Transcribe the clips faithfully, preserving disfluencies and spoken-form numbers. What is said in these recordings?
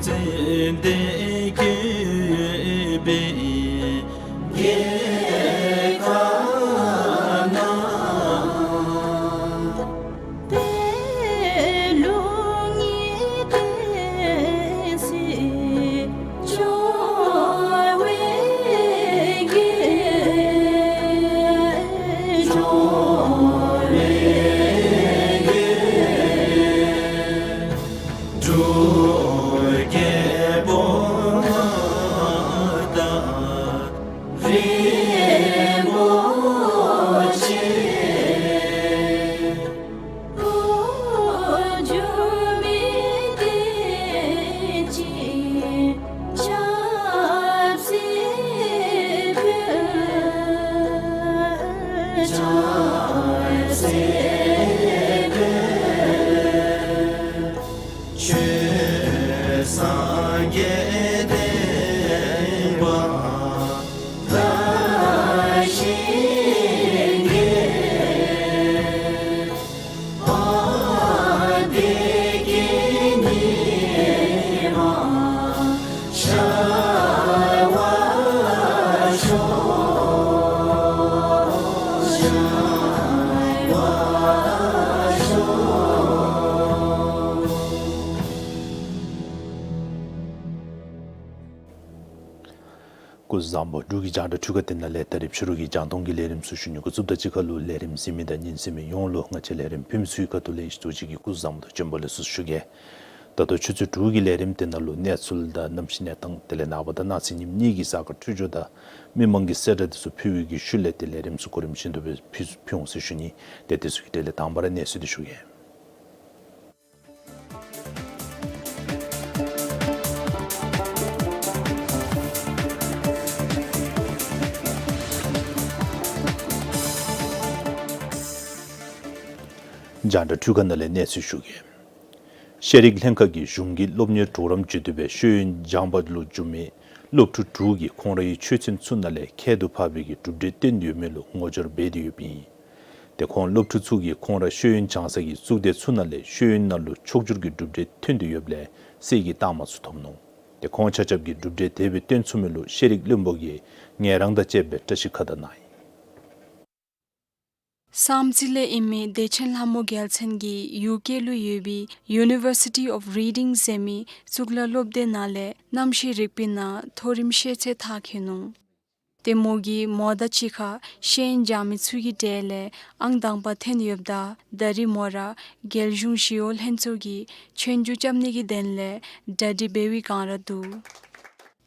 ཚེ་འདི་གི་བའི་རྒྱལ་ཁ་ན། ཆོས་སངས་རྒྱས་བསྟན་པ་དར་ཞིང་རྒྱས། བདེ་སྐྱིད་ཉི་མ་ཤར་བར་ཤོག། ཤར་བར་ཤོག། སྐུ་གཟུགས་བཟང་པོ། འབྲུག་གི་རྒྱང་བསྒྲགས་འཕྲུལ་ཁང་འདི་ནང་ལས་ད་རིས་ཕྱི་རུ་གི་རྒྱང་མཐོང་གི་ལས་རིམ་ཚུ་ཞུ་ནི་འགོ་བཙུགསཔ་ད་གཅིག་ཁར་ལུ་ལས་རིམ་གཟིགས་མི་དང་ཉན་གཟིགས་མི་ཡོངས་ལུ་ང་བཅས་ལས་རིམ་ཕུལ་མི་ཚུ་གི་ཁ་ཐུག་ལས་ཨིན་ཅི་ལོ་ཅིག་གི་སྐུ་གཟུགས་བཟང་པོ་དང་བྱོན་པ་ལེགས་སོ་ཞུ་གེ། ད་ལྟོ་ཆུ་ཚོད་དྲུག་གི་ལས་རིམ་འདི་ནང་ལུ་གནས་ཚུལ་དང་གནམ་གཤིས་གནས་སྟངས་དེ་ལས་ནངས་པ་དང་གནངས་ཚེ་ཉིནམ་གཉིས་ཀྱི་གཟའ་སྐར་འཕྲོད་སྦྱོར་དང་མི་མང་གི་གསལ་བསྒྲགས་འདི་ཚུ་ཕུལ་བའི་གི་ཤུལ་ལས་ཏེ་ལས་རིམ་ཚུ་གོ་རིམ་བཞིན་དུ་སྦེ་ཕུལ་ཕུལ་འོང་ཟེར་ཞུ་ནི། ཏེ་དེ་ཚུ་གི་གྲས་ལས་དང་པ་ར་གནས་ཚུལ་འདི་ཞུ་གེ། རྒྱང་བསྒྲགས་འཕྲུལ་ཁང་ནང་ལས་གནས་ཚུལ་ཞུ་གེ། ཤེས་རིག་ལྷན་ཁག་གིས་གཞུང་གི་སློབ་གཉེར་གྲོགས་རམ་བྱེད་དོ་བའི་ཤེས་ཡོན་སྦྱང་པ་ལུ་འཇུག་མི་སློབ་ཕྲུག་དྲུག་གིས་ཁོང་རའི་ཆོས་ཚན་ཚུ་ནང་ལས་ཁྱད་དུ་འཕགས་པའི་གི་གྲུབ་འབྲས་བཏོན་ཡོད་མི་ལུ་ངོ་སྦྱོར་འབད་དེ་ཡོདཔ་ཨིན། ཏེ་ཁོང་སློབ་ཕྲུག་ཚུ་གིས་ཁོང་ར་ཤེས་ཡོན་སྦྱང་ས་གི་གཙུག་སྡེ་ཚུ་ནང་ལས་ཤེས་ཡོན་ནང་ལུ་ཕྱོགས་བསྒྱུར་གྱི་གྲུབ་འབྲས་ཐོན་ཏེ་ཡོདཔ་ལས་གསེར་གྱི་རྟགས་མ་ཚུ་ཐོབ་ནུག། ཏེ་ཁོང་ཆ་ཁྱབ་ཀྱིས་གྲུབ་འབྲས་དེ་སྦེ་བཏོན་ཚུགས་མི་ལུ་ཤེས་རིག་བློན་པོ་གིས་ངལ་རངས་དང་བཅས་པའི་བཀྲ་ཤིས་ཁ་བརྡ་གནང་ཡི། བསམ་རྩེ་ལས་ཨིན་མི་བདེ་ཆེན་ལྷ་མོ་རྒྱལ་མཚན་གྱིས་ཡུ་ཀེ་ལུ་ཡོད་པའི་University of Reading ཟེར་མི་གཙུག་ལག་སློབ་སྡེ་ནང་ལས་གནམ་གཤིས་རིག་པའི་ནང་མཐོ་རིམ་ཤེས་ཚད་མཐར་འཁྱོལ་ནུག། ཏེ་མོ་གིས་མོ་དང་གཅིག་ཁར་ཤེས་ཡོན་སྦྱང་མི་ཚུ་གི་གྲས་ལས་ཨང་དང་པ་ཐོན་ཡོདཔ་ད་ད་རིས་མོ་ར་རྒྱལ་གཞུང་ཞི་གཡོག་ལྷན་ཚོགས་ཀྱིས་ཆོས་རྒྱུགས་རྐྱབ་ནི་གི་དོན་ལས་གྲ་སྒྲིག་འབད་བའི་བསྒང་ར་འདུག།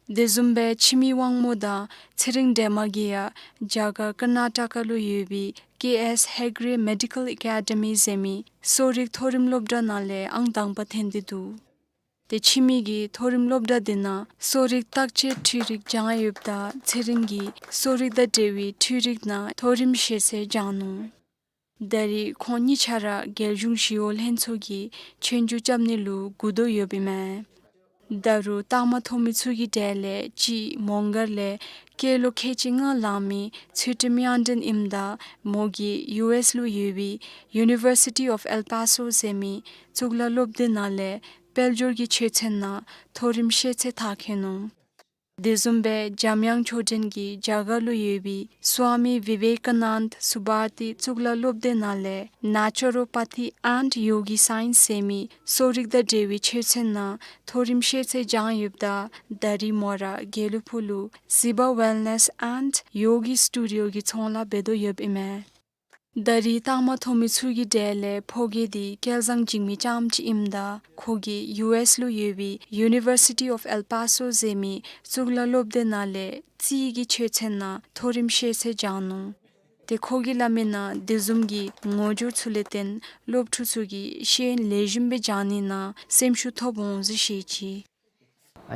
དེ་བཟུམ་སྦེ་འཆི་མེད་དབང་མོ་དང་ཚེ་རིང་སྒྲོལ་མ་གིས་ཡང་རྒྱ་གར་ཀར་ན་ཊ་ཀ་ལུ་ཡོད་པའི་ཀེ་ཨེསི་ཧེག་རེ་མེ་ཌི་ཀལ་ཨེ་ཀེ་ཌ་མི་ཟེར་མི་གསོ་རིག་མཐོ་རིམ་སློབ་གྲྭ་ནང་ལས་ཨང་དང་པ་ཐོན་ཏེ་འདུག། ཏེ་འཆི་མེད་ཀྱིས་མཐོ་རིམ་སློབ་གྲྭ་འདི་ནང་གསོ་རིག་བརྟག་དཔྱད་འཕྲུལ་རིག་སྦྱང་ཡོདཔ་ད་ཚེ་རིང་གིས་གསོ་རིག་དང་འབྲེལ་བའི་འཕྲུལ་རིག་ནང་མཐོ་རིམ་ཤེས་ཚད་སྦྱང་ནུག། ད་རིས་ཁོང་གཉིས་ཆ་ར་རྒྱལ་གཞུང་ཞི་གཡོག་ལྷན་ཚོགས་ཀྱིས་ཆོས་རྒྱུགས་རྐྱབ་ནི་ལུ་བསྒུག་དོ་ཡོདཔ་ཨིན་མས། ད་རུང་རྟགས་མ་ཐོབ་མི་ཚུ་གི་གྲས་ལས་གཅིག་མོང་སྒར་ལས་སྐྱེས་ལོ་ཁལ་གཅིག་ལྔ་ལང་མི་ཚུལ་ཁྲིམས་དབྱངས་སྒྲོན་ཨིནམ་ད་མོ་གིས་ཡུ་ཨེསི་ལུ་ཡོད་པའི་University of El Paso ཟེར་མི་གཙུག་ལག་སློབ་སྡེ་ནང་ལས་དཔལ་འབྱོར་གྱི་ཆོས་ཚན་ནང་མཐོ་རིམ་ཤེས་ཚད་མཐར་འཁྱོལ་ནུག། དེ་བཟུམ་སྦེ་འཇམ་དབྱངས་ཆོས་སྒྲོན་གྱིས་རྒྱ་གར་ལུ་ཡོད་པའི་Swami Vivekananda Subharati གཙུག་ལག་སློབ་སྡེ་ནང་ལས་Naturopathy and Yogi Science ཟེར་མི་གསོ་རིག་དང་འབྲེལ་བའི་ཆོས་ཚན་ནང་མཐོ་རིམ་ཤེས་ཚད་སྦྱང་ཡོདཔ་ད་ད་རིས་མོ་ར་དགེ་ལུ་ཕུག་ལུ་Ziba Wellness and Yogi Studio གི་ཚོང་ལཱ་འབད་དོ་ཡོདཔ་ཨིན་མས། ད་རིས་རྟགས་མ་ཐོབ་མི་ཚུ་གི་གྲས་ལས་ཕོ་རྒས་འདི་སྐལ་བཟང་འཇིགས་མེད་ལྕམ་ཅིག་ཨིནམ་ད་ཁོ་གིས་ཡུ་ཨེསི་ལུ་ཡོད་པའི་University of El Paso ཟེར་མི་གཙུག་ལག་སློབ་སྡེ་ནང་ལས་རྩིས་ཀྱི་ཆོས་ཚན་ནང་མཐོ་རིམ་ཤེས་ཚད་སྦྱང་ནུག། ཏེ་ཁོ་གིས་སླབ་མི་ནང་དེ་བཟུམ་གྱི་ངོ་སྦྱོར་ཚུ་ལས་བརྟེན་སློབ་ཕྲུག་ཚུ་གིས་ཤེས་ཡོན་ལེགས་ཤོམ་སྦེ་སྦྱང་ནི་ནང་སེམས་ཤུགས་ཐོབ་འོང་ཟེར་བཤད་ཅི།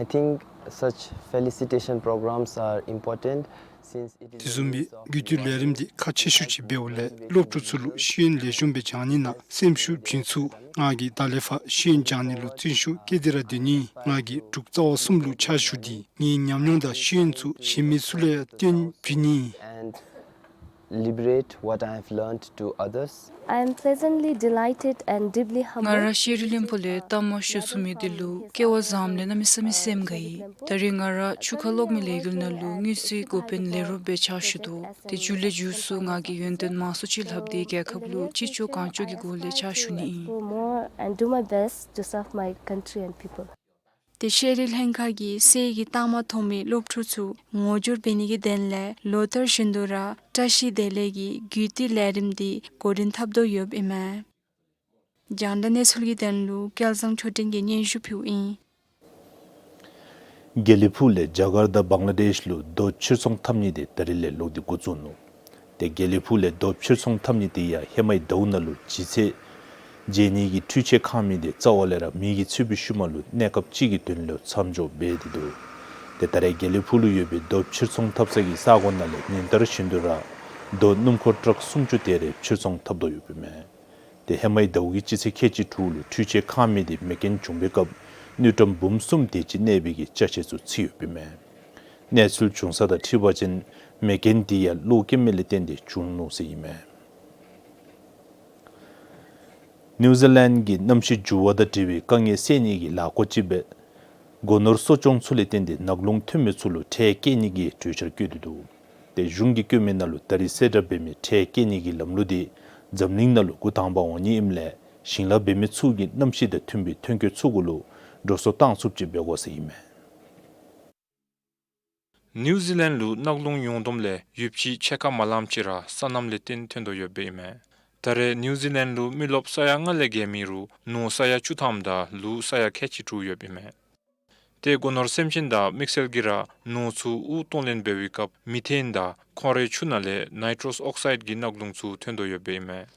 I think such felicitation programs are important since it is དེ་བཟུམ་མའི་གུས་བཏུད་ལས་རིམ་འདི་ཁག་ཆེ་ཤོས་ཅིག་འབདཝ་ལས་སློབ་ཕྲུག་ཚུ་ལུ་ཤེས་ཡོན་ལེགས་ཤོམ་སྦེ་སྦྱང་ནི་ནང་སེམས་ཤུགས་བྱིན་ཚུགས། ང་གིས་ད་ལས་ཕར་ཤེས་ཡོན་སྦྱང་ནི་ལུ་བརྩོན་ཤུགས་བསྐྱེད་དེ་ར་སྡོད་ནི། ང་གིས་འབྲུག་རྩ་བ་གསུམ་ལུ་ཕྱག་ཞུ་སྟེ་ངེའི་ཉམས་མྱོང་དང་ཤེས་ཡོན་ཚུ་གཞན་མི་ཚུ་ལུ་ཡང་སྟོན་བྱིན་ནི། And reiterate what I have learned to others. I am pleasantly delighted and deeply humbled. ང་ར་ཤེས་རིག་བློན་པོ་ལས་གཏམ་ཞུ་ཚུགས་མི་འདི་ལུ་སྐལ་བ་བཟངམ་ལས་གནམ་མེད་ས་མེད་སེམས་དགའ་ཡི། ད་རེས་ང་ར་ཆུ་ཁ་གློག་མེ་ལས་འགུལ་ནང་ལུ་དངུལ་རྩིས་འགོ་དཔོན་ལས་རོགསཔ་སྦེ་ཕྱག་ཞུ་དོ། ཏེ་མཇུག་ལས་མཇུག་སུ་ང་གིས་ཡོན་ཏན་མང་སུ་ཅིག་ལྷབ་སྟེ་རྒྱལ་ཁབ་ལུ་ཅི་ལྕོགས་གང་ལྕོགས་ཀྱི་སྒོ་ལས་ཕྱག་ཞུ་ནི་ཨིན། More and do my best to serve my country and people. ཏེ་ཤེས་རིག་ལྷན་ཁག་གིས་སའི་གི་རྟགས་མ་མཐོང་མི་སློབ་ཕྲུག་ཚུ་ངོ་སྦྱོར་འབད་ནི་གི་དོན་ལས་ལོ་ལྟར་བཞིན་དུ་ར་བཀྲ་ཤིས་བདེ་ལེགས་ཀྱི་རྒྱུད་སྟོད་ལས་རིམ་འདི་འགོ་འདྲེན་འཐབ་དོ་ཡོདཔ་ཨིན་མས། རྒྱང་བསྒྲགས་གནས་ཚུལ་གྱི་དོན་ལུ་སྐལ་བཟང་ཆོས་སྒྲོན་གྱིས་སྙན་ཞུ་ཕུལཝ་ཨིན། དགེ་ལེགས་ཕུག་ལས་རྒྱ་གར་དང་བང་ལ་དེཤ་ལུ་རྡོ་ཕྱིར་ཚོང་འཐབ་ནི་དེ་ད་རིས་ལས་ལོག་སྟེ་འགོ་བཙུགས་ནུག། ཏེ་དགེ་ལེགས་ཕུག་ལས་རྡོ་ཕྱིར་ཚོང་འཐབ་ནི་དེ་ཡང་ཧེ་མའི་ཟླཝ་ནང་ལུ་ལྗིད་ཚད་འཇལ་ནི་གི་འཕྲུལ་ཆས་ཁང་མིག་དེ་རྩ་བ་ལས་ར་མེ་གིས་ཚིག་པའི་ཤུལ་མ་ལུ་གནས་སྐབས་ཅིག་གི་དོན་ལུ་མཚམས་འཇོག་འབད་དེ་འདུག། ཏེ་ད་རེས་དགེ་ལེགས་ཕུག་ལུ་ཡོད་པའི་རྡོ་ཕྱིར་ཚོང་འཐབ་ས་གི་ས་གོ་ནང་ལས་ཉིན་ལྟར་བཞིན་དུ་ར་རྡོ་སྣུམ་འཁོར་ཊཱག་སུམ་ཅུ་དེ་རེ་ཕྱིར་ཚོང་འཐབ་དོ་ཡོདཔ་ཨིན་མས། ཏེ་ཧེ་མའི་ཟླཝ་གི་སྤྱི་ཚེས་ཁལ་གཅིག་དྲུག་ལུ་འཕྲུལ་ཆས་ཁང་མིག་དེ་མེ་རྐྱེན་བྱུང་པའི་སྐབས་དངུལ་ཀྲམ་འབུམ་གསུམ་དེ་ཅིག་གནས་པའི་གི་ཅ་ཆས་ཚུ་ཚུད་ཡོདཔ་ཨིན་མས། གནས་ཚུལ་བྱུང་ས་དང་འཁྲིལ་བ་ཅིན་མེ་རྐྱེན་དེ་ཡང་གློག་སྐྱེལ་མ་ལས་བརྟེན་ཏེ་བྱུང་ནུག་ཟེར་ཨིན་མས། ནིའུ་ཛི་ལེནཌ་གིས་གནམ་གཤིས་འགྱུར་བ་དང་འབྲེལ་བའི་དཀའ་ངལ་སེལ་ནི་གི་ལཱ་འགོ་བཙུགས་པའི་སྒོ་ནོར་གསོ་སྐྱོང་ཚུ་ལས་བརྟེན་ཏེ་ནག་རླུང་ཐོན་མི་ཚུ་ལུ་ཁྲལ་བཀལ་ནི་གི་གྲོས་འཆར་བཀོད་དེ་འདུག། ཏེ་གཞུང་གིས་བཀོད་མི་ནང་ལུ་ད་རེས་གསལ་བསྒྲགས་འབད་མི་ཁྲལ་བཀལ་ནི་གི་ལམ་ལུགས་དེ་འཛམ་གླིང་ནང་ལུ་འགོ་དང་པ་འོང་ནི་ཨིནམ་ལས་ཞིང་ལཱ་འབད་མི་ཚུ་གིས་གནམ་གཤིས་དང་མཐུན་པའི་ཐོན་སྐྱེད་ཚུ་གུ་ལུ་འགྲོ་སོང་བཏང་ཚུགསཔ་ཅིག་འབད་དགོ་ཟེར་ཨིན་མས། ནིའུ་ཛི་ལེནཌ་ལུ་ནག་རླུང་ཡོངས་བསྡོམས་ལས་ཡོདཔ་ཅིག་ཕྱེད་ཀ་མ་ལངམ་ཅིག་ར་སོ་ནམ་ལས་བརྟེན་ཐོན་དོ་ཡོདཔ་ཨིན་མས། ད་རེས་ནིའུ་ཛི་ལེནཌ་ལུ་མི་རློབས་ས་ཡ་ལྔ་ལས་བརྒལ་མི་རུ་ནོར་ས་ཡ་བཅུ་ཐམ་དང་ལུག་ས་ཡ་ཁལ་གཅིག་དྲུག་ཡོདཔ་ཨིན་མས། ཏེ་སྒོ་ནོར་སེམས་ཅན་དང་དམིགས་བསལ་གྱིས་ར་ནོར་ཚུ་དབུགས་གཏོང་ལེན་འབད་བའི་སྐབས་མི་ཐེན་དང་ཁོང་རའི་ཆུ་ནང་ལས་ནའི་ཊྲོསི་ཨོག་སའིཌ་གི་ནག་རླུང་ཚུ་ཐོན་དོ་ཡོདཔ་ཨིན་མས།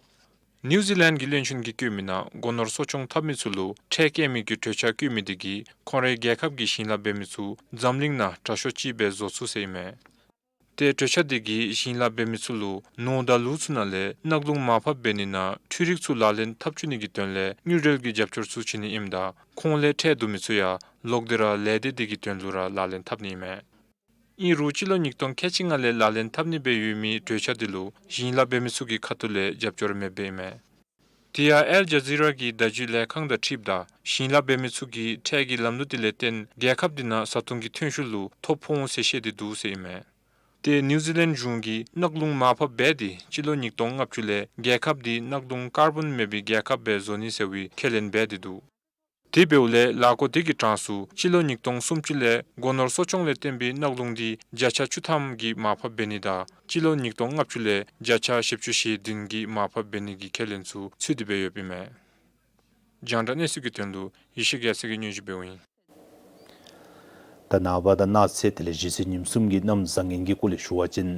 ནིའུ་ཛི་ལེནཌ་གི་བློན་ཆེན་གྱིས་བཀོད་མི་ནང་སྒོ་ནོར་གསོ་སྐྱོང་འཐབ་མི་ཚུ་ལུ་ཁྲལ་བཀལ་མི་གི་གྲོས་འཆར་བཀོད་མི་དེ་གིས་ཁོང་རའི་རྒྱལ་ཁབ་ཀྱི་ཞིང་ལཱ་འབད་མི་ཚུ་འཛམ་གླིང་ནང་དྲག་ཤོས་ཅིག་སྦེ་བཟོ་ཚུགས་ཟེར་ཨིན་མས། ཏེ་གྲོས་འཆར་དེ་གིས་ཞིང་ལཱ་འབད་མི་ཚུ་ལུ་ནོར་དང་ལུག་ཚུ་ནང་ལས་ནག་རླུང་མར་ཕབ་འབད་ནི་ནང་འཕྲུལ་རིག་ཚུ་ལག་ལེན་འཐབ་བཅུག་ནི་གི་དོན་ལས་དངུལ་འབྲེལ་གྱི་རྒྱབ་སྐྱོར་ཚུ་བྱིན་ནི་ཨིནམ་ད་ཁོང་ལས་ཁྲལ་བསྡུ་མི་ཚུ་ཡང་ལོག་སྟེ་ར་ལས་སྡེ་དེ་གི་དོན་ལུ་ར་ལག་ལེན་འཐབ་ནི་ཨིན་མས། ཨིན་རུང་སྤྱི་ལོ་ཉིས་སྟོང་ཁལ་གཅིག་ལྔ་ལས་ལག་ལེན་འཐབ་ནི་སྦེ་ཡོད་མི་གྲོས་འཆར་དེ་ལུ་ཞིང་ལཱ་འབད་མི་ཚུ་གི་ཁ་ཐུག་ལས་རྒྱབ་སྐྱོར་མེདཔ་ཨིན་མས། དེ་ཡང་ཨལ་ཇ་ཛི་ར་གི་བརྡ་བརྒྱུད་ལས་ཁང་དང་འཁྲིལཝ་ད་ཞིང་ལཱ་འབད་མི་ཚུ་གིས་ཁྲལ་གྱི་ལམ་ལུགས་དེ་ལས་བརྟེན་རྒྱལ་ཁབ་དེ་ནང་བཟའ་འཐུང་གི་ཐོན་ཤུགས་ལུ་ཐོ་ཕོག་འོང་ཟེར་བཤད་དེ་འདུག་ཟེར་ཨིན་མས། ཏེ་ནིའུ་ཛི་ལེནཌ་གཞུང་གིས་ནག་རླུང་མར་ཕབ་འབད་དེ་སྤྱི་ལོ་ཉིས་སྟོང་ལྔ་བཅུ་ལས་རྒྱལ་ཁབ་དེ་ནག་རླུང་ཀར་བཱོན་མེད་པའི་རྒྱལ་ཁབ་སྦེ་བཟོ་ནི་ཟེར་བའི་ཁས་ལེན་འབད་དེ་འདུག། དེ་འབདཝ་ལས་ལཱ་འགོ་དེ་གི་གྲངས་སུ་སྤྱི་ལོ་ཉིས་སྟོང་སུམ་ཅུ་ལས་སྒོ་ནོར་གསོ་སྐྱོང་ལས་བརྟེན་པའི་ནག་རླུང་དེ་བརྒྱ་ཆ་བཅུ་ཐམ་གྱིས་མར་ཕབ་འབད་ནི་དང་སྤྱི་ལོ་ཉིས་སྟོང་ལྔ་བཅུ་ལས་བརྒྱ་ཆ་བཞི་བཅུ་ཞེ་བདུན་གྱིས་མར་ཕབ་འབད་ནི་གི་ཁས་ལེན་ཚུ་ཚུད་དེ་སྦེ་ཡོདཔ་ཨིན་མས། རྒྱང་བསྒྲགས་གནས་ཚུལ་གྱི་དོན་ལུ་ཡེ་ཤེས་རྒྱལ་མཚན་གྱིས་སྙན་ཞུ་འབདཝ་ཨིན། ད་ནངས་པ་དང་གནངས་ཚེ་དེ་ལས་གཞེས་ཚེས་ཉིནམ་གསུམ་གྱི་གནམ་བཟང་ངན་གྱི་སྐོར་ལས་ཞུ་བ་ཅིན་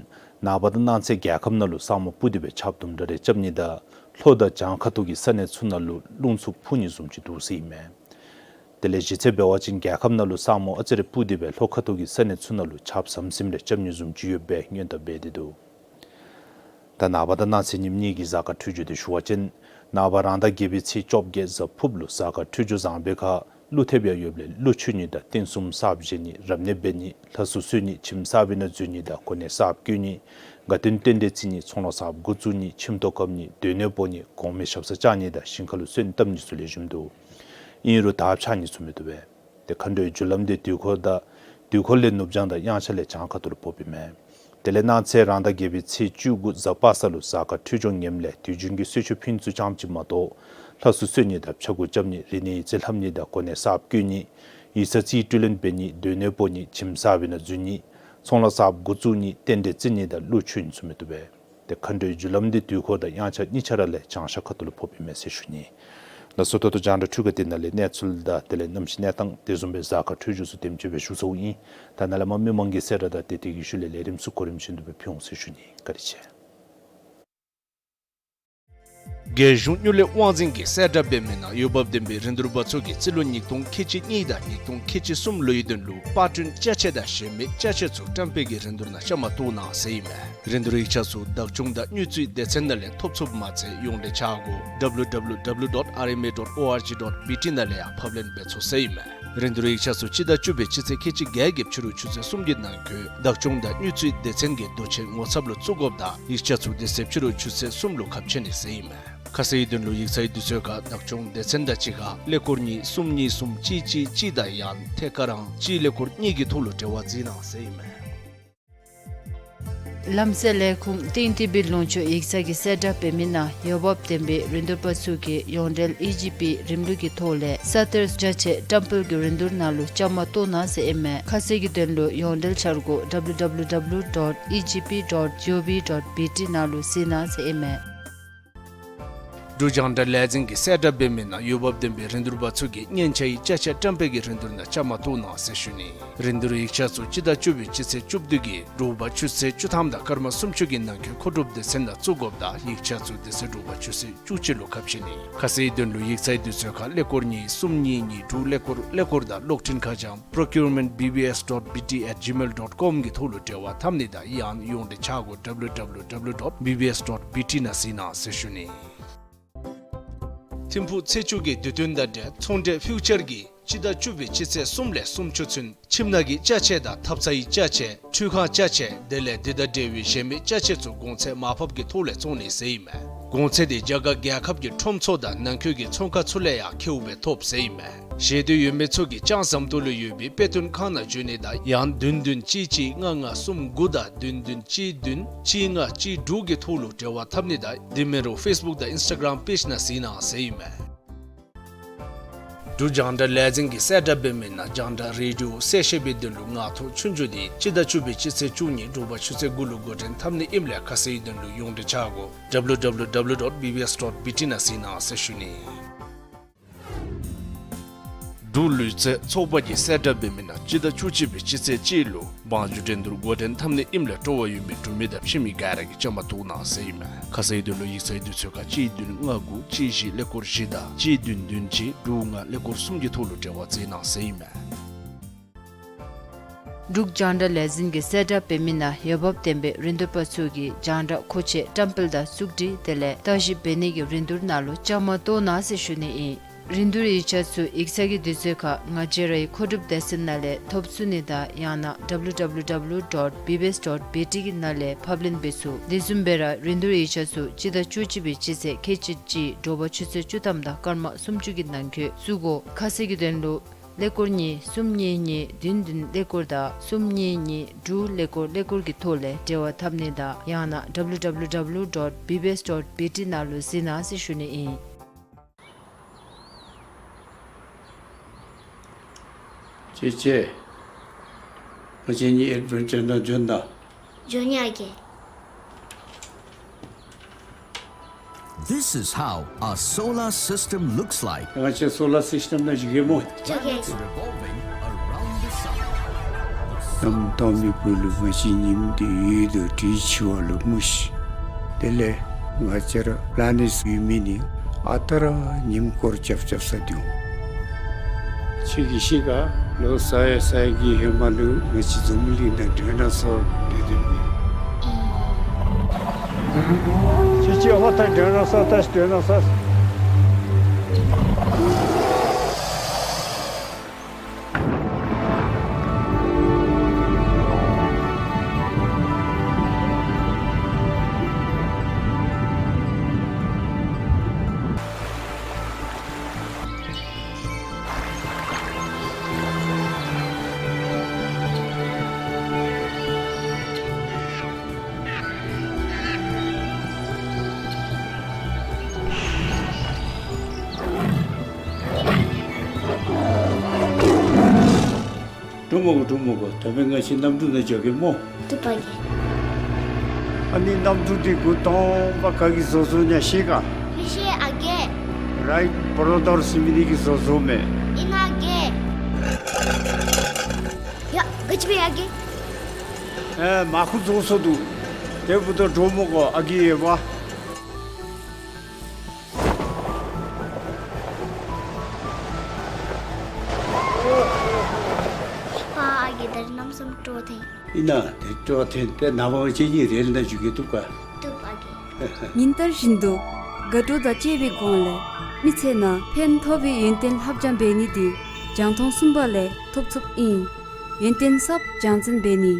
ནངས་པ་དང་གནངས་ཚེ་རྒྱལ་ཁབ་ནང་ལུ་ས་སྨུག་སྤུབས་ཏེ་སྦེ་ཆརཔ་དུམ་གྲ་རེ་རྐྱབ་ནི་དང་ལྷོ་དང་བྱང་ཁ་ཐུག་གི་ས་གནས་ཚུ་ནང་ལུ་རླུང་འཚུབ་འཕུ་ནི་བཟུམ་ཅིག་འདུག་ཟེར་ཨིན་མས། དེ་ལས་གཞེས་ཚེས་འབད་བ་ཅིན་རྒྱལ་ཁབ་ནང་ལུ་ས་སྨུག་ཨ་ཙི་རེ་སྤུབས་ཏེ་སྦེ་ལྷོ་ཁ་ཐུག་གི་ས་གནས་ཚུ་ནང་ལུ་ཆརཔ་ཟམ་ཟིམ་རེ་རྐྱབ་ནི་བཟུམ་ཅིག་ཡོདཔ་སྦེ་སྔོན་བརྡ་འབད་དེ་འདུག། ད་ནངས་པ་དང་གནངས་ཚེ་ཉིནམ་གཉིས་ཀྱི་གཟའ་སྐར་འཕྲོད་སྦྱོར་དེ་ཞུ་བ་ཅིན་ནངས་པ་རང་ཟླ་བརྒྱད་པའི་ཚེས་བཅོ་བརྒྱད་གཟའ་ཕུརཔ་ལུ་གཟའ་སྐར་འཕྲོད་སྦྱོར་བཟང་པའི་ཁར་ཀླུ་ཐེབས་ཡང་ཡོདཔ་ལས་ཀླུ་མཆོད་ནི་དང་རྟེན་གསུམ་གསརཔ་བཞེངས་ནི་རབ་གནས་འབད་ནི་ལྷ་གསོལ་གསོལ་ནི་ཁྱིམ་གསར་པའི་ནང་འཛུལ་ནི་དང་གོ་གནས་གསརཔ་བསྐོ་ནི་དགའ་སྟོན་རྟེན་འབྲེལ་བརྩི་ནི་ཚོང་ལཱ་གསརཔ་འགོ་བཙུགས་ནི་ཁྱིམ་ཐོག་བཀབ་ནི་སྡོད་གནས་སྤོ་ནི་གོང་མའི་ཞབས་སར་བཅར་ནི་དང་ཞིང་ཁ་ལུ་སོན་བཏབ་ནི་ཚུ་ལེགས་ཤོམ་འདུག། ཨིན་རུང་དར་འཕྱར་ནི་ཚུ་མི་བཏུབ་པས། ཏེ་མཁའ་འགྲོའི་རྒྱུ་ལམ་དེ་དུས་འཁོར་དང་དུས་འཁོར་ལས་ནུབ་བྱང་དང་དབྱངས་འཆར་ལས་བྱང་ཁ་ཐུག་ལུ་ཕོགཔ་ཨིན་མས། དེ་ལས་གནངས་ཚེ་རང་ཟླ་བརྒྱད་པའི་ཚེས་བཅུ་དགུ་གཟའ་པ་སངས་ལུ་གཟའ་སྐར་འཕྲོད་སྦྱོར་ངནམ་ལས་དུས་རྒྱུན་གྱི་གསོལ་མཆོད་ཕུལ་ནི་ཚུ་ཙམ་ཅིག་མ་གཏོགས་ལྷ་གསོལ་གསོལ་ནི་དང་ཕྱྭ་འགུགས་རྐྱབ་ནི་རིག་གནས་ཡིག་རྩིས་ལྷབ་ནི་དང་གོ་གནས་གསརཔ་བསྐོ་ནི་ཡིག་ཚང་རྩིས་སྤྲོད་ལེན་འབད་ནི་སྡོད་གནས་སྤོ་ནི་ཁྱིམ་གསར་པའི་ནང་འཛུལ་ནི་ཚོང་ལཱ་གསརཔ་འགོ་བཙུགས་ནི་རྟེན་འབྲེལ་བརྩི་ནི་དང་ཀླུ་མཆོད་ནི་ཚུ་མི་བཏུབ་པས། ཏེ་མཁའ་འགྲོའི་རྒྱུ་ལམ་དེ་དུས་འཁོར་དང་དབྱངས་འཆར་གཉིས་ཆ་ར་ལས་བྱང་ཤར་ཁ་ཐུག་ལུ་ཕོགཔ་ཨིན་མས་ཟེར་ཞུ་ནི། ལགས་སོ། ད་ལྟོ་རྒྱང་བསྒྲགས་འཕྲུལ་ཁང་འདི་ནང་ལས་གནས་ཚུལ་དང་དེ་ལས་གནམ་གཤིས་གནས་སྟངས་དེ་བཟུམ་སྦེ་གཟའ་སྐར་འཕྲོད་སྦྱོར་ཚུ་དེམ་ཅིག་སྦེ་ཞུ་ཚརཝ་ཨིན། ད་ནཱ་ལས་མར་མི་མང་གི་གསལ་བསྒྲགས་དང་དེ་དེ་གི་ཤུལ་ལས་ལས་རིམ་ཚུ་གོ་རིམ་བཞིན་དུ་སྦེ་ཕུལ་འོང་ཟེར་ཞུ་ནི། བཀའ་དྲིན་ཆེ། རྒྱལ་གཞུང་དངུལ་ལས་དབང་འཛིན་གྱིས་གསལ་བསྒྲགས་འབད་མི་ནང་འོས་འབབ་ལྡན་པའི་རིན་བསྡུར་པ་ཚུ་གིས་རྩིས་ལོ་ཉིས་སྟོང་ཁལ་གཅིག་གཉིས་དང་ཉིས་སྟོང་ཁལ་གཅིག་གསུམ་ལོའི་དོན་ལུ་པར་སྐྲུན་ཅ་ཆས་དང་གཞན་མི་ཅ་ཆས་ཚུ་བཀྲམ་སྤེལ་གྱི་རིན་བསྡུར་ནང་བཅའ་མར་གཏོགས་གནང་ཟེར་ཨིན་མས། རིན་བསྡུར་ཡིག་ཆ་ཚུ་བདག་སྐྱོང་དང་དངུལ་རྩིས་སྡེ་ཚན་ནང་ལས་ཐོབ་ཚུགསཔ་མ་ཚད་ཡོངས་འབྲེལ་ཆ་སྒོ་W W W dot R M A dot O R G dot B T ནང་ལས་ཡང་ཕབ་ལེན་འབད་ཚུགས་ཟེར་ཨིན་མས། རིན་བསྡུར་ཡིག་ཆ་ཚུ་སྤྱི་ཟླ་བཅུ་པའི་སྤྱི་ཚེས་ཁལ་གཅིག་བརྒྱད་ཀྱི་ཕྱི་རུ་ཆུ་ཚོད་གསུམ་གྱི་ནང་འཁོད་བདག་སྐྱོང་དང་དངུལ་རྩིས་སྡེ་ཚན་གྱི་མདོ་ཆེན་ངོ་ཚབ་ལུ་བཙུགས་དགོཔ་དང་ཡིག་ཆ་ཚུ་དེ་ཚེ་ཕྱི་རུ་ཆུ་ཚོད་གསུམ་ལུ་ཁ་ཕྱེ་ནི་ཟེར་ཨིན་མས། ཁ་གསལ་གྱི་དོན་ལུ་ཡིག་ཚང་གི་དུས་ཚོད་ཁར་བདག་སྐྱོང་སྡེ་ཚན་དང་གཅིག་ཁར་ཀླད་ཀོར་གཉིས་གསུམ་གཉིས་གསུམ་གཅིག་གཅིག་གཅིག་དང་ཡང་ཐད་ཀར་ཨང་གཅིག་ཀླད་ཀོར་གཉིས་ཀྱི་ཐོག་ལུ་འབྲེལ་བ་འཛིན་གནང་ཟེར་ཨིན་མས། ལམ་སེལ་ལས་ཁུངས་ཏིང་ཏི་བི་ལུང་ཕྱོགས་ཡིག་ཚང་གི་གསལ་བསྒྲགས་འབད་མི་ནང་འོས་འབབ་ལྡན་པའི་རིན་བསྡུར་པ་ཚུ་གིས་ཡོངས་འབྲེལ་ཨི་ཇི་པི་རིམ་ལུགས་ཀྱི་ཐོག་ལས་ས་གཏེར་ཅ་ཆས་བཀྲམ་སྤེལ་གྱི་རིན་བསྡུར་ནང་ལུ་བཅའ་མར་གཏོགས་གནང་ཟེར་ཨིན་མས། ཁ་གསལ་གྱི་དོན་ལུ་ཡོངས་འབྲེལ་འཆར་སྒོ་W W W dot E G P dot G O V dot B T ནང་ལུ་གཟིགས་གནང་ཟེར་ཨིན་མས། འབྲུག་རྒྱང་བསྒྲགས་ལས་འཛིན་གྱི་གསལ་བསྒྲགས་འབད་མི་ནང་འོས་འབབ་ལྡན་པའི་རིན་བསྡུར་པ་ཚུ་གིས་མཉེན་ཆས་ཀྱི་ཅ་ཆས་བཀྲམ་སྤེལ་གྱི་རིན་བསྡུར་ནང་བཅའ་མར་གཏོགས་གནང་ཟེར་ཞུ་ནི། རིན་བསྡུར་ཡིག་ཆ་ཚུ་སྤྱི་ཟླ་བཅུ་པའི་སྤྱི་ཚེས་བཅུ་བདུན་གྱི་དྲོ་པ་ཆུ་ཚོད་བཅུ་ཐམ་དང་སྐར་མ་སུམ་ཅུ་གི་ནང་འཁོད་མཁོ་སྒྲུབ་སྡེ་ཚན་ནང་བཙུགས་དགོཔ་དང་ཡིག་ཆ་ཚུ་དེ་ཚེ་དྲོ་པ་ཆུ་ཚོད་བཅུ་གཅིག་ལུ་ཁ་ཕྱེ་ནི། ཁ་གསལ་གྱི་དོན་ལུ་ཡིག་ཚང་གི་དུས་ཚོད་ཁར་ཀླད་ཀོར་གཉིས་གསུམ་གཉིས་གཉིས་དྲུག་ཀླད་ཀོར་ཀླད་ཀོར་དང་གློག་འཕྲིན་ཁ་བྱང་procurement B B S dot B T at gmail dot com གི་ཐོག་ལུ་འབྲེལ་བ་འཐབ་ནི་དང་ཡང་ཡོངས་འབྲེལ་འཆར་སྒོ W W W dot B B S dot B T ནང་གཟིགས་གནང་ཟེར་ཞུ་ནི། ཐིམ་ཕུག་ཚེས་བཅུ་གི་དུས་སྟོན་དང་འབྲེལ་ཚོང་འབྲེལ་ཕིའུ་ཅར་གྱིས་སྤྱི་ཟླ་བཅུ་པའི་སྤྱི་ཚེས་གསུམ་ལས་སུམ་ཅུ་ཚུན་ཁྱིམ་ནང་གི་ཅ་ཆས་དང་ཐབ་ཚང་གི་ཅ་ཆས་ཁྲུས་ཁང་ཅ་ཆས་དེ་ལས་དེ་དང་འབྲེལ་བའི་གཞན་མི་ཅ་ཆས་ཚུ་གོང་ཚད་མར་ཕབ་ཀྱི་ཐོག་ལས་བཙོང་ནི་ཟེར་ཨིན་མས། གོང་ཚད་དེ་རྒྱ་གར་རྒྱལ་ཁབ་ཀྱི་ཁྲོམ་ཚུ་དང་ནང་འཁོད་ཀྱི་ཚོང་ཁང་ཚུ་ལས་ཡང་ཁེཝ་སྦེ་ཐོབ་ཟེར་ཨིན་མས། ཞེ་འདོད་ཡོད་མི་ཚུ་གིས་ལྕང་ཟམ་ཏོག་ལུ་ཡོད་པའི་དཔེ་སྟོན་ཁང་ནང་འབྱོན་ནི་དང་ཡང་བདུན་བདུན་གཅིག་གཅིག་ལྔ་ལྔ་གསུམ་དགུ་དང་བདུན་བདུན་གཅིག་བདུན་གཅིག་ལྔ་གཅིག་དྲུག་གི་ཐོག་ལུ་འབྲེལ་བ་འཐབ་ནི་དང་དེ་མིན་རུང་ཕེསི་བུཀ་དང་ཨིནསི་ཊ་གརམ་པེཇ་ནང་གཟིགས་གནང་ཟེར་ཨིན་མས། འབྲུག་རྒྱང་བསྒྲགས་ལས་འཛིན་གྱི་གསལ་བསྒྲགས་འབད་མི་ནང་རྒྱང་བསྒྲགས་རེ་ཌི་ཡོ་གསལ་བཤད་པའི་དོན་ལུ་ངག་ཐོག་ཆོས་རྒྱུགས་དེ་སྤྱི་ཟླ་བཅུ་པའི་སྤྱི་ཚེས་བཅུ་གཉིས་དྲོ་པ་ཆུ་ཚོད་དགུ་ལུ་འགོ་འདྲེན་འཐབ་ནི་ཨིནམ་ལས་ཁ་གསལ་གྱི་དོན་ལུ་ཡོངས་འབྲེལ་འཆར་སྒོ་W W W dot B B S dot B T ནང་གཟིགས་གནང་ཟེར་ཞུ་ནི། འབྲུག་ལུས་རྩལ་ཚོགས་པ་གི་གསལ་བསྒྲགས་འབད་མི་ནང་སྤྱི་ཟླ་བཅུ་གཅིག་པའི་སྤྱི་ཚེས་གཅིག་ལུ་བང་རྒྱུགས་འགྲན་བསྡུར་འགོ་འདྲེན་འཐབ་ནི་ཨིནམ་ལས་སྤྲོ་བ་ཡོད་མི་འབྲུག་མི་དང་ཕྱི་མི་ག་ར་གིས་བཅའ་མར་གཏོགས་གནང་ཟེར་ཨིན་མས། ཁ་གསལ་གྱི་དོན་ལུ་ཡིག་ཚང་གི་དུས་ཚོད་ཁར་གཅིག་བདུན་ལྔ་དགུ་གཅིག་བཞི་ཀླད་ཀོར་བཞི་དང་གཅིག་བདུན་བདུན་གཅིག་དྲུག་ལྔ་ཀླད་ཀོར་གསུམ་གྱི་ཐོག་ལུ་འབྲེལ་བ་འཛིན་གནང་ཟེར་ཨིན་མས། འབྲུག་རྒྱང་བསྒྲགས་ལས་འཛིན་གྱི་གསལ་བསྒྲགས་འབད་མི་ནང་འོས་འབབ་ལྡན་པའི་རིན་བསྡུར་པ་ཚུ་གིས་རྒྱང་བསྒྲགས་མཁོ་ཆས་བཀྲམ་སྤེལ་དང་བཙུགས་སྒྲིག་དེ་ལས་བརྟག་ཞིབ་འབད་ནི་གི་རིན་བསྡུར་ནང་ལུ་བཅའ་མར་གཏོགས་གནང་ཟེར་ཞུ་ནི་ཨིན། རིན་བསྡུར་ཡིག་ཆ་ཚུ་ཡིག་ཚང་གི་དུས་ཚོད་ཁར་ང་བཅས་རའི་མཁོ་སྒྲུབ་སྡེ་ཚན་ནང་ལས་ཐོབ་ཚུགས་ནི་དང་ཡང་ན་W W W dot B B S dot B T གི་ནང་ལས་ཕབ་ལེན་འབད་ཚུགས། དེ་བཟུམ་སྦེ་ར་རིན་བསྡུར་ཡིག་ཆ་ཚུ་སྤྱི་ཟླ་བཅུ་གཅིག་པའི་སྤྱི་ཚེས་ཁལ་གཅིག་གཅིག་དྲོ་པ་ཆུ་ཚོད་བཅུ་ཐམ་དང་སྐར་མ་སུམ་ཅུ་གི་ནང་འཁོད་བཙུགས་དགོ། ཁ་གསལ་གྱི་དོན་ལུ་ཀླད་ཀོར་གཉིས་གསུམ་གཉིས་གཉིས་བདུན་བདུན་ཀླད་ཀོར་དང་གསུམ་གཉིས་གཉིས་དྲུག་ཀླད་ཀོར་ཀླད་ཀོར་གྱི་ཐོག་ལས་འབྲེལ་བ་འཐབ་ནི་དང་ཡང་ན་W W W dot B B S dot B T ནང་ལུ་གཟིགས་གནང་ཟེར་ཞུ་ནི་ཨིན། ཅེ་ཅེ། ང་བཅས་གཉིས་ཨེཌ་བེན་ཅར་ནང་འབྱོན་ད། འབྱོན་ཡི་ཨ་རྒས། This is how a solar system looks like. ང་བཅས་སོ་ལར་སིསི་ཊེམ་ནང་འགྱོ་གེ་སྨོ། འགྱོ་གེ། Revolving around the sun. གནམ་སྟོང་མི་བུ་ལུ་ང་བཅས་ཉིམ་དེ་ཡོད་དོ་དེ་འཆི་བ་ལུ་མུ་ཤི། དེ་ལས་ང་བཅས་ར་པི་ལེ་ནེཊ་ཡོད་མི་ནི་ཨ་རྟག་ར་ཉིམ་སྐོར་རྐྱབ་རྐྱབ་ས་འདུག། ཁྱོད་ཀྱིས་ཤེས་ག། ལོ་ས་ཡ་ས་ཡ་གི་ཧེ་མ་ལུ་ང་བཅས་འཛམ་གླིང་ནང་ཌའི་ནོ་སོར་སྡོད་སྡོདཔ་མས། ཁྱོད་ཀྱིས་ཨ་མ་ད་ཌའི་ནོ་སོར་ལྟ་ཤིག། ཌའི་ནོ་སོར། འགྲོ་མི་དགོ། འགྲོ་མི་དགོ། ད་འབདན་ང་བཅས་གནམ་གྲུ་ནང་འགྱོ་གེ་སྨོ། བཏུབ་པ་གི། ཨ་ནི་གནམ་གྲུ་འདི་འགོ་དང་པ་ག་གིས་བཟོ་བཟོཝ་ཨིན་ན་ཤེས་ག། མི་ཤེས་ཨ་རྒས། རའིཊ་བོརོ་དར་ཟེར་མི་འདི་གིས་བཟོ་བཟོཝ་མས། ཨིན་ན་ཨ་རྒས། ཡ་ག་ཅི་འབད་ཡི་ཨ་རྒས། ཨེ་མར་ཁུ་བཟོ་བཟོཝ་འདུག། དེ་འབདཝ་ད་འགྲོ་མི་དགོ་ཨ་རྒས་ཡོདཔ། ཕྱི་པ་ཨ་རྒས། ད་རིས་གནམ་མེད་ས་མེད་སྤྲོ་ཐོན། ཨིན་ན་དེ་སྤྲོ་ཐོན་ཏེ་ནངས་པ་ང་བཅས་གཉིས་རེལ་ནང་འགྱོ་གེ། བཏུབ་ག། བཏུབ་ཨ་རྒས། ཉིན་ལྟར་བཞིན་དུ་དགའ་སྤྲོ་དང་བཅས་པའི་སྒོ་ལས་མི་ཚེ་ནང་ཕན་ཐོགས་པའི་ཡོན་ཏན་ལྷབ་སྦྱང་འབད་ནི་འདི་ རྒྱང་མཐོང་གསུམ་པ་ལས་ཐོབ་ཚུགསཔ་ཨིན། ཡོན་ཏན་ཟབ་རྒྱང་འཛིན་འབད་ནི།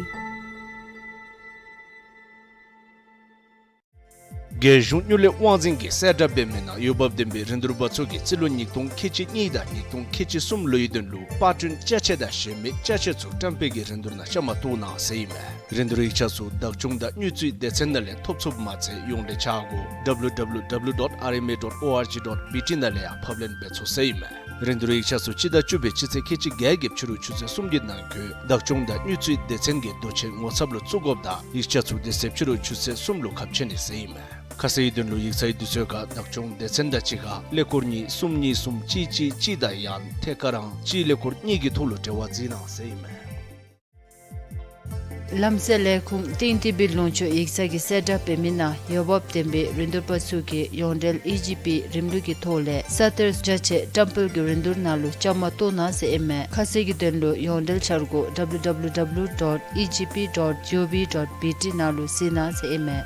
རྒྱལ་གཞུང་གཉོར་ལས་དབང་འཛིན་གྱིས་གསལ་བསྒྲགས་འབད་མི་ནང་འོས་འབབ་ལྡན་པའི་རིན་བསྡུར་པ་ཚུ་གིས་རྩིས་ལོ་ཉིས་སྟོང་ཁལ་གཅིག་གཉིས་དང་ཉིས་སྟོང་ཁལ་གཅིག་གསུམ་ལོའི་དོན་ལུ་པར་སྐྲུན་ཅ་ཆས་དང་གཞན་མི་ཅ་ཆས་ཚུ་བཀྲམ་སྤེལ་གྱི་རིན་བསྡུར་ནང་བཅའ་མར་གཏོགས་གནང་ཟེར་ཨིན་མས། རིན་བསྡུར་ཡིག་ཆ་ཚུ་བདག་སྐྱོང་དང་དངུལ་རྩིས་སྡེ་ཚན་ནང་ལས་ཐོབ་ཚུགསཔ་མ་ཚད་ཡོངས་འབྲེལ་འཆར་སྒོ་W W W dot R M A dot O R G dot B T ནང་ལས་ཡང་ཕབ་ལེན་འབད་ཚུགས་ཟེར་ཨིན་མས། རིན་བསྡུར་ཡིག་ཆ་ཚུ་སྤྱི་ཟླ་བཅུ་པའི་སྤྱི་ཚེས་ཁལ་གཅིག་བརྒྱད་ཀྱི་ཕྱི་རུ་ཆུ་ཚོད་གསུམ་གྱི་ནང་འཁོད་བདག་སྐྱོང་དང་དངུལ་རྩིས་སྡེ་ཚན་གྱི་རྡོ་གཅལ་ངོ་ཚབ་ལུ་བཙུགས་དགོཔ་དང་ཡིག་ཆ་ཚུ་དེ་ཚེ་ཕྱི་རུ་ཆུ་ཚོད་གསུམ་ལུ་ཁ་ཕྱེ་ནི་ཟེར་ཨིན་མས། ཁ་གསལ་གྱི་དོན་ལུ་ཡིག་ཚང་གི་དུས་ཚོད་ཁར་བདག་སྐྱོང་སྡེ་ཚན་དང་གཅིག་ཁར་ཀླད་ཀོར་གཉིས་གསུམ་གཉིས་གསུམ་གཅིག་གཅིག་གཅིག་དང་ཡང་ཐད་ཀར་ཨང་གཅིག་ཀླད་ཀོར་གཉིས་ཀྱི་ཐོག་ལུ་འབྲེལ་བ་འཛིན་གནང་ཟེར་ཨིན་མས། ལམ་སེལ་ལས་ཁུངས་ཏིང་ཏི་བི་ལུང་ཕྱོགས་ཡིག་ཚང་གིས་གསལ་བསྒྲགས་འབད་མི་ནང་འོས་འབབ་ལྡན་པའི་རིན་བསྡུར་པ་ཚུ་གིས་ཡོངས་འབྲེལ་ཨི་ཇི་པི་རིམ་ལུགས་ཀྱི་ཐོག་ལས་ས་གཏེར་ཅ་ཆས་བཀྲམ་སྤེལ་གྱི་རིན་བསྡུར་ནང་ལུ་བཅའ་མར་གཏོགས་གནང་ཟེར་ཨིན་མས། ཁ་གསལ་གྱི་དོན་ལུ་ཡོངས་འབྲེལ་འཆར་སྒོ་W W W dot E G P dot G O V dot B T ནང་ལུ་གཟིགས་གནང་ཟེར་ཨིན་མས།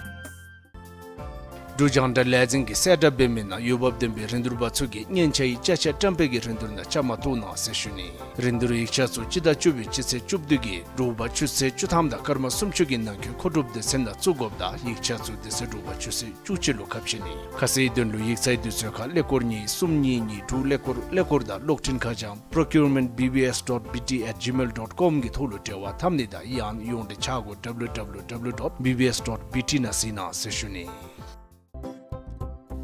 འབྲུག་རྒྱང་བསྒྲགས་ལས་འཛིན་གྱིས་གསལ་བསྒྲགས་འབད་མི་ནང་འོས་འབབ་ལྡན་པའི་རིན་བསྡུར་པ་ཚུ་གིས་མཉེན་ཆས་ཀྱི་ཅ་ཆས་བཀྲམ་སྤེལ་གྱི་རིན་བསྡུར་ནང་བཅའ་མར་གཏོགས་གནང་ཟེར་ཞུ་ནི། རིན་བསྡུར་ཡིག་ཆ་ཚུ་སྤྱི་ཟླ་བཅུ་པའི་སྤྱི་ཚེས་བཅུ་བདུན་གྱི་དྲོ་པ་ཆུ་ཚོད་བཅུ་ཐམ་དང་སྐར་མ་སུམ་ཅུ་གི་ནང་འཁོད་མཁོ་སྒྲུབ་སྡེ་ཚན་ནང་བཙུགས་དགོཔ་དང་ཡིག་ཆ་ཚུ་དེ་ཚེ་དྲོ་པ་ཆུ་ཚོད་བཅུ་གཅིག་ལུ་ཁ་ཕྱེ་ནི། ཁ་གསལ་དོན་ལུ་ཡིག་ཚང་གི་དུས་ཚོད་ཁར་ཀླད་ཀོར་གཉིས་གསུམ་གཉིས་གཉིས་དྲུག་ཀླད་ཀོར་ཀླད་ཀོར་དང་གློག་འཕྲིན་ཁ་བྱང་procurement B B S dot B T at gmail dot com གི་ཐོག་ལུ་འབྲེལ་བ་འཐབ་ནི་དང་ཡང་ཡོངས་འབྲེལ་འཆར་སྒོ་W W W dot B B S dot B T ནང་གཟིགས་གནང་ཟེར་ཞུ་ནི།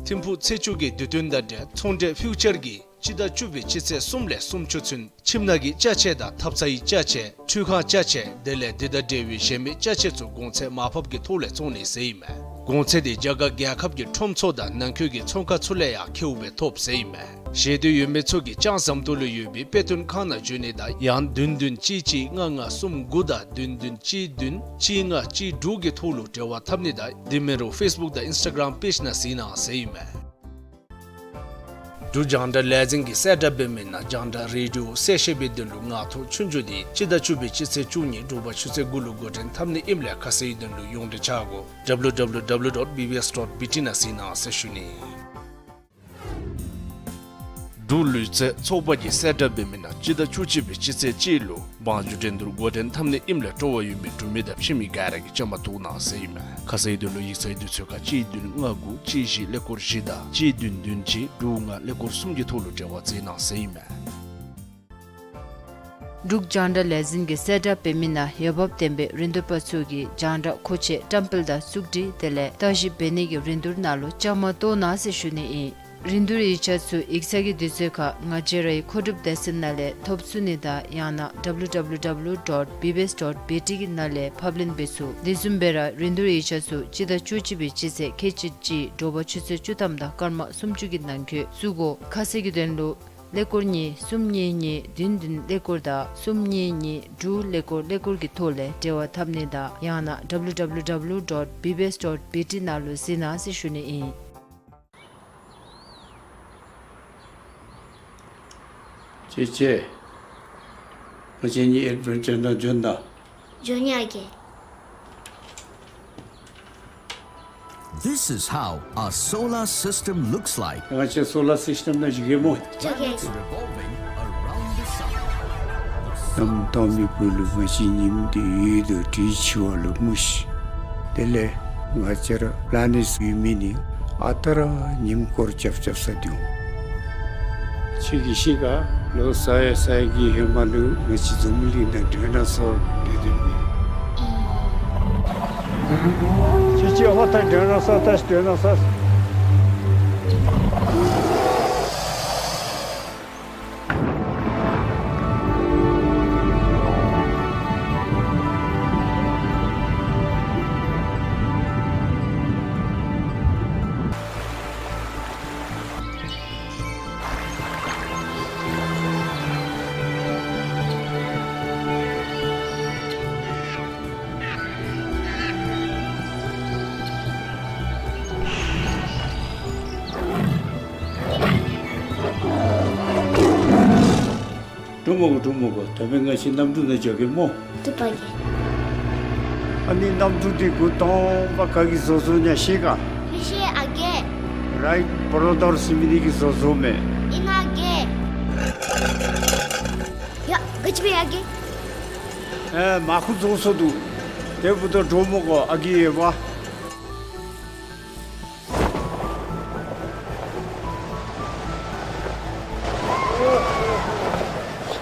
ཐིམ་ཕུག་ཚེས་བཅུ་གི་དུས་སྟོན་དང་འབྲེལ་ཚོང་འབྲེལ་ཕིའུ་ཅར་གྱིས་སྤྱི་ཟླ་བཅུ་པའི་སྤྱི་ཚེས་གསུམ་ལས་སུམ་ཅུ་ཚུན་ཁྱིམ་ནང་གི་ཅ་ཆས་དང་ཐབ་ཚང་གི་ཅ་ཆས་འཕྲུལ་ཁང་ཅ་ཆས་དེ་ལས་དེ་དང་འབྲེལ་བའི་གཞན་མི་ཅ་ཆས་ཚུ་གོང་ཚད་མར་ཕབ་ཀྱི་ཐོག་ལས་བཙོང་ནི་ཟེར་ཨིན་མས། གོང་ཚད་དེ་རྒྱ་གར་རྒྱལ་ཁབ་ཀྱི་ཁྲོམ་ཚུ་དང་ནང་འཁོད་ཀྱི་ཚོང་ཁང་ཚུ་ལས་ཡང་ཁེཝ་སྦེ་ཐོབ་ཟེར་ཨིན་མས། ཤེས་འདོད་ཡོད་མི་ཚུ་གིས་ལྕང་ཟམ་ཏོག་ལུ་ཡོད་པའི་དཔེ་སྟོན་ཁང་ནང་འབྱོན་ནི་དང་ཡང་བདུན་བདུན་གཅིག་གཅིག་ལྔ་ལྔ་གསུམ་དགུ་དང་བདུན་བདུན་གཅིག་བདུན་གཅིག་ལྔ་གཅིག་དྲུག་གི་ཐོག་ལུ་འབྲེལ་བ་འཐབ་ནི་དང་དེ་མིན་རུང་ཕེསི་བུཀ་དང་ཨིནསི་ཊ་གརམ་པེཇ་ནང་གཟིགས་གནང་ཟེར་ཨིན་མས། འབྲུག་རྒྱང་བསྒྲགས་ལས་འཛིན་གྱིས་གསལ་བསྒྲགས་འབད་མི་ནང་རྒྱང་བསྒྲགས་རེ་ཌི་ཡོ་གསལ་བཤད་པའི་དོན་ལུ་ངག་ཐོག་ཆོས་རྒྱུགས་དེ་སྤྱི་ཟླ་བཅུ་པའི་སྤྱི་ཚེས་བཅུ་གཉིས་དྲོ་པ་ཆུ་ཚོད་དགུ་ལུ་འགོ་འདྲེན་འཐབ་ནི་ཨིནམ་ལས་ཁ་གསལ་དོན་ལུ་ཡོངས་འབྲེལ་འཆར་སྒོ་W W W dot B B S dot B T ནང་གཟིགས་གནང་ཟེར་ཞུ་ནི། འབྲུག་ལུས་རྩལ་ཚོགས་པ་གིས་གསལ་བསྒྲགས་འབད་མི་ནང་སྤྱི་ཟླ་བཅུ་གཅིག་པའི་སྤྱི་ཚེས་གཅིག་ལུ་བང་རྒྱུགས་འགྲན་བསྡུར་འགོ་འདྲེན་འཐབ་ནི་ཨིནམ་ལས་སྤྲོ་བ་ཡོད་མི་འབྲུག་མི་དང་ཕྱི་མི་ག་ར་གིས་བཅའ་མར་གཏོགས་གནང་ཟེར་ཨིན་མས། ཁ་གསལ་དོན་ལུ་ཡིག་ཚང་གི་དུས་ཚོད་ཁར་གཅིག་བདུན་ལྔ་དགུ་གཅིག་བཞི་ཀླད་ཀོར་བཞི་དང་གཅིག་བདུན་བདུན་གཅིག་དྲུག་ལྔ་ཀླད་ཀོར་གསུམ་གྱི་ཐོག་ལུ་འབྲེལ་བ་འཛིན་གནང་ཟེར་ཨིན་མས། འབྲུག་རྒྱང་བསྒྲགས་ལས་འཛིན་གྱིས་གསལ་བསྒྲགས་འབད་མི་ནང་འོས་འབབ་ལྡན་པའི་རིན་བསྡུར་པ་ཚུ་གིས་རྒྱང་བསྒྲགས་མཁོ་ཆས་བཀྲམ་སྤེལ་དང་བཙུགས་སྒྲིག་དེ་ལས་བརྟག་ཞིབ་འབད་ནི་གི་རིན་བསྡུར་ནང་ལུ་བཅའ་མར་གཏོགས་གནང་ཟེར་ཞུ་ནི་ཨིན། རིན་བསྡུར་ཡིག་ཆ་ཚུ་ཡིག་ཚང་གི་དུས་ཚོད་ཁར་ང་བཅས་རའི་མཁོ་སྒྲུབ་སྡེ་ཚན་ནང་ལས་ཐོབ་ཚུགས་ནི་དང་ཡང་ན་W W W dot B B S dot B T གི་ནང་ལས་ཕབ་ལེན་འབད་ཚུགས། དེ་བཟུམ་སྦེ་ར་རིན་བསྡུར་ཡིག་ཆ་ཚུ་སྤྱི་ཟླ་བཅུ་གཅིག་པའི་སྤྱི་ཚེས་ཁལ་གཅིག་གཅིག་དྲོ་པ་ཆུ་ཚོད་བཅུ་ཐམ་དང་སྐར་མ་སུམ་ཅུ་གི་ནང་འཁོད་བཙུགས་དགོ། ཁ་གསལ་གྱི་དོན་ལུ་ཀླད་ཀོར་གཉིས་གསུམ་གཉིས་གཉིས་བདུན་བདུན་ཀླད་ཀོར་དང་གསུམ་གཉིས་གཉིས་དྲུག་ཀླད་ཀོར་ཀླད་ཀོར་གྱི་ཐོག་ལས་འབྲེལ་བ་འཐབ་ནི་དང་ཡང་ན་W W W dot B B S dot B T ནང་ལུ་གཟིགས་གནང་ཟེར་ཞུ་ནི་ཨིན། ཅེ་ཅེ། ང་བཅས་གཉིས་ཨེཌ་བེན་ཅར་ནང་འབྱོན་ད། འབྱོན་ཡི་ཨ་རྒས། This is how a solar system looks like. ང་བཅས་སོ་ལར་སིསི་ཊམ་ནང་འགྱོ་གེ་སྨོ། འགྱོ་གེ། Revolving around the sun. གནམ་སྟོང་མི་བུ་ལུ་ང་བཅས་ཉིམ་དེ་ཡོད་དོ་དྲི་ཆུ་བ་ལུ་མུ་ཤི། དེ་ལས་ང་བཅས་ར་པི་ལ་ནེཊ་ཡོད་མི་ནི་ཨ་རྟག་ར་ཉིམ་སྐོར་རྐྱབ་རྐྱབ་ས་འདུག། ཁྱོད་ཀྱིས་ཤེས་ག། ལོ་ས་ཡ་ས་ཡ་གི་ཧེ་མ་ལུ་ང་བཅས་འཛམ་བུ་གླིང་ནང་ཌའི་ནོ་སོར་སྡོད་སྡོདཔ་མས། ཁྱོད་ཀྱིས་ཨ་མ་ད་ཌའི་ནོ་སོར་ད་ཅི་ཌའི་ནོ་སོར། འགྲོ་མི་དགོ། འགྲོ་མི་དགོ། ད་འབདན་ང་བཅས་གནམ་གྲུ་ནང་འགྱོ་གེ་སྨོ། འགྲུབ་པ་གི། ཨ་ནི་གནམ་གྲུ་འདི་འགོ་དང་པ་ག་གིས་བཟོ་བཟོཝ་ཨིན་ན་ཤེས་ག། མི་ཤེས་ཨ་རྒས། རའིཊ་བོརོ་དར་ཟེར་མི་འདི་གིས་བཟོ་བཟོཝ་མས། ཨིན་ན་ཨ་རྒས། ཨ་ཅི་སྦེ་ཨ་རྒས། ཨེ་མར་ཁུ་རྫོགས་སོ་འདུག། དེ་འབདཝ་ད་འདྲོག་མི་དགོ། ཨ་རྒས་ཡོད་པ།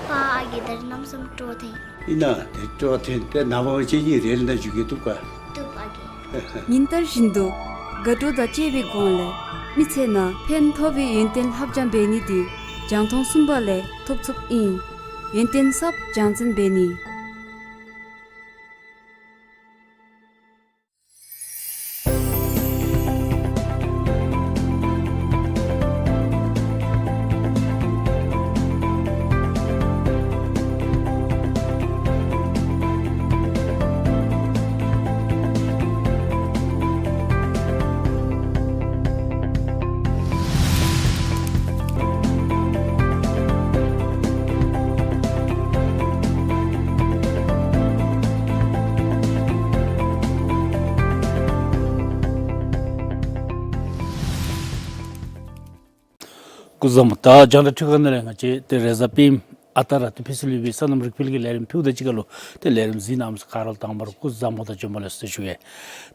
ཨ་རྒས་ད་རིས་གནམ་མེད་ས་མེད་སྤྲོ་བ་ཐོན། ཨིན་ན། དེ་སྤྲོ་བ་ཐོན་ཏེ་ནངས་པ་ཁྱེད་གཉིས་རེལ་ནང་འཛུལ་གེ་བཏུབ་ག། བཏུབ་ཨ་རྒས། ཉིན་ལྟར་བཞིན་དུ་དགའ་སྤྲོ་དང་བཅས་པའི་སྒོ་ལས་མི་ཚེ་ནང་ཕན་ཐོགས་པའི་ཡོན་ཏན་ལྷབ་སྦྱང་འབད་ནི་འདི་རྒྱང་མཐོང་གསུམ་པ་ལས་ཐོབ་ཚུགསཔ་ཨིན། ཡོན་ཏན་གསརཔ་སྦྱང་བརྩོན་འབད་ནི། སྐུ་གཟུགས་བཟང་པོ། ད་རྒྱང་བསྒྲགས་ཁང་ནང་ལས་ང་བཅས་ཏེ་རེས་གཟའ་སྤེནམ་ཨ་རྟག་ར་ཏེ་ཕུལ་སྲོལ་ཡོད་པའི་སོ་ནམ་རིག་པའི་གི་ལས་རིམ་ཕུལཝ་ད་གཅིག་ཁར་ལུ་ཏེ་ལས་རིམ་གཟིགས་གནང་མི་ག་ར་ལུ་དང་པ་ར་སྐུ་གཟུགས་བཟང་པོ་དང་བྱོན་པ་ལེགས་སོ་ཞུ་གེ།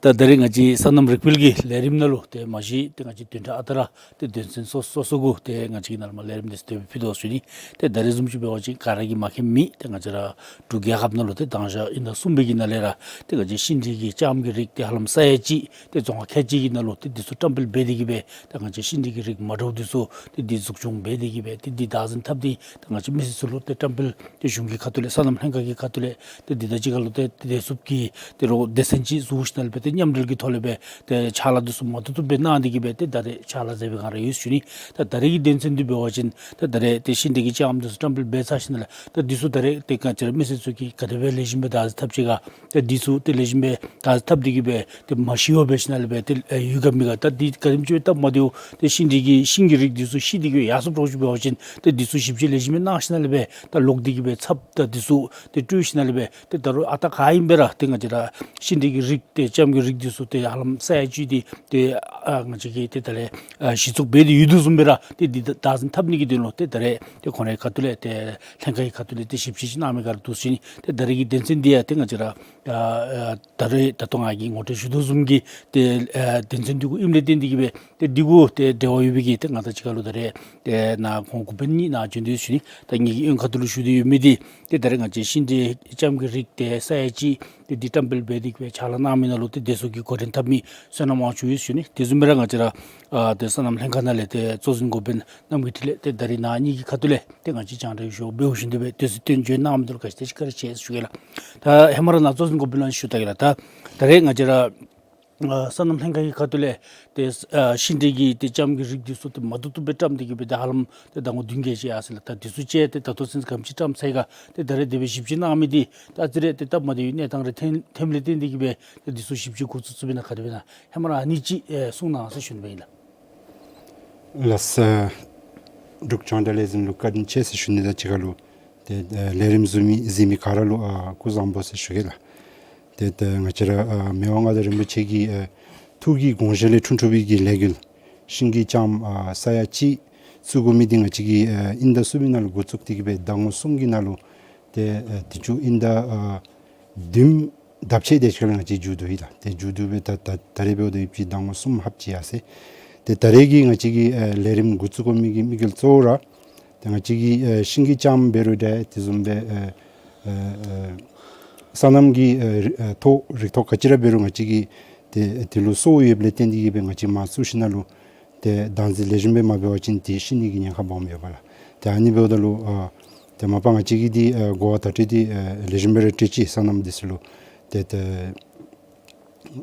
ད་ད་རིས་ང་བཅས་སོ་ནམ་རིག་པའི་གི་ལས་རིམ་ནང་ལུ་ཏེ་མ་གཞི་ཏེ་ང་བཅས་བདུན་ཕྲག་ཨ་རྟག་ར་ཏེ་དོན་ཚན་སོ་སོ་སོ་གུ་ཏེ་ང་བཅས་ཀྱིས་ནཱ་ལས་མར་ལས་རིམ་འདི་ཚུ་ཏེ་ཕུལ་དོ་ཞུ་ནི། ཏེ་ད་རེས་བཟུམ་ཅིག་འབད་བ་ཅིན་ག་ར་གིས་མ་མཁྱེན་མི་ཏེ་ང་བཅས་ར་འབྲུག་རྒྱལ་ཁབ་ནང་ལུ་ཏེ་དང་ཞག་དབྱིན་ཟླ་གསུམ་པའི་གི་ནང་ལས་ར་ཏེ་ང་བཅས་ཤིང་འབྲས་ཀྱི་ལྕངམ་གྱི་རིགས་ཏེ་ཧ་ལམ་ས་ཡ་གཅིག་ཏེ་རྫོང་ཁག་ཁལ་གཅིག་གི་ནང་ལུ་ཏེ་འདི་ཚུ་བཀྲམ་སྤེལ་འབད་དེ་གི་སྦེ་ཏེ་ང་བཅས་ཤིང་འབྲས་ཀྱི་རིགས་མ་འདྲཝ་འདི་ཚུ་ཏེ་འདི་འཛུགས་སྐྱོང་འབད་དེ་གི་སྦེ་ཏེ་འདི་བདག་འཛིན་འཐབ་སྟེ་ཏེ་ང་བཅས་མི་སེར་ཚུ་ལུ་ཏེ་བཀྲམ་སྤེལ་ཏེ་གཞུང་གི་ཁ་ཐུག་ལས་སོ་ནམ་ལྷན་ཁག་གི་ཁ་ཐུག་ལས་ཏེ་འདི་དང་གཅིག་ཁར་ལུ་ཏེ་ཏེ་བདེ་སྲུངཔ་གི་ཏེ་རོགས་སྡེ་ཚན་ཅིག་བཙུགས་ཞིནམ་ལས་སྦེ་ཏེ་མཉམ་འབྲེལ་གྱི་ཐོག་ལས་སྦེ་ཏེ་ཕྱག་ལཱ་འདི་ཚུ་མ་ཐུབ་ཐུབ་སྦེ་གནང་སྟེ་གི་སྦེ་ཏེ་ད་རེས་ཕྱག་ལཱ་མཛད་པའི་སྒང་ར་ཡོད་ཞུ་ནི། ད་ད་རེས་ཀྱི་དོན་ཚན་འདི་འབད་བ་ཅིན་ད་ད་རེས་ཏེ་ཤིང་འབྲས་ཀྱི་ལྕངམ་འདི་ཚུ་བཀྲམ་སྤེལ་འབད་ཚར་ཞིནམ་ལས་ད་འདི་ཚུ་ད་རེས་ཏེ་ག་ཅི་ར་མི་སེར་ཚུ་གིས་ག་དེ་སྦེ་ལེགས་ཤོམ་སྦེ་བདག་འཛིན་འཐབ་ཅི་ག། ད་འདི་ཚུ་ཏེ་ལེགས་ཤོམ་སྦེ་བདག་འཛིན་འཐབ་སྟེ་གི་སྦེ་ཏེ་མ་ཤི་བར་འབད་ཞིནམ་ལས་སྦེ་ཏེ་ཨེ་ཡུལ་ག་མི་ག་ད་འདི་ག་དེམ་ཅིག་སྦེ་སྟབས་མ་བདེཝ་ཏེ་ཤིང་འབྲས་ཀྱི་ཤིང་གི་རིགས་འདི་ཚུ་ཤི་སྟེ་གི་སྦེ་ཡར་སོངམ་འདྲཝ་ཅིག་འབད་བ་ཅིན་ད་འདི་ཚུ་ཞིབ་དཔྱད་ལེགས་ཤོམ་སྦེ་གནང་ཞིནམ་ལས་སྦེ་ད་ལོག་སྟེ་གི་སྦེ་ཚབ་ད་འདི་ཚུ་ཏེ་སྤྲོད་ཞིནམ་ལས་སྦེ་ཏེ་ད་རུང་ཨ་རྟག་ག་ཨིན་པས་ར་ཏེ་ང་བཅས་ར་ཤིང་འབྲས་ཀྱི་རིགས་ཏེ་ལྕངམ་གྱི་རིགས་འདི་ཚུ་ཏེ་ཧ་ལམ་ས་ཡ་གཅིག་འདི་ཏེ་ཨ་ང་བཅས་ཀྱིས་ཏེ་ད་རེས་ཨ་གཞི་བཙུགས་འབད་དེ་ཡོད་དོ་བཟུམ་སྦེ་ར་ཏེ་འདི་བདག་འཛིན་འཐབ་ནི་གི་དོན་ལུ་ཏེ་ད་རེས་ཏེ་ཁོང་རའི་ཁ་ཐུག་ལས་ཏེ་ལྷན་ཁག་གི་ཁ་ཐུག་ལས་ཏེ་ཞིབ་དཔྱད་ཅིག་གནང་མི་ག་ར་འདུག་ཟེར་ཞུ་ནི། ཏེ་ད་རེས་ཀྱི་དོན་ཚན་འདི་ཡང་ཏེ་ང་བཅས་ར་ཨ་ཨ་ད་རེས་ད་ལྟོ་ང་གིས་ངོ་སྤྲོད་ཞུ་དོ་བཟུམ་གྱི་ཏེ་ཨ་དོན་ཚན་འདི་གུ་ཨིནམ་ལས་བརྟེན་ཏེ་གི་སྦེ་ཏེ་འདི་གུ་ཏེ་འབྲེལ་བ་ཡོད་པའི་གི་ཏེ་ང་དང་གཅིག་ཁར་ལུ་ད་རེས་ཏེ་ནཱ་ཁོང་འགོ་དཔོན་གཉིས་ནཱ་བྱོན་ཏེ་ཡོད་ཞུ་ནི། ད་ངེ་གི་གཡོན་ཁ་ཐུག་ལུ་བཞུགས་ཏེ་ཡོད་མི་འདི་ཏེ་ད་རེས་ང་བཅས་ཤིང་འབྲས་ལྕངམ་གྱི་རིགས་ཏེ་ས་ཡ་གཅིག་ཏེ་འདི་བཀྲམ་སྤེལ་འབད་དེ་གི་སྦེ་ཕྱག་ལཱ་གནང་མི་ནང་ལུ་ཏེ་བདེ་སྲུངཔ་གི་འགོ་འདྲེན་འཐབ་མི་བསོད་ནམས་དབང་ཕྱུག་ཡོད་ཞུ་ནི། དེ་བཟུམ་སྦེ་ར་ང་བཅས་ར་ཨ་ཏེ་སོ་ནམ་ལྷན་ཁག་ནང་ལས་ཏེ་གཙོ་འཛིན་འགོ་དཔོན་རྣམ་རྒྱལ་འཕྲིན་ལས་ཏེ་ད་རེས་ནཱ་གཉིས་ཀྱི་ཁ་ཐུག་ལས་ཏེ་ང་བཅས་རྒྱང་བསྒྲགས་ཞུ་བ་འབདཝ་བཞིན་དུ་སྦེ་དུས་ཚོད་བཏོན་བྱོན་གནང་མི་འདི་ལུ་བཀའ་དྲིན་ཆེ་ཞུ་གེ་ལགས། ད་ཧེ་མ་ར་ནཱ་གཙོ་འཛིན་འགོ་དཔོན་ལུ་ཞུ་ད་གེ་ལགས། ད་ད་རེས་ང་བཅས་ར་ཨ་སོ་ནམ་ལྷན་ཁག་གི་ཁ་ཐུག་ལས་ཏེ་ཨ་ཤིང་འབྲས་ཀྱི་ཏེ་ལྕངམ་གྱི་རིགས་འདི་ཚུ་ཏེ་མ་བཏུབ་བཏུབ་སྦེ་བཀྲམ་སྟེ་གི་སྦེ་ཏེ་ཧ་ལམ་ཏེ་ཟླ་ངོ་བདུན་བརྒྱད་ཅིག་ཡར་སོ་ཡི་ལགས། ད་འདི་ཚུ་ཅིག་ཏེ་ད་ལྟོ་ཚུན་ག་དེམ་ཅིག་བཀྲམ་ཚར་ཡི་ག། ཏེ་ད་རེས་དེ་སྦེ་ཞིབ་དཔྱད་གནང་མི་འདི་ད་ཨ་ཙི་རེ་ཏེ་སྟབས་མ་བདེ་བའི་གནས་སྟངས་རེ་ཐོན་ཐོནམ་ལས་བརྟེན་ཏེ་གི་སྦེ་ཏེ་འདི་ཚུ་ཞིབ་དཔྱད་འགོ་བཙུགས་བཙུགསཔ་ཨིན་ན་ག་དེ་སྦེ་ཨིན་ན། ཧེ་མ་ར་ཨ་ནི་ཅིག་ཨེ་གསུང་གནང་ཟེར་ཞུ་ནི་སྦེ་ཨིན་ལགས། ལགས་སོ། འབྲུག་རྒྱང་བསྒྲགས་ལས་འཛིན་ལུ་བཀའ་དྲིན་ཆེ་ཟེར་ཞུ་ནི་དང་གཅིག་ཁར་ལུ་ཏེ་ཨ་ལས་རིམ་གཟིགས་མི་གཟིགས་མི་ག་ར་ལུ་ཨ་སྐུ་གཟུགས་བཟང་པོ་ཟེར་ཞུ་གེ་ལགས། ཏེ་ཏེ་ང་བཅས་ར་ཨ་མི་དབང་མངའ་བདག་རིན་པོ་ཆེ་གི་ཨ་ཐུགས་ཀྱི་དགོངས་བཞེད་ལས་འཁྲུངས་འཁྲུངས་པའི་གི་ལས་འགུལ་ཤིང་གི་ལྕངམ་ཨ་ས་ཡ་གཅིག་བཙུགས་དགོ་མི་འདི་ང་བཅས་ཀྱིས་ཨ་དབྱིན་ཟླ་གསུམ་པའི་ནང་ལུ་འགོ་བཙུགས་ཏེ་གི་སྦེ་ཟླ་ངོ་གསུམ་གྱི་ནང་ལུ་ཏེ་ཨ་དེ་ཚུ་དབྱིན་ཟླ་ཨ་བདུན་ཟླཝ་ཕྱེད་དེ་ཅིག་ཁར་ལུ་ང་བཅས་མཇུག་བསྡུ་ཡི་ལགས། ཏེ་མཇུག་བསྡུ་སྦེ་ད་ད་ད་རེས་འབདཝ་ད་ཡོདཔ་ཅིག་ཟླ་ངོ་གསུམ་ལྷགཔ་ཅིག་ཡར་སོ་ཡི། ཏེ་ད་རེས་ཀྱི་ང་བཅས་ཀྱི་ཨ་ལས་རིམ་འགོ་བཙུགས་དགོ་མི་གི་དམིགས་ཡུལ་གཙོ་བོ་ར་ཏེ་ང་བཅས་ཀྱིས་ཨ་ཤིང་གི་ལྕངམ་འབད་རུང་འདྲ་དེ་བཟུམ་སྦེ་ཨ་ཨ་ཨ་སོ་ནམ་གྱི་ཨ་རི་ཨ་ཐོག་རིགས་ཐོག་ག་ཅི་ར་འབད་རུང་ང་བཅས་ཀྱིས་ཏེ་དེ་ལུ་སོ་ཡོདཔ་ལས་བརྟེན་ཏེ་གི་སྦེ་ང་བཅས་མར་བཙུགས་ཞིནམ་ལས་ཏེ་བདག་འཛིན་ལེགས་ཤོམ་སྦེ་མ་འབད་བ་ཅིན་ཏེ་ཤི་ནི་གི་ཉེན་ཁ་སྦོམ་ཡོད་པས་ལགས། ཏེ་ཨ་ནི་འབདཝ་ད་ལུ་ཨ་ཏེ་མ་པ་ང་བཅས་ཀྱིས་འདི་ཨ་གོ་བ་བརྡ་སྤྲོད་འདི་ཨ་ལེགས་ཤོམ་སྦེ་ར་སྤྲོད་ཅི། སོ་ནམ་འདི་ཚུ་ལུ་ཏེ་ཏེ་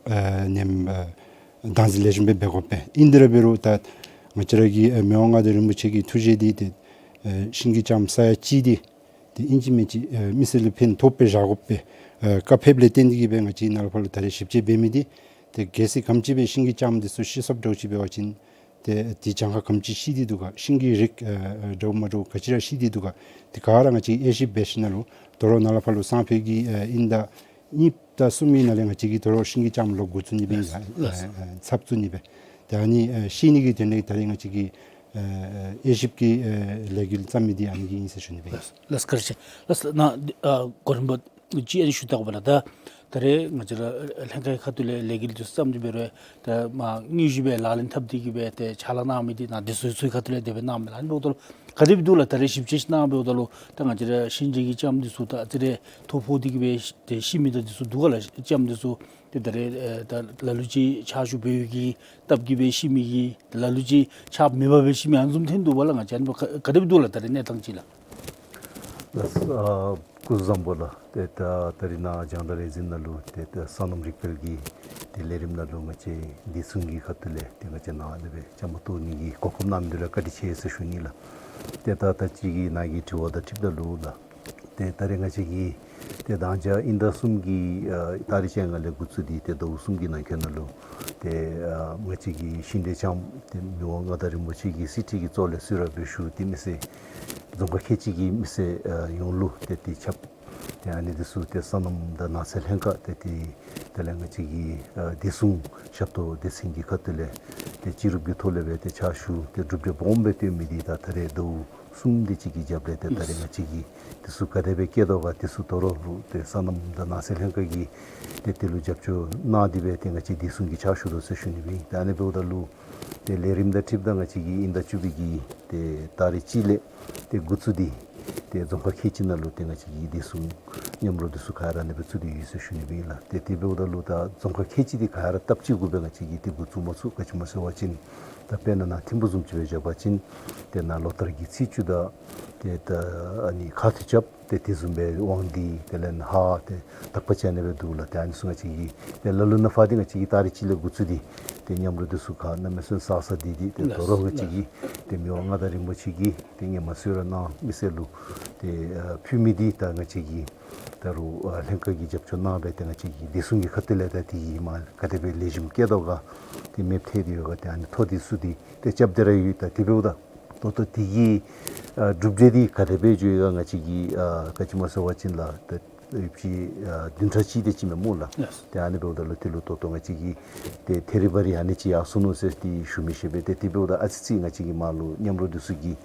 ཨ་ནེམ་ཨ་བདག་འཛིན་ལེགས་ཤོམ་སྦེ་འབད་དགོ་པས། ཨིན་དེ་ར་འབད་རུང་ད་ང་བཅས་ར་གི་ཨ་མི་དབང་མངའ་བདག་རིན་པོ་ཆེ་གི་ཐུགས་བཞེད་འདི་ཏེ་ཨ་ཤིང་གི་ལྕངམ་ས་ཡ་གཅིག་འདི་ཏེ་ཨིན་ཅི་མིན་ཅི་ཨ་མི་སེར་ལུ་ཕན་ཐོགས་པའི་བཞག་དགོ་པའི་ཨ་བཀའ་ཕེབས་ལས་བརྟེན་ཏེ་གི་སྦེ་ང་བཅས་ནཱ་ལས་ཕར་ལུ་ད་རེས་ཞིབ་དཔྱད་འབད་མི་འདི་ཏེ་གལ་སྲིད་ག་དེམ་ཅིག་སྦེ་ཤིང་གི་ལྕངམ་འདི་ཚུ་ཤི་སོངམ་འདྲཝ་ཅིག་འབད་བ་ཅིན་ཏེ་དེ་གྱངས་ཁ་ག་དེམ་ཅིག་ཤི་སྟེ་འདུག་ག། ཤིང་གི་རིགས་ཨ་ཨ་འདྲཝ་མ་འདྲཝ་ག་ཅི་ར་ཤི་སྟེ་འདུག་ག། དེ་ག་ར་ང་བཅས་དབྱེ་ཞིབ་འབད་ཞིནམ་ལས་དོ་རུང་ནཱ་ལས་ཕར་ལུ་སང་ཕོད་ཀྱི་ཨ་དབྱིན་ཟླ་གཉིས་དང་གསུམ་གྱི་ནང་ལས་ང་བཅས་ཀྱིས་དོ་རུང་ཤིང་གི་ལྕངམ་ལོག་འགོ་བཙུགས་ནི་སྦེ་ཨིན་ལགས། ལགས། ཨ་ཨ་ཚབ་བཙུགས་ནི་སྦེ། ཏེ་ཨ་ནི་ཨ་ཤེས་ནི་གི་དོན་ལས་ད་རེས་ང་བཅས་ཀྱིས་ ཨེ་ཨེ་དབྱེ་ཞིབ་ཀྱི་ཨེ་ལས་འགུལ་བརྩམས་མི་འདི་ཨ་ནི་གི་ཨིན་ཟེར་ཞུ་ནི་སྦེ། ལགས་ལགས་བཀའ་དྲིན་ཆེ། ལགས་ནཱ་ཨ་གོ་རིམ་པ་ཅིག་ཨ་ནི་ཞུ་དགོ་པ་ལགས། ད་ད་རེས་ང་བཅས་ར་ལྷན་ཁག་གི་ཁ་ཐུག་ལས་ལས་འགུལ་འདི་བརྩམས་ཏེ་འབད་རུང་ད་མ་དངོས་གཞི་སྦེ་ལག་ལེན་འཐབ་སྟེ་གི་སྦེ་ཏེ་ཕྱག་ལཱ་གནང་མི་འདི་ནཱ་འདི་ཚུ་ཚུ་གི་ཁ་ཐུག་ལས་དེ་སྦེ་གནངམ་མས་ལགས། ཨ་ནི་འབདཝ་ད་ལུ་ག་དེ་སྦེ་འདུག་ལགས། ད་རེས་ཞིབ་དཔྱད་ཅིག་གནང་འབདཝ་ད་ལུ་ད་ང་བཅས་ར་གཤིན་རྗེ་གི་ལྕམ་འདི་ཚུ་ད་ཨ་ཙི་རེ་ཐོ་ཕོག་སྟེ་གི་སྦེ་ཏེ་ཤི་མི་དང་འདི་ཚུ་འདུག་ག་ལགས། ལྕམ་འདི་ཚུ་ཏེ་ད་རེས་ཨེ་ད་ལ་ལུ་ཅིག་ཕྱག་ཞུ་འབད་བའི་གི་སྟབས་ཀྱིས་སྦེ་ཤི་མི་གི་ལ་ལུ་ཅིག་ཕྱག་མེད་པར་སྦེ་ཤི་མི་ཨ་ནི་བཟུམ་ཐོན་འདུག་པ་ལགས། ང་བཅས་ཨ་ནི་ག་ག་དེ་སྦེ་འདུག་ལགས། ད་རེས་གནས་སྟངས་ཅིག་ལགས། ལགས་ཨ་སྐུ་གཟུགས་བཟང་པོ་ལགས། ཏེ་ད་ད་རེས་ནཱ་རྒྱང་བསྒྲགས་ལས་འཛིན་ནང་ལུ་ཏེ་ད་སོ་ནམ་རིག་དཔལ་གྱི་ཏེ་ལས་རིམ་ནང་ལུ་ང་བཅས་བདེ་སྲུང་གི་ཁ་ཐུག་ལས་ཏེ་ང་བཅས་ནཱ་ཨ་ནི་སྦེ་བཅའ་མར་གཏོགས་ནི་གི་གོ་སྐབས་གནང་མི་འདི་ལུ་བཀའ་དྲིན་ཆེ་ཟེར་ཞུ་ནི་ལགས། ཏེ་ད་ད་ཅི་གི་ནཱ་གི་དྲི་བ་དང་འཁྲིལཝ་ད་ལུ་ལགས། ཏེ་ད་རེས་ང་བཅས་ཀྱི་ཏེ་མདང་ཞག་དབྱིན་ཟླ་གསུམ་གྱི་ཨ་ཏ་རིག་བཅོ་ལྔ་ལས་འགོ་བཙུགས་ཏེ་ཏེ་ཟླཝ་གསུམ་གྱི་ནང་འཁོད་ནང་ལུ་ཏེ་ཨ་ང་བཅས་ཀྱི་གཤིན་འདྲེ་ལྕམ་ཏེ་མི་དབང་མངའ་བདག་རིན་པོ་ཆེ་གི་གསེར་ཁྲི་གི་གཙོ་ལས་གསོལ་རས་འབུལ་ཞུ་སྟེ་མི་སེར་རྫོང་ཁག་ཁལ་གཅིག་གི་མི་སེར་ཨ་ཡོངས་ལུ་ཏེ་ཏེ་ཁྱབ། ཏེ་ཨ་ནི་འདི་ཚུ་ཏེ་སོ་ནམ་དང་ནགས་ཚལ་ལྷན་ཁག་ཏེ་ཏེ་དེ་ལས་ང་བཅས་ཀྱི་ཨ་བདེ་སྲུང་ཞབས་ཏོག་སྡེ་ཚན་གྱི་ཁ་ཐུག་ལས་ཏེ་སྤྱི་རུབ་ཀྱི་ཐོག་ལས་སྦེ་ཏེ་ཕྱག་ཞུ་ཏེ་གྲུབ་འབྲས་སྦོམ་སྦེ་བཏོན་མི་འདི་ད་ད་རེས་ཟླཝ་གསུམ་དེ་ཅིག་གི་རྒྱབ་ལས་ཏེ་ད་རེས་ང་བཅས་ཀྱིས་འདི་ཚུ་ག་དེ་སྦེ་བཀལ་དོ་ག་འདི་ཚུ་དོ་རུང་ཏེ་སོ་ནམ་དང་ནགས་ཚལ་ལྷན་ཁག་གིས་ཏེ་དེ་ལུ་རྒྱབ་སྐྱོར་གནང་སྟེ་སྦེ་ཏེ་ང་བཅས་བདེ་སྲུང་གི་ཕྱག་ཞུ་དོ་ཟེར་ཞུ་ནི་སྦེ་ཨིན། ཏེ་ཨ་ནི་འབདཝ་ད་ལུ་ཏེ་ལས་རིམ་དང་འཁྲིལཝ་ད་ང་བཅས་ཀྱི་དབྱིན་ཟླ་བཅུ་པའི་གི་ཏེ་ཏ་རིག་གཅིག་ལས་ཏེ་འགོ་བཙུགས་ཏེ་ཏེ་རྫོང་ཁག་ཁལ་གཅིག་ནང་ལུ་ཏེ་ང་བཅས་ཀྱི་བདེ་སྲུང་མཉམ་རོགས་འདི་ཚུ་ག་ར་ཨ་ནི་སྦེ་བཙུགས་ཏེ་ཡོད་ཟེར་ཞུ་ནི་སྦེ་ཨིན་ལགས། ཏེ་དེ་འབདཝ་ད་ལུ་ད་རྫོང་ཁག་ཁལ་གཅིག་འདི་ག་ར་སྟབས་གཅིག་གུ་སྦེ་ང་བཅས་ཀྱིས་ཏེ་འགོ་བཙུགས་མ་ཚུགས། ག་ཅི་སྨོ་ཟེར་བ་ཅིན་ད་དཔེར་ན་ནཱ་ཐིམ་ཕུག་བཟུམ་ཅིག་སྦེ་བཞག་པ་ཅིན་ཏེ་ནཱ་ལོ་ལྟར་གྱི་ཚེས་བཅུ་དང་ཏེ་ད་ཨ་ནི་ཁ་ཐུག་རྐྱབ་ཏེ་དེ་བཟུམ་སྦེ་དབང་འདུས་དེ་ལས་ཧཱ་ཏེ་དག་པ་ཅིག་ཨ་ནི་སྦེ་འདུག་ལགས། ཏེ་ཨ་ནི་ཚུ་ང་བཅས་ཀྱིས་ཏེ་ལ་ལུ་ནང་ཕར་འདི་ང་བཅས་ཀྱིས་ཏ་རིག་གཅིག་ལས་འགོ་བཙུགས་ཏེ་ཏེ་མཉམ་རོགས་འདི་ཚུ་ག་གནམ་མེད་ས་མེད་བསགས་བསགས་ཏེ་ཏེ་དོ་རུང་ང་བཅས་ཀྱིས་ཏེ་མི་དབང་མངའ་བདག་རིན་པོ་ཆེ་གིས་ཏེ་སྔོན་མ་གསོལ་རས་གནང་མི་སེར་ལུ་ཏེ་ཨ་ཕུལ་མི་འདི་ད་ང་བཅས་ཀྱིས་ད་རུང་ཨ་ལྷན་ཁག་གིས་རྒྱབ་སྐྱོར་གནང་སྦེ་ཏེ་ང་བཅས་ཀྱིས་བདེ་སྲུང་གི་ཁ་ཐུག་ལས་ད་དེ་གི་མ་ག་དེ་སྦེ་ལེགས་ཤོམ་བཀལ་དོ་ག་ཏེ་མེདཔ་ཐལ་ཏེ་ཡོད་ག་ཏེ་ཨ་ནི་ཐོ་འདི་ཚུ་འདི་ཏེ་རྐྱབ་སྟེ་ར་ཡོད། ད་དེ་འབདཝ་ད་ད་ལྟོ་དེ་གི་ཨ་གྲུབ་འབྲས་འདི་ག་དེ་སྦེ་འགྱོ་ཡི་ག་ང་བཅས་ཀྱིས་ཨ་ག་ཅི་སྨོ་ཟེར་བ་ཅིན་ལགས་ཏེ་ཡོདཔ་ཅིག་ཨ་བདུན་ཕྲག་གཅིག་དེ་ཅིག་མས་སྨོ་ལགས། ལགས། ཏེ་ཨ་ནི་འབདཝ་ད་ལུ་དེ་ལུ་ད་ལྟོ་ང་བཅས་ཀྱིས་ཏེ་ཐད་རི་བ་རི་ཨ་ནི་ཅིག་ཡར་སོང་ནུག་ཟེར་ཏེ་ཞུ་མི་ཤེས་པས། ཏེ་དེ་འབདཝ་ད་ཨ་ཙི་ཅིག་ང་བཅས་ཀྱིས་མར་ལུ་མཉམ་རོགས་འདི་ཚུ་གིས་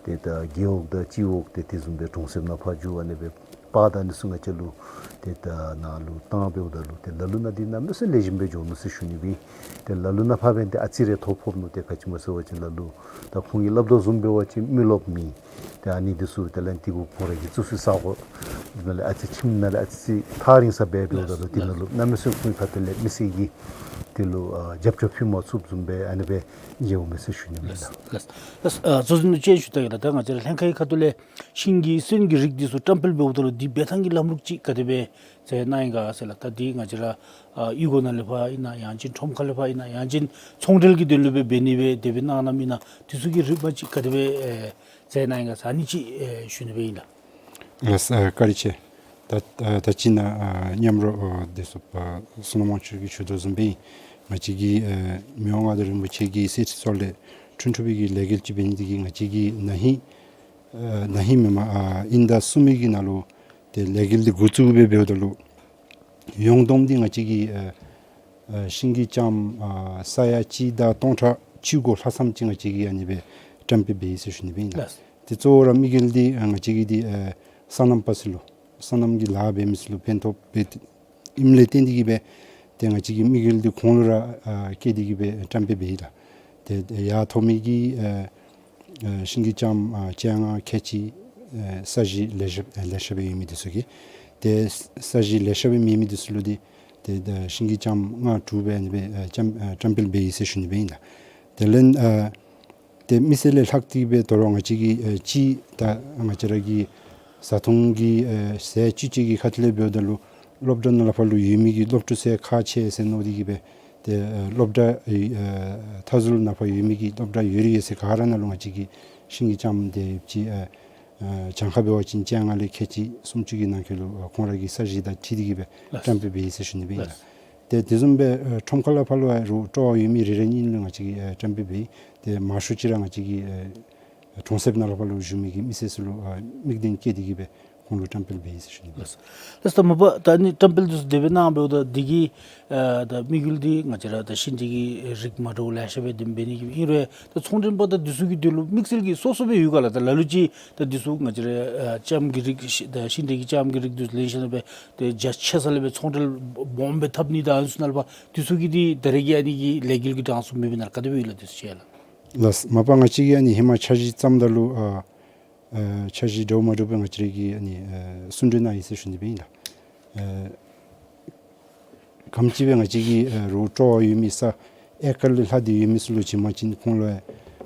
ཏེ་ད་རྒེད་འོག་དང་སྤྱི་འོག་ཏེ་དེ་བཟུམ་སྦེ་གྲོང་གསེབ་ནང་ཕར་འགྱོ་ཨ་ནི་སྦེ་པར་དང་ཨ་ནི་ཚུ་ང་བཅས་ལུ་ཏེ་ད་ནཱ་ལུ་བཏང་འབདཝ་ད་ལུ་ཏེ་ལ་ལུ་ནང་འདི་གནམ་མེད་ས་མེད་ལེགས་ཤོམ་སྦེ་འགྱོ་ནུག་ཟེར་ཞུ་ནི་སྦེ། ཏེ་ལ་ལུ་ནང་ཕར་འབདན་ཏེ་ཨ་ཙི་རེ་ཐོ་ཕོག་ནུག། ཏེ་ག་ཅི་སྨོ་ཟེར་བ་ཅིན་ལ་ལུ་ད་ཁོང་གིས་སླབ་དོ་བཟུམ་འབད་བ་ཅིན་མི་རློབས་མི་ཏེ་ཨ་ནི་འདི་ཚུ་དེ་ལས་དེ་གུ་ཁོང་ར་གི་བཙུགས་སའི་ས་གོ་འདི་ནང་ལས་ཨ་ཙི་ཁྱིམ་ནང་ལས་ཨ་ཙི་ཅིག་ཐག་རིང་ས་སྦེ་འབདཝ་ད་ལུ་དེ་ནང་ལུ་གནམ་མེད་ས་མེད་ཁོང་གི་ཁ་ཐུག་ལས་མི་སེར་གྱིས་དེ་ལུ་ཨ་རྒྱབ་སྐྱོར་ཕུལ་མ་ཚུགསཔ་བཟུམ་སྦེ་ཨ་ནི་སྦེ་མཇལཝ་མས་ཟེར་ཞུ་ནི་མས་ལགས། ལགས་ལགས། ཨ་གཙོ་འཛིན་ལུ་ཅིག་ཞུ་ད་གེ་ལགས། ད་ང་བཅས་ར་ལྷན་ཁག་གི་ཁ་ཐུག་ལས་ཤིང་གི་སོན་གྱི་རིགས་འདི་ཚུ་བཀྲམ་སྤེལ་འབདཝ་ད་ལུ་འདི་འབད་ཐངས་ཀྱི་ལམ་ལུགས་ཅིག་ག་དེ་སྦེ་མཛད་གནང་ཡི་ག་ཟེར་ལགས། ད་འདི་ང་བཅས་ར་ཨ་གཡུས་སྒོ་ནང་ལས་ཕར་ཨིན་ན་ཡང་ཅིན་ཁྲོམ་ཁ་ལས་ཕར་ཨིན་ན་ཡང་ཅིན་ཚོང་འབྲེལ་གྱི་དོན་ལུ་སྦེ་འབད་ནི་སྦེ་དེ་སྦེ་གནང་གནངམ་ཨིན་ན་འདི་ཚུ་གི་རིག་པ་ཅིག་ག་དེ་སྦེ་ཨེ་མཛད་གནང་ཡི་ག་ཟེར་ཨ་ནི་ཅིག་ཨེ་ཞུ་ནི་སྦེ་ཨིན་ལགས། ལགས་ཨ་བཀའ་དྲིན་ཆེ། ད་ཨ་ད་ཅི་ནཱ་ཨ་མཉམ་རོགས་ཨ་འདི་ཚུ་ཨ་བསོད་ནམས་དབང་ཕྱུག་གིས་ཞུ་དོ་བཟུམ་སྦེ་ང་བཅས་ཀྱིས་ཨ་མི་དབང་མངའ་བདག་རིན་པོ་ཆེ་གི་གསེར་ཁྲི་གཙོ་ལས་འཁྲུངས་འཁྲུངས་པའི་གི་ལས་འགུལ་ཅིག་འབད་ནི་འདི་གིས་ང་བཅས་ཀྱིས་ན་ཧིང་ཨ་ན་ཧིང་མེན་མ་ཨ་དབྱིན་ཟླ་གསུམ་པའི་གི་ནང་ལུ་ཏེ་ལས་འགུལ་འདི་འགོ་བཙུགས་སྦེ་འབདཝ་ད་ལུ་ཡོངས་བསྡོམས་འདི་ང་བཅས་ཀྱིས་ཨ་ཨ་ཤིང་གི་ལྕངམ་ཨ་ས་ཡ་གཅིག་དང་སྟོང་ཕྲག་བཅུ་གོ་ལྷག་ཙམ་ཅིག་ང་བཅས་ཀྱིས་ཨ་ནི་སྦེ་བཀྲམ་སྤེལ་འབད་ཡི་ཟེར་ཞུ་ནི་སྦེ་ཨིན་ལགས། ལགས། ཏེ་གཙོ་བོ་ར་དམིགས་ཡུལ་འདི་ཨ་ང་བཅས་ཀྱིས་འདི་ཨ་སོ་ནམ་པ་ཚུ་ལུ་སོ་ནམ་གྱི་ལཱ་འབད་མི་ཚུ་ལུ་ཕན་ཐོགས་འབད་ཨིནམ་ལས་བརྟེན་ཏེ་གིས་སྦེ་ཏེ་ང་བཅས་ཀྱི་དམིགས་ཡུལ་འདི་ཁོང་ལུ་ར་ཨ་བསྐྱེད་དེ་གིས་སྦེ་བཀྲམ་སྤེལ་འབད་ཡི་ལགས། ཏེ་ཡར་ཐོན་མི་གི་ཨ་ཨ་ཤིང་གི་ལྕངམ་ཨ་བཅོ་ལྔ་ཁལ་གཅིག་ཨ་ས་གཞི་ལེ་ཤ་ཨ་ལེ་ཤ་སྦེ་ཡོད་མི་འདི་ཚུ་གིས་ཏེ་ས་གཞི་ལེ་ཤ་སྦེ་མེད་མི་འདི་ཚུ་ལུ་འདི་ཏེ་ཨ་ཤིང་གི་ལྕངམ་ལྔ་དྲུག་སྦེ་ཨ་ནི་སྦེ་ཨ་བཀྲམ་ཨ་བཀྲམ་སྤེལ་འབད་ཡི་ཟེར་ཞུ་ནི་སྦེ་ཨིན་ལགས། དེ་ལས་ཨ་ཏེ་མི་སེར་ལས་ལྷག་སྟེ་སྦེ་དོ་རུང་ང་བཅས་ཀྱིས་ཨེ་ཅིག་ད་ང་བཅས་ར་གི་བཟའ་འཐུང་གི་ཨེ་ཟས་བཅུད་ཅིག་གི་ཁ་ཐུག་ལས་འབདཝ་ད་ལུ་སློབ་གྲྭ་ནང་ལས་ཕར་ལུ་ཡོད་མི་གི་སློབ་ཕྲུག་ཚུ་ཁག་ཆེ་ཟེར་མནོ་སྟེ་གིས་སྦེ་ཏེ་ཨེ་སློབ་གྲྭ་ཨེ་མཐའ་ཟུར་ནང་ཕར་ཡོད་མི་གི་སློབ་གྲྭ་ཡོད་རིགས་ཡོད་ཚད་ག་ར་ནང་ལུ་ང་བཅས་ཀྱིས་ཤིང་གི་ལྕངམ་དེ་ཅིག་ཨེ་ཨེ་གྱངས་ཁ་འབད་བ་ཅིན་བཅོ་ལྔ་ལས་ཁལ་གཅིག་སུམ་ཅུ་གི་ནང་འཁོད་ལུ་ཨེ་ཁོང་ར་གི་ས་གཞི་དང་འཁྲིལ་ཏེ་གིས་སྦེ་ལགས། བཀྲམ་སྤེལ་འབད་ཡི་ཟེར་ཞུ་ནི་སྦེ་ཨིན་ལགས། ལགས། ཏེ་དེ་བཟུམ་སྦེ་ཨེ་ཁྲོམ་ཁ་ལས་ཕར་ལུ་ཨེ་རོགས་སྤྲོ་བ་ཡོད་མི་རེ་རེ་གཉིས་གཉིས་ལུ་ང་བཅས་ཀྱིས་ཨེ་བཀྲམ་སྤེལ་འབད་ཡི། ཏེ་མང་ཤོས་ཅིག་ར་ང་བཅས་ཀྱིས་ཨེ་གྲོང་གསེབ་ནང་ལས་ཕར་ལུ་བཞུགས་མི་གི་མི་སེར་ཚུ་ལུ་ཨེ་དམིགས་དོན་བསྐྱེད་དེ་གིས་སྦེ་ ཁོང་ལུ་བཀྲམ་སྤེལ་འབད་ཡི་ཟེར་ཞུ་ནི། ལགས། ལགས་ད་མ་པ་ད་ནི་བཀྲམ་སྤེལ་འདི་ཚུ་དེ་སྦེ་གནང་འབདཝ་ད་འདི་གི་ཨ་ད་དམིགས་ཡུལ་འདི་ང་བཅས་ར་ད་ཤིང་འབྲས་ཀྱི་རིགས་མ་འདྲཝ་ལེ་ཤ་སྦེ་འདི་འབད་ནི་གི་ཨིན་རུང་ད་ཚོང་འབྲེལ་པ་ད་འདི་ཚུ་གི་དོན་ལུ་དམིགས་བསལ་གྱི་སོ་སོ་སྦེ་ཡོད་ག་ལགས། ད་ལ་ལུ་ཅིག་ད་འདི་ཚུ་ང་བཅས་ར་ཨ་ལྕངམ་གྱི་རིགས་ཤིང་ད་ཤིང་འབྲས་ཀྱི་ལྕངམ་གྱི་རིགས་འདི་ཚུ་ལེན་ཞིནམ་ལས་སྦེ་ཏེ་རྒྱ་ཆེ་ས་ལས་སྦེ་ཚོང་འབྲེལ་སྦོམ་སྦེ་འཐབ་ནི་ད་ཨ་ནི་ཚུ་ནང་ལུ་ཕར་འདི་ཚུ་གི་འདི་ད་རེས་ཀྱི་ཨ་ནི་གི་ལས་འགུལ་གྱི་གྲངས་སུ་མེད་པས་ན་ག་དེ་སྦེ་ཡོད་ལགས། འདི་ཚུ་ཅིག་ལགས། ལགས། མ་པ་ང་བཅས་ཀྱིས་ཨ་ནི་ཧེ་མ་འཆར་གཞི་བརྩམ་ད་ལུ་ཨ་ཨ་འཆར་གཞི་འདྲཝ་མ་འདྲཝ་སྦེ་ང་བཅས་ར་གིས་ཨ་ནི་ཨ་གསུང་གྲོས་གནང་ཡི་ཟེར་ཞུ་ནི་སྦེ་ཨིན་ལགས། ཨ་ག་དེམ་ཅིག་སྦེ་ང་བཅས་ཀྱི་ཨ་རོགས་སྤྲོ་བ་ཡོད་མི་ས་ཨེ་ཀར་ལས་ལྷག་སྟེ་ཡོད་མི་ཚུ་ལུ་བྱིན་པ་ཅིན་ཁོང་ལུ་ཨ་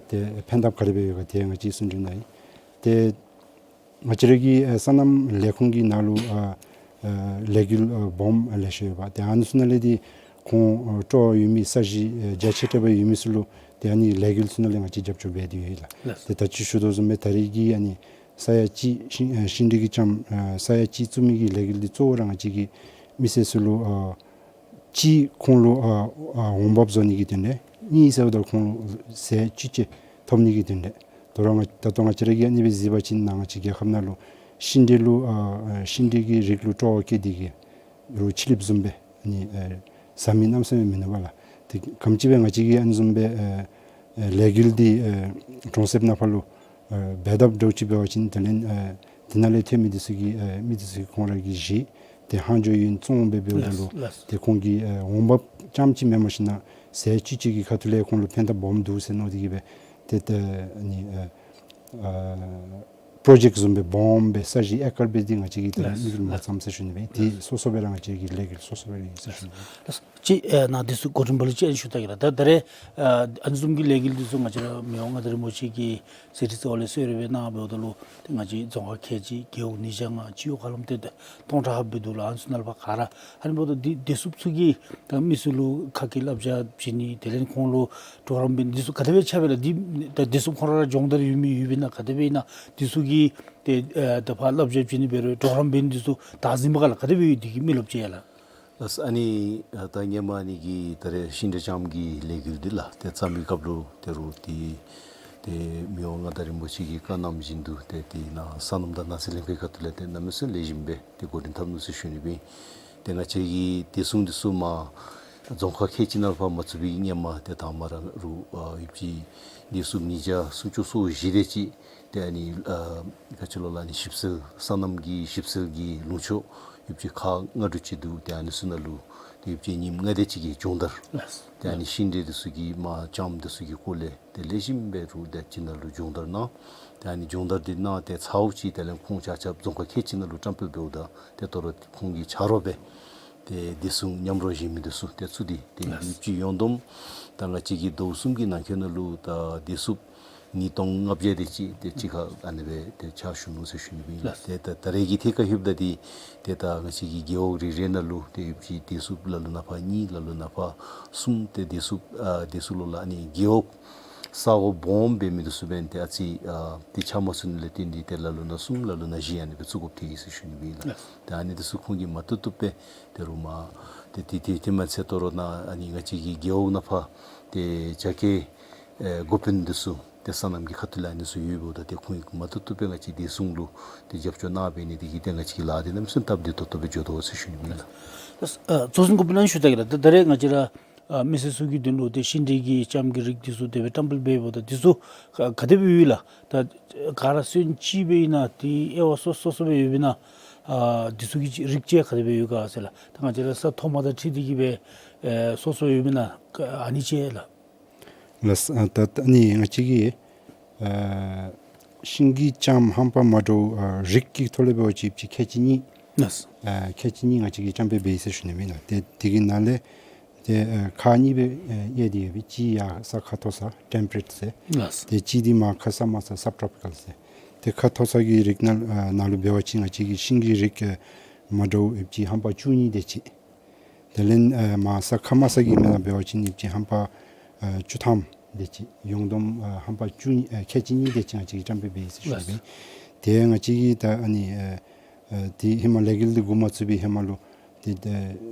ཏེ་ཕན་ཐབས་ག་དེ་སྦེ་ཡོད་ག་དེ་ང་བཅས་གསུང་གྲོས་གནང་ཡི། ཏེ་ང་བཅས་ར་གི་ཨ་སོ་ནམ་ལས་ཁུངས་ཀྱི་ནང་ལུ་ཨ་ཨ་ལས་འགུལ་ཨ་སྦོམ་ཨ་ལེ་ཤ་ཡོད་པ། ཏེ་ཨ་ནི་ཚུ་ནང་ལས་ཏེ་ཁོང་ཨ་སྤྲོ་བ་ཡོད་མི་ས་གཞི་ཨ་རྒྱ་ཆེ་དྲགས་སྦེ་ཡོད་མི་ཚུ་ལུ་ཏེ་ཨ་ནི་ལས་འགུལ་ཚུ་ནང་ལས་ང་བཅས་རྒྱབ་སྐྱོར་འབད་དེ་ཡོད་ལགས། ལགས། ཏེ་ད་ཅི་ཞུ་དོ་བཟུམ་སྦེ་ད་རེས་ཀྱི་ཨ་ནི་ས་ཡ་གཅིག་ཤིང་ཨ་ཤིང་འབྲས་ཀྱི་ལྕངམ་ཨ་ས་ཡ་གཅིག་བཙུགས་མི་གི་ལས་འགུལ་འདི་གཙོ་བོ་ར་ང་བཅས་ཀྱི་མི་སེར་ཚུ་ལུ་ཨ་གཅིག་ཁོང་ལུ་ཨ་ཨ་འོང་འབབ་བཟོ་ནི་གི་དོན་ལས། གཉིས་ཟེརཝ་ད་ཁོང་ལུ་ཟས་བཅུད་ཅིག་ཐོབ་ནི་གི་དོན་ལས། ད་རུང་ང་ད་ལྟོ་ང་བཅས་ར་གིས་ཨ་ནི་སྦེ་གཟིགས་པ་ཅིན་ནཱ་ང་བཅས་རྒྱལ་ཁབ་ནང་ལུ་ཤིང་འབྲས་ལུ་ཨ་ཨ་ཤིང་འབྲས་ཀྱི་རིགས་ལུ་སྤྲོ་བ་བསྐྱེད་དེ་གིས་རོགས་ཕྱི་གླིངཔ་བཟུམ་སྦེ་ཨ་ནི་ཨ་ཟ་མི་གནམ་མེད་ས་མེད་མིན་ནུག་པ་ལགས། ཏེ་ག་དེམ་ཅིག་སྦེ་ང་བཅས་ཀྱིས་ཨ་ནི་བཟུམ་སྦེ་ཨ་ཨ་ལས་འགུལ་འདི་ཨ་གྲོང་གསེབ་ནང་ཕར་ལུ་ཨ་འབད་འཐབ་འདྲཝ་ཅིག་འབད་བ་ཅིན་དེ་ལས་ཨ་དེ་ནང་ལས་ཐོན་མི་འདི་ཚུ་གིས་ཨ་མི་འདི་ཚུ་གིས་ཁོང་ར་གིས་བཞེས་ཏེ་ལྷག་འཕྲོ་ཡོད་བཙོང་འབད་འབདཝ་ད་ལུ། ལགས། ལགས། ཏེ་ཁོང་གིས་ཨ་འོང་འབབ་རྐྱངམ་ཅིག་མེན་པར་ཞིན་ན་ཟས་བཅུད་ཅིག་གི་ཁ་ཐུག་ལས་ཁོང་ལུ་ཕན་ཐབས་སྦོམ་འདུག་ཟེར་མནོ་སྟེ་གིས་སྦེ་ཏེ་ཏེ་ཨ་ནི་ཨ་ཨ་པྲོ་ཇེཀཊ་བཟུམ་སྦེ་སྦོམ་སྦེ་ས་གཞི་ཨེ་ཀར་སྦེ་འདི་ང་བཅས་ཀྱིས་ཏེ་ལགས། དམིགས་ཡུལ་མ་ལགས། བརྩམས་ཟེར་ཞུ་ནི་སྦེ། ཏེ་ལགས། སོ་སོ་སྦེ་ར་ང་བཅས་ཀྱི་ལས་འགུལ་སོ་སོ་སྦེ་ར་ཨིན་ཟེར་ཞུ་ནི་སྦེ། ལགས། ཅིག་ཨ་ནཱ་འདི་ཚུ་གོ་རིམ་པ་ལུ་ཅིག་ཨ་ནི་ཞུ་ད་གེ་ལགས། ད་ད་རེས་ཨ་ཨ་ནི་བཟུམ་གྱི་ལས་འགུལ་འདི་ཚུ་ང་བཅས་ར་མི་དབང་མངའ་བདག་རིན་པོ་ཆེ་གིས་གསེར་ཁྲི་རྩེ་བ་ལས་གསོལ་རས་སྦེ་གནང་འབདཝ་ད་ལུ་ཏེ་ང་བཅས་རྫོང་ཁག་ཁལ་གཅིག་རྒེད་འོག་ཉིས་བརྒྱ་ལྔ་སྤྱི་འོག་ཧ་ལམ་ཏེ་སྟོང་ཕྲག་ལྷགཔ་སྦེ་འདུག་ལགས། ཨ་ནི་ཚུ་ནང་ལུ་ཕར་ག་ར་ཨ་ནི་འབདཝ་ད་འདི་བདེ་སྲུངཔ་ཚུ་གིས་ད་མི་ཚུ་ལུ་ཁ་སྐད་བསླབ་བྱ་བྱིན་ནི་དེ་ལས་ཁོང་ལུ་གྲོགས་རམ་འབད་ནི་འདི་ཚུ་ག་དེ་སྦེ་ཆགས་པས་ལགས། འདི་ད་བདེ་སྲུངཔ་ཁོང་ར་ར་སྦྱོང་བརྡར་ཡོད་མི་ཡོད་པས་ན་ག་དེ་སྦེ་ཨིན་ན། འདི་ཚུ་གིས་ཏེ་ཨ་ད་ཕར་བསླབ་བྱ་བྱིན་ནི་འབད་རུང་གྲོགས་རམ་འབད་ནི་འདི་ཚུ་བདག་འཛིན་འབད་ག་ལགས། ག་དེ་སྦེ་ཡོད་འདི་གི་མི་རློབས་ཅིག་ཡ་ལགས། ལགས། ཨ་ནི་ཨ་ད་ཧེ་མ་ཨ་ནི་གི་ད་རེས་ཤིང་འབྲས་ལྕངམ་གྱི་ལས་འགུལ་འདི་ལགས་ཏེ་བརྩམ་པའི་སྐབས་ལུ་ཏེ་རོགས་ཏེ་ཏེ་མི་དབང་མངའ་བདག་རིན་པོ་ཆེ་གི་བཀའ་གནང་བཞིན་དུ་ཏེ་ཏེ་ནཱ་སོ་ནམ་དང་ནགས་ཚལ་ལྷན་ཁག་གི་ཁ་ཐུག་ལས་ཏེ་གནམ་མེད་ས་མེད་ལེགས་ཤོམ་སྦེ་ཏེ་འགོ་འདྲེན་འཐབ་ནུག་ཟེར་ཞུ་ནི་སྦེ། ཏེ་ང་བཅས་ཀྱི་བདེ་སྲུང་འདི་ཚུ་མར་རྫོང་ཁག་ཁལ་གཅིག་ནང་ལུ་ཕར་མ་བཙུགས་པའི་གི་སྔོན་མ་ཏེ་དང་པ་ར་རོགས་ཨ་ཡོདཔ་ཅིག་བདེ་སྲུངཔ་ཉིས་བརྒྱ་སུམ་ཅུ་སོ་བཞི་དེ་ཅིག་ཏེ་ཨ་ནི་ཨ་ག་ཅི་ལོ་ལགས་ཨ་ནི་ཞིབ་འཚོལ་སོ་ནམ་གྱི་ཞིབ་འཚོལ་གྱི་ལུང་ཕྱོགས་ཡོདཔ་ཅིག་ཁག་ལྔ་དྲུག་ཅིག་འདུག། ཏེ་ཨ་ནི་ཚུ་ནང་ལུ་ཏེ་ཡོདཔ་ཅིག་ཉིནམ་ལྔ་དེ་ཅིག་གི་སྦྱོང་བརྡར། ལགས། ཏེ་ཨ་ནི་ཤིང་འབྲས་འདི་ཚུ་གི་མར་ལྕངམ་འདི་ཚུ་གི་སྐོར་ལས་ཏེ་ལེགས་ཤོམ་སྦེ་རོགས་དེ་ཅིག་ནང་ལུ་སྦྱོང་བརྡར་གནང་། ཏེ་ཨ་ནི་སྦྱོང་བརྡར་འདི་གནང་སྟེ་ཚརཝ་ཅིག་དེ་ལས་ཁོང་ཆ་ཁྱབ་རྫོང་ཁག་ཁལ་གཅིག་ནང་ལུ་བཀྲམ་སྤེལ་འབདཝ་ད་ཏེ་དོ་རུང་ཁོང་གི་ཆ་རོགས་སྦེ་ཏེ་བདེ་སྲུང་མཉམ་རོགས་བཞེངས་མི་འདི་ཚུ་ཏེ་ཚུ་འདི་ཏེ་ཡོདཔ་ཅིག་ཡོངས་བསྡོམས་ད་ང་བཅས་ཀྱི་ཟླཝ་གསུམ་གྱི་ནང་འཁོད་ནང་ལུ་ད་བདེ་སྲུངཔ་ཉིས་སྟོང་ལྔ་བརྒྱ་དེ་ཅིག་ཏེ་གཅིག་ཁར་ཨ་ནི་སྦེ་ཏེ་ཕྱག་ཞུ་ནུག་ཟེར་ཞུ་ནི་སྦེ་ཨིན་ལགས། ཏེ་ད་ད་རེས་ཀྱི་ཐད་ཁར་ལྷོདཔ་ད་འདི་ཏེ་ད་ང་བཅས་ཀྱི་རྒེད་འོག་རེ་རེ་ནང་ལུ་ཏེ་ཡོདཔ་ཅིག་བདེ་སྲུངཔ་ལ་ལུ་ནང་ཕར་གཉིས་ལ་ལུ་ནང་ཕར་གསུམ་ཏེ་བདེ་སྲུངཔ་ཨ་བདེ་སྲུངཔ་ལོ་ལགས་ཨ་ནི་རྒེད་འོག་ས་གོ་སྦོམ་འབད་མི་འདི་ཚུ་འབདན་ཏེ་ཨ་ཙི་ཨ་ཏེ་ཆ་མ་ཚུད་ནི་ལས་བརྟེན་ཏེ་ཏེ་ལ་ལུ་ནང་གསུམ་ལ་ལུ་ནང་བཞི་ཨ་ནི་སྦེ་བཙུགས་དགོཔ་ཐལ་ཡི་ཟེར་ཞུ་ནི་སྦེ་ཨིན་ལགས། ཏེ་ཨ་ནི་འདི་ཚུ་ཁོང་གིས་མ་བཏུབ་བཏུབ་སྦེ་ཏེ་རུང་མར་ཏེ་ཏེ་ཏེ་ཏེ་མ་ཚད་དོ་རུང་ནཱ་ཨ་ནི་ང་བཅས་ཀྱི་རྒེད་འོག་ནང་ཕར་ཏེ་རྒྱ་སྐྱེད་ཨེ་འགོ་དཔོན་འདི་ཚུ་ཏེ་སོ་ནམ་གྱི་ཁ་ཐུག་ལས་ཨ་ནི་ཚུ་ཡོདཔ་ད་ཏེ་ཁོང་གིས་མ་བཏུབ་བཏུབ་སྦེ་ང་བཅས་བདེ་སྲུང་ལུ་ཏེ་རྒྱབ་སྐྱོར་གནང་འབད་ནི་འདི་གིས་ཏེ་ང་བཅས་ཀྱི་ལཱ་འདི་གནམ་མེད་ས་མེད་སྟབས་བདེ་ཏོག་ཏོ་སྦེ་འགྱོ་དོ་ཟེར་ཞུ་ནི་སྦེ་ཨིན་ལགས། ཨ་གཙོ་འཛིན་འགོ་དཔོན་ཨ་ནི་ཞུ་ད་གེ་ལགས། ད་ད་རེས་ང་བཅས་ར་ཨ་མི་སེར་ཚུ་གི་དོན་ལུ་ཏེ་ཤིང་འབྲས་ཀྱི་ལྕངམ་གྱི་རིགས་འདི་ཚུ་དེ་སྦེ་བཀྲམ་སྤེལ་འབདཝ་ད་འདི་ཚུ་ག་ག་དེ་སྦེ་ཡོད་ལགས། ད་ག་ར་སོན་ཅིག་སྦེ་ཨིན་ན་ཏེ་དབྱེ་བ་སོ་སོ་སོ་སོ་སྦེ་ཡོད་པས་ན་ཨ་འདི་ཚུ་གི་རིགས་བཅད་ག་དེ་སྦེ་ཡོད་ག་ཟེར་ལགས། ད་ང་བཅས་ར་ས་མཐོ་དམའ་དང་འཁྲིལ་ཏེ་གིས་སྦེ་ཨེ་སོ་སོ་ཡོད་པས་ན་ཨ་ནི་ཅིག་ལགས། ལགས། ཨ་ད་ད་ནི་ང་བཅས་ཀྱིས་ཨ་ཤིང་གི་ལྕངམ་རྣམ་པ་མ་འདྲཝ་ཨ་རིགས་ཀྱི་ཐོག་ལས་འབད་བ་ཅིན་ཅིག་ཁལ་གཅིག་གཉིས། ལགས། ཨ་ཁལ་གཅིག་གཉིས་ང་བཅས་ཀྱིས་བཀྲམ་སྤེལ་འབད་ཡི་ཟེར་ཞུ་ནི་སྦེ་ཨིན་ལགས། ཏེ་དེ་གི་ནང་ལས་ཏེ་ཨ་ཁག་གཉིས་སྦེ་ཨ་དབྱེ་སྟེ་ཡོད་པས། གཅིག་ཡར་ས་ཁ་མཐོ་ས་ཊེམ་པ་རེཊ་ཟེར། ལགས། ཏེ་གཅིག་འདི་མར་ཁ་ས་དམའ་ས་སབ་ཊོ་པི་ཀལ་ཟེར། ཏེ་ཁ་མཐོ་ས་གི་རིགས་ནང་ཨ་ནང་ལུ་འབད་བ་ཅིན་ང་བཅས་ཀྱི་ཤིང་གི་རིགས་ཨ་མ་འདྲཝ་ཡོདཔ་ཅིག་རྣམ་པ་བཅུ་གཉིས་དེ་ཅིག། དེ་ལས་ཨ་མར་ས་ཁ་དམའ་ས་གི་མི་ནང་འབད་བ་ཅིན་ཡོདཔ་ཅིག་རྣམ་པ་ཨ་བཅུ་ཐམ་དེ་ཅིག། ཡོངས་བསྡོམས་ཨ་རྣམ་པ་བཅུ་གཉིས་ཨ་ཁལ་གཅིག་གཉིས་དེ་ཅིག་ང་བཅས་ཀྱིས་བཀྲམ་སྤེལ་འབད་ཡི་ཟེར་ཞུ་ནི་སྦེ། ཏེ་ང་བཅས་ཀྱིས་ད་ཨ་ནི་ཨ་ཨ་ཏེ་ཧེ་མ་ལས་འགུལ་འདི་འགོ་མ་བཙུགས་པའི་ཧེ་མ་ལུ་ཏེ་ཏེ་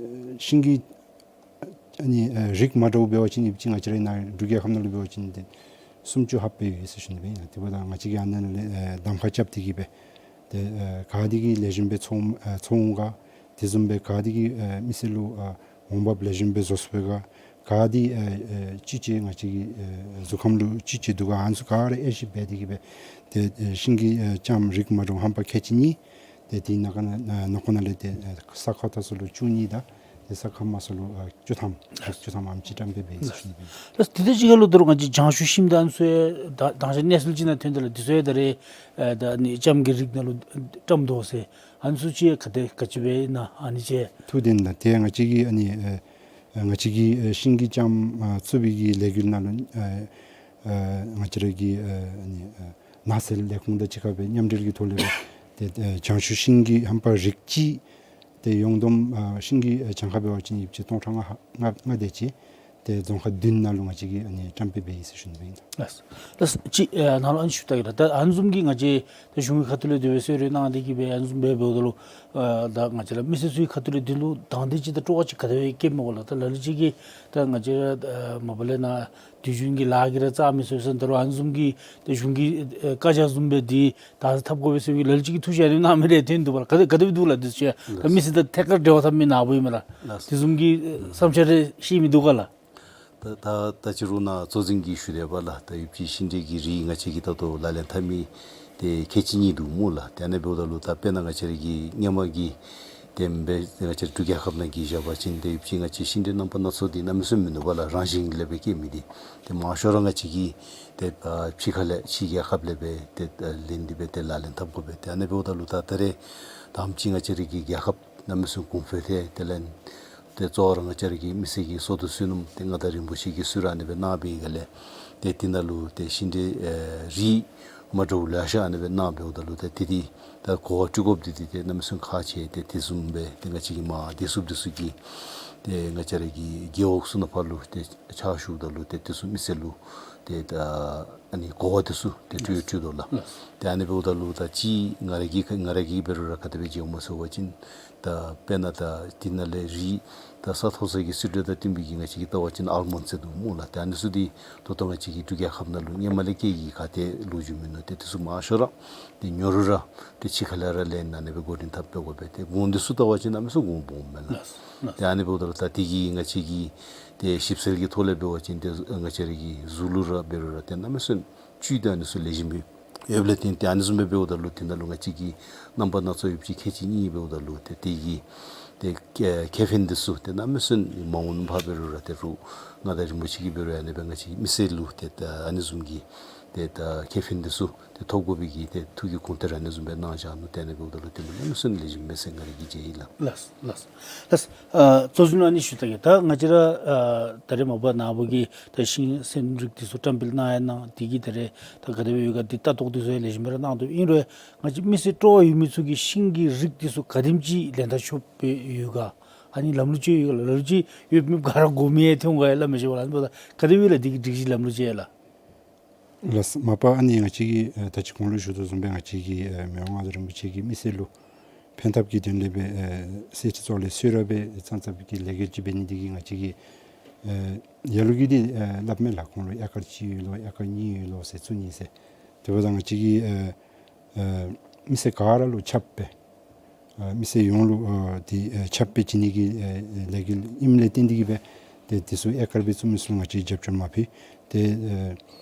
ཤིང་གི་ཨ་ནི་ཨ་རིགས་མ་འདྲཝ་འབད་བ་ཅིན་ཡོདཔ་ཅིག་ང་བཅས་རའི་ནཱ་འབྲུག་རྒྱལ་ཁབ་ནང་ལུ་འབད་བ་ཅིན་ཏེ་སུམ་ཅུ་ལྷགཔ་སྦེ་ཡོད་ཟེར་ཞུ་ནི་སྦེ་ཨིན་ལགས། དེ་འབདཝ་ད་ང་བཅས་ཀྱིས་ཨ་ནཱ་ལས་ཨ་གདམ་ཁ་རྐྱབ་སྟེ་གིས་སྦེ་ ཏེ་ཨ་ག་དེ་གིས་ལེགས་ཤོམ་སྦེ་འཚོ་འོང་ཨ་འཚོ་འོང་ག། དེ་བཟུམ་སྦེ་ག་དེ་གིས་ཨ་མི་སེར་ལུ་ཨ་འོང་འབབ་ལེགས་ཤོམ་སྦེ་བཟོ་ཚུགས་པས་ག། ག་དེ་ཨ་ཨ་ཅིག་ཅིག་ང་བཅས་ཀྱི་ཨ་གཟུགས་ཁམས་ལུ་ཅིག་ཅིག་འདུག་ག། ཨ་ནི་ཚུ་ག་ར་དབྱེ་ཞིབ་འབད་དེ་གིས་སྦེ་ཏེ་ཨ་ཤིང་གི་ཨ་ལྕངམ་རིགས་མ་འདྲཝ་ཧམ་པ་ཁལ་གཅིག་གཉིས། ཏེ་དེ་ནང་ཁོངས་ནང་ཨ་ནང་ཁོངས་ནང་ལས་ཏེ་ཨ་ས་ཁ་ཐ་ཚུ་ལུ་བཅུ་གཉིས་དང་ཏེ་ས་ཁ་མ་ཚུ་ལུ་ཨ་བཅུ་ཐམ་རིགས་བཅུ་ཐམ་ཨ་ནེམ་ཅིག་བཀྲམ་སྦེ་འབད་ཡི་ཟེར་ཞུ་ནི་ཨིན། ལགས། དེ་དང་གཅིག་ཁར་ལུ་ད་རུང་ང་བཅས་བྱང་ཆུབ་ཤིང་དང་ཨ་ནི་ཚུ་ཡང་ད་དང་ཞག་གནས་ཚུལ་ཅིག་ནང་ཐོན་དོ་ལགས། དེ་ཚུ་ཡང་ད་རེས་ཨ་ད་ཨ་ནི་ལྕངམ་གྱི་རིགས་ནང་ལུ་བཀྲམ་དོ་ཟེར། ཨ་ནི་ཚུ་ཅིག་ག་དེ་ག་ཅི་སྦེ་ཨིན་ན་ཨ་ནི་ཅིག། ཐུགས་བདེན་ལགས། ཏེ་ང་བཅས་ཀྱིས་ཨ་ནི་ཨ་ང་བཅས་ཀྱིས་ཨ་ཤིང་གི་ལྕངམ་ཨ་བཙུགས་པའི་གི་ལས་འགུལ་ནང་ལུ་ཨ་ཨ་ང་བཅས་ར་གི་ཨ་ཨ་ནི་ཨ་ནགས་ཚལ་ལས་ཁུངས་དང་གཅིག་ཁར་སྦེ་མཉམ་འབྲེལ་གྱི་ཐོག་ལས་སྦེ་ཏེ་ཨ་བྱང་ཆུབ་ཤིང་གི་ཧམ་པ་རིགས་གཅིག། ཏེ་ཡོངས་བསྡོམས་ཨ་ཤིང་གི་ཨ་གྱངས་ཁ་འབད་བ་ཅིན་ཡོདཔ་ཅིག་སྟོང་ཕྲག་ལྔ་ལྔ་ལྔ་དེ་ཅིག། ཏེ་རྫོང་ཁག་བདུན་ནང་ལུ་ང་བཅས་ཀྱིས་ཨ་ནི་བཀྲམ་སྦེ་འབད་ཡི་ཟེར་ཞུ་ནི་ཨིན། ལགས། ལགས། ཅིག་ཨ་ནཱ་ལུ་ཨ་ནི་ཞུ་ད་གེ་ལགས། ད་ཨ་ནི་བཟུམ་གྱི་ང་བཅས་ད་གཞུང་གི་ཁ་ཐུག་ལས་དེ་སྦེ་གསོལ་རས་གནང་སྟེ་གིས་སྦེ་ཨ་ནི་བཟུམ་སྦེ་འབདཝ་ད་ལུ་ཨ་ད་ང་བཅས་ར་མི་སེར་ཚུ་གི་ཁ་ཐུག་ལས་དེ་ལུ་དང་འདོད་ཅིག་དང་སྤྲོ་བ་ཅིག་ག་དེ་སྦེ་སྐྱེཝ་མས་གོ་ལགས། ད་ལ་ལུ་ཅིག་གིས་ད་ང་བཅས་ར་ཨ་མ་པ་ལས་ནཱ་དུས་རྒྱུན་གྱི་ལཱ་གིས་ར་རྩ་མི་ཚུགས་ཟེར་ད་རུང་ཨ་ནི་བཟུམ་གྱི་ད་གཞུང་གི་ཨ་བཀའ་རྒྱ་བཟུམ་སྦེ་འདི་ད་ཐབས་དགོ་པས་ཟེར་བའི་ལ་ལུ་ཅིག་གིས་ཐུགས་བཞེད་ཨ་ནི་གནང་མི་རེ་ཐོན་འདུག་པ་ལགས། ག་དེ་ག་དེ་སྦེ་འདུག་ལགས། དེ་ཚུ་ཡང་ད་མི་སེར་དང་ཐད་ཀར་འབྲེལ་བ་འཐབ་མི་ནཱ་བུ་ཨིན་མས་ལགས། ལགས། དེ་བཟུམ་གྱི་ཨ་བསམ་འཆར་རེ་བཤད་མི་འདུག་ག་ལགས། ད་ད་ད་ཅི་རུང་ནཱ་གཙོ་འཛིན་གྱིས་ཞུ་དེས་པ་ལགས། ད་ཡོདཔ་ཅིག་ཤིང་འབྲས་ཀྱི་རིགས་ང་བཅས་ཀྱིས་ད་ལྟོ་ལག་ལེན་འཐབ་མི་དེ་ཁལ་གཅིག་གཉིས་འདུག་སྨོ་ལགས། དེ་ཨ་ནི་འབདཝ་ད་ལུ་ད་དཔེར་ན་ང་བཅས་ར་གི་སྔོན་མ་གི་དེ་སྦེ་ང་བཅས་ར་འབྲུག་རྒྱལ་ཁབ་ནང་གི་བཞག་པ་ཅིན་དེ་ཡོདཔ་ཅིག་ང་བཅས་ཤིང་འབྲས་རྣམ་པ་སྣ་ཚོགས་འདི་གནམ་མེད་ས་མེད་མིན་འདུག་པ་ལགས། རང་བཞིན་ལས་སྦེ་སྐྱེ་མི་འདི། དེ་མང་ཤོས་ར་ང་བཅས་ཀྱིས་དེ་ཨ་ཕྱི་ཁ་ལས་ཕྱི་རྒྱལ་ཁབ་ལས་སྦེ་དེ་ཨ་ལེན་ཏེ་སྦེ་དེ་ལག་ལེན་འཐབ་དགོ་པས། དེ་ཨ་ནི་འབདཝ་ད་ལུ་ད་ད་རེས་དང་པ་ཅིག་ང་བཅས་ར་གི་རྒྱལ་ཁབ་གནམ་མེད་ས་མེད་གོང་འཕེལ་ཏེ་དེ་ལས་ཏེ་གཙོ་བོ་ར་ང་བཅས་ར་གི་མི་སེར་གྱི་བསོད་བདེ་བསོད་ནམས་ཏེ་མངའ་བདག་རིན་པོ་ཆེ་གིས་གསོལ་རས་ཨ་ནི་སྦེ་གནང་བའི་སྒང་ལས་ཏེ་དེ་ནང་ལུ་ཏེ་ཤིང་འབྲས་ཨེ་རིགས་མ་འདྲཝ་ལེ་ཤ་ཨ་ནི་སྦེ་གནང་འབདཝ་ད་ལུ་ཏེ་དེ་འདི་ད་གོ་བ་སྤྲོད་དགོཔ་འདི་འདི་ཏེ་གནམ་མེད་ས་མེད་ཁག་ཆེ། ཏེ་དེ་བཟུམ་སྦེ་ཏེ་ང་བཅས་ཀྱི་མ་བདེ་སྲུངཔ་འདི་ཚུ་གིས་ཏེ་ང་བཅས་ར་གི་རྒེད་འོག་ཚུ་ནང་ཕར་ལུ་ཏེ་ཕྱག་ཞུཝ་ད་ལུ་ཏེ་དེ་ཚུ་མི་སེར་ལུ་ཏེ་ད་ཨ་ནི་གོ་བ་འདི་ཚུ་ཏེ་སྤྲོད་སྤྲོད་དོ་ལགས། ལགས། ཏེ་ཨ་ནི་འབདཝ་ད་ལུ་ད་ཅི་ང་ར་གིས་ང་ར་གིས་འབད་རུང་ར་ག་དེ་སྦེ་མཇལཝ་སྨོ་ཟེར་བ་ཅིན་ད་དཔེར་ན་ད་འདི་ནང་ལས་རིགས་ད་ས་མཐོ་ས་གི་སྲིད་གྲོས་དང་བསྟུན་པའི་གི་ང་བཅས་ཀྱིས་བལྟ་བ་ཅིན་ཨལ་མོན་ཌི་ཟེར་འདུག་སྨོ་ལགས། ཏེ་ཨ་ནི་ཚུ་འདི་ད་ལྟོ་ང་བཅས་ཀྱི་འབྲུག་རྒྱལ་ཁབ་ནང་ལུ་སྔོན་མ་ལས་བསྐྱལ་གྱི་ག་ཏེ་ལོ་རྒྱུས་མིན་ནུག། ཏེ་དེ་ཚུ་མང་ཤོས་ར་ཏེ་ཉོ་རུང་ར་ཏེ་ཕྱི་ཁ་ལས་ར་ལེན་ཨ་ནི་སྦེ་འགོ་འདྲེན་འཐབ་སྦེ་དགོ་པས། ཏེ་གོང་འདི་ཚུ་བལྟ་བ་ཅིན་གནམ་མེད་ས་མེད་གོང་སྦོམ་མས་ལགས། ལགས། ཏེ་ཨ་ནི་འབདཝ་ད་ལུ་ད་འདི་གིས་ང་བཅས་ཀྱི་ཏེ་ཞིབ་འཚོལ་གྱི་ཐོག་ལས་འབད་བ་ཅིན་ཏེ་ང་བཅས་ར་གི་གཟུགས་ལུ་ར་འབད་རུང་ར་ཏེ་གནམ་མེད་ས་མེད་བཅུད་དང་ཨ་ནི་ཚུ་ལེགས་ཤོམ་སྦེ་ཡོདཔ་ལས་བརྟེན་ཏེ་ཨ་ནི་བཟུམ་སྦེ་འབདཝ་ད་ལུ་དེ་ནང་ལུ་ང་བཅས་ཀྱི་རྣམ་པ་སྣ་ཚོགས་ཡོདཔ་ཅིག་ཁལ་གཅིག་གཉིས་འབདཝ་ད་ལུ་ཏེ་དེ་གི་ཏེ་ཁེ་ཕན་འདི་ཚུ་ཏེ་གནམ་མེད་ས་མེད་མ་འོངས་པ་འབད་རུང་ར་ཏེ་རུང་མངའ་བདག་རིན་པོ་ཆེ་གིས་འབད་རུང་ཨ་ནི་སྦེ་ང་བཅས་མི་སེར་ལུ་ཏེ་ད་ཨ་ནི་བཟུམ་གྱི་ཏེ་ད་ཁེ་ཕན་འདི་ཚུ་ཏེ་ཐོབ་དགོ་པའི་གི་ཏེ་ཐུགས་ཀྱི་དགོངས་ཏེ་ར་ཨ་ནི་བཟུམ་སྦེ་གནང་བཞག་ནུག། ཏེ་ཨ་ནི་འབདཝ་ད་ལུ་ཏེ་གནམ་མེད་ས་མེད་ལེགས་ཤོམ་མས་ཟེར་ང་ར་གིས་མཇལ་ཡི་ལགས། ལགས་ལགས། ལགས། ཨ་གཙོ་བྱུང་ཨ་ནི་ཞུ་ད་གེ། ད་ང་བཅས་ར་ཨ་ད་རེས་མ་པ་ནཱ་བུ་གིས་ད་ཤིང་སེམས་རིགས་འདི་ཚུ་བཀྲམ་སྤེལ་གནང་ཡང་གནང་། དེ་གིས་ད་རེས་ད་ག་དེ་སྦེ་ཡོད་ག་འདི་ལྟ་རྟོག་འདི་ཚུ་ཡང་ལེགས་ཤོམ་སྦེ་ར་གནང་དོ། ཨིན་རུང་ང་བཅས་མི་སེར་སྤྲོ་བ་ཡོད་མི་ཚུ་གིས་ཤིང་གི་རིགས་འདི་ཚུ་ག་དེམ་ཅིག་ལེན་ཐག་ཆོད་སྦེ་ཡོད་ག། ཨ་ནི་ལམ་ལུགས་ཅིག་ཡོད་ག་ལགས། ལམ་ལུགས་ཅིག་ཡོད་མེད་ག་ར་དགོ་མི་ཡང་ཐོན་ག་ཡང་སླབ་མི་ཤེས་པ་ལགས། ཨ་ནི་འབདཝ་ད་ག་དེ་སྦེ་ལགས་འདི་གི་སྒྲིག་གཞི་ལམ་ལུགས་ཅིག་ཡང་ལགས། ལགས། མ་པ་ཨ་ནི་ང་བཅས་ཀྱིས་ཨེ་ད་ཅི་གོང་ལུ་ཞུ་དོ་བཟུམ་སྦེ་ང་བཅས་ཀྱིས་ཨེ་མི་དབང་མངའ་བདག་རིན་པོ་ཆེ་གིས་མི་སེར་ལུ་ཕན་ཐབས་ཀྱི་དོན་ལས་སྦེ་ཨེ་གསེར་ཁྲི་ཚོགས་ལས་གསོལ་རས་སྦེ་ཙང་ཙང་གི་ལས་འགུལ་ཅིག་འབད་ནི་འདི་གིས་ང་བཅས་ཀྱིས་ཨེ་ལ་ལུ་གིས་འདི་ཨེ་སླབ་མས་ལགས། ཁོང་ལུ་ཨེ་ཀར་གཅིག་ཡོད་ལོ་ཨེ་ཀར་གཉིས་ཡོད་ལོ་ཟེར་བཙུགས་ནི་ཟེར། དེ་འབདཝ་ད་ང་བཅས་ཀྱིས་ཨེ་ཨེ་མི་སེར་ག་ར་ལུ་ཁྱབ་སྦེ་ཨ་མི་སེར་ཡོངས་ལུ་ཨ་དེ་ཨ་ཁྱབ་སྦེ་བྱིན་ནི་གི་ཨ་ལས་འགུལ་ཨིནམ་ལས་བརྟེན་ཏེ་གིས་སྦེ་ཏེ་དེ་ཚུ་ཨེ་ཀར་སྦེ་བཙུགས་མི་ཚུ་ལུ་ང་བཅས་རྒྱབ་སྐྱོར་མ་ཕུལ། ཏེ་ཨ་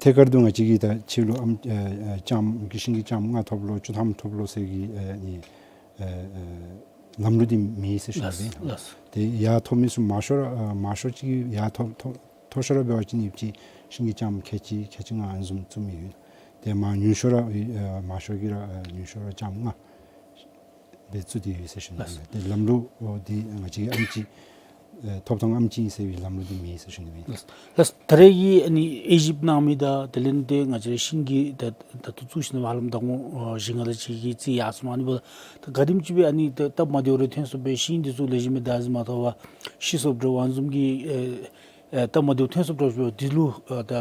ཐད་ཀར་དུ་ང་བཅས་ཀྱིས་ད་ཕྱི་ལུ་ཨམ་ཨ་ཨ་ལྕངམ་གི་ཤིང་གི་ལྕངམ་ལྔ་ཐོབ་ལོ་བཅུ་ཐམ་ཐོབ་ལོ་ཟེར་གྱི་ཨ་ནི་ཨ་ཨ་ལམ་ལུགས་འདི་མེད་ཟེར་ཞུ་ནི་ཨིན། ལགས། ཏེ་ཡར་ཐོབ་མི་ཚུ་མང་ཤོས་ར་ཨ་མང་ཤོས་ཅིག་ཡར་ཐོབ་ཐོབ་མཐོ་ཤོས་ར་འབད་བ་ཅིན་ཡོདཔ་ཅིག་ཤིང་གི་ལྕངམ་ཁལ་གཅིག་ཁལ་གཅིག་ལྔ་ཨ་ནི་བཟུམ་བཙུགས་མི་ཡོད། ཏེ་མར་ཉུང་ཤོས་ར་ཨ་མང་ཤོས་ཀྱིས་ར་ཨ་ཉུང་ཤོས་ར་ལྕངམ་ལྔ་སྦེ་བཙུགས་ཏེ་ཡོད་ཟེར་ཞུ་ནི་ཨིན། ལགས། ཏེ་ལམ་ལུགས་འདི་ང་བཅས་ཀྱིས་ཨེམ་ཆི་ཨེ་ཐོབ་ཐངས་ཨེམ་ཆི་ཨིན་ཟེར་བའི་ལམ་ལུགས་འདི་མེད་ཟེར་ཞུ་ནི་ཨིན། ལགས། ལགས། ད་རེས་ཀྱི་ཨ་ནི་དབྱེ་ཞིབ་གནང་མི་དང་དེ་ལས་ཏེ་ང་བཅས་ར་ཤིང་གི་ད་ད་ལྟོ་བཙུགས་ཞིནམ་ཧ་ལམ་ཟླ་ངོ་ཨ་བཞི་ལྔ་དེ་ཅིག་གི་རྩིས་ཡར་སོང་མི་ཨ་ནི་འབདཝ་ད་ད་ག་དེམ་ཅིག་སྦེ་ཨ་ནི་ད་སྟབས་མ་བདེཝ་རེ་ཐོན་སོང་པས། ཤིང་འདི་ཚུ་ལེགས་ཤོམ་སྦེ་བདག་འཛིན་མ་ཐོབ་པར་ཤི་སོངམ་འདྲཝ་ཨ་ནི་བཟུམ་གྱི་ཨེ་ཨེ་སྟབས་མ་བདེཝ་ཐོན་སོངམ་འདྲཝ་ཅིག་འདི་ལུ་ཨ་ད་ཨ་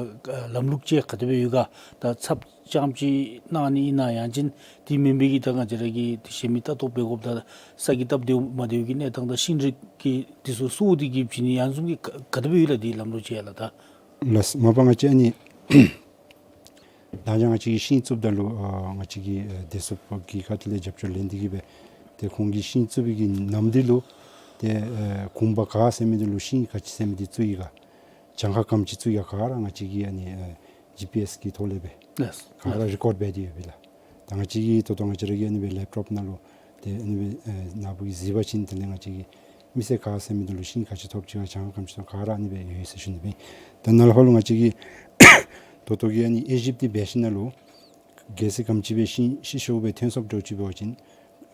ལམ་ལུགས་ཅིག་ག་དེ་སྦེ་ཡོད་ག། ད་ཚབ་རྐྱངམ་ཅིག་གནང་ནི་ཨིན་ན་ཡང་ཅིན་དེ་མེན་པའི་གི་ད་ང་བཅས་ར་གིས་ཏེ་གཞན་མི་ལྟ་རྟོག་འབད་དགོཔ་དང་ས་གི་སྟབས་བདེཝ་མ་བདེཝ་གི་གནས་སྟངས་དང་ཤིང་རིགས་ཀྱི་འདི་ཚུ་སུ་འདི་གིས་བྱིན་ནི་ཨ་ནི་བཟུམ་གྱི་ག་ག་དེ་སྦེ་ཡོད་ལགས་འདི་ལམ་ལུགས་ཅིག་ཡང་ལགས། ད་ལགས་མ་པ་ང་བཅས་ཨ་ནི་ ད་ང་བཅས་ཀྱིས་ཤིང་བཙུགསཔ་ད་ལུ་ཨ་ང་བཅས་ཀྱི་ཨ་བདེ་སྲུངཔ་གི་ཁ་ཐུག་ལས་རྒྱབ་སྐྱོར་ལེན་ཏེ་གི་སྦེ་ཏེ་ཁོང་གིས་ཤིང་བཙུགས་པའི་གི་ནམ་དུས་ལུ་ཏེ་ཨ་གུང་པ་ག་ཟེར་མི་འདི་ལུ་ཤིང་ག་ཅི་ཟེར་མི་འདི་བཙུགས་ཡི་ག། གྱངས་ཁ་ག་དེམ་ཅིག་བཙུགས་ཡི་ག་ག་ར་ང་བཅས་ཀྱིས་ཨ་ནི་ཨ་ཇི་པི་ཨེསི་གི་ཐོག་ལས་སྦེ་ལགས། ག་ར་རི་ཀོཌ་འབད་དེ་ཡོད་པས་ལགས། ད་ང་བཅས་ཀྱིས་ད་ལྟོ་ང་བཅས་ར་གི་ཨ་ནི་སྦེ་ལེབ་ཊོབ་ནང་ལུ་ཏེ་ཨ་ནི་སྦེ་ཨེ་ནཱ་བུ་གིས་གཟིགས་པ་ཅིན་དེ་ལས་ང་བཅས་ཀྱི་མི་སེར་ག་ཟེར་མི་འདི་ལུ་ཤིང་ག་ཅི་ཐོབ་ཅི་ག་གྱངས་ཁ་ག་དེམ་ཅིག་ཐོབ་ག་ར་ཨ་ནི་སྦེ་ཡོད་ཟེར་ཞུ་ནི་སྦེ། ད་ནཱ་ལས་ཕར་ལུ་ང་བཅས་ཀྱིས་ད་ལྟོ་གི་ཨ་ནི་དབྱེ་ཞིབ་འདི་འབད་ཞིནམ་ལས་གལ་སྲིད་ག་དེམ་ཅིག་སྦེ་ཤིང་ཤི་ཤོར་སྦེ་ཐོན་སོངམ་འདྲཝ་ཅིག་འབད་བ་ཅིན་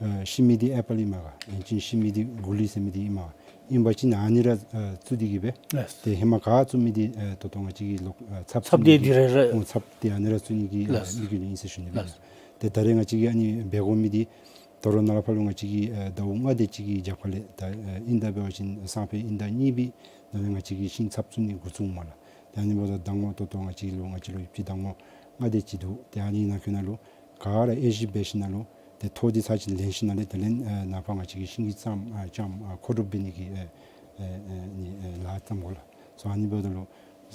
ཨ་ཤི་མི་འདི་ཨེ་པཱལ་ཨིན་མས་ག། ཡང་ཅིན་ཤི་མི་འདི་གུ་ལི་ཟེར་མི་འདི་ཨིན་མས་ག། ཨིན་པ་ཅིན་ཨ་ནི་ར་ཨ་བཙུགས་ཏེ་གི་སྦེ། ལགས། ཏེ་ཧེ་མ་ག་བཙུགས་མི་འདི་ཨ་ད་ལྟོ་ང་བཅས་ཀྱིས་ལོག་ཨ་ཚབ་ཚབ་བཙུགས་མི་འདི་འདི་ར་ར་ཨོ་ཚབ་འདི་ཨ་ནི་ར་བཙུགས་ནི་གི་ཨ་ལགས། དམིགས་ཡུལ་ཨིན་ཟེར་ཞུ་ནི་སྦེ། ལགས། ཏེ་ད་རེས་ང་བཅས་ཀྱིས་ཨ་ནི་འབད་དགོ་མི་འདི་ད་རུང་ནཱ་ལས་ཕར་ལུ་ང་བཅས་ཀྱིས་ཨ་ཟླཝ་ལྔ་དེ་ཅིག་གི་རྒྱབ་ཁ་ལས་ད་ཨ་དབྱིན་ཟླ་འབད་བ་ཅིན་སང་ཕོད་དབྱིན་ཟླ་གཉིས་པའི་ནང་ལས་ང་བཅས་ཀྱིས་ཤིང་ཚབ་བཙུགས་ནི་འགོ་བཙུགས་མས་ལགས། ད་ཨ་ནི་འབདཝ་ད་ཟླ་ངོ་ད་ལྟོ་ང་བཅས་ལུ་ང་བཅས་ལུ་ཡོད་པའི་ཟླ་ངོ་ལྔ་དེ་ཅིག་འདུག། ཏེ་ཨ་ནི་ནང་འཁོད་ནང་ལུ་ག་ར་དབྱེ་ཞིབ་འབད་ཞིནམ་ལས་ཏེ་ཐོ་འདི་ཚར་གཅིག་ལེན་ཞིནམ་ལས་དེ་ལས་ཨ་ནཱ་ཕར་ང་བཅས་ཀྱིས་ཤིང་གི་ལྕངམ་ཨ་ལྕངམ་ཨ་མཁོ་སྒྲུབ་འབད་ནི་གི་ཨ་ཨ་ཨ་ནི་ཨ་ལཱ་བརྩམ་དགོ་ལགས། སོ་ཨ་ནི་འབདཝ་ད་ལུ་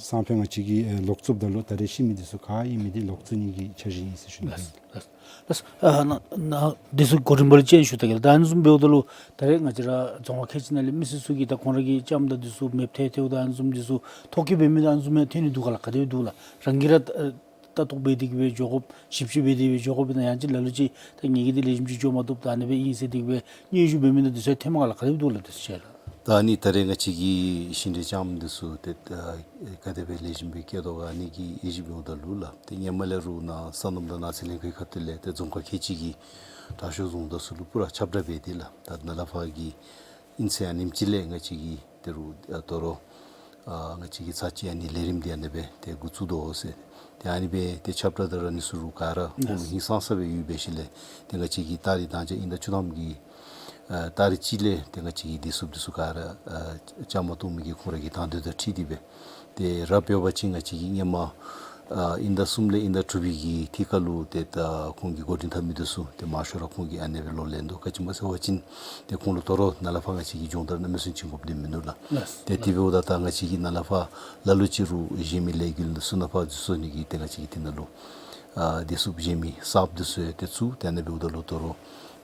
སང་ཕོད་ང་བཅས་ཀྱིས་ཨ་ལོག་བཙུགསཔ་ད་ལུ་ད་རེས་ཤི་མི་འདི་ཚུ་ག་ཨིན་མི་འདི་ལོག་བཙུགས་ནི་གི་འཆར་གཞི་ཨིན་ཟེར་ཞུ་ནི་ཨིན། ལགས། ལགས། ཨ་ནཱ་ནཱ་འདི་ཚུ་གོ་རིམ་པ་ལས་ཅིག་ཞུ་ད་གེ་ལགས། ད་ཨ་ནི་བཟུམ་འབདཝ་ད་ལུ་ད་རེས་ང་བཅས་ར་རྫོང་ཁག་ཁལ་གཅིག་ནང་ལས་མི་སེར་ཚུ་གིས་ད་ཁོང་ར་གི་ལྕངམ་དང་འདི་ཚུ་མེདཔ་ཐལ་ཐལཝ་དང་ཨ་ནི་བཟུམ་འདི་ཚུ་ཐོ་བཀོད་འབད་མི་དང་ཨ་ནི་བཟུམ་ཡང་ཐོན་ནི་འདུག་ག་ལགས། ག་དེ་སྦེ་འདུག་ལགས། རང་གིས་ར་ཨ་ལྟ་རྟོག་འབད་དེ་གི་སྦེ་འགྱོ་དགོཔ་ཞིབ་དཔྱད་འབད་དེ་སྦེ་འགྱོ་དགོཔ་ཨིན་ན་ཡང་ཅིན་ལ་ལུ་ཅིག་ད་ངེ་གི་འདི་ལེགས་ཤོམ་ཅིག་འགྱོ་མ་བཏུབ་ད་ཨ་ནི་སྦེ་ཨིན་ཟེར་དེ་གི་སྦེ་སྙན་ཞུ་འབད་མི་དང་འདི་ཚུ་ཡང་ཐོནམ་མས་ག་ལགས། ག་དེ་སྦེ་འདུག་ལགས། འདི་ཚུ་ཅིག་ལགས། ད་ཨ་ནི་ད་རེས་ང་བཅས་ཀྱིས་ཤིང་འབྲས་ལྕངམ་འདི་ཚུ་ཏེ་ཨ་ག་དེ་སྦེ་ལེགས་ཤོམ་སྦེ་སྐྱེ་དོ་ག་ཨ་ནི་གི་དབྱེ་ཞིབ་འབདཝ་ད་ལུ་ལགས། ཏེ་སྔོན་མ་ལས་ར་ནཱ་སོ་ནམ་དང་ནགས་ཚལ་ལྷན་ཁག་གི་ཁ་ཐུག་ལས་ཏེ་རྫོང་ཁག་ཁལ་གཅིག་གི་དྲག་ཤོས་རྫོང་བདག་ཚུ་ལུ་པུ་ར་ཁྱབ་བསྒྲགས་འབད་དེ་ལགས། ད་ནཱ་ལས་ཕར་གྱི་ཨིན་ཚེ་ཨ་ནེམ་ཅིག་ལས་ང་བཅས་ཀྱིས་ད་རུང་ཨ་དོ་རུང་ཨ་ང་བཅས་ཀྱིས་ཚར་གཅིག་ཨ་ནི་ལས་རིམ་འདི་ཨ་ནི་སྦེ་ཏེ་འགོ་བཙུགས་དོ་ཟེར། ཏེ་ཨ་ནི་སྦེ་ཏེ་ཁྱབ་བསྒྲགས་དང་ར་ཨ་ནི་ཚུ་རུང་ག་ར་ཁོང་ལུ་ཧིང་སངས་ས་སྦེ་ཡོད་པའི་ཤུལ་ལས་ཏེ་ང་བཅས་ཀྱིས་ད་རེས་ད་ཅི་དབྱིན་ཟླ་བཅུ་ཐམ་གྱི་ཨ་ཏ་རིག་གཅིག་ལས་ཏེ་ང་བཅས་ཀྱིས་བདེ་སྲུངཔ་འདི་ཚུ་ག་ར་ཨ་ལྕངམ་མ་བཏོག་མི་གི་ཁོང་ར་གི་དང་འདོད་དང་འཁྲིལ་ཏེ་སྦེ་ཏེ་ར་འབད་བ་ཅིན་ང་བཅས་ཀྱིས་སྔོན་མ་ཨ་དབྱིན་ཟླ་གསུམ་ལས་དབྱིན་ཟླ་དྲུག་པའི་གི་ཐད་ཁར་ལུ་ཏེ་ད་ཁོང་གི་འགོ་འདྲེན་འཐབ་མི་འདི་ཚུ་ཏེ་མང་ཤོས་ར་ཁོང་གིས་ཨ་ནི་སྦེ་ལོག་ལེན་དོ། ག་ཅི་སྨོ་ཟེར་བ་ཅིན་ཏེ་ཁོང་ལུ་དོ་རུང་ནཱ་ལས་ཕར་ང་བཅས་ཀྱིས་སྦྱོང་བརྡར་གནམ་མེད་ས་མེད་བྱིན་དགོཔ་འདི་མིན་ནུག་ལགས། ལགས། ཏེ་དེ་འབདཝ་ད་ད་ང་བཅས་ཀྱིས་ནཱ་ལས་ཕར་ལ་ལུ་ཅིག་རུང་གཞན་མི་ལས་འགུལ་ཚུ་ནང་ཕར་འཛུལ་སོང་ནི་གིས་ཏེ་ང་བཅས་ཀྱིས་དེ་ནང་ལུ་ཨ་བདེ་སྲུངཔ་གཞན་མི་གསརཔ་འདི་ཚུ་ཡང་ཏེ་བཙུགས། ཏེ་ཨ་ནི་འབདཝ་ད་ལུ་དོ་རུང་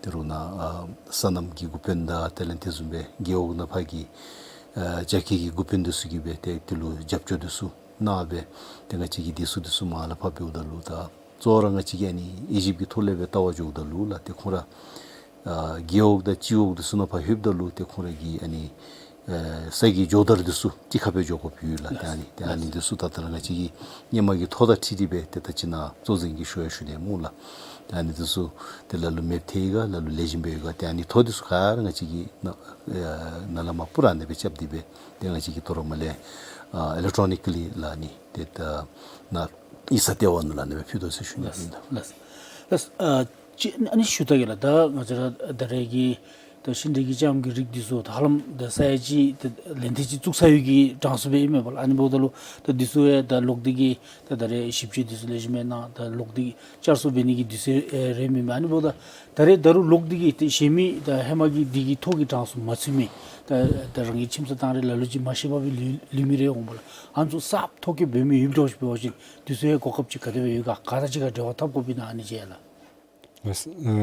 ད་རུང་ནཱ་ཨ་སོ་ནམ་གྱི་འགོ་དཔོན་དང་དེ་ལས་དེ་བཟུམ་སྦེ་རྒེད་འོག་ནང་ཕར་གྱི་ཨ་རྒྱ་སྐྱེད་ཀྱི་འགོ་དཔོན་འདི་ཚུ་གིས་སྦེ་ཏེ་དེ་ལུ་རྒྱབ་སྐྱོར་འདི་ཚུ་གནང་སྦེ་ཏེ་ང་བཅས་ཀྱི་བདེ་སྲུངཔ་འདི་ཚུ་མར་ལས་ཕར་འབདཝ་ད་ལུ་ད་གཙོ་བོ་ར་ང་བཅས་ཀྱིས་ཨ་ནི་དབྱེ་ཞིབ་ཀྱི་ཐོག་ལས་སྦེ་བལྟ་བར་འགྱོཝ་ད་ལུ་ལགས། ཏེ་ཁོང་ར་ཨ་རྒེད་འོག་དང་སྤྱི་འོག་འདི་ཚུ་ནང་ཕར་ལྷོདཔ་ད་ལུ་ཏེ་ཁོང་ར་གི་ཨ་ནི་ཨེ་ས་གི་སྦྱོང་བརྡར་འདི་ཚུ་གཅིག་ཁར་སྦེ་འགྱོ་དགོཔ་ཡོད་ལགས། ཏེ་ཨ་ནི་ཏེ་ཨ་ནི་འདི་ཚུ་ད་ལྟོ་ར་ང་བཅས་ཀྱིས་སྔོན་མ་གི་ཐོ་དང་འཁྲིལ་ཏེ་སྦེ་ཏེ་ད་ཅི་ནཱ་གཙོ་འཛིན་གྱིས་ཞུ་ཡང་ཞུ་ནི་སྨོ་ལགས། ཏེ་ཨ་ནི་འདི་ཚུ་ཏེ་ལ་ལུ་མེདཔ་ཐལ་ཡི་ག་ལ་ལུ་ལེགས་ཤོམ་སྦེ་ཡོད་ག། ཏེ་ཨ་ནི་ཐོ་འདི་ཚུ་ག་ར་ང་བཅས་ཀྱིས་ནཱ་ཨེ་ནཱ་ལས་མར་པུ་ར་ཨ་ནི་སྦེ་རྐྱབ་སྟེ་སྦེ་ཏེ་ང་བཅས་ཀྱིས་དོ་རུང་མར་ལས་ཨ་ཨི་ལེག་ཊོ་ནི་ཀ་ལི་ལགས་ཨ་ནི་ཏེ་ད་ནཱ་ཡིག་ཚང་ལྟེ་བ་ནང་ལུ་ཨ་ནི་སྦེ་ཕུལ་དོ་ཟེར་ཞུ་ནི་ཨིན། ལགས། ལགས། ཨ་ཅིག་ཨ་ནི་ཞུ་ད་གེ་ལགས། ད་ང་བཅས་ར་ད་རེས་ཀྱི་ད་ཤིང་འབྲས་ཀྱི་ལྕངམ་གྱི་རིགས་འདི་ཚུ་ད་ཧ་ལམ་ད་ས་ཡ་གཅིག་ད་ལན་ཐེངས་གཅིག་བཙུགས་ཚར་ཡོད་ཀྱི་གྲངས་སུ་སྦེ་ཨིན་མས་པ་ལགས། ཨ་ནི་འབདཝ་ད་ལུ་ད་འདི་ཚུ་ཡང་ད་ལོག་སྟེ་གི་ད་ད་རེས་ཞིབ་དཔྱད་འདི་ཚུ་ལེགས་ཤོམ་སྦེ་གནང་ད་ལོག་སྟེ་གི་བསྐྱར་གསོ་འབད་ནི་གི་དུས་ཚོད་ཨེ་རན་མི་མས། ཨ་ནི་འབདཝ་ད་ད་རེས་ད་རུང་ལོག་སྟེ་གི་ཏེ་གཞན་མི་ད་ཧེ་མ་གི་འདི་གི་ཐོ་གི་གྲངས་སུ་མ་ཚུད་མི་ད་ད་རང་གི་ཁྱིམ་ཚང་དང་རེ་ལ་ལུ་ཅིག་མ་ཤེས་པར་སྦེ་ལུས་ལུས་མི་རེ་འོང་པ་ལགས། ཨ་ནི་ཚུ་གསརཔ་ཐོ་བཀོད་འབད་མི་ཡོདཔ་འདྲཝ་ཅིག་འབད་བ་ཅིན་དུས་ཚོད་ཡང་གོ་སྐབས་ཅིག་ག་དེ་སྦེ་ཡོད་ག། ག་དང་གཅིག་ཁར་འབྲེལ་བ་འཐབ་དགོཔ་ཨིན་ན་ཨ་ནི་ཅིག་ལགས། ལགས། ཨ་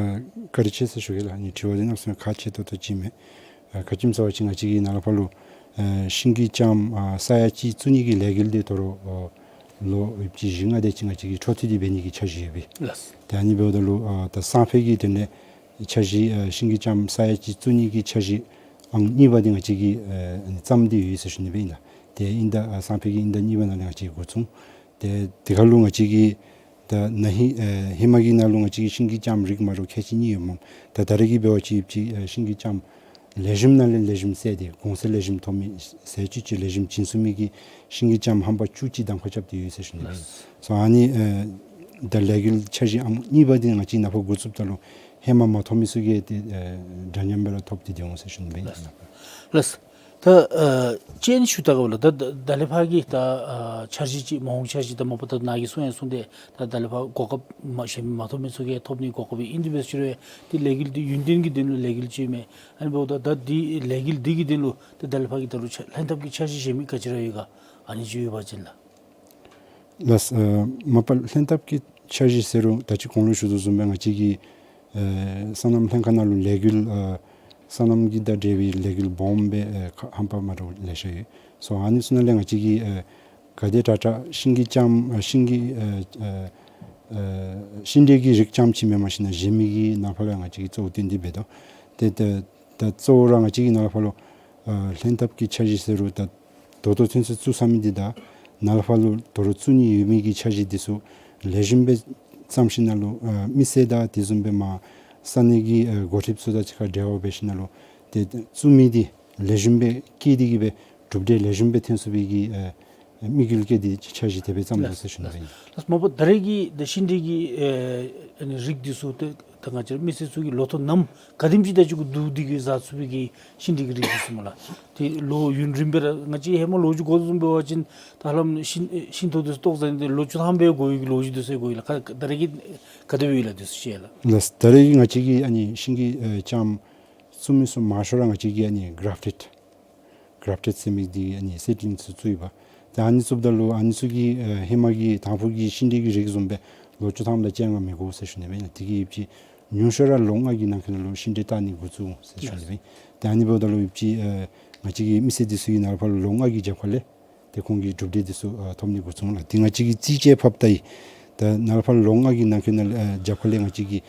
བཀའ་དྲིན་ཆེ་ཟེར་ཞུ་གེ་ལགས། ཨ་ནི་དྲི་བ་འདི་གནམ་མེད་ས་མེད་ཁག་ཆེ་ཏོག་ཏོ་ཅིག་མས། ཨ་ག་ཅི་སྨོ་ཟེར་བ་ཅིན་ང་བཅས་ཀྱིས་ནཱ་ལས་ཕར་ལུ་ཨ་ཤིང་གི་ལྕངམ་ཨ་ས་ཡ་གཅིག་བཙུགས་ནི་གི་ལས་འགུལ་འདི་དོ་རུང་ཨ་ལོ་ཡོདཔ་ཅིག་བཞི་ལྔ་དེ་ཅིག་ང་བཅས་ཀྱིས་འཕྲོ་མཐུད་དེ་འབད་ནི་གི་འཆར་གཞི་ཡོད་པས། ལགས། ཏེ་ཨ་ནི་འབདཝ་ད་ལུ་ཨ་ད་སང་ཕོད་ཀྱི་དོན་ལས་འཆར་གཞི་ཨ་ཤིང་གི་ལྕངམ་ས་ཡ་གཅིག་བཙུགས་ནི་གི་འཆར་གཞི་ཨང་གཉིས་པ་འདི་ང་བཅས་ཀྱིས་ཨ་བརྩམས་ཏེ་ཡོད་ཟེར་ཞུ་ནི་སྦེ་ཨིན་ལགས། ཏེ་དབྱིན་ཟླ་ཨ་སང་ཕོད་ཀྱི་དབྱིན་ཟླ་གཉིས་པ་ནང་ལས་ང་བཅས་ཀྱིས་འགོ་བཙུགས། ཏེ་དེ་ཁར་ལུ་ང་བཅས་ཀྱིས་ད་ན་ཧིང་ཨེ་ཧེ་མ་གི་ནང་ལུ་ང་བཅས་ཀྱིས་ཤིང་གི་ལྕངམ་རིགས་མ་འདྲཝ་ཁལ་གཅིག་གཉིས་ཡོདཔ་མས། ད་ད་རེས་ཀྱི་འབད་བ་ཅིན་ཅིག་ཨེ་ཤིང་གི་ལྕངམ་ལེགས་ཤོམ་ནང་ལས་ལེགས་ཤོམ་བསལ་ཏེ་གོང་ཚད་ལེགས་ཤོམ་ཐོབ་མི་ཟས་བཅུད་ཅིག་ལེགས་ཤོམ་བྱིན་ཚུགས་མི་གི་ཤིང་གི་ལྕངམ་ཧམ་པ་བཅུ་གཅིག་གདམ་ཁ་རྐྱབ་སྟེ་ཡོད་ཟེར་ཞུ་ནི་ཨིན། ལགས། སོ་ཨ་ནི་ཨེ་ད་ལས་འགུལ་འཆར་གཞི་ཨང་གཉིས་པ་འདི་ང་བཅས་ནཱ་ཕར་འགོ་བཙུགསཔ་ད་ལུ་ཧེ་མ་མ་ཐོབ་མི་ཚུ་གིས་ཏེ་ཨེ་འདྲ་མཉམ་སྦེ་ར་ཐོབ་སྟེ་སྡོད་འོང་ཟེར་ཞུ་ནི་ཨིན། ལགས། ལགས། ད་ཨ་ཅིག་ཨ་ནི་ཞུ་ད་གེ་ལགས། ད་ད་ད་ལས་ཕར་གྱི་ད་ཨ་འཆར་གཞི་ཅིག་མ་འོངས་འཆར་གཞི་ད་མ་པ་ད་ནཱ་གིས་གསུང་ཡང་གསུངས་ཏེ་ད་ད་ལས་ཕར་གོ་སྐབས་མ་གཞན་མ་ཐོབ་མི་ཚུ་གིས་ཐོབ་ནི་གོ་སྐབས་ཨིན་ཏེ་འབད་ཟེར་རུང་ཏེ་ལས་འགུལ་འདི་ཡུན་བརྟན་གྱི་དོན་ལུ་ལས་འགུལ་ཅིག་མས། ཨ་ནི་འབདཝ་ད་ད་འདི་ལས་འགུལ་འདི་གི་དོན་ལུ་ཏེ་ད་ལས་ཕར་གྱི་ད་རུང་ལྷན་ཐབས་ཀྱི་འཆར་གཞི་གཞན་མི་ག་ཅི་ར་ཡོད་ག། ཨ་ནི་ཅིག་ཡོད་པ་ཅིན་ལགས། ལགས། ཨ་མ་པ་ལྷན་ཐབས་ཀྱི་འཆར་གཞི་ཟེར་རུང་ད་ཅི་གོང་ལུ་ཞུ་དོ་བཟུམ་སྦེ་ང་བཅས་ཀྱི་ཨ་སོ་ནམ་ལྷན་ཁག་ནང་ལུ་ལས་འགུལ་ཨ་སོ་ནམ་གྱི་དང་འབྲེལ་བའི་ལས་འགུལ་སྦོམ་སྦེ་ཨ་ཁ་ཧམ་པ་མ་འདྲཝ་ལེ་ཤ་ཡོད། སོ་ཨ་ནི་ཚུ་ནང་ལས་ང་བཅས་ཀྱི་ཨ་ག་དེ་དྲག་དྲག་ཤིང་གི་ལྕངམ་ཨ་ཤིང་གི་ཨ་ཨ་ཨ་ཤིང་འབྲས་ཀྱི་རིགས་རྐྱངམ་ཅིག་མེན་པར་ཞིན་ན་གཞན་མི་གི་ནང་ཕར་ལུ་ང་བཅས་ཀྱིས་གཙོ་བོ་བཏོན་ཏེ་འབད་དོ། ཏེ་ད་ད་གཙོ་བོ་ར་ང་བཅས་ཀྱི་ནང་ཕར་ལུ་ཨ་ལྷན་ཐབས་ཀྱི་འཆར་གཞི་ཟེར་རུང་ད་ད་ལྟོ་ཚུན་ཚོད་བཙུགས་ཚར་མི་འདི་དང་ནང་ཕར་ལུ་ད་རུང་བཙུགས་ནི་ཡོད་མི་གི་འཆར་གཞི་འདི་ཚུ་ལེགས་ཤོམ་སྦེ་བརྩམས་ཞིན་ན་ལུ་ཨ་མི་སེར་དང་དེ་བཟུམ་སྦེ་མར་ས་གནས་ཀྱི་ཨ་འགོ་ཁྲིདཔ་ཚུ་དང་གཅིག་ཁར་འབྲེལ་བ་འབད་ཞིན་ན་ལུ་ཏེ་བཙུགས་མི་འདི་ལེགས་ཤོམ་སྦེ་བསྐྱེད་དེ་གི་སྦེ་གྲུབ་འབྲས་ལེགས་ཤོམ་སྦེ་ཐོན་ཚུགས་པའི་གི་ཨ་དམིགས་ཡུལ་བསྐྱེད་དེ་འཆར་གཞི་དེ་སྦེ་བརྩམས་དོ་ཟེར་ཞུ་ནི་ཨིན། ལགས། མ་པ་ད་རེས་ཀྱི་ད་ཤིང་འབྲས་ཀྱི་ཨ་ཨ་ནི་རིགས་འདི་ཚུ་ཏེ་ད་ང་བཅས་མི་སེར་ཚུ་གིས་ལོ་ཐོག་ནམ་ག་དེམ་ཅིག་ད་ཅི་གུ་བསྡུ་སྟེ་གི་བཟའ་ཚུགས་པའི་གི་ཤིང་འབྲས་ཀྱི་རིགས་འདི་ཚུ་སྨོ་ལགས། ཏེ་ལོ་ཡུན་རིངམོ་སྦེ་ར་ང་བཅས་ཧེ་མ་ལོ་རྒྱུས་གོ་དོ་བཟུམ་འབད་བ་ཅིན་ད་ཧ་ལམ་ཤིང་ཤིང་ཐོག་འདི་ཚུ་ཏོག་ཟ་ནི་ལོ་བཅུ་ཐམ་སྦེ་འགོར་བའི་གི་ལོ་རྒྱུས་འདི་ཚུ་གོ་ཡི་ལགས། ཁ་ད་རེས་ཀྱི་ག་དེ་སྦེ་ཡོད་ལགས་འདི་ཚུ་ཤེས་ལགས། ལགས། ད་རེས་ཀྱི་ང་བཅས་ཀྱི་ཨ་ནི་ཤིང་གི་ཨ་ལྕངམ་བཙུགས་མི་ཚུ་མང་ཤོས་ར་ང་བཅས་ཀྱིས་ཨ་ནི་གཱ་རེཕ་ཊེཌ་གཱ་རེཕ་ཊེཌ་ཟེར་མི་འདི་ཨ་ནི་སི་ཌི་ལིངསི་ཚུ་བཙུགས་ཡི་པ། ཏེ་ཨ་ནི་བཙུགསཔ་ད་ལུ་ཨ་ནི་ཚུ་གི་ཨ་ཧེ་མ་གི་དང་ཕུ་གི་ཤིང་འབྲས་ཀྱི་རིགས་བཟུམ་སྦེ་ལོ་བཅུ་ཐམ་དང་བཅོ་ལྔ་མི་འགོར་ཟེར་ཞུ་ནི་སྦེ་ཨིན་ལགས། དེ་གིས་ཡོད་ཅི་ཉུང་ཤོས་ར་ལོ་ལྔ་གི་ནང་འཁོད་ནང་ལུ་ཤིང་འབྲས་བཏགས་ནི་འགོ་བཙུགས་འོང་ཟེར་ཞུ་ནི་སྦེ་ཨིན། ཏེ་ཨ་ནི་འབདཝ་ད་ལུ་ཡོད་ཅི་ཨ་ང་བཅས་ཀྱི་མི་སེར་འདི་ཚུ་གིས་ནཱ་ལས་ཕར་ལོ་ལྔ་གི་རྒྱབ་ཁ་ལས་ཏེ་ཁོང་གི་གྲུབ་འབྲས་འདི་ཚུ་ཨ་ཐོབ་ནི་འགོ་བཙུགས་འོང་ལགས། ཏེ་ང་བཅས་ཀྱིས་རྩིས་དཔྱད་ཕབ་ད་ཡི། ད་ནཱ་ལས་ཕར་ལོ་ལྔ་གི་ནང་འཁོད་ནང་ལུ་ཨ་རྒྱབ་ཁ་ལས་ང་བཅས་ཀྱིས་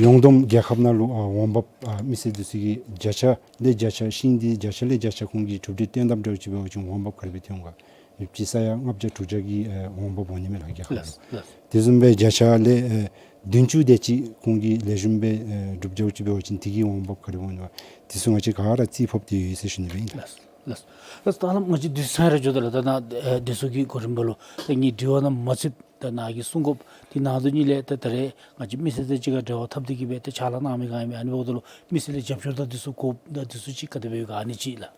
ཡོངས་བསྡོམས་རྒྱལ་ཁབ་ནང་ལུ་ཨ་འོང་འབབ་ཨ་མི་སེར་འདི་ཚུ་གིས་བརྒྱ་ཆ་ལས་བརྒྱ་ཆ་ཤིང་འདི་བརྒྱ་ཆ་ལས་བརྒྱ་ཆ་ཁོང་གིས་གྲུབ་འབྲས་བཏོན་དཔ་འདྲཝ་ཅིག་འབད་བ་ཅིན་འོང་འབབ་ག་དེ་སྦེ་ཐོན་འོང་ག། ཡོད་ཅི་ས་ཡ་ལྔ་བརྒྱ་དྲུག་བརྒྱ་གི་ཨ་འོང་འབབ་འོང་ནི་མས་ལགས་རྒྱལ་ཁབ་ནང་ལུ། ལགས། ལགས། དེ་བཟུམ་སྦེ་བརྒྱ་ཆ་ལས་ཨ་བདུན་ཅུ་དེ་ཅིག་ཁོང་གིས་ལེགས་ཤོམ་སྦེ་ཨ་གྲུབ་འགྱོཝ་ཅིག་འབད་བ་ཅིན་དེ་གི་འོང་འབབ་ག་དེ་སྦེ་འོང་ནི་མས། དེ་ཚུ་ང་བཅས་ག་ར་རྩིས་ཕབ་སྟེ་ཡོད་ཟེར་ཞུ་ནི་སྦེ་ཨིན་ལགས། ལགས། ལགས། ད་ཧ་ལམ་ང་བཅས་དུས་ཚོད་ར་འགྱོ་དོ་ལགས། ད་ནཱ་ཨ་དེ་ཚུ་གི་གོ་རིམ་པ་ལུ་ད་ངེའི་དྲི་བ་ནང་མ་ཚུདཔ་ད་ནཱ་གིས་གསུང་དགོཔ་དེ་ནང་དོན་གཉིས་ལས་ད་ད་རེས་ང་བཅས་མི་སེར་དང་གཅིག་ཁར་འབྲེལ་བ་འཐབ་སྟེ་གི་སྦེ་ད་ཕྱག་ལཱ་གནང་མི་ག་ཨིན་མས། ཨ་ནི་འབདཝ་ད་ལུ་མི་སེར་ལས་རྒྱབ་སྐྱོར་དང་དེ་ཚུ་དགོཔ་དང་དེ་ཚུ་ཅིག་ག་དེ་སྦེ་ཡོད་ག་ཨ་ནི་ཅིག་ལགས།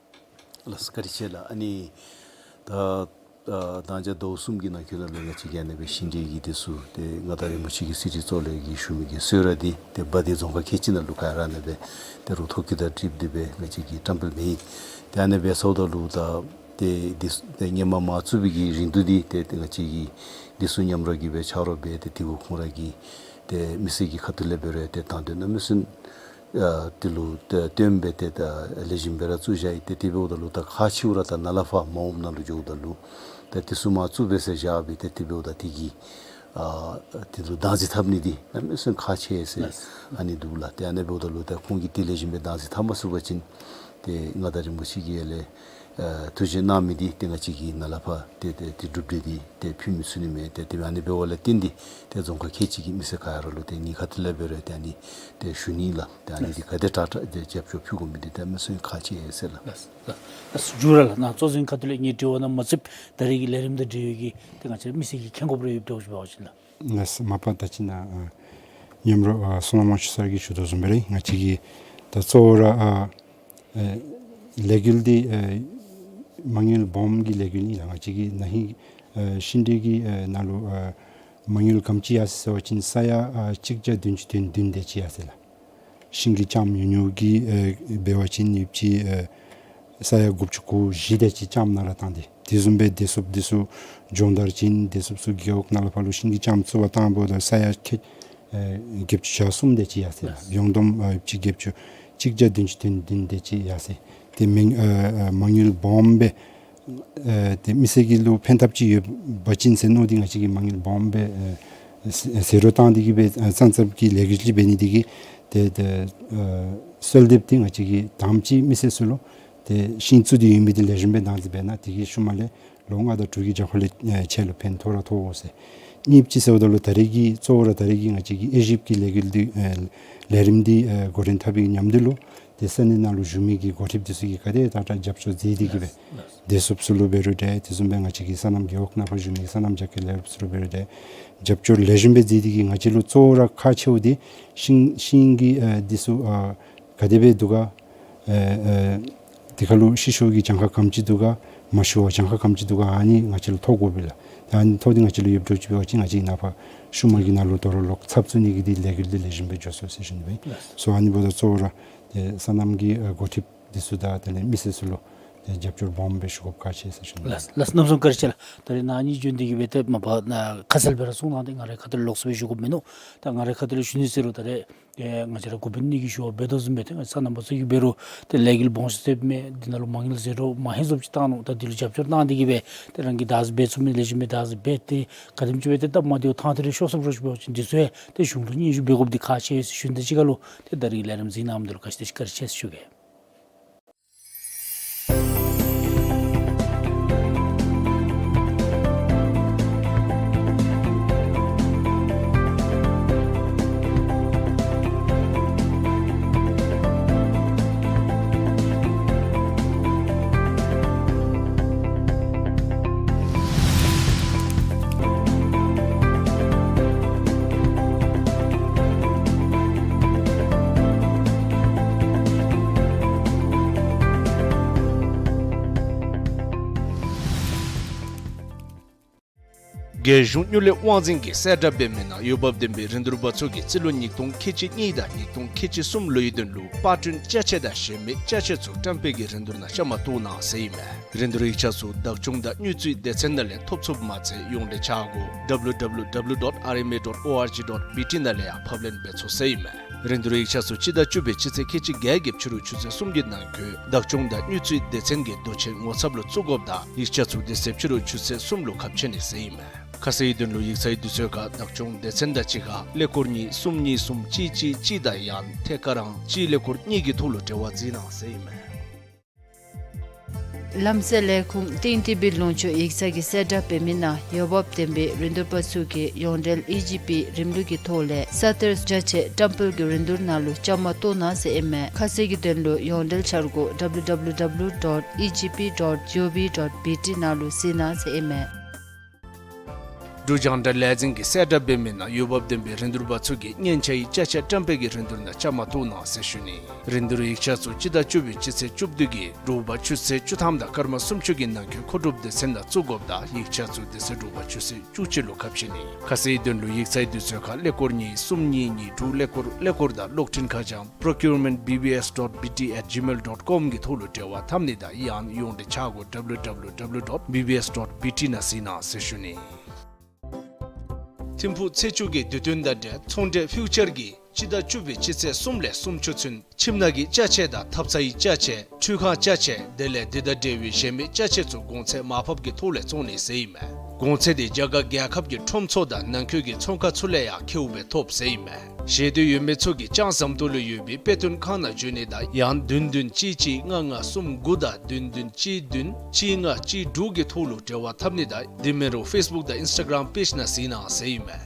ལགས། བཀའ་དྲིན་ཆེ་ལགས། ཨ་ནི་ད་ཨ་ད་ཅི་ཟླཝ་གསུམ་གྱི་ནང་འཁོད་ནང་ལུ་ང་བཅས་ཀྱིས་ཨ་ནི་སྦེ་ཤིང་འབྲས་ཀྱི་འདི་ཚུ་ཏེ་མངའ་བདག་རིན་པོ་ཆེ་གི་གསེར་ཁྲི་གཙོ་ལས་ཀྱི་ཞུ་མི་གི་གསོལ་རས་འདི་ཏེ་དཔའ་སྡེ་རྫོང་ཁག་ཁལ་གཅིག་ནང་ལུ་ག་ར་ཨ་ནི་སྦེ་ཏེ་རུ་ཐོག་ཁེ་ད་ཊིབ་འདི་སྦེ་ང་བཅས་ཀྱིས་བཀྲམ་སྤེལ་འབད་ཡི། ཏེ་ཨ་ནི་སྦེ་ཟེརཝ་ད་ལུ་ད་ཏེ་འདི་ཏེ་ཧེ་མ་མར་བཙུགས་པའི་གི་རིང་དུ་འདི་ཏེ་ཏེ་ང་བཅས་ཀྱིས་འདི་ཚུ་མཉམ་རོགས་ཀྱིས་སྦེ་ཕྱག་རོགས་འབད་དེ་དེ་གུ་ཁོང་ར་གིས་ཏེ་མི་སེར་གྱི་ཁ་ཐུག་ལས་འབད་རུང་ཏེ་དང་དོན་གནམ་མེད་ས་མེད་ཨ་དེ་ལུ་ཏེ་བརྟེན་སྦེ་ཏེ་ད་ལེགས་ཤོམ་སྦེ་ར་བཙུགས་བཞག་ཡི། ཏེ་དེ་འབདཝ་ད་ལུ་ད་ཁག་ཆེཝ་ར་ད་ནཱ་ལས་ཕར་མ་འོངམ་ནང་ལུ་འགྱོཝ་ད་ལུ་ཏེ་དེ་ཚུ་མར་བཙུགས་སྦེ་ཟེར་བཞག་སྦེ་ཏེ་དེ་འབདཝ་ད་དེ་གི་ཨ་དེ་ལུ་བདག་འཛིན་འཐབ་ནི་འདི་གནམ་མེད་ས་མེད་ཁག་ཆེ་ཟེར་ལགས། ཨ་ནི་འདུག་ལགས། ཏེ་ཨ་ནི་འབདཝ་ད་ལུ་ད་ཁོང་གིས་ཏེ་ལེགས་ཤོམ་སྦེ་བདག་འཛིན་འཐབ་མ་ཚུགས་པ་ཅིན་ཏེ་མངའ་བདག་རིན་པོ་ཆེ་གི་ཡ་ལས་ཨ་ཐུགས་བཞེད་གནང་མི་འདི་ཏེ་ང་བཅས་ཀྱིས་ནཱ་ལས་ཕར་ཏེ་ཏེ་ཏེ་གྲུབ་འབྲས་འདི་ཏེ་ཕུལ་མི་ཚུགས་ནི་མས། ཏེ་ཏེ་ཨ་ནི་འབདཝ་ལས་བརྟེན་ཏེ་ཏེ་རྫོང་ཁག་ཁལ་གཅིག་གི་མི་སེར་ག་ར་ལུ་ཏེ་ངེའི་ཁ་ཐུག་ལས་འབད་རུང་ཏེ་ཨ་ནི་ཏེ་ཞུ་ནི་ལགས། ཏེ་ཨ་ནི་འདི་ག་དེ་དྲག་དྲག་ཏེ་རྒྱབ་སྐྱོར་ཕུལ་དགོ་མི་འདི་གནམ་མེད་ས་མེད་ཁག་ཆེ་ཟེར་ལགས། ལགས། ལགས། མཇུག་ར་ལགས་ནཱ་གཙོ་འཛིན་ཁ་ཐུག་ལས་ངེའི་དྲི་བ་ནང་མ་ཚུདཔ་ད་རེས་ཀྱི་ལས་རིམ་དང་འབྲེལ་བའི་གི་ཏེ་ང་བཅས་མི་སེར་གྱིས་མཁྱེན་དགོཔ་རེ་ཡོདཔ་འདྲཝ་ཅིག་འབད་བ་ཅིན་ལགས། ལགས། མ་པ་ད་ཅི་ནཱ་ཨ་མཉམ་རོགས་ཨ་བསོད་ནམས་དབང་ཕྱུག་སར་གྱིས་ཞུ་དོ་བཟུམ་སྦེ་ར་ང་བཅས་ཀྱིས་ད་གཙོ་བོ་ར་ཨ་ཨེ་ལས་འགུལ་འདི་ཨེ་མ་དངུལ་སྦོམ་གྱི་ལས་འགུལ་ཨིན་ལགས། ང་བཅས་ཀྱིས་ན་ཧིང་ཨེ་ཤིང་འབྲས་ཀྱི་ཨེ་ནང་ལུ་ཨེ་མ་དངུལ་ག་དེམ་ཅིག་ཡར་སོ་ཡི་ཟེར་བ་ཅིན་ས་ཡ་ཨེ་གཅིག་བརྒྱ་བདུན་ཅུ་དོན་བདུན་དེ་ཅིག་ཡར་སོ་ཡི་ལགས། ཤིང་གི་ལྕངམ་ཉུང་ཉུང་གི་ཨེ་འབད་བ་ཅིན་ཡོད་ཅི་ཨེ་ས་ཡ་དགུ་བཅུ་གོ་བཞི་དེ་ཅིག་ལྕངམ་ནང་ར་བཏང་སྟེ། དེ་བཟུམ་སྦེ་བདེ་སྲུངཔ་འདི་ཚུ་སྦྱོང་བརྡར་བྱིན། བདེ་སྲུངཔ་ཚུ་རྒེད་འོག་ནང་ལས་ཕར་ལུ་ཤིང་གི་ལྕངམ་བཙུགས་པར་བཏང་འབདཝ་ད་ས་ཡ་ཁལ་ཨེ་བརྒྱད་ཅུ་གྱ་གསུམ་དེ་ཅིག་ཡར་སོ་ཡི་ལགས། ཡོངས་བསྡོམས་ཨ་ཡོད་ཅི་བརྒྱད་ཅུ་གཅིག་བརྒྱ་བདུན་ཅུ་དོན་བདུན་དེ་ཅིག་ཡར་སོ་ཡི། ཏེ་མ་ཨ་ཨ་མ་དངུལ་སྦོམ་སྦེ་ཨེ་ཏེ་མི་སེར་གྱི་ལུ་ཕན་ཐབས་ཅིག་ཡོད་པ་ཅིན་ཟེར་མནོ་སྟེ་ང་བཅས་ཀྱིས་མ་དངུལ་སྦོམ་སྦེ་ཨེ་ཟེ་ཟེ་རོ་བཏང་སྟེ་གི་སྦེ་ཨེ་ཙང་ཙང་གི་ལས་འགུལ་ཅིག་འབད་ནི་འདི་གིས་ཏེ་ཏེ་ཨེ་གསོལ་འདེབས་འདི་ང་བཅས་ཀྱིས་དང་པ་ཅིག་མི་སེར་ཚུ་ལུ་ཏེ་ཤིང་བཙུགས་ཏེ་ཡོད་མི་འདི་ལེགས་ཤོམ་སྦེ་བདག་འཛིན་འབད་ན་དེ་གིས་ཤུལ་མ་ལས་ལོ་ལྔ་དང་དྲུག་གི་རྒྱབ་ཁ་ལས་ཨེ་ཁྱེད་ལུ་ཕན་ཐོགས་ར་ཐོགས་འོང་ཟེར། གཉིས་པ་ཅིག་ཟེརཝ་ད་ལུ་ད་རེས་ཀྱི་གཙོ་བོ་ར་ད་རེས་ཀྱི་ང་བཅས་ཀྱི་དབྱེ་ཞིབ་ཀྱི་ལས་འགུལ་འདི་ཨེ་ལས་རིམ་འདི་ཨེ་འགོ་འདྲེན་འཐབ་པའི་མཉམ་དུ་ལུ་ཏེ་ས་གནས་ནང་ལུ་བཞུགས་མི་གི་འགོ་ཁྲིདཔ་འདི་ཚུ་གིས་ག་དེ་དྲག་དྲག་རྒྱབ་སྐྱོར་མཛད་དེ་གི་སྦེ་ལགས། ལགས། བདེ་སྲུངཔ་ཚུ་ལུ་འབད་རུང་འདྲ། དེ་བཟུམ་སྦེ་ང་བཅས་ཀྱི་སོ་ནམ་རྒེད་འོག་ནང་ཕར་བཞུགས་མི་གི་སོ་ནམ་རྒྱ་སྐྱེད་ལས་རོགསཔ་ཚུ་ལུ་འབད་རུང་འདྲ། རྒྱབ་སྐྱོར་ལེགས་ཤོམ་སྦེ་མཛད་དེ་གི་ང་བཅས་ལུ་གཙོ་བོ་ར་ཁག་ཆེཝ་འདི་ཤིང་ཤིང་གི་ཨེ་འདི་ཚུ་ཨ་ག་དེ་སྦེ་འདུག་ག། ཨེ་ཨེ་དེ་ཁར་ལུ་ཤི་ཤོར་གྱི་གྱངས་ཁ་ག་དེམ་ཅིག་འདུག་ག། མ་ཤི་བར་གྱངས་ཁ་ག་དེམ་ཅིག་འདུག་ག། ཨ་ནི་ང་བཅས་ལུ་ཐོབ་དགོ་པས་ལགས། ད་ཨ་ནི་ཐོབ་སྟེ་ང་བཅས་ལུ་ཡོདཔ་འདྲཝ་ཅིག་འབད་བ་ཅིན་ང་བཅས་ནཱ་ཕར་ཤུལ་མ་གི་ནང་ལུ་དོ་རུང་ལོག་ཚབ་བཙུགས་ནི་གི་འདི་ལས་འགུལ་འདི་ལེགས་ཤོམ་སྦེ་འགྱོ་ཚུགས་ཟེར་ཞུ་ནི་སྦེ། ལགས། སོ་ཨ་ནི་འབདཝ་ད་གཙོ་བོ་ར་ཏེ་སོ་ནམ་གྱི་ཨེ་འགོ་ཁྲིདཔ་འདི་ཚུ་དང་དེ་ལས་མི་སེར་ཚུ་ལུ་ ཏེ་རྒྱབ་སྐྱོར་སྦོམ་སྦེ་ཞུ་དགོཔ་བཀའ་ཆོས་ཟེར་ཞུ་ནི། ལགས་ལགས། གནམ་མེད་ས་མེད་བཀའ་དྲིན་ཆེ་ལགས། ད་རེས་ནཱ་ཨ་ནི་བྱོན་ཏེ་གིས་སྦེ་ཏེ་མ་པ་ནཱ་ཁ་གསལ་སྦེ་ར་གསུང་གནང་སྟེ་ང་རའི་ཁ་ཐུག་ལས་ལོགས་སུ་སྦེ་ཞུ་དགོཔ་མེན་ནུག། ད་ང་རའི་ཁ་ཐུག་ལས་ཞུ་ནི་ཟེར་རུང་ད་རེས་ཏེ་ང་བཅས་ར་འགོ་དཔོན་གཉིས་ཀྱིས་ཞུ་བ་འབད་དོ་བཟུམ་སྦེ་ཏེ་ང་བཅས་རྣམ་པ་ཚུ་གིས་འབད་རུང་ཏེ་ལས་འགུལ་སྦོམ་ཤོས་ཟེར་མི་འདི་ནང་ལུ་མ་དངུལ་ཟེར་རུང་མ་ཧེ་བཟུམ་ཅིག་བཏང་ནུག། ད་འདི་ལུ་རྒྱབ་སྐྱོར་གནང་སྟེ་གིས་སྦེ་ཏེ་རང་གིས་བདག་འཛིན་འབད་ཚུགས་མི་ལེགས་ཤོམ་སྦེ་བདག་འཛིན་འབད་དེ་ག་དེམ་ཅིག་སྦེ་ཏེ་སྟབས་མ་བདེཝ་ཐང་ཐད་རེ་ཤོར་སོངམ་འདྲཝ་ཅིག་འབད་བ་ཅིན་འདི་ཚུ་ཡང་ཏེ་གཞུང་ལུ་སྙན་ཞུ་འབད་དགོཔ་འདི་ཁག་ཆེ་ཟེར་ཞུ་ནི། དེ་གཅིག་ཁར་ལུ་ཏེ་ད་རིས་ལས་རིམ་གཟིགས་གནང་མི་འདི་ལུ་བཀའ་དྲིན་ཆེ་ཟེར་ཞུ་གེ། རྒྱལ་གཞུང་དངུལ་ལས་དབང་འཛིན་གྱིས་གསལ་བསྒྲགས་འབད་མི་ནང་འོས་འབབ་ལྡན་པའི་རིན་བསྡུར་པ་ཚུ་གིས་རྩིས་ལོ་ཉིས་སྟོང་ཁལ་གཅིག་གཉིས་དང་ཉིས་སྟོང་ཁལ་གཅིག་གསུམ་ལོའི་དོན་ལུ་པར་སྐྲུན་ཅ་ཆས་དང་གཞན་མི་ཅ་ཆས་ཚུ་བཀྲམ་སྤེལ་གྱི་རིན་བསྡུར་ནང་བཅའ་མར་གཏོགས་གནང་ཟེར་ཨིན་མས། རིན་བསྡུར་ཡིག་ཆ་ཚུ་བདག་སྐྱོང་དང་དངུལ་རྩིས་སྡེ་ཚན་ནང་ལས་ཐོབ་ཚུགསཔ་མ་ཚད་ཡོངས་འབྲེལ་འཆར་སྒོ་W W W dot R M A dot O R G dot B T ནང་ལས་ཡང་ཕབ་ལེན་འབད་ཚུགས་ཟེར་ཨིན་མས། རིན་བསྡུར་ཡིག་ཆ་ཚུ་སྤྱི་ཟླ་བཅུ་པའི་སྤྱི་ཚེས་ཁལ་གཅིག་བརྒྱད་ཀྱི་ཕྱི་རུ་ཆུ་ཚོད་གསུམ་གྱི་ནང་འཁོད་བདག་སྐྱོང་དང་དངུལ་རྩིས་སྡེ་ཚན་གྱི་དོ་ཆེན་ངོ་ཚབ་ལུ་བཙུགས་དགོཔ་དང་ཡིག་ཆ་ཚུ་དེ་ཚེ་ཕྱི་རུ་ཆུ་ཚོད་གསུམ་ལུ་ཁ་ཕྱེ་ནི་ཟེར་ཨིན་མས། ཁ་གསལ་གྱི་དོན་ལུ་ཡིག་ཚང་གི་དུས་ཚོད་ཁར་བདག་སྐྱོང་སྡེ་ཚན་དང་གཅིག་ཁར་ཀླད་ཀོར་གཉིས་གསུམ་གཉིས་གསུམ་གཅིག་གཅིག་གཅིག་དང་ཡང་ཐད་ཀར་ཨང་གཅིག་ཀླད་ཀོར་གཉིས་ཀྱི་ཐོག་ལུ་འབྲེལ་བ་འཛིན་གནང་ཟེར་ཨིན་མས། ལམ་སེལ་ལས་ཁུངས་ཏིང་ཏི་བི་ལུང་ཕྱོགས་ཡིག་ཚང་གིས་གསལ་བསྒྲགས་འབད་མི་ནང་འོས་འབབ་ལྡན་པའི་རིན་བསྡུར་པ་ཚུ་གིས་ཡོངས་འབྲེལ་ཨི་ཇི་པི་རིམ་ལུགས་ཀྱི་ཐོག་ལས་ས་གཏེར་ཅ་ཆས་བཀྲམ་སྤེལ་གྱི་རིན་བསྡུར་ནང་ལུ་བཅའ་མར་གཏོགས་གནང་ཟེར་ཨིན་མས། ཁ་གསལ་གྱི་དོན་ལུ་ཡོངས་འབྲེལ་འཆར་སྒོ་W W W dot E G P dot G O V dot B T ནང་ལུ་གཟིགས་གནང་ཟེར་ཨིན་མས། འབྲུག་རྒྱང་བསྒྲགས་ལས་འཛིན་གྱིས་གསལ་བསྒྲགས་འབད་མི་ནང་འོས་འབབ་ལྡན་པའི་རིན་བསྡུར་པ་ཚུ་གིས་མཉེན་ཆས་ཀྱི་ཅ་ཆས་བཀྲམ་སྤེལ་གྱི་རིན་བསྡུར་ནང་བཅའ་མར་གཏོགས་གནང་ཟེར་ཞུ་ནི། རིན་བསྡུར་ཡིག་ཆ་ཚུ་སྤྱི་ཟླ་བཅུ་པའི་སྤྱི་ཚེས་བཅུ་བདུན་གྱི་དྲོ་པ་ཆུ་ཚོད་བཅུ་ཐམ་དང་སྐར་མ་སུམ་ཅུ་གི་ནང་འཁོད་མཁོ་སྒྲུབ་སྡེ་ཚན་ནང་བཙུགས་དགོཔ་དང་ཡིག་ཆ་ཚུ་དེ་ཚེ་དྲོ་པ་ཆུ་ཚོད་བཅུ་གཅིག་ལུ་ཁ་ཕྱེ་ནི། ཁ་གསལ་གྱི་དོན་ལུ་ཡིག་ཚང་གི་དུས་ཚོད་ཁར་ཀླད་ཀོར་གཉིས་གསུམ་གཉིས་གཉིས་དྲུག་ཀླད་ཀོར་ཀླད་ཀོར་དང་གློག་འཕྲིན་ཁ་བྱང་procurement B B S dot B T at gmail dot com གི་ཐོག་ལུ་འབྲེལ་བ་འཐབ་ནི་དང་ཡང་ཡོངས་འབྲེལ་འཆར་སྒོ་W W W dot B B S dot B T ནང་གཟིགས་གནང་ཟེར་ཞུ་ནི། ཐིམ་ཕུག་ཚེས་བཅུ་གི་དུས་སྟོན་དང་འབྲེལ་ཚོང་འབྲེལ་ཕིའུ་ཅར་གྱིས་སྤྱི་ཟླ་བཅུ་པའི་སྤྱི་ཚེས་གསུམ་ལས་སུམ་ཅུ་ཚུན་ཁྱིམ་ནང་གི་ཅ་ཆས་དང་ཐབ་ཚང་གི་ཅ་ཆས་ཁྲུས་ཁང་ཅ་ཆས་དེ་ལས་འདི་དང་འབྲེལ་བའི་གཞན་མི་ཅ་ཆས་ཚུ་གོང་ཚད་མར་ཕབ་ཀྱི་ཐོག་ལས་བཙོང་ནི་ཟེར་ཨིན་མས། གོང་ཚད་དེ་རྒྱ་གར་རྒྱལ་ཁབ་ཀྱི་ཁྲོམ་ཚུ་དང་ནང་འཁོད་ཀྱི་ཚོང་ཁང་ཚུ་ལས་ཡང་ཁེཝ་སྦེ་ཐོབ་ཟེར་ཨིན་མས། ཤེས་འདོད་ཡོད་མི་ཚུ་གིས་ལྕང་ཟམ་ཏོག་ལུ་ཡོད་པའི་དཔེ་སྟོན་ཁང་ནང་འབྱོན་ནི་དང་ཡང་བདུན་བདུན་གཅིག་གཅིག་ལྔ་ལྔ་གསུམ་དགུ་དང་བདུན་བདུན་གཅིག་བདུན་གཅིག་ལྔ་གཅིག་དྲུག་གི་ཐོག་ལུ་འབྲེལ་བ་འཐབ་ནི་དང་དེ་མིན་རུང་ཕེསི་བུཀ་དང་ཨིནསི་ཊ་གརམ་པེཇ་ནང་གཟིགས་གནང་ཟེར་ཨིན་མས།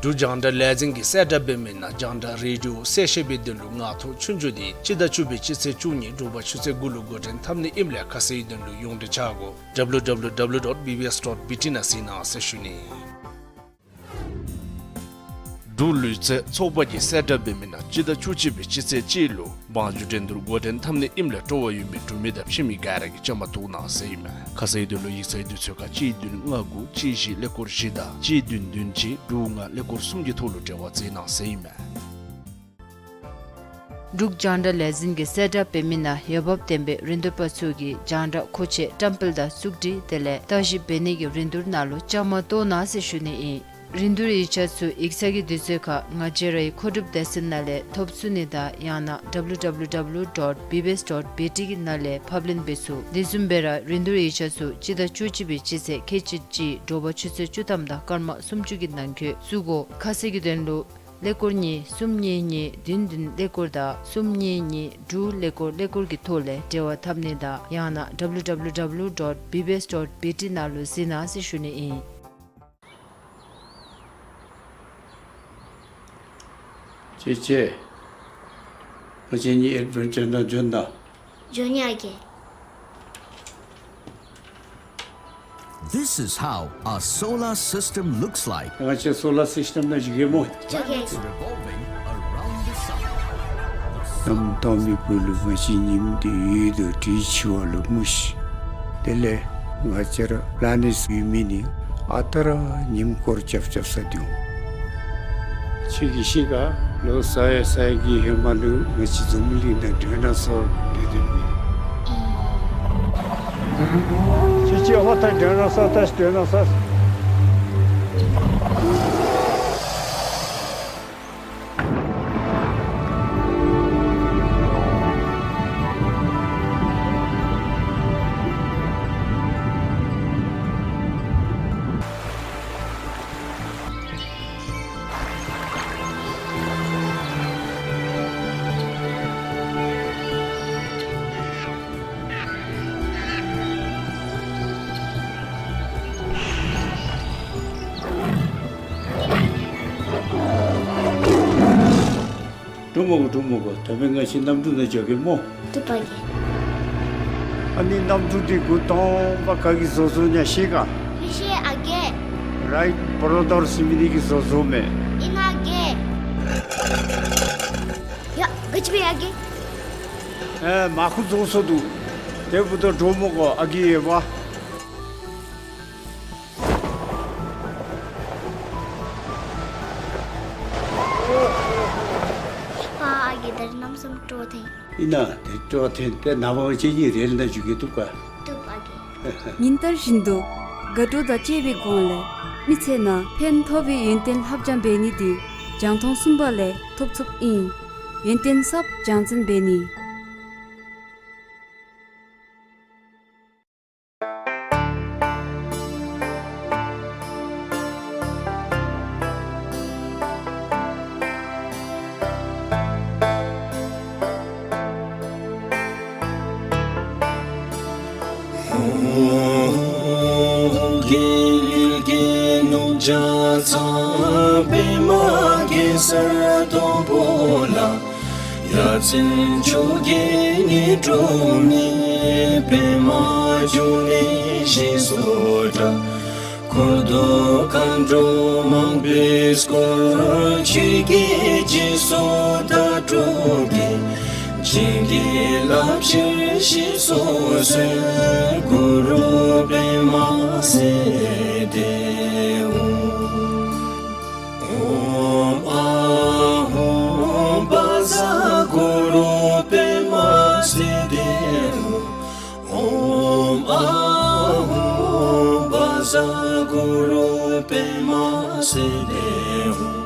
འབྲུག་རྒྱང་བསྒྲགས་ལས་འཛིན་གྱིས་གསལ་བསྒྲགས་འབད་མི་ནང་རྒྱང་བསྒྲགས་རེ་ཌི་ཡོ་གསལ་བཤད་པའི་དོན་ལུ་ངག་ཐོག་ཆོས་རྒྱུགས་འདི་སྤྱི་ཟླ་བཅུ་པའི་སྤྱི་ཚེས་བཅུ་གཉིས་དྲོ་པ་ཆུ་ཚོད་དགུ་ལུ་འགོ་འདྲེན་འཐབ་ནི་ཨིནམ་ལས་ཁ་གསལ་གྱི་དོན་ལུ་ཡོངས་འབྲེལ་འཆར་སྒོ་W W W dot B B S dot B T ནང་གཟིགས་གནང་ཟེར་ཞུ་ནི། འབྲུག་ལུས་རྩལ་ཚོགས་པ་གིས་གསལ་བསྒྲགས་འབད་མི་ནང་སྤྱི་ཟླ་བཅུ་གཅིག་པའི་སྤྱི་ཚེས་གཅིག་ལུ་བང་རྒྱུག་འགྲན་བསྡུར་འགོ་འདྲེན་འཐབ་ནི་ཨིནམ་ལས་སྤྲོ་བ་ཡོད་མི་འབྲུག་མི་དང་ཕྱི་མི་ག་ར་གིས་བཅའ་མར་གཏོགས་གནང་ཟེར་ཨིན་མས། ཁ་གསལ་གྱི་དོན་ལུ་ཡིག་ཚང་གི་དུས་ཚོད་ཁར་གཅིག་བདུན་ལྔ་དགུ་གཅིག་བཞི་ཀླད་ཀོར་བཞི་དང་གཅིག་བདུན་བདུན་གཅིག་དྲུག་ལྔ་ཀླད་ཀོར་གསུམ་གྱི་ཐོག་ལུ་འབྲེལ་བ་འཛིན་གནང་ཟེར་ཨིན་མས། འབྲུག་རྒྱང་བསྒྲགས་ལས་འཛིན་གྱིས་གསལ་བསྒྲགས་འབད་མི་ནང་འོས་འབབ་ལྡན་པའི་རིན་བསྡུར་པ་ཚུ་གིས་རྒྱང་བསྒྲགས་མཁོ་ཆས་བཀྲམ་སྤེལ་དང་བཙུགས་སྒྲིག་དེ་ལས་བརྟག་ཞིབ་འབད་ནི་གི་རིན་བསྡུར་ནང་ལུ་བཅའ་མར་གཏོགས་གནང་ཟེར་ཞུ་ནི་ཨིན། རིན་བསྡུར་ཡིག་ཆ་ཚུ་ཡིག་ཚང་གི་དུས་ཚོད་ཁར་ང་བཅས་རའི་མཁོ་སྒྲུབ་སྡེ་ཚན་ནང་ལས་ཐོབ་ཚུགས་ནི་དང་ཡང་ན་W W W dot B B S dot B T གི་ནང་ལས་ཕབ་ལེན་འབད་ཚུགས། དེ་བཟུམ་སྦེ་ར་རིན་བསྡུར་ཡིག་ཆ་ཚུ་སྤྱི་ཟླ་བཅུ་གཅིག་པའི་སྤྱི་ཚེས་ཁལ་གཅིག་གཅིག་དྲོ་པ་ཆུ་ཚོད་བཅུ་ཐམ་དང་སྐར་མ་སུམ་ཅུ་གི་ནང་འཁོད་བཙུགས་དགོ། ཁ་གསལ་གྱི་དོན་ལུ་ཀླད་ཀོར་གཉིས་གསུམ་གཉིས་གཉིས་བདུན་བདུན་ཀླད་ཀོར་དང་གསུམ་གཉིས་གཉིས་དྲུག་ཀླད་ཀོར་ཀླད་ཀོར་གྱི་ཐོག་ལས་འབྲེལ་བ་འཐབ་ནི་དང་ཡང་ན་W W W dot B B S dot B T ནང་ལུ་གཟིགས་གནང་ཟེར་ཞུ་ནི་ཨིན། ཅེ་ཅེ། ང་བཅས་གཉིས་ཨེཌ་བེན་ཅར་ནང་འབྱོན་ད། འབྱོན་ཡི་ཨ་རྒས། This is how a solar system looks like. ང་བཅས་སོ་ལར་སིསི་ཊེམ་ནང་བཞུགས་གེ་སྨོ། འབྱོན་ཡི་ཨ་རྒས། Revolving around the sun. གནམ་དྭངས་མའི་སྦུག་ལུ་ང་བཅས་ཉིམ་འདི་ཡོད་དོ་དེ་འཆི་བ་ལུ་སྨོ་ཤིག། དེ་ལས་ང་བཅས་ར་པི་ལ་ནེཊསི་ཡོད་མི་ནི་ཨ་རྟག་ར་ཉིམ་སྐོར་རྐྱབ་རྐྱབ་ས་འདི་འོང་། ཁྱོད་ཀྱིས་ཤེས་ག། ལོ་ས་ཡ་ས་ཡ་གི་ཧེ་མ་ལུ་ང་བཅས་འཛམ་གླིང་ནང་ཌའི་ནོ་སོར་སྡོད་སྡོདཔ་ཨིན། ཁྱེད་ཀྱིས་ཨ་མ་ད་སྡོད་ན་ས་ད་སྡོད་ན་ས། འགྲོ་མོ་གོ་འགྲོ་མོ་གོ། ད་འབདན་ང་བཅས་གནམ་གྲུ་ནང་འགྱོ་གེ་སྨོ། བཏུབ་པ་གེ། ཨ་ནི་གནམ་གྲུ་འདི་འགོ་དང་པ་ག་གིས་བཟོ་བཟོཝ་ཨིན་ན་ཤེས་ག། མི་ཤེས་ཨ་རྒས། རའིཊ་བརོ་དར་ཟེར་མི་འདི་གིས་བཟོ་བཟོཝ་མས། ཨིན་ན་ཨ་རྒས། ཡ་ག་ཅི་འབད་ཨ་རྒས། ཨེ་མར་ཁུ་བཟོ་བཟོཝ་འདུག། དེ་འབདཝ་ད་འགྲོ་མོ་གོ་ཨ་རྒས་ཡོད་པ། ཕ་ཨ་རྒས་ད་རེས་གནམ་མེད་ས་མེད་སྤྲོ་བ་འཐེན། ཨིན་ན་དེ་སྤྲོ་བ་འཐེན་ཏེ་ནངས་པ་ང་བཅས་གཉིས་རེལ་ནང་འཛུལ་གེ། བཏུབ་ག། བཏུབ་ཨ་རྒས། ཉིན་ལྟར་བཞིན་དུ་དགའ་སྤྲོ་དང་བཅས་པའི་སྒོ་ལས་མི་ཚེ་ནང་ཕན་ཐོགས་པའི་ཡོན་ཏན་ལྷབ་སྦྱང་འབད་ནི་འདི་རྒྱང་མཐོང་གསུམ་པ་ལས་ཐོབ་ཚུགསཔ་ཨིན། ཡོན་ཏན་ཟབ་རྒྱང་འཛིན་འབད་ནི། རྒྱལ་གླིང་རྒྱལ་ནོར་བརྒྱ་རྩ་པདྨ་གེ་སར་སྡོང་པོ་ལ། ཡ་མཚན་མཆོག་གི་ནི་སྒྲོན་མེ་པདྨ་འབྱུང་གནས་ཞེས་སུ་གྲགས། འཁོར་དང་མཁའ་འགྲོ་མང་པོས་བསྐོར། ཆོས་ཀྱི་རྗེས་སུ་བདག་སྒྲུབ་ཀྱིས། བྱིན་གྱིས་བརླབ་ཕྱིར་གཤེགས་སུ་གསོལ། གུ་རུ་པདྨ་སིདྡྷི་ཧཱུྃ། ཨོཾ་ཨཱཿཧཱུྃ་བཛྲ་གུ་རུ་པདྨ་སིདྡྷི་ཧཱུྃ། ཨོཾ་ཨཱཿཧཱུྃ་བཛྲ་གུ་རུ་པདྨ་སིདྡྷི་ཧཱུྃ།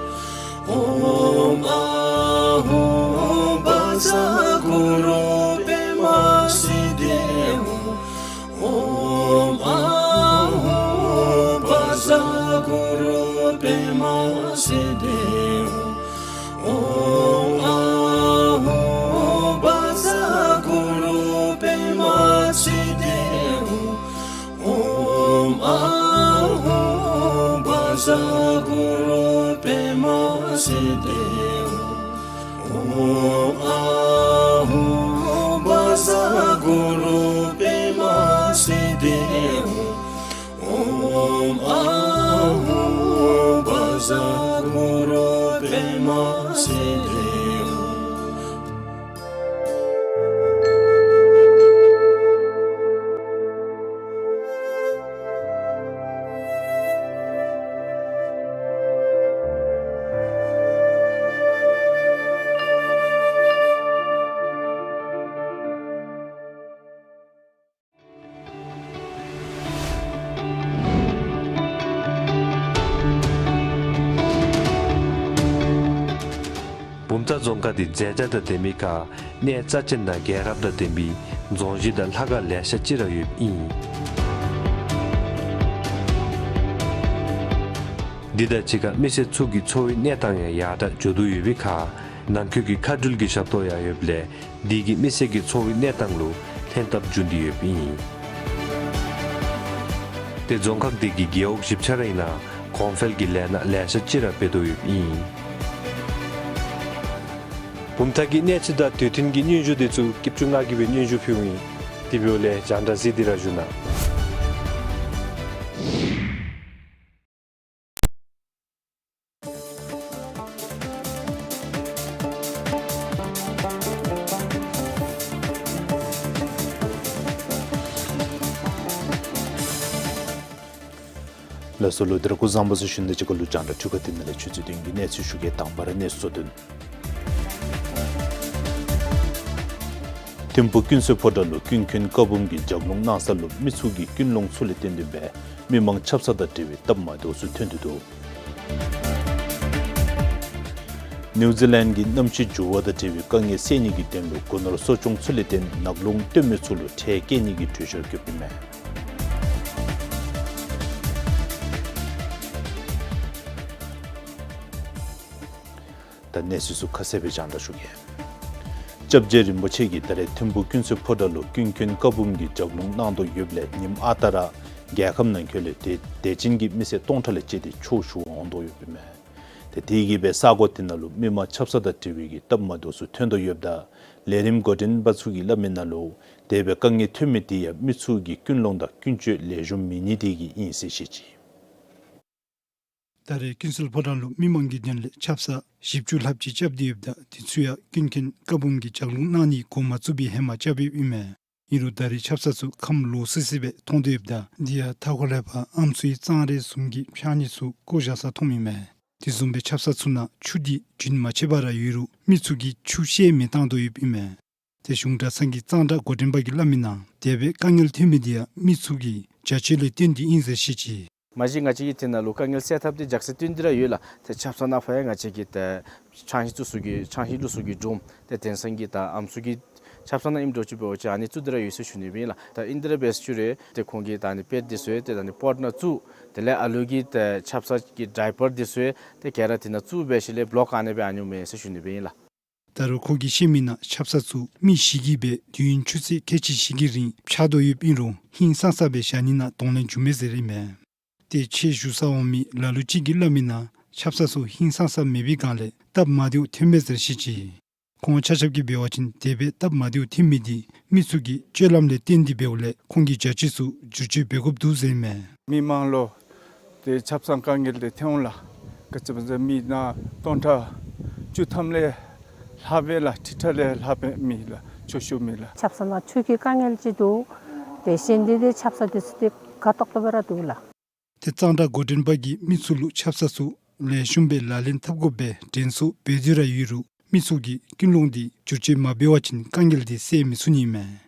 ཨོཾ་ཨཱཿཧཱུྃ་བཛྲ་གུ་རུ་པདྨ་སིདྡྷི་ཧཱུྃ། ཨོཾ་ཨཱཿཧཱུྃ་བཛྲ་གུ་རུ་པདྨ་སིདྡྷི་ཧཱུྃ། ཨོཾ་ཨཱཿཧཱུྃ་བཛྲ་གུ་རུ་པདྨ་སིདྡྷི་ཧཱུྃ། ཨོཾ་ཨཱཿཧཱུྃ་བཛྲ་གུ་རུ་པདྨ་སིདྡྷི་ཧཱུྃ། ཨོཾ་ཨཱཿཧཱུྃ་བཛྲ་གུ་རུ་པདྨ་སིདྡྷི་ཧཱུྃ། ཨོཾ་ཨཱཿཧཱུྃ་བཛྲ་གུ་རུ་པདྨ་སིདྡྷི་ཧཱུྃ། བུམ་ཐང་རྫོང་ཁག་འདི་མཛེས་ཆ་དང་ལྡན་མི་ཁར་གནས་རྩ་ཅན་དང་རྒྱལ་རབས་དང་ལྡན་པའི་རྫོང་གཞི་དང་ལྷ་ཁང་ལེ་ཤ་ཅིག་ར་ཡོདཔ་ཨིན། འདི་དང་གཅིག་ཁར་མི་སེར་ཚུ་གི་འཚོ་བའི་གནས་སྟངས་ཡང་ཡར་དྲག་འགྱོ་དོ་ཡོད་པའི་ཁར་ནང་ཁུལ་གྱི་མཁའ་འགྲུལ་གྱི་ཞབས་ཏོག་ཡང་ཡོདཔ་ལས་འདི་གིས་མི་སེར་གྱི་འཚོ་བའི་གནས་སྟངས་ལུ་ལྷན་ཐབས་འབྱུང་སྟེ་ཡོདཔ་ཨིན། ཏེ་རྫོང་ཁག་འདི་གི་རྒེད་འོག་བཞི་ཆ་ར་ཨིན་ན་གོང་འཕེལ་གྱི་ལས་སྣ་ལེ་ཤ་ཅིག་ར་འབད་དོ་ཡོདཔ་ཨིན། བུམ་ཐང་གི་གནས་ཚུལ་དང་དུས་མཐུན་གྱི་སྙན་ཞུ་འདི་ཚུ་སྐྱིད་ཆུ་ང་གིས་སྦེ་སྙན་ཞུ་ཕུལཝ་ཨིན། དེ་འབདཝ་ལས་རྒྱང་བསྒྲགས་གཟིགས་ཏེ་ར་བཞུགས་གནང་། ལགས་སོ་ལུ་འདི་ར་སྐུ་གཟུགས་བཟང་པོ་ཟེར་ཞུ་ནི་དང་གཅིག་ཁར་ལུ་རྒྱང་བསྒྲགས་འཕྲུལ་ཁང་འདི་ནང་ལས་ཆུ་ཚོད་བདུན་གྱི་གནས་ཚུལ་ཞུ་གེ། དང་པ་ར་གནས་ཚུལ་གཙོ་དོན། ཐིམ་ཕུག་ཀུན་གསལ་ཕོ་བྲང་ལུ་ཀུན་མཁྱེན་བཀའ་འབུམ་གྱི་ལྗགས་ལུང་གནང་ས་ལུ་མི་ཚུ་གིས་ཀུན་སློང་ཚུ་ལས་བརྟེན་ཏེ་སྦེ་མི་མང་ཆབ་གསང་དང་འབྲེལ་བའི་སྟབས་མ་བདེཝ་ཚུ་ཐོན་ཏེ་འདུག། ནིའུ་ཛི་ལེནཌ་གིས་གནམ་གཤིས་འགྱུར་བ་དང་འབྲེལ་བའི་དཀའ་ངལ་སེལ་ནི་གི་དོན་ལུ་སྒོ་ནོར་གསོ་སྐྱོང་ཚུ་ལས་བརྟེན་ནག་རླུང་སྟོན་མི་ཚུ་ལུ་ཁྲལ་བཀལ་ནི་གི་གྲོས་ཆོད་བཀོདཔ་ཨིན་མས། ད་གནས་ཚུལ་ཚུ་ཁ་གསལ་སྦེ་སྙན་ཞུ་གེ། སྐྱབས་རྗེ་རིན་པོ་ཆེ་གིས་ད་རེས་ཐིམ་ཕུག་ཀུན་གསལ་ཕོ་བྲང་ལུ་ཀུན་མཁྱེན་བཀའ་འབུམ་གྱི་ལྗགས་ལུང་གནང་དོ་ཡོདཔ་ལས་ཉིནམ་ཨ་རྟག་ར་རྒྱལ་ཁབ་ནང་འཁོད་ལས་དད་དད་ཅན་གྱི་མི་སེར་སྟོང་ཕྲག་ལས་བཅད་དེ་ཆོས་ཞུ་འོང་དོ་ཡོདཔ་ཨིན་མས། ཏེ་དེ་གིས་སྦེ་ས་གོ་དེ་ནང་ལུ་མི་མང་ཆབ་གསང་དང་འབྲེལ་བའི་གི་སྟབས་མ་བདེཝ་ཚུ་ཐོན་དོ་ཡོདཔ་ད་ལས་རིམ་འགོ་འདྲེན་པ་ཚུ་གིས་སླབ་མི་ནང་ལུ་དེ་སྦེ་དཀའ་ངལ་ཐོན་མི་དེ་ཡང་མི་ཚུ་གི་ཀུན་སློང་དང་ཀུན་སྤྱོད་ལེགས་ཤོམ་མེད་ནི་དེ་གིས་ཨིན་ཟེར་བཤད་ཅི། ད་རེས་ཀུན་གསལ་ཕོ་བྲང་ལུ་མི་མང་གི་དོན་ལས་ཆབ་གསང་བཞི་བཅུ་ལྷགཔ་ཅིག་རྐྱབ་སྟེ་ཡོདཔ་ད་དེ་ཚུ་ཡང་ཀུན་མཁྱེན་བཀའ་འབུམ་གྱི་ལྗགས་ལུང་གནང་ནི་འགོ་མ་བཙུགས་པའི་ཧེ་མ་རྐྱབ་ཡོདཔ་ཨིན་མས། ཨིན་རུང་ད་རེས་ཆབ་གསང་ཚུ་ཁམས་ལོག་སི་སི་སྦེ་མཐོང་དོ་ཡོདཔ་ད་དེ་ཡང་མཐའ་འཁོར་ལས་ཕར་ཨམ་སྲུའི་གཙང་རས་ཟུང་གིས་འཕྱག་ནི་ཚུ་བཀོ་བཞག་ས་མཐོངམ་ཨིན་མས། དེ་བཟུམ་སྦེ་ཆབ་གསང་ཚུ་ནང་ཆུ་དེ་རྒྱུན་མ་ཆད་པར་ཡོད་རུང་མི་ཚུ་གིས་ཆུ་བཤལ་མི་བཏང་དོ་ཡོདཔ་ཨིན་མས། ཏེ་གཞུང་གྲྭ་ཚང་གི་གཙང་སྦྲ་འགོ་འདྲེན་པ་གིས་སླབ་མི་ནང་དེ་སྦེ་དཀའ་ངལ་ཐོན་མི་དེ་ཡང་མི་ཚུ་གི་རྒྱ་ཆེ་ལས་བརྟེན་ཏེ་ཨིན་ཟེར་བཤད་ཅི། མ་གཞི་ང་བཅས་ཀྱི་དེ་ནང་ལུ་དཀའ་ངལ་སེལ་ཐབས་དེ་རྒྱ་ཆེ་བཏོན་ཏེ་ར་ཡོད་ལགས། ཏེ་ཆབ་གསང་ནང་ཕར་ཡང་ང་བཅས་ཀྱི་ཏེ་ཆང་ཧིང་བཙུགས་ས་གི་ཆང་ཧིང་བླུགས་ས་གི་སྒྲོམ་ཏེ་དེང་སང་གི་ད་ཨམ་སྲུ་གི་ཆབ་གསང་ནང་ཨིནམ་འདྲཝ་ཅིག་འབད་བ་ཅིན་ཨ་ནི་བཙུགས་ཏེ་ར་ཡོད་ཟེར་ཞུ་ནི་སྦེ་ཨིན་ལགས། ད་ཨིན་ཏེ་ར་འབད་ཞུ་རུང་ཏེ་ཁོང་གིས་ད་ཨ་ནི་པེཌ་དེ་ཚུ་ཏེ་ད་ཨ་ནི་པོཊ་ནང་བཙུགས། དེ་ལས་ཨ་ལུ་གི་ཏེ་ཆབ་གསང་གི་ཌའི་པར་དེ་ཚུ་ཏེ་ག་ར་དེ་ནང་བཙུགས་སྦེ་ཞིནམ་ལས་བློག་ག་ནི་སྦེ་ཨ་ནི་མེད་ཟེར་ཞུ་ནི་སྦེ་ཨིན་ལགས། ད་རུང་ཁོ་གིས་བཤད་མི་ནང་ཆབ་གསང་ཚུ་མི་བཞི་གིས་སྦེ་དུས་ཡུན་ཆུ་ཚོད་ཁལ་གཅིག་བཞི་གི་རིང་འཕྱག་དོ་ཡོདཔ་ཨིན་རུང་ཧིང་སངས་ས་སྦེ་བཞག་ནི་ནང་གདོང་ལེན་བྱུངམ་མས་ཟེར་ཨིན་མས། ཏེ་ཆེད་ཞུ་ས་འོང་མི་ལ་ལུ་ཅིག་གིས་སླབ་མི་ནང་ཆབ་གསང་ཚུ་ཧིང་སངས་ས་མེད་པའི་སྒང་ལས་སྟབས་མ་བདེཝ་ཐོན་མས་ཟེར་བཤད་ཅི། ཁོང་ཆ་ཁྱབ་ཀྱིས་འབད་བ་ཅིན་དེ་སྦེ་སྟབས་མ་བདེཝ་ཐོན་མི་དེ་མི་ཚུ་གི་སྤྱོད་ལམ་ལས་བརྟེན་ཏེ་འབདཝ་ལས་ཁོང་གིས་རྒྱ་ཆེ་ཚུ་བསྒྱུར་བཅོས་འབད་དགོཔ་འདུག་ཟེར་ཨིན་མས། མི་མང་ལུ་ཏེ་ཆབ་གསང་དཀའ་ངལ་དེ་ཐོན་འོང་ལགས། ག་ཅི་སྨོ་ཟེར་མི་ནང་སྟོང་ཕྲག་བཅུ་ཐམ་ལས་ལྷག་པས་ལགས། ཁྲི་ཕྲག་ལས་ལྷག་པས་མི་ལགས། ཆོས་ཞུ་མི་ལགས། ཆབ་གསང་ནང་ཆུ་གི་དཀའ་ངལ་ཅིག་འདུག། དེ་བཞིན་དེ་དེ་ཆབ་གསང་དེ་ཚུ་དེ་དགའ་ཏོག་ཏོ་སྦེ་ར་འདུག་ལགས། ཏེ་གཙང་སྦྲ་འགོ་འདྲེན་པ་གིས་མི་ཚུ་ལུ་ཆབ་གསང་ཚུ་ལེགས་ཤོམ་སྦེ་ལག་ལེན་འཐབ་དགོཔ་སྦེ་དྲན་གསོ་འབད་དེ་ར་ཡོད་རུང་མི་ཚུ་གིས་ཀུན་སློང་དེ་བསྒྱུར་བཅོས་མ་འབད་བ་ཅིན་དཀའ་ངལ་དེ་སེལ་མི་ཚུགས་ནི་ཨིན་མས།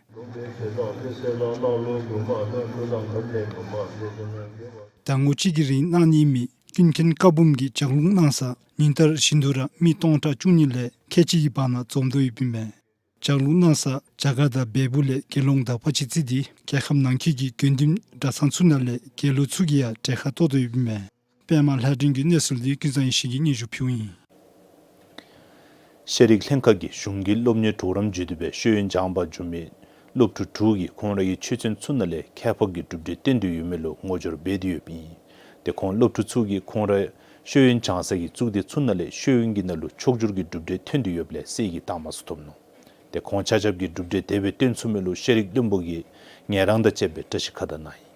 ཟླ་ངོ་གཅིག་གི་རིང་གནང་ནི་ཨིན་མི་ཀུན་མཁྱེན་བཀའ་འབུམ་གྱི་ལྗགས་ལུང་གནང་ས་ཉིན་ལྟར་བཞིན་དུ་ར་མི་སྟོང་ཕྲག་བཅུ་གཉིས་ལས་ཁལ་གཅིག་གི་བར་ན་འཛོམས་དོ་ཡོདཔ་ཨིན་མས། ལྗགས་ལུང་གནང་ས་རྒྱ་གར་དང་བལ་པོ་ལས་དགེ་སློང་དག་པ་ཅིག་བརྩིས་ཏེ་རྒྱལ་ཁབ་ནང་འཁོད་ཀྱི་དགེ་འདུན་གྲྭ་ཚང་ཚུ་ནང་ལས་དགེ་སློང་ཚུ་གིས་ཡང་གྲལ་ཁར་གཏོགས་དོ་ཡོདཔ་ཨིན་མས། པདྨ་ལྷ་སྒྲོན་གྱི་གནས་ཚུལ་འདི་ཀུན་བཟང་ཡེ་ཤེས་ཀྱིས་སྙན་ཞུ་ཕུལཝ་ཨིན། ཤེས་རིག་ལྷན་ཁག་གིས་གཞུང་གི་སློབ་གཉེར་གྲོགས་རམ་བརྒྱུད་དེ་སྦེ་ཤེས་ཡོན་སྦྱང་པར་འབྱོན་མི་སློབ་ཕྲུག་དྲུག་གིས་ཁོང་རའི་ཆོས་ཚན་ཚུ་ནང་ལས་ཁྱད་འཕགས་ཀྱི་གྲུབ་འབྲས་བཏོན་ཏེ་ཡོད་མི་ལུ་ངོ་སྦྱོར་འབད་དེ་ཡོདཔ་ཨིན། ཏེ་ཁོང་སློབ་ཕྲུག་ཚུ་གིས་ཁོང་ར་ཤེས་ཡོན་སྦྱང་ས་གི་གཙུག་སྡེ་ཚུ་ནང་ལས་ཤེས་ཡོན་གྱི་ནང་ལུ་ཕྱོགས་བསྒྱུར་གྱི་གྲུབ་འབྲས་ཐོན་ཏེ་ཡོདཔ་ལས་གསེར་གྱི་རྟགས་མ་ཚུ་ཐོབ་ནུག། ཏེ་ཁོང་ཆ་ཁྱབ་ཀྱིས་གྲུབ་འབྲས་དེ་སྦེ་བཏོན་ཚུགས་མི་ལུ་ཤེས་རིག་བློན་པོ་གིས་ངལ་རངས་དང་བཅས་པའི་བཀྲ་ཤིས་ཁ་བརྡ་གནང་ཡི།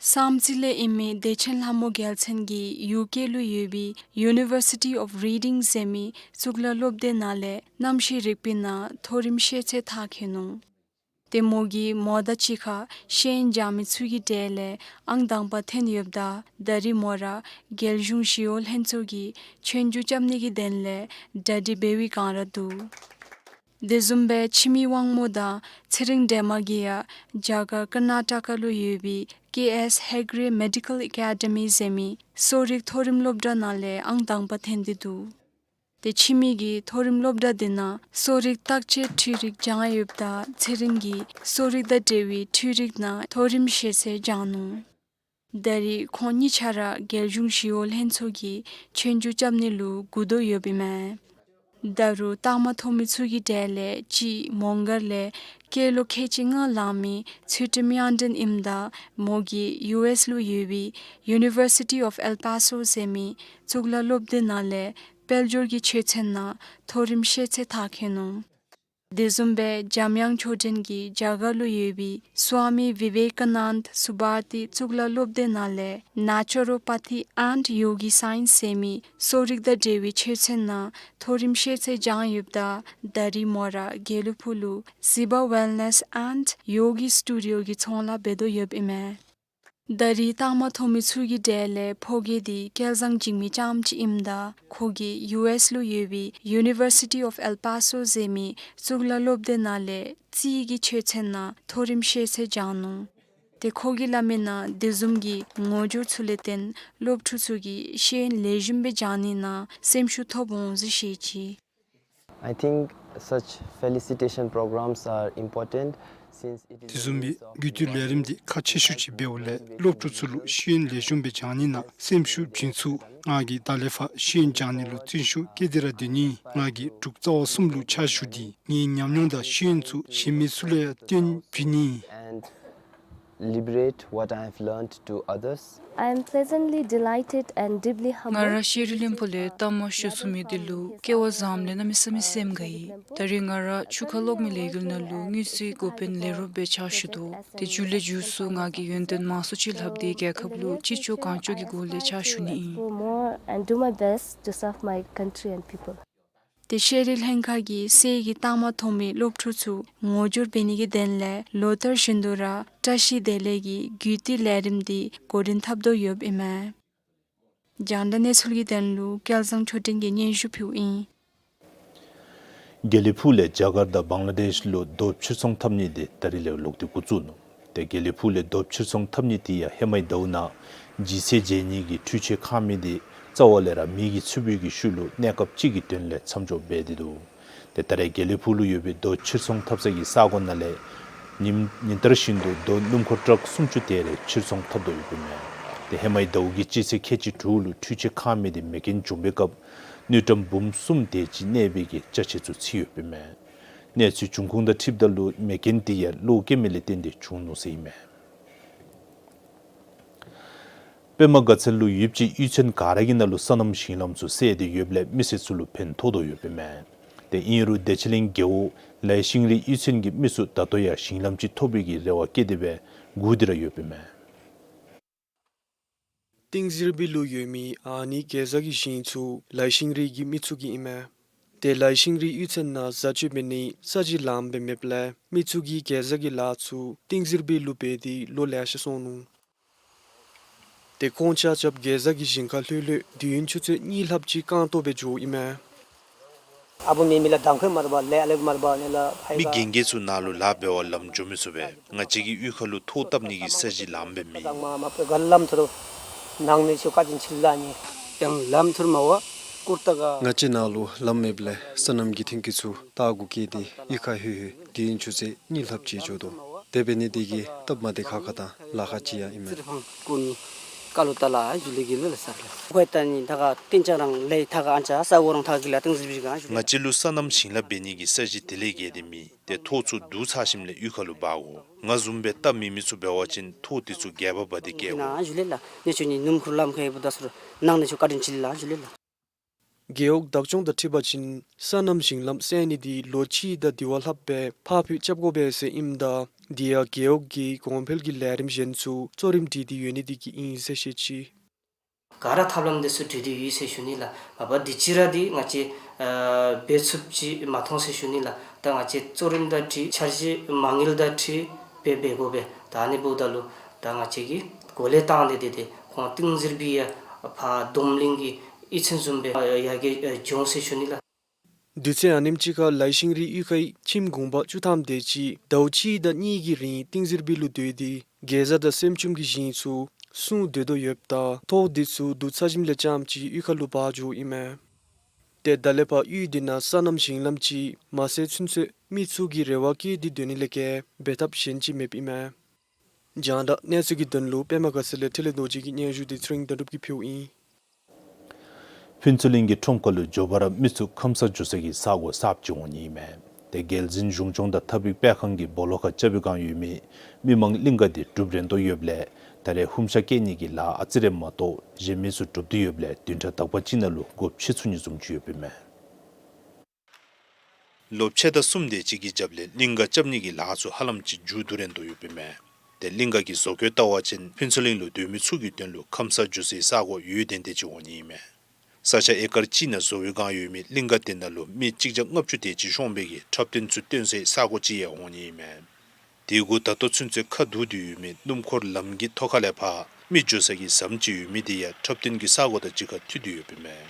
བསམ་རྩེ་ལས་ཨིན་མི་བདེ་ཆེན་ལྷ་མོ་རྒྱལ་མཚན་གྱིས་ཡུ་ཀེ་ལུ་ཡོད་པའི་University of Reading ཟེར་མི་གཙུག་ལག་སློབ་སྡེ་ནང་ལས་གནམ་གཤིས་རིག་པའི་ནང་མཐོ་རིམ་ཤེས་ཚད་མཐར་འཁྱོལ་ནུག། ཏེ་མོ་གིས་མོ་དང་གཅིག་ཁར་ཤེས་ཡོན་སྦྱང་མི་ཚུ་གི་གྲས་ལས་ཨང་དང་པ་ཐོན་ཡོདཔ་ད་ད་རིས་མོ་ར་རྒྱལ་གཞུང་ཞི་གཡོག་ལྷན་ཚོགས་ཀྱི་ཆོས་རྒྱུགས་རྐྱབ་ནི་གི་དོན་ལས་གྲ་སྒྲིག་འབད་བའི་བསྒང་ར་འདུག། དེ་བཟུམ་སྦེ་འཆི་མེད་དབང་མོ་དང་ཚེ་རིང་སྒྲོལ་མ་གིས་ཡང་རྒྱ་གར་ཀར་ན་ཊ་ཀ་ལུ་ཡོད་པའི་ཀེ་ཨེསི་ཧེག་རེ་མེ་ཌི་ཀལ་ཨེ་ཀེ་ཌི་མི་ཟེར་མི་གསོ་རིག་མཐོ་རིམ་སློབ་གྲྭ་ནང་ལས་ཨང་དང་པ་ཐོན་ཏེ་འདུག། ཏེ་འཆི་མེད་ཀྱིས་མཐོ་རིམ་སློབ་གྲྭ་དེ་ནང་གསོ་རིག་བརྟག་དཔྱད་འཕྲུལ་རིག་སྦྱང་ཡོདཔ་ད་ཚེ་རིང་གིས་གསོ་རིག་དང་འབྲེལ་བའི་འཕྲུལ་རིག་ནང་མཐོ་རིམ་ཤེས་ཚད་སྦྱང་ནུག། ད་རིས་ཁོང་གཉིས་ཆ་ར་རྒྱལ་གཞུང་ཞི་གཡོག་ལྷན་ཚོགས་ཀྱི་ཆོས་རྒྱུགས་རྐྱབ་ནི་ལུ་སྒུག་དོ་ཡོདཔ་ཨིན་མས། ད་རུང་རྟགས་མ་ཐོབ་མི་ཚུ་གི་གྲས་ལས་གཅིག་མོང་སྒར་ལས་སྐྱེས་ལོ་ཁལ་གཅིག་ལྔ་ལང་མི་ཚུལ་ཁྲིམས་དབྱངས་སྒྲོན་ཨིནམ་ད་མོ་གིས་ཡུ་ཨེསི་ལུ་ཡོད་པའི་University of El Paso ཟེར་མི་གཙུག་ལག་སློབ་སྡེ་ནང་ལས་དཔལ་འབྱོར་གྱི་ཆོས་ཚན་ནང་མཐོ་རིམ་ཤེས་ཚད་མཐར་འཁྱོལ་ནུག། དེ་བཟུམ་སྦེ་འཇམ་དབྱངས་ཆོས་སྒྲོན་གྱིས་རྒྱ་གར་ལུ་ཡོད་པའི་Swami Vivekananda Sabarthi གཙུག་ལག་སློབ་སྡེ་ནང་ལས་Naturopathy and Yogi Science ཟེར་མི་གསོ་རིག་དང་འབྲེལ་བའི་ཆོས་ཚན་ནང་མཐོ་རིམ་ཤེས་ཚད་སྦྱང་ཡོདཔ་ད་ད་རིས་མོ་ར་དགེ་ལུ་ཕུག་ལུ་Siba Wellness and Yogi Studio གི་ཚོང་ལཱ་འབད་དོ་ཡོདཔ་ཨིན་མས། ད་རིས་རྟགས་མ་ཐོབ་མི་ཚུ་གི་གྲས་ལས་ཕོ་རྒས་འདི་སྐལ་བཟང་འཇིགས་མེད་རྐྱངམ་ཅིག་ཨིནམ་ད་ཁོ་གིས་ཡུ་ཨེསི་ལུ་ཡོད་པའི་University of El Paso ཟེར་མི་གཙུག་ལག་སློབ་སྡེ་ནང་ལས་རྩིས་ཀྱི་ཆོས་ཚན་ནང་མཐོ་རིམ་ཤེས་ཚད་སྦྱང་ནུག། ཏེ་ཁོ་གིས་སླབ་མིའི་ནང་དེ་བཟུམ་གྱི་ངོ་སྦྱོར་ཚུ་ལས་བརྟེན་སློབ་ཕྲུག་ཚུ་གིས་ཤེས་ཡོན་ལེགས་ཤོམ་སྦེ་སྦྱང་ནི་ནང་སེམས་ཤུགས་ཐོབ་འོང་ཟེར་བཤད་ཅི། I think such felicitation programs are important since it is དེ་བཟུམ་མའི་གུས་བཏུད་ལས་རིམ་འདི་ཁག་ཆེ་ཤོས་ཅིག་འབདཝ་ལས་སློབ་ཕྲུག་ཚུ་ལུ་ཤེས་ཡོན་ལེགས་ཤོམ་སྦེ་སྦྱང་ནི་ནང་སེམས་ཤུགས་བྱིན་ཚུགས། ང་གིས་ད་ལས་ཕར་ཤེས་ཡོན་སྦྱང་ནི་ལུ་བརྩོན་ཤུགས་བསྐྱེད་དེ་ར་སྡོད་ནི། ང་གིས་འབྲུག་རྩ་བ་གསུམ་ལུ་ཕྱག་ཞུ་སྟེ་ངེའི་ཉམས་མྱོང་དང་ཤེས་ཡོན་ཚུ་གཞན་མི་ཚུ་ལུ་ཡང་སྟོན་བྱིན་ནི། And liberate what I have learned to others. I am pleasantly delighted and deeply humbled. ང་ར་ཤེས་རིག་བློན་པོ་ལས་རྟགས་མ་ཞུ་ཚུགས་མི་འདི་ལུ་སྐལ་བ་བཟངམ་ལས་གནམ་མེད་ས་མེད་སེམས་དགའ་ཡི། ད་རིས་ང་ར་ཆུ་ཁ་གློག་མེ་ལས་འགུལ་ནང་ལུ་དངུལ་རྩིས་འགོ་དཔོན་ལས་རོགསཔ་སྦེ་ཕྱག་ཞུ་དོ། ཏེ་མཇུག་ལས་མཇུག་སུ་ང་གིས་ཡོན་ཏན་མང་སུ་ཅིག་ལྷབ་སྟེ་རྒྱལ་ཁབ་ལུ་ཅི་ལྕོགས་གང་ལྕོགས་ཀྱི་སྒོ་ལས་ཕྱག་ཞུ་ནི་ཨིན། More and do my best to serve my country and people. ཏེ་ཤེས་རིག་ལྷན་ཁག་གིས་གསེར་གྱི་རྟགས་མ་ཐོབ་མི་སློབ་ཕྲུག་ཚུ་ངོ་སྦྱོར་འབད་ནི་གི་དོན་ལས་ལོ་ལྟར་བཞིན་དུ་ར་བཀྲ་ཤིས་བདེ་ལེགས་ཀྱི་གུས་བཏུད་ལས་རིམ་འདི་འགོ་འདྲེན་འཐབ་དོ་ཡོདཔ་ཨིན་མས། རྒྱང་བསྒྲགས་གནས་ཚུལ་གྱི་དོན་ལུ་སྐལ་བཟང་ཆོས་སྒྲོན་གྱིས་སྙན་ཞུ་ཕུལཝ་ཨིན། དགེ་ལེགས་ཕུག་ལས་རྒྱ་གར་དང་བང་ལ་དེཤ་ལུ་རྡོ་ཕྱིར་ཚོང་འཐབ་ནི་འདི་ད་རིས་ལས་ལོག་སྟེ་འགོ་བཙུགས་ནུག། ཏེ་དགེ་ལེགས་ཕུག་ལས་རྡོ་ཕྱིར་ཚོང་འཐབ་ནི་འདི་ཡང་ཧེ་མའི་ཟླཝ་ནང་ལྗིད་ཚད་འཇལ་ནི་གི་འཕྲུལ་ཆས་ཁང་མིག་འདི་རྩ་བ་ལས་ར་མེ་གི་ཚུབ་པའི་གི་ཤུལ་ལུ་གནས་སྐབས་ཅིག་གི་དོན་ལས་མཚམས་འཇོག་འབད་དེ་འདུག། ཏེ་ད་རེས་དགེ་ལེགས་ཕུག་ལུ་ཡོད་པའི་རྡོ་ཕྱིར་ཚོང་འཐབ་ས་གི་ས་གོ་ནང་ལས་ཉིནམ་ཉིན་ལྟར་བཞིན་དུ་རྡོ་སྣུམ་འཁོར་ཊཱག་སུམ་ཅུ་དེ་རེ་ཕྱིར་ཚོང་འཐབ་དོ་ཡོདཔ་ཨིན་མས། ཏེ་ཧེ་མའི་ཟླཝ་གི་སྤྱི་ཚེས་ཁལ་གཅིག་དྲུག་ལུ་འཕྲུལ་ཆས་ཁང་མིག་འདི་མེ་རྐྱེན་བྱུང་པའི་སྐབས་དངུལ་ཀྲམ་འབུམ་གསུམ་དེ་ཅིག་གནས་པའི་གི་ཅ་ཆས་ཚུ་ཚུད་ཡོདཔ་ཨིན་མས། གནས་ཚུལ་འབྱུང་ཁུངས་དང་འཁྲིལཝ་ད་ལུ་མེ་རྐྱེན་འདི་ཡང་གློག་སྐྱེལ་མ་ལས་བརྟེན་ཏེ་བྱུང་ནུག་ཟེར་ཨིན་མས། པདྨ་དགའ་ཚལ་ལུ་ཡོདཔ་ཅིག་གཡུས་ཚན་ག་ར་གི་ནང་ལུ་སོ་ནམ་ཞིང་ལམ་ཚུ་བསལ་ཏེ་ཡོདཔ་ལས་མི་སེར་ཚུ་ལུ་ཕན་ཐོགས་དོ་ཡོདཔ་ཨིན་མས། ཏེ་ཨིན་རུང་བདེ་ཆེན་གླིང་རྒེད་འོག་ལའི་ཤིང་རིའི་གཡུས་ཚན་གྱི་མི་ཚུ་ད་ལྟོ་ཡང་ཞིང་ལམ་ཅིག་ཐོབ་པའི་གི་རེ་བ་བསྐྱེད་དེ་སྦེ་སྒུག་སྟེ་ར་ཡོདཔ་ཨིན་མས། ཏིང་ཟིར་བི་ལུ་ཡོད་མི་ཨ་ནི་གེ་ཛ་གི་ཞིང་ཚུ་ལའི་ཤིང་རི་གི་མི་ཚུ་གི་ཨིན་མས། ཏེ་ལའི་ཤིང་རི་གཡུས་ཚན་ནང་བཟའ་སྤྱོད་འབད་ནི་ས་གཞི་ལངམ་སྦེ་མེདཔ་ལས་མི་ཚུ་གིས་གེ་ཛ་གི་ལཱ་ཚུ་ཏིང་ཟིར་བི་ལུ་འབད་དེ་ལོ་ལེ་ཤ་སོང་ནུག། ཏེ་ཁོང་ཆ་ཁྱབ་གེ་ཛ་གི་ཞིང་ཁར་ལྷོད་ལྷོད་དུས་ཡུན་ཆུ་ཚོད་གཉིས་ལྷགཔ་ཅིག་རྐང་སྟོང་སྦེ་འགྱོཝ་ཨིན་མས། ཨ་བུ་མེ་མི་ལ་དང་ཁོས་མར་བ་ལས་ཨ་ལེ་མར་བ་ནི་ལ་ཕའི་མི་ག་རྒན་རྒས་ཚུ་ནཱ་ལུ་ལཱ་འབད་བར་ལམ་འགྱོ་མི་ཚུགས་པས། ང་བཅས་ཀྱི་གཡུས་ཁ་ལུ་ཐོག་བཏབ་ནི་གི་ས་གཞི་ལངམ་སྦེ་མེད། དང་མ་མ་པའི་ག་ལམ་ཐུར་ནང་ནི་ཆུ་ཀ་ཅིན་ཆིལ་ལ་ནི། ཡང་ལམ་ཐུར་མ་བ་ཀུར་ཏ་ག། ང་བཅས་ནཱ་ལུ་ལམ་མེདཔ་ལས་སོ་ནམ་གྱི་ཐོན་སྐྱེད་ཚུ་ལྟག་གུ་བཀལ་ཏེ་གཡུས་ཁར་ལྷོད་ལྷོད་དུས་ཡུན་ཆུ་ཚོད་གཉིས་ལྷགཔ་ཅིག་འགྱོ་དོ། དེ་འབད་ནི་དེ་གིས་སྟབས་མ་བདེ་ཁག་ཁ་དང་ལཱ་ཁག་ཅིག་ཡང་ཨིན་མས། ཀུན་ཀ་ལུ་ཏ་ལ་ཞུ་ལེ་གི་ལུ་ལ་ས་ལ། ཁོ་ཡ་ཏ་ནི་ད་ག་ཏིང་ཅ་རང་ལས་ད་ག་ཨན་ཅ་ས་གོ་རང་ཐག་གི་ལ་ཏིང་ཟིར་བི་ག་ཞུ་ལེ། ང་བཅས་ལུ་སོ་ནམ་ཞིང་ལཱ་འབད་ནི་གི་ས་གཞི་དེ་ལས་བརྒལ་ཏེ་མེད། ཏེ་ཐོག་ཚུ་བསྡུ་ཚར་ཞིནམ་ལས་གཡུས་ཁ་ལུ་འབག་དགོ། ང་བཟུམ་སྦེ་སྟབས་མེད་མི་ཚུ་འབད་བ་ཅིན་ཐོག་དེ་ཚུ་སྒལ་པ་འབག་སྟེ་བསྐྱལ་དགོ། ཞུ་ལེ་ལ། ནེ་ཆུ་ནི་ནུམ་ཁུར་ལམ་ཁའི་བུ་ད་སུ་ནང་ནེ་ཆུ་ཀ་དྲིན་ཆི་ལ་ཞུ་ལེ་ལ། རྒེད་འོག་བདག་སྐྱོང་དང་འཁྲིལ་བ་ཅིན་སོ་ནམ་ཞིང་ལམ་བསལ་ནི་འདི་ལོ་གཅིག་དང་དེ་བ་ལྷགཔ་སྦེ་ཕར་འགྱངས་རྐྱབ་དགོ་པས་ཟེར་ཨིནམ་ད་དེ་ཡང་རྒེད་འོག་གི་གོང་འཕེལ་གྱི་ལས་རིམ་གཞན་ཚུ་གཙོ་རིམ་སྒྲིག་སྟེ་ཡོད་ནི་འདི་གིས་ཨིན་ཟེར་བཤད་ཅི། ག་ར་ཐབས་ལམ་འདི་ཚུ་སྒྲིག་སྟེ་ཡོད་ཟེར་ཞུ་ནི་ལགས། མ་པ་འདི་ཅིག་ར་འདི་ང་བཅས་ཨ་འབད་ཚུགསཔ་ཅིག་མ་མཐོང་ཟེར་ཞུ་ནི་ལགས། ད་ང་བཅས་གཙོ་རིམ་དང་འཁྲིལ་འཆར་གཞི་མ་དངུལ་དང་འཁྲིལ་འབད་འབད་དགོ་པས། ད་ཨ་ནི་འབདཝ་ད་ལུ་ད་ང་བཅས་ཀྱིས་གོ་ལས་བཏང་སྟེ་དེ་དེ་ཁོང་ཏིང་ཟིར་བི་ཡང་ཕར་འདོམ་གླིང་གི་གཡུས་ཚན་བཟུམ་སྦེ་ཡར་རྒྱས་འགྱོ་འོང་ཟེར་ཞུ་ནི་ལགས། དུས་ཚོད་ཨ་ནེམ་ཅིག་ཁར་ལའི་ཤིང་རི་གཡུས་ཁའི་ཁྱིམ་གུང་པ་བཅུ་ཐམ་དེ་ཅིག་ཟླཝ་གཅིག་དང་གཉིས་ཀྱི་རིང་ཏིང་ཟིར་བི་ལུ་སྡོད་དེ་གེ་ཛ་དང་སྲན་ཅུམ་གྱི་ཞིང་ཚུ་སྲུང་སྡོད་དོ་ཡོདཔ་ད་ཐོག་དེ་ཚུ་བསྡུ་ཚར་ཞིནམ་ལས་རྐྱངམ་ཅིག་གཡུས་ཁ་ལུ་འབག་འགྱོཝ་ཨིན་མས། ཏེ་ད་ལས་ཕར་གཡུས་དེ་ནང་སོ་ནམ་ཞིང་ལམ་ཅིག་མ་བསལ་ཚུན་ཚོད་མི་ཚུ་གིས་རེ་བ་བསྐྱེད་དེ་སྡོད་ནི་ལས་བརྒལ་འབད་ཐབས་གཞན་ཅིག་མེདཔ་ཨིན་མས། རྒྱང་བསྒྲགས་གནས་ཚུལ་གྱི་དོན་ལུ་པདྨ་དགའ་ཚལ་ལས་འཕྲིན་ལས་རྡོ་རྗེ་གི་སྙན་ཞུ་འདི་ཚེ་རིང་དོན་གྲུབ་ཀྱིས་ཕུལཝ་ཨིན། ཕུན་ཚོགས་གླིང་གི་ཁྲོམ་ཁ་ལུ་མགྱོགས་པ་ར་མི་ཚུ་ཁམས་སངས་འགྱོ་ས་གི་ས་གོ་གསརཔ་ཅིག་འོང་ནི་ཨིན་མས། ཏེ་རྒྱལ་འཛིན་གཞུང་སྐྱོང་དང་ཐབས་རིག་དཔེ་ཁང་གི་སྦོ་ལོགས་ཁར་རྐྱབ་པའི་བསྒང་ཡོད་མི་མི་མང་གླིང་ག་འདི་གྲུབ་རན་དོ་ཡོདཔ་ལས་ད་རེས་ཧུམ་ཤ་བཀལ་ནི་གི་ལཱ་ཨ་ཙི་རེ་མ་གཏོགས་གཞན་མི་ཚུ་གྲུབ་སྟེ་ཡོདཔ་ལས་བདུན་ཕྲག་དག་པ་ཅིག་ནང་ལུ་སྒོ་ཕྱེ་ཚུགས་ནི་བཟུམ་ཅིག་ཡོདཔ་ཨིན་མས། ལོ་ཕྱེད་དང་གསུམ་དེ་ཅིག་གི་རྒྱབ་ལས་གླིང་ག་རྐྱབ་ནི་གི་ལཱ་ཚུ་ཧ་ལམ་ཅིག་མཇུག་བསྡུ་རན་དོ་ཡོདཔ་ཨིན་མས། ཏེ་གླིང་ག་གི་བཟོ་བཀོད་བལྟ་བ་ཅིན་ཕུན་ཚོགས་གླིང་ལུ་སྡོད་མི་ཚུ་གི་དོན་ལུ་ཁམས་སངས་འགྱོ་སའི་ས་གོ་ཡོན་ཏན་ཏན་ཅིག་འོང་ནི་ཨིན་མས། ས་ཆ་ཨེ་ཀར་གཅིག་ནང་བཟོ་བའི་བསྒང་ཡོད་མི་གླིང་ག་དེ་ནང་ལུ་མི་གཅིག་བརྒྱ་ལྔ་བཅུ་དེ་ཅིག་ཤོང་བའི་གི་འཁྲབ་སྟོན་ཚུ་སྟོན་སའི་ས་གོ་ཅིག་ཡང་འོང་ནི་ཨིན་མས། དེ་གུ་ད་ལྟོ་ཚུན་ཚོད་ཁ་བསྡུ་སྟེ་ཡོད་མི་སྣུམ་འཁོར་ལམ་གྱི་ཐོག་ཁ་ལས་ཕར་མི་འགྱོ་ས་གི་ཟམ་ཅིག་ཡོད་མི་དེ་ཡང་འཁྲབ་སྟོན་གྱི་ས་གོ་དང་གཅིག་ཁར་མཐུད་དེ་ཡོདཔ་ཨིན་མས།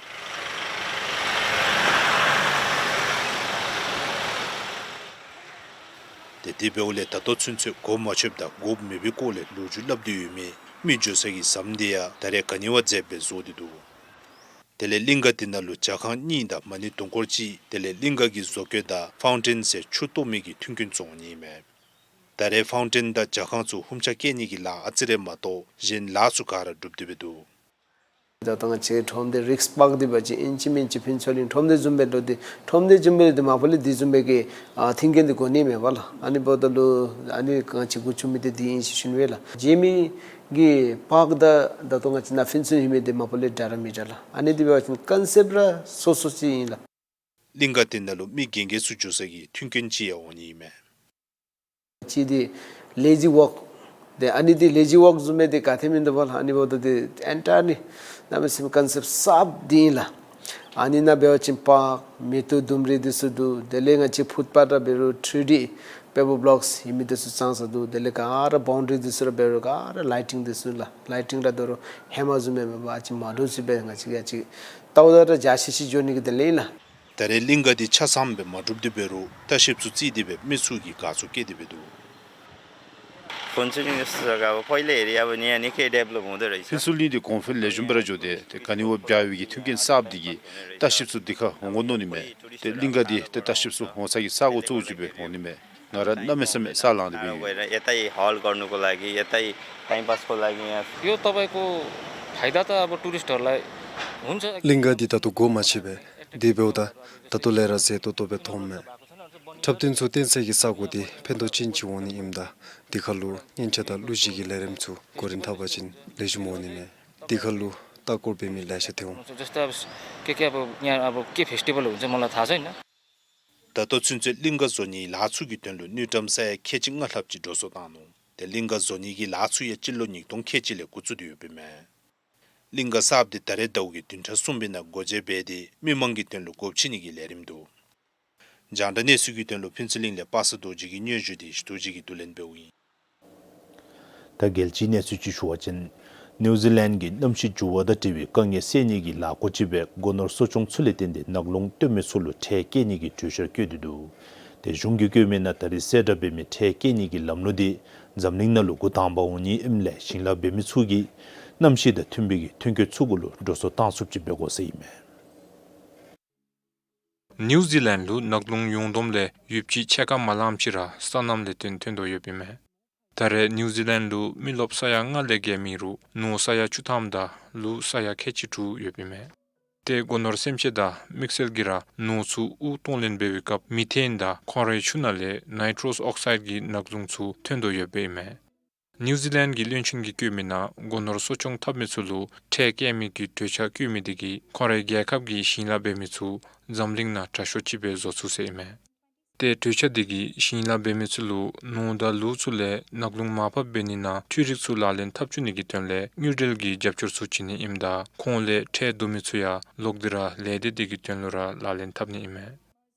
ཏེ་དེ་འབདཝ་ལས་ད་ལྟོ་ཚུན་ཚོད་གོ་མ་ཆོདཔ་དང་དགོཔ་མེད་པའི་སྐོར་ལས་ལོ་རྒྱུས་སླབ་སྟེ་ཡོད་མི་མི་འགྱོ་ས་གི་ཟམ་དེ་ཡང་ད་རེས་ག་ནི་བ་མཛདཔ་སྦེ་བཟོ་སྟེ་འདུག། དེ་ལས་གླིང་ག་དེ་ནང་ལུ་ཇ་ཁང་གཉིས་དང་མ་ཎི་དུང་སྐོར་གཅིག། དེ་ལས་གླིང་ག་གི་བཟོ་བཀོད་དང་ཕའུན་ཊེན་ཟེར་ཆུ་གཏོར་མི་གི་མཐུན་རྐྱེན་ཚུ་འོང་ནི་ཨིན་མས། ད་རེས་ཕའུན་ཊེན་དང་ཇ་ཁང་ཚུ་ཧུམ་ཆ་བཀལ་ནི་གི་ལཱ་ཨ་ཙི་རེ་མ་གཏོགས་གཞན་ལཱ་ཚུ་ག་ར་གྲུབ་སྟེ་སྦེ་འདུག། ད་ལྟོ་ང་བཅས་ཁྲོམ་སྡེ་རིསཀ་པཱརཀ་འདི་འབད་བ་ཅིན་ཨིན་ཅི་མིན་ཅི་ཕུན་ཚོགས་གླིང་ཁྲོམ་སྡེ་བཟུམ་སྦེ་ལུ་འདི་ཁྲོམ་སྡེ་བཟུམ་སྦེ་ལུ་འདི་མ་པ་ལས་འདི་བཟུམ་སྦེ་གི་ཨ་མཐུན་རྐྱེན་འདི་དགོ་ནི་མས་པ་ལགས། ཨ་ནི་འབདཝ་ད་ལུ་ཨ་ནི་ང་བཅས་འགོ་བཙུགས་མི་འདི་འདི་ཨིན་ཟེར་ཞུ་ནི་སྦེ་ལགས། རྗེས་མི་གི་པཱརཀ་དང་ད་ལྟོ་ང་བཅས་ནཱ་ཕུན་ཚོགས་ཨིན་མི་འདི་མ་པ་ལས་འདྲ་ར་མི་འདྲ་ལགས། ཨ་ནི་འདི་འབད་བ་ཅིན་ཀོན་སེཔཊ་ར་སོ་སོ་ཅིག་ཨིན་ལགས། གླིང་ག་དེ་ནང་ལུ་མི་རྒན་རྒས་ཚུ་འགྱོ་ས་གི་མཐུན་རྐྱེན་ཅིག་ཡང་འོང་ནི་ཨིན་མས། གཅིག་འདི་ལེ་ཛི་ཝཱལཀ། ཏེ་ཨ་ནི་འདི་ལེ་ཛི་ཝཱལཀ་བཟུམ་སྦེ་འདི་ག་ཏེ་མིན་འདུག་པ་ལགས། ཨ་ནི་འབདཝ་ད་འདི་ཨེན་ཊའི་ཡར་ལི་གནམ་མེད་ས་མེད་ཀོན་སེཔཊ་གསརཔ་འདི་ཨིན་ལགས། ཨ་ནི་ནང་འབད་བ་ཅིན་པཱརཀ་མེ་ཏོག་ལྡུམ་རའི་འདི་ཚུ་འདུག། དེ་ལས་ང་བཅས་ཕུཊ་པཱཐ་ར་འབད་རུང་ཐྲི་ཌི་པེ་བར་བོལོཀསི་ཨིན་མི་འདི་ཚུ་བཙངས་ས་འདུག། དེ་ལས་ག་ར་བཱའུན་ཌ་རི་འདི་ཚུ་ར་འབད་རུང་ག་ར་ལའི་ཊིང་འདི་ཚུ་ལགས། ལའི་ཊིང་ར་འབད་རུང་ཧེ་མ་བཟུམ་སྦེ་མེན་པར་ཨ་ཙི་མ་འདྲཝ་ཅིག་སྦེ་ང་བཅས་ཀྱིས་ཨ་ཙི་ལྟཝ་ད་ར་འཇའ་ཆི་ཆི་འགྱོ་ནི་གི་དེ་ལས་ཨིན་ལགས། ད་རེས་གླིང་ག་འདི་ཆ་ཚང་སྦེ་མ་གྲུབ་སྟེ་འབད་རུང་ལྟ་བཤལཔ་ཚུ་བརྩིས་ཏེ་སྦེ་མི་ཚུ་གིས་དགའ་ཚོར་བསྐྱེད་དེ་སྦེ་འདུག། ཕུན་ཚོགས་གླིང་ཟེར་སྒང་ཕོ་ལས་རི་ཡ་བ་ནི་ཡ་ནི་ཁེ་ཌེབ་ལོབ་འོང་དོ་ར་ཨིན་ས། ཕུན་ཚོགས་གླིང་འདི་གོང་འཕེལ་ལེགས་ཤོམ་སྦེ་ར་འགྱོ་སྟེ་ཏེ་ག་ནི་བ་འབད་བའི་གི་མཐུན་རྐྱེན་གསརཔ་འདི་གིས་ལྟ་བཤལཔ་ཚུ་འདི་ཁར་འོང་དགོ་མནོ་ནི་མས། ཏེ་གླིང་ག་འདི་ཏེ་ལྟ་བཤལཔ་ཚུ་འོང་ས་གི་ས་གོ་གཙོ་བོ་ཅིག་སྦེ་འོང་ནི་མས། ང་ར་གནམ་མེད་ས་མེད་ས་ལངས་ཏེ་སྦེ་ཡོད། यतै हल गर्नको लागि, यतै टाइम पासको लागि यहाँ। यो तपाईँको फाइदा त अब टुरिस्टहरूलाई हुन्छ। གླིང་ག་འདི་ད་ལྟོ་གོ་མ་ཆོདཔ་སྦེ། དེ་འབདཝ་ད་ད་ལྟོ་ལས་ར་མཛེས་ཏོག་ཏོ་སྦེ་མཐོངམ་མས། འཁྲབ་སྟོན་ཚུ་སྟོན་ས་གི་ས་གོ་འདི་ཕན་ཐོགས་ཅན་ཅིག་འོང་ནི་ཨིནམ་ད་འདི་ཁར་ལུ་སྙན་ཆ་དང་གླུ་གཞས་ཀྱི་ལས་རིམ་ཚུ་འགོ་འདྲེན་འཐབ་པ་ཅིན་ལེགས་ཤོམ་འོང་ནི་མས། འདི་ཁར་ལུ་ལྟ་སྐོར་འབད་མི་ལེ་ཤ་ཐོན་འོང་། जस्तै अब के के अब यहाँ अब के फेस्टिभल हुन्छ मलाई थाहा छैन। ད་ལྟོ་ཚུན་ཚོད་གླིང་ག་བཟོ་ནིའི་ལཱ་ཚུ་གི་དོན་ལུ་དངུལ་ཀྲམ་ས་ཡ་ཁལ་གཅིག་ལྔ་ལྷགཔ་ཅིག་འགྲོ་སོང་བཏང་ནུག། ཏེ་གླིང་ག་བཟོ་ནི་གི་ལཱ་ཚུ་ཡང་སྤྱི་ལོ་ཉིས་སྟོང་ཁལ་གཅིག་ལས་འགོ་བཙུགས་ཏེ་ཡོདཔ་ཨིན་མས། གླིང་ག་གསརཔ་འདི་ད་རེས་ཟླཝ་གི་བདུན་ཕྲག་གསུམ་པའི་ནང་སྒོ་འབྱེད་འབད་དེ་མི་མང་གི་དོན་ལུ་སྒོ་ཕྱེ་ནི་གི་ལས་རིམ་འདུག། རྒྱང་བསྒྲགས་གནས་ཚུལ་གྱི་དོན་ལུ་ཕུན་ཚོགས་གླིང་ལས་པ་སངས་རྡོ་རྗེ་གི་སྙན་ཞུ་དེ་ཞུ་རྗེ་གིས་བསྡུ་ལེན་འབདཝ་ཨིན། ད་རྒྱལ་སྤྱིའི་གནས་ཚུལ་ཅིག་ཞུ་བ་ཅིན་ནིའུ་ཛི་ལེནཌ་གིས་གནམ་གཤིས་འགྱུར་བ་དང་འབྲེལ་བའི་དཀའ་ངལ་སེལ་ནི་གི་ལཱ་འགོ་བཙུགས་པའི་སྒོ་ནོར་གསོ་སྐྱོང་ཚུ་ལས་བརྟེན་ཏེ་ནགས་ཀླུང་སྟོན་མི་ཚུ་ལུ་ཁྲལ་བཀལ་ནི་གི་གྲོས་འཆར་བཀོད་དེ་འདུག། ཏེ་གཞུང་གིས་བཀོད་མི་ནང་ད་རེས་གསལ་བསྒྲགས་འབད་མི་ཁྲལ་བཀལ་ནི་གི་ལམ་ལུགས་འདི་འཛམ་གླིང་ནང་ལུ་འགོ་དང་པ་འོང་ནི་ཨིནམ་ལས་ཞིང་ལཱ་འབད་མི་ཚུ་གིས་གནམ་གཤིས་དང་མཐུན་པའི་གི་ཐོན་སྐྱེད་ཚུ་གུ་ལུ་འགྲོ་སོང་བཏང་ཚུགསཔ་ཅིག་འབད་དགོ་ཟེར་ཨིན་མས། ནིའུ་ཛི་ལེནཌ་ལུ་ནགས་ཀླུང་ཡོངས་བསྡོམས་ལས་ཡོདཔ་ཅིག་ཕྱེད་ཀ་མ་ལངམ་ཅིག་ར་སོ་ནམ་ལས་བརྟེན་ཐོན་དོ་ཡོདཔ་ཨིན་མས། ད་རེས་ནིའུ་ཛི་ལེནཌ་ལུ་མི་རློབས་ས་ཡ་ལྔ་ལས་བརྒལ་མེད་རུང་ནོར་ས་ཡ་བཅུ་ཐམ་དང་ལུག་ས་ཡ་ཁལ་གཅིག་དྲུག་ཡོདཔ་ཨིན་མས། ཏེ་སྒོ་ནོར་སེམས་ཅན་དང་དམིགས་བསལ་གྱིས་ར་ནོར་ཚུ་དབུགས་གཏོང་ལེན་འབད་བའི་སྐབས་མི་ཐེན་དང་ཁོང་རའི་ཆུ་ནང་ལས་ནའི་ཊྲོས་ཨོག་སའིཌ་གི་ནགས་ཀླུང་ཚུ་ཐོན་དོ་ཡོདཔ་ཨིན་མས། ནིའུ་ཛི་ལེནཌ་གི་བློན་ཆེན་གྱིས་བཀོད་མི་ནང་སྒོ་ནོར་གསོ་སྐྱོང་འཐབ་མི་ཚུ་ལུ་ཁྲལ་བཀལ་མི་གི་གྲོས་འཆར་བཀོད་མི་དེ་གིས་ཁོང་རའི་རྒྱལ་ཁབ་ཀྱི་ཞིང་ལཱ་འབད་མི་ཚུ་འཛམ་གླིང་ནང་དྲག་ཤོས་ཅིག་སྦེ་བཟོ་ཚུགས་ཟེར་ཨིན་མས། ཏེ་གྲོས་འཆར་དེ་གིས་ཞིང་ལཱ་འབད་མི་ཚུ་ལུ་ནོར་དང་ལུག་ཚུ་ལས་ནགས་ཀླུང་མར་ཕབ་འབད་ནི་ནང་འཕྲུལ་རིག་ཚུ་ལག་ལེན་འཐབ་བཅུག་ནི་གི་དོན་ལས་དངུལ་འབྲེལ་གྱི་རྒྱབ་སྐྱོར་ཚུ་བྱིན་ནི་ཨིནམ་ད་ཁོང་ལས་ཁྲལ་བསྡུ་མི་ཚུ་ཡང་ལོག་སྟེ་ར་ལས་སྡེ་དེ་གི་དོན་ལུ་ར་ལག་ལེན་འཐབ་ནི་ཨིན་མས།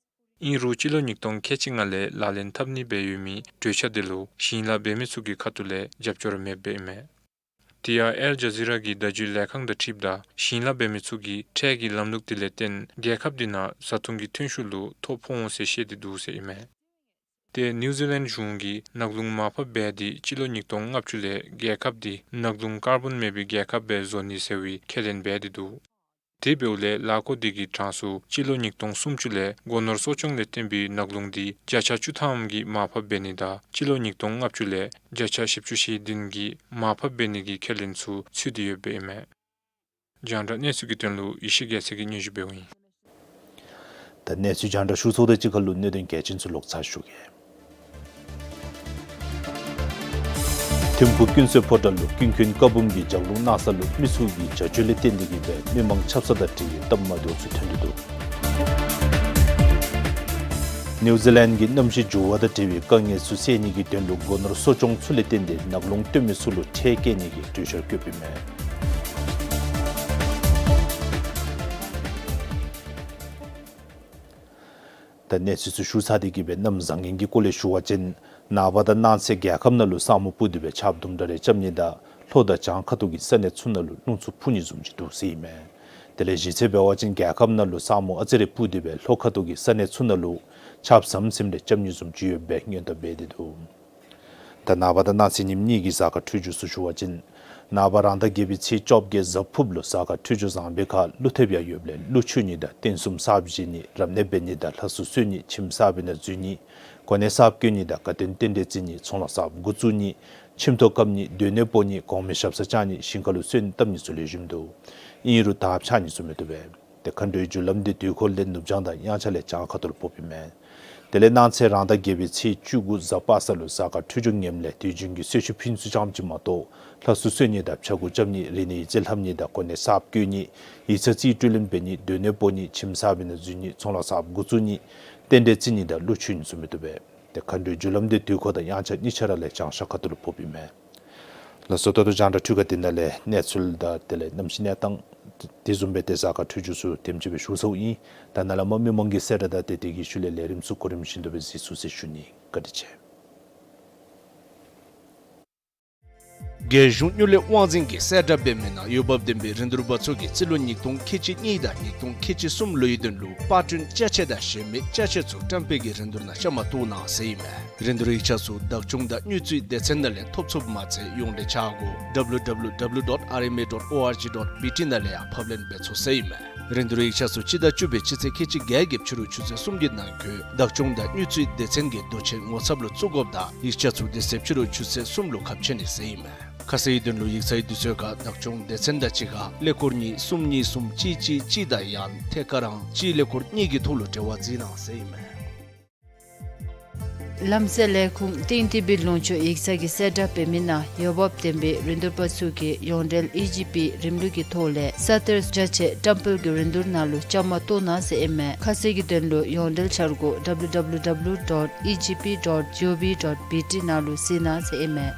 ཨིན་རུང་སྤྱི་ལོ་ཉིས་སྟོང་ཁལ་གཅིག་ལྔ་ལས་ལག་ལེན་འཐབ་ནི་སྦེ་ཡོད་མི་གྲོས་འཆར་དེ་ལུ་ཞིང་ལཱ་འབད་མི་ཚུ་གི་ཁ་ཐུག་ལས་རྒྱབ་སྐྱོར་མེདཔ་སྦེ་ཨིན་མས། དེ་ཡང་ཨལ་ཇ་ཟི་ར་གི་བརྡ་བརྒྱུད་ལས་ཁང་དང་འཁྲིལཝ་ད་ཞིང་ལཱ་འབད་མི་ཚུ་གིས་ཁྲལ་གྱི་ལམ་ལུགས་དེ་ལས་བརྟེན་རྒྱལ་ཁབ་དེ་ནང་བཟའ་འཐུང་གི་ཐོན་ཤུགས་ལུ་ཐོ་ཕོག་འོང་ཟེར་བཤད་དེ་འདུག་ཟེར་ཨིན་མས། ཏེ་ནིའུ་ཛི་ལེནཌ་གཞུང་གིས་ནགས་ཀླུང་མར་ཕབ་འབད་དེ་སྤྱི་ལོ་ཉིས་སྟོང་ལྔ་བཅུ་ལས་རྒྱལ་ཁབ་དེ་ནགས་ཀླུང་ཀར་བོན་མེད་པའི་རྒྱལ་ཁབ་སྦེ་བཟོ་ནི་ཟེར་བའི་ཁས་ལེན་འབད་དེ་འདུག། དེ་འབདཝ་ལས་ལཱ་འགོ་དེ་གི་གྲངས་སུ་སྤྱི་ལོ་ཉིས་སྟོང་སུམ་ཅུ་ལས་སྒོ་ནོར་གསོ་སྐྱོང་ལས་བརྟེན་པའི་ནགས་ཀླུང་དེ་བརྒྱ་ཆ་བཅུ་ཐམ་གྱིས་མར་ཕབ་འབད་ནི་དང་སྤྱི་ལོ་ཉིས་སྟོང་ལྔ་བཅུ་ལས་བརྒྱ་ཆ་བཞི་བཅུ་ཞེ་བདུན་གྱིས་མར་ཕབ་འབད་ནི་གི་ཁས་ལེན་ཚུ་ཚུད་དེ་ཡོདཔ་ཨིན་མས། རྒྱང་བསྒྲགས་གནས་ཚུལ་གྱི་དོན་ལུ་ཡེ་ཤེས་རྒྱལ་མཚན་གྱིས་སྙན་ཞུ་འབདཝ་ཨིན། ད་གནས་ཚུལ་རྒྱང་བསྒྲགས་ཞུ་ཚརཝ་དང་གཅིག་ཁར་ལུ་གནད་དོན་གལ་ཆེན་ཚུ་ལོག་ཚར་ཞུ་གེ། ཐིམ་ཕུག་ཀུན་གསལ་ཕོ་བྲང་ལུ་ཀུན་མཁྱེན་བཀའ་འབུམ་གྱི་ལྗགས་ལུང་གནང་ས་ལུ་མི་ཚུ་གིས་བྱ་སྤྱོད་ལས་བརྟེན་ཏེ་གིས་སྦེ་མི་མང་ཆབ་གསང་དང་འབྲེལ་བའི་སྟབས་མ་བདེཝ་ཚུ་ཐོན་ཏེ་འདུག། ནིའུ་ཛི་ལེནཌ་གིས་གནམ་གཤིས་འགྱུར་བ་དང་འབྲེལ་བའི་དཀའ་ངལ་ཚུ་སེལ་ནི་གི་དོན་ལུ་སྒོ་ནོར་གསོ་སྐྱོང་ཚུ་ལས་བརྟེན་ཏེ་ནགས་ཀླུང་སྟོན་མི་ཚུ་ལུ་ཁྲལ་བཀལ་ནི་གི་གྲོས་འཆར་བཀོདཔ་ཨིན་མས། ད་གནས་ཚུལ་ཚུ་ཞུ་ཚར་ཏེ་གི་སྦེ་གནམ་བཟང་ངན་གྱི་སྐོར་ལས་ཞུ་བ་ཅིན་ནངས་པ་དང་གནངས་ཚེ་རྒྱལ་ཁབ་ནང་ལུ་ས་སྨུག་སྤུབས་ཏེ་སྦེ་ཆརཔ་དུམ་གྲ་རེ་རྐྱབ་ནི་དང་ལྷོ་དང་བྱང་ཁ་ཐུག་གི་ས་གནས་ཚུ་ནང་ལུ་རླུང་འཚུབ་འཕུ་ནི་བཟུམ་ཅིག་འདུག་ཟེར་ཨིན་མས། དེ་ལས་གཞི་རྩ་འབད་བ་ཅིན་རྒྱལ་ཁབ་ནང་ལུ་ས་སྨུག་ཨ་ཙི་རེ་སྤུབས་ཏེ་སྦེ་ལྷོ་ཁ་ཐུག་གི་ས་གནས་ཚུ་ནང་ལུ་ཆརཔ་ཟམ་ཟིམ་རེ་རྐྱབ་ནི་བཟུམ་ཅིག་ཡོདཔ་སྦེ་སྔོན་དུ་འབད་དེ་འདུག། ད་ནངས་པ་དང་གནངས་ཚེ་ཉིནམ་གཉིས་ཀྱི་གཟའ་སྐར་འཕྲོད་སྦྱོར་ཚུ་ཞུ་བ་ཅིན་ནངས་པ་རང་ཟླ་བརྒྱད་པའི་ཚེས་བཅོ་བརྒྱད་གཟའ་ཕུརཔ་ལུ་གཟའ་སྐར་འཕྲོད་སྦྱོར་བཟང་པའི་ཁར་ཀླུ་ཐེབས་ཡང་ཡོདཔ་ལས་ཀླུ་མཆོད་ནི་དང་རྟེན་གསུམ་གསརཔ་བཞེངས་ནི་རབ་གནས་འབད་ནི་དང་ལྷ་གསོལ་གསོལ་ནི་ཁྱིམ་གསརཔ་ནང་འཛུལ་ནི་གོ་གནས་གསརཔ་བསྐོ་ནི་དང་དགའ་སྟོན་རྟེན་འབྲེལ་བརྩི་ནི་ཚོང་ལཱ་གསརཔ་འགོ་བཙུགས་ནི་ཁྱིམ་ཐོག་བཀབ་ནི་སྡོད་གནས་སྤོ་ནི་གོང་མའི་ཞབས་སར་བཅར་ནི་ཞིང་ཁ་ལུ་སོན་བཏབ་ནི་ཚུ་ལེགས་ཤོམ་འདུག། ཨིན་རུང་དར་འཕྱར་ནི་ཚུ་མི་བཏུབ་པས། ཏེ་མཁའ་འགྲོའི་རྒྱུ་ལམ་འདི་དུས་འཁོར་ལས་ནུབ་བྱང་དང་དབྱངས་འཆར་ལས་བྱང་ཁ་ཐུག་ལུ་ཕོགཔ་ཨིན་མས། དེ་ལས་གནངས་ཚེ་རང་ཟླ་བརྒྱད་པའི་ཚེས་བཅུ་དགུ་གཟའ་པ་སངས་ལུ་གཟའ་སྐར་འཕྲོད་སྦྱོར་ངནམ་ལས་དུས་རྒྱུན་གྱི་གསོལ་མཆོད་ཕུལ་ནི་ཚུ་ཙམ་ཅིག་མ་གཏོགས་ལྷ་གསོལ་གསོལ་ནི་དང་ཕྱྭ་འགུགས་རྐྱབ་ནི་རིག་གནས་ཡིག་རྩིས་ལྷབ་ནི་དང་གོ་གནས་གསརཔ་བསྐོ་ནི་ཡིག་ཚང་རྩིས་སྤྲོད་ལེན་འབད་ནི་སྡོད་གནས་སྤོ་ནི་ཁྱིམ་གསརཔ་ནང་འཛུལ་ནི་ཚོང་ལཱ་གསརཔ་འགོ་བཙུགས་ནི་རྟེན་འབྲེལ་བརྩི་ནི་དང་ཀླུ་མཆོད་ནི་ཚུ་མི་བཏུབ་པས། ཏེ་མཁའ་འགྲོའི་རྒྱུ་ལམ་འདི་དུས་འཁོར་དང་དབྱངས་འཆར་གཉིས་ཆ་ར་ལས་བྱང་ཤར་ཁ་ཐུག་ལུ་ཕོགཔ་ཨིན་མས། ལགས་སོ། ད་ལྟོ་རྒྱང་བསྒྲགས་འཕྲུལ་ཁང་འདི་ནང་ལས་གནས་ཚུལ་དང་དེ་ལས་གནམ་གཤིས་གནས་སྟངས་དེ་བཟུམ་སྦེ་ཏེ་གཟའ་སྐར་འཕྲོད་སྦྱོར་ཚུ་དེམ་ཅིག་སྦེ་ཞུ་ཚརཝ་ཨིན། ད་ནཱ་ལས་མར་མི་མང་གི་གསལ་བསྒྲགས་དང་དེ་དེ་གི་ཤུལ་ལས་ལས་རིམ་ཚུ་གོ་རིམ་བཞིན་དུ་སྦེ་གཟིགས་ཚུགས་ཟེར་ཞུ་ནི། བཀའ་དྲིན་ཆེ། རྒྱལ་གཞུང་དངུལ་ལས་དབང་འཛིན་གྱིས་གསལ་བསྒྲགས་འབད་མི་ནང་འོས་འབབ་ལྡན་པའི་རིན་བསྡུར་པ་ཚུ་གིས་རྩིས་ལོ་ཉིས་སྟོང་ཁལ་གཅིག་གཉིས་དང་ཉིས་སྟོང་ཁལ་གཅིག་གསུམ་ལོའི་དོན་ལུ་པར་སྐྲུན་ཅ་ཆས་དང་གཞན་མི་ཅ་ཆས་ཚུ་བཀྲམ་སྤེལ་གྱི་རིན་བསྡུར་ནང་བཅའ་མར་གཏོགས་གནང་ཟེར་ཨིན་མས། རིན་བསྡུར་ཡིག་ཆ་ཚུ་བདག་སྐྱོང་དང་དངུལ་རྩིས་སྡེ་ཚན་ནང་ལས་ཐོབ་ཚུགསཔ་མ་ཚད་ཡོངས་འབྲེལ་འཆར་སྒོ་W W W dot R M A dot O R G dot B T ནང་ལས་ཡང་ཕབ་ལེན་འབད་ཚུགས་ཟེར་ཨིན་མས། རིན་བསྡུར་ཡིག་ཆ་ཚུ་སྤྱི་ཟླ་བཅུ་པའི་སྤྱི་ཚེས་ཁལ་གཅིག་བརྒྱད་ཀྱི་ཕྱི་རུ་ཆུ་ཚོད་གསུམ་གྱི་ནང་འཁོད་བདག་སྐྱོང་དང་དངུལ་རྩིས་སྡེ་ཚན་གྱི་རྡོ་གཅལ་ངོ་ཚབ་ལུ་བཙུགས་དགོཔ་དང་ཡིག་ཆ་ཚུ་དེ་ཚེ་ཕྱི་རུ་ཆུ་ཚོད་གསུམ་ལུ་ཁ་ཕྱེ་ནི་ཟེར་ཨིན་མས། ཁ་གསལ་གྱི་དོན་ལུ་ཡིག་ཚང་གི་དུས་ཚོད་ཁར་བདག་སྐྱོང་སྡེ་ཚན་དང་གཅིག་ཁར་ཀླད་ཀོར་གཉིས་གསུམ་གཉིས་གསུམ་གཅིག་གཅིག་གཅིག་དང་ཡང་ཐད་ཀར་རང་གཅིག་ཀླད་ཀོར་གཉིས་ཀྱི་ཐོག་ལུ་འབྲེལ་བ་འཛིན་གནང་ཟེར་ཨིན་མས། ལམ་སེལ་ལས་ཁུངས་ཏིང་ཏི་བི་ལུང་ཕྱོགས་ཡིག་ཚང་གིས་གསལ་བསྒྲགས་འབད་མི་ནང་འོས་འབབ་ལྡན་པའི་རིན་བསྡུར་པ་ཚུ་གིས་ཡོངས་འབྲེལ་ཨི་ཇི་པི་རིམ་ལུགས་ཀྱི་ཐོག་ལས་ས་གཏེར་ཅ་ཆས་བཀྲམ་སྤེལ་གྱི་རིན་བསྡུར་ནང་ལུ་བཅའ་མར་གཏོགས་གནང་ཟེར་ཨིན་མས། ཁ་གསལ་གྱི་དོན་ལུ་ཡོངས་འབྲེལ་འཆར་སྒོ་W W W dot E G P dot G O V dot B T ནང་ལུ་གཟིགས་གནང་ཟེར་ཨིན་མས།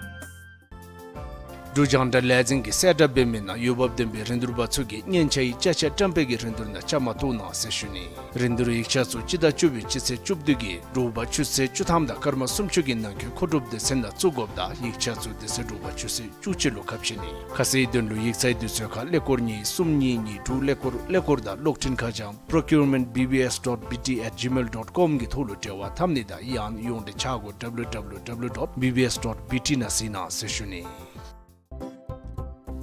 འབྲུག་རྒྱང་བསྒྲགས་ལས་འཛིན་གྱིས་གསལ་བསྒྲགས་འབད་མི་ནང་འོས་འབབ་ལྡན་པའི་རིན་བསྡུར་པ་ཚུ་གིས་མཉེན་ཆས་ཀྱི་ཅ་ཆས་བཀྲམ་སྤེལ་གྱི་རིན་བསྡུར་ནང་བཅའ་མར་གཏོགས་གནང་ཟེར་ཞུ་ནི། རིན་བསྡུར་ཡིག་ཆ་ཚུ་སྤྱི་ཟླ་བཅུ་པའི་སྤྱི་ཚེས་བཅུ་བདུན་གྱི་དྲོ་པ་ཆུ་ཚོད་བཅུ་ཐམ་དང་སྐར་མ་སུམ་ཅུ་གི་ནང་འཁོད་མཁོ་སྒྲུབ་སྡེ་ཚན་ནང་བཙུགས་དགོཔ་དང་ཡིག་ཆ་ཚུ་དེ་ཚེ་དྲོ་པ་ཆུ་ཚོད་བཅུ་གཅིག་ལུ་ཁ་ཕྱེ་ནི། ཁ་གསལ་གྱི་དོན་ལུ་ཡིག་ཚང་གི་དུས་ཚོད་ཁར་ཀླད་ཀོར་གཉིས་གསུམ་གཉིས་གཉིས་དྲུག་ཀླད་ཀོར་ཀླད་ཀོར་དང་གློག་འཕྲིན་ཁ་བྱང་procurement B B S dot B T at gmail dot com གྱི་ཐོག་ལུ་འབྲེལ་བ་འཐབ་ནི་དང་ཡང་ཡོངས་འབྲེལ་འཆར་སྒོ་W W W dot B B S dot B T ནང་གཟིགས་གནང་ཟེར་ཞུ་ནི།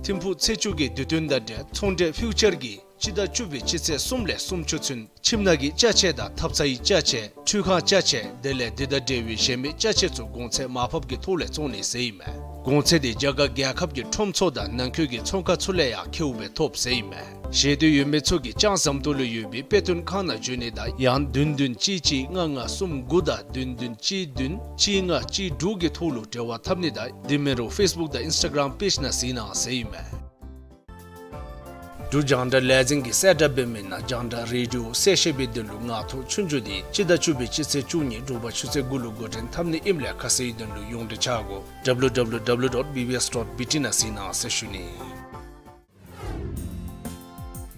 ཐིམ་ཕུག་ཚེས་བཅུ་གི་དུས་སྟོན་དང་འབྲེལ་ཚོང་འབྲེལ་ཕིའུ་ཅར་གྱིས་སྤྱི་ཟླ་བཅུ་པའི་སྤྱི་ཚེས་གསུམ་ལས་སུམ་ཅུ་ཚུན་ཁྱིམ་ནང་གི་ཅ་ཆས་དང་ཐབ་ཚང་གི་ཅ་ཆས་ཁྲུས་ཁང་ཅ་ཆས་དེ་ལས་དེ་དང་འབྲེལ་བའི་གཞན་མི་ཅ་ཆས་ཚུ་གོང་ཚད་མར་ཕབ་ཀྱི་ཐོག་ལས་བཙོང་ནི་ཟེར་ཨིན་མས། གོང་ཚད་དེ་རྒྱ་གར་རྒྱལ་ཁབ་ཀྱི་ཁྲོམ་ཚུ་དང་ནང་འཁོད་ཀྱི་ཚོང་ཁང་ཚུ་ལས་ཡང་ཁེཝ་སྦེ་ཐོབ་ཟེར་ཨིན་མས། ཞེ་འདོད་ཡོད་མི་ཚུ་གིས་ལྕང་ཟམ་ཏོག་ལུ་ཡོད་པའི་དཔེ་སྟོན་ཁང་ནང་འབྱོན་ནི་དང་ཡང་བདུན་བདུན་གཅིག་གཅིག་ལྔ་ལྔ་གསུམ་དགུ་དང་བདུན་བདུན་གཅིག་བདུན་གཅིག་ལྔ་གཅིག་དྲུག་གི་ཐོག་ལུ་འབྲེལ་བ་འཐབ་ནི་དང་དེ་མིན་རུང་ཕེསི་བུཀ་དང་ཨིནསི་ཊ་གརམ་པེཇ་ནང་གཟིགས་གནང་ཟེར་ཨིན་མས། འབྲུག་རྒྱང་བསྒྲགས་ལས་འཛིན་གྱིས་གསལ་བསྒྲགས་འབད་མི་ནང་རྒྱང་བསྒྲགས་རེ་ཌི་ཡོ་གསལ་བཤད་པའི་དོན་ལུ་ངག་ཐོག་ཆོས་རྒྱུགས་དེ་སྤྱི་ཟླ་བཅུ་པའི་སྤྱི་ཚེས་བཅུ་གཉིས་དྲོ་པ་ཆུ་ཚོད་དགུ་ལུ་འགོ་འདྲེན་འཐབ་ནི་ཨིནམ་ལས་ཁ་གསལ་གྱི་དོན་ལུ་ཡོངས་འབྲེལ་འཆར་སྒོ་W W W dot B B S dot B T ནང་གཟིགས་གནང་ཟེར་ཞུ་ནི།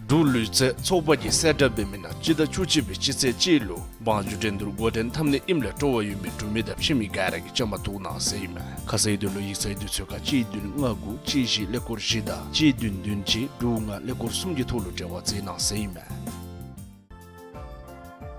འབྲུག་ལུས་རྩལ་ཚོགས་པ་གིས་གསལ་བསྒྲགས་འབད་མི་ནང་སྤྱི་ཟླ་བཅུ་གཅིག་པའི་སྤྱི་ཚེས་གཅིག་ལུ་བང་རྒྱུག་འགྲན་བསྡུར་འགོ་འདྲེན་འཐབ་ནི་ཨིནམ་ལས་སྤྲོ་བ་ཡོད་མི་འབྲུག་མི་དང་ཕྱི་མི་ག་ར་གིས་བཅའ་མར་གཏོགས་གནང་ཟེར་ཨིན་མས། ཁ་གསལ་གྱི་དོན་ལུ་ཡིག་ཚང་གི་དུས་ཚོད་ཁར་གཅིག་བདུན་ལྔ་དགུ་གཅིག་བཞི་ཀླད་ཀོར་བཞི་དང་གཅིག་བདུན་བདུན་གཅིག་དྲུག་ལྔ་ཀླད་ཀོར་གསུམ་གྱི་ཐོག་ལུ་འབྲེལ་བ་འཛིན་གནང་ཟེར་ཨིན་མས།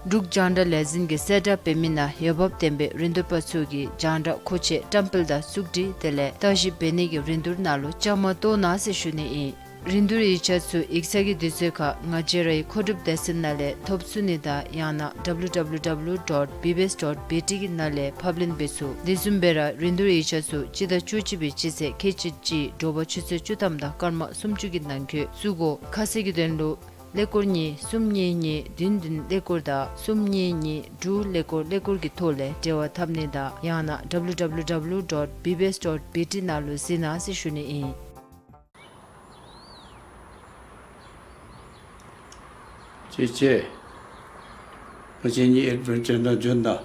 འབྲུག་རྒྱང་བསྒྲགས་ལས་འཛིན་གྱིས་གསལ་བསྒྲགས་འབད་མི་ནང་འོས་འབབ་ལྡན་པའི་རིན་བསྡུར་པ་ཚུ་གིས་རྒྱང་བསྒྲགས་མཁོ་ཆས་བཀྲམ་སྤེལ་དང་བཙུགས་སྒྲིག་དེ་ལས་བརྟག་ཞིབ་འབད་ནི་གི་རིན་བསྡུར་ནང་ལུ་བཅའ་མར་གཏོགས་གནང་ཟེར་ཞུ་ནི་ཨིན། རིན་བསྡུར་ཡིག་ཆ་ཚུ་ཡིག་ཚང་གི་དུས་ཚོད་ཁར་ང་བཅས་རའི་མཁོ་སྒྲུབ་སྡེ་ཚན་ནང་ལས་ཐོབ་ཚུགས་ནི་དང་ཡང་ན་W W W dot B B S dot B T གི་ནང་ལས་ཕབ་ལེན་འབད་ཚུགས། དེ་བཟུམ་སྦེ་ར་རིན་བསྡུར་ཡིག་ཆ་ཚུ་སྤྱི་ཟླ་བཅུ་གཅིག་པའི་སྤྱི་ཚེས་ཁལ་གཅིག་གཅིག་དྲོ་པ་ཆུ་ཚོད་བཅུ་ཐམ་དང་སྐར་མ་སུམ་ཅུ་གི་ནང་འཁོད་བཙུགས་དགོ། ཁ་གསལ་གྱི་དོན་ལུ་ཀླད་ཀོར་གཉིས་གསུམ་གཉིས་གཉིས་བདུན་བདུན་ཀླད་ཀོར་དང་གསུམ་གཉིས་གཉིས་དྲུག་ཀླད་ཀོར་ཀླད་ཀོར་གྱི་ཐོག་ལས་འབྲེལ་བ་འཐབ་ནི་དང་ཡང་ན་W W W dot B B S dot B T ནང་ལུ་གཟིགས་གནང་ཟེར་ཞུ་ནི་ཨིན། ཅེ་ཅེ། ང་བཅས་གཉིས་ཨེཌ་ཝེན་ཅར་ནང་འབྱོན་ད།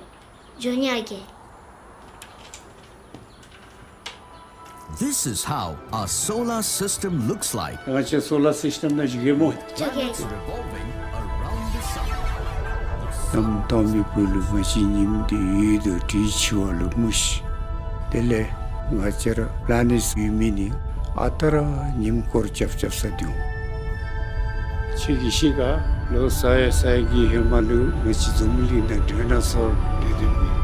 འབྱོན་ཡ་གི། This is how a solar system looks like. ང་བཅས་སོ་ལར་སིསི་ཊེམ་ནང་འགྱོ་གེ་མོ། འགྱོ་གེ། Planets revolving around the sun. ནམ་སྟོང་མི་བུ་ལུ་ང་བཅས་ཉིམ་འདི་ཡོད་དོ་དྲི་ཆུ་བ་ལུ་མུ་ཤི། དེ་ལས་ང་བཅས་ར་པ་ལ་ནེཊ་ཡོད་མི་ནི་ཨ་རྟག་ར་ཉིམ་སྐོར་རྐྱབ་རྐྱབ་ས་འདུག། ཁྱོད་ཀྱིས་ཤེས་ག། ལོ་ས་ཡ་ས་ཡ་གི་ཧེ་མ་ལུ་ང་བཅས་འཛམ་བུ་གླིང་ནང་ཌའི་ནོ་སོར་སྡོད་སྡོདཔ་ཨིན།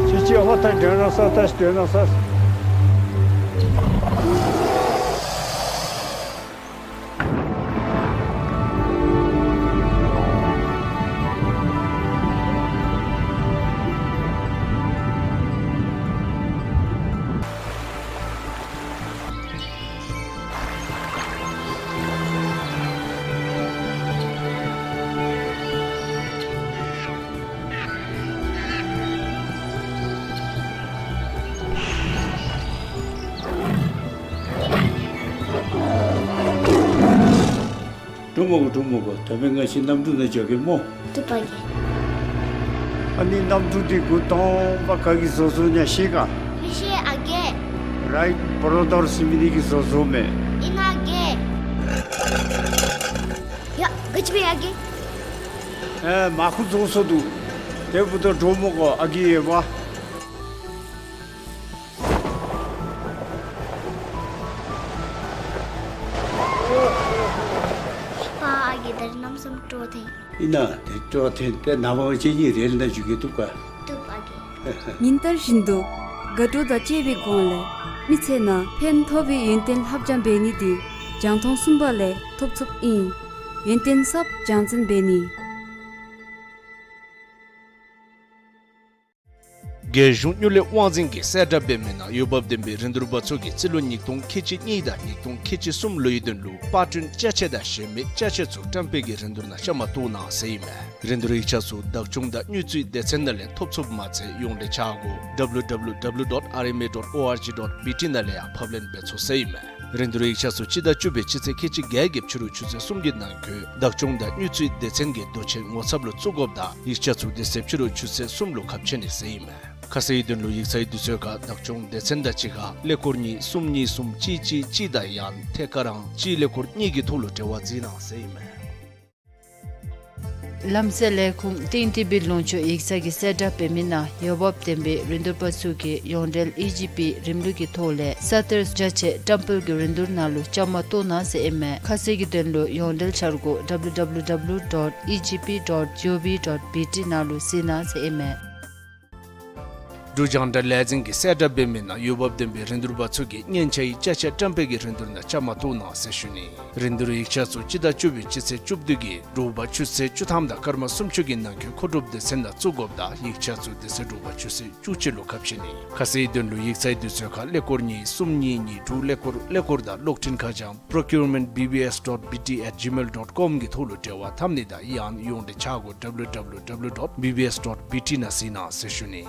ཁྱོད་ཀྱིས་ཨ་ཕ་ད་ཌའི་ནོ་སོར་ད་ཌའི་ནོ་སོར། འགྲོ་མི་དགོ། འགྲོ་མི་དགོ། ད་འབདན་ང་བཅས་གནམ་གྲུ་ནང་འགྱོ་གེ་སྨོ། བཏུབ་པ་གེ། ཨ་ནི་གནམ་གྲུ་འདི་འགོ་དང་པ་ག་གིས་བཟོ་བཟོཝ་ཨིན་ན་ཤེས་ག། མི་ཤེས་ཨ་རྒས། རའིཊ་བརོ་དར་ཟེར་མི་འདི་གིས་བཟོ་བཟོཝ་མས། ཨིན་ན་ཨ་རྒས། ཡ་ག་ཅི་སྦེ་ཨ་རྒས། ཨེ་མར་ཁུ་བཟོ་སོང་འདུག། དེ་འབདཝ་ད་འགྲོ་མི་དགོ། ཨ་རྒས་ཡོད་པ། པ་ཨ་རྒས་ད་རིས་གནམ་མེད་ས་མེད་སྤྲོ་བ་ཐོན། ཨིན་ན་དེ་སྤྲོ་བ་ཐོན་ཏེ་ནངས་པ་ང་བཅས་གཉིས་རེལ་ནང་འཛུལ་གེ། བཏུབ་ག། བཏུབ་ཨ་རྒས། ཉིན་ལྟར་བཞིན་དུ་དགའ་སྤྲོ་དང་བཅས་པའི་སྒོ་ལས་མི་ཚེ་ནང་ཕན་ཐོགས་པའི་ཡོན་ཏན་ལྷབ་སྦྱང་འབད་ནི་འདི་རྒྱང་མཐོང་གསུམ་པ་ལས་ཐོབ་ཚུགསཔ་ཨིན། ཡོན་ཏན་ཟབ་རྒྱང་འཛིན་འབད་ནི། རྒྱལ་གཞུང་དངུལ་ལས་དབང་འཛིན་གྱིས་གསལ་བསྒྲགས་འབད་མི་ནང་འོས་འབབ་ལྡན་པའི་རིན་བསྡུར་པ་ཚུ་གིས་རྩིས་ལོ་ཉིས་སྟོང་ཁལ་གཅིག་གཉིས་དང་ཉིས་སྟོང་ཁལ་གཅིག་གསུམ་ལོའི་དོན་ལུ་པར་སྐྲུན་ཅ་ཆས་དང་གཞན་མི་ཅ་ཆས་ཚུ་བཀྲམ་སྤེལ་གྱི་རིན་བསྡུར་ནང་བཅའ་མར་གཏོགས་གནང་ཟེར་ཨིན་མས། རིན་བསྡུར་ཡིག་ཆ་ཚུ་བདག་སྐྱོང་དང་དངུལ་རྩིས་སྡེ་ཚན་ནང་ལས་ཐོབ་ཚུགསཔ་མ་ཚད་ཡོངས་འབྲེལ་འཆར་སྒོ་W W W dot R M A dot O R G dot B T ནང་ལས་ཡང་ཕབ་ལེན་འབད་ཚུགས་ཟེར་ཨིན་མས། རིན་བསྡུར་ཡིག་ཆ་ཚུ་སྤྱི་ཟླ་བཅུ་པའི་སྤྱི་ཚེས་ཁལ་གཅིག་བརྒྱད་ཀྱི་ཕྱི་རུ་ཆུ་ཚོད་གསུམ་གྱི་ནང་འཁོད་བདག་སྐྱོང་དང་དངུལ་རྩིས་སྡེ་ཚན་གྱི་རྡོ་ཆས་ངོ་ཚབ་ལུ་བཙུགས་དགོཔ་དང་ཡིག་ཆ་ཚུ་དེ་ཚེ་ཕྱི་རུ་ཆུ་ཚོད་གསུམ་ལུ་ཁ་ཕྱེ་ནི་ཟེར་ཨིན་མས། ཁ་གསལ་གྱི་དོན་ལུ་ཡིག་ཚང་གི་དུས་ཚོད་ཁར་བདག་སྐྱོང་སྡེ་ཚན་དང་གཅིག་ཁར་ཀླད་ཀོར་གཉིས་གསུམ་གཉིས་གསུམ་གཅིག་གཅིག་གཅིག་དང་ཡང་ཐད་ཀར་རང་གཅིག་ཀླད་ཀོར་གཉིས་ཀྱི་ཐོག་ལུ་འབྲེལ་བ་འཛིན་གནང་ཟེར་ཨིན་མས། ལམ་སེལ་ལས་ཁུངས་ཏིང་ཏི་བི་ལུང་ཕྱོགས་ཡིག་ཚང་གིས་གསལ་བསྒྲགས་འབད་མི་ནང་འོས་འབབ་ལྡན་པའི་རིན་བསྡུར་པ་ཚུ་གིས་ཡོངས་འབྲེལ་ཨི་ཇི་པི་རིམ་ལུགས་ཀྱི་ཐོག་ལས་ས་གཏེར་ཅ་ཆས་བཀྲམ་སྤེལ་གྱི་རིན་བསྡུར་ནང་ལུ་བཅའ་མར་གཏོགས་གནང་ཟེར་ཨིན་མས། ཁ་གསལ་གྱི་དོན་ལུ་ཡོངས་འབྲེལ་འཆར་སྒོ་W W W dot E G P dot G O V dot B T ནང་ལུ་གཟིགས་གནང་ཟེར་ཨིན་མས། འབྲུག་རྒྱང་བསྒྲགས་ལས་འཛིན་གྱིས་གསལ་བསྒྲགས་འབད་མི་ནང་འོས་འབབ་ལྡན་པའི་རིན་བསྡུར་པ་ཚུ་གིས་མཉེན་ཆས་ཀྱི་ཅ་ཆས་བཀྲམ་སྤེལ་གྱི་རིན་བསྡུར་ནང་བཅའ་མར་གཏོགས་གནང་ཟེར་ཞུ་ནི། རིན་བསྡུར་ཡིག་ཆ་ཚུ་སྤྱི་ཟླ་བཅུ་པའི་སྤྱི་ཚེས་བཅུ་བདུན་གྱི་དྲོ་པ་ཆུ་ཚོད་བཅུ་ཐམ་དང་སྐར་མ་སུམ་ཅུ་གི་ནང་འཁོད་མཁོ་སྒྲུབ་སྡེ་ཚན་ནང་བཙུགས་དགོཔ་དང་ཡིག་ཆ་ཚུ་དེ་ཚེ་དྲོ་པ་ཆུ་ཚོད་བཅུ་གཅིག་ལུ་ཁ་ཕྱེ་ནི། ཁ་གསལ་གྱི་དོན་ལུ་ཡིག་ཚང་གི་དུས་ཚོད་ཁར་ཀླད་ཀོར་གཉིས་གསུམ་གཉིས་གཉིས་དྲུག་ཀླད་ཀོར་ཀླད་ཀོར་དང་གློག་འཕྲིན་ཁ་བྱང་procurement B B S dot B T at gmail dot com གི་ཐོག་ལུ་འབྲེལ་བ་འཐབ་ནི་དང་ཡང་ན་ཡོངས་འབྲེལ་འཆར་སྒོ་W W W dot B B S dot B T ནང་གཟིགས་གནང་ཟེར་ཞུ་ནི།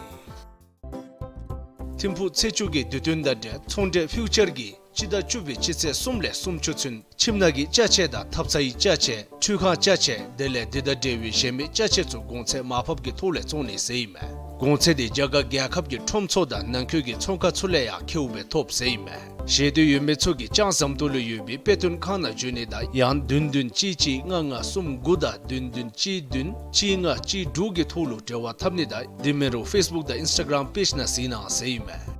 ཐིམ་ཕུག་ཚེ་མཆོག་གི་དུས་སྟོན་དང་འབྲེལ་ཚོང་འབྲེལ་ཕིའུ་ཅར་གྱིས་སྤྱི་ཟླ་བཅུ་པའི་སྤྱི་ཚེས་གསུམ་ལས་སུམ་ཅུ་ཚུན་ཁྱིམ་ནང་གི་ཅ་ཆས་དང་ཐབ་ཚང་གི་ཅ་ཆས་ཁྲུས་ཁང་ཅ་ཆས་དེ་ལས་དེ་དང་འབྲེལ་བའི་གཞན་མི་ཅ་ཆས་ཚུ་གོང་ཚད་མར་ཕབ་ཀྱི་ཐོག་ལས་བཙོང་ནི་ཟེར་ཨིན་མས། གོང་ཚད་དེ་རྒྱ་གར་རྒྱལ་ཁབ་ཀྱི་ཁྲོམ་ཚུ་དང་ནང་འཁོད་ཀྱི་ཚོང་ཁང་ཚུ་ལས་ཡང་ཁེཝ་སྦེ་ཐོབ་ཟེར་ཨིན་མས། ཤེས་འདོད་ཡོད་མི་ཚུ་གིས་ལྕང་ཟམ་ཏོག་ལུ་ཡོད་པའི་དཔེ་སྟོན་ཁང་ནང་འབྱོན་ནི་དང་ཡང་བདུན་བདུན་གཅིག་གཅིག་ལྔ་ལྔ་གསུམ་དགུ་དང་བདུན་བདུན་གཅིག་བདུན་གཅིག་ལྔ་གཅིག་དྲུག་གི་ཐོག་ལུ་འབྲེལ་བ་འཐབ་ནི་དང་དེ་མིན་རུང་ཕེསི་བུཀ་དང་ཨིནསི་ཊ་གརམ་པེཇ་ནང་གཟིགས་གནང་ཟེར་ཨིན་མས།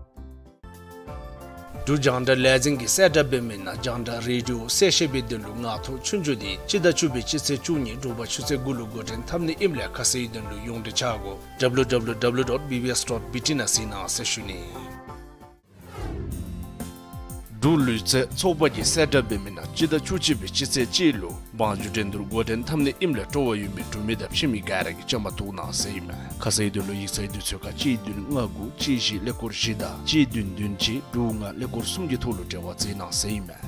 འབྲུག་རྒྱང་བསྒྲགས་ལས་འཛིན་གྱིས་གསལ་བསྒྲགས་འབད་མི་ནང་རྒྱང་བསྒྲགས་རེ་ཌི་ཡོ་གསལ་བཤད་པའི་དོན་ལུ་ངག་ཐོག་ཆོས་རྒྱུགས་འདི་སྤྱི་ཟླ་བཅུ་པའི་སྤྱི་ཚེས་བཅུ་གཉིས་དྲོ་པ་ཆུ་ཚོད་དགུ་ལུ་འགོ་འདྲེན་འཐབ་ནི་ཨིནམ་ལས་ཁ་གསལ་གྱི་དོན་ལུ་ཡོངས་འབྲེལ་འཆར་སྒོ་W W W dot B B S dot B T ནང་གཟིགས་གནང་ཟེར་ཞུ་ནི། འབྲུག་ལུས་རྩལ་ཚོགས་པ་གིས་གསལ་བསྒྲགས་འབད་མི་ནང་སྤྱི་ཟླ་བཅུ་གཅིག་པའི་སྤྱི་ཚེས་གཅིག་ལུ་བང་རྒྱུགས་འགྲན་བསྡུར་འགོ་འདྲེན་འཐབ་ནི་ཨིནམ་ལས་སྤྲོ་བ་ཡོད་མི་འབྲུག་མི་དང་ཕྱི་མི་ག་ར་གིས་བཅའ་མར་གཏོགས་གནང་ཟེར་ཨིན་མས། ཁ་གསལ་གྱི་དོན་ལུ་ཡིག་ཚང་གི་དུས་ཚོད་ཁར་གཅིག་བདུན་ལྔ་དགུ་གཅིག་བཞི་ཀླད་ཀོར་བཞི་དང་གཅིག་བདུན་བདུན་གཅིག་དྲུག་ལྔ་ཀླད་ཀོར་གསུམ་གྱི་ཐོག་ལུ་འབྲེལ་བ་འཛིན་གནང་ཟེར་ཨིན་མས།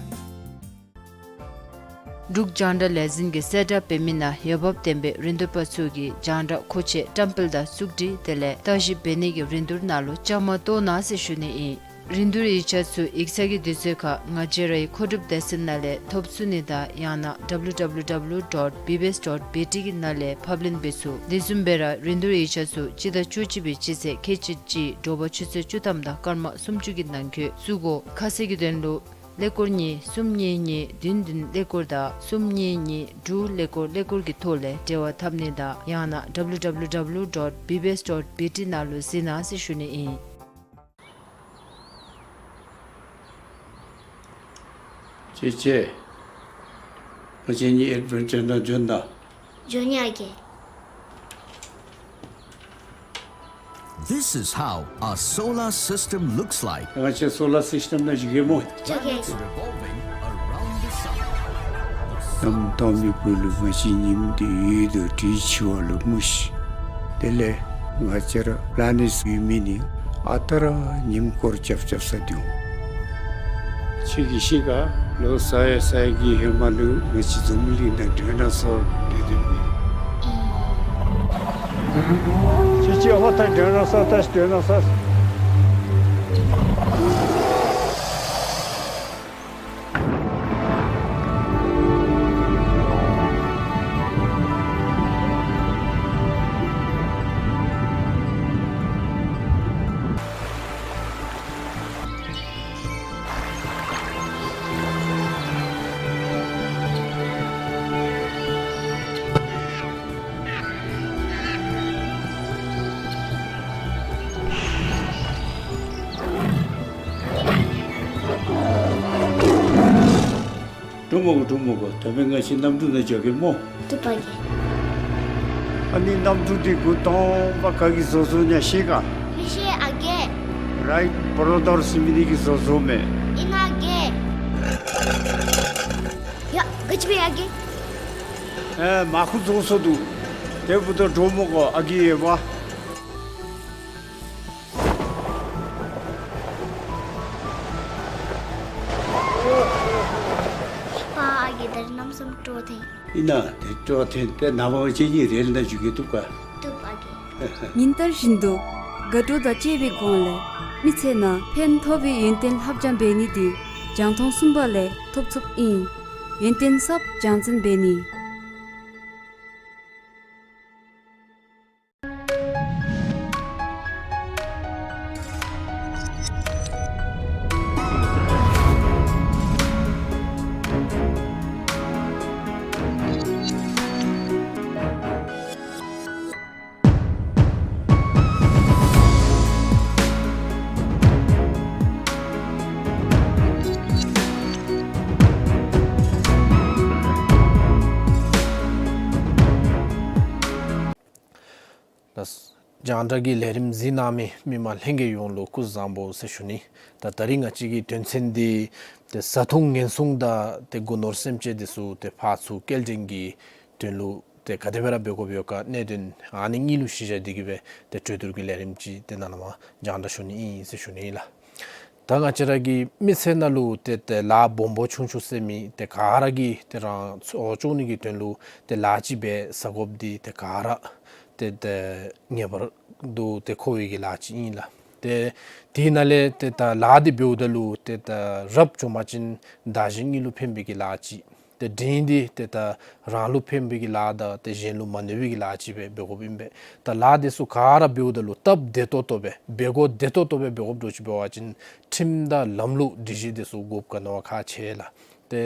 འབྲུག་རྒྱང་བསྒྲགས་ལས་འཛིན་གྱིས་གསལ་བསྒྲགས་འབད་མི་ནང་འོས་འབབ་ལྡན་པའི་རིན་བསྡུར་པ་ཚུ་གིས་རྒྱང་བསྒྲགས་མཁོ་ཆས་བཀྲམ་སྤེལ་དང་བཙུགས་སྒྲིག་དེ་ལས་བརྟག་ཞིབ་འབད་ནི་གི་རིན་བསྡུར་ནང་ལུ་བཅའ་མར་གཏོགས་གནང་ཟེར་ཞུ་ནི་ཨིན། རིན་བསྡུར་ཡིག་ཆ་ཚུ་ཡིག་ཚང་གི་དུས་ཚོད་ཁར་ང་བཅས་རའི་མཁོ་སྒྲུབ་སྡེ་ཚན་ནང་ལས་ཐོབ་ཚུགས་ནི་དང་ཡང་ན་W W W dot B B S dot B T གི་ནང་ལས་ཕབ་ལེན་འབད་ཚུགས། དེ་བཟུམ་སྦེ་ར་རིན་བསྡུར་ཡིག་ཆ་ཚུ་སྤྱི་ཟླ་བཅུ་གཅིག་པའི་སྤྱི་ཚེས་ཁལ་གཅིག་གཅིག་དྲོ་པ་ཆུ་ཚོད་བཅུ་ཐམ་དང་སྐར་མ་སུམ་ཅུ་གི་ནང་འཁོད་བཙུགས་དགོ། ཁ་གསལ་གྱི་དོན་ལུ་ ཀླད་ཀོར་གཉིས་གསུམ་གཉིས་གཉིས་བདུན་བདུན་ཀླད་ཀོར་དང་གསུམ་གཉིས་གཉིས་དྲུག་ཀླད་ཀོར་ཀླད་ཀོར་གྱི་ཐོག་ལས་འབྲེལ་བ་འཐབ་ནི་དང་ཡང་ན་W W W dot B B S dot B T ནང་ལུ་གཟིགས་གནང་ཟེར་ཞུ་ནི་ཨིན། ཅེ་ཅེ། ང་བཅས་གཉིས་ཨེཌ་ཝེན་ཅར་ནང་འབྱོན་ད། འབྱོན་ཡི་ཨ་རྒས། This is how a solar system looks like. ང་བཅས་སོ་ལར་སིསི་ཊེམ་ནང་འཛུལ་གེ་སྨོ། འཛུལ་གེ། Revolving around the sun. གནམ་སྟོང་མི་བུ་ལུ་ང་བཅས་ཉིམ་འདི་ཡོད་དོ་དྲི་ཆུ་བ་ལུ་མུ་ཤི། དེ་ལས་ང་བཅས་ར་པླ་ནེཊ་ཡོད་མི་ནི་ཨ་རྟག་ར་ཉིམ་སྐོར་རྐྱབ་རྐྱབ་ས་འདུག། ཁྱོད་ཀྱིས་ཤེས་ག། ལོ་ས་ཡ་ས་ཡ་གི་ཧེ་མ་ལུ་ང་བཅས་འཛམ་གླིང་ནང་ཌའི་ནོ་སོར་སྡོད་སྡོདཔ་མས། ཅི་ཅི་ཨ་མ་ད་ཌའི་ནོ་སོར་ད་ཌའི་ནོ་སོར། འགྲོ་མི་དགོ། འགྲོ་མི་དགོ། ད་འབདན་ང་བཅས་གནམ་གྲུ་ནང་འཛུལ་གེ་སྨོ། བཏུབ་པ་རྒས། ཨ་ནི་གནམ་གྲུ་འདི་འགོ་དང་པ་ག་གིས་བཟོ་བཟོཝ་ཨིན་ན་ཤེས་ག། མི་ཤེས་ཨ་རྒས། རའིཊ་བོརོ་དར་ཟེར་མི་འདི་གིས་བཟོ་བཟོཝ་མས། ཨིན་ན་ཨ་རྒས། ཡ་ག་ཅི་འབད་ཡི་ཨ་རྒས། ཨེ་མར་ཁུ་བཟོ་སོང་འདུག། དེ་འབདཝ་ད་འགྲོ་མི་དགོ་ཨ་རྒས་ཡོདཔ། པ་ཨ་རྒས་ད་རིས་གནམ་མེད་ས་མེད་སྤྲོ་ཐོན། ཨིན་ན་དེ་སྤྲོ་ཐོན་ཏེ་ནངས་པ་ང་བཅས་གཉིས་རེལ་ནང་འཛུལ་གེ། བཏུབ་ག། བཏུབ་ཨ་རྒས། ཉིན་ལྟར་བཞིན་དུ་དགའ་སྤྲོ་དང་བཅས་པའི་སྒོ་ལས་མི་ཚེ་ནང་ཕན་ཐོགས་པའི་ཡོན་ཏན་ལྷབ་སྦྱང་འབད་ནི་འདི་རྒྱང་མཐོང་གསུམ་པ་ལས་ཐོབ་ཚུགསཔ་ཨིན། ཡོན་ཏན་ཟབ་སྦྱང་ཚན་འབད་ནི། ལགས། རྒྱང་བསྒྲགས་ཀྱི་ལས་རིམ་གཟིགས་གནང་མི་མི་མང་ལྷན་རྒྱས་ཡོངས་ལུ་སྐུ་གཟུགས་བཟང་པོ་ཟེར་ཞུ་ནི། ད་ད་རིས་ང་བཅས་ཀྱི་དོན་ཚན་འདི་ཏེ་བཟའ་འཐུང་ངན་སོང་དང་ཏེ་རྒུ་ནོར་སེམས་ཅན་འདི་ཚུ་ཏེ་ཕར་ཚུར་སྐྱེལ་འདྲེན་གྱི་དོན་ལུ་ཏེ་ག་དེ་སྦེ་ར་འབད་དགོཔ་ཡོད་ག་གནད་དོན་ཨ་ནི་གཉིས་ལུ་གཞི་བཞག་སྟེ་གི་སྦེ་ཏེ་གྲོས་བསྡུར་གྱི་ལས་རིམ་ཅིག་ཏེ་ནཱ་ལས་མར་རྒྱང་བསྒྲགས་ཞུ་ནི་ཨིན་ཟེར་ཞུ་ནི་ཨིན་ལགས། ད་ང་བཅས་ར་གི་མི་ཚེ་ནང་ལུ་ཏེ་ཏེ་ལཱ་སྦོམ་སྦོམ་ཆུང་ཆུང་ཟེར་མེད། ཏེ་ག་ར་གིས་ཏེ་རང་འཚོ་བ་སྐྱོང་ནི་གི་དོན་ལུ་ཏེ་ལཱ་ཅིག་འབད་ཟ་དགོཔ་འདི་ཏེ་ག་ར་ཏེ་ཏེ་ངེས་པར་དུ་ཏེ་མཁོ་བའི་གི་ལཱ་ཅིག་ཨིན་ལགས། ཏེ་དེ་ནང་ལས་ཏེ་ད་ལཱ་འདི་འབདཝ་ད་ལུ་ཏེ་ད་རབ་བྱུང་པ་ཅིན་བདག་གཞན་གཉིས་ལུ་ཕན་པའི་གི་ལཱ་ཅིག། ཏེ་འབྲིང་འདི་ཏེ་ད་རང་ལུ་ཕན་པའི་གི་ལཱ་དང་ཏེ་གཞན་ལུ་མ་གནོད་པའི་གི་ལཱ་ཅིག་སྦེ་འབད་དགོཔ་ཨིན་པས། ད་ལཱ་འདི་ཚུ་ག་ར་འབདཝ་ད་ལུ་སྟབས་བདེ་ཏོག་ཏོ་སྦེ་འབད་དགོ་བདེ་ཏོག་ཏོ་སྦེ་འབད་དགོཔ་འདྲཝ་ཅིག་འབད་བ་ཅིན་ཁྲིམས་དང་ལམ་ལུགས་སྒྲིག་གཞི་འདི་ཚུ་དགོཔ་ག་ནི་བ་ཁག་ཆེ་ལགས། ཏེ་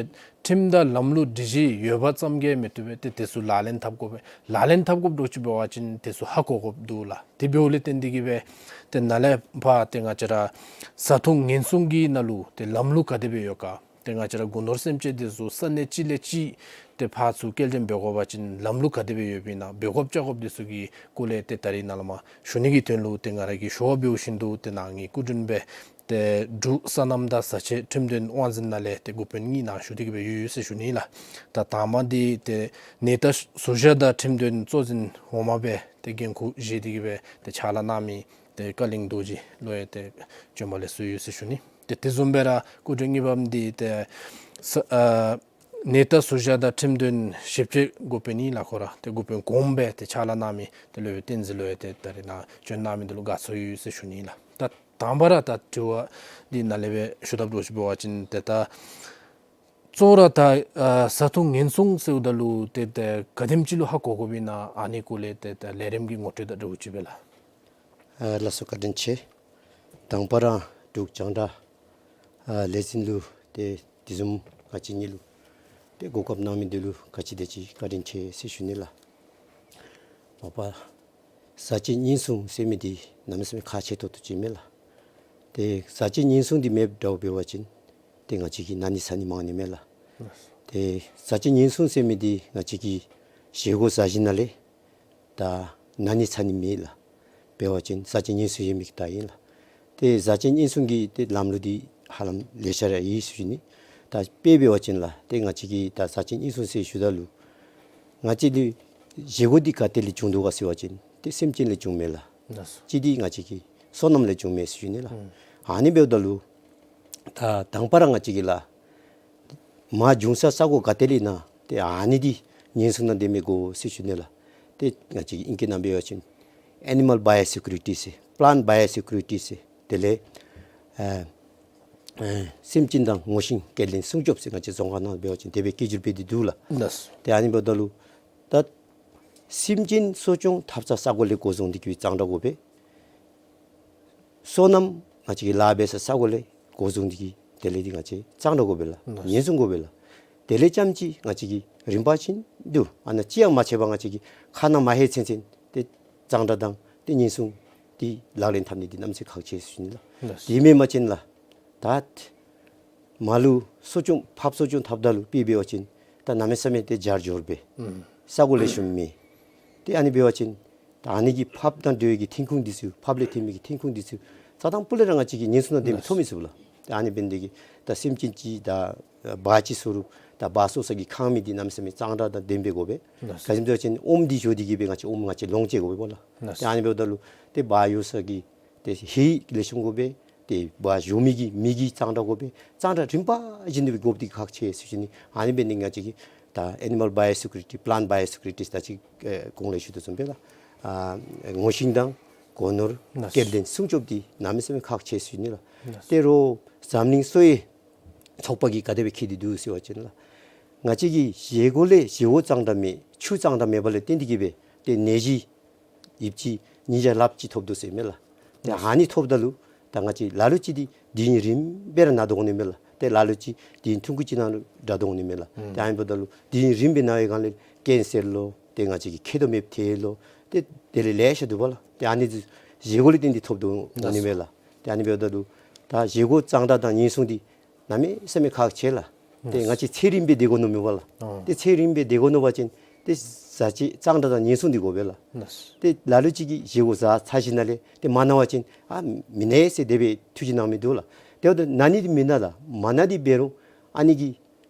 ཁྲིམས་དང་ལམ་ལུགས་སྒྲིག་གཞི་ཡོད་པ་ཙམ་གྱིས་མི་བཏུབ་པས། ཏེ་དེ་ཚུ་ལག་ལེན་འཐབ་དགོ་པས། ལག་ལེན་འཐབ་དགོཔ་འདྲཝ་ཅིག་འབད་བ་ཅིན་དེ་ཚུ་ཧ་གོ་དགོཔ་འདུག་ལགས། དེ་འབདཝ་ལས་བརྟེན་ཏེ་གི་སྦེ་ཏེ་ནཱ་ལས་ཕར་ཏེ་ང་བཅས་ར་བཟའ་འཐུང་ངན་སོང་གི་ནང་ལུ་ཏེ་ལམ་ལུགས་ག་དེ་སྦེ་ཡོད་ག། ཏེ་ང་བཅས་ར་རྒུ་ནོར་སེམས་ཅན་འདི་ཚུ་ས་གནས་གཅིག་ལས་གཅིག་ཏེ་ཕར་ཚུར་སྐྱེལ་འདྲེན་འབད་དགོ་པ་ཅིན་ལམ་ལུགས་ག་དེ་སྦེ་ཡོདཔ་ཨིན་ན་འབད་དགོཔ་བཅའ་དགོཔ་འདི་ཚུ་གི་སྐོར་ལས་ཏེ་ད་རིས་ནཱ་ལས་མར་ཞུ་ནི་གི་དོན་ལུ་ཏེ་ང་ར་གིས་ཞུ་བ་འབདཝ་བཞིན་དུ་ཏེ་ནཱ་ངེའི་སྐུ་མགྲོན་སྦེ་ཏེ་འབྲུག་སོ་ནམ་དང་བཟའ་ཆས་ཁྲིམས་དོན་དབང་འཛིན་ནང་ལས་ཏེ་འགོ་དཔོན་གཉིས་ནཱ་ཞུ་སྟེ་གི་སྦེ་ཡོད་ཡོད་ཟེར་ཞུ་ནི་ལགས། ད་དང་པ་འདི་ཏེ་ནེ་ཏ་ཟུར་བཞག་དང་ཁྲིམས་དོན་གཙོ་འཛིན་འོག་མ་སྦེ་ཏེ་འགན་ཁུར་བཞེས་ཏེ་གི་སྦེ་ཏེ་ཕྱག་ལཱ་གནང་མི་ཏེ་བཀའ་བློན་རྡོ་རྗེ་ལུ་ཡང་ཏེ་བྱོན་པ་ལེགས་སོ་ཡོད་ཟེར་ཞུ་ནི། ཏེ་དེ་བཟུམ་སྦེ་ར་སྐུ་མགྲོན་གཉིས་པམ་འདི་ཏེ་ས་ཨ་ནེ་ཏ་ཟུར་བཞག་དང་ཁྲིམས་དོན་ཞིབ་དཔྱད་འགོ་དཔོན་ཨིན་ལགས། ཁོ་ར་ཏེ་འགོ་དཔོན་གོངམ་སྦེ་ཏེ་ཕྱག་ལཱ་གནང་མི་ཏེ་སློབ་དཔོན་བསྟན་འཛིན་ལུ་ཡང་ཏེ་ད་རིས་ནཱ་བྱོན་གནང་མི་འདི་ལུ་དགའ་ཚོར་ཡོད་ཟེར་ཞུ་ནི་ལགས། ད་དང་པ་ར་ད་དྲི་བ་འདི་ནཱ་ལས་སྦེ་ཞུ་དགོཔ་འདྲཝ་ཅིག་འབད་བ་ཅིན་ཏེ་ད་གཙོ་བོ་ར་ད་ཨ་བཟའ་འཐུང་ངན་སོང་ཟེརཝ་ད་ལུ་ཏེ་ད་ག་དེམ་ཅིག་ལུ་ཧ་གོ་དགོཔ་ཨིན་ན་ཨ་ནི་སྐོར་ལས་ཏེ་ད་ལས་རིམ་གྱི་ངོ་སྤྲོད་དང་འབྲེལ་ཏེ་སྦེ་ལགས། ཨ་ལགས་སོ་བཀའ་དྲིན་ཆེ། དང་པ་ར་འབྲུག་རྒྱང་བསྒྲགས་ཨ་ལས་འཛིན་ལུ་ ཏེ་དེ་བཟུམ་ང་བཅས་གཉིས་ལུ་ཏེ་གོ་སྐབས་གནང་མི་འདི་ལུ་ག་ཅི་དེ་ཅིག་བཀའ་དྲིན་ཆེ་ཟེར་ཞུ་ནི་ལགས། མ་པ་ཟས་བཅད་ཉིན་སྲུང་ཟེར་མི་འདི་གནམ་མེད་ས་མེད་ཁག་ཆེ་ཏོག་ཏོ་ཅིག་མས་ལགས། ཏེ་ཟས་བཅད་ཉིན་སྲུང་འདི་མེདཔ་འདྲཝ་འབད་བ་ཅིན་ཏེ་ང་བཅས་ཀྱི་ན་ནི་ཚ་ནི་མང་ནི་མས་ལགས། ཏེ་ཟས་བཅད་ཉིན་སྲུང་ཟེར་མི་འདི་ང་བཅས་ཀྱི་བཞེས་སྒོ་བཟའ་ཞིནམ་ལས་ད་ན་ནི་ཚ་ནི་མེད་ལགས། འབད་བ་ཅིན་ཟས་བཅད་ཉིན་སྲུང་ཡོད་མི་གི་རྟགས་ཨིན་ལགས། ཏེ་ཟས་བཅད་ཉིན་སྲུང་གི་ཏེ་ལམ་ལུགས་འདི་ཧ་ལམ་ལེ་ཤ་ར་ཡོད་ཟེར་ཞུ་ནི། ད་དཔེ་འབད་བ་ཅིན་ལགས་ཏེ་ང་བཅས་ཀྱི་ད་ཟས་བཅད་ཉིན་སྲུང་ཟེར་ཞུཝ་ད་ལུ་ང་བཅས་ལུ་བཞེས་སྒོ་འདི་ག་ཏེ་ལས་བྱུང་དོ་ག་ཟེར་བ་ཅིན་ཏེ་སེམས་ཅན་ལས་བྱུངམ་མས་ལགས། ལགས་སོ། གཅིག་འདི་ང་བཅས་ཀྱི་སོ་ནམ་ལས་བྱུངམ་མས་ཟེར་ཞུ་ནི་ལགས། ཨུམ། ཨ་ནི་འབདཝ་ད་ལུ་ད་དང་པ་ར་ང་བཅས་ཀྱི་ལགས་མ་བྱུང་ས་ས་གོ་ག་ཏེ་ལས་ཨིན་ན་ཏེ་ཨ་ནི་འདི་ཉེན་སྲུང་དང་ལྡནམ་སྦེ་དགོ་ཟེར་ཞུ་ནི་ལགས། ཏེ་ང་བཅས་ཀྱི་ཨིང་སྐད་ནང་འབད་བ་ཅིན་ཨེ་ནི་མཱལ་བ་ཡོ་སི་ཀུ་རི་ཊི་ཟེར་པ་ལཱནཊ་བ་ཡོ་སི་ཀུ་རི་ཊི་ཟེར་དེ་ལས་ཨ་ཨ་སེམས་ཅན་དང་ངོ་ཤེས་སྐྱེ་ལྡན་སྲུང་སྐྱོབ་ཟེར་ང་བཅས་རྫོང་ཁ་ནང་འབད་བ་ཅིན་དེ་སྦེ་སྐད་སྒྱུར་འབད་དེ་འདུག་ལགས། ལགས་སོ། ཏེ་ཨ་ནི་འབདཝ་ད་ལུ་ད་སེམས་ཅན་གསོ་སྐྱོང་འཐབ་ས་ས་གོ་ལས་འགོ་བཟུང་སྟེ་གིས་གཙང་སྦྲ་དགོ་པས། སོ་ནམ་ང་བཅས་ཀྱི་ལཱ་འབད་ས་ས་གོ་ལས་འགོ་བཟུང་སྟེ་གིས་དེ་ལས་འདི་ང་བཅས་གཙང་སྦྲ་དགོ་པས་ལགས། ལགས། ཉེན་སྲུང་དགོ་པས་ལགས། དེ་ལས་རྐྱངམ་ཅིག་ང་བཅས་ཀྱི་རིམ་པ་ཅིག་འདུག། ཨ་ནཱ་ཅི་ཡང་མ་ཆད་པར་ང་བཅས་ཀྱིས་ཁ་ནང་མ་ལྷོད་ཚུན་ཚུན་ཏེ་གཙང་སྦྲ་དང་ཏེ་ཉེན་སྲུང་འདི་ལག་ལེན་འཐབ་ནི་འདི་གནམ་མེད་ས་མེད་ཁག་ཆེ་ཟེར་ཞུ་ནི་ལགས། ལགས། དེ་མེན་པ་ཅིན་ལགས་ད་མ་ལུ་གསོ་སྐྱོང་ཕགཔ་གསོ་སྐྱོང་འཐབ་ད་ལུ་དཔེ་འབད་བ་ཅིན་ད་གནམ་མེད་ས་མེད་ཏེ་རྒྱ་སྦྱོར་སྦེ་ཨུམ་ས་གོ་ལེགས་ཤོམ་མེད། ཏེ་ཨ་ནི་འབད་བ་ཅིན་ད་ཨ་ནི་གི་ཕགཔ་དང་འབྲེལ་བའི་གི་ཐོན་ཁུངས་འདི་ཚུ་ཕགཔ་ལས་ཐོན་མི་གི་ཐོན་ཁུངས་འདི་ཚུ་རྩ་དང་སྤུ་ལས་ར་ང་བཅས་ཀྱིས་ཉེན་སྲུང་དང་ལྡནམ་སྦེ་ཐོབ་མི་ཚུགས་ལགས། ཏེ་ཨ་ནི་འབད་ནི་དེ་གིས་ད་སེམས་ཅན་ཅིག་ད་བ་ཅིག་གསོ་རུང་ད་བ་གསོ་ས་གི་ཁང་མིག་འདི་གནམ་མེད་ས་མེད་གཙང་སྦྲ་དང་ལྡནམ་སྦེ་དགོ་པས། ལགས། ག་ཅི་སྨོ་ཟེར་བ་ཅིན་ཨོམ་འདི་བཞོ་སྟེ་གིས་སྦེ་ང་བཅས་ཨོམ་ང་བཅས་ལོངས་སྤྱོད་དགོ་པས་ལགས། ལགས། ཏེ་ཨ་ནི་འབདཝ་ད་ལུ་ཏེ་བ་གཡུག་ས་གི་ཏེ་ཧེ་ལེགས་ཤོམ་དགོ་པས། ཏེ་བ་གཡུག་མི་གི་མི་གི་གཙང་སྦྲ་དགོ་པས། གཙང་སྦྲ་རིམ་པ་བཞིན་དུ་དགོཔ་འདི་ཁག་ཆེ་ཟེར་ཞུ་ནི། ཨ་ནི་འབད་ནི་ང་བཅས་ཀྱིས་ད་ཨེ་ནི་མཱལ་བ་ཡོ་སི་ཀུ་རི་ཊི་པ་ལཱནཊ་བ་ཡོ་སི་ཀུ་རི་ཊི་ད་ཅི་ཨེ་གོང་ལས་ཞུ་དོ་བཟུམ་སྦེ་ལགས་ཨ་ངོ་ཤེས་དང་སྒོ་ནོར་ལགས། སྐྱེ་ལྡན་སྲུང་སྐྱོབ་འདི་གནམ་མེད་ས་མེད་ཁག་ཆེ་ཟེར་ཞུ་ནི་ལགས། ལགས། ཏེ་རོགས་འཛམ་གླིང་གསོ་བའི་ཚོགས་པ་གིས་ག་དེ་སྦེ་འཁྱིད་དེ་འདུག་ཟེར་བ་ཅིན་ལགས་ང་བཅས་ཀྱི་བཞེས་སྒོ་ལས་བཞེས་སྒོ་གཙང་སྦྲ་མེད་ཆུ་གཙང་སྦྲ་མེད་པ་ལས་བརྟེན་ཏེ་གིས་སྦེ་ཏེ་ནད་གཞི་ཡིབ་ཅི་ཉིས་བརྒྱ་ལྷགཔ་ཅིག་ཐོབ་དོ་ཟེར་མས་ལགས། ཏེ་ཨ་ནི་ཐོབ་ད་ལུ་ད་ང་བཅས་ལ་ལུ་ཅིག་འདི་དུས་ཡུན་རིངམོ་སྦེ་ར་ན་དོ་འོང་ནི་མས་ལགས། ཏེ་ལ་ལུ་ཅིག་དུས་ཡུན་ཐུང་ཀུ་ཅིག་ནང་ལུ་དྲག་དོ་འོང་ནི་མས་ལགས། ཨུམ། ཏེ་ཨ་ནི་འབདཝ་ད་ལུ་དུས་ཡུན་རིངམོ་སྦེ་ན་བའི་སྒང་ལས་ཀེན་སར་ལོ་ཏེ་ང་བཅས་ཀྱི་མཁལ་རྡོག་མེདཔ་ཐལ་ལོ་ཏེ་དེ་ལས་ལེ་ཤ་འདུག་པ་ལགས། ཏེ་ཨ་ནི་བཞེས་སྒོ་ལས་བརྟེན་ཏེ་ཐོབ་དོ་འོང་ནི་མས་ལགས། ཏེ་ཨ་ནི་འབདཝ་ད་ལུ་ད་བཞེས་སྒོ་གཙང་སྦྲ་དང་ཉེན་སྲུང་འདི་གནམ་མེད་ས་མེད་ཁག་ཆེ་ལགས། ཏེ་ང་བཅས་ཚེ་རིངམོ་སྦེ་སྡོད་དགོ་མནོཝ་མས་པ་ལགས། ཨོ། ཏེ་ཚེ་རིངམོ་སྦེ་སྡོད་དགོ་མནོ་བ་ཅིན་ཏེ་ཟས་བཅད་གཙང་སྦྲ་དང་ཉེན་སྲུང་འདི་དགོ་པས་ལགས། ལགས། ཏེ་ལ་ལུ་ཅིག་གིས་བཞེས་སྒོ་བཟའ་ཚར་ཞིནམ་ལས་ཏེ་མ་ན་བ་ཅིན་ཨ་མི་ན་ཟེར་དེ་སྦེ་ཐུགས་ཅིག་ནང་མི་འདུག་ལགས། དེ་འབདཝ་ད་ན་ནི་འདི་མི་ན་ལགས། མ་ན་འདི་འབད་རུང་ཨ་ནི་གིས་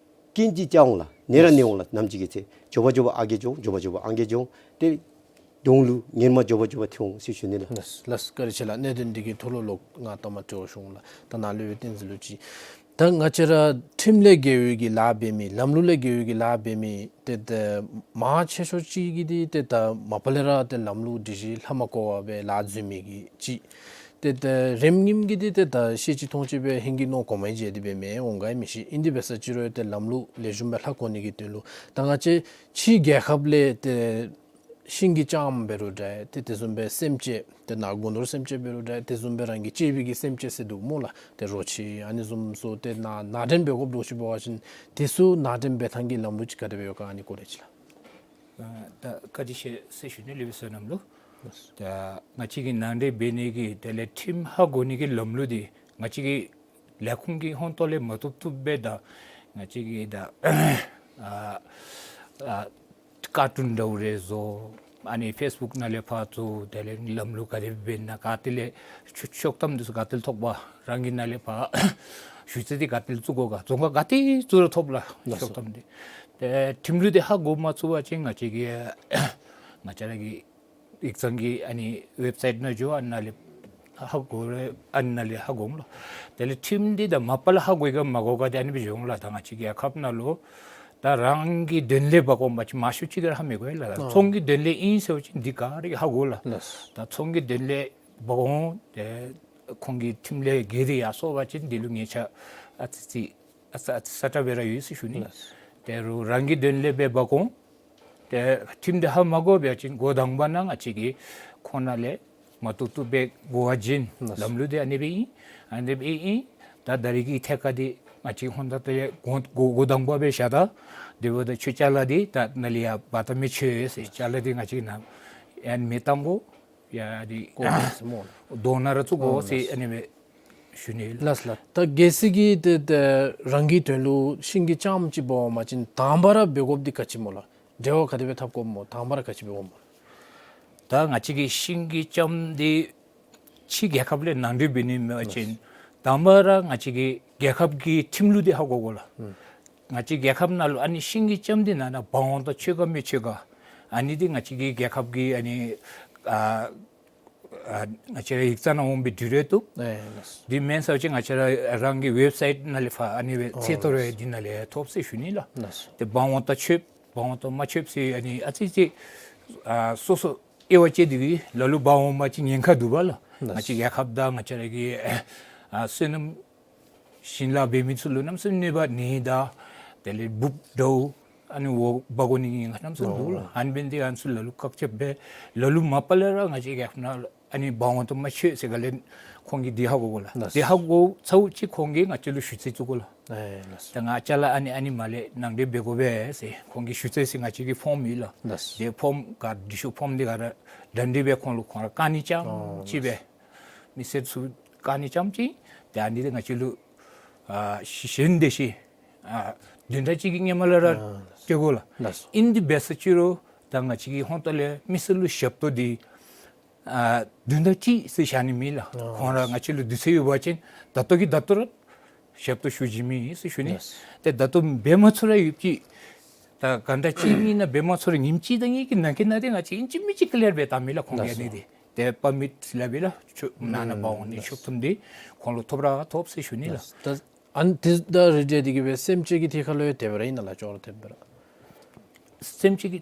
རྐྱེན་ཅིག་རྐྱབ་འོང་ལགས། ནད་ར་ནད་འོང་ལགས། ནམ་ཅིག་གི་ཚེ་མགྱོགས་པ་མགྱོགས་པ་ཨ་རྒས་འགྱོ་འོང་། མགྱོགས་པ་མགྱོགས་པ་ཨང་རྒས་འགྱོ་འོང་། ཏེ་གདོང་ལུ་གཉེར་མ་མགྱོགས་པ་མགྱོགས་པ་ཐོན་འོང་ཟེར་ཞུ་ནི་ལགས། ལགས་ལགས། བཀའ་དྲིན་ཆེ་ལགས། གནད་དོན་འདི་གི་ཐོག་ལུ་ལོག་ང་ལྟ་མ་སྤྲོ་བ་བྱུང་ལགས། ད་ནཱ་ལུ་ཡང་བསྟན་འཛིན་ལུ་ཅིག། ད་ང་བཅས་ར་ཁྲིམས་ལས་འགལ་བའི་གི་ལཱ་འབད་མི་ལམ་ལུགས་ལས་འགལ་བའི་གི་ལཱ་འབད་མི་ཏེ་ཏེ་མང་ཆེ་ཤོས་ཅིག་གིས་འདི་ཏེ་ད་མ་པ་ལས་ར་ཏེ་ལམ་ལུགས་སྒྲིག་གཞི་ལྷག་མ་དགོ་པར་སྦེ་ལཱ་འཛོལ་མི་གི་ཅིག། ཏེ་ཏེ་རིམ་གྱིས་འདི་ཏེ་ད་ཤེས་ཅི་མཐོང་ཅི་སྦེ་ཧིང་གི་མནོ་གོ་མ་ཡི་བྱས་ཏེ་འབད་མི་འོང་ག་ཡང་མི་ཤེས། ཨིན་དེ་འབད་ས་ཅིག་རུང་ཏེ་ལམ་ལུགས་ལེགས་ཤོམ་སྦེ་ལྷག་དགོ་ནི་གི་དོན་ལུ་ད་ང་བཅས་ཕྱི་རྒྱལ་ཁབ་ལས་ཏེ་ཤིང་གི་ལྕངམ་འབད་རུང་འདྲ་ཏེ་དེ་བཟུམ་སྦེ་སེམས་ཅན་ཏེ་ནཱ་སྒོ་ནོར་སེམས་ཅན་འབད་རུང་འདྲ་དེ་བཟུམ་སྦེ་རང་གི་གཅེས་པའི་གི་སེམས་ཅན་ཟེར་འདུག་སྨོ་ལགས། ཏེ་རོ་ཁྱི་ཨ་ནི་བཟུམ་ཚུ་ཏེ་ནཱ་ནང་འདྲེན་འབད་དགོཔ་འདྲཝ་ཅིག་འབད་བ་ཅིན་དེ་ཚུ་ནང་འདྲེན་འབད་ཐངས་ཀྱི་ལམ་ལུགས་ཅིག་ག་དེ་སྦེ་ཡོད་ག་ཨ་ནི་སྐོར་ལས་ཅིག་ལགས། ཨ་ད་བཀའ་དྲིན་ཆེ་ཟེར་ཞུ་ནི་ལེགས་པའི་བསོད་ནམས་ལུ། ད་ང་བཅས་ཀྱིས་ནང་འདྲེན་འབད་ནི་གི་དེ་ལས་ཁྲིམས་ཧ་གོ་ནི་གི་ལམ་ལུགས་འདི་ང་བཅས་ཀྱི་ལས་ཁུངས་ཀྱི་ཧོང་ཏོ་ལས་མ་བཏུབ་བཏུབ་སྦེ་ད་ང་བཅས་ཀྱིས་ད་ཨ་ཨ་ཀར་ཊུན་འདྲཝ་རེ་བཟོ། ཨ་ནི་ཕེསི་བུཀ་ནང་ལས་ཕར་བཙུགས། དེ་ལས་ལམ་ལུགས་ག་དེ་འབད་ན་ག་ཏེ་ལས་ཤོག་ཤོག་ཐམ་འདི་ཚུ་ག་ཏེ་ལས་ཐོབ་པ། རང་གི་ནང་ལས་ཕར་ཞུ་ཚིག་འདི་ག་ཏེ་ལས་བཙུགས་དགོ་ག་རྫོང་ཁག་ག་ཏེ་བཙུགས་རུང་ཐོབ་ལགས། ལགས་སོ། ཤོག་ཐམ་འདི་ཏེ་ཁྲིམས་ལུགས་འདི་ཧ་གོ་མ་ཚུགས་པ་ཅིན་ང་བཅས་ཀྱིས་ང་བཅས་ར་གི་ཡིག་ཚང་གི་ཨ་ནི་ཝེབ་སའིཊ་ནང་འགྱོ། ཨ་ནཱ་ལས་ཧ་གོ་རུང་ཨ་ནཱ་ལས་ཧ་གོ་འོང་ལགས། དེ་ལས་ཁྲིམས་འདི་ད་མ་པ་ལས་ཧ་གོ་ཡི་ག་མ་གོ་ག་འདི་ཨ་ནི་སྦེ་འགྱོ་འོང་ལགས། ད་ང་བཅས་ཀྱི་རྒྱལ་ཁབ་ནང་ལུ་ད་རང་གི་དོན་ལས་འབད་དགོ་པ་ཅིན་མང་ཤོས་ཅིག་གིས་ར་ཧ་མི་གོ་ཡི་ལགས། ཨ་ཚོང་གི་དོན་ལས་ཨིན་ཟེར་བ་ཅིན་འདི་ག་ར་གིས་ཧ་གོ་ལགས། ལགས། ད་ཚོང་གི་དོན་ལས་འབད་དགོ་འོང་། ཏེ་ཁོང་གིས་ཁྲིམས་ལས་འགལ་ཏེ་ཡར་སོང་པ་ཅིན་འདི་ལུ་ཉེས་ཆད་ཨ་ཙི་ཙི་ཨ་ཙི་ཨ་ཙི་ས་ཁྲ་སྦེ་ར་ཡོད་ཟེར་ཞུ་ནི། ལགས། དེ་རུང་རང་གི་དོན་ལས་འབད་འབད་དགོ་འོང་། ཏེ་ཁྲིམས་འདི་ཧ་མ་གོ་བ་ཅིན་འགོ་དང་པ་ནང་ང་བཅས་ཀྱིས་ཁོང་ནང་ལས་མ་བཏུབ་བཏུབ་སྦེ་གོ་བ་བྱིན། ལགས། ལམ་ལུགས་འདི་ཨ་ནི་སྦེ་ཨིན། ཨ་ནི་སྦེ་ཨིན། ད་ད་རིས་ཀྱི་ཐད་ཁར་འདི་ ང་བཅས་ཧོན་ད་ཏེ་འགོ་འགོ་འགོ་དང་པ་སྦེ་བཞག་ད། དེ་འབདཝ་ད་ཁྱོད་ཅ་ལ་འདི་ད་ནཱ་ལས་ཡར་འབག་ད་མི་ཆོག་ཟེར། ཅ་ལ་འདི་ང་བཅས་ནཱ་ཡང་མེ་བཏང་དགོ། ཡ་འདི་གོ་སྨོ་ལགས། དོ་ནང་ར་བཙུགས་དགོ་ཟེར། ཨོ་ལགས། ཨ་ནི་སྦེ་ཞུ་ནི་ལགས། ལགས་ལགས། ད་གལ་སྲིད་ཀྱིས་ཏེ་ཏེ་རང་གི་དོན་ལུ་ཤིང་གི་ལྕངམ་ཅིག་འབག་འོང་པ་ཅིན་དང་པ་ར་འབད་དགོཔ་འདི་ག་ཅི་སྨོ་ལགས། འབྲེལ་བ་ག་དེ་སྦེ་འཐབ་དགོཔ་སྨོ། དང་པ་ར་ག་ཅི་འབད་དགོཔ་སྨོ། ད་ང་བཅས་ཀྱིས་ཤིང་གི་ལྕངམ་འདི་ཕྱི་རྒྱལ་ཁབ་ལས་ནང་འདྲེན་འབད་ནི་མེན་པ་ཅིན་དང་པ་ར་ང་བཅས་ཀྱི་རྒྱལ་ཁབ་ཀྱི་ཁྲིམས་ལུགས་འདི་ཧ་གོ་དགོ་ལགས། ང་བཅས་རྒྱལ་ཁབ་ནང་ལུ་ཨ་ནི་ཤིང་གི་ལྕངམ་འདི་ནང་ན་འབག་འོང་ད་ཆོག་ག་མི་ཆོག་ག། ཨ་ནི་འདི་ང་བཅས་ཀྱི་རྒྱལ་ཁབ་ཀྱི་ཨ་ནི་ཨ་ཨ་ང་བཅས་ར་ཡིག་ཚང་ནང་འོང་སྦེ་འདི་རེ་བཏུབ། ཨེ་ལགས། འདི་མེན་ས་ཅིག་ང་བཅས་ར་རང་གི་ཝེབ་སའིཊ་ནང་ལས་ཕར་ཨ་ནི་སྦེ་ཨོ་ཚེ་ཐོ་རེ་འདི་ནང་ལས་ཐོབ་ཟེར་ཞུ་ནི་ལགས། ལགས། ཏེ་འབག་འོང་ད་ཆོག་འབག་འོང་ད་མ་ཆོག་ཟེར་ཨ་ནི་ཨ་ཙི་ཅིག་ཨ་སོ་སོ་དབྱེ་བ་ཕྱེ་སྟེ་གི་ལ་ལུ་འབག་འོང་པ་ཅིན་ཉེན་ཁ་འདུག་པ་ལགས། ལགས། ང་བཅས་རྒྱལ་ཁབ་དང་ང་བཅས་ར་གི་ཨ་སོ་ནམ་ཞིང་ལཱ་འབད་མི་ཚུ་ལུ་གནམ་མེད་ས་མེད་ནད་པ་ནད་དང་དེ་ལས་འབུཔ་དྲཝ་ཨ་ནི་འོ་འབག་འོང་ནི་གི་ཉེན་ཁ་གནམ་མེད་ས་མེད་འདུག་ལགས། ཨོ། ཨ་ནི་འབད་ནི་འདི་ཨ་ནི་ཚུ་ལ་ལུ་བཀག་ཆ་འབད། ལ་ལུ་མ་པ་ལས་ར་ང་བཅས་རྒྱལ་ཁབ་ནང་ཨ་ནི་འབག་འོང་ད་མ་ཆོག་ཟེར་ག་ལས་ཁོང་གིས་འདི་ཧ་གོ་དགོ་ལགས། ལགས། འདི་ཧ་གོ་ཚརཝ་ཅིག་ཁོང་གིས་ང་བཅས་ལུ་ཞུ་ཚིག་བཙུགས་དགོ་ལགས། ཨེ་ལགས། ད་ང་ཅ་ལ་ཨ་ནི་ཨ་ནི་མ་ལས་ནང་འདྲེན་འབད་དགོ་པས་ཟེར་ཁོང་གིས་ཞུ་ཚིག་ཟེར་ང་བཅས་ཀྱི་ཕོརམ་ཡོད་ལགས། ལགས། དེ་ཕོརམ་ག་འབྲི་ཤོག་ཕོརམ་འདི་ག་ར་འདྲ་འདྲ་སྦེ་ཁོང་ལུ་ཁོང་ར་བཀང་ནི་རྐྱངམ་ཅིག་སྦེ། ཨོ་ལགས། མི་སེར་ཚུ་བཀང་ནི་རྐྱངམ་ཅིག། ཏེ་ཨ་ནི་འདི་ང་བཅས་ལུ་ཨ་ཞི་ཞིནམ་དེ་ཅིག་ཨ་བདུན་ཕྲག་གཅིག་གི་སྔོན་མ་ལས་ར་ཨ་སྤྲོད་དགོ་ལགས། ལགས་སོ། ཨིན་དེ་འབད་ས་ཅིག་རུང་ད་ང་བཅས་ཀྱི་ཧོན་ད་ལས་མི་སེར་ལུ་ཞབས་ཏོག་འདི་ཨ་བདུན་ཕྲག་གཅིག་ཟེར་བཞག་ནི་མེད་ལགས། ཨ་ཁོང་ར་ང་བཅས་ལུ་དུས་ཚོད་ཡོད་པ་ཅིན་ད་ལྟོ་གི་ད་ལྟོ་ར་ཞབས་ཏོག་ཞུ་བྱིན་མི་ཨིན་ཟེར་ཞུ་ནི། ལགས་སོ། ཏེ་ད་ལྟོ་འབད་མ་ཚུགས་ར་ཡོད་ཅི། ད་ག་ནི་ད་ཅིག་ཨིན་ན་འབད་མ་ཚུགས་ར་ཉིནམ་གཅིག་དང་གཉིས་ཀྱི་ནང་འཁོད་ནང་འདི་ང་བཅས་ཨིན་ཅི་མིན་ཅི་ཀི་ལིར་འབད་བཏང་མི་ལགས་ཁོང་གིས། ལགས་སོ། ཨ་ནི་འདི་ཏེ་པར་མིཊ་ལགས་འབད་ལགས་ཆོག་ནང་ན་འབག་འོང་ནི་ཆོག་ཐམ་འདི་ཁོང་ལུ་ཐོབ་ར་ཐོབ་ཟེར་ཞུ་ནི་ལགས། ལགས་སོ། ད་ཨ་ནི་དེ་ད་རེ་འབྲས་འདི་གིས་སྦེ་སེམས་ཅན་གྱི་ཐད་ཁར་ལུ་ཡང་དེ་སྦེ་ར་ཨིན་ན་ལགས། ཅོག་ར་འཐདཔ་སྦེ་ར། སེམས་ཅན་གྱི་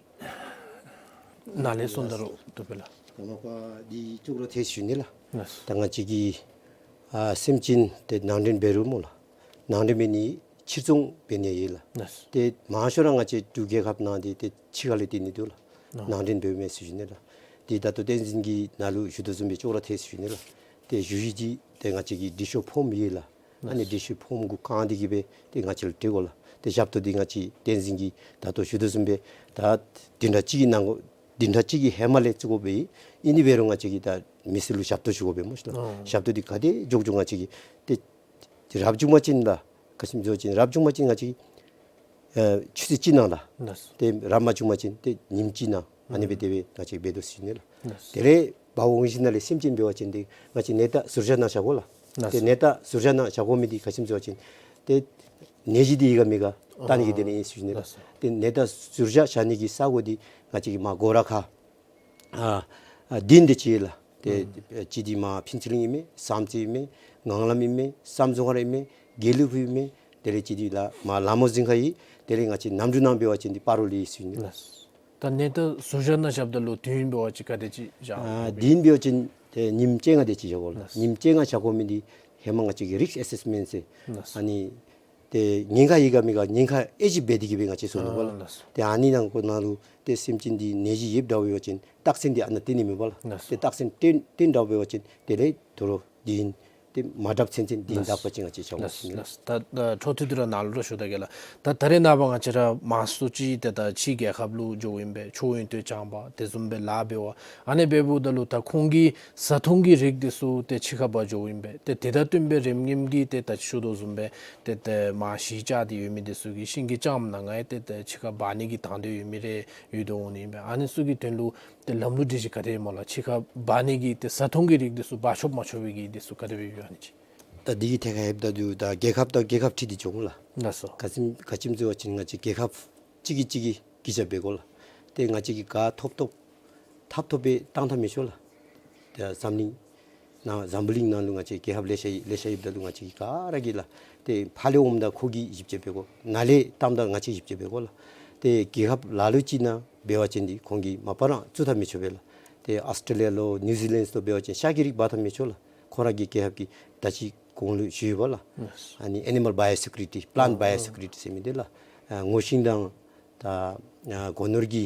ནཱ་ལས་གསུངས་ད་རུང་བཏུབ་པས་ལགས། ད་མ་པ་འདི་ཅོག་ར་འཐད་ཞུ་ནི་ལགས། ལགས་སོ། ད་ང་བཅས་ཀྱིས་ཨ་སེམས་ཅན་ཏེ་ནང་འདྲེན་འབད་རུང་སྨོ་ལགས། ནང་འདྲེན་འབད་ནི་ཕྱིར་ཚོང་འབད་ནི་ཡོད་ལགས། ལགས་སོ། ཏེ་མང་ཤོས་ར་ང་བཅས་འབྲུག་རྒྱལ་ཁབ་ནང་འདི་ཏེ་ཕྱི་ཁ་ལས་སྟོན་ནི་འདུག་ལགས། ལགས། ནང་འདྲེན་འབདཝ་མས་ཟེར་ཞུ་ནི་ལགས། ཏེ་ད་ལྟོ་བསྟན་འཛིན་གྱིས་ནཱ་ལུ་ཞུ་དོ་བཟུམ་སྦེ་ཅོག་ར་འཐད་ཟེར་ཞུ་ནི་ལགས། ཏེ་ཞུ་ཞུ་ཅིག་ཏེ་ང་བཅས་ཀྱི་འབྲི་ཤོག་ཕོརམ་ཡོད་ལགས། ཨ་ནི་ལགས། འབྲི་ཤོག་ཕོརམ་གུ་བཀང་སྟེ་གིས་སྦེ་ཏེ་ང་བཅས་ལུ་སྤྲོད་དགོ་ལགས། ཏེ་ཞབས་ཏོག་འདི་ང་བཅས་བསྟན་འཛིན་གྱིས་ད་ལྟོ་ཞུ་དོ་བཟུམ་སྦེ་ད་བདུན་ཕྲག་གཅིག་གི་ནང་འཁོད་བདུན་ཕྲག་གཅིག་གི་ཧེ་མ་ལས་བཙུགས་དགོ་པས། ཨིན་ནི་འབད་རུང་ང་བཅས་ཀྱིས་ད་མི་སེར་ལུ་ཞབས་ཏོག་ཞུ་དགོ་པས་སྨོ་ཤིག་ལགས། ཨོ། ཞབས་ཏོག་འདི་ག་དེ་མགྱོགས་མགྱོགས་ང་བཅས་ཀྱིས་ཏེ་རབ་བྱུང་པ་ཅིན་ལགས་ག་ཅི་སྨོ་ཟེར་བ་ཅིན་རབ་བྱུང་པ་ཅིན་ང་བཅས་ཀྱིས་ཨེ་ཆུ་ཚོད་གཅིག་ནང་ལགས། ལགས་སོ། ཏེ་རབ་མ་བྱུང་པ་ཅིན་ཏེ་ཉིནམ་གཅིག་ནང་ཨ་ནི་སྦེ་ཨུམ་དེ་སྦེ་ང་བཅས་འབད་དོ་ཟེར་ཞུ་ནི་ལགས། ལགས་སོ། དེ་ལས་འབག་འོང་ཞིནམ་ལས་སེམས་ཅན་འབད་བ་ཅིན་ཏེ་ང་བཅས་ནད་བརྟག་ཟུར་བཞག་ནང་བཞག་དགོ་ལགས། ལགས་སོ། ཏེ་ནད་བརྟག་ཟུར་བཞག་ནང་བཞག་དགོ་མི་འདི་ག་ཅི་སྨོ་ཟེར་བ་ཅིན་ཏེ་ནད་གཞི་འདི་ཡོད་ག་མེད་ག་བལྟ་ནི་གི་ཨ་དོན་ལས་ཨིན་ཟེར་ཞུ་ནི་ལགས། ལགས་སོ། ཏེ་ནད་བརྟག་ཟུར་བཞག་བཞག་ནི་གི་ས་གོ་འདི་ང་བཅས་ཀྱི་མར་སྒོ་ར་ཁ་ཨ་ཨ་གདན་འདི་ཅིག་ལགས། ཏེ་ཨུམ་ཨ་གཅིག་འདི་མར་ཕུན་ཚོགས་གླིང་ཨིན་མས། བསམ་རྩེ་ཨིན་མས། ངང་ལམ་ཨིན་མས། བསམ་རྫོང་ཁ་ར་ཨིན་མས། དགེ་ལེགས་ཕུག་ཨིན་མས། དེ་ལས་གཅིག་འདི་ལགས་མར་ལ་མོ་རྫིང་ཁ་ཨིན། དེ་ལས་ང་བཅས་གནམ་གྲུ་ནང་འབད་བ་ཅིན་འདི་སྤ་རོ་ལས་ཨིན་ཟེར་ཞུ་ནི་ལགས། ལགས་སོ། ད་ནད་བརྟག་ཟུར་བཞག་ནང་བཞགཔ་ད་ལུ་དུས་ཡུན་འབད་བ་ཅིན་ག་དེ་ཅིག་བཞག་ཨ་དགོ་པས། དུས་ཡུན་འབད་བ་ཅིན་ཏེ་ཉིནམ་བཅོ་ལྔ་དེ་ཅིག་བཞག་དགོ་ལགས། ལགས་སོ། ཉིནམ་བཅོ་ལྔ་བཞག་དགོ་མི་འདི་ཧེ་མ་ང་བཅས་ཀྱིས་རིསཀ་ཨེ་སེསི་མེནཊ་ཟེར་ལགས་སོ། ཨ་ནི་ཏེ་ཉེན་ཁ་ཡོད་ག་མེད་ག་ཉེན་ཁ་ཨེ་ཅིག་འབད་དེ་གིས་སྦེ་ང་བཅས་བཟོ་ནུག་པ་ལགས། ཨ་ལགས་སོ། ཏེ་ཨ་ནི་ནང་འཁོད་ནང་ལུ་ཏེ་སེམས་ཅན་འདི་ནད་གཞི་ཡོདཔ་འདྲཝ་འབད་བ་ཅིན་རྟགས་མཚན་འདི་ཨ་ནཱ་སྟོན་ནི་མས་པ་ལགས། ལགས་སོ། ཏེ་རྟགས་མཚན་སྟོན་སྟོན་འདྲཝ་འབད་བ་ཅིན་དེ་ལས་དོ་རུང་དུས་ཡུན་ཏེ་མ་འདྲཝ་ཚུན་ཚོད་དུས་ཡུན་ལགས་སོ། འདྲཝ་ཅིག་ང་བཅས་བཞག་དགོ་ཟེར་ཨིན་ལགས། ལགས་སོ། ད་ད་འཕྲོ་མཐུད་དེ་ར་ནཱ་ལུ་ར་ཞུ་ད་གེ་ལགས། ད་ད་རེས་ནངས་པ་ང་བཅས་ར་མང་སུ་ཅིག་ཏེ་ད་ཕྱི་རྒྱལ་ཁབ་ལུ་འགྱོཝ་ཨིན་པས། མཆོད་ཡོན་ཏན་བགྱང་པར་དེ་བཟུམ་སྦེ་ལཱ་འབད་བར་ཨ་ནི་འབདཝ་ད་ལུ་ད་ཁོང་གི་བཟའ་འཐུང་གི་རིགས་འདི་ཚུ་ཏེ་ཕྱི་ཁར་འབག་འགྱོཝ་ཨིན་པས། ཏེ་དེ་དང་བསྟུན་སྦེ་རིམ་གྱིས་ཏེ་ད་ཅི་ཞུ་དོ་བཟུམ་སྦེ་ཏེ་ཏེ་མར་གཞིས་ཆགས་ཏེ་ཡོད་མི་འདི་ཚུ་གི་ཤིང་གི་ལྕངམ་ནང་ང་ཡང་ཏེ་ཏེ་ཕྱི་ཁར་འབག་ནི་གི་དང་འདོད་ཡོད་མི་རེ་ཡོད་དོ་འོང་ནི་ཨིན་པས། ཨ་ནི་ཚུ་གི་དོན་ལུ་ཏེ་ལམ་ལུགས་སྒྲིག་གཞི་ག་དེ་སྨོ་ལགས། ཕྱི་ཁར་འབག་ནི་གི་ཏེ་བཟའ་འཐུང་གི་རིགས་འདི་ཚུ་འབག་ཆོག་མ་ཆོག་པའི་གི་འདི་ཚུ་ག་དེ་སྦེ་ཡོད་ཨ་ནི་ཅིག། ད་འདི་གི་ཐད་ཁར་ལྷོདཔ་ད་ལུ་ད་རྒྱལ་ཁབ་དང་རྒྱལ་ཁབ་འཁྲིལ་ཏེ་འགྱོ་འོང་ལགས། ལགས་སོ། ག་ཅི་ག་ཅི་སྨོ་ཟེར་བ་ཅིན་ང་བཅས་རྒྱལ་ཁབ་གཅིག་གིས་གཅིག་གི་གིས་ཆ་འབད་དགོ་ལགས། ཏེ་ང་བཅས་ཀྱིས་ག་ཐོབ་ཐོབ་ཐབས་ཐོབ་སྦེ་བཏང་ཐབས་མི་ཆོག་ལགས། ཏེ་འཛམ་གླིང་ནང་འཛམ་བུ་གླིང་ནང་ལུ་ང་བཅས་རྒྱལ་ཁབ་ལེ་ཤ་ཡོད་ལེ་ཤ་ཡོདཔ་ད་ལུ་ང་བཅས་ཀྱིས་ག་ར་གིས་ལགས་ཏེ་ཕར་ལས་འོངམ་ད་ཁོ་གིས་ཞིབ་དཔྱད་འབད་དགོ། ནཱ་ལས་བཏངམ་ད་ང་བཅས་ཞིབ་དཔྱད་འབད་དགོ་ལགས། ཏེ་རྒྱལ་ཁབ་ལ་ལུ་ཅིག་ནང་འབད་བ་ཅིན་འདི་ཁོང་གིས་མ་པ་ར་བཙུགས་ཐབས་མི་ཆོག་པས་ལགས། ཏེ་ཨཱོས་ཊྲེ་ལི་ཡ་ལོ་ནིའུ་ཛི་ལེནཌ་ལོ་འབད་བ་ཅིན་ཤ་གི་རིགས་འབག་ཐབས་མི་ཆོག་ལགས། ཁོང་ར་གི་རྒྱལ་ཁབ་ཀྱི་ད་ཅི་གོང་ལུ་ཞུ་ཡོད་པ་ལགས། ཨ་ནི་ཨེ་ནི་མཱལ་བཱ་ཡོ་སི་ཀུ་རི་ཊི་པི་ལཱནཊ་བཱ་ཡོ་སི་ཀུ་རི་ཊི་ཟེར་མི་འདི་ལགས། ཨ་ངོ་ཤིང་དང་ད་ཨ་སྒོ་ནོར་གྱི་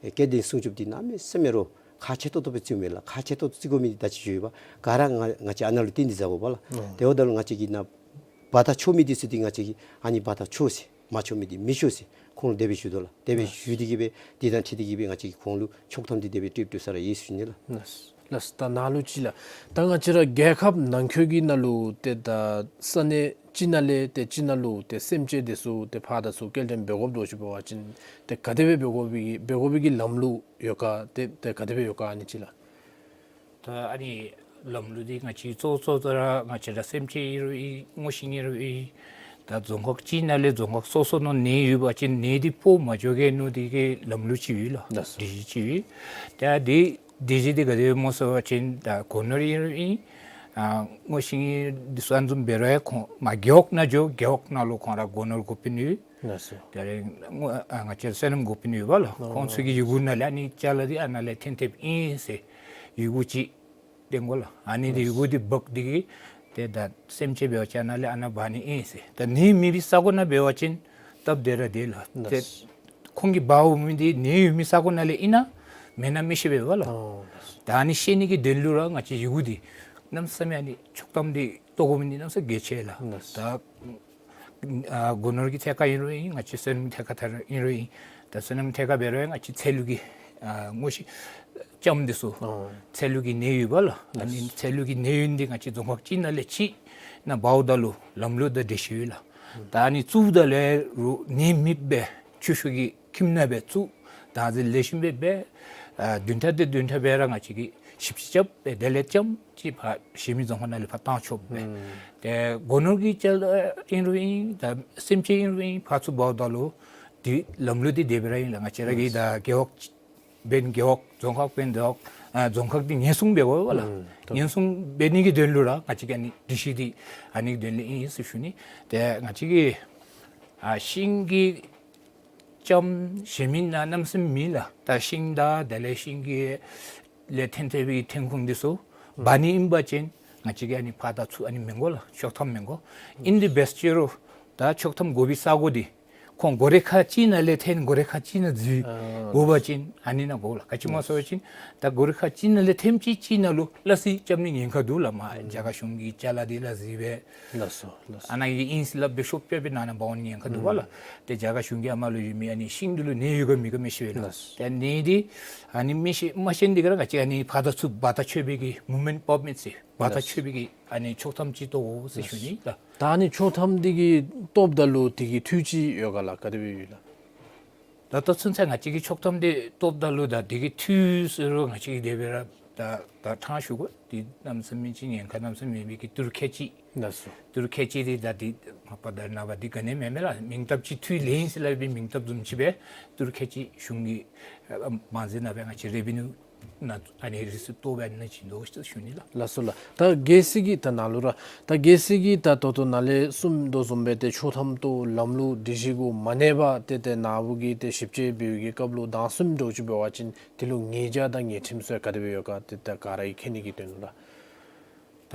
སྐྱེ་ལྡན་སྲུང་སྐྱོབ་འདི་གནམ་མེད་ས་མེད་ར་ཁག་ཆེ་ཏོག་ཏོ་སྦེ་བརྩིཝ་མས་ལགས། ཁག་ཆེ་ཏོག་ཏོ་བརྩི་དགོ་མི་འདི་ད་ཅི་ཞུ་ཡོད་པ་ག་ར་ང་ང་བཅས་ཨ་ནཱ་ལུ་བཏོན་ཏེ་བཟའ་དགོ་པ་ལགས། ཨོ། དེ་འབདཝ་ད་ལུ་ང་བཅས་ཀྱིས་ནཱ་ འབག་ཐག་ཆོད་མི་འདི་ཚུ་འདི་ང་བཅས་ཀྱིས་ཨ་ནི་འབག་ཐག་ཆོད་ཟེར། མ་ཆོད་མི་འདི་མི་ཆོད་ཟེར་ཁོང་ལུ་དེ་སྦེ་ཞུ་དོ་ལགས། དེ་སྦེ་ཞུ་སྟེ་གིས་སྦེ་འདི་དང་འཁྲིལ་ཏེ་གིས་སྦེ་ང་བཅས་ཀྱིས་ཁོང་ལུ་ཆོག་ཐམ་འདི་དེ་སྦེ་སྤྲོད་སྤྲོད་ས་ར་ཡོད་ཟེར་ཞུ་ནི་ལགས། ལགས་ལགས། ད་ནཱ་ལུ་ཅིག་ལགས། ད་ང་བཅས་ར་རྒྱལ་ཁབ་ནང་འཁོད་ཀྱི་ནང་ལུ་ཏེ་ད་ས་གནས་ཅིག་ནང་ལས་ཏེ་ཅིག་ནང་ལུ་ཏེ་སེམས་ཅན་འདི་ཚུ་ཏེ་ཕར་དང་ཚུར་སྐྱེལ་འདྲེན་འབད་དགོཔ་འདྲཝ་ཅིག་འབད་བ་ཅིན་ཏེ་ག་དེ་སྦེ་འབད་དགོ་པའི་འབད་དགོ་པའི་གི་ལམ་ལུགས་ཡོད་ག། ཏེ་ཏེ་ག་དེ་སྦེ་ཡོད་ག་ཨ་ནི་ཅིག་ལགས། ད་ཨ་ནི་ལམ་ལུགས་འདི་ང་བཅས་གཙོ་གཙོ་ད་ར་ང་བཅས་ར་སེམས་ཅན་ཨིན་རུང་ཨིན། སྔོ་ཤིང་ཨིན་རུང་ཨིན། ད་རྫོང་ཁག་ཅིག་ནང་ལས་རྫོང་ཁག་སོ་སོ་ནང་ནད་ཡོད་པ་ཅིན་ནད་འདི་སྤོ་མ་འགྱོ་གེ་མནོ་སྟེ་གི་ལམ་ལུགས་ཅིག་ཡོད་ལགས། ལགས་སོ། སྒྲིག་གཞི་ཅིག་ཡོད། ད་འདི་སྒྲིག་གཞི་འདི་ག་དེ་སྨོ་ཟེར་བ་ཅིན་ད་སྒོ་ནོར་ཨིན་རུང་ཨིན། ཨ་སྔོ་ཤིང་འདི་ཚུ་ཨ་ནི་བཟུམ་འབད་རུང་ཁོང་མར་རྒེད་འོག་ནང་འགྱོ། རྒེད་འོག་ནང་ལུ་ཁོང་ར་སྒོ་ནོར་འགོ་དཔོན་ཡོད། ལགས་སོ། ད་རེས་སྔོ་ཨ་ང་བཅས་སོ་ནམ་འགོ་དཔོན་ཡོད་པ་ལགས། ཨོ། ཁོང་ཚུ་གི་ཡི་གུ་ནང་ལས་ཨ་ནི་ཅ་ལ་འདི་ཨ་ནཱ་ལས་ཐོན་ཐོནམ་ཨིན་ཟེར་ཡི་གུ་ཅིག་སྟོན་དགོ་ལགས། ཨ་ནི་འདི་ཡི་གུ་འདི་འབག་སྟེ་གིས་ཏེ་ད་སེམས་ཅན་འབད་བ་ཅིན་ཨ་ནཱ་ལས་ཨ་ནཱ་འབག་ནི་ཨིན་ཟེར། ད་ནད་མེད་པའི་ས་གོ་ནང་འབད་བ་ཅིན་སྟབས་བདེ་ར་བདེ་ལགས། ཏེ་ཁོང་གིས་འབག་འོང་མི་འདི་ནད་ཡོད་མི་ས་གོ་ནང་ལས་ཨིན་ན་མེན་ན་མི་ཤེས་པས་པ་ལགས། ཨོ། ད་ཨ་ནི་ཤེས་ནི་གི་དོན་ལུ་ར་ང་བཅས་ཡི་གུ་འདི་གནམ་མེད་ས་མེད་ཨ་ནི་ཆོག་ཐམ་འདི་བཏོག་དགོ་མི་འདི་གནམ་མེད་ས་མེད་གལ་ཆེ་ལགས། ད་ཨ་སྒོ་ནོར་གྱི་ཐད་ཁར་ཨིན་རུང་ཨིན། ང་བཅས་སོ་ནམ་ཐད་ཁར་ད་རུང་ཨིན་རུང་ཨིན། ད་སོ་ནམ་ཐད་ཁར་འབད་རུང་ང་བཅས་ཚལ་ལུ་གི་ཨ་སྔོ་ཤིང་ལྕངམ་འདི་ཚུ་ཨོ། ཚལ་ལུ་གི་ནད་ཡོདཔ་ལགས། ཨ་ནི་ལགས། ཚལ་ལུ་གི་ནད་ཡོད་འདི་ང་བཅས་རྫོང་ཁག་ཅིག་ནང་ལས་ཅིག་ནང་འབགཔ་ད་ལུ་ལམ་ལུགས་དང་སྒྲིག་གཞི་ཡོད་ལགས། ད་ཨ་ནི་བཙུགསཔ་ད་ལས་རུང་ནད་མེདཔ་སྦེ་ཆུ་ཤོག་གི་ཁྱིམ་ནང་སྦེ་བཙུགས། ད་ཨ་ཙི་ལེགས་ཤོམ་སྦེ་འབད། ཨ་བདུན་ཕྲག་དེ་བདུན་ཕྲག་སྦེ་ར་ང་བཅས་ཀྱིས་ཞིབ་དཔྱད་རྐྱབ་སྦེ་དེ་ལས་ལྕངམ་ཅིག་ཕར་གཞན་མི་རྫོང་ཁག་ནང་ལས་ཕར་བཏང་ཆོགཔ་སྦེ། ཨུམ། ཏེ་སྒོ་ནོར་གྱི་ཅ་ལ་ཨིན་རུང་ཨིན། ད་སེམས་ཅན་ཨིན་རུང་ཨིན། ཕར་ཚུར་འབགཔ་ད་ལུ་འདི་ལམ་ལུགས་འདི་དེ་སྦེ་ར་ཨིན་ལགས། ང་བཅས་ར་གི་ད་རྒེད་འོག་འབད་ན་རྒེད་འོག། རྫོང་ཁག་འབད་ན་རྫོང་ཨ་རྫོང་ཁག་འདི་ཉེན་སྲུང་འབད་དགོ་པས་ལགས། ཨུམ། ཉེན་སྲུང་འབད་ནི་གི་དོན་ལུ་ར་ང་བཅས་ཀྱིས་ཨ་ནི་སྒྲིག་གཞི་འདི་ཨ་ནི་གི་དོན་ལུ་ཨིན་ཟེར་ཞུ་ནི། ཏེ་ང་བཅས་ཀྱི་ཨ་ཤིང་གི་ལྕངམ་གཞན་མི་ནང་གནམ་མེད་ས་མེད་མེད་ལགས། ད་ཤིང་དང་དེ་ལས་ཤིང་གི་ལས་ཐོན་ཐོན་པའི་ཐོན་ཁུངས་འདི་ཚུ་འབག་ནི་ཨིན་པ་ཅིན་ང་བཅས་ཀྱིས་ཨ་ནི་ཕར་དང་ཚུར་ཨ་ནི་མི་དགོ་ལགས། ཆོག་ཐམ་མི་དགོ། ཨིན་དེ་འབད་ཅི་རུང་ད་ཆོག་ཐམ་དགོ་པའི་ས་གོ་འདི་ཁོང་སྒོ་ར་ཁག་ཅིག་ནང་ལས་ཐོན་སྒོ་ར་ཁག་ཅིག་ནང་འཛུལ་ཨ་དགོ་པ་ཅིན་ཨ་ནི་ནང་དགོ་ལགས། ག་ཅི་སྨོ་ཟེར་བ་ཅིན་ད་སྒོ་ར་ཁག་ཅིག་ནང་ལས་ཐོནམ་ཅིག་ཅིག་ནང་ལུ་གླ་སྲི་རྐྱབ་ནི་ཉེན་ཁ་འདུག་ལགས། མར་རྒྱ་གར་གཞུང་གི་ཅ་ལ་འདི་གླ་སྲི་སྦེ། ལགས་སོ་ལགས་སོ། ཨ་ནཱ་གི་ཨིན་ཟེར་སླབ་སྦེ་ཤོབ་རྐྱབ་སྦེ་ནང་ན་འབག་འོང་ཉེན་ཁ་འདུག་པ་ལགས། ཏེ་རྒྱ་གར་གཞུང་གི་ཨ་མ་ལུ་ཡོད་མི་ཨ་ནི་ཤིང་འདི་ལུ་ནད་ཡོད་ག་མེད་ག་མི་ཤེས་པས་ལགས། ལགས་སོ། ཏེ་ནད་འདི་ཨ་ནི་མི་ཤེས་མ་ཤེས་འདི་ག་ར་ང་བཅས་ཨ་ནི་ཕར་དང་ཚུར་འབག་ཐག་ཆོད་པའི་གི་མུབ་མེནཊ་པར་མིཊ་ཟེར་འབག་ཐག་ཆོད་པའི་གི་ཨ་ནི་ཆོག་ཐམ་ཅིག་བཏོག་དགོ་ཟེར་ཞུ་ནི་ལགས། ད་ཨ་ནི་ཆོག་ཐམ་འདི་གི་བཏོགཔ་ད་ལུ་དེ་གི་འཐུས་ཅིག་ཡོད་ག་ལགས། ག་དེ་སྦེ་ཡོད་ལགས། ད་ལྟོ་ཚུན་ཚོད་ང་བཅས་ཀྱིས་ཆོག་ཐམ་འདི་བཏོགཔ་ད་ལུ་ད་དེ་གི་འཐུས་ཟེར་རུང་ང་བཅས་ཀྱིས་དེ་སྦེ་ར་ད་ད་ཕྲང་ཞུ་དགོ། འདི་གནམ་མེད་ས་མེད་ཅིག་ཉེན་ཁ་གནམ་མེད་ས་མེད་མེད་པའི་གི་ཏི་རུ་ཁལ་གཅིག། ལགས་སོ། ཏི་རུ་ཁལ་གཅིག་འདི་ད་འདི་མ་པ་ད་ནངས་པ་འདི་ག་ནི་མེད་མེད་ལགས། མིང་བཏགས་ཅིག་འཐུས་ལེན་ཟེར་སླབ་པའི་མིང་བཏགས་བཟུམ་ཅིག་སྦེ་ཏི་རུ་ཁལ་གཅིག་གཞུང་གི་ཨ་མང་རྫས་ནང་སྦེ་ང་བཅས་རེ་བེ་ནིའུ་ནང་ཨ་ནི་རིགས་སུ་གཏོགས་སྦེ་ཨ་ནི་བྱིན་དོ་ཟེར་ཞུ་ནི་ལགས། ལགས་སོ་ལགས། ད་རྒྱལ་སྲིད་ཀྱིས་ད་ནཱ་ལུ་ར་ད་རྒྱལ་སྲིད་ཀྱིས་ད་ད་ལྟོ་ནཱ་ལས་གསུངས་དོ་བཟུམ་སྦེ་ཏེ་ཆོག་ཐམ་བཏོག་ལམ་ལུགས་སྒྲིག་གཞི་གུ་མ་གནས་པར་ཏེ་ཏེ་ནཱ་བུ་གིས་ཏེ་ཞིབ་དཔྱད་འབད་བའི་གི་སྐབས་ལུ་བདའ་ཟུན་འདྲཝ་ཅིག་འབད་བ་ཅིན་དེ་ལུ་ཉེས་བྱ་དང་ཉེས་ཁྲིམས་ཚུ་ག་དེ་སྦེ་ཡོད་ག། ཏེ་ད་ག་ར་གིས་མཁྱེན་ནི་གི་དོན་ལུ་ར། ད་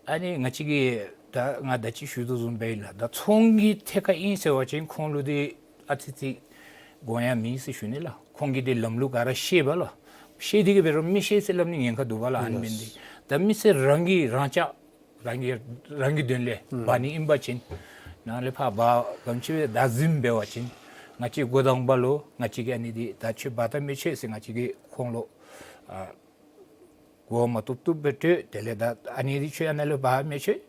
ཨ་ནི་ང་བཅས་ཀྱིས་ད་ང་ད་ཅི་ཞུ་དོ་བཟུམ་སྦེ་ཨིན་ལགས། ད་ཚོང་གི་ཐད་ཁར་ཨིན་ཟེར་བ་ཅིན་ཁོང་ལུ་འདི་ཨ་ཙི་ཙི་དགོངས་ཡངས་མེད་ཟེར་ཞུ་ནི་ལགས། ཁོང་གིས་འདི་ལམ་ལུགས་ག་ར་ཤེས་པས་ལགས། ཤེས་ཏེ་གིས་འབད་རུང་མི་ཤེས་ཟེར་སླབ་ནི་ཉེན་ཁ་འདུག་པ་ལགས། ཨ་ནི་མེན་ཏེ་ད་མི་སེར་རང་གིས་རང་ཅག་རང་གིས་རང་གི་དོན་ལས་འབག་ནི་ཨིན་པ་ཅིན་ནཱ་ལས་ཕར་འབག་གམ་ཅིག་སྦེ་བདའ་ཟུན་འབད་བ་ཅིན་ང་བཅས་འགོ་དང་པ་ལུ་ང་བཅས་ཀྱིས་ཨ་ནི་འདི་ད་ཁྱོད་འབག་ད་མི་ཆོག་ཟེར་ང་བཅས་ཀྱིས་ཁོང་ལུ་ཨ་གོ་མ་བཏུབ་བཏུབ་སྦེ་སྤྲོད། དེ་ལས་ད་ཨ་ནི་འདི་ཁྱོད་ཨ་ནཱ་ལས་འབག་མི་ཆོག།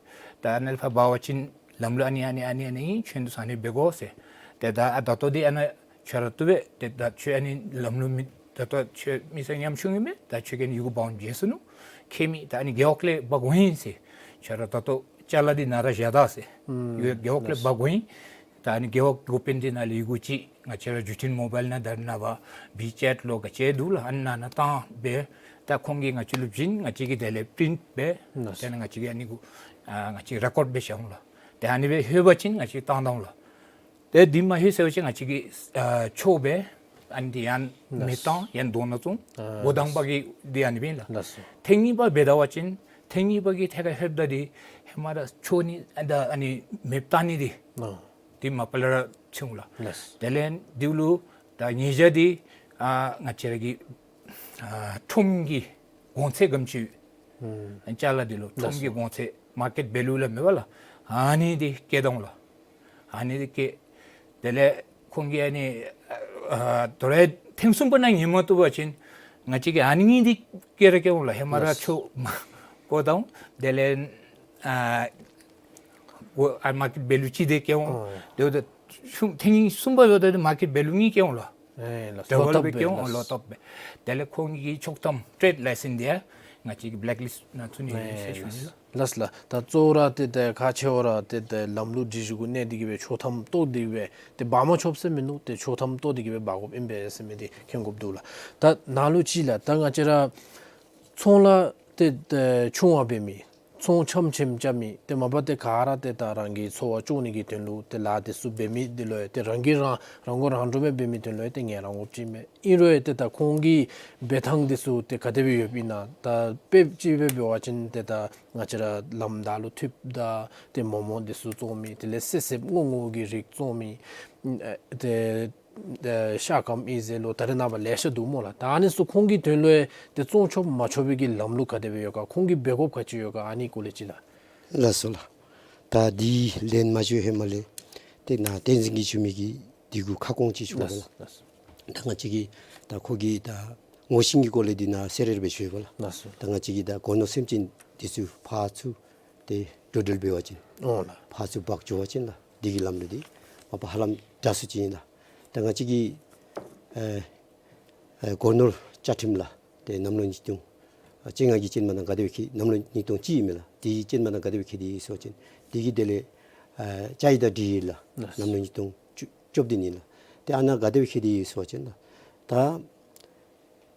ད་ཨ་ནཱ་ལས་ཕར་འབག་པ་ཅིན་ལམ་ལུགས་ཨ་ནི་ཨ་ནི་ཨ་ནི་ཨ་ནི་ཁྱོད་འདི་ཚུ་ཨ་ནི་འབད་དགོ་ཟེར། ཏེ་ད་ཨ་ད་ལྟོ་འདི་ཨ་ནཱ་ཁྱོད་ར་བཏུབ་པས། ཏེ་ད་ཁྱོད་ཨ་ནི་ལམ་ལུགས་མེད། ད་ལྟོ་ཁྱོད་མི་སེར་ཉམ་ཆུང་ཨིན་མས། ད་ཁྱོད་ཀྱིས་ཨ་ནི་ཡི་གུ་འབག་འོང་བྱིན་ཟེར་ནུག། ཁྱད་མེད། ད་ཨ་ནི་རྒེད་འོག་ལས་འབག་དགོ་ཨིན་ཟེར། ཁྱོད་ར་ད་ལྟོ་ཅ་ལ་འདི་ནཱ་ར་བཞག་ད་ཟེར། ཨུམ་རྒེད་འོག་ལས་འབག་དགོ་ཨིན། ད་ཨ་ནི་རྒེད་འོག་འགོ་དཔོན་འདི་ནཱ་ལས་ཡི་གུ་ཅིག་ང་བཅས་ར་བརྒྱུད་འཕྲིན་མོ་བཱའིལ་ནང་ད་རེས་ནངས་པ་ཝི་ཅེཊ་ལོ་ག་ཅི་འདུག་ལགས། ཨ་ནཱ་ནང་བཏང་སྦེ་ད་ཁོང་གིས་ང་བཅས་ལུ་བྱིན། ང་བཅས་ཀྱིས་དེ་ལས་པི་རིནཊ་འབད། ལགས། དེ་ལས་ང་བཅས་ཀྱིས་ཨ་ནི་གུ་ཨ་ང་བཅས་རེ་ཀོཌ་འབད་བཞག་འོང་ལགས། ཏེ་ཨ་ནི་སྦེ་ལྷོད་པ་ཅིན་ང་བཅས་བཏང་བཏངམ་ལགས། ཏེ་འདི་མ་ལྷོད་ཟེར་བ་ཅིན་ང་བཅས་ཀྱིས་ཨ་ཆོག་སྦེ་ཨ་ནི་འདི་ཡང་མེདཔ་བཏང་ཡང་དོ་ནང་བཙུགས། ཨ་འགོ་དང་པ་གི་འདི་ཨ་ནི་སྦེ་ལགས། ལགས་སོ། ཐེངས་གཉིས་པ་འབད་ད་པ་ཅིན་ཐེངས་གཉིས་པ་གི་ཐད་ཁར་ལྷོདཔ་ད་འདི་ཧེ་མ་ར་ཆོག་ནི་ཨ་ད་ཨ་ནི་མེདཔ་བཏང་ནི་འདི་ཨ་འདི་མ་པ་ལས་ར་ཚུད་འོང་ལགས། ལགས། དེ་ལས་འདི་ལུ་ད་ཉེས་བྱ་འདི་ཨ་ང་བཅས་ར་གི་ཨ་ཁྲོམ་གྱི་གོང་ཚད་ག་དེམ་ཅིག་ཨུམ་ཨ་ཅ་ལ་འདི་ལུ་ཁྲོམ་གྱི་ལགས་སོ། གོང་ཚད་མར་ཀེཊ་བེ་ལུ་ལགས་མེན་པ་ལགས། ཨ་ནི་འདི་བཀལ་དོ་ལགས། ཨ་ནི་འདི་བཀལ། དེ་ལས་ཁོང་གིས་ཨ་ནི་ཨ་ད་རུང་ཐེངས་གསུམ་པ་ནང་ཉན་མ་བཏུབ་པ་ཅིན་ང་བཅས་ཀྱིས་ཨ་ནི་གཉིས་འདི་བཀལ་ར་བཀལ་འོང་ལགས། ཧེ་མ་ར་ལགས། ཆོས་མ་བཀོད་དོ། དེ་ལས་ཨ་ཨ་མར་ཀེཊ་ཝེ་ལུ་ཅིག་འདི་བཀལ་འོང་། ཨོ་ཡ། དེ་འབདཝ་ད་ཐེངས་གསུམ་པ་འབདཝ་ད་མར་ཀེཊ་ཝེ་ལུ་གཉིས་བཀལ་འོང་ལགས། ཨེ་ལགས། ཌ་བཱལ་ལོ་སྦེ་བཀལ་འོང་། ལོ་ཏོག་སྦེ། དེ་ལས་ཁོང་གི་ཆོག་ཐམ་ཊེཌ་ལའི་སེནསི་འདི་ཡང་ང་བཅས་ཀྱི་བི་ལེཀ་ལིསཊ་ནང་ཚུད་ནི་ཨིན་ཟེར་ཞུ་ནི་ལགས། ལགས་ལགས། ད་གཙོ་བོ་ར་ཏེ་ད་ཁག་ཆེ་བ་ར་ཏེ་ད་ལམ་ལུགས་སྒྲིག་གཞི་གུ་གནས་ཏེ་གི་སྦེ་ཆོག་ཐམ་བཏོག་སྟེ་གི་སྦེ་ཏེ་འབག་མ་ཆོགཔ་ཟེར་མིན་འདུག། ཏེ་ཆོག་ཐམ་བཏོག་སྟེ་གི་སྦེ་འབག་དགོཔ་ཨིན་པས་ཟེར་མི་འདི་མཁྱེན་དགོཔ་འདུག་ལགས། ད་ནང་ལུ་ཅིག་ལགས། ད་ང་བཅས་ར་ཚོང་ལཱ་ཏེ་ད་ཆུང་བ་འབད་མི་ཚོང་ཆམ་ཆེམ་རྐྱབ་མི་ཏེ་མ་པ་ཏེ་ག་ར་ཏེ་ད་རང་གི་འཚོ་བ་སྐྱོང་ནི་གི་དོན་ལུ་ཏེ་ལཱ་འདི་ཚུ་འབད་མི་འདི་ལུ་ཡང་ཏེ་རང་གིས་རང་རང་མགོ་རང་འདྲོངས་སྦེ་འབད་མི་དོན་ལུ་ཡང་ཏེ་ངལ་རངས་དགོཔ་ཅིག་མས། ཨིན་རུང་ཡང་ཏེ་ད་ཁོང་གི་འབད་ཐངས་འདི་ཚུ་ཏེ་ག་དེ་སྦེ་ཡོདཔ་ཨིན་ན། ད་དཔེ་ཅིག་སྦེ་འབད་བ་ཅིན་ཏེ་ད་ང་བཅས་ར་ལམ་བདའ་ལུ་ཐུགཔ་དང་ཏེ་མོག་མོག་འདི་ཚུ་བཙོང་མི་དེ་ལས་སེར་སེརཔོ་སྔོ་སྔོ་གི་རིགས་བཙོང་མི་ཨེ་ཏེ་ཨེ་ཤ་སྐམ་ཨིན་ཟེར་ལོ་ད་རེས་ནངས་པ་ལེ་ཤ་འདུག་སྨོ་ལགས། ད་ཨ་ནི་ཚུ་ཁོང་གི་དོན་ལུ་ཡང་ཏེ་བཙོང་ཆོག་མ་ཆོག་པའི་གི་ལམ་ལུགས་ག་དེ་སྦེ་ཡོད་ག། ཁོང་གིས་འབད་དགོཔ་ག་ཅི་ཡོད་ག། ཨ་ནི་སྐོར་ལས་ཅིག་ལགས། ལགས་སོ་ལགས། ད་འདི་ལན་མ་ཞུ་ཧེ་མ་ལས་ཏེ་ནཱ་བསྟན་འཛིན་གྱིས་ཞུ་མི་གི་འདི་གུ་ཁ་སྐོང་ཅིག་ཞུ་དགོ་ལགས། ལགས་སོ། ད་ང་བཅས་ཀྱིས་ད་ཁོ་གི་ད་ངོ་ཤེས་ཀྱི་སྐོར་ལས་འདི་ནཱ་གསལ་རི་རི་སྦེ་ཞུ་ཡི་གོ་ལགས། ལགས་སོ། ད་ང་བཅས་ཀྱིས་ད་སྒོ་ནོར་སེམས་ཅན་འདི་ཚུ་ཕར་ཚུར་ཏེ་འགྲོ་འགྲུལ་འབད་བ་ཅིན་ཨོ་ལགས། ཕར་ཚུར་འབག་འགྱོ་བ་ཅིན་ལགས་འདི་གི་ལམ་ལུགས་འདི་མ་པ་ཧ་ལམ་འདྲ་སུ་ཅིག་ཨིན་ལགས། ད་ང་བཅས་ཀྱི་ཨེ་ཨེ་སྒོ་ནོར་བཅའ་ཁྲིམས་ལགས་ཏེ་གནམ་ལོ་ཉིས་སྟོང་བཅོ་ལྔ་གི་ཅན་མ་ནང་ག་དེ་སྦེ་འཁོད། གནམ་ལོ་ཉིས་སྟོང་གཅིག་ཨིན་མས་ལགས། དེ་གི་ཅན་མ་ནང་ག་དེ་སྦེ་འཁོད་དེ་ཡོད་ཟེར་བ་ཅིན་འདི་གི་དེ་ལས་ཨེ་བཅའ་ཡིག་དང་སྒྲིག་ཡིག་ལགས། ལགས། གནམ་ལོ་ཉིས་སྟོང་བཅུ་བཅོ་བདུན་ཨིན་ལགས། ཏེ་ཨ་ནཱ་ག་དེ་སྦེ་འཁོད་དེ་ཡོད་ཟེར་བ་ཅིན་ལགས་ད་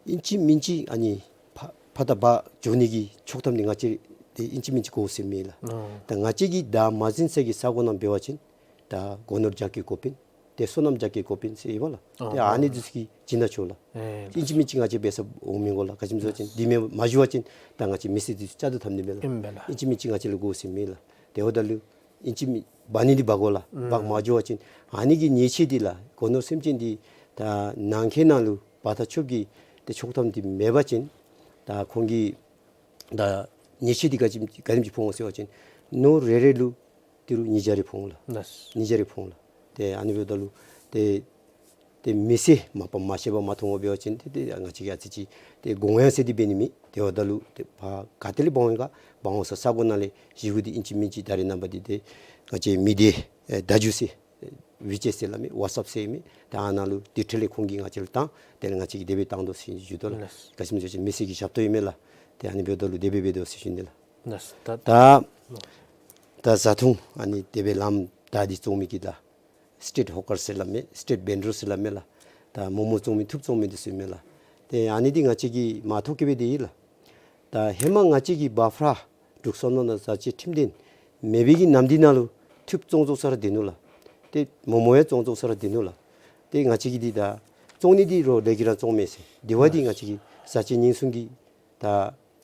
ཨིན་ཅི་མིན་ཅི་ཨ་ནི་ཕར་ཕར་དང་འབག་འགྱོ་ནི་གི་ཆོག་ཐམ་འདི་ང་བཅས་ཏེ་ཨིན་ཅི་མིན་ཅི་དགོ་ཟེར་མེད་ལགས། ཨོ། ད་ང་བཅས་ཀྱིས་བདའ་མ་ཟུན་ས་གི་ས་གོ་ནང་འབད་བ་ཅིན་ད་སྒོ་ནོར་རྒྱ་སྐྱེད་དགོཔ་ཨིན། ཏེ་སོ་ནམ་རྒྱ་སྐྱེད་དགོཔ་ཨིན་ཟེར་ཨིན་པས་ལགས། ཨོ། ཏེ་ཨ་ནི་འདི་ཚུ་གི་བྱིན་ན་ཆོག་ལགས། ཨེ། ཨིན་ཅི་མིན་ཅི་ང་བཅས་འབད་ས་འོང་མི་དགོ་ལགས། ག་ཅི་སྨོ་ཟེར་བ་ཅིན་འདི་མེན་མ་ཞུ་བ་ཅིན་ད་ང་བཅས་མི་སེར་འདི་ཚུ་བཅད་དོ་འཐབ་ནི་མས་ལགས། ཨིན་པས་ལགས། ཨིན་ཅི་མིན་ཅི་ང་བཅས་ལུ་དགོ་ཟེར་མེད་ལགས། ཏེ་འོ་ད་ལུ་ཨིན་ཅི་མིན་འབག་ནི་འདི་འབག་དགོ་ལགས། ཨུམ། འབག་མ་འགྱོ་བ་ཅིན་ཨ་ནི་གི་ཉེས་ཆད་འདི་ལགས་སྒོ་ནོར་སེམས་ཅན་འདི་ད་ནང་འཁོད་ནང་ལུ་འབག་ད་ཆོག་གི་ཏེ་ཆོག་ཐམ་འདི་མེད་པ་ཅིན་ད་ཁོང་གིས་ད་ཉེས་ཆད་འདི་ག་ཅི་ག་དེམ་ཅིག་ཕོག་འོང་ཟེར་བ་ཅིན་ནོར་རེ་རེ་ལུ་ཏི་རུ་ཉིས་བརྒྱ་རེ་ཕོག་འོང་ལགས། ལགས། ཉིས་བརྒྱ་རེ་ཕོག་འོང་ལགས། ཏེ་ཨ་ནི་འབདཝ་ད་ལུ་ཏེ་ཏེ་མི་སེར་མ་པ་མ་ཤེས་པར་མ་མཐོང་བར་འབད་བ་ཅིན་ཏེ་ཏེ་ང་བཅས་ཀྱིས་ཨ་ཙི་ཅིག་ཏེ་དགོངས་ཡངས་ཟེར་འདི་འབད་ནི་མེད། ཏེ་འབདཝ་ད་ལུ་ཏེ་ཕར་ག་ཏེ་ལས་འབག་འོང་ག་འབག་འོང་ས་ས་གོ་ནང་ལས་ཞུ་གུ་འདི་ཨིན་ཅི་མིན་ཅི་ད་རེས་ནངས་པ་འདི་ཏེ་ང་བཅས་མི་སྡེ་ཨེ་བརྡ་བརྒྱུད་ཟེར་ཝི་ཅེཊ་ཟེར་སླབ་མི་ཝཊ་སི་ཨེཔ་ཟེར་མི་ད་ཨ་ནཱ་ལུ་འདི་འཕྲལ་ལས་ཁོང་གིས་ང་བཅས་ལུ་བཏང་། དེ་ལས་ང་བཅས་ཀྱིས་དེ་སྦེ་བཏང་དོ་ཟེར་ཞུ་དོ་ལགས། ལགས། ག་ཅི་སྨོ་ཟེར་བ་ཅིན་མི་སེར་གྱི་ཞབས་ཏོག་ཨིན་མས་ལགས། ཏེ་ཨ་ནི་འབདཝ་ད་ལུ་དེ་སྦེ་འབད་དོ་ཟེར་ཞུ་ནི་ལགས། ལགས། ད་ད་ད་ཟ་འཐུང་ཨ་ནི་དེ་སྦེ་ལམ་བདའ་སྟེ་བཙོང་མི་གི་ད་སི་ཊིཊ་ཧོ་ཀར་ཟེར་སླབ་མི་སི་ཊིཊ་བེན་ཌར་ཟེར་སླབ་མས་ལགས། ད་མོག་མོག་བཙོང་མི་ཐུགཔ་བཙོང་མི་འདི་ཚུ་ཨིན་མས་ལགས། ཏེ་ཨ་ནི་འདི་ང་བཅས་ཀྱིས་མར་ཐོ་བཀོད་འབད་དེ་ཡོད་ལགས། ད་ཧེ་མ་ང་བཅས་ཀྱི་བཱ་ཕ་ར་འབྲུག་གསང་སྟོང་དང་བཟའ་སྤྱོད་ཁྲིམས་དོན་མེད་པའི་གི་ནམ་དུས་ནང་ལུ་ཐུགཔ་བཙོང་བཙོང་ས་ར་སྡོད་ནུག་ལགས། ཏེ་མོག་མོག་ཡང་བཙོང་བཙོང་ས་ར་སྡོད་ནུག་ལགས། ཏེ་ང་བཅས་ཀྱིས་འདི་ད་བཙོང་ནི་འདི་རོགས་ལས་ཀྱི་ར་བཙོང་མས་ཟེར། དེ་བ་འདི་ང་བཅས་ཀྱི་བཟའ་སྤྱོད་ཉེན་སྲུང་གི་ད་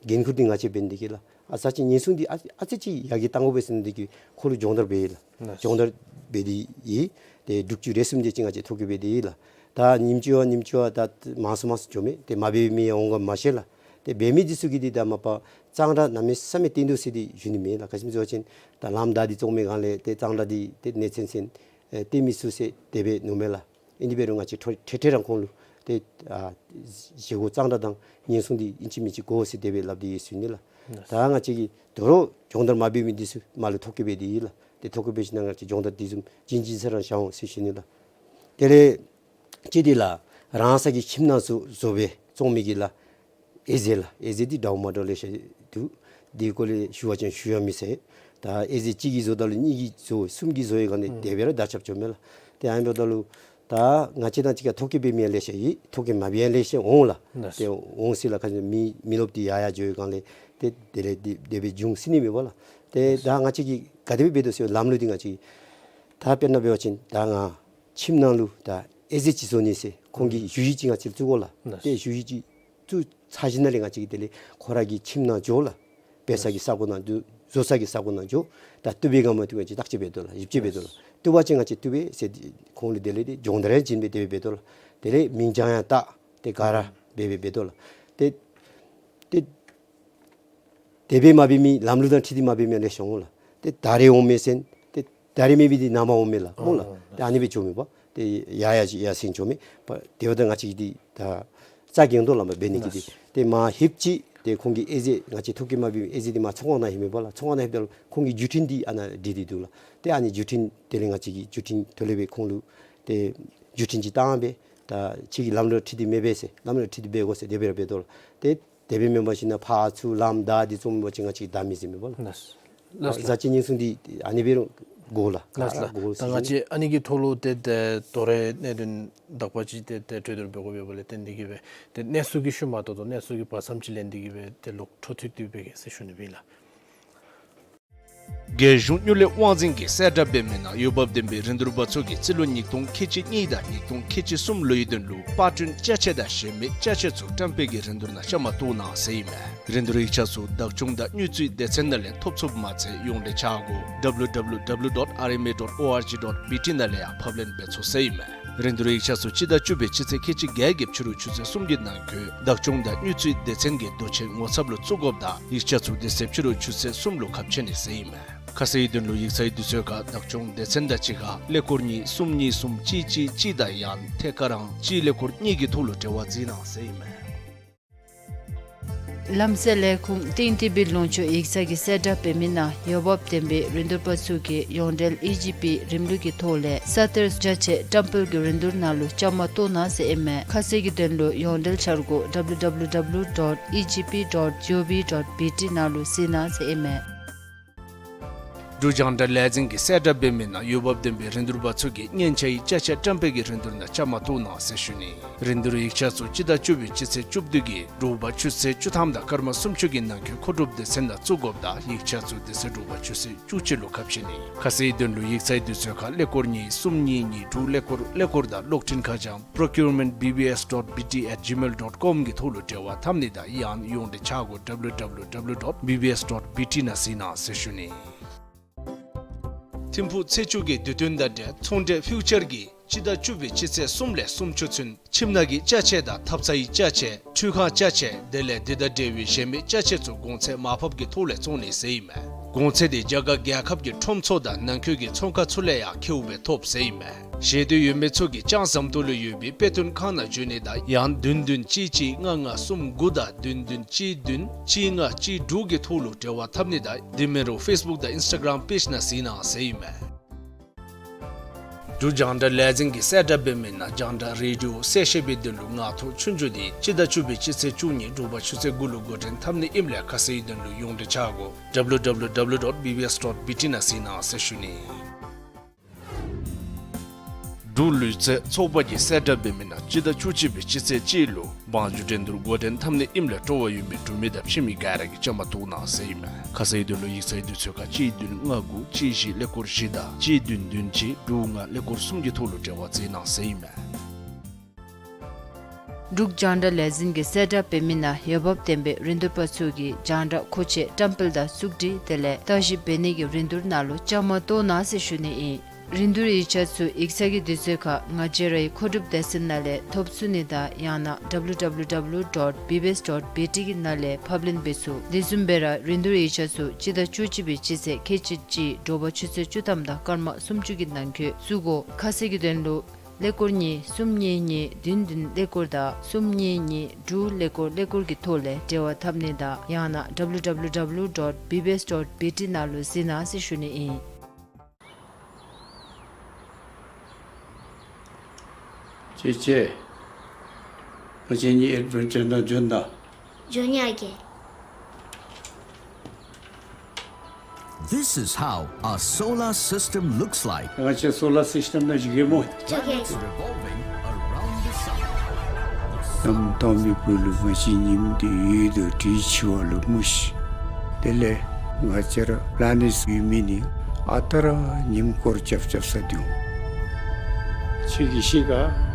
འགན་ཁུར་འདི་ང་བཅས་འབད་ནི་འདི་གིས་ལགས། ཨ་བཟའ་སྤྱོད་ཉེན་སྲུང་འདི་ཨ་ཨ་ཙི་ཅིག་ཡར་རྒྱས་གཏང་དགོ་པས་ཟེར་ནི་འདི་གིས་ཁོ་ལུ་སྦྱོང་བརྡར་འབད་ཡི་ལགས། ལགས། སྦྱོང་བརྡར་འབད་དེ་ཡོད། ཏེ་དྲུག་ཅུ་རེ་གསུམ་དེ་ཅིག་ང་བཅས་ཐོ་བཀོད་འབད་དེ་ཡོད་ལགས། ད་ཉིནམ་གཅིག་བ་ཉིནམ་གཅིག་བ་ད་མང་སུ་མང་སུ་འགྱོཝ་མས། ཏེ་མ་འབད་མི་ཡང་འོང་ག་མ་ཤེས་ལགས། ཏེ་འབད་མི་འདི་ཚུ་གིས་འདི་ད་མ་པ་གཙང་སྦྲ་གནམ་མེད་ས་མེད་བསྟེན་དོ་ཟེར་འདི་ཞུ་ནི་མེད་ལགས། ག་ཅི་སྨོ་ཟེར་བ་ཅིན་ད་ལམ་བདའ་སྟེ་བཙོང་མི་སྒང་ལས་ཏེ་གཙང་སྦྲ་འདི་ཏེ་གནས་ཚུལ་ཚུ་ཨེ་བསྟན་མི་ཚུགས་ཟེར་དེ་སྦེ་མནོཝ་མས་ལགས། ཨིན་དེ་འབད་རུང་ང་བཅས་ཁྲོ་ཁྲེ་ཁྲེ་རང་ཁོང་ལུ་ཏེ་ཨ་བཞེས་སྒོ་གཙང་སྦྲ་དང་ཉེན་སྲུང་འདི་ཨིན་ཅི་མིན་ཅི་དགོ་ཟེར་དེ་སྦེ་སླབ་སྟེ་ཡོད་ཟེར་ཞུ་ནི་ལགས། ད་ང་བཅས་ཀྱིས་དོ་རུང་སྦྱོང་བརྡར་མ་འབད་མི་འདི་ཚུ་མར་ལུ་ཐོ་བཀོད་འབད་དེ་ཡོད་ལགས། ཏེ་ཐོ་བཀོད་འབད་ཞིནམ་ལས་ང་བཅས་སྦྱོང་བརྡར་འདི་བཟུམ་བྱིན་བྱིན་ས་ར་བཞག་འོང་ཟེར་ཞུ་ནི་ལགས། དེ་ལས་གཅིག་འདི་ལགས་རང་སོ་གི་ཁྱིམ་ནང་བཟོ་བཟོ་སྦེ་བཙོང་མི་གི་ལགས། ཨེ་ཟེ་ལགས། ཨེ་ཟེ་འདི་འདྲཝ་མ་འདྲཝ་ལེ་ཤ་འདུག། འདི་སྐོར་ལས་ཞུ་བ་ཅིན་ཞུ་ཡང་མི་ཟད། ད་ཨེ་ཟེ་གཅིག་གིས་བཟོཝ་ད་ལུ་གཉིས་ཀྱིས་བཟོ་གསུམ་གྱིས་བཟོ་བའི་སྒང་ལས་ཨུམ་དེ་སྦེ་ར་དར་ཁྱབ་འགྱོཝ་མས་ལགས། ཏེ་ཨ་ནི་འབདཝ་ད་ལུ་ད་ང་བཅས་དང་གཅིག་ཁར་ཐོ་བཀོད་འབད་མི་ཡང་ལེ་ཤ་ཡོད། ཐོ་བཀོད་མ་འབད་ཡང་ལེ་ཤ་འོང་ལགས། ལགས། ཏེ་འོང་སྲིད་ལགས། ག་ཅི་མི་མི་རློབས་འདི་ཡར་ཡར་འགྱོ་བའི་སྒང་ལས་ཏེ་དེ་ལས་འདི་དེ་སྦེ་འབྱུང་སྲིད་ནི་མས་པ་ལགས། ཏེ་ད་ལགས། ང་བཅས་ཀྱིས་ག་དེ་སྦེ་འབད་དོ་ཟེར་ལམ་ལུགས་འདི་ང་བཅས་ད་དཔེར་ན་འབད་བ་ཅིན་ད་ང་ཁྱིམ་ནང་ལུ་ད་ཨེ་ཟེ་ཅིག་བཟོ་ནི་ཟེར་ཁོང་གིས་ཨུམ་ཞུ་ཡིག་ཅིག་ང་བཅས་ལུ་བཙུགས་དགོ་ལགས། ལགས། ཏེ་ཞུ་ཡིག་ཅིག་བཙུགས་ཚར་ཞིནམ་ལས་ང་བཅས་ཀྱིས་དེ་ལས་ཁོ་ར་གི་ཁྱིམ་ནང་འགྱོ་ལགས། འབད་ས་གི་ས་གོ་ནང་འགྱོ། བཟོ་ས་གི་ས་གོ་ནང་འགྱོ། ད་བཏུབ་པས་ག་མ་བཏུབ་པས་ཅིག་བརྟག་དཔྱད་འབད་དོ་ལགས། ཞིབ་དཔྱད་འབད་དོ་ལགས། བཏུབ་པ་ཅིན་ང་བཅས་བཏུབ་པས་ཟེར་ཁོང་ལུ་དེ་ལས་ཏེ་སྦྱོང་བརྡར་ཡང་བྱིན་སྦེ་དེ་སྦེ་འབད་དོ་ལགས། དེ་ལས་མིང་རྐྱང་ཡང་བཏགས། ཏེ་ག་ར་འབད་འབད་འབད་དོ་ལགས། ཏེ་ཏེ་དེ་སྦེ་མ་འབད་མི་ལམ་ལུགས་དང་འཁྲིལ་ཏེ་མ་འབད་མི་ལེ་ཤ་འོང་ལགས། ཏེ་ད་རེས་འོང་མས་ཟེར་ཏེ་ད་རེས་མེད་པའི་འདི་ནངས་པ་འོང་མས་ལགས་སྨོ་ལགས། ཨ་ཏེ་ཨ་ནི་སྦེ་འགྱོཝ་མས་པ། ཏེ་ཡར་ཡར་ཅིག་ཡར་སེང་འགྱོཝ་མས་པ། དེ་འབདཝ་ད་ང་བཅས་ཀྱིས་འདི་ད་རྩ་འགེངས་དོ་ལགས་མ་འབད་ནི་གི་འདི། ལགས། ཏེ་མར་ལྷོདཔ་ཅིག་ཏེ་ཁོང་གི་དབྱེ་འབྱེད་ང་བཅས་ཐོ་བཀོད་མ་འབད་མི་དབྱེ་འབྱེད་འདི་མར་ཚོང་ཁང་ནང་ལྷོད་མས་པ་ལགས། ཚོང་ཁང་ནང་ལྷོདཔ་ད་ལུ་ཁོང་གི་བརྒྱུད་འཕྲིན་འདི་ཨ་ནཱ་བྲིས་ཏེ་འདུག་ལགས། ཏེ་ཨ་ནི་བརྒྱུད་འཕྲིན་དེ་ལས་ང་བཅས་ཀྱིས་བརྒྱུད་འཕྲིན་ཐོག་ལས་སྦེ་ཁོང་ལུ་ཏེ་བརྒྱུད་འཕྲིན་ཅིག་བཏང་སྦེ་ད་ཁྱོད་ཀྱིས་ལམ་ལུ་འཁྲིལ་ཏེ་མི་འབད་ཟེར། ལམ་ལུ་འཁྲིལ་ཏེ་འབད་དགོ་ཟེར་དེ་སྦེ་ར་འབད་དོ་ལགས། ཏེ་དེ་སྦེ་མེན་པར་ཞིན་ན་ཕར་ཚུར་ལམ་བདའ་སྟེ་བཙུགས་མི་འབད་བ་ཅིན་ང་བཅས་ཀྱིས་བདའ་མི་ཟེར་མས་པ་ལགས། ལགས་སོ་ལགས། བཟའ་བཅའ་ཉེན་སྲུང་འདི་ཨ་ནི་སྦེ་ར་དགོ་ལགས། ལགས་སོ་ལགས། ག་ར་དགོ་ཟེར། ད་ང་བཅས་ཨ་ནི་གི་ཐོག་ལུ་ཏེ་ཏེ་དོ་རུང་གནད་དོན་དག་པ་ཅིག་ཏེ་ཏེ་གྲོས་བསྡུར་འབད་དགོ་པས་པ་ལས་ཏེ་འདི་གིས་སྦེ་ཏེ་གནས་ཚུལ་གྱི་ཤུལ་མ་ཏོག་ཏོ་གནས་ཚུལ་གྱི་བར་མཚམས་ཅིག་ལེན་ཏེ་གིས་སྦེ་ཏེ་ལོག་འཕྲོ་མཐུད་དེ་འབད་གེ་ཟེར་ཞུ་ནི་ཨིན་ལགས། རྒྱལ་གཞུང་གཉོས་ལས་དབང་འཛིན་གྱིས་གསལ་བསྒྲགས་འབད་མི་ནང་འོས་འབབ་ལྡན་པའི་རིན་བསྡུར་པ་ཚུ་གིས་རྩིས་ལོ་ཉིས་སྟོང་ཁལ་གཅིག་གཉིས་དང་ཉིས་སྟོང་ཁལ་གཅིག་གསུམ་ལོའི་དོན་ལུ་པར་སྐྲུན་ཅ་ཆས་དང་གཞན་མི་ཅ་ཆས་ཚུ་བཀྲམ་སྤེལ་གྱི་རིན་བསྡུར་ནང་བཅའ་མར་གཏོགས་གནང་ཟེར་ཨིན་མས། རིན་བསྡུར་ཡིག་ཆ་ཚུ་བདག་སྐྱོང་དང་དངུལ་རྩིས་སྡེ་ཚན་ནང་ལས་ཐོབ་ཚུགསཔ་མ་ཚད་ཡོངས་འབྲེལ་ཆ་སྒོ་W W W dot R M A dot O R G dot B T ནང་ལས་ཡང་ཕབ་ལེན་འབད་ཚུགས་ཟེར་ཨིན་མས། རིན་བསྡུར་ཡིག་ཆ་ཚུ་སྤྱི་ཟླ་བཅུ་པའི་སྤྱི་ཚེས་ཁལ་གཅིག་བརྒྱད་ཀྱི་ཕྱི་རུ་ཆུ་ཚོད་གསུམ་གྱི་ནང་འཁོད་བདག་སྐྱོང་དང་དངུལ་རྩིས་སྡེ་ཚན་གྱི་དོ་ཆེན་ངོ་ཚབ་ལུ་བཙུགས་དགོཔ་དང་ཡིག་ཆ་ཚུ་དེ་ཚེ་ཕྱི་རུ་ཆུ་ཚོད་གསུམ་ལུ་ཁ་ཕྱེ་ནི་ཟེར་ཨིན་མས། ཁ་གསལ་གྱི་དོན་ལུ་ཡིག་ཚང་གི་དུས་ཚོད་ཁར་བདག་སྐྱོང་སྡེ་ཚན་དང་གཅིག་ཁར་ཀླད་ཀོར་གཉིས་གསུམ་གཉིས་གསུམ་གཅིག་གཅིག་གཅིག་དང་ཡང་ཐད་ཀར་ཨང་གཅིག་ཀླད་ཀོར་གཉིས་ཀྱི་ཐོག་ལུ་འབྲེལ་བ་འཛིན་གནང་ཟེར་ཨིན་མས། ལམ་སེལ་ལས་ཁུངས་ཏིང་ཏི་སྦིས་ལུང་ཕྱོགས་ཡིག་ཚང་གིས་གསལ་བསྒྲགས་འབད་མི་ནང་འོས་འབབ་ལྡན་པའི་རིན་བསྡུར་པ་ཚུ་གིས་ཡོངས་འབྲེལ་ཨི་ཇི་པི་རིམ་ལུགས་ཀྱི་ཐོག་ལས་ས་གཏེར་ཅ་ཆས་བཀྲམ་སྤེལ་གྱི་རིན་བསྡུར་ནང་ལུ་བཅའ་མར་གཏོགས་གནང་ཟེར་ཨིན་མས། ཁ་གསལ་གྱི་དོན་ལུ་ཡོངས་འབྲེལ་འཆར་སྒོ་W W W dot E G P dot G O V dot B T ནང་ལུ་གཟིགས་གནང་ཟེར་ཨིན་མས། འབྲུག་རྒྱང་བསྒྲགས་ལས་འཛིན་གྱིས་གསལ་བསྒྲགས་འབད་མི་ནང་འོས་འབབ་ལྡན་པའི་རིན་བསྡུར་པ་ཚུ་གིས་མཉེན་ཆས་ཀྱི་ཅ་ཆས་བཀྲམ་སྤེལ་གྱི་རིན་བསྡུར་ནང་བཅའ་མར་གཏོགས་གནང་ཟེར་ཞུ་ནི། རིན་བསྡུར་ཡིག་ཆ་ཚུ་སྤྱི་ཟླ་བཅུ་པའི་སྤྱི་ཚེས་བཅུ་བདུན་གྱི་དྲོ་པ་ཆུ་ཚོད་བཅུ་ཐམ་དང་སྐར་མ་སུམ་ཅུ་གི་ནང་འཁོད་མཁོ་སྒྲུབ་སྡེ་ཚན་ནང་བཙུགས་དགོཔ་དང་ཡིག་ཆ་ཚུ་དེ་ཚེ་དྲོ་པ་ཆུ་ཚོད་བཅུ་གཅིག་ལུ་ཁ་ཕྱེ་ནི། ཁ་གསལ་དོན་ལུ་ཡིག་ཚང་གི་དུས་ཚོད་ཁར་ཀླད་ཀོར་གཉིས་གསུམ་གཉིས་གཉིས་དྲུག་ཀླད་ཀོར་ཀླད་ཀོར་དང་གློག་འཕྲིན་ཁ་བྱང་procurement B B S dot B T at gmail dot com གི་ཐོག་ལུ་འབྲེལ་བ་འཐབ་ནི་དང་ཡང་ཡོངས་འབྲེལ་ཆ་སྒོ་W W W dot B B S dot B T ནང་གཟིགས་གནང་ཟེར་ཞུ་ནི། ཐིམ་ཕུག་ཚེས་བཅུ་གི་དུས་སྟོན་དང་འབྲེལ་ཚོང་འབྲེལ་ཕིའུ་ཅར་གྱིས་སྤྱི་ཟླ་བཅུ་པའི་སྤྱི་ཚེས་གསུམ་ལས་སུམ་ཅུ་ཚུན་ཁྱིམ་ནང་གི་ཅ་ཆས་དང་ཐབ་ཚང་གི་ཅ་ཆས་ཁྲུས་ཁང་ཅ་ཆས་དེ་ལས་འདི་དང་འབྲེལ་བའི་གཞན་མི་ཅ་ཆས་ཚུ་གོང་ཚད་མར་ཕབ་ཀྱི་ཐོག་ལས་བཙོང་ནི་ཟེར་ཨིན་མས། གོང་ཚད་དེ་རྒྱ་གར་རྒྱལ་ཁབ་ཀྱི་ཁྲོམ་ཚུ་དང་ནང་འཁོད་ཀྱི་ཚོང་ཁང་ཚུ་ལས་ཡང་ཁེཝ་སྦེ་ཐོབ་ཟེར་ཨིན་མས། ཞེ་འདོད་ཡོད་མི་ཚུ་གིས་ཅང་ཟམ་ཏོག་ལུ་ཡོད་པའི་དཔེ་སྟོན་ཁང་ནང་འབྱོན་ནི་དང་ཡང་བདུན་བདུན་གཅིག་གཅིག་ལྔ་ལྔ་གསུམ་དགུ་དང་བདུན་བདུན་གཅིག་བདུན་གཅིག་ལྔ་གཅིག་དྲུག་གི་ཐོག་ལུ་འབྲེལ་བ་འཐབ་ནི་དང་དེ་མིན་རུང་ཕེསི་བུཀ་དང་ཨིནསི་ཊ་གརམ་པེཇ་ནང་གཟིགས་གནང་ཟེར་ཨིན་མས། འབྲུག་རྒྱང་བསྒྲགས་ལས་འཛིན་གྱིས་གསལ་བསྒྲགས་འབད་མི་ནང་རྒྱང་བསྒྲགས་རེ་ཌི་ཡོ་གསལ་བཤད་པའི་དོན་ལུ་ངང་ཐོག་ཆོས་རྒྱུགས་འདི་སྤྱི་ཟླ་བཅུ་པའི་སྤྱི་ཚེས་བཅུ་གཉིས་དྲོ་པ་ཆུ་ཚོད་དགུ་ལུ་འགོ་འདྲེན་འཐབ་ནི་ཨིནམ་ལས་ཁ་གསལ་དོན་ལུ་ཡོངས་འབྲེལ་ཆ་སྒོ་W W W dot B B S dot B T ནང་གཟིགས་གནང་ཟེར་ཞུ་ནི། འབྲུག་ལུས་རྩལ་ཚོགས་པ་གིས་གསལ་བསྒྲགས་འབད་མི་ནང་སྤྱི་ཟླ་བཅུ་གཅིག་པའི་སྤྱི་ཚེས་གཅིག་ལུ་བང་རྒྱུགས་འགྲན་བསྡུར་འགོ་འདྲེན་འཐབ་ནི་ཨིནམ་ལས་སྤྲོ་བ་ཡོད་མི་འབྲུག་མི་དང་ཕྱི་མི་ག་ར་གིས་བཅའ་མར་གཏོགས་གནང་ཟེར་ཨིན་མས། ཁ་གསལ་དོན་ལུ་ཡིག་ཚང་གི་དུས་ཚོད་ཁར་གཅིག་བདུན་ལྔ་དགུ་གཅིག་བཞི་ཀླད་ཀོར་བཞི་དང་གཅིག་བདུན་བདུན་གཅིག་དྲུག་ལྔ་ཀླད་ཀོར་གསུམ་གྱི་ཐོག་ལུ་འབྲེལ་བ་འཛིན་གནང་ཟེར་ཨིན་མས། འབྲུག་རྒྱང་བསྒྲགས་ལས་འཛིན་གྱིས་གསལ་བསྒྲགས་འབད་མི་ནང་འོས་འབབ་ལྡན་པའི་རིན་བསྡུར་པ་ཚུ་གིས་རྒྱང་བསྒྲགས་མཁོ་ཆས་བཀྲམ་སྤེལ་དང་བཙུགས་སྒྲིག་དེ་ལས་བརྟག་ཞིབ་འབད་ནི་གི་རིན་བསྡུར་ནང་ལུ་བཅའ་མར་གཏོགས་གནང་ཟེར་ཞུ་ནི་ཨིན། རིན་བསྡུར་ཡིག་ཆ་ཚུ་ཡིག་ཚང་གི་དུས་ཚོད་ཁར་ང་བཅས་རའི་མཁོ་སྒྲུབ་སྡེ་ཚན་ནང་ལས་ཐོབ་ཚུགས་ནི་དང་ཡང་ན་W W W dot B B S dot B T གི་ནང་ལས་ཕབ་ལེན་འབད་ཚུགས། དེ་བཟུམ་སྦེ་ར་རིན་བསྡུར་ཡིག་ཆ་ཚུ་སྤྱི་ཟླ་བཅུ་གཅིག་པའི་སྤྱི་ཚེས་ཁལ་གཅིག་གཅིག་དྲོ་པ་ཆུ་ཚོད་བཅུ་ཐམ་དང་སྐར་མ་སུམ་ཅུ་གི་ནང་འཁོད་བཙུགས་དགོ། ཁ་གསལ་གྱི་དོན་ལུ་ཀླད་ཀོར་གཉིས་གསུམ་གཉིས་གཉིས་བདུན་བདུན་ཀླད་ཀོར་དང་གསུམ་གཉིས་གཉིས་དྲུག་ཀླད་ཀོར་ཀླད་ཀོར་གྱི་ཐོག་ལས་འབྲེལ་བ་འཐབ་ནི་དང་ཡང་ན་W W W dot B B S dot B T ནང་ལུ་གཟིགས་གནང་ཟེར་ཞུ་ནི་ཨིན། ཅེ་ཅེ། ང་བཅས་གཉིས་ཨེཌ་བེན་ཅར་ནང་འབྱོན་དང་། འབྱོན་ཡ་གི། This is how a solar system looks like. ང་བཅས་སོ་ལར་སིསི་ཊེམ་ནང་འགྱོ་གེ་སྨོ། ཅོ་གེ། Revolving around the sun. གནམ་དྭངས་མའི་སྦུག་ལུ་ང་བཅས་ཉིམ་འདི་ཡོད་དོ་དྲིས་ཆེ་བ་ལུ་མུ་ཤི། དེ་ལས་ང་བཅས་ར་པི་ལ་ནེཊསི་ཡོད་མི་ནི་ཨ་རྟག་ར་ཉིམ་སྐོར་རྐྱབ་རྐྱབ་ས་འདུག། ཁྱོད་ཀྱིས་ཤེས་ག།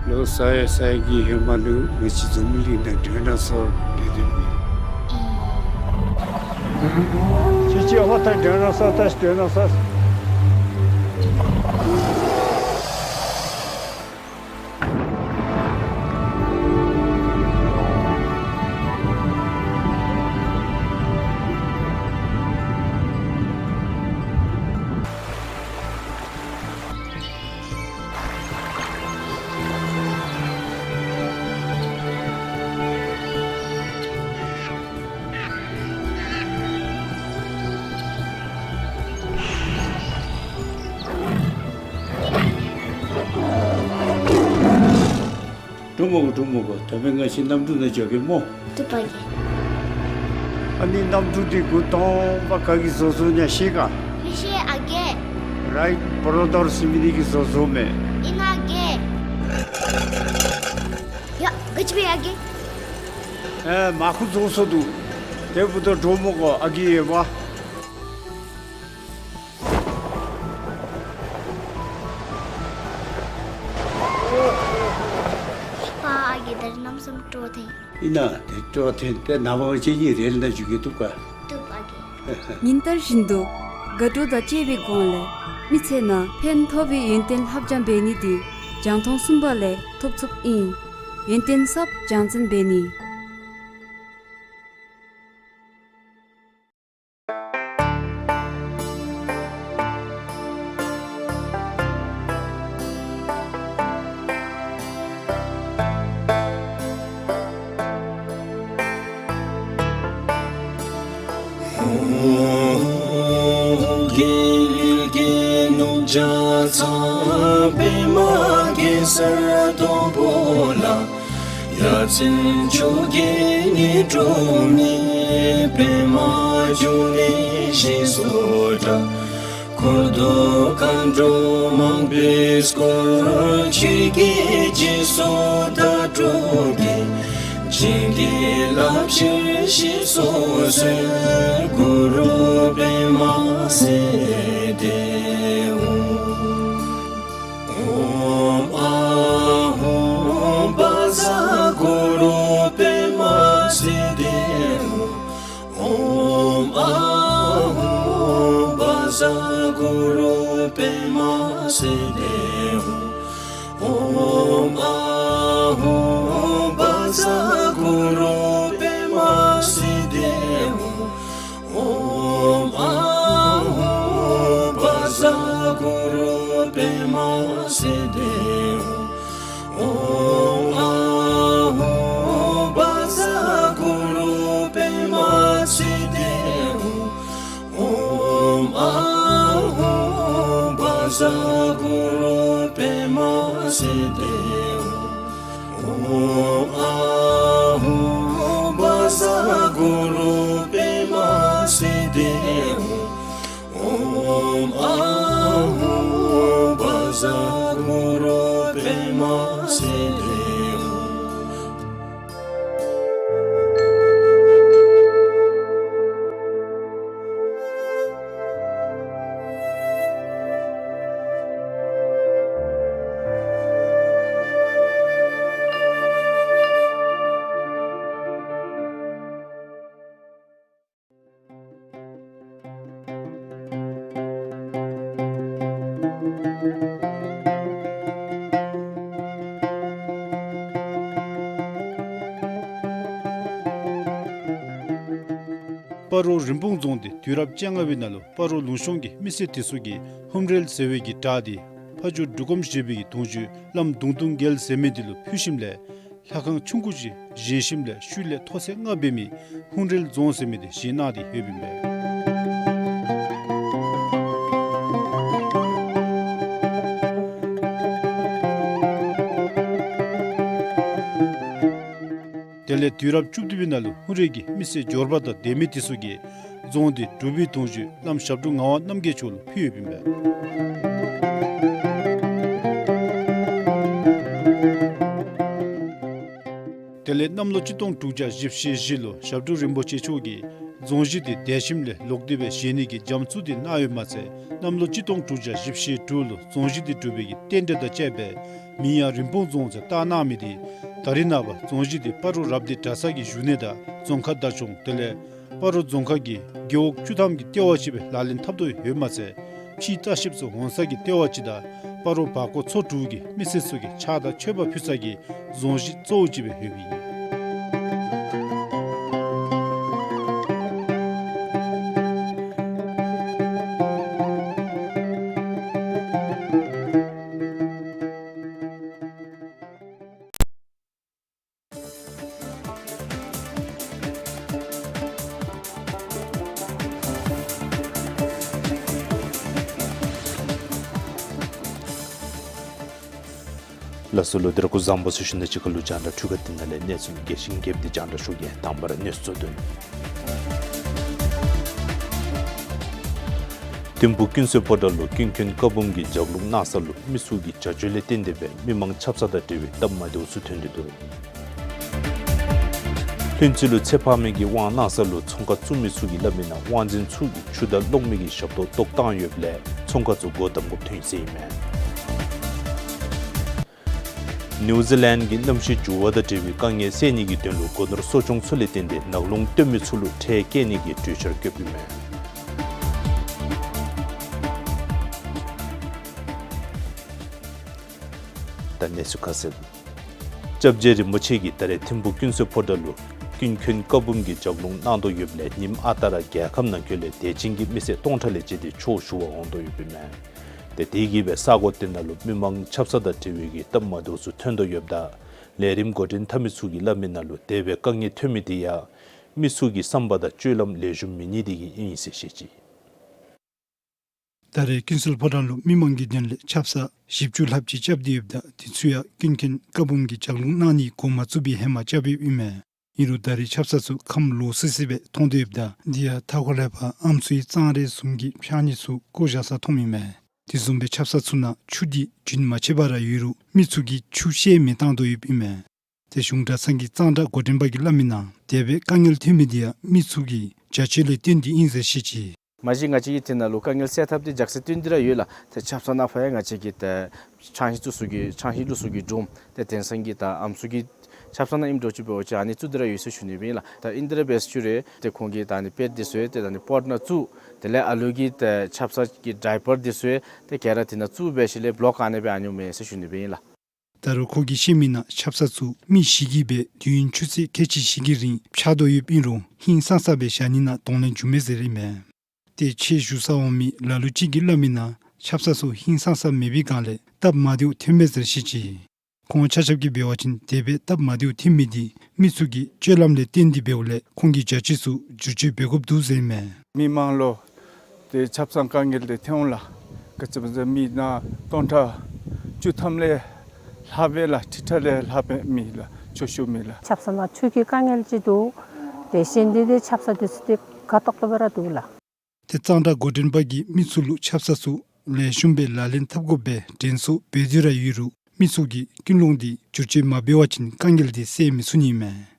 ལོ་ས་ཡ་ས་ཡ་གི་ཧེ་མ་ལུ་ང་བཅས་འཛམ་གླིང་ནང་ཌའི་ནོ་སོར་སྡོད་སྡོདཔ་མས། ཁྱོད་ཀྱིས་ཨ་མ་ད་ཌའི་ནོ་སོར་ད་ཌའི་ནོ་སོར། འགྲོ་མི་དགོ། འགྲོ་མི་དགོ། ད་འབདན་ང་བཅས་གནམ་གྲུ་ནང་འགྱོ་གེ་སྨོ། བཏུབ་པ་གི། ཨ་ནི་གནམ་གྲུ་འདི་འགོ་དང་པ་ག་གིས་བཟོ་བཟོཝ་ཨིན་ན་ཤེས་ག། མི་ཤེས་ཨ་རྒས། རའིཊ་བྲོ་དར་ཟེར་མི་འདི་གིས་བཟོ་བཟོཝ་མས། ཨིན་ན་ཨ་རྒས། ཡ་ག་ཅི་འབད་ཡ་ཨ་རྒས། ཨེ་མར་ཁུ་རྫོགས་སོ་འདུག། དེ་འབདཝ་ད་འགྲོ་མི་དགོ་ཨ་རྒས་ཡོདཔ། ཤི་པ་ཨ་རྒས། ད་རེས་གནམ་མེད་ས་མེད་སྤྲོ་བ་འཐེན། ཨིན་ན་དེ་སྤྲོ་བ་འཐེན་ཏེ་ནངས་པ་ང་བཅས་གཉིས་རེལ་ནང་འཛུལ་གེ། བཏུབ་ག། བཏུབ་ཨ་རྒས། ཉིན་ལྟར་བཞིན་དུ་དགའ་སྤྲོ་དང་བཅས་པའི་སྒོ་ལས་མི་ཚེ་ནང་ཕན་ཐོགས་པའི་ཡོན་ཏན་ལྷབ་སྦྱང་འབད་ནི་འདི་རྒྱང་མཐོང་གསུམ་པ་ལས་ཐོབ་ཚུགསཔ་ཨིན། ཡོན་ཏན་ཟབ་སྦྱང་ཚན་འབད་ནི། རྒྱལ་གྱི་ནུབ་བྱང་ཚང་པདྨ་གེ་སར་སྡོང་པོ་ལ། ཡ་མཚན་མཆོག་གི་ཉི་སྒྲོན་མེ། པདྨ་འབྱུང་གནས་ཞེས་སུ་གྲགས། འཁོར་དང་མཁའ་འགྲོ་མང་པོས་བསྐོར། ཆོས་ཀྱི་རྗེས་སུ་དག་འགྲོ་གི། བྱིན་གྱིས་བརླབ་ཕྱིར་ཞེས་སུ་གསོལ། གུ་རུ་པདྨ་སིདྡྷི་ཧཱུྃ། ཨོཾ་ཨཱཿཧཱུྃ་བཛྲ་གུ་རུ་པདྨ་སིདྡྷི་ཧཱུྃ། ཨོཾ་ཨཱཿཧཱུྃ་བཛྲ་གུ་རུ་པདྨ་སིདྡྷི་ཧཱུྃ། ཨོཾ་ཨཱཿཧཱུྃ་བཛྲ་གུ་རུ་པདྨ་སིདྡྷི་ཧཱུྃ། ཨོཾ་ཨཱཿཧཱུྃ་བཛྲ་གུ་རུ་པདྨ་སིདྡྷི་ཧཱུྃ། ཨོཾ་ཨཱཿཧཱུྃ་བཛྲ་གུ་རུ་པདྨ་སིདྡྷི་ཧཱུྃ། ཨོཾ་ཨཱཿཧཱུྃ་བཛྲ་གུ་རུ་པདྨ་སིདྡྷི་ཧཱུྃ། ཨོཾ་ཨཱཿཧཱུྃ་བཛྲ་གུ་རུ་པདྨ་སིདྡྷི་ཧཱུྃ། ཨོཾ་ཨཱཿཧཱུྃ་བཛྲ་གུ་རུ་པདྨ་སིདྡྷི་ཧཱུྃ། སྤ་རོ་རིན་སྤུངས་རྫོང་འདི་དུས་རབས་བཅོ་ལྔ་པའི་ནང་ལུ་སྤ་རོ་ལུང་གཤོང་གི་མི་སེར་དེ་ཚུ་གིས་ཧཱུྃ་རལ་ཟེར་བའི་གི་སྒྲ་འདི་ཕ་ཇོ་འབྲུག་སྒོམ་ཞེས་པའི་གི་གདུང་བརྒྱུད་བླམ་གདུང་སྟོང་རྒྱལ་ཟེར་མི་འདི་ལུ་ཕུལ་ཞིནམ་ལས་ལྷ་ཁང་ཆུང་ཀུ་ཅིག་བཞེངས་ཞིནམ་ལས་ཤུལ་ལས་ཐོག་ཚད་ལྔ་འབད་མི་ཧཱུྃ་རལ་རྫོང་ཟེར་མི་འདི་བཞེངས་གནང་སྟེ་ཡོདཔ་ཨིན་པས། དེ་ལས་དུས་རབས་བཅུ་བདུན་པའི་ནང་ལུ་ཧཱུྃ་རལ་གྱི་མི་སེར་འབྱོར་པ་དང་སྡེ་མི་དེ་ཚུ་གིས་རྫོང་འདི་འབྲུག་པའི་གདུང་བརྒྱུད་བླམ་ཞབས་དྲུང་ངག་དབང་རྣམ་རྒྱལ་མཆོག་ལུ་ཕུལ་ཡོདཔ་ཨིན་པས། དེ་ལས་གནམ་ལོ་གཅིག་སྟོང་དྲུག་བརྒྱ་བཞི་བཅུ་ཞེ་བཞི་ལུ་ཞབས་དྲུང་རིན་པོ་ཆེ་མཆོག་གིས་རྫོང་གཞི་འདི་འདས་ཞིནམ་ལས་ལོག་སྟེ་སྦེ་བཞེངས་ནི་གི་རྒྱ་མཚོ་འདི་གནང་ཡོདཔ་མ་ཚད་གནམ་ལོ་གཅིག་སྟོང་དྲུག་བརྒྱ་བཞི་བཅུ་ཞེ་དྲུག་ལུ་རྫོང་གཞི་འདི་གྲུབ་པའི་གི་རྟེན་འབྲེལ་དང་བཅས་པའི་མིང་ཡང་རིན་སྤུངས་རྫོང་ཟེར་བཏགས་གནང་མི་འདི་ད་རེས་ནངས་པ་རྫོང་གཞི་འདི་སྤ་རོ་རབ་སྡེ་གྲྭ་ཚང་གི་བཞུགས་གནས་དང་རྫོང་ཁ་བདག་སྐྱོང་དེ་ལས་སྤ་རོ་རྫོང་ཁག་གི་རྒེད་འོག་བཅུ་ཐམ་གྱི་ལྟེ་བ་ཅིག་སྦེ་ལག་ལེན་འཐབ་དོ་ཡོདཔ་མ་ཚད་ཕྱིའི་ལྟ་བཤལཔ་ཚུ་འོང་ས་གི་ལྟེ་བ་ཅིག་དང་སྤ་རོ་བར་སྐོར་ཚོ་དྲུག་གི་མི་སེར་ཚུ་གིས་ཕྱག་དང་མཆོད་པ་ཕུལ་ས་གི་རྫོང་གཞི་གཙོ་བོ་ཅིག་སྦེ་ཡོདཔ་ཨིན། ལགས་སོ་ལགས། དེ་རིང་སྐུ་གཟུགས་བཟང་པོ་ཟེར་ཞུ་ནི་དང་གཅིག་ཁར་ལུ་རྒྱང་བསྒྲགས་འཕྲུལ་ཁང་འདི་ནང་ལས་གནས་ཚུལ་རྒྱས་ཤིང་རྒྱསཔ་འདི་རྒྱང་བསྒྲགས་ཞུ་གེ། དང་པ་ར་གནས་ཚུལ་གཙོ་དོན། ཐིམ་ཕུག་ཀུན་གསལ་ཕོ་བྲང་ལུ་ཀུན་མཁྱེན་བཀའ་འབུམ་གྱི་ལྗགས་ལུང་གནང་ས་ལུ་མི་ཚུ་གིས་བྱ་སྤྱོད་ལས་བརྟེན་ཏེ་སྦེ་མི་མང་ཆབ་གསང་དང་འབྲེལ་བའི་སྟབས་མ་བདེཝ་ཚུ་ཐོན་ཏེ་འདུག། ལྷུན་རྩེ་ལུ་ཚེ་དཔག་མེད་ཀྱི་དབང་གནང་ས་ལུ་ཚོང་ཁང་བཙུགས་མི་ཚུ་གིས་སླབ་མི་ནང་དབང་འཛིན་ཚུ་གིས་ཆུ་དང་གློག་མེ་གི་ཞབས་ཏོག་བཏོག་བཏང་ཡོདཔ་ལས་ཚོང་ཁང་ཚུ་སྒོ་བསྡམ་དགོཔ་ཐོན་ཡི་ཟེར་ཨིན་མས། ནིའུ་ཛི་ལེནཌ་གིས་གནམ་གཤིས་འགྱུར་བ་དང་འབྲེལ་བའི་དཀའ་ངལ་སེལ་ནི་གི་དོན་ལུ་སྒོ་ནོར་གསོ་སྐྱོང་ཚུ་ལས་བརྟེན་ཏེ་ནག་རླུང་སྟོན་མི་ཚུ་ལུ་ཁྲལ་བཀལ་ནི་གི་གྲོས་འཆར་བཀོདཔ་ཨིན་མས། ད་གནས་ཚུལ་ཁ་གསལ། སྐྱབས་རྗེ་རིན་པོ་ཆེ་གིས་ད་རེས་ཐིམ་ཕུག་ཀུན་གསལ་ཕོ་བྲང་ལུ་ཀུན་མཁྱེན་བཀའ་འབུམ་གྱི་ལྗགས་ལུང་གནང་དོ་ཡོདཔ་ལས་ཉིནམ་ཨ་རྟག་ར་རྒྱལ་ཁབ་ནང་འཁོད་ལས་དད་ཅན་གྱི་མི་སེར་སྟོང་ཕྲག་ལས་བཅད་དེ་ཆོས་ཞུ་བར་འོང་དོ་ཡོདཔ་ཨིན་མས། ཏེ་དེ་གིས་སྦེ་ས་གོ་དེ་ནང་ལུ་མི་མང་ཆབ་གསང་དང་འབྲེལ་བའི་གི་སྟབས་མ་བདེཝ་ཚུ་ཐོན་དོ་ཡོདཔ་ད་ལས་རིམ་འགོ་འདྲེན་འཐབ་མི་ཚུ་གིས་སླབ་མི་ནང་ལུ་དེ་སྦེ་དཀའ་ངལ་ཐོན་མི་དེ་ཡང་མི་ཚུ་གི་བསམ་པ་དང་སྤྱོད་ལམ་ལེགས་ཤོམ་མེད་ནི་དེ་གིས་ཨིན་ཟེར་བཤད་ཅི། ད་རེས་ཀུན་གསལ་ཕོ་བྲང་ལུ་མི་མང་གི་དོན་ལས་ཆབ་གསང་བཞི་བཅུ་ལྷགཔ་ཅིག་རྐྱབ་སྟེ་ཡོདཔ་ད་དེ་ཚུ་ཡང་ཀུན་མཁྱེན་བཀའ་འབུམ་གྱི་ལྗགས་ལུང་གནང་ནི་འགོ་མ་བཙུགས་པའི་ཧེ་མ་རྐྱབ་ཡོདཔ་ཨིན་མས། ཨིན་རུང་ད་རེས་ཆབ་གསང་ཚུ་ཁམས་ལོག་སི་སི་སྦེ་མཐོང་དོ་ཡོདཔ་ད་དེ་ཡང་མཐའ་འཁོར་ལས་ཕར་ཨམ་སྲུའི་གཙང་རས་གསུམ་གྱི་ཕྱགས་སྙིགས་ཚུ་བཀོ་བཞག་ས་མཐོངམ་ཨིན་མས། དེ་བཟུམ་སྦེ་ཆབ་གསང་ཚུ་ནང་ཆུ་འདི་རྒྱུན་མ་ཆད་པར་ར་ཡོད་རུང་མི་ཚུ་གིས་ཆུ་བཤལ་མི་བཏང་དོ་ཡོདཔ་ཨིན་མས། ཏེ་གཞུང་གྲྭ་ཚང་གི་གཙང་སྦྲ་འགོ་འདྲེན་པ་གིས་སླབ་མི་ནང་དེ་སྦེ་དཀའ་ངལ་ཐོན་མི་དེ་ཡང་མི་ཚུ་གི་བྱ་སྤྱོད་ལས་བརྟེན་ཏེ་ཨིན་ཟེར་བཤད་ཅི། མ་གཞི་ང་བཅས་ཀྱི་དེ་ནང་ལུ་དཀའ་ངལ་སེལ་ཐབས་དེ་རྒྱགས་ཚད་བཏོན་ཏེ་ར་ཡོད་ལགས། ཏེ་ཆབ་གསང་ནང་ཕར་ཡང་ང་བཅས་ཀྱི་ཏེ་ཕྱགས་སྙིགས་བཙུགས་ས་གི་ཕྱགས་སྙིགས་བླུགས་ས་གི་སྒྲོམ་ཏེ་དེང་སང་གི་ད་ཨམ་སྲུ་གི་ཆབ་གསང་ནང་ཨིནམ་འདྲཝ་ཅིག་འབད་བ་ཅིན་ཨ་ནི་བཙུགས་ཏེ་ར་ཡོད་ཟེར་ཞུ་ནི་སྦེ་ཨིན་ལགས། ད་ཨིན་ཏེ་ར་འབད་ཞུ་རུང་ཏེ་ཁོང་གིས་ད་ཨ་ནི་པེཌ་དེ་ཚུ་ཏེ་ད་ཨ་ནི་པོཊ་ནང་བཙུགས། དེ་ལས་ཨ་ལུ་གི་ཏེ་ཆབ་གསང་གི་ཌའི་པར་དེ་ཚུ་ཏེ་ག་ར་དེ་ནང་བཙུགས་འབད་ཞིནམ་ལས་བློག་ག་ནི་སྦེ་ཨ་ནི་མེད་ཟེར་ཞུ་ནི་སྦེ་ཨིན་ལགས། ད་རུང་ཁོ་གིས་བཤད་མི་ནང་ཆབ་གསང་ཚུ་མི་བཞི་གིས་སྦེ་དུས་ཡུན་ཆུ་ཚོད་ཁལ་གཅིག་བཞི་གི་རིང་ཕྱགས་དོ་ཡོདཔ་ཨིན་རུང་ཧིང་སངས་ས་སྦེ་བཞག་ནི་ནང་གདོང་ལེན་འགྱོ་མས་ཟེར་ཨིན་མས། ཏེ་ཆོས་ཞུ་སར་འོང་མི་ལ་ལུ་ཅིག་གིས་སླབ་མི་ནང་ཆབ་གསང་ཚུ་ཧིང་སངས་ས་མེད་པའི་སྒང་ལས་སྟབས་མ་བདེཝ་ཐོན་མས་ཟེར་བཤད་ཅི། ཁོང་ཆ་ཁྱབ་ཀྱིས་འབད་བ་ཅིན་དེ་སྦེ་སྟབས་མ་བདེཝ་ཐོན་མི་དེ་མི་ཚུ་གི་སྤྱོད་ལམ་ལས་བརྟེན་ཏེ་འབདཝ་ལས་ཁོང་གི་བྱ་སྤྱོད་ཚུ་བསྒྱུར་བཅོས་འབད་དགོཔ་འདུག་ཟེར་ཨིན་མས། མི་མང་ལུ་ཏེ་ཆབ་གསང་དཀའ་ངལ་དེ་ཐོན་འོང་ལགས། ག་ཅི་སྨོ་ཟེར་མི་ནང་སྟོང་ཕྲག་བཅུ་ཐམ་ལས་ལྷག་པས་ལགས། ཁྲི་ཕྲག་ལས་ལྷག་པས་མི་ལགས། ཆོས་ཞུ་མི་ལགས། ཆབ་གསང་ནང་ཆུ་གི་དཀའ་ངལ་ཅིག་འདུག། དེ་བཞིན་དེ་ཏེ་ཆབ་གསང་དེ་ཚུ་ཏེ་ཁ་ཏོག་ཏོ་སྦེ་ར་འདུག་ལགས། ཏེ་གཙང་སྦྲ་འགོ་འདྲེན་པ་གིས་མི་ཚུ་ལུ་ཆབ་གསང་ཚུ་ལེགས་ཤོམ་སྦེ་ལག་ལེན་འཐབ་དགོཔ་སྦེ་དྲན་གསོ་འབད་དེ་ར་ཡོད་རུང་མི་ཚུ་གིས་ཀུན་སློང་འདི་བསྒྱུར་བཅོས་མ་འབད་བ་ཅིན་དཀའ་ངལ་འདི་སེལ་མི་ཚུགས་ནི་ཨིན་མས།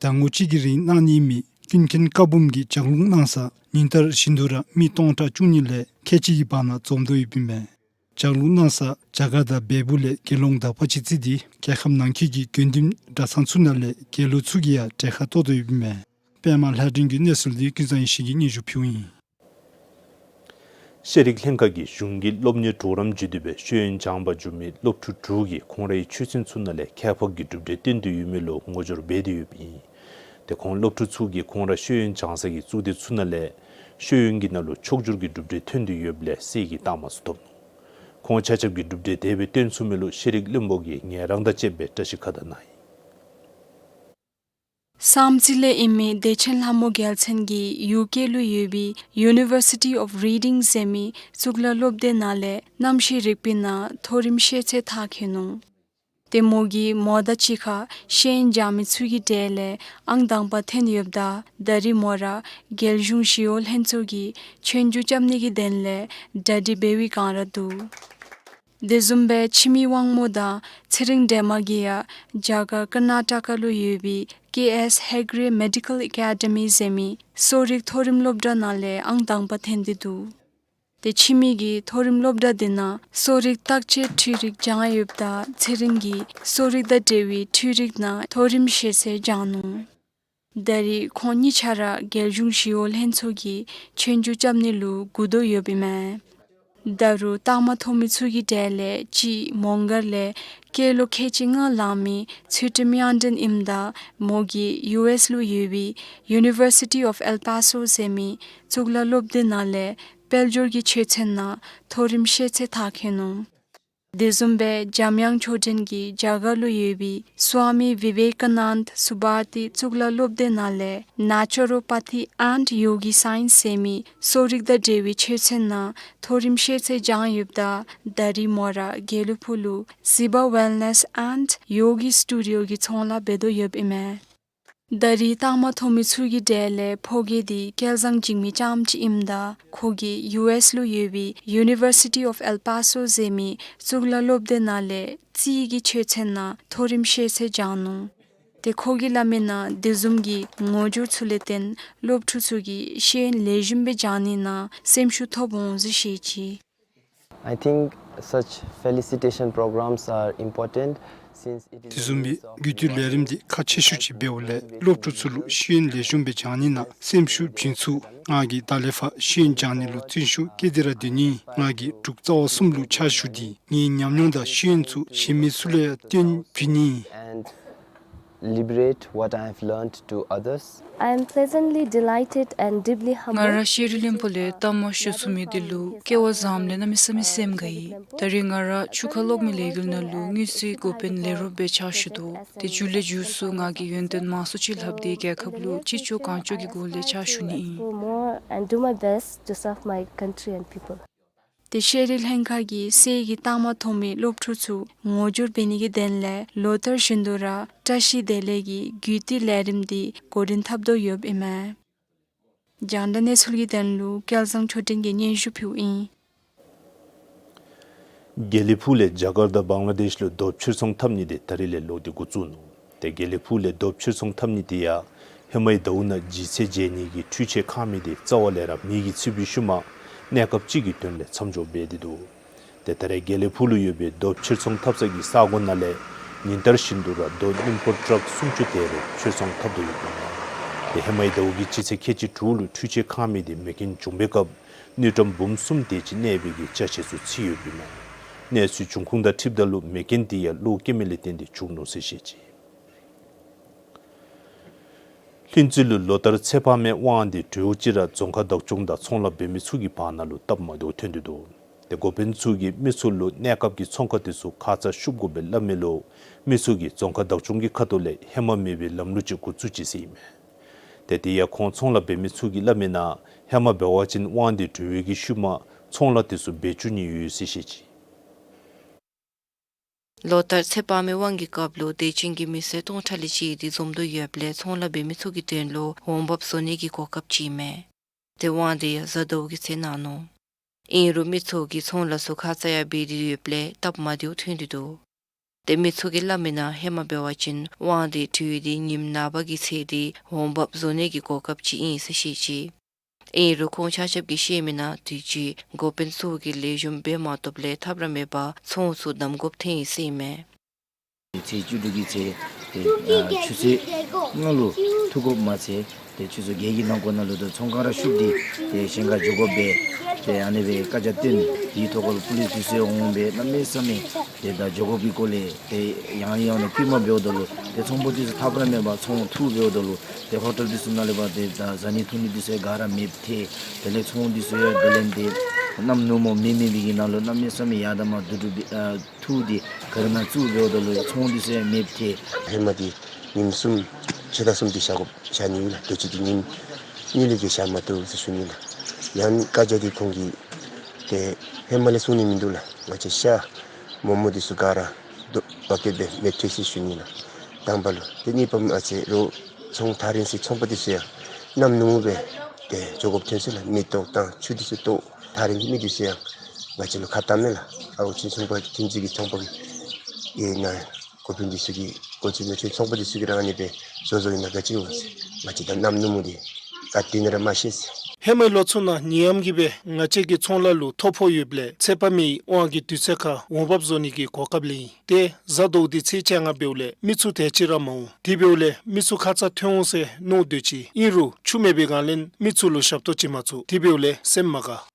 ཟླ་ངོ་གཅིག་གི་རིང་གནང་ནི་ཨིན་མི་ཀུན་མཁྱེན་བཀའ་འབུམ་གྱི་ལྗགས་ལུང་གནང་ས་ཉིན་ལྟར་བཞིན་དུ་ར་མི་སྟོང་ཕྲག་བཅུ་གཉིས་ལས་ཁལ་གཅིག་གི་བར་ན་འཛོམས་དོ་ཡོདཔ་ཨིན་མས། ལྗགས་ལུང་གནང་ས་རྒྱ་གར་དང་བལ་པོ་ལས་དགེ་སློང་དག་པ་ཅིག་བརྩིས་ཏེ་རྒྱལ་ཁབ་ནང་འཁོད་ཀྱི་དགེ་འདུན་གྲྭ་ཚང་ཚུ་ནང་ལས་དགེ་སློང་ཚུ་གིས་ཡང་གྲལ་ཁར་གཏོགས་དོ་ཡོདཔ་ཨིན་མས། པདྨ་ལྷ་སྒྲོན་གྱི་གནས་ཚུལ་འདི་ཀུན་བཟང་ཡེ་ཤེས་ཀྱིས་སྙན་ཞུ་ཕུལཝ་ཨིན། ཤེས་རིག་ལྷན་ཁག་གིས་གཞུང་གི་སློབ་གཉེར་གྲོགས་རམ་བརྒྱུད་དེ་སྦེ་ཤེས་ཡོན་སྦྱངས་པར་འགྱུར་མི་སློབ་ཕྲུག་དྲུག་གིས་ཁོང་རའི་ཆོས་ཚན་ཚུ་ནང་ལས་ཁྱད་འཕགས་ཀྱི་གྲུབ་འབྲས་བཏོན་ཏེ་ཡོད་མི་ལུ་ངོ་སྦྱོར་འབད་དེ་ཡོདཔ་ཨིན། ཏེ་ཁོང་སློབ་ཕྲུག་ཚུ་གིས་ཁོང་ར་ཤེས་ཡོན་སྦྱང་ས་གི་གཙུག་སྡེ་ཚུ་ནང་ལས་ཤེས་ཡོན་གྱི་ནང་ལུ་ཕྱོགས་བསྒྱུར་གྱི་གྲུབ་འབྲས་ཐོན་ཏེ་ཡོདཔ་ལས་གསེར་གྱི་རྟགས་མ་ཚུ་ཐོབ་ནུག། ཁོང་ཆ་ཁྱབ་ཀྱི་གྲུབ་འབྲས་དེ་སྦེ་བཏོན་ཚུགས་མི་ལུ་ཤེས་རིག་བློན་པོ་གིས་ངལ་རངས་དང་བཅསཔ་སྦེ་བཀྲ་ཤིས་ཁ་བརྡ་གནང་ཡི། བསམ་རྩེ་ལས་ཨིན་མི་བདེ་ཆེན་ལྷ་མོ་རྒྱལ་མཚན་གྱིས་ཡུ་ཀེ་ལུ་ཡོད་པའི་University of Reading ཟེར་མི་གཙུག་ལག་སློབ་སྡེ་ནང་ལས་གནམ་གཤིས་རིག་པའི་ནང་མཐོ་རིམ་ཤེས་ཚད་མཐར་འཁྱོལ་ནུག། ཏེ་མོ་གིས་མོ་དང་གཅིག་ཁར་ཤེས་ཡོན་སྦྱང་མི་ཚུ་གི་གྲས་ལས་ཨང་དང་པ་ཐོན་ཡོདཔ་ད་ད་རིས་མོ་ར་རྒྱལ་གཞུང་ཞི་གཡོག་ལྷན་ཚོགས་ཀྱི་ཆོས་རྒྱུགས་རྐྱབ་ནི་གི་དོན་ལས་གྲ་སྒྲིག་འབད་བའི་བསྒང་ར་འདུག། དེ་བཟུམ་སྦེ་འཆི་མེད་དབང་མོ་དང་ཚེ་རིང་སྒྲོལ་མ་གིས་ཡང་རྒྱ་གར་ཀར་ན་ཊ་ཀ་ལུ་ཡོད་པའི་ཀེ་ཨེསི་ཧེ་གྲེ་མེ་ཌི་ཀཱལ་ཨེ་ཀེ་ཌི་མི་ཟེར་མི་གསོ་རིག་མཐོ་རིམ་སློབ་གྲྭ་ནང་ལས་ཨང་དང་པ་ཐོན་ཏེ་འདུག། ཏེ་འཆི་མེད་ཀྱིས་མཐོ་རིམ་སློབ་གྲྭ་དེ་ནང་གསོ་རིག་བརྟག་དཔྱད་འཕྲུལ་རིག་སྦྱང་ཡོདཔ་ད་ཚེ་རིང་གིས་གསོ་རིག་དང་འབྲེལ་བའི་འཕྲུལ་རིག་ནང་མཐོ་རིམ་ཤེས་ཚད་སྦྱང་ནུག། ད་རིས་ཁོང་གཉིས་ཆ་ར་རྒྱལ་གཞུང་ཞི་གཡོག་ལྷན་ཚོགས་ཀྱི་ཆོས་རྒྱུགས་རྐྱབ་ནི་ལུ་སྒུག་དོ་ཡོདཔ་ཨིན་མས། ད་རུང་རྟགས་མ་ཐོབ་མི་ཚུ་གི་གྲས་ལས་གཅིག་མོང་སྒར་ལས་སྐྱེས་ལོ་ཁལ་གཅིག་ལྔ་ལང་མི་ཚུལ་ཁྲིམས་དབྱངས་སྒྲོན་ཨིནམ་ད་མོ་གིས་ཡུ་ཨེསི་ལུ་ཡོད་པའི་University of El Paso ཟེར་མི་གཙུག་ལག་སློབ་སྡེ་ནང་ལས་དཔལ་འབྱོར་གྱི་ཆོས་ཚན་ནང་མཐོ་རིམ་ཤེས་ཚད་མཐར་འཁྱོལ་ནུག། དེ་བཟུམ་སྦེ་འཇམ་དབྱངས་ཆོས་སྒྲོན་གྱིས་རྒྱ་གར་ལུ་ཡོད་པའི་Swami Vivekananda Subbhati གཙུག་ལག་སློབ་སྡེ་ནང་ལས་Naturopathy and Yogi Science ཟེར་མི་གསོ་རིག་དང་འབྲེལ་བའི་ཆོས་ཚན་ནང་མཐོ་རིམ་ཤེས་ཚད་སྦྱངས་ཡོདཔ་ད་ད་རིས་མོ་ར་དགེ་ལེགས་ཕུག་ལུ་Siba Wellness and Yogi Studio གི་ཚོང་ལཱ་འབད་དོ་ཡོདཔ་ཨིན་མས། ད་རིས་རྟགས་མ་མཐོ་མི་ཚུ་གི་གྲས་ལས་ཕོ་རྒྱས་འདི་སྐལ་བཟང་འཇིགས་མེད་རྐྱངམ་ཅིག་ཨིནམ་ད་ཁོ་གིས་ཡུ་ཨེསི་ལུ་ཡོད་པའི་University of El Paso ཟེར་མི་གཙུག་ལག་སློབ་སྡེ་ནང་ལས་རྩིས་ཀྱི་ཆོས་ཚན་ནང་མཐོ་རིམ་ཤེས་ཚད་སྦྱངས་ནུག། ཏེ་ཁོ་གིས་སླབ་མི་ནང་དེ་བཟུམ་གྱི་ངོ་སྦྱོར་ཚུ་ལས་བརྟེན་སློབ་ཕྲུག་ཚུ་གིས་ཤེས་ཡོན་ལེགས་ཤོམ་སྦེ་སྦྱང་ནི་ནང་སེམས་ཤུགས་ཐོབ་འོང་ཟེར་བཤད་ཅི། I think such felicitation programs are important since it is དེ་བཟུམ་མའི་གུས་བཏུད་ལས་རིམ་འདི་ཁག་ཆེ་ཤོས་ཅིག་འབདཝ་ལས་སློབ་ཕྲུག་ཚུ་ལུ་ཤེས་ཡོན་ལེགས་ཤོམ་སྦེ་སྦྱང་ནི་ནང་སེམས་ཤུགས་བྱིན་ཚུགས། ང་གིས་ད་ལས་ཕར་ཤེས་ཡོན་སྦྱང་ནི་ལུ་བརྩོན་ཤུགས་བསྐྱེད་དེ་ར་སྡོད་ནི། ང་གིས་འབྲུག་རྩ་བ་གསུམ་ལུ་ཕྱག་ཞུ་སྟེ་ངེའི་ཉམས་མྱོང་དང་ཤེས་ཡོན་ཚུ་གཞན་མི་ཚུ་ལུ་ཡང་སྟོན་བྱིན་ནི། And liberate what I have learned to others. I am pleasantly delighted and deeply humbled. ང་ར་ཤེས་རིག་བློན་པོ་ལས་གཏའ་མ་ཞུ་ཚུགས་མི་འདི་ལུ་སྐལ་བ་བཟངམ་ལས་གནམ་མེད་ས་མེད་སེམས་དགའ་ཡི། ད་རིས་ང་ར་ཆུ་ཁ་གློག་མེ་ལས་འགུལ་ནང་ལུ་དངུལ་རྩིས་འགོ་དཔོན་ལས་རོགསཔ་སྦེ་ཕྱག་ཞུ་དོ། ཏེ་མཇུག་ལས་མཇུག་སུ་ང་གིས་ཡོན་ཏན་མང་སུ་ཅིག་ལྷབ་སྟེ་རྒྱལ་ཁབ་ལུ་ཅི་ལྕོགས་གང་ལྕོགས་ཀྱི་སྒོ་ལས་ཕྱག་ཞུ་ནི་ཨིན། More and do my best to serve my country and people. ཏེ་ཤེས་རིག་ལྷན་ཁག་གིས་སྲས་ཀྱི་རྟགས་མ་མཐོ་མི་སློབ་ཕྲུག་ཚུ་ངོ་སྦྱོར་འབད་ནི་གི་དོན་ལས་ལོ་ལྟར་བཞིན་དུ་ར་བཀྲ་ཤིས་བདེ་ལེགས་ཀྱི་གུས་བཏུད་ལས་རིམ་འདི་འགོ་འདྲེན་འཐབ་དོ་ཡོདཔ་ཨིན་མས། རྒྱང་བསྒྲགས་གནས་ཚུལ་གྱི་དོན་ལུ་སྐལ་བཟང་ཆོས་སྒྲོན་གྱིས་སྙན་ཞུ་ཕུལཝ་ཨིན། དགེ་ལེགས་ཕུག་ལས་རྒྱ་གར་དང་བང་ལ་དེཤ་ལུ་རྡོ་ཕྱིར་ཚོང་འཐབ་ནི་དེ་ད་རིས་ལས་ལོག་སྟེ་འགོ་བཙུགས་ནུག། ཏེ་དགེ་ལེགས་ཕུག་ལས་རྡོ་ཕྱིར་ཚོང་འཐབ་ནི་དེ་ཡང་ཧེ་མའི་ཟླཝ་ནང་ལྗིད་ཚད་འཇལ་ནི་གི་འཕྲུལ་ཆས་ཁང་མིག་དེ་རྩ་བ་ལས་ར་མེ་གིས་འཚིག་པའི་ཤུལ་མ་གནས་སྐབས་ཅིག་གི་དོན་ལས་མཚམས་འཇོག་འབད་དེ་འདུག། ཏེ་ད་རེས་དགེ་ལེགས་ཕུག་ལུ་ཡོད་པའི་རྡོ་ཕྱིར་ཚོང་འཐབ་ས་གི་ས་གོ་ནང་ལས་ཉིན་ལྟར་བཞིན་དུ་ར་རྡོ་སྣུམ་འཁོར་ཊཱག་སུམ་ཅུ་དེ་རེ་ཕྱིར་ཚོང་འཐབ་དོ་ཡོདཔ་ཨིན་མས། ཏེ་ཧེ་མའི་ཟླཝ་གི་སྤྱི་ཚེས་ཁལ་གཅིག་དྲུག་ལུ་འཕྲུལ་ཆས་ཁང་མིག་དེ་མེ་རྐྱེན་བྱུང་པའི་སྐབས་དངུལ་ཀྲམ་འབུམ་གསུམ་དེ་ཅིག་གནས་པའི་གི་ཅ་ཆས་ཚུ་ཚུད་ཡོདཔ་ཨིན་མས། གནས་ཚུལ་འབྱུང་ཁུངས་དང་འཁྲིལཝ་ད་ལུ་མེ་རྐྱེན་དེ་ཡང་གློག་སྐྱེལ་མི་ལས་བརྟེན་ཏེ་བྱུང་ནུག་ཟེར་བཤད་ཅི། ལྷུན་རྩེ་ལུ་ལོ་ལྟར་ཚེ་དཔག་མེད་དབང་འདུས་གྲོལ་ཅི་ར་རྫོང་ཁག་བདག་སྐྱོང་དང་ཚོང་ལཱ་འབད་མི་ཚུ་གི་བར་ན་ལུ་སྟབས་མ་བདེཝ་ཐོན་ཏེ་འདུག། ཏེ་འགོ་དཔོན་ཚུ་གིས་མི་ཚུ་ལུ་གནས་སྐབས་ཀྱི་ཚོང་ཁང་དེ་ཚུ་ཁ་ཙ་བཤུབ་དགོ་པའི་སླབ་མི་ལུ་མི་ཚུ་གིས་རྫོང་ཁག་བདག་སྐྱོང་གི་ཁ་ཐུག་ལས་ཧེ་མ་མེད་པའི་ལམ་ལུགས་ཅིག་འགོ་བཙུགས་ཅི་ཟེར་ཨིན་མས། ཏེ་དེ་ཡང་ཁོང་ཚོང་ལཱ་འབད་མི་ཚུ་གིས་སླབ་མི་ནང་ཧེ་མ་འབད་བ་ཅིན་དབང་འདུས་གྲོལ་བའི་གི་ཤུལ་མ་ཚོང་ལཱ་དེ་ཚུ་འབད་བཅུག་ནི་ཡོད་ཟེར་བཤད་ཅི། ལོ་ལྟར་ཚེ་དཔག་མེད་དབང་གི་སྐབས་ལུ་དད་ཅན་གྱི་མི་སེར་སྟོང་ཕྲག་ལས་བཅད་དེ་འཛོམས་དོ་ཡོདཔ་ལས་ཚོང་ལཱ་འབད་མི་ཚུ་གི་དོན་ལུ་འོང་འབབ་བཟོ་ནི་གི་གོ་སྐབས་ཅིག་ཨིན་མས། ཏེ་དབང་འདུས་ཡང་གཟའ་ཟླཝ་གི་ཚེ་གནང་ནུག། ཨིན་རུང་མི་ཚུ་གིས་ཚོང་ལཱ་ཚུ་ཁ་ཙ་ཡང་འབད་དེ་ཡོདཔ་ལས་སྟབས་མ་བདེཝ་ཐོན་ཏེ་འདུག། ཏེ་མི་ཚུ་གིས་སླབ་མི་ནང་ཧེ་མ་འབད་བ་ཅིན་དབང་འདུས་གྲོལ་ཏེ་ཉིནམ་ནངས་པ་གི་ཚེ་འདི་འོང་འབབ་བཟོ་ནི་གི་གོ་སྐབས་ཅིག་ཨིན་ཟེར་བཤད་ཅི། ཨིན་རུང་ཁོང་ཆ་ཁྱབ་ཀྱིས་བཤད་མི་ནང་དུས་ཅི་འགོ་དཔོན་ཚུ་གིས་ལེགས་ཤོམ་འབད་མ་བཏུབ་ལས་ཐབས་ར་མེད་པར་ཚོང་ཚུ་བསྡམ་དགོཔ་ཐོན་ཡི་ཟེར་ཨིན་མས། ཚེས་བཅུ་དྲུག་གི་ཚེ་ཏེ་ཨ་ཆུ་ཚོད་ལྔ་ལུ་ཐུག་དགོཔ་མ་ཚད་ཏེ་ཆུ་ཚོད་བརྒྱད་ཀྱི་ནང་འཁོད་ནང་ལུ་ཏེ་ཚོང་ཁང་ར་བཤུབ་སྟེ་ཏེ་གཞན་ཁར་འགྱོ་དགོཔ་སྦེ་ཏེ་ཨ་ནི་སྦེ་བཀའ་རྒྱ་བཏོན། དེའི་ཐོག་ཁར་ལུ་པུ་ལིསི་དེ་ཚུ་ཡང་འོང་སྦེ་གནམ་མེད་ས་མེད་ཏེ་ད་འགྱོ་དགོ་པའི་སྐོར་ལས་ཏེ་ཡང་ཡང་ནང་བསྐུལ་མ་འབདཝ་ད་ལུ་ཏེ་ཚོང་པ་དེ་ཚུ་ཐབས་ར་མེད་པར་ཚོང་འཐུ་འབདཝ་ད་ལུ་ཏེ་ཧོ་ཊེལ་དེ་ཚུ་ནང་ལས་ཕར་ཏེ་ད་བཟའ་ནི་འཐུང་ནི་དེ་ཚུ་ཡང་ག་ར་མེདཔ་ཐལ། དེ་ལས་ཚོང་དེ་ཚུ་ཡང་དེ་ལས་ཏེ་གནམ་སྔོན་མོ་མེ་མེད་པའི་གི་ནང་ལུ་གནམ་མེད་ས་མེད་ཡར་དང་མར་དུར་ཁྲོད་འདི་ཨ་འཐུ་སྟེ་ག་ར་ནང་བཙུགས་འབདཝ་ད་ལུ་ཚོང་དེ་ཚུ་ཡང་མེདཔ་ཐལ། ཧེ་མ་འདི་ཉིནམ་གསུམ་ཕྱེད་དང་གསུམ་འདི་བཞག་དགོཔ་བཞག་ནི་ཨིན་ལགས། དུས་ཅི་འདི་ཉིནམ་གཉིས་ལས་བརྒལ་བཞག་མ་བཏུབ་ཟེར་ཞུ་ནི་ལགས། ཡང་བཀའ་རྒྱ་འདི་ཁོང་གིས་ཏེ་ཧེ་མ་ལས་གསུང་ནི་མིན་འདུག་ལགས། ང་བཅས་ཤ་མོག་མོག་དེ་ཚུ་ག་ར་དོ་བ་སྐྱེད་སྦེ་མེདཔ་ཐལ་ཟེར་ཞུ་ནི་ལགས། དང་པ་ལུ། ཏེ་གཉིས་པ་མ་ཚད་རོགས་ཚོང་ཐག་རིང་སའི་ཚོང་པ་དེ་ཚུ་ཡང་གནམ་སྔོན་མོ་སྦེ་ཏེ་འགྱོ་དགོཔ་ཐོན་སོ་ལགས། མེ་ཏོག་དང་ཆུ་དེ་ཚུ་ཏོག་ཐག་རིང་མི་དེ་ཚུ་ཡང་ང་བཅས་ལུ་ཁ་བཏངམ་མས་ལགས། ཨའུ་ཆུ་ཚོང་པ་ཐོན་ཅི་གི་ཚོང་པ་གི་ཨེ་ནཱ་འགོ་དཔོན་དེ་ཚུ་གིས་འགོ་ཁྲིདཔ་ཚུ་ཚོང་པ་དེ་ཚུ་གིས་ར་ཨ་ནི་སྦེ་བཟོ་བཟོཝ་ཨིན་ན་ག་ཅི་འོང་ཟེར། ང་བཅས་ད་གནམ་སྔོན་མོ་འདི་ག་ཏེ་ཨིན་ན་ར་མ་ཤེས་ཟེར། ཧེ་མའི་ལོ་ཚུ་ནང་ནད་ཡམས་ཀྱིས་སྦེ་ང་བཅས་ཀྱི་ཚོང་ལཱ་ལུ་ཐོ་ཕོག་ཡོདཔ་ལས་ཚེ་དཔག་མེད་དབང་གི་དུས་ཚོད་ཁར་འོང་འབབ་བཟོ་ནི་གི་གོ་སྐབས་ལེན་ཡི། ཏེ་གཟའ་ཟླཝ་འདི་ཚེས་བཅོ་ལྔ་འབདཝ་ལས་མི་ཚུ་དེ་ཅིག་ར་མ་འོང་། དེ་འབདཝ་ལས་མི་ཚུ་ཁ་ཙ་ཐོན་འོང་ཟེར་མནོ་སྡོད་ཅི། ཨིན་རུང་ཆུ་མེད་པའི་སྒང་ལས་མི་ཚུ་ལུ་ཞབས་ཏོག་བྱིན་མ་ཚུགས། དེ་འབདཝ་ལས་སེམས་མ་དགའ།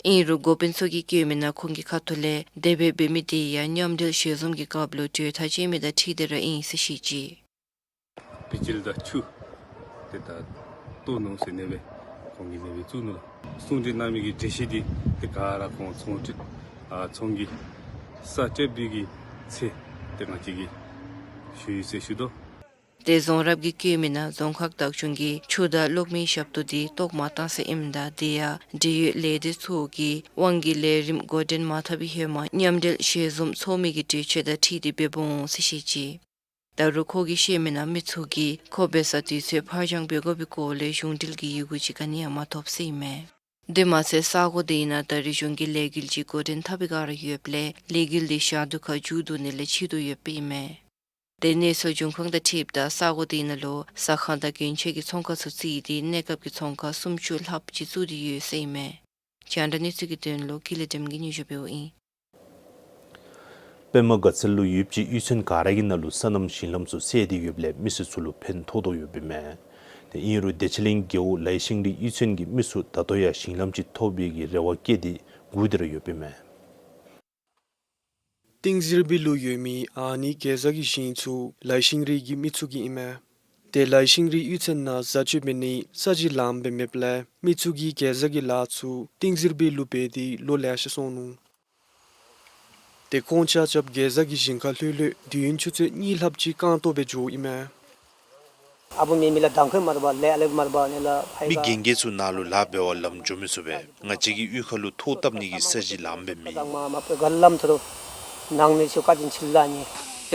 ཨིན་རུང་འགོ་དཔོན་ཚུ་གིས་བཀོད་མི་ནང་ཁོང་གི་ཁ་ཐུག་ལས་དེ་སྦེ་འབད་མི་དེ་ཡང་མཉམ་འབྲེལ་ཞལ་འཛོམས་ཀྱི་སྐབས་ལུ་གྲོས་ཐག་བཅད་མི་དང་འཁྲིལ་ཏེ་ར་ཨིན་ཟེར་བཤད་ཅི། བི་ཇི་ལི་དང་ཆུ་དེ་ད་བཏོག་ནུག་ཟེར་ཨ་ནི་སྦེ་ཁོང་གིས་ཨ་ནི་སྦེ་བཙུགས་ནུག་ལགས། གསུང་གྲོས་གནང་མི་གི་གྲོས་གཞི་འདི་ཏེ་ག་ར་ཁོང་ཚོང་ཁྲི་ཨ་ཚོང་གི་ ས་བཅད་པའི་གི་ཚེ་དེ་ང་བཅས་ཀྱིས་ཞུ་ཡི་ཟེར་ཞུ་དོ། ཏེ་རྫོང་རབ་ཀྱིས་བཀོད་མི་ནང་རྫོང་ཁག་བདག་སྐྱོང་གིས་ཆུ་དང་གློག་མེའི་ཞབས་ཏོག་འདི་བཏོག་མ་བཏང་ཟེར་ཨིནམ་ད་དེ་ཡང་འབྲེལ་ཡོད་ལས་སྡེ་ཚུ་གིས་དབང་གིས་ལས་རིམ་འགོ་འདྲེན་མ་འཐབ་པའི་ཧེ་མ་མཉམ་འབྲེལ་ཞལ་འཛོམས་ཚོགས་མི་གི་གྲོས་ཆོད་དང་འཁྲིལ་ཏེ་འབད་འོང་ཟེར་བཤད་ཅི། ད་རུང་ཁོ་གིས་བཤད་མི་ནང་མི་ཚུ་གིས་ཁོ་འབད་ས་དུས་ཚོད་ཕར་འགྱངས་འབད་དགོ་པའི་སྐོར་ལས་གཞུང་འབྲེལ་གྱི་ཡི་གུ་ཅིག་ག་ནི་ཡང་མ་ཐོབ་ཟེར་ཨིན་མས། དེ་མ་ཚད་ས་གོ་དེ་ནང་ད་རེས་གཞུང་གི་ལས་འགུལ་ཅིག་འགོ་འདྲེན་འཐབ་པའི་བསྒང་ར་ཡོདཔ་ལས་ལས་འགུལ་དེ་ཞག་དུས་ཁར་མཇུག་བསྡུ་ནི་ལས་ཕྱིས་སུ་ཡོདཔ་ཨིན་མས། ཏེ་གནས་ཚུལ་འབྱུང་ཁུངས་དང་འཁྲིལཝ་ད་ས་གོ་དེ་ནང་ལུ་ཟ་ཁང་དང་གྱོན་ཆས་ཀྱི་ཚོང་ཁང་ཚུ་བརྩིས་ཏེ་གནས་སྐབས་ཀྱི་ཚོང་ཁང་སུམ་ཅུ་ལྷགཔ་ཅིག་བཙུགས་ཏེ་ཡོད་ཟེར་ཨིན་མས། རྒྱང་བསྒྲགས་གནས་ཚུལ་གྱི་དོན་ལུ་ཀུན་ལེགས་སྒྲོལམ་གིས་སྙན་ཞུ་འབདཝ་ཨིན། པདྨ་དགའ་ཚལ་ལུ་ཡོད་པའི་གཡུས་ཚན་ག་ར་གི་ནང་ལུ་སོ་ནམ་ཞིང་ལམ་ཚུ་བསལ་ཏེ་ཡོདཔ་ལས་མི་སེར་ཚུ་ལུ་ཕན་ཐོགས་དོ་ཡོདཔ་ཨིན་མས། ཏེ་ཨིན་རུང་བདེ་ཆེན་གླིང་རྒེད་འོག་ལའི་ཤིང་རི་གཡུས་ཚན་གྱི་མི་ཚུ་ད་ལྟོ་ཡང་ཞིང་ལམ་ཅིག་ཐོབ་པའི་གི་རེ་བ་བསྐྱེད་དེ་སྒུག་སྡོད་ར་ཡོདཔ་ཨིན་མས། ཏིང་ཟིར་བི་ལུ་ཡོད་མི་ཨ་ནི་གེ་ཛ་གི་ཞིང་ཚུ་ལའི་ཤིང་རི་གི་མི་ཚུ་གི་ཨིན་མས། ཏེ་ལའི་ཤིང་རི་གཡུས་ཚན་ནང་བཟའ་སྤྱོད་འབད་ནི་ས་གཞི་ལངམ་སྦེ་མེདཔ་ལས་མི་ཚུ་གིས་གེ་ཛ་གི་ལཱ་ཚུ་ཏིང་ཟིར་བི་ལུ་འབད་དེ་ལོ་ལེ་ཤ་སོང་ནུག། ཏེ་ཁོང་ཆ་ཁྱབ་གེ་ཛ་གི་ཞིང་ཁར་ལྷོད་ལྷོད་དུས་ཡུན་ཆུ་ཚོད་གཉིས་ལྷགཔ་ཅིག་རྐང་སྟོང་སྦེ་འགྱོཝ་ཨིན་མས། ཨ་བུ་མེ་མི་ལ་དང་ཁོས་མར་བ་ལས་ཨ་ལེ་མར་བ་ནི་ལ་ཧའི་མི་ག་རྒན་རྒས་ཚུ་ནཱ་ལུ་ལཱ་འབད་བར་ལམ་འགྱོ་མི་ཚུགས་པས། ང་བཅས་ཀྱི་གཡུས་ཁ་ལུ་ཐོག་བཏབ་ནི་གི་ས་གཞི་ལངམ་སྦེ་མེད། ལམ་ཐོག་ནང་ནི་ཆུ་ཀ་ཏིན་ཆིལ་ལ་ནི།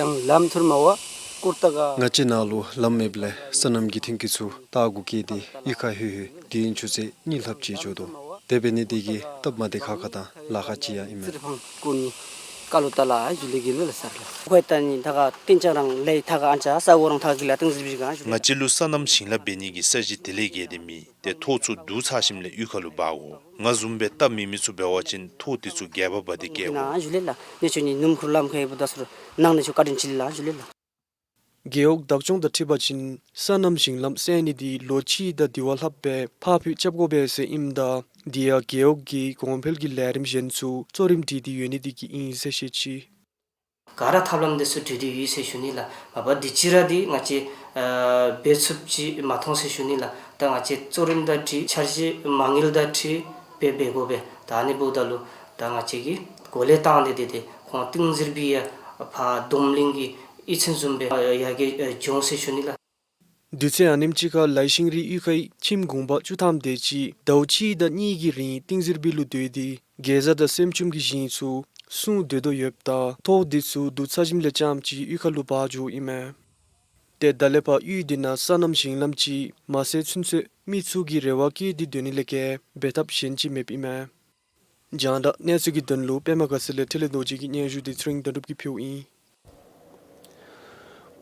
ཡང་ལམ་ཐུར་མ་བ་ཀུར་ཏ་ག། ང་བཅས་ནཱ་ལུ་ལམ་མེདཔ་ལས་སོ་ནམ་གྱི་ཐོན་སྐྱེད་ཚུ་ལྟག་གུ་བཀལ་ཏེ་གཡུས་ཁར་ལྷོད་ལྷོད་དུས་ཡུན་ཆུ་ཚོད་གཉིས་ལྷགཔ་ཅིག་འགྱོ་དོ། དེ་འབད་ནི་དེ་གིས་སྟབས་མ་བདེ་ཁག་ཁ་དང་ལཱ་ཁག་ཅིག་ཡང་ཨིན་མས། ཙིར་ཕང་ཀུ་ནི་ཀ་ལུ་ཏ་ལ་ཨ་ཞུ་ལེ་གི་ལུ་ལ་སར་ལ། ཁོ་ད་ནི་ད་ག་ཏིན་ཅང་རང་ལས་ད་ག་ཨན་ཅ་ས་འོ་རང་ཐག་གི་ལ་ཏིང་ཟིར་བི་ག་ཨ་ཞུ་ལེ། ང་བཅས་ལུ་སོ་ནམ་ཞིང་ལཱ་འབད་ནི་གི་ས་གཞི་དེ་ལས་བརྒལ་ཏེ་མེད། ཏེ་ཐོག་ཚུ་བསྡུ་ཚར་ཞིནམ་ལས་གཡུས་ཁ་ལུ་འབག་དགོ། ང་བཟུམ་སྦེ་སྟབས་མེད་མི་ཚུ་འབད་བ་ཅིན་ཐོག་དེ་ཚུ་སྒལ་པ་འབག་སྟེ་བསྐྱལ་དགོ། ཨ་ཞུ་ལེ་ལ་ནི་ཆུ་ནི་ནུམ་ཁུར་ལམ་ཁའི་བུ་ད་སུ་རུ་ནང་ནི་ཆུ་ཀ་ཏིན་ཆིལ་ལ་ཨ་ཞུ་ལེ་ལ། རྒེད་འོག་བདག་སྐྱོང་དང་འཁྲིལ་བ་ཅིན་སོ་ནམ་ཞིང་ལམ་བསལ་ནི་འདི་ལོ་གཅིག་དང་དེ་བ་ལྷགཔ་སྦེ་ཕར་འགྱངས་རྐྱབ་དགོ་པས་ཟེར་ཨིནམ་ད་དེ་ཡང་རྒེད་འོག་གིས་གོང་འཕེལ་གྱི་ལས་རིམ་གཞན་ཚུ་གཙོ་རིམ་སྒྲིག་སྟེ་ཡོད་ནི་འདི་གིས་ཨིན་ཟེར་བཤད་ཅི། ག་ར་ཐབས་ལམ་འདི་ཚུ་སྒྲིག་སྟེ་ཡོད་ཟེར་ཞུ་ནི་ལགས། མ་པ་འདི་གཅིག་ར་འདི་ང་བཅས་ཨ་འབད་ཚུགསཔ་ཅིག་མ་མཐོང་ཟེར་ཞུ་ནི་ལགས། ད་ང་བཅས་གཙོ་རིམ་དང་འཁྲིལ་འཆར་གཞི་མ་དངུལ་དང་འཁྲིལ་འབད་འབད་དགོ་པས། ད་ཨ་ནི་འབདཝ་ད་ལུ་ད་ང་བཅས་ཀྱིས་གོ་ལས་བཏང་སྟེ་དེ་དེ་ཁོང་ཏིང་ཟིར་བི་ཡང་ཕར་འདོམ་གླིང་གི་གཡུས་ཚན་བཟུམ་སྦེ་ཡར་རྒྱས་འགྱོ་འོང་ཟེར་ཞུ་ནི་ལགས། དུས་ཚོད་ཨ་ནེམ་ཅིག་ཁར་ལའི་ཤིང་རི་གཡུས་ཁའི་ཁྱིམ་གུང་པ་བཅུ་ཐམ་དེ་ཅིག་ཟླཝ་གཅིག་དང་གཉིས་ཀྱི་རིང་ཏིང་ཟིར་བི་ལུ་སྡོད་དེ་གེ་ཛ་དང་སྲནམ་ཅུམ་གྱི་ཞིང་ཚུ་སྲུང་སྡོད་དོ་ཡོདཔ་ད་ཐོག་དེ་ཚུ་བསྡུ་ཚར་ཞིནམ་ལས་རྐྱངམ་ཅིག་གཡུས་ཁ་ལུ་འབག་འགྱོཝ་ཨིན་མས། ཏེ་ད་ལས་ཕར་གཡུས་དེ་ནང་སོ་ནམ་ཞིང་ལམ་ཅིག་མ་བསལ་ཚུན་ཚོད་མི་ཚུ་གིས་རེ་བ་བསྐྱེད་དེ་སྡོད་ནི་ལས་བརྒལ་འབད་ཐབས་གཞན་ཅིག་མེདཔ་ཨིན་མས། རྒྱང་བསྒྲགས་གནས་ཚུལ་གྱི་དོན་ལུ་པདྨ་དགའ་ཚལ་ལས་འཕྲིན་ལས་རྡོ་རྗེ་གི་སྙན་ཞུ་འདི་ཚེ་རིང་དོན་གྲུབ་ཀྱིས་ཕུལཝ་ཨིན།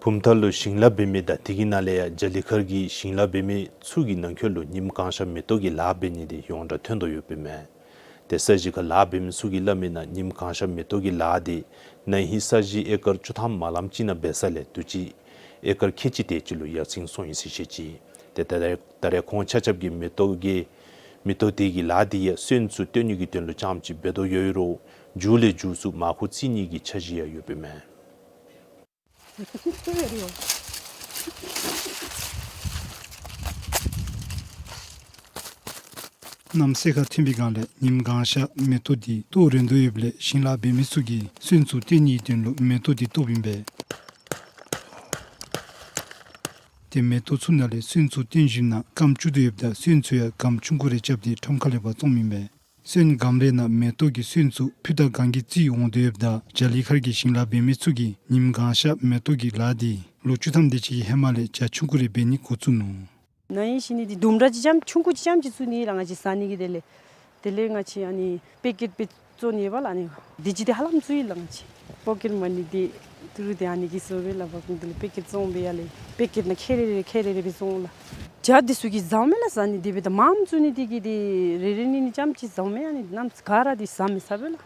བུམ་ཐང་ལུ་ཞིང་ལཱ་འབད་མི་དང་དེ་གི་ནང་ལས་ཡང་རྒྱ་ལི་མཁར་གྱི་ཞིང་ལཱ་འབད་མི་ཚུ་གི་ནང་འཁོད་ལུ་ཉིམ་གང་ཤར་མེ་ཏོག་གི་ལཱ་འབད་ནི་འདི་ཡོངས་གྲགས་ཐོན་དོ་ཡོདཔ་ཨིན་མས། ཏེ་ས་གཞི་ཁར་ལཱ་འབད་མི་ཚུ་གིས་སླབ་མི་ནང་ཉིམ་གང་ཤར་མེ་ཏོག་གི་ལཱ་འདི་ན་ཧིང་ས་གཞི་ཨེ་ཀར་བཅུ་ཐམ་མ་ལངམ་ཅིག་ནང་འབད་ས་ལས་དུས་ཅི་ཨེ་ཀར་ཁལ་གཅིག་དེ་ཅིག་ལུ་ཡར་སེང་སོང་ཡི་ཟེར་བཤད་ཅི། ཏེ་ད་རེས་ད་རེས་ཁོང་ཆ་ཁྱབ་ཀྱིས་མེ་ཏོག་གི་མེ་ཏོག་དེ་གི་ལཱ་འདི་ཡང་སོན་ཚུ་བཏོན་ནི་གི་དོན་ལུ་རྐྱངམ་ཅིག་འབད་དོ་ཡོད་རུང་མཇུག་ལས་མཇུག་ཚུ་མར་ཁུ་བཙིར་ནི་གི་འཆར་གཞི་ཡང་ཡོདཔ་ཨིན་མས། གནམ་སེར་ཁ་ཐོན་པའི་སྒང་ལས་ཉིམ་གང་ཤར་མེ་ཏོག་འདི་གཏོར་རན་དོ་ཡོདཔ་ལས་ཞིང་ལཱ་འབད་མི་ཚུ་གིས་སོན་ཚུ་བཏོན་ནིའི་དོན་ལུ་མེ་ཏོག་འདི་བཏོགཔ་ཨིན་པས། ཏེ་མེ་ཏོག་ཚུ་ནང་ལས་སོན་ཚུ་བཏོན་ཞིནམ་ན་སྐམ་བཅུག་དོ་ཡོདཔ་ད་སོན་ཚུ་ཡང་སྒམ་ཆུང་ཀུ་རེ་རྐྱབ་སྟེ་ཁྲམ་ཁ་ལས་ཕར་བཙོངམ་ཨིན་པས། སོན་སྒམ་རེ་ནང་མེ་ཏོག་གི་སོན་ཚུ་ཕུད་དང་གང་གིས་བཙིར་འོང་དོ་ཡོདཔ་ད་རྒྱ་ལི་མཁར་གྱི་ཞིང་ལཱ་འབད་མི་ཚུ་གིས་ཉིམ་གང་ཤར་མེ་ཏོག་གི་ལཱ་འདི་ལོ་བཅུ་ཐམ་དེ་ཅིག་གི་ཧེ་མ་ལས་རྒྱ་ཆུང་ཀུ་རེ་འབད་ནི་འགོ་བཙུགས་ནུག། ན་ཧིང་ཞིནམ་ལས་འདི་ལྡུམ་ར་ཅིག་རྐྱངམ་ཆུང་ཀུ་ཅིག་རྐྱངམ་ཅིག་བཙུགས་ནི་ལགས། ང་བཅས་ཟ་ནི་གི་དེ་ལས་དེ་ལས་ང་བཅས་ཨ་ནི་པེ་ཀེཊ་སྦེ་བཙོང་ནི་ཡོདཔ་ལགས། ཨ་ནི་འདི་ཅིག་འདི་ཧ་ལམ་བཙུགས་ཡི་ལགས། ང་བཅས་པོ་ཀེཊ་མ་ནི་འདི་ཏི་རུ་འདི་ཨ་ནི་གིས་བཟོཝ་མས་ལགས། འབག་འདི་ལས་པེ་ཀེཊ་བཙོང་སྦེ་ཡར་ལས་པེ་ཀེཊ་ནང་ཁལ་རེ་རེ་ཁལ་རེ་རེ་སྦེ་བཙོང་ལགས། རྒྱ་འདི་ཚུ་གིས་ཟཝ་མས་ལགས། ཟ་ནི་འདི་འབདཝ་ད་མངམ་བཙུགས་ནི་འདི་གིས་འདི་རེ་རེ་གཉིས་གཉིས་རྐྱངམ་ཅིག་ཟཝ་མས། ཨ་ནི་གནམ་ག་ར་འདི་ཟ་མི་ཚར་བས་ལགས།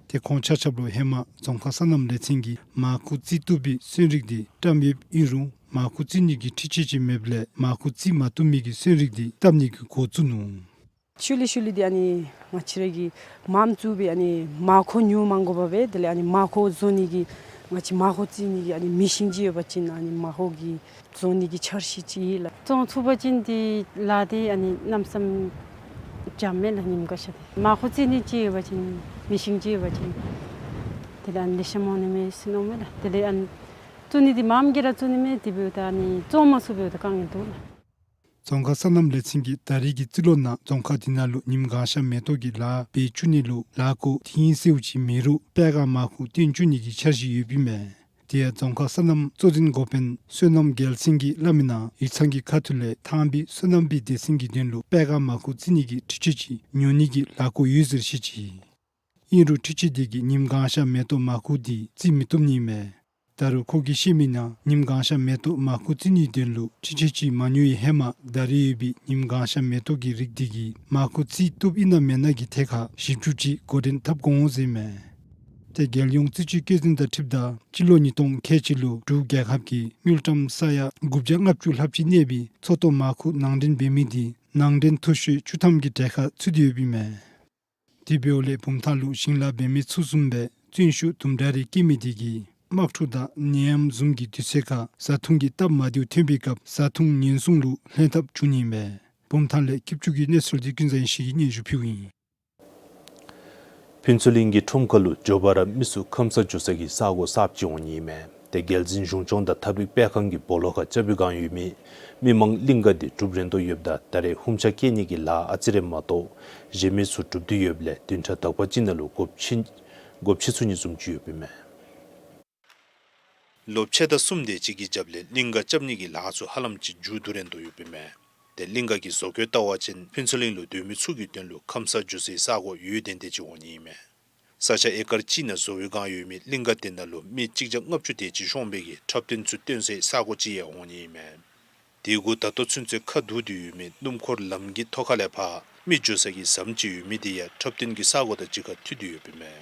ཏེ་ཁོང་ཆ་ཁྱབ་ལུ་ཧེ་མ་རྫོང་ཁག་སོ་ནམ་ལས་ཚན་གྱིས་མར་ཁུ་བཙིར་བཏུབ་པའི་སོན་རིགས་འདི་བཀྲམ་ཡོདཔ་ཨིན་རུང་མར་ཁུ་བཙིར་ནི་གི་འཕྲུལ་ཆས་ཅིག་མེདཔ་ལས་མར་ཁུ་བཙིར་མ་བཏུབ་མི་གི་སོན་རིགས་འདི་བཏབ་ནི་གི་འགོ་བཙུགས་ནུག། ཤུལ་ལས་ཤུལ་ལས་འདི་ཨ་ནི་ང་བཅས་ར་གིས་མངམ་བཙུགས་སྦེ་ཨ་ནི་མར་ཁུ་ཉུང་མ་དགོ་པར་སྦེ་དེ་ལས་ཨ་ནི་མར་ཁུ་བཟོ་ནི་གི་ང་བཅས་མར་ཁུ་བཙིར་ནི་གི་ཨ་ནི་མེ་ཤིན་ཅིག་ཡོད་པ་ཅིན་ཨ་ནི་མར་ཁུ་གི་བཟོ་ནི་གི་འཆར་གཞི་ཅིག་ཡོད་ལགས། བཙོང་ཚུགས་པ་ཅིན་འདི་ལཱ་འདི་ཨ་ནི་གནམ་མེད་ས་མེད་འཇམ་མས་ལགས། ཉིམ་གང་ཤར་འདི་མར་ཁུ་བཙིར་ནི་ཅིག་ཡོད་པ་ཅིན་མེ་ཤིན་ཅིག་ཡོད་པ་ཅིན་ དེ་ལས་ཨ་ནི་ལེ་ཤ་མོ་ནི་མེད་ཟེར་མནོཝ་མས་ལགས། དེ་ལས་ཨ་ནི་བཙུགས་ནི་འདི་མངམ་གིས་ར་བཙུགས་ནི་མས། དེ་འབདཝ་ད་ཨ་ནི་བཙོང་མ་ཚུགས་པར་ད་དཀའ་ངལ་འདུག་ལགས། རྫོང་ཁག་སོ་ནམ་ལས་ཚན་གྱིས་ད་རེས་ཀྱི་རྩིས་ལོ་ནང་རྫོང་ཁག་འདི་ནང་ལུ་ཉིམ་གང་ཤར་མེ་ཏོག་གི་ལཱ་འབད་བཅུག་ནི་ལུ་ལཱ་བཀོད་དེ་ཨིན་ཟེརཝ་ཅིག་མེད་རུང་པད་སྒང་མར་ཁུ་བཏོན་བཅུག་ནི་གི་འཆར་གཞི་ཡོདཔ་ཨིན་མས། དེ་ཡང་རྫོང་ཁག་སོ་ནམ་གཙོ་འཛིན་འགོ་དཔོན་བསོད་ནམས་རྒྱལ་མཚན་གྱིས་སླབ་མི་ནང་ཡིག་ཚང་གི་ཁ་ཐུག་ལས་ཐང་པའི་སོ་ནམ་པའི་སྡེ་ཚན་གྱི་དོན་ལུ་པད་སྒང་མར་ཁུ་བརྩི་ནི་གི་འཕྲུལ་ཆས་ཅིག་ཉོ་ནི་གི་ལཱ་བཀོད་ཡོད་ཟེར་བཤད་ཅི། ཨིན་རུང་འཕྲུལ་ཆས་དེ་གིས་ཉིམ་གང་ཤར་མེ་ཏོག་མར་ཁུ་དེ་བརྩི་མི་བཏུབ་ནི་མས། ད་རུང་ཁོ་གིས་བཤད་མི་ནང་ཉིམ་གང་ཤར་མེ་ཏོག་མར་ཁུ་བརྩི་ནིའི་དོན་ལུ་འཕྲུལ་ཆས་ཅིག་མ་ཉོ་བའི་ཧེ་མ་ད་རེས་ཡོད་པའི་ཉིམ་གང་ཤར་མེ་ཏོག་གི་རིགས་དེ་གིས་མར་ཁུ་བརྩི་བཏུབ་ཨིན་ན་མེན་ན་གི་ཐད་ཁར་ཞིབ་འཚོལ་ཅིག་འགོ་འདྲེན་འཐབ་དགོ་འོང་ཟེར་མས། ཏེ་རྒྱལ་ཡོངས་རྩིས་དཔྱད་བཀོད་འཛིན་དང་འཁྲིལཝ་ད་སྤྱི་ལོ་ཉིས་སྟོང་ཁལ་གཅིག་ལུ་འབྲུག་རྒྱལ་ཁབ་ཀྱིས་དངུལ་ཀྲམ་ས་ཡ་དགུ་བརྒྱ་ལྔ་བཅུ་ལྷགཔ་ཅིག་གནས་པའི་མཚོ་ཏོག་མར་ཁུ་ནང་འདྲེན་འབད་མི་དེ་ནང་འདྲེན་མཐོ་ཤོས་བཅུ་ཐམ་གྱི་གྲས་ཁར་ཚུད་དེ་ཡོདཔ་ཨིན་མས། དེ་འབདཝ་ལས་བུམ་ཐང་ལུ་ཞིང་ལཱ་འབད་མི་ཚུ་བཟུམ་སྦེ་བརྩོན་ཤུགས་དུམ་གྲ་རེ་བསྐྱེད་མི་དེ་གིས་དམག་འཁྲུག་དང་ནད་ཡམས་བཟུམ་གྱི་དུས་ཚོད་ཁར་བཟའ་འཐུང་གི་སྟབས་མ་བདེཝ་ཐོན་པའི་སྐབས་བཟའ་འཐུང་ཉེན་སྲུང་ལུ་ལྷན་ཐབས་འབྱུང་ནི་ཨིན་མས། བུམ་ཐང་ལས་ཀིབ་ཅུ་གི་གནས་ཚུལ་འདི་ཀུན་བཟང་ཡེ་ཤེས་ཀྱིས་སྙན་ཞུ་ཕུལཝ་ཨིན། ཕུན་ཚོགས་གླིང་གི་ཁྲོམ་ཁ་ལུ་མགྱོགས་པ་ར་མི་ཚུ་ཁམས་སངས་འགྱོ་ས་གི་ས་གོ་གསརཔ་ཅིག་འོང་ནི་ཨིན་མས། ཏེ་རྒྱལ་འཛིན་གཞུང་སྐྱོང་དང་ཐབས་རིག་སྤེལ་ཁང་གི་སྦོ་ལོགས་ཁར་ཅ་བི་བཀང་ཡོད་མི་མི་མང་གླིང་ག་འདི་གྲུབ་རན་དོ་ཡོདཔ་ད་ད་རེས་ཧུམ་ཆ་བཀལ་ནི་གི་ལཱ་ཨ་ཙི་རེ་མ་གཏོགས་གཞན་མི་ཚུ་གྲུབ་སྟེ་ཡོདཔ་ལས་བདུན་ཕྲག་དག་པ་ཅིག་ནང་ལུ་སྒོ་ཕྱེ་སྒོ་ཕྱེ་ཚུགས་ནི་བཟུམ་ཅིག་ཡོདཔ་ཨིན་མས། ལོ་ཕྱེད་དང་གསུམ་དེ་ཅིག་གི་རྒྱབ་ལས་གླིང་ག་རྐྱབ་ནི་གི་ལཱ་ཚུ་ཧ་ལམ་ཅིག་མཇུག་བསྡུ་རན་དོ་ཡོདཔ་ཨིན་མས། ཏེ་གླིང་ག་གི་བཟོ་བཀོད་བལྟ་བ་ཅིན་ཕུན་ཚོགས་གླིང་ལུ་སྡོད་མི་ཚུ་གི་དོན་ལུ་ཁམས་སངས་འགྱོ་སའི་ས་གོ་ཡོན་ཏན་དེ་ཅིག་འོང་ནི་ཨིན་མས། ས་ཆ་ཨེ་ཀར་གཅིག་ནང་བཟོ་བཀོད་བཀང་ཡོད་མི་གླིང་ག་དེ་ནང་ལུ་མི་གཅིག་བརྒྱ་ལྔ་བཅུ་དེ་ཅིག་ཤོང་བའི་གི་འཁྲབ་སྟོན་ཚུ་སྟོན་སའི་ས་གོ་ཅིག་ཡང་འོང་ནི་ཨིན་མས། དེ་གུ་ད་ལྟོ་ཚུན་ཚོད་ཁ་བསྡུ་སྟེ་ཡོད་མི་སྣུམ་འཁོར་ལམ་གྱི་ཐོག་ཁ་ལས་ཕར་མི་འགྱོ་ས་གི་ཟམ་ཅིག་ཡོད་མི་དེ་ཡང་འཁྲབ་སྟོན་གྱི་ས་གོ་དང་གཅིག་ཁར་མཐུད་དེ་ཡོདཔ་ཨིན་མས།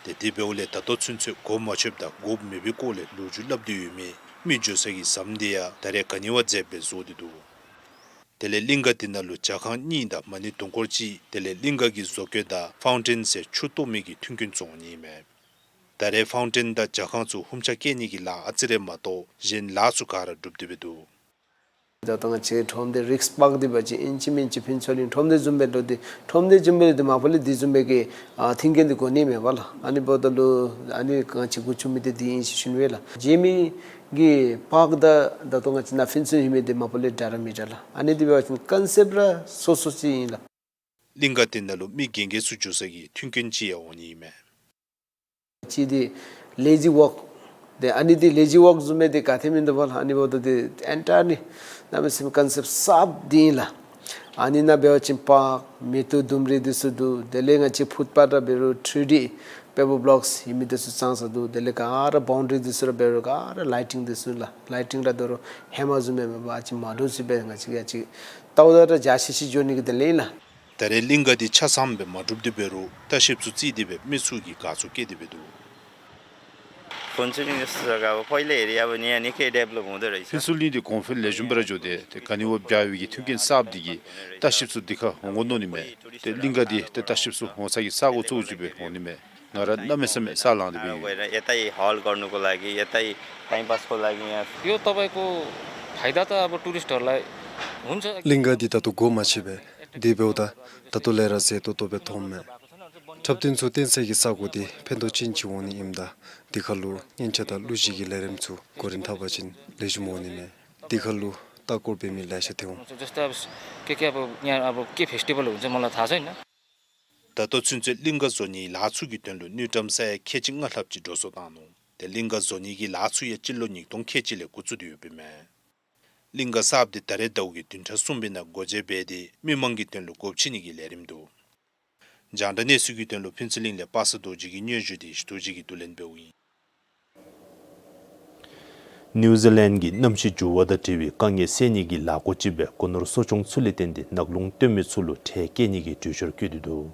ཏེ་དེ་འབདཝ་ལས་ད་ལྟོ་ཚུན་ཚོད་སྒོ་མ་ཕྱེཝ་དང་དགོཔ་མེད་པའི་སྐོར་ལས་ལོ་རྒྱུས་སླབ་སྟེ་ཡོད་མི་མི་འགྱོ་ས་གི་ཟམ་དེ་ཡང་ད་རེས་ག་ནི་བ་མཛེས་པའི་བཟོ་སྟེ་འདུག། དེ་ལས་གླིང་ག་དེ་ནང་ལུ་ཇ་ཁང་གཉིས་དང་མ་ཎི་དུང་སྐོར་གཅིག་དེ་ལས་གླིང་ག་གི་བཟོ་བཀོད་དང་ཕའུན་ཊེན་ཟེར་ཆུ་གཏོར་མི་གི་མཐུན་རྐྱེན་ཚུ་འོང་ནི་ཨིན་མས། ད་རེས་ཕའུན་ཊེན་དང་ཇ་ཁང་ཚུ་ཧུམ་ཆ་བཀལ་ནི་གི་ལཱ་ཨ་ཙི་རེ་མ་གཏོགས་གཞན་ལཱ་ཚུ་ག་ར་གྲུབ་སྟེ་སྦེ་འདུག། ད་ལྟོ་ང་བཅས་ཁྲོམ་སྡེ་རིགས་དཔག་སྟེ་འབད་བ་ཅིན་ཨིན་ཅི་མིན་ཅི་ཕུན་ཚོགས་གླིང་ཁྲོམ་སྡེ་བཟུམ་སྦེ་ལུ་འདི་ཁྲོམ་སྡེ་བཟུམ་སྦེ་ལུ་འདི་མ་པ་ལས་འདི་བཟུམ་སྦེ་གི་ཨ་མཐུན་རྐྱེན་འདི་དགོ་ནི་མས་པ་ལགས། ཨ་ནི་འབདཝ་ད་ལུ་ཨ་ནི་ང་བཅས་འགོ་བཙུགས་མི་འདི་འདི་ཨིན་ཟེར་ཞུ་ནི་སྦེ་ལགས། རྗེས་མའི་གི་པཱརཀ་དང་ད་ལྟོ་ང་བཅས་ནཱ་ཕུན་ཚོགས་ཡོད་མི་འདི་མ་པ་ལས་འདྲ་ར་མི་འདྲ་ལགས། ཨ་ནི་འདི་འབད་བ་ཅིན་ཀོན་སེབཊ་ར་སོ་སོ་ཅིག་ཨིན་ལགས། གླིང་ག་དེ་ནང་ལུ་མི་རྒན་རྒས་ཚུ་འགྱོ་ས་གི་མཐུན་རྐྱེན་ཅིག་ཡང་འོང་ནི་ཨིན་མས། གཅིག་འདི་ལེ་ཛི་ཝཱལཀ། ཏེ་ཨ་ནི་འདི་ལེ་ཛི་ཝཱལཀ་བཟུམ་སྦེ་འདི་ག་ཏེ་མིན་འདུག་པ་ལགས། ཨ་ནི་འབདཝ་ད་འདི་ཨེན་ཊའི་ཡར་ལི་གནམ་མེད་ས་མེད་ཀོན་སེབཊ་གསརཔ་འདི་ཨིན་ལགས། ཨ་ནི་ནང་འབད་བ་ཅིན་པཱརཀ་མེ་ཏོག་ལྡུམ་རའི་འདི་ཚུ་འདུག། དེ་ལས་ང་བཅས་ཕུཊ་པཱཐ་ར་འབད་རུང་ཐྲི་ཌི་པེ་བར་བོལོཀསི་ཨིན་མི་འདི་ཚུ་ཙང་ཙང་འདུག། དེ་ལས་ག་ར་བའུན་ཌ་རི་འདི་ཚུ་ར་འབད་རུང་ག་ར་ལའི་ཊིང་འདི་ཚུ་ལགས། ལའི་ཊིང་ར་དོ་རུང་ཧེ་མ་བཟུམ་སྦེ་མེན་པར་ཨ་ཙི་མ་འདྲཝ་ཅིག་སྦེ་ང་བཅས་ཀྱིས་ཨ་ཙི་ལྟཝ་ད་ར་འཇའ་ཆི་ཆི་འགྱོ་ནི་གི་དེ་ལས་ཨིན་ལགས། ད་རེས་གླིང་ག་འདི་ཆ་ཚང་སྦེ་མ་གྲུབ་སྟེ་འབད་རུང་ལྟ་བཤལཔ་ཚུ་བརྩིས་ཏེ་སྦེ་མི་ཚུ་གིས་དགའ་ཚོར་བསྐྱེད་དེ་སྦེ་འདུག། ཕུན་ཚོགས་གླིང་ཟེར་ག་པ་ཕོ་ལས་ཨེ་རི་ཡ་བ་ནི་ཡ་ནི་ཁེ་ཌེ་བི་ལོབ་འོང་དོ་ར་ཨིན་ས། ཕུན་ཚོགས་གླིང་འདི་གོང་འཕེལ་ལེགས་ཤོམ་སྦེ་ར་འགྱོ་སྟེ་ཏེ་ག་ནི་བ་འབད་བའི་གི་མཐུན་རྐྱེན་གསརཔ་འདི་གིས་ལྟ་བཤལཔ་ཚུ་འདི་ཁར་འོང་དགོ་མནོ་ནི་མས། ཏེ་གླིང་ག་འདི་ཏེ་ལྟ་བཤལཔ་ཚུ་འོང་ས་གི་ས་གོ་གཙོ་བོ་ཅིག་སྦེ་འོང་ནི་མས། ང་ར་གནམ་མེད་ས་མེད་ས་ལངས་ཏེ་སྦེ་ཡོད། यतै हल गर्नुको लागि, यतै टाइम पासको लागि यहाँ। यो तपाईँको फाइदा त अब टुरिस्टहरूलाई हुन्छ। གླིང་ག་འདི་ད་ལྟོ་སྒོ་མ་ཕྱེ་བས། དེ་འབདཝ་ད་ད་ལྟོ་ལས་ར་མཛེས་ཏོག་ཏོ་སྦེ་མཐོངམ་མས། འཁྲབ་སྟོན་ཚུ་སྟོན་སའི་གི་ས་གོ་འདི་ཕན་ཐོགས་ཅན་ཅིག་འོང་ནི་ཨིནམ་ད་འདི་ཁར་ལུ་སྙན་ཆ་དང་གླུ་གཞས་ཀྱི་ལས་རིམ་ཚུ་འགོ་འདྲེན་འཐབ་པ་ཅིན་ལེགས་ཤོམ་འོང་ནི་མས། འདི་ཁར་ལུ་ལྟ་སྐོར་འབད་མི་ལེ་ཤ་ཐོན་འོང་། जस्तै अब के के अब यहाँ अब के फेस्टिभल हुन्छ मलाई थाहा छैन। ད་ལྟོ་ཚུན་ཚོད་གླིང་ག་བཟོ་ནིའི་ལཱ་ཚུ་གི་དོན་ལུ་དངུལ་ཀྲམ་ས་ཡ་ཁལ་གཅིག་ལྔ་ལྷགཔ་ཅིག་འགྲོ་སོང་བཏང་ནུག། ཏེ་གླིང་ག་བཟོ་ནི་གི་ལཱ་ཚུ་ཡང་སྤྱི་ལོ་ཉིས་སྟོང་ཁལ་གཅིག་ལས་འགོ་བཙུགས་ཏེ་ཡོདཔ་ཨིན་མས། གླིང་ག་གསརཔ་འདི་ད་རེས་ཟླཝ་གི་བདུན་ཕྲག་གསུམ་པའི་ནང་སྒོ་འབྱེད་འབད་དེ་མི་མང་གི་དོན་ལུ་སྒོ་ཕྱེ་ནི་གི་ལས་རིམ་འདུག། རྒྱང་བསྒྲགས་གནས་ཚུལ་གྱི་དོན་ལུ་ཕུན་ཚོགས་གླིང་ལས་པ་སངས་རྡོ་རྗེ་གི་སྙན་ཞུ་འདི་ཞུ་དོ་ཅིག་གིས་བསྡུ་ལེན་འབདཝ་ཨིན། ནིའུ་ཛི་ལེནཌ་གིས་གནམ་གཤིས་འགྱུར་བ་དང་འབྲེལ་བའི་དཀའ་ངལ་སེལ་ནི་གི་ལཱ་འགོ་ཅིག་སྦེ་སྒོ་ནོར་གསོ་སྐྱོང་ཚུ་ལས་བརྟེན་ཏེ་ནགས་ཀླུང་སྟོན་མི་ཚུ་ལུ་ཁྲལ་བཀལ་ནི་གི་གྲོས་ཆོད་བཀོད་དེ་འདུག།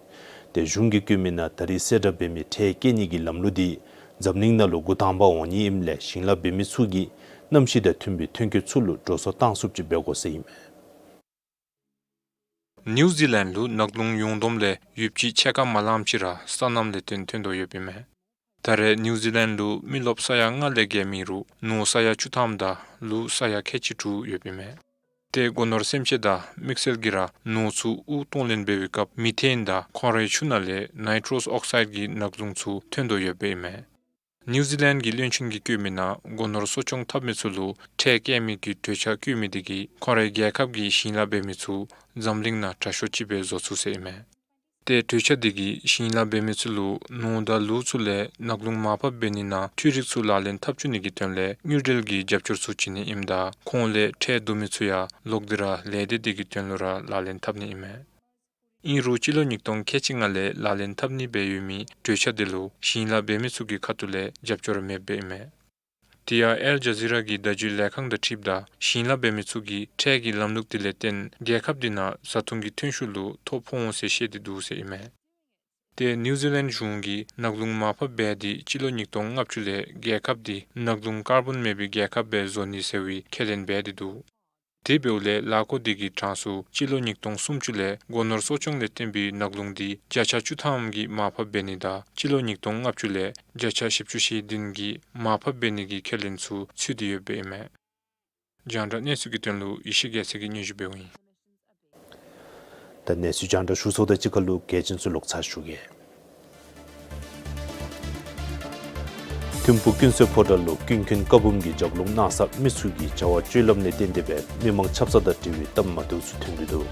ཏེ་གཞུང་གིས་བཀོད་མི་ནང་ད་རེས་གསལ་བསྒྲགས་འབད་མི་ཁྲལ་བཀལ་ནི་གི་ལམ་ལུགས་འདི་འཛམ་གླིང་ནང་ལུ་འགོ་དང་པ་འོང་ནི་ཨིནམ་ལས་ཞིང་ལཱ་འབད་མི་ཚུ་གིས་གནམ་གཤིས་དང་མཐུན་པའི་ཐོན་སྐྱེད་ཚུ་ལུ་འགྲོ་སོང་བཏང་ཚུགསཔ་ཅིག་འབད་དགོ་ཟེར་ཨིན་མས། ནིའུ་ཛི་ལེནཌ་ལུ་ནགས་ཀླུང་ཡོངས་བསྡོམས་ལས་ཡོདཔ་ཅིག་ཕྱེད་ཀ་མ་ལངམ་ཅིག་ར་སོ་ནམ་ལས་བརྟེན་ཐོན་དོ་ཡོདཔ་ཨིན་མས། ད་རེས་ནིའུ་ཛི་ལེནཌ་ལུ་མི་རློབས་ས་ཡ་ལྔ་ལས་བརྒལ་མེད་རུང་ནོར་ས་ཡ་བཅུ་ཐམ་དང་ལུག་ས་ཡ་ཁལ་གཅིག་དྲུག་ཡོདཔ་ཨིན་མས། ཏེ་སྒོ་ནོར་སེམས་ཅན་དང་དམིགས་བསལ་གྱིས་ར་ནོར་ཚུ་དབུགས་གཏོང་ལེན་འབད་བའི་སྐབས་མི་ཐེན་དང་ཁོང་རའི་ཆུ་ནང་ལས་ནའི་ཊྲོས་ཨོག་སའིཌ་ཀྱི་ནག་རླུང་ཚུ་ཐོན་དོ་ཡོདཔ་ཨིན་མས། ནིའུ་ཛི་ལེནཌ་གྱི་བློན་ཆེན་གྱིས་བཀོད་མི་ནང་སྒོ་ནོར་གསོ་སྐྱོང་འཐབ་མི་ཚུ་ལུ་ཁྲལ་བཀལ་མི་གི་གྲོས་འཆར་བཀོད་མི་དེ་གིས་ཁོང་རའི་རྒྱལ་ཁབ་ཀྱི་ཞིང་ལཱ་འབད་མི་ཚུ་འཛམ་གླིང་ནང་དྲག་ཤོས་ཅིག་སྦེ་བཟོ་ཚུགས་ཟེར་ཨིན་མས། ཏེ་གྲོས་འཆར་དེ་གིས་ཞིང་ལཱ་འབད་མི་ཚུ་ལུ་ནོར་དང་ལུད་ཚུ་ལས་ནག་རླུང་མར་ཕབ་འབད་ནི་ནང་འཕྲུལ་རིག་ཚུ་ལག་ལེན་འཐབ་བཅུག་ནི་གི་དོན་ལས་དངུལ་འབྲེལ་གྱི་རྒྱབ་སྐྱོར་ཚུ་བྱིན་ནི་ཨིནམ་ད་ཁོང་ལས་ཁྲལ་བསྡུ་མི་ཚུ་ཡང་ལོག་སྟེ་ར་ལས་སྡེ་དེ་གི་དོན་ལུ་ར་ལག་ལེན་འཐབ་ནི་ཨིན་མས། ཨིན་རུང་སྤྱི་ལོ་ཉིས་སྟོང་ཁལ་གཅིག་ལྔ་ལས་ལག་ལེན་འཐབ་ནི་སྦེ་ཡོད་མི་གྲོས་འཆར་དེ་ལུ་ཞིང་ལཱ་འབད་མི་ཚུ་གི་ཁ་ཐུག་ལས་རྒྱབ་སྐྱོར་མེདཔ་ཨིན་མས། དེ་ཡང་ཨལ་ཇ་ཛི་ར་གི་བརྡ་བརྒྱུད་ལས་ཁང་དང་འཁྲིལཝ་ད་ཞིང་ལཱ་འབད་མི་ཚུ་གིས་ཁྲལ་གྱི་ལམ་ལུགས་དེ་ལས་བརྟེན་རྒྱལ་ཁབ་དེ་ནང་བཟའ་འཐུང་གི་ཐོན་ཤུགས་ལུ་ཐོ་ཕོག་འོང་ཟེར་བཤད་དེ་འདུག་ཟེར་ཨིན་མས། ཏེ་ནིའུ་ཛི་ལེནཌ་གཞུང་གིས་ནག་རླུང་མར་ཕབ་འབད་དེ་སྤྱི་ལོ་ཉིས་སྟོང་ལྔ་བཅུ་ལས་རྒྱལ་ཁབ་དེ་ནག་རླུང་ཀར་བཱོན་མེད་པའི་རྒྱལ་ཁབ་སྦེ་བཟོ་ནི་ཟེར་བའི་ཁས་ལེན་འབད་དེ་འདུག། དེ་འབདཝ་ལས་ལཱ་བཀོད་དེ་གི་གྲངས་སུ་སྤྱི་ལོ་ཉིས་སྟོང་སུམ་ཅུ་ལས་སྒོ་ནོར་གསོ་སྐྱོང་ལས་བརྟེན་པའི་ནག་རླུང་དེ་བརྒྱ་ཆ་བཅུ་ཐམ་གྱིས་མར་ཕབ་འབད་ནི་དང་སྤྱི་ལོ་ཉིས་སྟོང་ལྔ་བཅུ་ལས་བརྒྱ་ཆ་བཞི་བཅུ་ཞེ་བདུན་གྱིས་མར་ཕབ་འབད་ནི་གི་ཁས་ལེན་ཚུ་ཚུད་དེ་ཡོདཔ་ཨིན་མས། རྒྱང་བསྒྲགས་གནས་ཚུལ་གྱི་དོན་ལུ་ཡེ་ཤེས་རྒྱལ་མཚན་གྱིས་སྙན་ཞུ་འབདཝ་ཨིན། ད་གནས་ཚུལ་རྒྱང་བསྒྲགས་ཞུ་ཚརཝ་དང་གཅིག་ཁར་ལུ་གལ་ཆེན་ཚུ་ལོག་ཚར་ཞུ་གེ། ཐིམ་ཕུག་ཀུན་གསལ་ཕོ་བྲང་ལུ་ཀུན་མཁྱེན་བཀའ་འབུམ་གྱི་ལྗགས་ལུང་གནང་ས་མི་ཚུ་གིས་བྱ་བ་སྤྱོད་ལམ་ལས་བརྟེན་ཏེ་སྦེ་མི་མང་ཆབ་གསང་དང་འབྲེལ་བའི་གཏམ་མ་འདྲཝ་ཚུ་ཐོན་ཏེ་འདུག།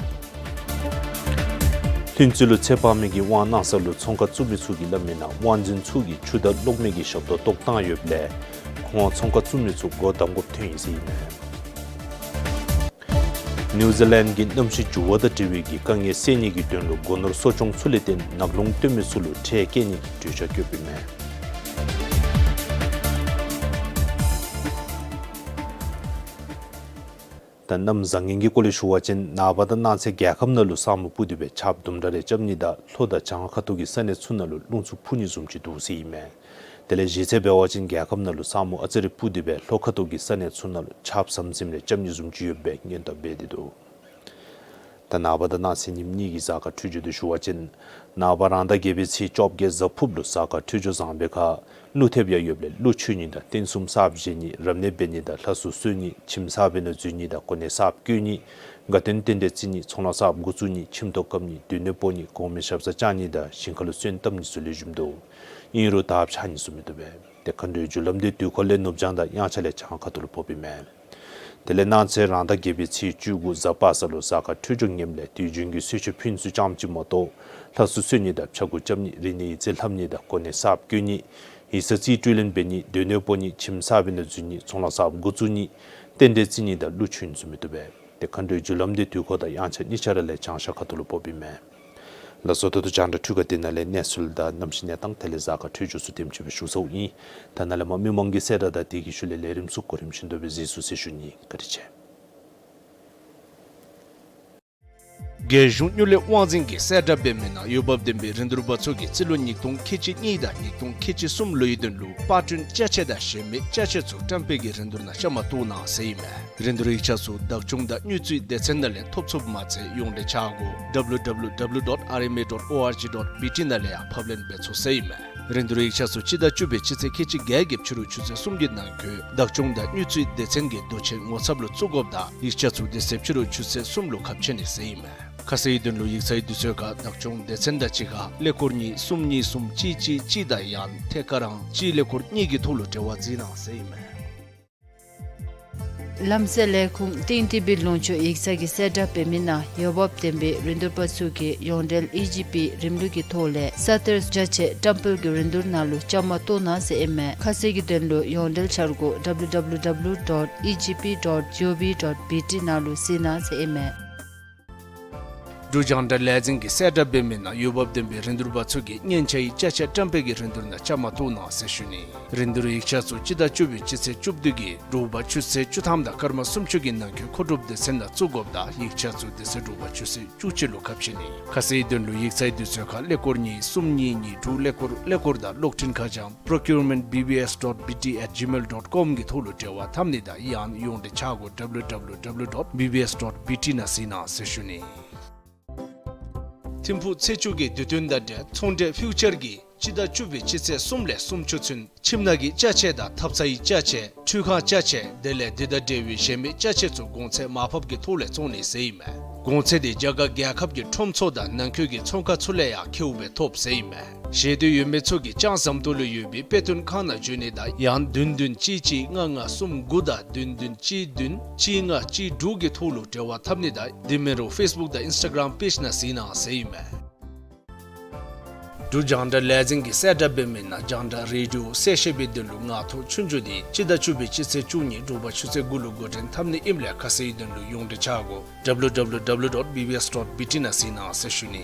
ལྷུན་རྩེ་ལུ་ཚེ་དཔག་མེད་ཀྱི་དབང་གནང་ས་ལུ་ཚོང་ཁང་བཙུགས་མི་ཚུ་གིས་སླབ་མི་ནང་དབང་འཛིན་ཚུ་གིས་ཆུ་དང་གློག་མེ་གི་ཞབས་ཏོག་བཏོག་བཏང་ཡོདཔ་ལས་ཁོང་ཚོང་ཁང་བཙུགས་མི་ཚུ་སྒོ་བསྡམ་དགོཔ་ཐོན་ཡི་ཟེར་ཨིན་མས། ནིའུ་ཛི་ལེནཌ་གིས་གནམ་གཤིས་འགྱུར་བ་དང་འབྲེལ་བའི་གི་དཀའ་ངལ་སེལ་ནི་གི་དོན་ལུ་སྒོ་ནོར་གསོ་སྐྱོང་ཚུ་ལས་བརྟེན་ནག་རླུང་སྟོན་མི་ཚུ་ལུ་ཁྲལ་བཀལ་ནི་གི་གྲོས་འཆར་བཀོདཔ་ཨིན་མས། ད་གནམ་བཟང་ངན་གྱི་སྐོར་ལས་ཞུ་བ་ཅིན་ནངས་པ་དང་གནངས་ཚེ་རྒྱལ་ཁབ་ནང་ལུ་ས་སྨུག་སྤུབས་ཏེ་སྦེ་ཆརཔ་དུམ་གྲ་རེ་རྐྱབ་ནི་དང་ལྷོ་དང་བྱང་ཁ་ཐུག་གི་ས་གནས་ཚུ་ནང་ལུ་རླུང་འཚུབ་འཕུ་ནི་བཟུམ་ཅིག་འདུག་ཟེར་ཨིན་མས། དེ་ལས་གཞི་རྩར་འབད་བ་ཅིན་རྒྱལ་ཁབ་ནང་ལུ་ས་སྨུག་ཨ་ཙི་རེ་སྤུབས་ཏེ་སྦེ་ལྷོ་ཁ་ཐུག་གི་ས་གནས་ཚུ་ནང་ལུ་ཆརཔ་ཟམ་ཟིམ་རེ་རྐྱབ་ནི་བཟུམ་ཅིག་ཡོདཔ་སྦེ་སྔོན་བརྡ་འབད་དེ་འདུག། ད་ནངས་པ་དང་གནངས་ཚེ་ཉིནམ་གཉིས་ཀྱི་གཟའ་སྐར་འཕྲོད་སྦྱོར་དེ་ཞུ་བ་ཅིན་ནངས་པ་རང་ཟླ་བརྒྱད་པའི་ཚེས་བཅོ་བརྒྱད་གཟའ་ཕུརཔ་ལུ་གཟའ་སྐར་འཕྲོད་སྦྱོར་བཟང་པའི་ཁར་ཀླུ་ཐེབས་ཡང་ཡོདཔ་ལས་ཀླུ་མཆོད་ནི་དང་རྟེན་གསུམ་གསརཔ་བཞེངས་ནི་རབ་གནས་འབད་ནི་དང་ལྷ་གསོལ་གསོལ་ནི་ཁྱིམ་གསརཔ་ཨིན་ན་འཛུལ་ནི་དང་གོ་གནས་གསརཔ་བསྐོ་ནི་དགའ་སྟོན་རྟེན་འབྲེལ་བརྩི་ནི་ཚོང་ལཱ་གསརཔ་འགོ་བཙུགས་ནི་ཁྱིམ་ཐོག་བཀབ་ནི་སྡོད་གནས་སྤོ་ནི་གོང་མའི་ཞབས་སར་བཅར་ནི་དང་ཞིང་ཁ་ལུ་སོན་བཏབ་ནི་ཚུ་ལེགས་ཤོམ་འདུག། ཨིན་རུང་དར་ཁྱབ་ནི་ཚུ་མི་བཏུབ་པས། ཏེ་མཁའ་འགྲོའི་རྒྱུ་ལམ་དེ་དུས་འཁོར་ལས་ནུབ་བྱང་དང་དབྱངས་འཆར་ལས་བྱང་ཁ་ཐུག་ལུ་ཕོགཔ་ཨིན་མས། དེ་ལས་གནངས་ཚེ་རང་ཟླ་བརྒྱད་པའི་ཚེས་བཅུ་དགུ་གཟའ་པ་སངས་ལུ་གཟའ་སྐར་འཕྲོད་སྦྱོར་ངནམ་ལས་དུས་རྒྱུན་གྱི་གསོལ་མཆོད་ཕུལ་ནི་ཚུ་ཙམ་ཅིག་མ་གཏོགས་ལྷ་གསོལ་གསོལ་ནི་དང་ཕྱྭ་འགུགས་རྐྱབ་ནི་རིག་གནས་ཡིག་རྩིས་ལྷབ་ནི་དང་གོ་གནས་གསརཔ་བསྐོ་ནི་ཡིག་ཚང་རྩིས་སྤྲོད་ལེན་འབད་ནི་སྡོད་གནས་སྤོ་ནི་ཁྱིམ་གསརཔ་ཨིན་ན་འཛུལ་ནི་ཚོང་ལཱ་གསརཔ་འགོ་བཙུགས་ནི་རྟེན་འབྲེལ་བརྩི་ནི་དང་ཀླུ་མཆོད་ནི་ཚུ་མི་བཏུབ་པས། ཏེ་མཁའ་འགྲོའི་རྒྱུ་ལམ་དེ་དུས་འཁོར་དང་དབྱངས་འཆར་གཉིས་ཆ་ར་ལས་བྱང་ཤར་ཁ་ཐུག་ལུ་ཕོགཔ་ཨིན་མས། ལགས་སོ། ད་ལྟོ་རྒྱང་བསྒྲགས་འཕྲུལ་ཁང་འདི་ནང་ལས་གནས་ཚུལ་དང་གནམ་གཤིས་གནས་སྟངས་དེ་ལས་གཟའ་སྐར་འཕྲོད་སྦྱོར་ཚུ་དེམ་ཅིག་སྦེ་ཞུ་ཚརཝ་ཨིན། ད་ནཱ་ལས་མར་མི་མང་གི་གསལ་བསྒྲགས་དང་དེ་གི་ཤུལ་ལས་ལས་རིམ་ཚུ་གོ་རིམ་བཞིན་དུ་སྦེ་གཟིགས་ཚུགས་ཟེར་ཞུ་ནི། བཀའ་དྲིན་ཆེ། རྒྱལ་གཞུང་དངུལ་ལས་དབང་འཛིན་གྱིས་གསལ་བསྒྲགས་འབད་མི་ནང་འོས་འབབ་ལྡན་པའི་རིན་བསྡུར་པ་ཚུ་གིས་རྩིས་ལོ་ཉིས་སྟོང་ཁལ་གཅིག་གཉིས་དང་ཉིས་སྟོང་ཁལ་གཅིག་གསུམ་ལོའི་དོན་ལུ་པར་སྐྲུན་ཅ་ཆས་དང་གཞན་མི་ཅ་ཆས་ཚུ་བཀྲམ་སྤེལ་གྱི་རིན་བསྡུར་ནང་བཅའ་མར་གཏོགས་གནང་ཟེར་ཨིན་མས། རིན་བསྡུར་ཡིག་ཆ་ཚུ་བདག་སྐྱོང་དང་དངུལ་རྩིས་སྡེ་ཚན་ནང་ལས་ཐོབ་ཚུགསཔ་མ་ཚད་ཡོངས་འབྲེལ་འཆར་སྒོ་W W W dot R M A dot O R G dot B T ནང་ལས་ཡང་ཕབ་ལེན་འབད་ཚུགས་ཟེར་ཨིན་མས། རིན་བསྡུར་ཡིག་ཆ་ཚུ་སྤྱི་ཟླ་བཅུ་པའི་སྤྱི་ཚེས་ཁལ་གཅིག་བརྒྱད་ཀྱི་ཕྱི་རུ་ཆུ་ཚོད་གསུམ་གྱི་ནང་འཁོད་བདག་སྐྱོང་དང་དངུལ་རྩིས་སྡེ་ཚན་གྱི་རྡོ་གཅལ་ངོ་ཚབ་ལུ་བཙུགས་དགོཔ་དང་ཡིག་ཆ་ཚུ་དེ་ཚེ་ཕྱི་རུ་ཆུ་ཚོད་གསུམ་ལུ་ཁ་ཕྱེ་ནི་ཟེར་ཨིན་མས། ཁ་གསལ་གྱི་དོན་ལུ་ཡིག་ཚང་གི་དུས་ཚོད་ཁར་བདག་སྐྱོང་སྡེ་ཚན་དང་གཅིག་ཁར་ཀླད་ཀོར་གཉིས་གསུམ་གཉིས་གསུམ་གཅིག་གཅིག་གཅིག་དང་ཡང་ན་ཐད་ཀར་ཨང་གཅིག་ཀླད་ཀོར་གཉིས་ཀྱི་ཐོག་ལུ་འབྲེལ་བ་འཛིན་གནང་ཟེར་ཨིན་མས། ལམ་སེལ་ལས་ཁུངས་ཏིང་ཏི་བི་ལུང་ཕྱོགས་ཡིག་ཚང་གིས་གསལ་བསྒྲགས་འབད་མི་ནང་འོས་འབབ་ལྡན་པའི་རིན་བསྡུར་པ་ཚུ་གིས་ཡོངས་འབྲེལ་ཨི་ཇི་པི་རིམ་ལུགས་ཀྱི་ཐོག་ལས་ས་གཏེར་ཅ་ཆས་བཀྲམ་སྤེལ་གྱི་རིན་བསྡུར་ནང་ལུ་བཅའ་མར་གཏོགས་གནང་ཟེར་ཨིན་མས། ཁ་གསལ་གྱི་དོན་ལུ་ཡོངས་འབྲེལ་འཆར་སྒོ་W W W dot E G P dot G O V dot B T ནང་ལུ་གཟིགས་གནང་ཟེར་ཨིན་མས། འབྲུག་རྒྱང་བསྒྲགས་ལས་འཛིན་གྱིས་གསལ་བསྒྲགས་འབད་མི་ནང་འོས་འབབ་ལྡན་པའི་རིན་བསྡུར་པ་ཚུ་གིས་མཉེན་ཆས་ཡི་ཅ་ཆས་བཀྲམ་སྤེལ་གྱི་རིན་བསྡུར་ནང་བཅའ་མར་གཏོགས་གནང་ཟེར་ཞུ་ནི། རིན་བསྡུར་ཡིག་ཆ་ཚུ་སྤྱི་ཟླ་བཅུ་པའི་སྤྱི་ཚེས་བཅུ་བདུན་གྱི་དྲོ་པ་ཆུ་ཚོད་བཅུ་ཐམ་དང་སྐར་མ་སུམ་ཅུ་གི་ནང་འཁོད་མཁོ་སྒྲུབ་སྡེ་ཚན་ནང་བཙུགས་དགོཔ་དང་ཡིག་ཆ་ཚུ་དེ་ཚེ་དྲོ་པ་ཆུ་ཚོད་བཅུ་གཅིག་ལུ་ཁ་ཕྱེ་ནི། ཁ་གསལ་གྱི་དོན་ལུ་ཡིག་ཚང་གི་དུས་ཚོད་ཁར་ཀླད་ཀོར་གཉིས་གསུམ་གཉིས་གཉིས་དྲུག་ཀླད་ཀོར་ཀླད་ཀོར་དང་གློག་འཕྲིན་ཁ་བྱང་procurement B B S dot B T at gmail dot com གི་ཐོག་ལུ་འབྲེལ་བ་འཐབ་ནི་དང་ཡང་ན་ཡོངས་འབྲེལ་འཆར་སྒོ་W W W dot B B S dot B T ནང་གཟིགས་གནང་ཟེར་ཞུ་ནི། ཐིམ་ཕུག་ཚེས་བཅུ་གི་དུས་སྟོན་དང་འབྲེལ་ཚོང་འབྲེལ་ཕིའུ་ཅར་གྱིས་ སྤྱི་ཟླ་བཅུ་པའི་སྤྱི་ཚེས་གསུམ་ལས་སུམ་ཅུ་ཚུན་ཁྱིམ་ནང་གི་ཅ་ཆས་དང་ཐབ་ཚང་གི་ཅ་ཆས། འཕྲུལ་ཁང་ཅ་ཆས་དེ་ལས་འདི་དང་འབྲེལ་བའི་གཞན་མི་ཅ་ཆས་ཚུ་གོང་ཚད་མར་ཕབ་ཀྱི་ཐོག་ལས་བཙོང་ནི་ཟེར་ཨིན་མས། གོང་ཚད་དེ་རྒྱ་གར་རྒྱལ་ཁབ་ཀྱི་ཁྲོམ་ཚུ་དང་ནང་འཁོད་ཀྱི་ཚོང་ཁང་ཚུ་ལས་ཡང་ཁེཝ་སྦེ་ཐོབ་ཟེར་ཨིན་མས། ཤེས་འདོད་ཡོད་མི་ཚུ་གིས་ལྕང་ཟམ་ཏོག་ལུ་ཡོད་པའི་དཔེ་སྟོན་ཁང་ནང་འབྱོན་ནི་དང་ཡང་བདུན་བདུན་གཅིག་གཅིག་ལྔ་ལྔ་གསུམ་དགུ་དང་བདུན་བདུན་གཅིག་བདུན་གཅིག་ལྔ་གཅིག་དྲུག་གི་ཐོག་ལུ་འབྲེལ་བ་འཐབ་ནི་དང་དེ་མིན་རུང་ཕེསི་བུཀ་དང་ཨིནསི་ཊ་གརམ་པེཇ་ནང་གཟིགས་གནང་ཟེར་ཨིན་མས། འབྲུག་རྒྱང་བསྒྲགས་ལས་འཛིན་གྱིས་གསལ་བསྒྲགས་འབད་མི་ནང་རྒྱང་བསྒྲགས་རེ་ཌིའོ་གསལ་བཤད་པའི་དོན་ལུ་ངང་ཐོག་ཆོས་རྒྱུགས་དེ་སྤྱི་ཟླ་བཅུ་པའི་སྤྱི་ཚེས་བཅུ་གཉིས་དྲོ་པ་ཆུ་ཚོད་དགུ་ལུ་འགོ་འདྲེན་འཐབ་ནི་ཨིནམ་ལས་ཁ་གསལ་གྱི་དོན་ལུ་ཡོངས་འབྲེལ་ཆ་བགོས་ཌབ་ལུ་ཌབ་ལུ་ཌབ་ལུ་ཌོཊ་བི་བི་ཨེསི་ཌོཊ་བི་ཊི་ནང་གཟིགས་གནང་ཟེར་ཞུ་ནི།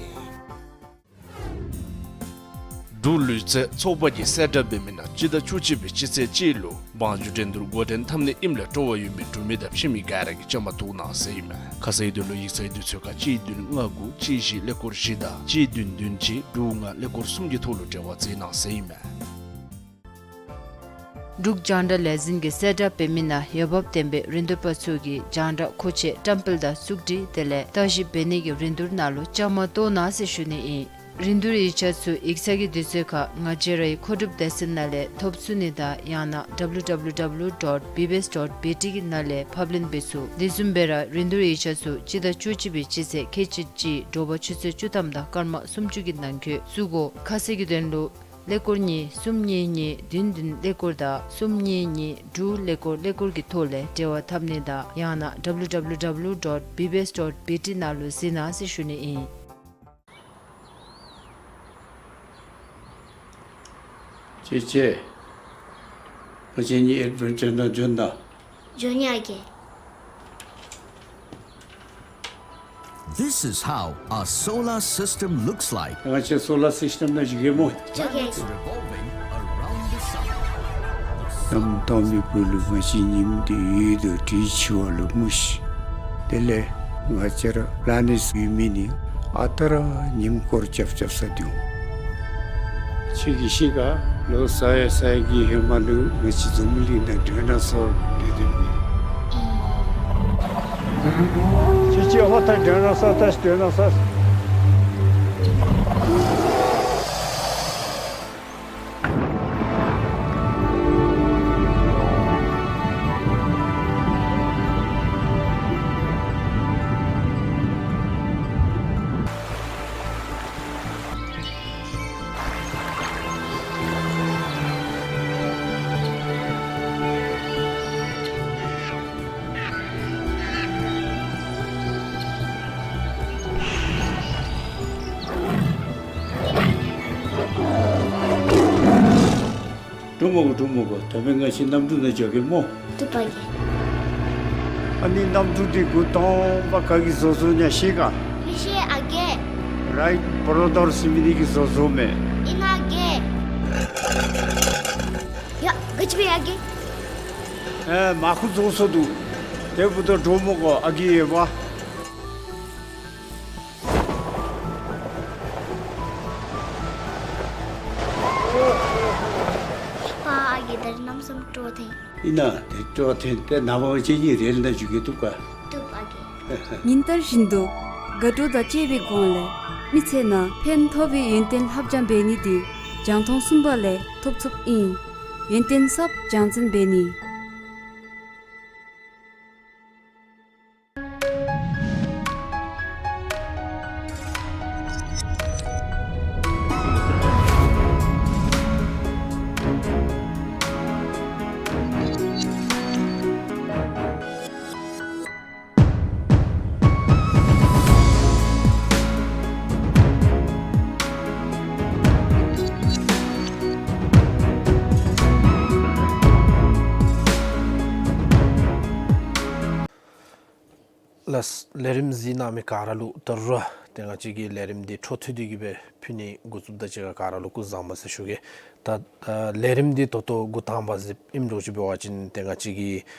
འབྲུག་ལུས་རྩལ་ཚོགས་པ་གིས་གསལ་བསྒྲགས་འབད་མི་ནང་སྤྱི་ཟླ་བཅུ་གཅིག་པའི་སྤྱི་ཚེས་གཅིག་ལུ་བང་རྒྱུགས་འགྲན་བསྡུར་འགོ་འདྲེན་འཐབ་ནི་ཨིནམ་ལས་སྤྲོ་བ་ཡོད་མི་འབྲུག་མི་དང་ཕྱི་མི་ག་ར་གིས་བཅའ་མར་གཏོགས་གནང་ཟེར་ཨིན་མས། ཁ་གསལ་གྱི་དོན་ལུ་ཡིག་ཚང་གི་དུས་ཚོད་ཁར་གཅིག་བདུན་ལྔ་དགུ་གཅིག་བཞི་ཀླད་ཀོར་བཞི་དང་གཅིག་བདུན་བདུན་གཅིག་དྲུག་ལྔ་ཀླད་ཀོར་གསུམ་གྱི་ཐོག་ལུ་འབྲེལ་བ་མཛད་གནང་ཟེར་ཨིན་མས། འབྲུག་རྒྱང་བསྒྲགས་ལས་འཛིན་གྱིས་གསལ་བསྒྲགས་འབད་མི་ནང་འོས་འབབ་ལྡན་པའི་རིན་བསྡུར་པ་ཚུ་གིས་རྒྱང་བསྒྲགས་མཁོ་ཆས་བཀྲམ་སྤེལ་དང་བཙུགས་སྒྲིག་དེ་ལས་བརྟག་ཞིབ་འབད་ནི་གི་རིན་བསྡུར་ནང་ལུ་བཅའ་མར་གཏོགས་གནང་ཟེར་ཞུ་ནི་ཨིན། རིན་བསྡུར་ཡིག་ཆ་ཚུ་ཡིག་ཚང་གི་དུས་ཚོད་ཁར་ང་བཅས་རའི་མཁོ་སྒྲུབ་སྡེ་ཚན་ནང་ལས་ཐོབ་ཚུགས་ནི་དང་ཡང་ན་ཌབ་ལུ་ཌབ་ལུ་ཌབ་ལུ་ཌོཊ་བི་བི་ཨེསི་ཌོཊ་བི་ཊི་གི་ནང་ལས་ཕབ་ལེན་འབད་ཚུགས། དེ་བཟུམ་སྦེ་ར་རིན་བསྡུར་ཡིག་ཆ་ཚུ་སྤྱི་ཟླ་བཅུ་གཅིག་པའི་སྤྱི་ཚེས་ཁལ་གཅིག་གཅིག་དྲོ་པ་ཆུ་ཚོད་བཅུ་ཐམ་དང་སྐར་མ་སུམ་ཅུ་གི་ནང་འཁོད་བཙུགས་དགོ། ཁ་གསལ་གྱི་དོན་ལུ་ཀླད་ཀོར་གཉིས་གསུམ་གཉིས་གཉིས་བདུན་བདུན་ཀླད་ཀོར་དང་གསུམ་གཉིས་གཉིས་དྲུག་ཀླད་ཀོར་ཀླད་ཀོར་གྱི་ཐོག་ལས་འབྲེལ་བ་འཐབ་ནི་དང་ཡང་ན་ཌབ་ལུ་ཌབ་ལུ་ཌབ་ལུ་ཌོཊ་བི་བི་ཨེསི་ཌོཊ་བི་ཊི་ནང་ལུ་གཟིགས་གནང་ཟེར་ཞུ་ནི་ཨིན། ཅེ་ཅེ། ང་བཅས་གཉིས་ཨེཌ་ཝེན་ཅར་ནང་འབྱོན་དང་། འབྱོན་ཡི་ཨ་རྒས། This is how a solar system looks like. ང་བཅས་སོ་ལར་སིསི་ཊེམ་ནང་འགྱོ་གེ་སྨོ། འགྱོ་གེ། Revolving around the sun. གནམ་སྟོང་པའི་སྦུག་ལུ་ང་བཅས་ཉིམ་དེ་ཡོད་དོ་དེ་འཆི་བ་ལུ་མ་ཤི། དེ་ལས་ང་བཅས་ར་པི་ལེ་ནེཊ་ཡོད་མི་ནི་ཨ་རྟག་ར་ཉིམ་སྐོར་རྐྱབ་རྐྱབ་ས་འདུག། ཁྱོད་ཀྱིས་ཤེས་ག། ལོ་ས་ཡ་ས་ཡ་གི་ཧེ་མ་ལུ་ང་བཅས་འཛམ་གླིང་ནང་ཌའི་ནོ་སོར་སྡོད་སྡོདཔ་མས། ཅི་ཅི་ཧོ་ད་ཌའི་ནོ་སོར་ད་ཌའི་ནོ་སོར། འགྲོ་མི་དགོ་འགྲོ་མི་དགོ། ད་འབདན་ང་བཅས་གནམ་གྲུ་ནང་འགྱོ་གེ་སྨོ། བཏུབ་པ་གི། ཨ་ནི་གནམ་གྲུ་འདི་འགོ་དང་པ་ག་གིས་བཟོ་བཟོཝ་ཨིན་ན་ཤེས་ག། མི་ཤེས་ཨ་རྒས། རའིཊ་བོརོ་དར་ཟེར་མི་འདི་གིས་བཟོ་བཟོཝ་མས། ཨིན་ན་ཨ་རྒས། ཡ་ག་ཅི་འབད་ཡི་ཨ་རྒས། ཨེ་མར་ཁུ་བཟོ་སོང་འདུག། དེ་འབདཝ་ད་འགྲོ་མི་དགོ་ཨ་རྒས་ཡོད་པ། པ་ཨ་རྒས་ད་རིས་གནམ་མེད་ས་མེད་སྤྲོ་བ་ཐོན། ཨིན་ན་དེ་སྤྲོ་བ་ཐོན་ཏེ་ནངས་པ་ང་བཅས་གཉིས་རེལ་ནང་འགྱོ་གེ། བཏུབ་ག། བཏུབ་ཨ་རྒས། ཉིན་ལྟར་བཞིན་དུ་དགའ་སྤྲོ་དང་བཅས་པའི་སྒོ་ལས་མི་ཚེ་ནང་ཕན་ཐོགས་པའི་ཡོན་ཏན་ལྷབ་སྦྱང་འབད་ནི་འདི་རྒྱང་མཐོང་གསུམ་པ་ལས་ཐོབ་ཚུགསཔ་ཨིན། ཡོན་ཏན་གསརཔ་སྦྱང་བརྩོན་འབད་ནི། ལགས། ལས་རིམ་གཟིགས་གནང་མི་ག་ར་ལུ་ད་རུང་ཏེ་ང་བཅས་ཀྱི་ལས་རིམ་འདི་འཕྲོ་མཐུད་དེ་གི་སྦེ་ཕུལ་ནི་འགོ་བཙུགསཔ་ད་ཅིག་ཁར་ག་ར་ལུ་སྐུ་གཟུགས་བཟང་པོ་ཟེར་ཞུ་གེ། ད་ལས་རིམ་འདི་ད་ལྟོ་འགོ་དང་པ་ཅིག་ཨིནམ་འདྲཝ་ཅིག་འབད་བ་ཅིན་ཏེ་ང་བཅས་ཀྱི་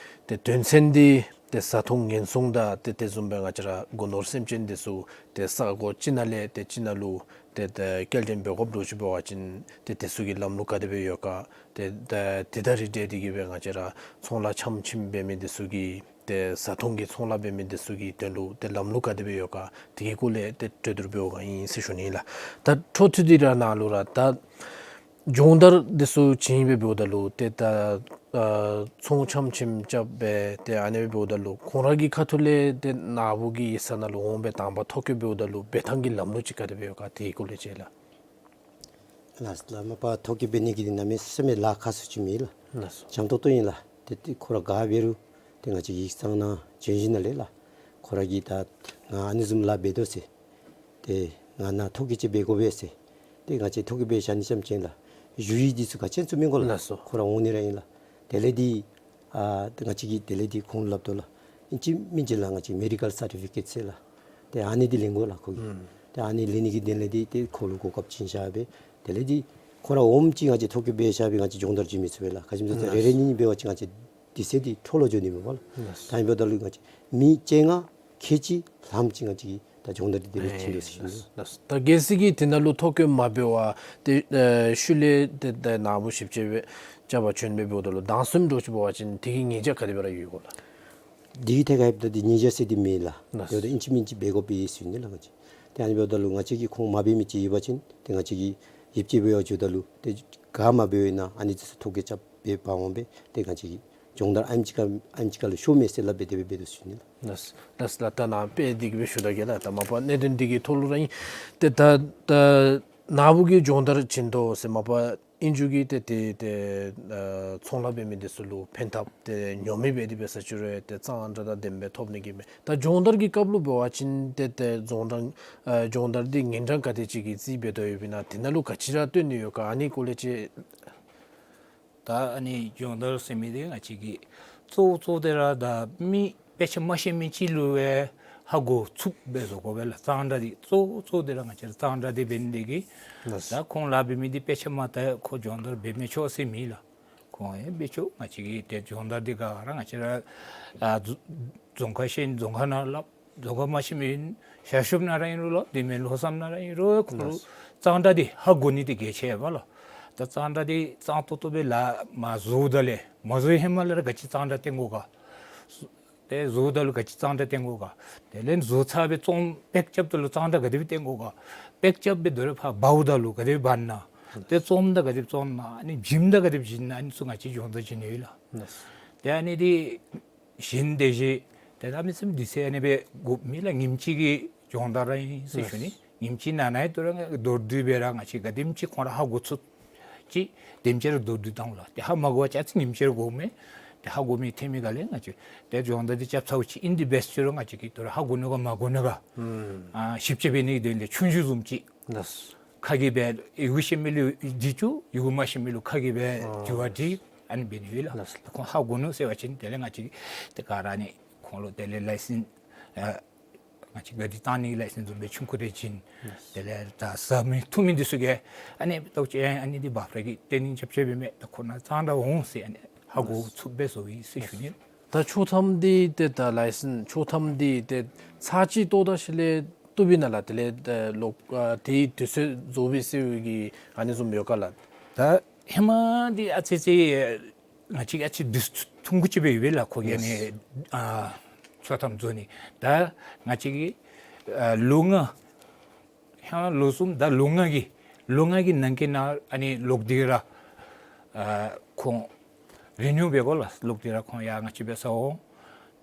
ཏེ་དོན་ཚན་འདི་ཏེ་བཟའ་འཐུང་ཉེན་སྲུང་དང་ཏེ་དེ་བཟུམ་སྦེ་ང་བཅས་ར་སྒོ་ནོར་སེམས་ཅན་འདི་ཚུ་ཏེ་ས་གོ་ཅིག་ནང་ལས་ཏེ་ཅིག་ནང་ལུ་ཏེ་ཏེ་སྐྱེལ་འདྲེན་འབད་དགོཔ་འདྲཝ་ཅིག་འབད་བ་ཅིན་ཏེ་དེ་ཚུ་གི་ལམ་ལུགས་ག་དེ་སྦེ་ཡོད་ག། ཏེ་ཏེ་དེ་དང་རིགས་བསྒྲེས་ཏེ་གི་སྦེ་ང་བཅས་ར་ཚོང་ལཱ་འཆམ་མཆིམ་འབད་མི་འདི་ཚུ་གི་ཏེ་བཟའ་འཐུང་གི་ཚོང་ལཱ་འབད་མི་འདི་ཚུ་གི་དོན་ལུ་ཏེ་ལམ་ལུགས་ག་དེ་སྦེ་ཡོད་ག། དེ་གི་སྐོར་ལས་ཏེ་གྲོས་བསྡུར་འབདཝ་ཨིན་ཟེར་ཞུ་ནི་ལགས། ད་འཕྲོ་མཐུད་དེ་ར་ནཱ་ལུ་ར་ད་ སྦྱོང་བརྡར་འདི་ཚུ་བྱིན་སྦེ་འབདཝ་ད་ལུ་ཏེ་ད་ཨ་ཚོང་འཆམ་འཆམ་རྐྱབ་སྦེ་ཏེ་ཨ་ནི་སྦེ་འབདཝ་ད་ལུ་ཁོང་ར་གི་ཁ་ཐུག་ལས་ཏེ་ནཱ་བུ་གི་ཡིག་ཚང་ནང་ལུ་འོང་སྦེ་དང་པ་ཐོ་བཀོད་འབདཝ་ད་ལུ་འབད་ཐངས་ཀྱི་ལམ་ལུགས་ཅིག་ག་དེ་སྦེ་ཡོད་ག་དེ་གི་སྐོར་ལས་ཅིག་ལགས། ལགས་སོ་ལགས། མ་པ་ཐོ་བཀོད་འབད་ནི་གི་འདི་གནམ་མེད་ས་མེད་ལཱ་ཁག་སུ་ཅིག་མེད་ལགས། ལགས་སོ། འཇམ་ཏོང་ཏོ་ཨིན་ལགས། ཏེ་ཏེ་ཁོ་ར་ག་འབད་རུང་ཏེ་ང་བཅས་ཡིག་ཚང་ནང་བྱོན་ཞིནམ་ལས་ལགས། ཁོ་ར་གིས་ད་ང་ཨ་ནི་བཟུམ་ལཱ་འབད་དོ་ཟེར། ཏེ་ང་ནཱ་ཐོ་བཀོད་ཅིག་འབད་དགོ་པས་ཟེར། ཏེ་ང་བཅས་ཐོ་བཀོད་འབད་བཞག་ནི་ཙམ་ཅིག་ལགས། ཞུ་ཡིག་འདི་ཚུ་ག་ཅི་ཡང་བཙུགས་མི་དགོ་ལགས། ལགས་སོ། ཁོ་ར་འོང་ནི་ར་ཨིན་ལགས། དེ་ལས་འདི་ཨ་ང་བཅས་ཀྱིས་དེ་ལས་འདི་ཁོང་ལུ་སླབ་དོ་ལགས། ཨིན་ཅི་མིན་ཅི་ལགས་ང་བཅས་མེ་ཌི་ཀཱལ་སར་ཊི་ཕི་ཀེཊ་ཟེར་ལགས། ཏེ་ཨ་ནི་འདི་ལེན་དགོ་ལགས་ཁོ་གིས། ཨུམ། ཏེ་ཨ་ནི་ལེན་ནི་གི་དོན་ལས་འདི་ཏེ་ཁོ་ལུ་གོ་སྐབས་བྱིན་བཞག་སྦེ་དེ་ལས་འདི་ཁོ་ར་འོངམ་ཅིག་ང་བཅས་ཐོ་བཀོད་འབད་བཞག་སྦེ་ང་བཅས་སྦྱོང་བརྡར་བྱིན་མི་ཚུགས་པས་ལགས། ག་ཅི་སྨོ་ཟེར་བ་ཅིན་རེ་རེ་གཉིས་གཉིས་འབད་བ་ཅིན་ང་བཅས་དུས་ཚོད་འདི་འཕྲོ་བརླག་འགྱོ་ནི་མས་པ་ལགས། ལགས། ད་ཨིན་པ་ད་ལུ་ང་བཅས་མི་བཅོ་ལྔ་ཁལ་གཅིག་ལྷགཔ་ཅིག་ང་བཅས་ཀྱིས་ད་སྦྱོང་བརྡར་འདི་དེ་སྦེ་བྱིན་དོ་ཟེར་ཞུ་ནི། ལགས། ད་གལ་སྲིད་ཀྱི་དེ་ནང་ལུ་ཐོ་བཀོད་མ་འབད་བར་ཏེ་ཨེ་ཤུལ་ལས་ཏེ་ད་ནཱ་བུ་ཞིབ་དཔྱད་འབད་རྐྱབ་པར་བྱོན་སྦེ་འབདཝ་ད་ལུ་གདངས་གསུམ་འདྲཝ་ཅིག་འབད་བ་ཅིན་དེ་གི་ཉེས་བྱ་ག་དེ་སྦེ་ར་ཡོད་ག་ལགས། དེ་གི་ཐད་ཁར་ཡོདཔ་ད་དེ་ཉེས་བྱ་ཟེར་དེ་མེད་ལགས། ལགས། ཡོད་ད་ཨིན་ཅི་མིན་ཅི་འབད་དགོ་པས་ཟེར་ཞུ་ནི་ལགས་ང་བཅས། ཏེ་ཨ་ནི་འབདཝ་ད་ལུ་ང་བཅས་ཀྱིས་ཁོང་མ་འབད་མི་ཅིག་ཡོད་པ་ཅིན་ཏེ་ང་བཅས་ཀྱིས་ཡིད་ཆེས་འབད་བར་འགྱོཝ་ད་ལུ་ཏེ་ག་མ་འབད་བའི་ནང་ཨ་ནི་ཚུ་ཐོ་བཀོད་རྐྱབ་སྦེ་འབག་འོང་སྦེ་ཏེ་ང་བཅས་ཀྱིས་སྦྱོང་བརྡར་ཨ་ནེམ་ཅིག་ཁར་ཨ་ནེམ་ཅིག་ཁར་ལུ་ཤོར་མས་ཟེར་སླབ་སྦེ་དེ་སྦེ་འབད་དོ་ཟེར་ཞུ་ནི་ལགས། ལགས་ལགས་ལགས། ད་ནཱ་དཔེ་འདི་གིས་སྦེ་ཞུ་ད་གེ་ལགས། ད་མ་པ་གནད་དོན་འདི་གི་ཐོག་ལུ་ར་ཨིན། ཏེ་ད་ད་ནཱ་བུ་གིས་སྦྱོང་བརྡར་བྱིན་དོ་ཟེར་མ་པ་ཨིན་རྒྱུ་གི་ཏེ་ཏེ་ཏེ་ཨ་ཚོང་ལཱ་འབད་མི་འདི་ཚུ་ལུ་ཕན་ཐབས་ཏེ་ཉོ་མི་འབད་དེ་འབད་ས་ཅིག་རུང་ཏེ་གཙང་སྦྲ་དང་ལྡནམ་སྦེ་ཐོབ་ནི་གི་མས། ད་སྦྱོང་བརྡར་གྱི་སྐབས་ལུ་འབད་བ་ཅིན་ཏེ་ཏེ་སྦྱོང་བརྡར་ཨ་སྦྱོང་བརྡར་འདི་ཉིན་གྲངས་ག་དེ་ཅིག་གི་རྩིས་འབད་དོ་ཡོདཔ་ཨིན་ན་དེ་ནང་ལུ་ག་ཅི་ར་སྟོན་ནི་ཡོད་ག་ཨ་ནི་སྐོར་ལས་ཅིག། ད་ཨ་ནི་སྦྱོང་བརྡར་ཟེར་མི་འདི་ང་བཅས་ཀྱིས་གཙོ་བོ་གཙོ་བོ་འདི་ར་ད་མི་དཔེ་ཆ་མ་ཤེས་མི་ཅིག་ལུ་སྦེ་ཧ་གོ་ཚུགསཔ་སྦེ་བཟོ་དགོ་པས་ལགས། གཙང་སྦྲ་འདི་གཙོ་བོ་གཙོ་བོ་འདི་ར་ང་བཅས་ར་གཙང་སྦྲ་འདི་འབད་ནི་འདི་གིས། ལགས། ད་ཁོང་ལཱ་འབད་མི་འདི་དཔེ་ཆ་མ་དར་ཁོ་སྦྱོང་བརྡར་འབད་མི་ཆོག་ཟེར་མེད་ལགས། ཁོང་ཡང་འབད་ཆོག། ང་བཅས་ཀྱིས་ཏེ་སྦྱོང་བརྡར་འདི་ག་ར་ང་བཅས་ར་ཨ་རྫོང་རྫོང་ཁ་ཤེས་ཨིན་རྫོང་ཁ་ནང་སླབ། རྫོང་ཁ་མ་ཤེས་མི་ཨིན་ཤར་ཕྱོགས་ནང་ར་ཨིན་རུང་ལོ་དེ་མེན་ལྷོ་མཚམས་ནང་ར་ཨིན་རུང་ཁོང་ལུ་ལགས། གཙང་སྦྲ་འདི་ཧ་གོ་ནི་འདི་གལ་ཆེ་བས་ལགས། ད་གཙང་སྦྲ་འདི་གཙང་ཏོག་ཏོ་སྦེ་ལཱ་མ་བཟོཝ་ད་ལས་མ་བཟོ་ཧེ་མ་ལས་ར་ག་ཅི་གཙང་སྦྲ་བསྟེན་དགོ་ག། ཏེ་བཟོཝ་ད་ལུ་ག་ཅི་གཙང་སྦྲ་བསྟེན་དགོ་ག། དེ་ལས་བཟོ་ཚར་སྦེ་བཙོང་པེག་རྐྱབ་ད་ལུ་གཙང་སྦྲ་ག་དེ་སྦེ་བསྟེན་དགོ་ག། པེག་རྐྱབ་སྦེ་དོ་རུང་ཕར་འབགཝ་ད་ལུ་ག་དེ་སྦེ་འབག་ན། ཏེ་བཙོངམ་ད་ག་དེ་སྦེ་བཙོང་ན་ཨ་ནི་བྱིནམ་ད་ག་དེ་སྦེ་བྱིན་ན་ཨ་ནི་ཚུ་ང་བཅས་སྦྱོང་བརྡར་བྱིན་ནི་ཡོད་ལགས། ལགས། ཏེ་ཨ་ནི་འདི་བཞིན་དེ་བཞིན་ཏེ་གནམ་མེད་ས་མེད་དུས་ཚོད་ཨ་ནི་སྦེ་དགོཔ་མེད་ལགས། ཉིནམ་གཅིག་གི་སྦྱོང་བརྡར་ར་ཨིན་ཟེར་ཞུ་ནི། ཉིནམ་གཅིག་ནང་ན་ཡང་དོ་རུང་མདོར་བསྡུས་སྦེ་ར་ང་བཅས་ག་དེམ་ཅིག་ཁོང་ར་ཧ་གོ་ཚུགས་ཅིག་དེམ་ཅིག་ར་མདོར་བསྡུས་བཏང་ལགས། ཏེ་ཧ་མ་གོ་བ་ཅིན་ཨ་ཙི་ཉིནམ་གཅིག་ར་དགོ་མས། ཏེ་ཧ་གོ་མི་ཐོན་མི་ག་ལས་ང་བཅས་ཏེ་སྦྱོང་བརྡར་འདི་རྐྱབ་ཚརཝ་ཅིག་ཨིན་འདི་འབད་ཟེར་རུང་ང་བཅས་ཀྱིས་དོ་རུང་ཧ་གོ་ནི་ག་མ་གོ་ནི་ག་ཨུམ་ཨ་ཞིབ་དཔྱད་འབད་ནི་གི་དོན་ལས་ཆུང་ཆུང་བཟུམ་ཅིག། ལགས། ཁ་གིས་སྦེ་ཡི་གུ་ཤེས་མི་ལུ་འབྲི་བཅུག། ཡི་གུ་མ་ཤེས་མི་ལུ་ཁ་གིས་སྦེ་ཨ་དྲི་བ་འདྲི། ཨ་ནི་འབད་ནི་ཡོད་ལགས། ལགས། ཁོང་ཧ་གོ་ནུག་ཟེར་བ་ཅིན་དེ་ལས་ང་བཅས་ཏེ་ག་ར་ནི་ཁོང་ལུ་དེ་ལས་ལའི་སེནསི་ཨ་ང་བཅས་ག་དེ་བཏང་ནི་ལའི་སེནསི་བཟུམ་སྦེ་ཆུང་ཀུ་རེ་བྱིན། ལགས། དེ་ལས་ད་ཟ་མི་འཐུང་མི་འདི་ཚུ་གིས་ཨ་ནི་ལྟོ་ཅིག་ཨ་ནི་འདི་འབབ་ར་གི་ཏེ་ནི་རྐྱབ་རྐྱབ་འབད་མི་ད་ཁོ་ན་གཙང་སྦྲ་འོང་ཟེར་ཨ་ནི་ཧ་གོ་ཚུགསཔ་སྦེ་བཟོ་ཡི་ཟེར་ཞུ་ནི། ད་ཆོག་ཐམ་འདི་ཏེ་ད་ལའི་སེནསི་ཆོག་ཐམ་འདི་ཏེ་ཚར་གཅིག་བཏོག་ད་ཞིནམ་ལས་བཏུབ་ཨིན་ན་ལགས། དེ་ལས་ད་ལོག་ཨ་དེའི་དུས་ཚོད་རྫོགས་པའི་ཟེར་བའི་གི་ཨ་ནི་བཟུམ་ཡོད་ག་ལགས། ད་ཧེ་མ་འདི་ཨ་ཙི་ཙི་ང་བཅས་ཀྱིས་ཨ་ཙི་དུས་ཐུང་ཀུ་ཅིག་སྦེ་ཡོད་པས་ལགས། ཁོ་གིས་ཨ་ནི་ཨ་ཆོག་ཐམ་བཟོ་ནི། ད་ང་བཅས་ཀྱིས་ཨ་ལོ་ལྔ་ཧེ་མ་ལོ་གསུམ་ད་ལོ་ལྔ་གི་ལོ་ལྔ་གི་ནང་གི་ནང་ཨ་ནི་ལོག་སྟེ་ར་ཨ་ཁོང་རི་ནིའུ་འབད་དགོ་ལགས། ལོག་སྟེ་ར་ཁོང་ཡར་ང་བཅས་འབད་སར་འོང་།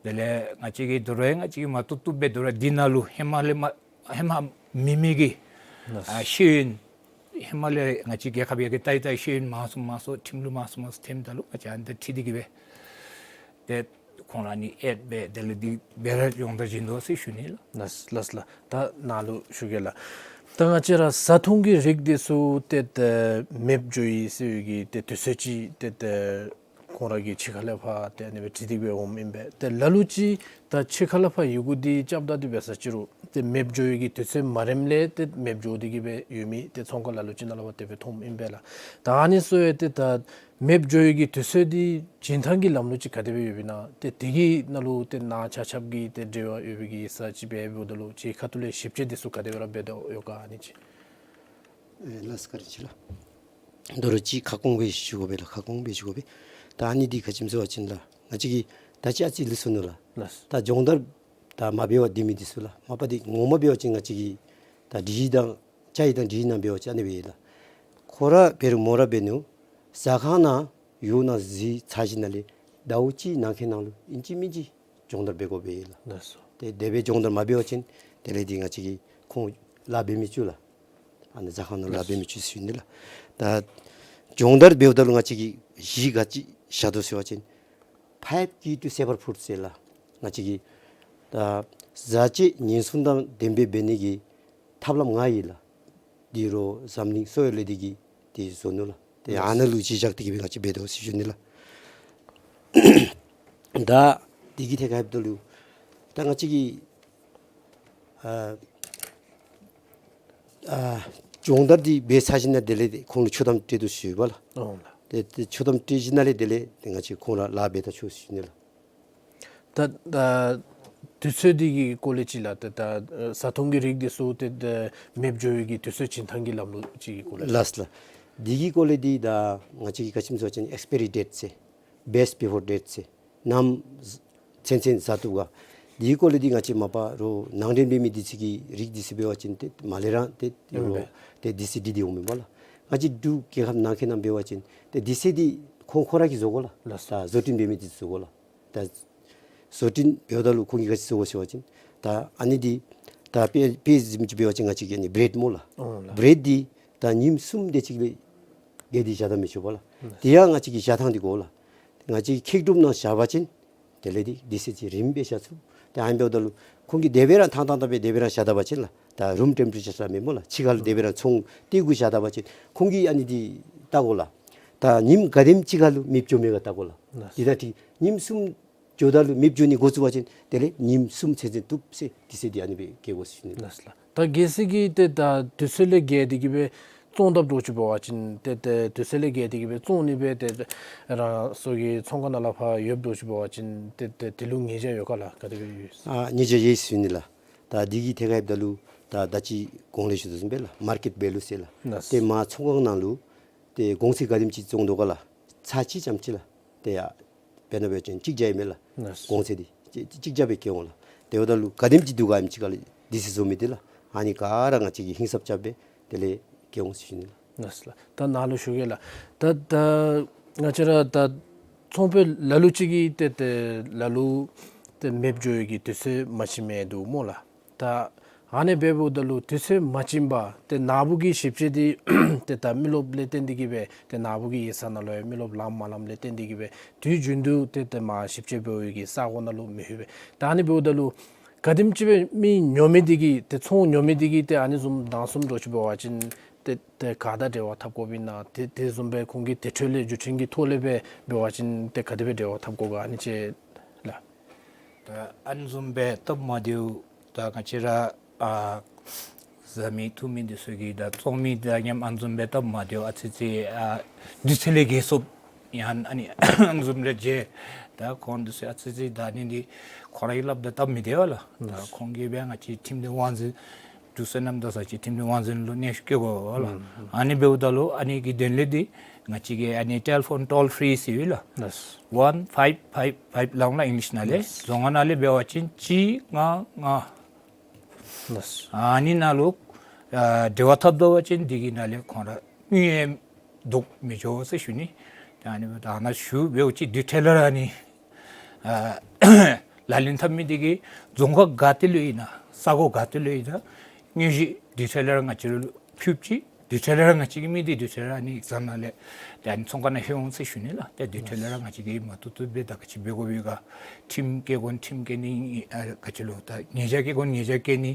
དེ་ལས་ང་བཅས་ཀྱིས་དོ་རུང་ང་བཅས་ཀྱིས་མ་བཏུབ་བཏུབ་སྦེ་དོ་རུང་འདི་ནང་ལུ་ཧེ་མ་ལས་མ་ཧེ་མ་མེད་མི་གི་ལགས། ཨ་ཤེས་ཡོན་ཧེ་མ་ལས་ང་བཅས་རྒྱལ་ཁབ་ཡར་རྒྱས་ཏེ་ད་ཤེས་ཡོན་མང་སུ་མང་སུ་ཁྲིམས་ལུགས་མང་སུ་མང་སུ་ཐོནམ་ད་ལུ་ང་བཅས་ཨ་ནི་ད་འཁྲིལ་ཏེ་གིས་སྦེ་ཏེ་ཁོང་ར་ནི་ཨེཌ་འབད་དེ་ལས་འདི་འབད་ར་སྦྱོང་བརྡར་བྱིན་དོ་ཟེར་ཞུ་ནི་ལགས། ལགས་ལགས་ལགས། ད་ནཱ་ལུ་ཞུ་གེ་ལགས། ད་ང་བཅས་ར་བཟའ་འཐུང་གི་རིགས་འདི་ཚུ་ཏེ་ཏེ་མེདཔ་འགྱོ་ཡི་ཟེར་བའི་གི་ཏེ་དུས་ཚོད་ཅིག་ཏེ་ཏེ་ཁོང་ར་གི་ཕྱི་ཁ་ལས་ཕར་ཏེ་ཨ་ནི་སྦེ་འཁྲིལ་ཏེ་སྦེ་འོངམ་ཨིན་པས། ཏེ་ལ་ལུ་ཅིག་ད་ཕྱི་ཁ་ལས་ཕར་ཡི་གུ་འདི་རྐྱབ་ད་འདི་འབད་ས་ཅིག་རུང་ཏེ་མེདཔ་འགྱོ་བའི་གི་དུས་ཚོད་མ་རནམ་ལས་ཏེ་མེདཔ་འགྱོ་སྟེ་གིས་སྦེ་ཡོད་མི་ཏེ་ཚོང་ཁང་ལ་ལུ་ཅིག་ནང་ལུ་ཕར་དེ་སྦེ་མཐོངམ་ཨིན་པས་ལགས། ད་ཨ་ནི་ཚུ་ཡང་ཏེ་ད་མེདཔ་འགྱོ་བའི་གི་དུས་ཚོད་འདི་བྱིན་ཐངས་ཀྱི་ལམ་ལུགས་ཅིག་ག་དེ་སྦེ་ཡོདཔ་ཨིན་ན། ཏེ་དེ་གི་ནང་ལུ་ཏེ་ནཱ་ཆ་ཁྱབ་ཀྱིས་ཏེ་འབྲེལ་བ་ཡོད་པའི་གི་ཡིག་ཚང་ཅིག་འབད་འབདཝ་ད་ལུ་ཅིག་ཁ་ཐུག་ལས་ཞིབ་དཔྱད་འདི་ཚུ་ག་དེ་སྦེ་ར་འབད་དོ་ཡོད་ག་ཨ་ནི་ཅིག། ཨེ་ལགས་སོ་བཀའ་དྲིན་ཆེ་ལགས། དོ་རུང་ཅིག་ཁ་སྐོང་སྦེ་ཞུ་དགོ་པས་ལགས། ཁ་སྐོང་སྦེ་ཞུ་དགོ་པས། ད་ཨ་ནི་འདི་ག་ཅི་སྨོ་ཟེར་བ་ཅིན་ལགས་ང་བཅས་ཀྱིས་ད་ཅི་ཨ་ཙི་ལུས་སོ་ནུག་ལགས། ལགས། ད་སྦྱོང་བརྡར་ད་མ་འབད་བར་སྡོད་མི་འདི་ཚུ་ལགས། མ་པ་འདི་ངོ་མ་འབད་བ་ཅིན་ང་བཅས་ཀྱིས་ད་འདི་དང་ཅ་ཡིག་དང་འདི་ནང་འབད་བ་ཅིན་ཨ་ནི་སྦེ་ལགས། ཁོ་ ཁོ་ར་འབད་རུང་མོ་ར་འབད་ནུག། ཟ་ཁང་ནང་ཡོད་ནང་འཛུལ་ཚར་ཞིནམ་ལས་ཟླཝ་གཅིག་ནང་འཁོད་ནང་ལུ་ཨིན་ཅི་མིན་ཅི་སྦྱོང་བརྡར་འབད་དགོ་པས་ལགས། ལགས་སོ། ཏེ་དེ་སྦེ་སྦྱོང་བརྡར་མ་འབད་བ་ཅིན་དེ་ལས་འདི་ང་བཅས་ཀྱིས་ཁོང་ལཱ་འབད་མི་བཅུག་ལགས། ཨ་ནི་ཟ་ཁང་ནང་ལཱ་འབད་མི་བཅུག་ཟེར་ཞུ་ནི་ལགས། ད་སྦྱོང་བརྡར་འབདཝ་ད་ལུ་ང་བཅས་ཀྱིས་གཞི་ག་ཅི་བཞག་དོ་ཟེར་བ་ཅིན་five key to safer food ཟེར་ལགས། ང་བཅས་ཀྱིས་ད་བཟའ་བཅའ་ཉེན་སྲུང་དང་ལྡནམ་སྦེ་འབད་ནི་གི་ཐབས་ལམ་ལྔ་ཡོད་ལགས། འདི་རོགས་འཛམ་གླིང་སོ་ཡོད་ལས་འདི་གིས་འདི་བཟོ་ནུག་ལགས། ཏེ་ཨ་ནཱ་ལུ་གཞི་བཞག་སྟེ་གིས་སྦེ་ང་བཅས་འབད་དོ་ཟེར་ཞུ་ནི་ལགས། ད་འདི་གི་ཐད་ཁར་འབདཝ་ད་ལུ་ད་ང་བཅས་ཀྱིས་ཨ་ཨ་སྦྱོང་བརྡར་འདི་འབད་ཚར་ཞིནམ་དེ་ལས་ཁོང་ལུ་ཆོག་ཐམ་སྤྲོད་དོ་ཟེར་བ་ལགས། ཨོ་ལགས། ཏེ་ཏེ་ཆོག་ཐམ་སྤྲོད་ཞིནམ་ལས་དེ་ལས་ཏེ་ང་བཅས་ཁོང་ར་ལཱ་འབད་ད་ཆོག་ཟེར་ཞུ་ནི་ལགས། ད་ད་དུས་ཚོད་འདི་གི་སྐོར་ལས་ཅིག་ལགས། ད་ད་བཟའ་འཐུང་གི་རིགས་འདི་ཚུ་ཏེ་ད་མེདཔ་འགྱོ་བའི་གི་དུས་ཚོད་བྱིན་ཐངས་ཀྱི་ལམ་ལུགས་ཅིག་གི་སྐོར་ལས། ལགས་ལགས། འདི་གི་སྐོར་ལས་འདི་ད་ང་བཅས་ཀྱིས་ག་ཅི་སྨོ་ཟེར་བ་ཅིན་ཨེགསི་པི་ཡ་རི་ཌེཊ་ཟེར་best before date ཟེར་ནམ་ཚུན་ཚོད་བཟའ་བཏུབ་ག། འདི་གི་སྐོར་ལས་འདི་ང་བཅས་མ་པ་རོགས་ནང་འདྲེན་འབད་མི་འདི་ཚུ་གི་རིགས་འདི་ཚུ་འབད་བ་ཅིན་ཏེ་མ་ལས་ར་ཏེ་ཨིན་པས། རོགས་ཏེ་འདི་ཚུ་འདི་འདི་འོང་མས་པ་ལགས། ང་བཅས་འབྲུག་རྒྱལ་ཁབ་ནང་འཁོད་ནང་འབད་བ་ཅིན་ཏེ་འདི་ཚུ་འདི་ཁོང་ཁོང་ར་གིས་བཟོ་དགོ་ལགས། ལགས་སོ། ད་བཟོ་སྐྲུན་འབད་མི་འདི་ཚུ་བཟོ་དགོ་ལགས། ད་བཟོ་སྐྲུན་འབདཝ་ད་ལུ་ཁོང་གིས་ག་ཅི་བཟོ་དགོ་ཟེར་བ་ཅིན་ད་ཨ་ནི་འདི་ད་དཔེ་དཔེ་བཟུམ་ཅིག་འབད་བ་ཅིན་ང་བཅས་ཀྱི་ཨ་ནི་བྲེཌ་སྨོ་ལགས། ཨོ་ལགས། བྲེཌ་འདི་ད་ཉིནམ་གསུམ་དེ་ཅིག་ལས་བརྒལ་ཏེ་བཞག་ད་མི་ཆོག་པ་ལགས། ཨུམ། དེ་ཡང་ང་བཅས་ཀྱི་བཞག་ཐངས་འདི་གོ་ལགས། ང་བཅས་ཀྱིས་ཁེག་དྲུབ་ནང་བཞག་པ་ཅིན་དེ་ལས་འདི་འདི་ཚུ་ཅིག་རིངམ་སྦེ་བཞག་ཚུགས། ཏེ་ཨ་ནི་འབདཝ་ད་ལུ་ཁོང་གིས་དེ་སྦེ་ར་ཐང་ཐང་ཐང་སྦེ་དེ་སྦེ་ར་བཞག་ད་པ་ཅིན་ལགས། ད་རུམ་ཊེམ་པེ་རེ་ཅར་ཟེར་མི་སྨོ་ལགས། ཕྱི་ཁ་ལུ་དེ་སྦེ་ར་ཚོང་སྟེ་གུ་བཞག་ད་པ་ཅིན་ཁོང་གིས་ཨ་ནི་འདི་བལྟ་དགོ་ལགས། ད་ཉིནམ་ག་དེམ་ཅིག་ཁར་ལུ་མེདཔ་འགྱོ་མས་ག་བལྟ་དགོ་ལགས། ལགས། འདི་ད་ཏེ་ཉིནམ་གསུམ་འགྱོཝ་ད་ལུ་མེདཔ་འགྱོ་ནི་འགོ་བཙུགས་པ་ཅིན་དེ་ལས་ཉིནམ་གསུམ་ཚུན་ཚོད་བཏུབ་ཟེར་འདི་ཚུ་འདི་ཨ་ནི་སྦེ་བཀལ་དགོ་ཟེར་ཞུ་ནི། ལགས་ལགས། ད་གལ་སྲིད་ཀྱིས་ཏེ་ད་དུས་ཚོད་ལས་བརྒལ་ཏེ་གིས་སྦེ་བཙོང་དཔ་འདྲཝ་ཅིག་འབད་བ་ཅིན་ཏེ་ཏེ་དུས་ཚོད་ལས་བརྒལ་ཏེ་གིས་སྦེ་བཙོང་ནི་སྦེ་ཏེ་རང་སོ་གི་ཚོང་ཁང་ནང་ལས་ཕར་ཡོདཔ་འདྲཝ་ཅིག་འབད་བ་ཅིན་ཏེ་ཏེ་དེ་ལུ་ཉེས་བྱ་ཡོད་ག་ལགས། ག་དེ་སྦེ་ཡོད། ཨ་ཉེས་བྱ་ཡོད་ཟེར་ཞུ་ནི་ལགས། ད་འདི་གི་ཐད་ཁར་འབདཝ་ད་ལུ་ད་ད་ཅི་གོང་ལས་ཞུ་དོ་བཟུམ་སྦེ་ལགས། མར་ཀེཊ་ཝེ་ལུ་ཟེར་ལགས། ལགས། ཏེ་མར་ཚོང་ཁང་ནང་ལུ་ཏེ་གོང་ཚད་ག་དེམ་ཅིག་བཙོང་དོ་ག་ལགས། ཚར་གཅིག་ཙམ་ཅིག་ལགས། ཏེ་ཡ་དཔེར་ན་འབད་བ་ཅིན་གཅིག་བརྒྱ་ཨིན་མས་ལགས། ལགས། གོང་ཚད་འདི་གཅིག་གཅིག་བརྒྱ་སྦེ་བཀལ་འོང་ལགས། དེ་འབདཝ་ད་ལུ་ག་དེམ་ཅིག་འདུག་ག་ཨ་ནེམ་ཅིག་ཁར་ལས་འདི་ཚུ་བཟོ་མི་འདི་ལགས། ཨ་ནི་ག་ར་ང་བཅས་ཀྱིས་ཧིང་སངས་རྐྱབ་སྦེ་དེ་ལས་བཀལ་འོང་ཟེར་ཞུ་ནི་ལགས། ལགས་ལགས། ད་ནཱ་ལུ་ཞུ་གེ་ལགས། ད་ད་ང་བཅས་ར་ད་ཚོང་དཔོན་ལ་ལུ་ཅིག་གིས་ཏེ་ཏེ་ལ་ལུ་ཏེ་མེདཔ་འགྱོ་བའི་གི་དུས་ཚོད་མ་བྱིན་མི་འདུག་སྨོ་ལགས། ད་ཨ་ནི་འབདཝ་ད་ལུ་དུས་ཚོད་མ་བྱིན་པར་ཏེ་ནཱ་བུ་གི་ཞིབ་དཔྱད་འདི་ཏེ་ད་མི་རློབས་ལས་བརྟེན་ཏེ་གིས་སྦེ་ཏེ་ནཱ་བུ་གི་ཡིག་ཚང་ནང་ལུ་ཡང་མི་རློབས་ལངམ་མ་ལངམ་ལས་བརྟེན་ཏེ་གིས་སྦེ་དུས་རྒྱུན་དུ་ཏེ་ཏེ་མར་ཞིབ་དཔྱད་འབད་བའི་གི་ས་གོ་ནང་ལུ་མི་ལྷོད་པས། ད་ཨ་ནི་འབདཝ་ད་ལུ་ག་དེམ་ཅིག་སྦེ་མི་ཉོ་མི་འདི་གིས་ཏེ་ཚོང་ཉོ་མི་འདི་གིས་ཏེ་ཨ་ནི་བཟུམ་དང་བཟུམ་འདྲཝ་ཅིག་འབད་བ་ཅིན་ཏེ་ཏེ་ག་དང་འབྲེལ་བ་འཐབ་དགོཔ་ཨིན་ན། ཏེ་དེ་བཟུམ་སྦེ་ཁོང་གི་དེ་འཕྲོ་ལས་བརྒྱུད་འཕྲིན་གྱི་ཐོག་ལས་སྦེ་འབད་བ་ཅིན་ཏེ་ག་དེ་སྦེ་འབྲེལ་བ་འཐབ་དགོ་ག་ཨ་ནི་ཅིག་ལགས། ད་ཨ་ནི་བཟུམ་སྦེ་སྟབས་མ་བདེཝ་ད་ང་བཅས་ར་ཨ་བཟའ་མི་འཐུང་མི་འདི་ཚུ་གིས་ད་བཙོང་མི་དང་མཉམ་ཨ་ནི་བཟུམ་སྦེ་སྟབས་མ་བདེཝ་ཨ་ཙི་ཅིག་ཨ་དུས་ཚོད་ལས་བརྒལ་སོངམ་ཡང་ཨ་ནི་ཨ་ནི་བཟུམ་རེ་མཇལ། ད་ཁོང་འདི་ཚུ་ཨ་ཙི་ཅིག་ད་ཨ་ནི་འདི་ཁོང་ར་གིས་སླབ་ད་སྟབས་མི་བདེ་བས་ལགས། ད་ཁོང་གིས་སྦེ་ང་བཅས་ཁྲིམས་དང་དབང་འཛིན་འབྲུག་སོ་ནམ་དང་ས་ཅིག་ཁྲིམས་དང་དབང་འཛིན་ལུ་གནས་ཤུགས་བསྐྱེད་དགོ་པས་ལགས། ཨ་ནི་འབདཝ་ད་ལུ་ཨ་ནི་གི་དོན་ལས་འདི་ང་བཅས་ཀྱི་ཨ་ནི་ཊེ་ལི་ཕོན་ཊོལ་ཕི་རི་ཟེར་བས་ལགས། ལགས། ཝན་ཕའིབ་ཕའིབ་ཕའིབ་ལགས་ཨིང་ལིཤ་ནང་ལས། ལགས། རྫོང་ཁ་ནང་ལས་འབད་བ་ཅིན་གཅིག་ལྔ་ལྔ། ལགས། ཨ་ནི་ནང་ལུ་ཨ་འབྲེལ་བ་འཐབ་ད་པ་ཅིན་འདི་གི་ནང་ལས་ཁོང་ར་དངུལ་ཡང་བཟུང་མི་འགྱོ་ཟེར་ཞུ་ནི། ད་ཨ་ནི་ད་ནཱ་ཞུ་འབདཝ་ཅིག་དུས་འཕྲོ་ལས་ར་ཨ་ནི་ཨ་ལག་ལེན་འཐབ་མི་འདི་གིས་རྫོང་ཁག་ག་ཏེ་ལུ་ཨིན་ན་ས་གོ་ག་ཏེ་ལུ་ཨིན་ན་དངོས་གཞི་དུས་འཕྲོ་ལས་ར་ང་བཅས་ལུ་ཕུལཝ་ཅིག་དུས་འཕྲོ་ལས་ར་ང་བཅས་ཀྱི་མི་འདི་དུས་འཕྲོ་ལས་ར་ཨ་ནི་ཨིག་ཛམ་ནང་ལས་ད་ཨ་ནི་ཚོང་ཁང་ནང་ལྷོད་འོང་ཟེར་ཞུ་ནི་ལགས། ད་དུས་འཕྲོ་ལས་ར་ང་བཅས་ཀྱིས་མ་བཏུབ་བཏུབ་སྦེ་ད་ག་ཅི་འབད་དགོ་པའི་ག་ཁྲིམས་བཀལ་དགོ་ཁྲིམས་བཀལ་ནི་ཨ་ག་ཅི་ལོ་ད་ཉེས་བྱ་བཀལ་དགོ་ཉེས་བྱ་བཀལ་ནི།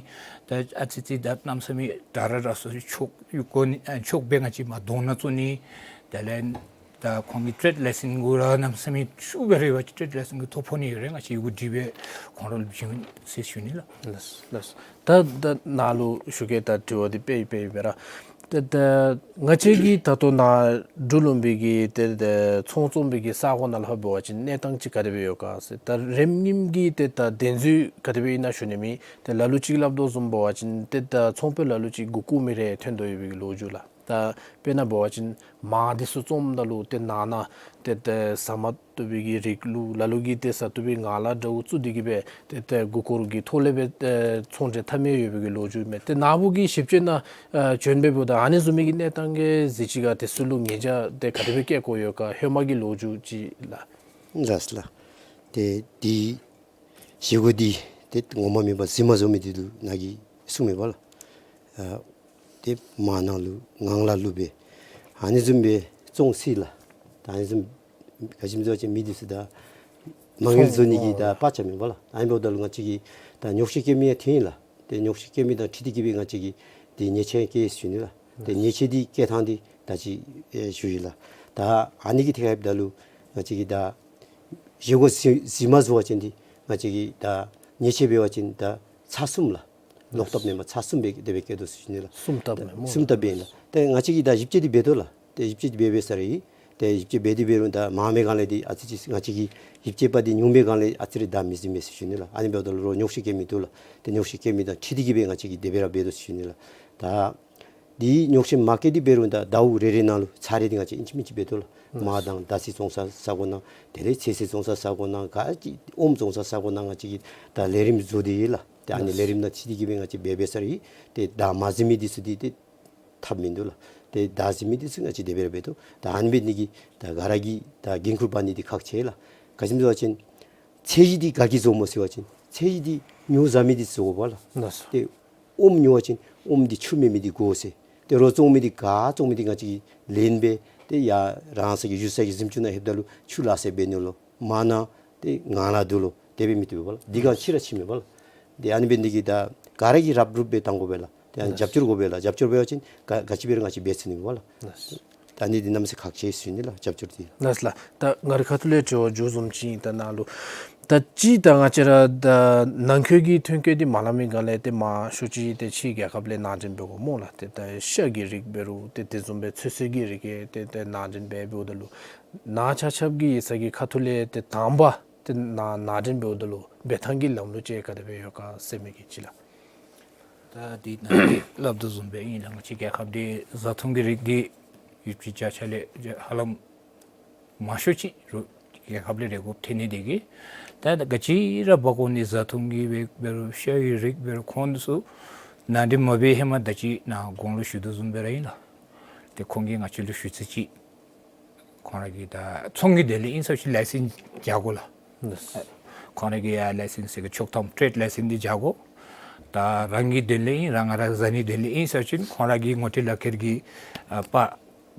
ད་ཨ་ཙི་ཙི་ད་གནམ་མེད་ས་མེད་དྲག་ར་དྲག་སུ་འཁྱོག་འཁྱོག་སྦེ་ང་བཅས་མར་གདོང་ནང་བཙུགས་ནི། དེ་ལས་ད་ཁོང་གི་ཊེཌ་ལའི་སེནསི་གུ་ར་གནམ་མེད་ས་མེད་ཤུགས་སྦེ་རེ་བ་ཅིན་ཊེཌ་ལའི་སེནསི་གུ་ཐོ་ཕོག་ནི་ཡོད་རུང་ང་བཅས་ཡི་གུ་འབྲི་སྦེ་ཁོང་ར་ལུ་བྱིན་ཟེར་ཞུ་ནི་ལགས། ལགས་ལགས། ད་ད་ནཱ་ལུ་ཞུ་གེ། ད་དྲི་བ་འདི་དཔེ་དཔེ་ཨིན་པས་ར། ད་ད་ང་བཅས་ཀྱི་ད་ལྟོ་ནཱ་འབྲུག་ལུང་པའི་གི་ཏེ་ད་ཚོང་བཙོང་པའི་གི་ས་གོ་ནང་ལུ་ཧ་འབད་བ་ཅིན་གནས་སྟངས་ཅིག་ག་དེ་སྦེ་ཡོད་ག་ཟེར། ད་རིམ་གཉིས་ཀྱི་ཏེ་ད་གདེང་ཚོད་ག་དེ་སྦེ་ཨིན་ན་ཞུ་ནི་མེད། ཏེ་ལ་ལུ་ཅིག་སླབ་དོ་བཟུམ་འབད་བ་ཅིན་ཏེ་ད་ཚོང་དཔོན་ལ་ལུ་ཅིག་མགུ་སྐོར་མི་རེ་ཐོན་དོ་ཡོད་པའི་གི་ལོ་རྒྱུས་ལགས། ད་དཔེར་ན་འབད་བ་ཅིན་མར་འདི་ཚུ་བཙོངམ་ད་ལུ་ཏེ་ནང་ན་ཏེ་ཏེ་ཟ་མ་བཏུབ་པའི་གི་རིགས་ལུ་ལ་ལུ་གིས་ཏེ་ཟ་བཏུབ་པའི་ངང་ལག་འདྲཝ་བཙུགས་ཏེ་གི་སྦེ་ཏེ་ཏེ་མགུ་སྐོར་གྱི་ཐོག་ལས་སྦེ་ཏེ་ཚོང་འབྲེལ་འཐབ་མི་ཡོད་པའི་གི་ལོ་རྒྱུས་མས། ཏེ་ནཱ་བུ་གི་ཞིབ་དཔྱད་ནང་ཨ་བྱོན་སྦེ་འབདཝ་ད་ཨ་ནི་བཟུམ་མའི་གི་གནས་སྟངས་ཀྱི་གཟི་བརྗིད་ག་དེ་ཚུ་ལུ་ཉེས་བྱ་ཏེ་ག་དེ་སྦེ་བཀལ་དགོ་ཡོད་ག་ཧེ་མ་གི་ལོ་རྒྱུས་ཅིག་ལགས། ལགས་ལགས། ཏེ་འདི་བཞེས་སྒོ་འདི་ཏེ་ངོ་མ་མེན་པར་གཟིགས་མ་བཟོ་མི་འདི་ལུ་ནཱ་གིས་གསུངས་མེན་པ་ལགས། ཨ་ཏེ་མར་ནང་ལུ་ངང་ལག་ལུ་སྦེ་ཨ་ནི་བཟུམ་སྦེ་བཙོང་སྲིད་ལགས། ད་ཨ་ནི་བཟུམ་ག་ཅི་སྨོ་ཟེར་བ་ཅིན་མི་འདི་ཚུ་ད་མ་དངུལ་བཟོ་ནི་གི་ད་པ་ཆ་མེན་པ་ལགས། ཨ་ནི་འབདཝ་ད་ལུ་ང་བཅས་ཀྱིས་ད་ཉོག་བཤད་བཀལ་མི་ཡང་ཐོན་ཡི་ལགས། ཏེ་ཉོག་བཤད་བཀལ་མི་དང་འཁྲིལ་ཏེ་གི་སྦེ་ང་བཅས་ཀྱིས་ཏེ་ཉེས་ཆད་བཀལ་ཞུ་ནི་ལགས། ཏེ་ཉེས་ཆད་འདི་བཀལ་ཐངས་འདི་ད་ཅི་ཨེ་ཞུ་ཡི་ལགས། ད་ཨ་ནི་གི་ཐད་ཁར་འབདཝ་ད་ལུ་ང་བཅས་ཀྱིས་ད་བཞེས་སྒོ་གཟིགས་གཟིགས་མ་བཟོ་བ་ཅིན་འདི་ང་བཅས་ཀྱིས་ད་ཉེས་ཆད་འབད་བ་ཅིན་ད་ཚར་གསུམ་ལགས། ལོག་ཐབས་མེན་པར་ཚར་གསུམ་སྦེ་དེ་སྦེ་བཀལ་དོ་ཟེར་ཞུ་ནི་ལགས། གསུམ་ཐབས་མེན་སྨོ། གསུམ་ཐབས་སྦེ་ཨིན་ལགས། ཏེ་ང་བཅས་ཀྱིས་ད་ཞིབ་དཔྱད་འདི་འབད་དོ་ལགས། ཏེ་ཞིབ་དཔྱད་འདི་འབད་འབད་ས་ར་ཏེ་ཞིབ་དཔྱད་འབད་དེ་འབད་རུང་ད་མང་མི་སྒང་ལས་འདི་ཨ་ཙི་ཅིག་ང་བཅས་ཀྱི་ཞིབ་དཔྱད་པ་འདི་ཉུང་མི་སྒང་ལས་ཨ་ཙི་རེ་ད་མི་གཟིགས་མས་ཟེར་ཞུ་ནི་ལགས། ཨ་ནི་འབདཝ་ད་ལུ་རོགས་ཉོག་བཤད་བཀལ་མི་འདུག་ལགས། ཏེ་ཉོག་བཤད་བཀལ་མི་དང་འཁྲིལ་ཏེ་གི་སྦེ་ང་བཅས་ཀྱིས་དེ་སྦེ་ར་འབད་དོ་ཟེར་ཞུ་ནི་ལགས། ད་འདི་ཉོག་བཤད་མ་བཀལ་ཏེ་འབད་རུང་ད་ཟླཝ་རེ་རེ་ནང་ལུ་ཚར་རེ་འདི་ང་བཅས་ཨིན་ཅི་མིན་ཅི་འབད་དོ་ལགས། མར་དང་ད་སི་བཙོང་ས་ས་སྒོ་ནང་དེ་ལས་ཚོད་བསྲེ་བཙོང་ས་ས་སྒོ་ནང་ག་ཅི་ཨོམ་བཙོང་ས་ས་སྒོ་ནང་ང་བཅས་ཀྱིས་ད་ལས་རིམ་བཟོ་སྟེ་ཡོད་ལགས། ཏེ་ཨ་ནི་ལས་རིམ་ནང་འཁྲིལ་ཏེ་གི་སྦེ་ང་བཅས་འབད་འབད་ས་ར་ཏེ་བདའ་མ་གཟིགས་མི་འདི་ཚུ་འདི་ཏེ་ཐབས་མིན་འདུག་ལགས། ཏེ་བདའ་གཟིགས་མི་འདི་ཚུ་ང་བཅས་དེ་སྦེ་ར་འབད་དོ། ད་ཨ་ནི་འབད་ནི་གི་ད་ག་ར་གིས་ད་འགན་ཁུར་འབག་ནི་འདི་ཁག་ཆེ་ལགས། ག་ཅི་སྨོ་ཟེར་བ་ཅིན་ཚད་གཞི་འདི་ག་གིས་བཟོཝ་སྨོ་ཟེར་བ་ཅིན་ཚད་གཞི་འདི་ཉོ་བཟའ་མི་འདི་བཟོ་དགོ་པ་ལགས། ལགས་སོ། ཏེ་ཨོམ་ཉོ་བ་ཅིན་ཨོམ་འདི་ཆུ་མེད་མི་འདི་དགོ་ཟེར། ཏེ་རོགས་བཙོང་མི་འདི་ག་བཙོང་མི་འདི་ང་བཅས་ཀྱིས་ལེན་སྦེ་ཏེ་ཡར་རང་སོ་གི་ཡུལ་ས་གི་གཟིམ་ཅུང་ནང་ལྷོདཔ་ད་ལུ་ཆུ་ལ་སེ་འབད་ནུག་ལོ། མར་ནང་ཏེ་ངང་ལག་འདུག་ལོ། དེ་སྦེ་མི་བཏུབ་པས་ལགས། འདི་ག་ཕྱི་ར་ཕྱི་མེན་པ་ལགས། ཏེ་ཨ་ནི་འབད་ནི་འདི་གིས་ད་ག་ར་གིས་རབ་རུབ་སྦེ་བཏང་དགོ་པས་ལགས། ཏེ་ཨ་ནི་རྒྱབ་སྐྱོར་དགོ་པས་ལགས། རྒྱབ་སྐྱོར་འབད་བ་ཅིན་ག་ག་ཅི་འབད་རུང་ང་བཅས་འབད་ཚུགས་ནི་མས་ལགས། ད་ཨ་ནི་འདི་གནམ་མེད་ས་མེད་ཁག་ཆེ་ཟེར་ཞུ་ནི་ལགས། རྒྱབ་སྐྱོར་འདི། ལགས་ལགས། ད་ང་རའི་ཁ་ཐུག་ལས་དྲི་བ་མཇུག་བཟུམ་ཅིག་ད་ནཱ་ལུ་ད་ཅི་ད་ང་བཅས་ར་ད་ནང་འཁོད་ཀྱི་ཐོན་སྐྱེད་འདི་མ་ལང་མི་སྒང་ལས་ཏེ་མང་ཤོས་ཅིག་ཏེ་ཕྱིའི་རྒྱལ་ཁབ་ལས་ནང་འདྲེན་འབད་དགོ་སྨོ་ལགས། ཏེ་ད་ཤ་གི་རིགས་འབད་རུང་ཏེ་དེ་བཟུམ་སྦེ་ཚོད་བསྲེ་གི་རིགས་ཀྱི་ཏེ་ཏེ་ནང་འདྲེན་འབད་འབདཝ་ད་ལུ་ནཱ་ཆ་ཁྱབ་ཀྱི་ཡིག་ཚང་གི་ཁ་ཐུག་ལས་ཏེ་དང་པ་ཏེ་ནཱ་ནང་འདྲེན་འབདཝ་ད་ལུ་འབད་ཐངས་ཀྱི་ལམ་ལུགས་ཅིག་ག་དེ་སྦེ་ཡོད་ག་ཟེར་མི་གི་ཅིག་ལགས། ད་འདི་ནཱ་སླབ་དོ་བཟུམ་སྦེ་ཨིན་ལགས། ང་བཅས་རྒྱལ་ཁབ་འདི་བཟའ་འཐུང་གི་རིགས་འདི་ཡུདཔ་ཅིག་བྱ་ཆ་ལས་ཧ་ལམ་མང་ཤོས་ཅིག་རུ་རྒྱལ་ཁབ་ལས་རེ་དགོཔ་ཐོན་ནི་འདི་གིས་ད་ག་ཅི་ར་འབག་འོང་ནི་བཟའ་འཐུང་གི་འབད་འབད་རུང་ཤ་གི་རིགས་འབད་རུང་ཁོང་ཚུ་ནང་འདྲེན་མ་འབད་ཧེ་མ་ད་ཅི་ནཱ་གོང་ལུ་ཞུ་དོ་བཟུམ་སྦེ་ར་ཨིན་ལགས། ཏེ་ཁོང་གིས་ང་བཅས་ལུ་ཞུ་ཚད་ཅིག་ཁོང་ར་གི་ད་ཚོང་གི་དོན་ལས་ཨིན་ཟེར་བ་ཅིན་ལའི་སེནསི་བྱ་དགོ་ལགས། ལགས། ཁོང་ར་གི་ཡ་ལའི་སེནསི་ཟེར་གི་ཆོག་ཐམ་ཊེཌ་ལའི་སེནསི་འདི་བྱ་དགོ། ད་རང་གི་དོན་ལས་ཨིན་རང་ང་ར་བཟའ་ནི་དོན་ལས་ཨིན་ཟེར་བ་ཅིན་ཁོང་ར་གི་ངོ་སྤྲོད་ལག་ཁྱེར་གྱི་ཨ་པར་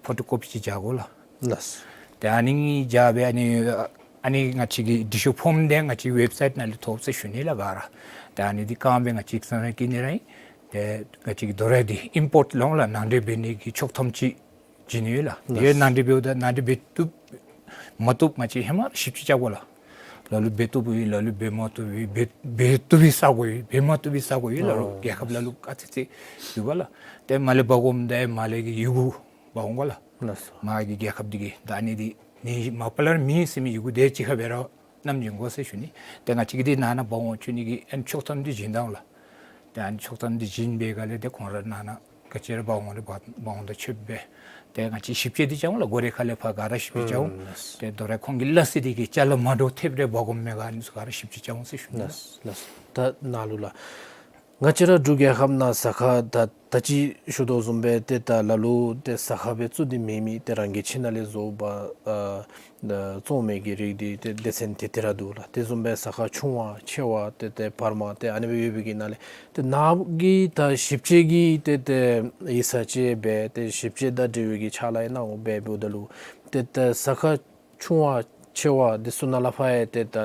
ཕོ་ཊོ་ཀོ་པི་ཅིག་བྱ་དགོ་ལགས། ལགས། ཏེ་ཨ་ནི་བྱ་སྦེ་ཨ་ནི་ཨ་ནི་ང་བཅས་ཀྱི་འབྲི་ཤོག་ཕོརམ་འདི་ང་བཅས་ཝེབ་སའིཊ་ནང་ལས་ཐོབ་ཟེར་ཞུ་ནི་ལགས་ག་ར། ཏེ་ཨ་ནི་འདི་བཀང་སྦེ་ང་བཅས་ཀྱིས་ས་ནང་བཀལ་ནི་ར་ཨིན། ཏེ་ང་བཅས་ཀྱིས་དོ་རུང་འདི་ཨིམ་པོརཊ་ལོང་ལགས། ནང་འདྲེན་འབད་ནི་གི་ཆོག་ཐམ་ཅིག་བྱིན་ནི་ཡོད་ལགས། ལགས། ཏེ་ནང་འདྲེན་འབདཝ་ད་ནང་འདྲེན་འབད་བཏུབ་མ་བཏུབ་ང་བཅས་ཧེ་མ་ཞིབ་དཔྱད་རྐྱབ་དགོ་ལགས། ལ་ལུ་འབད་བཏུབ་ཡོད། ལ་ལུ་འབད་མ་བཏུབ་ཡོད། འབད་འབད་བཏུབ་པའི་ས་གོ་ཡོད། འབད་མ་བཏུབ་པའི་ས་གོ་ཡོད་ལགས། ཨོ། རྒྱལ་ཁབ་ལ་ལུ་ཨ་ཙི་ཙི་འདུག་པ་ལགས། ཏེ་མར་ལས་འབག་འོངམ་ད་མར་ལས་ཀྱི་ཡི་གུ་འབག་འོང་པ་ལགས། ལགས་སོ། མར་གྱི་རྒྱལ་ཁབ་འདི་གིས་ད་ཨ་ནི་འདི་ནི་མ་པ་ལས་ར་མེད་ཟེར་མི་ཡི་གུ་དེ་ཅིག་ཁར་སྦེ་ར་བསྣམས་བྱིན་དགོ་ཟེར་ཞུ་ནི། ཏེ་ང་བཅས་ཀྱིས་འདི་ནང་ན་འབག་འོང་བཅུག་ནི་གི་ཨ་ནི་ཆོག་ཐམ་འདི་བྱིན་ད་འོང་ལགས། ཏེ་ཨ་ནི་ཆོག་ཐམ་འདི་བྱིན་པའི་སྒང་ལས་ཏེ་ཁོང་ར་ནང་ན་ག་ཅི་ར་འབག་འོང་རུང་འབག་འབག་འོང་དང་ཕྱདཔ་སྦེ་ཏེ་ང་བཅས་ཞིབ་དཔྱད་འདི་རྐྱབ་འོང་ལགས། སྒོ་རའི་ཁ་ལས་ཕར་ག་ར་ཞིབ་དཔྱད་རྐྱབ་འོང་། ཨུམ། ལགས། ཏེ་དོ་རུང་ཁོང་གི་སླ་བསྲེ་འདི་གིས་ཅ་ལ་མ་འདྲཝ་ཐེབས་རེ་འབག་འོངམ་མེན་ག་ཨ་ནི་ཚུ་ག་ར་ཞིབ་དཔྱད་རྐྱབ་འོང་ཟེར་ཞུ་ནི། ལགས་ལགས། ད་ནཱ་ལུ་ལགས། ང་བཅས་ར་འབྲུག་རྒྱལ་ཁབ་ནང་ཟ་ཁང་ད་ད་ཅི་ཞུ་དོ་བཟུམ་སྦེ་ཏེ་ད་ལ་ལུ་ཏེ་ཟ་ཁང་སྦེ་བཙུགས་ཏེ་མེད་མི་ཏེ་རང་གི་ཁྱིམ་ནང་ལས་བཟོ་བ་ཨ་ད་བཙོང་མི་གི་རིགས་འདི་ཏེ་སྡེ་ཚན་ཏེ་ཏེ་ར་འདུག་ལགས། དེ་བཟུམ་སྦེ་ཟ་ཁང་ཆུང་བ་ཆེ་བ་ཏེ་ཏེ་བར་མ་ཏེ་ཨ་ནི་སྦེ་ཡོད་པའི་གི་ནང་ལས་ཏེ་ནཱ་གིས་ད་ཞིབ་དཔྱད་ཀྱི་ཏེ་ཏེ་ཡིག་ཚང་ཅིག་སྦེ་ཏེ་ཞིབ་དཔྱད་དང་འབྲེལ་བའི་གི་ཕྱག་ལཱ་ཡང་གནང་དགོ་པས། འབདཝ་ད་ལུ་ཏེ་ཏེ་ཟ་ཁང་ཆུང་བ་ཆེ་བ་འདི་ཚུ་ནང་ལས་ཕར་ཡང་ཏེ་ད་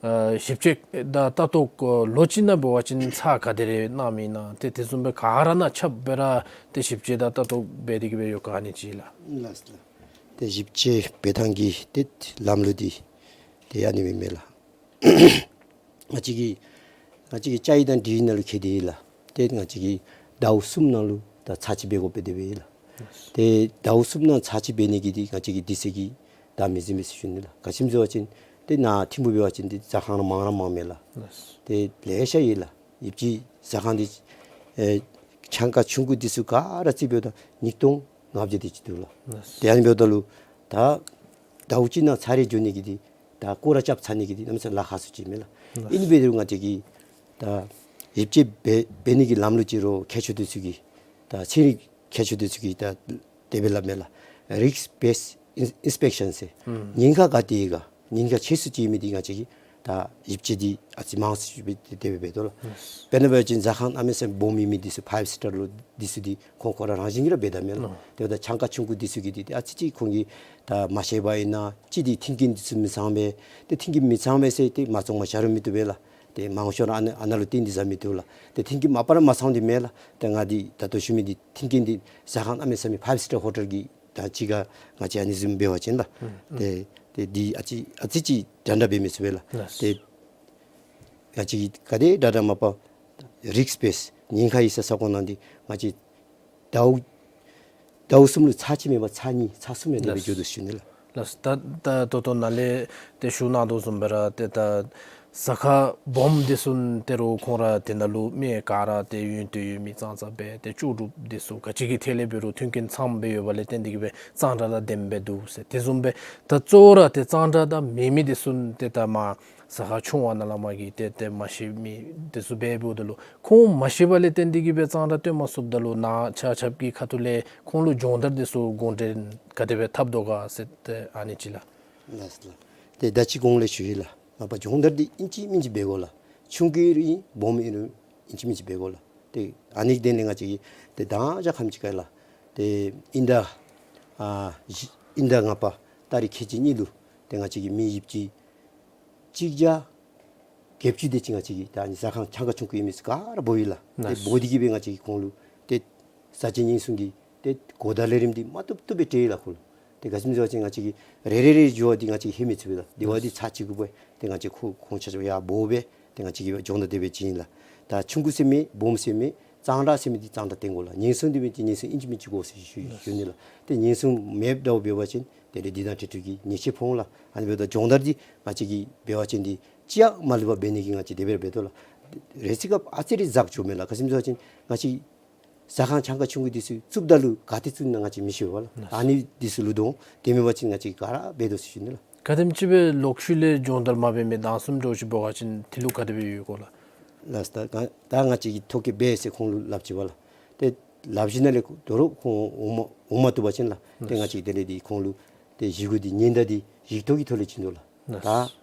ཨ་ཞིབ་དཔྱད་དང་ལྟ་རྟོག་ལོ་གཅིག་ནང་འབད་བ་ཅིན་ཚར་ག་དེ་རེ་གནངམ་ཨིན་ན། ཏེ་དེ་བཟུམ་སྦེ་ག་ར་ནང་ཁྱབ་སྦེ་ར་ཏེ་ཞིབ་དཔྱད་དང་ལྟ་རྟོག་འབད་དེ་གི་སྦེ་ཡོད་ག་ཨ་ནི་ཅིག་ལགས། ལགས་ལགས། ཏེ་ཞིབ་དཔྱད་འབད་ཐངས་ཀྱི་ཏེ་ལམ་ལུགས་འདི་ཏེ་ཨ་ནི་སྦེ་མས་ལགས། ང་བཅས་ཀྱིས་ང་བཅས་ཀྱིས་ཅ་ཡིག་དང་ཌི་ཡིག་ནང་ལུ་བཀོད་དེ་ཡོད་ལགས། ཏེ་ང་བཅས་ཀྱིས་ཟླཝ་གསུམ་ནང་ལུ་ད་ཚར་གཅིག་འབད་དགོཔ་སྦེ་དེ་སྦེ་ཡོད་ལགས། ཏེ་ཟླཝ་གསུམ་ནང་ཚར་གཅིག་འབད་ནི་གི་འདི་ང་བཅས་ཀྱིས་དུས་ཚོད་ཀྱི་ད་མི་ཟིན་པས་ཟེར་ཞུ་ནི་ལགས། ག་ཅི་སྨོ་ཟེར་བ་ཅིན་ཏེ་ནཱ་ཐིམ་ཕུ་འབད་བ་ཅིན་ཏེ་ཟ་ཁང་ར་མང་ར་མང་མས་ལགས། ཏེ་ལེ་ཤ་ཡོད་ལགས། ཡུདཔ་ཅིག་ཟ་ཁང་འདི་ཨེ་ ཆང་ཁང་ཆུང་ཀུ་འདི་ཚུ་ག་ར་རྩིས་འབདཝ་ད་ཉིས་སྟོང་ལྔ་བརྒྱ་དེ་ཅིག་འདུག་ལགས། ལགས། དེ་ཨ་ནི་འབདཝ་ད་ལུ་ད་ཟླཝ་གཅིག་ནང་ཚར་རེ་འགྱོ་ནི་གི་འདི་ད་སྐོར་ར་རྐྱབ་ཚར་ནི་གི་འདི་གནམ་མེད་ས་མེད་ལཱ་ཁག་སུ་ཅིག་མས་ལགས། ལགས། ཨིན་པའི་འདི་རུང་ང་བཅས་ཀྱིས་ད་ཡིབ་དཔྱད་འབད་འབད་ནི་གི་ལམ་ལུགས་ཅིག་རུང་མཁས་མཆོག་འདི་ཚུ་གིས་ད་ཚན་རིག་མཁས་མཆོག་འདི་ཚུ་གིས་ད་དེ་སྦེ་སླབ་མས་ལགས། Risk based ins- inspection ཟེར། ཨུམ། ཉེན་ཁ་ག་ཏེ་ཡོད་ག་ཉེན་ཁ་ཆེ་སུ་ཅིག་ཡོད་མི་འདི་ང་བཅས་ཀྱིས་ད་ཡིབ་དཔྱད་འདི་ཨ་ཙི་མང་སུ་ཅིག་སྦེ་དེ་སྦེ་འབད་དོ་ལགས། ལགས། དཔེར་ན་འབད་བ་ཅིན་ཟ་ཁང་གནམ་མེད་ས་མེད་སྦོམ་ཡོད་མི་འདི་ཚུ་ཕའིབ་སི་ཊར་ལོ་འདི་ཚུ་འདི་ཁོང་ཁོང་ར་རང་བཞིན་གྱིས་ར་འབད་ད་མས་ལགས། ཨོ། དེ་འབདཝ་ད་ཆང་ཁང་ཆུང་ཀུ་འདི་ཚུ་གིས་འདི་ཏེ་ཨ་ཙི་ཅིག་ཁོང་གིས་ད་མ་ཤེས་པ་ཨིན་ན་ཅིག་འདི་མཐུན་རྐྱེན་འདི་ཚུ་མི་ཚང་པས། ཏེ་མཐུན་རྐྱེན་མི་ཚང་པས་ཟེར་ཏེ་མ་བཙོང་མ་བཞག་རུང་མི་བཏུབ་པས་ལགས། ཏེ་མང་ཤོས་ར་ཨ་ནཱ་ཨ་ནཱ་ལུ་བཏོན་ཏེ་ཟ་མི་བཏུབ་ལགས། ཏེ་མཐུན་རྐྱེན་མ་པ་ར་མ་ཚང་སྟེ་མེན་ལགས། ཏེ་ང་འདི་ད་ལྟོ་ཞུ་མི་འདི་མཐུན་རྐྱེན་འདི་ཟ་ཁང་གནམ་མེད་ས་མེད་ཕའིབ་སི་ཊར་ཧོ་ཊེལ་གྱི་དང་གཅིག་ཁར་ང་བཅས་ཨ་ནི་བཟུམ་འབད་བ་ཅིན་ལགས། ཨུམ། ཏེ་ཏེ་འདི་ཨ་ཙི་ཨ་ཙི་ཅིག་འདྲན་འདྲ་འབད་མི་ཚུགས་པས་ལགས། ལགས། ཏེ་ང་བཅས་ཀྱིས་ག་དེ་དྲག་དྲག་མ་པ་རིསཀ་བེསཌ་ཉེན་ཁ་ཡོད་ས་ས་ཁོངས་ནང་འདི་ང་བཅས་ཟླཝ་ཟླཝ་གསུམ་ལུ་ཚར་གཅིག་མེན་པར་ཚར་གཉིས་ཚར་གསུམ་ཡང་དེ་སྦེ་ལགས། འགྱོ་དོ་ཟེར་ཞུ་ནི་ལགས། ལགས། ད་ད་ད་ལྟོ་ནཱ་ལས་ཏེ་ཞུ་གནང་དོ་བཟུམ་སྦེ་ར་ཏེ་ད་ཟ་ཁང་སྦོམ་འདི་ཚུ་ཏེ་རུང་ཁོང་ར་དེ་ནང་ལུ་མི་ག་ར་ཏེ་ཡོན་ཏན་ཡོད་མི་ཙང་ཙ་སྦེ་ཏེ་ལྕོགས་གྲུབ་འདི་ཚུ་ག་ཅི་གི་ཐད་ལས་འབད་རུང་མཐུན་རྐྱེན་ཚངམ་སྦེ་ཡོད་པ་ལས་བརྟེན་ཏེ་གིས་སྦེ་གཙང་སྦྲ་དང་ལྡནམ་སྦེ་འདུག་ཟེར། དེ་བཟུམ་སྦེ་ད་གཙོ་བོ་ར་ཏེ་གཙང་སྦྲ་དང་མེད་མི་འདི་ཚུ་ཏེ་ད་མར་ཟ་ཁང་ཆུང་བ་ནང་ལས་མར་གྱི་ཏེ་ཏེ་མ་ཤེས་མི་འདི་ཚུ་སྦེ་འབདཝ་ད་ལུ་ཁོང་མ་ཤེས་པ་ལས་བརྟེན་ཏེ་གིས་སྦེ་གཙང་སྦྲ་སྟོན་མ་ཚུགསཔ་ད་ལུ་ནཱ་ཆ་ཁྱབ་ཀྱི་ཁ་ཐུག་ལས་ཁོང་ལུ་སྦྱོང་བརྡར་འདི་ཚུ་དགོངས་འགྲེལ་ག་དེ་སྦེ་འཐབ་དོ་ག་ཟེར་ཏེ་ཨ་ནི་ཅིག་ལགས། ལགས་ལགས། ཏེ་ད་ཅི་གོང་ལས་ཞུ་ཡི་ལགས། མ་པ་སྦྱོང་བརྡར་འདི་ཨིན་ཅི་མིན་ཅི་འབད་དགོ་ལགས། ཆུང་ཀུ་ཨིན་རུང་སྦོམ་ཨིན་རུང་ཨིན་ཅི་མིན་ཅི་འབད་དགོ་ལགས། ཏེ་ཨ་ནི་གི་དོན་ལས་ང་བཅས་ཀྱིས་ཏེ་མདང་ཞག་ཁམས་ཅིག་ཁར་ལགས། ཏེ་དབྱིན་ཟླ་ཨ་བཞི་དབྱིན་ཟླ་ལྔ་པ་ཏ་རིག་ཁལ་གཅིག་གཉིས་ལུ་ཏེ་ང་བཅས་ཀྱིས་མི་ཡིབ་ཅི་གཅིག་བརྒྱ་བརྒྱད་ཅུ་དེ་ཅིག་ང་བཅས་ཀྱིས་ད་ཨ་ནི་ཟ་ཁང་ཆང་ཁང་ཆུང་ཀུ་ཡོད་མི་ཚུ་ག་ར་འབོ་ཡི་ལགས། ཏེ་ལགས། འབོ་སྟེ་གིས་སྦེ་ང་བཅས་ཀྱིས་ཁོང་ལུ་ཏེ་ཟ་བཅད་ཉེན་སྲུང་གི་ཏེ་གོ་བརྡ་ལས་རིམ་འདི་མ་བཏུབ་བཏུབ་སྦེ་སྤྲོད་ཡི་ལགས་ཁོང་ལུ། ཏེ་ག་ཅི་སྨོ་ཟེར་བ་ཅིན་ང་བཅས་ཀྱིས་རེ་རེ་རེ་འགྱོ་བ་འདི་ང་བཅས་ཀྱིས་ལྷོད་མི་ཚུགས་པས་ལགས། དེ་བ་འདི་ཚར་གཅིག་གུ་འབད་ཏེ་ང་བཅས་ཁོ་ཁོང་ཆ་ཁྱབ་ཡར་འབོ་སྦེ་ཏེ་ང་བཅས་ཀྱིས་སྦྱོང་བརྡར་དེ་སྦེ་བྱིན་ཡི་ལགས། ད་ཆུང་ཀུ་ཟེར་མེད་སྦོམ་ཟེར་མེད་གཙང་སྦྲ་ཟེར་མི་འདི་གཙང་སྦྲ་བསྟེན་དགོ་ལགས། ཉེན་སྲུང་འདི་མེད་ཅི་ཉེན་སྲུང་ཨིན་ཅི་མིན་ཅི་དགོ་ཟེར་ཞུ་ཞུ་ནི་ལགས། ཏེ་ཉེན་སྲུང་མེདཔ་འདྲཝ་འབད་བ་ཅིན་དེ་ལས་འདི་དང་འཁྲིལ་འཁྲིལ་གྱི་ཉེས་ཆད་ཕོག་འོང་ལགས། ཨ་ནི་འབདཝ་ད་སྦྱོང་བརྡར་འདི་ང་བཅས་ཀྱིས་འབད་བ་ཅིན་འདི་ཅི་ཡང་མ་ལུས་པར་འབད་ནི་གི་ང་བཅས་དེ་སྦེ་འབད་དོ་ལགས། རེ་ཅིག་སྐབས་ཨ་ཙི་རེ་འཛག་འགྱོཝ་མས་ལགས། ག་ཅི་སྨོ་ཟེར་བ་ཅིན་ང་བཅས་ཟ་ཁང་ཆང་ཁང་ཆུང་ཀུ་འདི་ཚུ་བཙུགསཔ་ད་ལུ་ག་ཏེ་བཙུགས་ན་ང་བཅས་མི་ཤེས་པས་ལགས། ཨ་ནི་འདི་ཚུ་ལུ་དོ་དེ་མེན་པ་ཅིན་ང་བཅས་ག་ར་འབད་དོ་ཟེར་ཞུ་ནི་ལགས། ག་དེམ་ཅིག་སྦེ་ལོག་ཤུལ་ལས་སྦྱོང་བརྡར་མ་འབད་མི་དང་གསུམ་འདྲཝ་ཅིག་འབད་བ་ཅིན་དེ་ལུ་ག་དེ་སྦེ་ཡོད་གོ་ལགས། ལགས་ད་ང་ད་ང་བཅས་ཀྱིས་ཐོ་བཀོད་འབད་ཟེར་ཁོང་ལུ་སླབ་ཅི་པས་ལགས། ཏེ་སླབ་ཞིནམ་ལས་དོ་རུང་ཁོང་འོང་མ་འོང་མ་བཏུབ་པ་ཅིན་ལགས། ཏེ་ང་བཅས་དེ་ལས་འདི་ཁོང་ལུ་ཏེ་བཞེས་སྒོ་འདི་ཉེན་བརྡ་འདི་ཡིག་ཐོག་གི་ཐོག་ལས་བྱིན་དོ་ལགས། ད་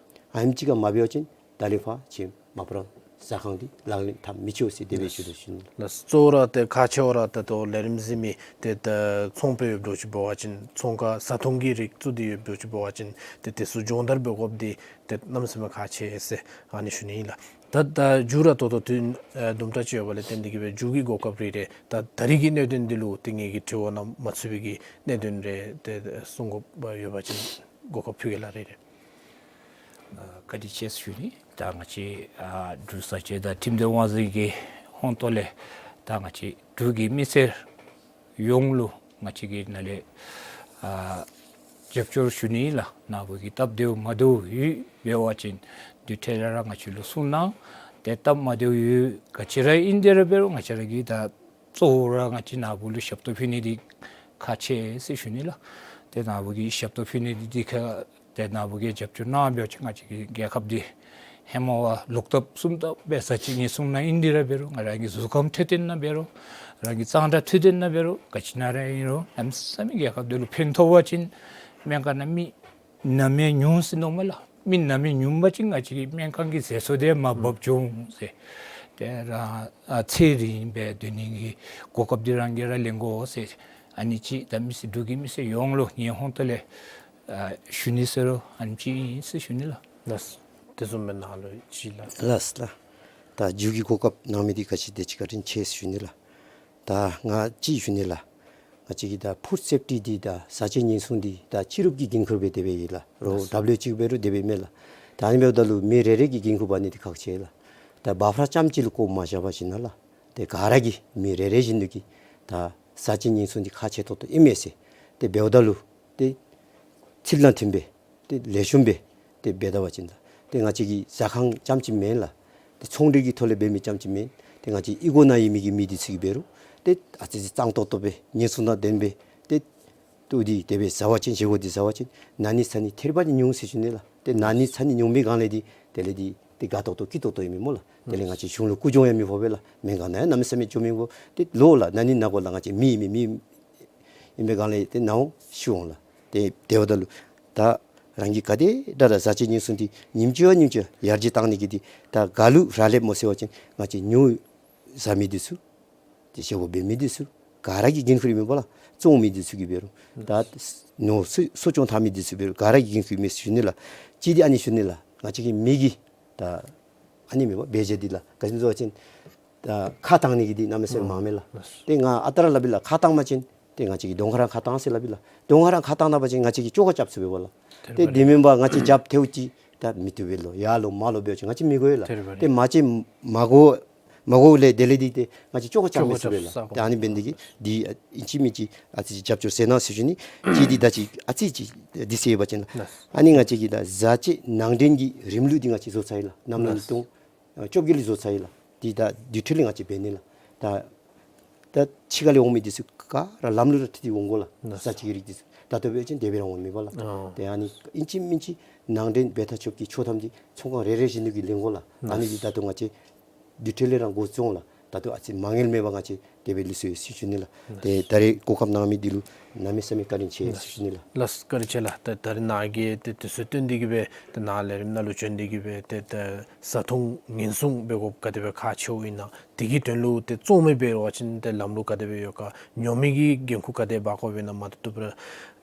ཨ་ནེམ་ཅིག་ཁར་མ་འབད་བ་ཅིན་ད་ལས་ཕར་ཁྱེད་མ་པ་ར་ཟ་ཁང་འདི་ལག་ལེན་འཐབ་མི་ཆོག་ཟེར་དེ་སྦེ་ཞུ་དོ་ཞུ་ནི་ལགས། ལགས་གཙོ་བོ་ར་ཏེ་ཁག་ཆེ་བ་ར་ད་ལྟོ་ལས་རིམ་གཟིགས་མི་ཏེ་ད་ཚོང་པ་ཡོདཔ་འདྲཝ་ཅིག་འབད་བ་ཅིན་ཚོང་ཁང་བཟའ་འཐུང་གི་རིགས་བཙུགས་ཏེ་ཡོདཔ་འདྲཝ་ཅིག་འབད་བ་ཅིན་ཏེ་དེ་ཚུ་སྦྱོང་བརྡར་འབད་དགོཔ་འདི་ཏེ་གནམ་མེད་ས་མེད་ཁག་ཆེ་ཟེར་ཨ་ནི་ཞུ་ནི་ཨིན་ལགས། ད་ད་མཇུག་ར་ད་ལྟོ་དུས་ཨེ་དུམ་གྲ་ཅིག་ཡོད་པ་ལས་བརྟེན་ཏེ་གིས་སྦེ་མཇུག་གི་གོ་སྐབས་རེ་རེ་ད་ད་རིས་ཀྱི་གནད་དོན་འདི་ལུ་ཏེ་ངེ་གི་དྲི་བ་ནང་མ་ཚུད་པའི་གི་གནད་དོན་རེ་ཏེ་གསུང་དགོཔ་ཡོད་པ་ཅིན་གོ་སྐབས་ཕུལ་གེ་ལགས་རེ་རེ། ཨ་བཀའ་དྲིན་ཆེ་ཟེར་ཞུ་ནི། ད་ང་བཅས་ཨ་འབྲུག་བཟའ་བཅའ་དང་ཁྲིམས་དོན་དབང་འཛིན་གྱི་ཧོངས་ཏོ་ལས་ད་ང་བཅས་འབྲུག་གི་མི་སེར་ཡོངས་ལུ་ང་བཅས་ཀྱིས་ནཱ་ལས་ཨ་རྒྱབ་སྐྱོར་ཞུ་ནི་ལགས། ནཱ་བུ་གི་སྟབས་བདེཝ་མ་བདེཝ་ཡོད་འབད་བ་ཅིན་དེ་འཕྲལ་ར་ང་བཅས་ལུ་གསུང་གནང་། ཏེ་སྟབས་མ་བདེཝ་ཡོད་ག་ཅི་ར་ཨིན་དེ་ར་འབད་རུང་ང་བཅས་ར་གིས་ད་གཙོ་བོ་ར་ང་བཅས་ནཱ་བུ་ལུ་ཞབས་ཏོག་ཕུལ་ནི་འདི་ཁག་ཆེ་ཟེར་ཞུ་ནི་ལགས། ཏེ་ནཱ་བུ་གིས་ཞབས་ཏོག་ཕུལ་ནི་འདི་འདི་ཁར་ཏེ་ནཱ་བུ་གིས་རྒྱབ་སྐྱོར་གནང་འབད་བ་ཅིན་ང་བཅས་ཀྱི་རྒྱལ་ཁབ་འདི་ཧེ་མ་བ་ལོག་ལྟབ་གསུམ་ལྟབ་སྦེ་ཟ་བཅད་ཉེན་སྲུང་ནང་ཨིན་དེ་ར་འབད་རུང་ང་རང་གི་གཟུགས་ཁམས་འཕྲོད་བསྟེན་ནང་འབད་རུང་རང་གི་གཙང་སྦྲ་འཕྲོད་བསྟེན་ནང་འབད་རུང་ག་ཅི་ནང་ར་ཨིན་རུང་གནམ་མེད་ས་མེད་རྒྱལ་ཁབ་འདི་ལུ་ཕན་ཐོགས་པ་ཅིན་སྨན་ཁང་ནང་མི་ནད་མེད་ཉུང་ཟེར་མནོཝ་མས་ལགས། མི་ནད་མེད་ཉུང་པ་ཅིན་ང་བཅས་ཀྱི་སྨན་ཁང་གི་ཟད་སོ་འདི་མར་འབབ་འགྱོ་འོང་ཟེར། ཏེ་རང་ཨ་ཚེ་རིང་སྦེ་སྡོད་ནི་གི་གོ་སྐབས་འདི་རང་གིས་ར་ལེན་དགོ་ཟེར། ཨ་ནི་ཅིག་ད་མི་སེར་འབྲུག་གི་མི་སེར་ཡོངས་ལུ་ངེའི་ཧོངས་ཏོ་ལས་ཨ་ཞུ་ནི་ཟེར་རུང་ཨ་ནི་ཅིག་ཨིན་ཟེར་ཞུ་ནི་ལགས། ལགས། དེ་བཟུམ་སྦེ་ནཱ་ལུ་ཅིག་ལགས། ལགས་ལགས། ད་མཇུག་གི་གོ་སྐབས་གནང་མི་འདི་ག་ཅི་དེ་ཅིག་བཀའ་དྲིན་ཆེ་ཟེར་ཞུ་ནི་ལགས། ད་ང་ཅིག་ཞུ་ནི་ལགས། ང་བཅས་ཀྱི་ད་ཕུཌ་སེཕ་ཊི་འདི་ད་ཟ་བཅད་ཉེན་སྲུང་འདི་ད་སྤྱི་རུབ་ཀྱི་འགན་ཁུར་སྦེ་དེ་སྦེ་ཡོད་ལགས། རོགས་ལགས། ཌབ་ལིའུ་ཨེཆ་ཨོ་འབད་རུང་དེ་སྦེ་མས་ལགས། ད་ཨ་ནི་འབདཝ་ད་ལུ་མི་རེ་རེ་གིས་འགན་ཁུར་འབག་ནི་འདི་ཁག་ཆེ་ལགས། ད་འབད་ཕར་རྐྱངམ་ཅིག་ལུ་བཀོ་མ་བཞག་པར་ཞིནམ་ལས་ཏེ་ག་ར་གིས་མི་རེ་རེ་བཞིན་དུ་གིས་ད་ཟ་བཅད་ཉེན་སྲུང་འདི་ཁག་ཆེ་ཏོག་ཏོ་ཨིན་མས་ཟེར་ཏེ་འབདཝ་ད་ལུ་ཏེ་ཚུལ་དང་མཐུན་སྦེ་ཏེ་ལེགས་ཤོམ་སྦེ་ཏེ་འབད་ད་པ་ཅིན་ད་ཏེ་ང་བཅས་ཀྱི་ཟ་ཁང་རྐྱངམ་ཅིག་མེན་ལགས། ཏེ་ཚོང་འབྲེལ་གྱི་ཐོག་ལས་འབད་མི་རྐྱངམ་ཅིག་མེན། ཏེ་ང་བཅས་གཡུས་སྒོ་ནང་ཡོད་མི་གི་མི་འདི་ཚུ་གིས་འབད་རུང་ ཏེ་ཨ་ཙི་ཙི་གཙང་ཏོག་ཏོ་སྦེ་ཉེན་སྲུང་དང་ལྡན་སྦེ་ཏེ་ཏེ་འདི་དེ་སྦེ་བཟའ་བ་ཅིན་བཞེས་སྒོ་འདི་བཟའ་བ་ཅིན་ན་ནི་ཚ་ནི་ཐེར་པ་ཅིག་ཉུང་ཟེར་ཞུ་ནི་ལགས། ཏེ་ན་ནི་ཚ་ནི་ཉུང་པའི་སྒང་ལས་འདི་དེ་ལས་འདི་ཏེ་དགའ་ཏོག་ཏོ་སྐྱིད་ཏོག་ཏོ་ཨིན་མས་སྨོ་ལགས། དེ་ལས་ང་བཅས་གཞུང་ལུ་སྐུ་སྦྱོང་ཡང་མི་ཕོག་པས་ལགས། སྨན་ཁང་ནང་ཡང་གནམ་མེད་ས་མེད་འགྱོ་མི་དགོ། ཏེ་ལོག་ལགས་ན་ནི་ན་དགོ་ལགས། ང་བཅས་མི་ཨིན་མི་མི་ཨིན་པའི་སྒང་ལས་ཏེ་ནཱ་འོང་ཞུ་འོང་ལགས། ཏེ་དེ་འབདཝ་ད་ལུ་ད་རང་གིས་ག་དེ་དྲག་དྲག་བཟའ་བཅའ་ཉེན་སྲུང་འདི་ཉིནམ་གཅིག་བ་ཉིནམ་གཅིག་བ་ཡར་རྒྱས་བཏང་ནི་གི་འདི་ད་ག་ལུ་རག་ལསཔ་སྨོ་ཟེར་བ་ཅིན་ང་བཅས་ཉོ་བཟའ་མི་འདི་ཚུ་ཏེ་བཞེས་སྒོ་འབད་མི་འདི་ཚུ་ག་ར་གི་འགན་ཁུར་ཨིན་མས་པ་ལགས། བཙོང་མི་འདི་ཚུ་གིས་འབད་རུང་ད་ནོར་གསོག་གསོ་སྐྱོང་འཐབ་མི་འདི་ཚུ་འབད་རུང་ག་ར་གི་འགན་ཁུར་ཨིན་མས་ཟེར་ཞུ་ནི་ལགས། གཅིག་འདི་ཨ་ནི་ཞུ་ནི་ལགས། ང་བཅས་ཀྱི་མི་གིས་ད་ཨ་ནི་མེན་པ་འབད་བྱ་འདི་ལགས། ག་ཅི་སྨོ་ཟེར་བ་ཅིན་ད་ཁ་བཏང་ནི་གི་འདི་གནམ་མེད་ས་མེད་མང་མས་ལགས། ཨ་ཏེ་ང་ཨ་རྟག་ར་སླབ་ཨིན་ལགས། ཁ་བཏང་པ་ཅིན་ཏེ་ང་བཅས་ཀྱིས་གདོང་ཁར་ཁ་བཏང་ཟེར་སླབ་ཨིན་ལགས། གདོང་ཁར་ཁ་བཏང་ད་པ་ཅིན་ང་བཅས་ཀྱིས་བཅོ་ཁ་རྐྱབ་ཚུགས་པས་པ་ལགས། ཏེ་དེ་མེན་པར་ང་བཅས་རྒྱབ་ཐལཝ་ཅིག་ད་མི་བཏུབ་པས་ལོ། ཡར་ལོག་མར་ལོག་འབད་བ་ཅིན་ང་བཅས་མི་དགོ་པས་ལགས། ཏེ་མ་བཅོས་མ་དགོ་མ་དགོ་ལས་དེ་ལས་འདི་ཏེ་ང་བཅས་བཅོ་ཁ་རྐྱབ་མི་ཚུགས་པས་ལགས། ཏེ་ཨ་ནི་འབད་ནི་དེ་གིས་འདི་ཨིན་ཅི་མིན་ཅི་ཨ་ཙི་ཅིག་རྒྱབ་སྐྱོར་མཛད་གནང་ཟེར་ཞུ་ནི། གཅིག་འདི་ད་ཅི་ཨ་ཙི་ཅིག་འདི་ཟེར་བ་ཅིན་ལགས། ཨ་ནི་ང་བཅས་ཀྱིས་ད་བཟའ་བཅའ་ནང་འདྲེན་གྱི་རིམ་ལུགས་འདི་ང་བཅས་བཟོ་ཚར་ཡི་ལགས། གནམ་ལོ་ཉིས་སྟོང་བཅོ་བརྒྱད་ལས་བཟོ་ཚར་ཡི་ལགས། འདི་ད་དུས་ཐོག་ལས་ང་བཅས་འབད་ནི་ལགས། ད་ད་ཕྱི་ཁ་ལས་འོང་མི་འདི་ཚུ་ག་ར་ལམ་ལུགས་ར་འཁྲིལ་ཏེ་འོང་དགོ་ལགས། ལགས། བཟའ་བཅའ་གི་རིགས་འདི་ཚུ་ད་ལྟོ་འབད་བ་ཅིན་དེ་སྦེ་ར་འོང་མས་པ་ལགས། ཨོ། ཏེ་ཨ་ནི་ཨིན་ཅི་མིན་ཅི་ནང་འདྲེན་འབད་ཐག་ཆོད་ཀྱི་ཆོག་ཐམ་འདི་ཚོང་ཁང་རེ་རེ་བཞིན་དུ་གིས་ལེན་དགོ་ལགས། ཨ་ནི་འདི་ད་ལྟོ་ང་བཅས་དུས་ཐོག་ལས་ར་འགོ་བཙུགས་འོང་ལགས། ད་ལྟོ་ཨ་ཙི་མ་དངུལ་མེད་པར་ང་བཅས་དེ་སྦེ་ལུས་སོ་ཡི་ཟེར་ཞུ་ནི་ལགས། ཏེ་ད་རེས་གོ་སྐབས་གནང་མི་འདི་ལུ་གནམ་མེད་ས་མེད་བཀའ་དྲིན་ཆེ་ཟེར་ཞུ་ནི་ལགས། ལགས་བཀའ་དྲིན་ཆེ་ལགས། ད་ད་རེས་ནཱ་གིས་ཏེ་དུས་ཚོད་བཏོན་ཏེ་གིས་སྦེ་ཏེ་ནཱ་ལས་རིམ་ནང་ལུ་བྱོན་ཏེ་གིས་སྦེ་ཏེ་ད་བཟའ་འཐུང་ཉེན་སྲུང་འབད་དགོཔ་ག་དེ་སྦེ་ཁག་ཆེཝ་ཨིན་ན། དེ་གི་དོན་ལུ་ཏེ་བཙོང་མི་འབད་བ་ཅིན་ཏེ་ལམ་ལུགས་ག་དེ་སྦེ་ཡོད་ག། ཉོ་མི་གིས་འགན་ཁུར་ག་དེ་འབག་དགོཔ་ཨིན་ན་མ་བཏུབ་བཏུབ་ར་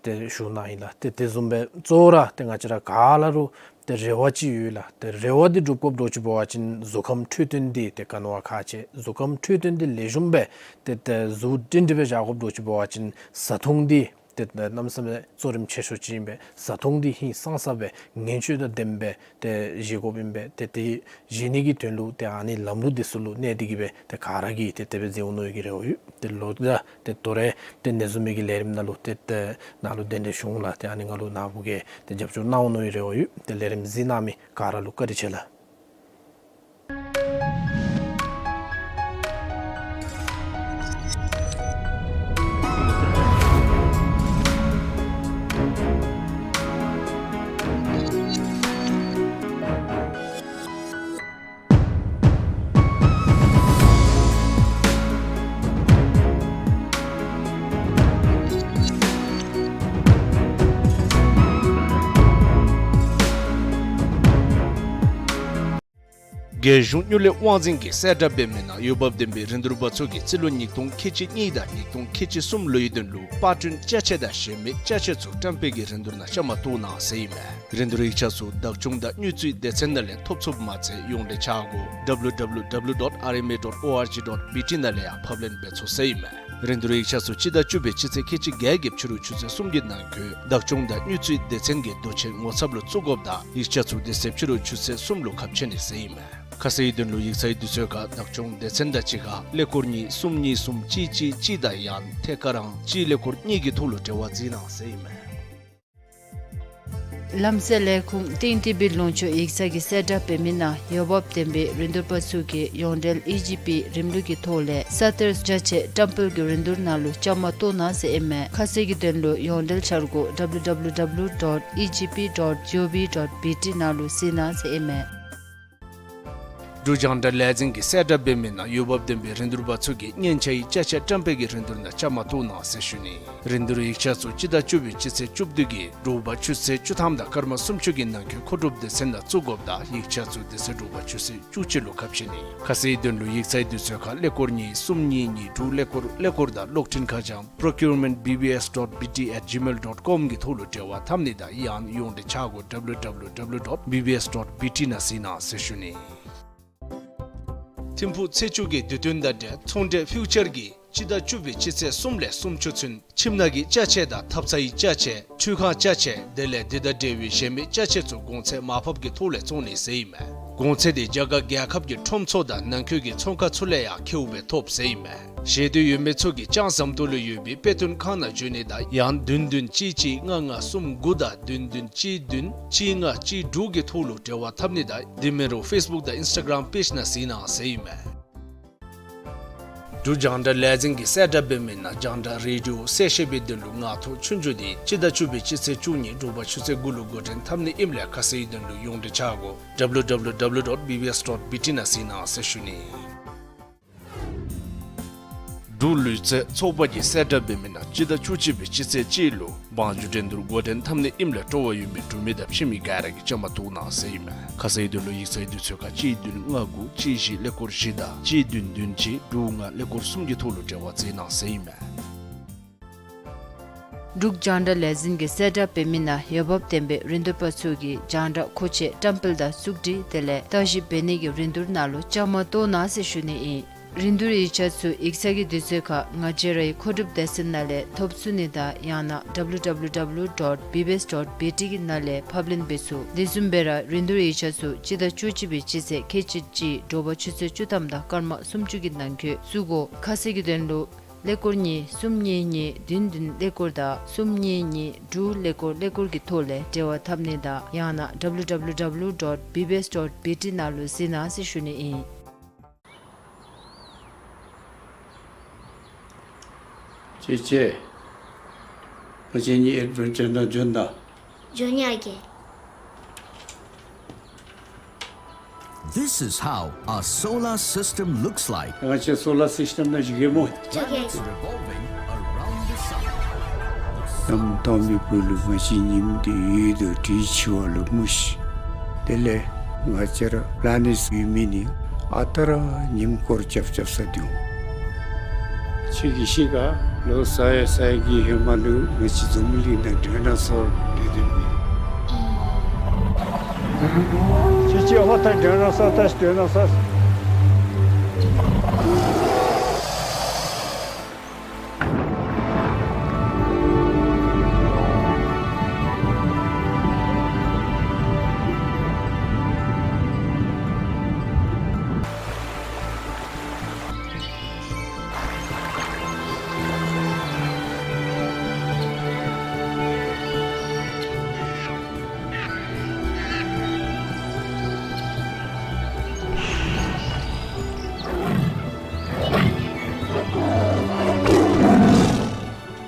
ཏེ་ཞུ་གནང་ཡི་ལགས། ཏེ་དེ་བཟུམ་སྦེ་གཙོ་བོ་ར་ཏེ་ང་བཅས་ར་ག་ར་ལུ་ཏེ་རེ་བ་ཅིག་ཡོད་ལགས། ཏེ་རེ་བ་འདི་འགྲུབ་དགོཔ་འདྲཝ་ཅིག་འབད་བ་ཅིན་གཟུགས་ཁམས་འཕྲོད་བསྟེན་འདི་ཏེ་ག་ནི་བ་ཁག་ཆེ། གཟུགས་ཁམས་འཕྲོད་བསྟེན་འདི་ལེགས་ཤོམ་སྦེ་ཏེ་ཏེ་གཟུགས་བསྟེན་ཏེ་སྦེ་བཞག་དགོཔ་འདྲཝ་ཅིག་འབད་བ་ཅིན་བཟའ་འཐུང་འདི་ཏེ་གནམ་མེད་ས་མེད་གཙོ་རིམ་ཆེ་ཤོས་ཅིག་ཨིན་པས། བཟའ་འཐུང་འདི་ཧིང་སངས་ས་སྦེ་ངན་སྤྱོད་དང་ལྡནམ་སྦེ་ཏེ་བཞེས་དགོཔ་ཨིན་པས། ཏེ་དེ་བཞེས་ནི་གི་དོན་ལུ་ཏེ་ཨ་ནི་ལམ་ལུགས་འདི་ཚུ་ལུ་གནས་ཏེ་གིས་སྦེ་ཏེ་ག་ར་གིས་ཏེ་དེ་སྦེ་མཛད་འོང་མནོ་བའི་གི་རེ་བ་ཡོད། ཏེ་ལོག་ད་ཏེ་དོ་རུང་ཏེ་ནེ་ཟུམ་མི་གི་ལས་རིམ་ནང་ལུ་ཏེ་ཏེ་ནཱ་ལུ་གདན་འདྲེན་ཞུ་འོང་ལགས། ཏེ་ཨ་ནི་ནང་ལུ་ནཱ་བུ་གིས་ཏེ་རྒྱབ་སྐྱོར་གནང་འོང་མནོ་བའི་རེ་བ་ཡོད། ཏེ་ལས་རིམ་གཟིགས་གནང་མི་ག་ར་ལུ་བཀའ་དྲིན་ཆེ་ལགས། རྒྱལ་གཞུང་གཉོར་ལས་དབང་འཛིན་གྱིས་གསལ་བསྒྲགས་འབད་མི་ནང་འོས་འབབ་ལྡན་པའི་རིན་བསྡུར་པ་ཚུ་གིས་རྩིས་ལོ་ཉིས་སྟོང་ཁལ་གཅིག་གཉིས་དང་ཉིས་སྟོང་ཁལ་གཅིག་གསུམ་ལོའི་དོན་ལུ་པར་སྐྲུན་ཅ་ཆས་དང་གཞན་མི་ཅ་ཆས་ཚུ་བཀྲམ་སྤེལ་གྱི་རིན་བསྡུར་ནང་བཅའ་མར་གཏོགས་གནང་ཟེར་ཨིན་མས། རིན་བསྡུར་ཡིག་ཆ་ཚུ་བདག་སྐྱོང་དང་དངུལ་རྩིས་སྡེ་ཚན་ནང་ལས་ཐོབ་ཚུགསཔ་མ་ཚད་ཡོངས་འབྲེལ་ཆ་སྒོ་W W W dot R M A dot O R G dot B T ནང་ལས་ཡང་ཕབ་ལེན་འབད་ཚུགས་ཟེར་ཨིན་མས། རིན་བསྡུར་ཡིག་ཆ་ཚུ་སྤྱི་ཟླ་བཅུ་པའི་སྤྱི་ཚེས་ཁལ་གཅིག་བརྒྱད་ཀྱི་ཕྱི་རུ་ཆུ་ཚོད་གསུམ་གྱི་ནང་འཁོད་བདག་སྐྱོང་དང་དངུལ་རྩིས་སྡེ་ཚན་གྱི་དོ་ཆེན་ངོ་ཚབ་ལུ་བཙུགས་དགོཔ་དང་ཡིག་ཆ་ཚུ་དེ་ཚེ་ཕྱི་རུ་ཆུ་ཚོད་གསུམ་ལུ་ཁ་ཕྱེ་ནི་ཟེར་ཨིན་མས། ཁ་གསལ་གྱི་དོན་ལུ་ཡིག་ཚང་གི་དུས་ཚོད་ཁར་བདག་སྐྱོང་སྡེ་ཚན་དང་གཅིག་ཁར་ཀླད་ཀོར་གཉིས་གསུམ་གཉིས་གསུམ་གཅིག་གཅིག་གཅིག་དང་ཡང་ཐད་ཀར་ཨང་གཅིག་ཀླད་ཀོར་གཉིས་ཀྱི་ཐོག་ལུ་འབྲེལ་བ་འཛིན་གནང་ཟེར་ཨིན་མས། ལམ་སེལ་ལས་ཁུངས་ཏིང་ཏི་བི་ལུང་ཕྱོགས་ཡིག་ཚང་གིས་གསལ་བསྒྲགས་འབད་མི་ནང་འོས་འབབ་ལྡན་པའི་རིན་བསྡུར་པ་ཚུ་གིས་ཡོངས་འབྲེལ་ཨི་ཇི་པི་རིམ་ལུགས་ཀྱི་ཐོག་ལས་ས་གཏེར་ཅ་ཆས་བཀྲམ་སྤེལ་གྱི་རིན་བསྡུར་ནང་ལུ་བཅའ་མར་གཏོགས་གནང་ཟེར་ཨིན་མས། ཁ་གསལ་གྱི་དོན་ལུ་ཡོངས་འབྲེལ་འཆར་སྒོ་W W W dot E G P dot G O V dot B T ནང་ལུ་གཟིགས་གནང་ཟེར་ཨིན་མས། འབྲུག་རྒྱང་བསྒྲགས་ལས་འཛིན་གྱིས་གསལ་བསྒྲགས་འབད་མི་ནང་འོས་འབབ་ལྡན་པའི་རིན་བསྡུར་པ་ཚུ་གིས་མཉེན་ཆས་ཅ་ཆས་བཀྲམ་སྤེལ་གྱི་རིན་བསྡུར་ནང་བཅའ་མར་གཏོགས་གནང་ཟེར་ཞུ་ནི། རིན་བསྡུར་ཡིག་ཆ་ཚུ་སྤྱི་ཟླ་བཅུ་པའི་སྤྱི་ཚེས་བཅུ་བདུན་གྱི་དྲོ་པ་ཆུ་ཚོད་བཅུ་ཐམ་དང་སྐར་མ་སུམ་ཅུ་གི་ནང་འཁོད་མཁོ་སྒྲུབ་སྡེ་ཚན་ནང་བཙུགས་དགོཔ་དང་ཡིག་ཆ་ཚུ་དེ་ཚེ་དྲོ་པ་ཆུ་ཚོད་བཅུ་གཅིག་ལུ་ཁ་ཕྱེ་ནི། ཁ་གསལ་དོན་ལུ་ཡིག་ཚང་དུས་ཚོད་ཁར་ཀླད་ཀོར་གཉིས་གསུམ་གཉིས་གཉིས་དྲུག་ཀླད་ཀོར་ཀླད་ཀོར་དང་གློག་འཕྲིན་ཁ་བྱང་procurement B B S dot B T at gmail dot com གི་ཐོག་ལུ་འབྲེལ་བ་འཐབ་ནི་དང་ཡང་ཡོངས་འབྲེལ་འཆར་སྒོ་W W W dot B B S dot B T ནང་གཟིགས་གནང་ཟེར་ཞུ་ནི། ཐིམ་ཕུག་ཚེས་བཅུ་གི་དུས་སྟོན་དང་འབྲེལ་ཚོང་འབྲེལ་ཕིའུ་ཅར་གྱིས་སྤྱི་ཟླ་བཅུ་པའི་སྤྱི་ཚེས་གསུམ་ལས་སུམ་ཅུ་ཚུན་ཁྱིམ་ནང་གི་ཅ་ཆས་དང་ཐབ་ཚང་གི་ཅ་ཆས་ཁྲུས་ཁང་ཅ་ཆས་དེ་ལས་འདི་དང་འབྲེལ་བའི་གཞན་མི་ཅ་ཆས་ཚུ་གོང་ཚད་མར་ཕབ་ཀྱི་ཐོག་ལས་བཙོང་ནི་ཟེར་ཨིན་མས། གོང་ཚད་དེ་རྒྱ་གར་རྒྱལ་ཁབ་ཀྱི་ཁྲོམ་ཚུ་དང་ནང་འཁོད་ཀྱི་ཚོང་ཁང་ཚུ་ལས་ཡང་ཁེཝ་སྦེ་ཐོབ་ཟེར་ཨིན་མས། ཤེས་འདོད་ཡོད་མི་ཚུ་གིས་ལྕང་ཟམ་ཏོག་ལུ་ཡོད་པའི་དཔེ་སྟོན་ཁང་ནང་འབྱོན་ནི་དང་ཡང་བདུན་བདུན་གཅིག་གཅིག་ལྔ་ལྔ་གསུམ་དགུ་དང་བདུན་བདུན་གཅིག་བདུན་གཅིག་ལྔ་གཅིག་དྲུག་གི་ཐོག་ལུ་འབྲེལ་བ་འཐབ་ནི་དང་དེ་མིན་རུང་ཕེསི་བུཀ་དང་ཨིནསི་ཊ་གརམ་པེཇ་ནང་གཟིགས་གནང་ཟེར་ཨིན་མས། འབྲུག་རྒྱང་བསྒྲགས་ལས་འཛིན་གྱིས་གསལ་བསྒྲགས་འབད་མི་ནང་རྒྱང་བསྒྲགས་རེ་ཌི་ཡོ་གསལ་བཤད་པའི་དོན་ལུ་མངའ་ཐང་ཆོས་རྒྱུགས་འདི་སྤྱི་ཟླ་བཅུ་པའི་སྤྱི་ཚེས་བཅུ་གཉིས་དྲོ་པ་ཆུ་ཚོད་དགུ་ལུ་འགོ་འདྲེན་འཐབ་ནི་ཨིནམ་ལས་ཁ་གསལ་གྱི་དོན་ལུ་ཡོངས་འབྲེལ་ཆ་སྒོ་W W W dot B B S dot B T ནང་གཟིགས་གནང་ཟེར་ཞུ་ནི། འབྲུག་ལུས་རྩལ་ཚོགས་པ་གིས་གསལ་བསྒྲགས་འབད་མི་ནང་སྤྱི་ཟླ་བཅུ་གཅིག་པའི་སྤྱི་ཚེས་གཅིག་ལུ་འབངས་བརྒྱུད་འགྲན་བསྡུར་འགོ་འདྲེན་འཐབ་ནི་ཨིནམ་ལས་སྤྲོ་བ་ཡོད་མི་འབྲུག་མི་དང་ཕྱི་མི་ག་ར་གིས་བཅའ་མར་གཏོགས་གནང་ཟེར་ཨིན་མས། ཁ་གསལ་གྱི་དོན་ལུ་ཡིག་ཚང་གི་དུས་ཚོད་ཁར་གཅིག་བདུན་ལྔ་དགུ་གཅིག་བཞི་ཀླད་ཀོར་བཞི་དང་གཅིག་བདུན་བདུན་གཅིག་དྲུག་ལྔ་ཀླད་ཀོར་གསུམ་གྱི་ཐོག་ལུ་འབྲེལ་བ་མཛད་གནང་ཟེར་ཨིན་མས། འབྲུག་རྒྱང་བསྒྲགས་ལས་འཛིན་གྱིས་གསལ་བསྒྲགས་འབད་མི་ནང་འོས་འབབ་ལྡན་པའི་རིན་བསྡུར་པ་ཚུ་གིས་རྒྱང་བསྒྲགས་མཁོ་ཆས་བཀྲམ་སྤེལ་དང་བཙུགས་སྒྲིག་དེ་ལས་བརྟག་ཞིབ་འབད་ནི་གི་རིན་བསྡུར་ནང་ལུ་བཅའ་མར་གཏོགས་གནང་ཟེར་ཞུ་ནི་ཨིན། རིན་བསྡུར་ཡིག་ཆ་ཚུ་ཡིག་ཚང་གི་དུས་ཚོད་ཁར་ང་བཅས་རའི་མཁོ་སྒྲུབ་སྡེ་ཚན་ནང་ལས་ཐོབ་ཚུགས་ནི་དང་ཡང་ན་W W W dot B B S dot B T གི་ནང་ལས་ཕབ་ལེན་འབད་ཚུགས། དེ་བཟུམ་སྦེ་ར་རིན་བསྡུར་ཡིག་ཆ་ཚུ་སྤྱི་ཟླ་བཅུ་གཅིག་པའི་སྤྱི་ཚེས་ཁལ་གཅིག་གཅིག་དྲོ་པ་ཆུ་ཚོད་བཅུ་ཐམ་དང་སྐར་མ་སུམ་ཅུ་གི་ནང་འཁོད་བཙུགས་དགོ། ཁ་གསལ་གྱི་དོན་ལུ་ཀླད་ཀོར་གཉིས་གསུམ་གཉིས་གཉིས་བདུན་བདུན་ཀླད་ཀོར་དང་གསུམ་གཉིས་གཉིས་དྲུག་ཀླད་ཀོར་ཀླད་ཀོར་གྱི་ཐོག་ལས་འབྲེལ་བ་འཐབ་ནི་དང་ཡང་ན་W W W dot B B S dot B T ནང་ལུ་གཟིགས་གནང་ཟེར་ཞུ་ནི་ཨིན། ཅེ་ཅེ། ང་བཅས་གཉིས་ཨེཌ་ཝེན་ཅར་ནང་འགྱོ་ན། འགྱོ་ནི་ཨ་རྒས། This is how a solar system looks like. ང་བཅས་སོ་ལར་སིསི་ཊེམ་ནང་འགྱོ་གེ་སྨོ། འགྱོ་གེ། Revolving around the sun. གནམ་དྭངས་མའི་སྦུག་ལུ་ང་བཅས་ཉིམ་འདི་འོད་དང་དྲོད་འཕྱི་བ་ལུ་མུ་ཤི། དེ་ལས་ང་བཅས་ར་པི་ལེ་ནེཊ་ཡོད་མི་ནི་ཨ་རྟག་ར་ཉིམ་སྐོར་རྐྱབ་རྐྱབ་ས་འདུག། ཁྱོད་ཀྱིས་ཤེས་ག། ལོ་ས་ཡ་ས་ཡ་གི་ཧེ་མ་ལུ་ང་བཅས་འཛམ་བུ་གླིང་ནང་སྒྲོན་ན་སོ་སྡོད་སྡོདཔ་མས། ཁྱོད་ཀྱིས་ཨ་ཕ་ད་སྒྲོན་ན་སོ་ད་སྒྲོན་ན་སོ།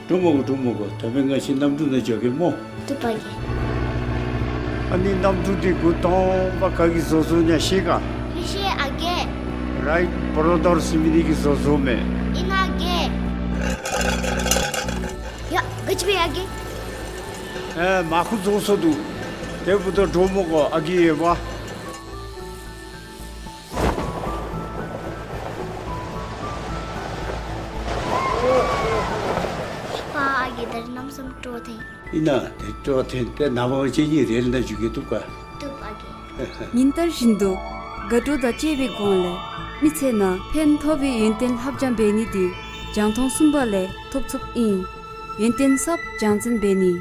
འདྲོག་མ་དགོ། འདྲོག་མ་དགོ། ད་འབདན་ང་བཅས་གནམ་གྲུ་ནང་འགྱོ་གེ་སྨོ། བཏུབ་པ་རྒས། ཨ་ནི་གནམ་གྲུ་འདི་འགོ་དང་པ་ག་གིས་བཟོ་བཟོཝ་ཨིན་ན་ཤེས་ག། མི་ཤེས་ཨ་རྒས། རའིཊ་བོརོ་དར་ཟེར་མི་འདི་གིས་བཟོ་བཟོཝ་མས། ཨིན་ན་ཨ་རྒས། ཡ་ག་ཅི་འབད་ཡ་རྒས། ཨེ་མར་ཁུ་རྫོགས་སོ་འདུག། དེ་འབདཝ་ད་འདྲོག་མ་དགོ་ཨ་རྒས་ཡོདཔ། པ་ཨ་རྒས་ད་རིས་གནམ་མེད་ས་མེད་སྤྲོ་ཐོན། ཨིན་ན་དེ་སྤྲོ་ཐོན་ཏེ་ནངས་པ་ང་བཅས་གཉིས་རེལ་ནང་འགྱོ་གེ། བཏུབ་ག། བཏུབ་ཨ་རྒས། ཉིན་ལྟར་བཞིན་དུ་དགའ་སྤྲོ་དང་བཅས་པའི་སྒོ་ལས་མི་ཚེ་ནང་ཕན་ཐོགས་པའི་ཡོན་ཏན་ལྷབ་སྦྱང་འབད་ནི་འདི་རྒྱང་མཐོང་གསུམ་པ་ལས་ཐོབ་ཚུགསཔ་ཨིན། ཡོན་ཏན་གསརཔ་སྦྱང་འཛིན་འབད་ནི།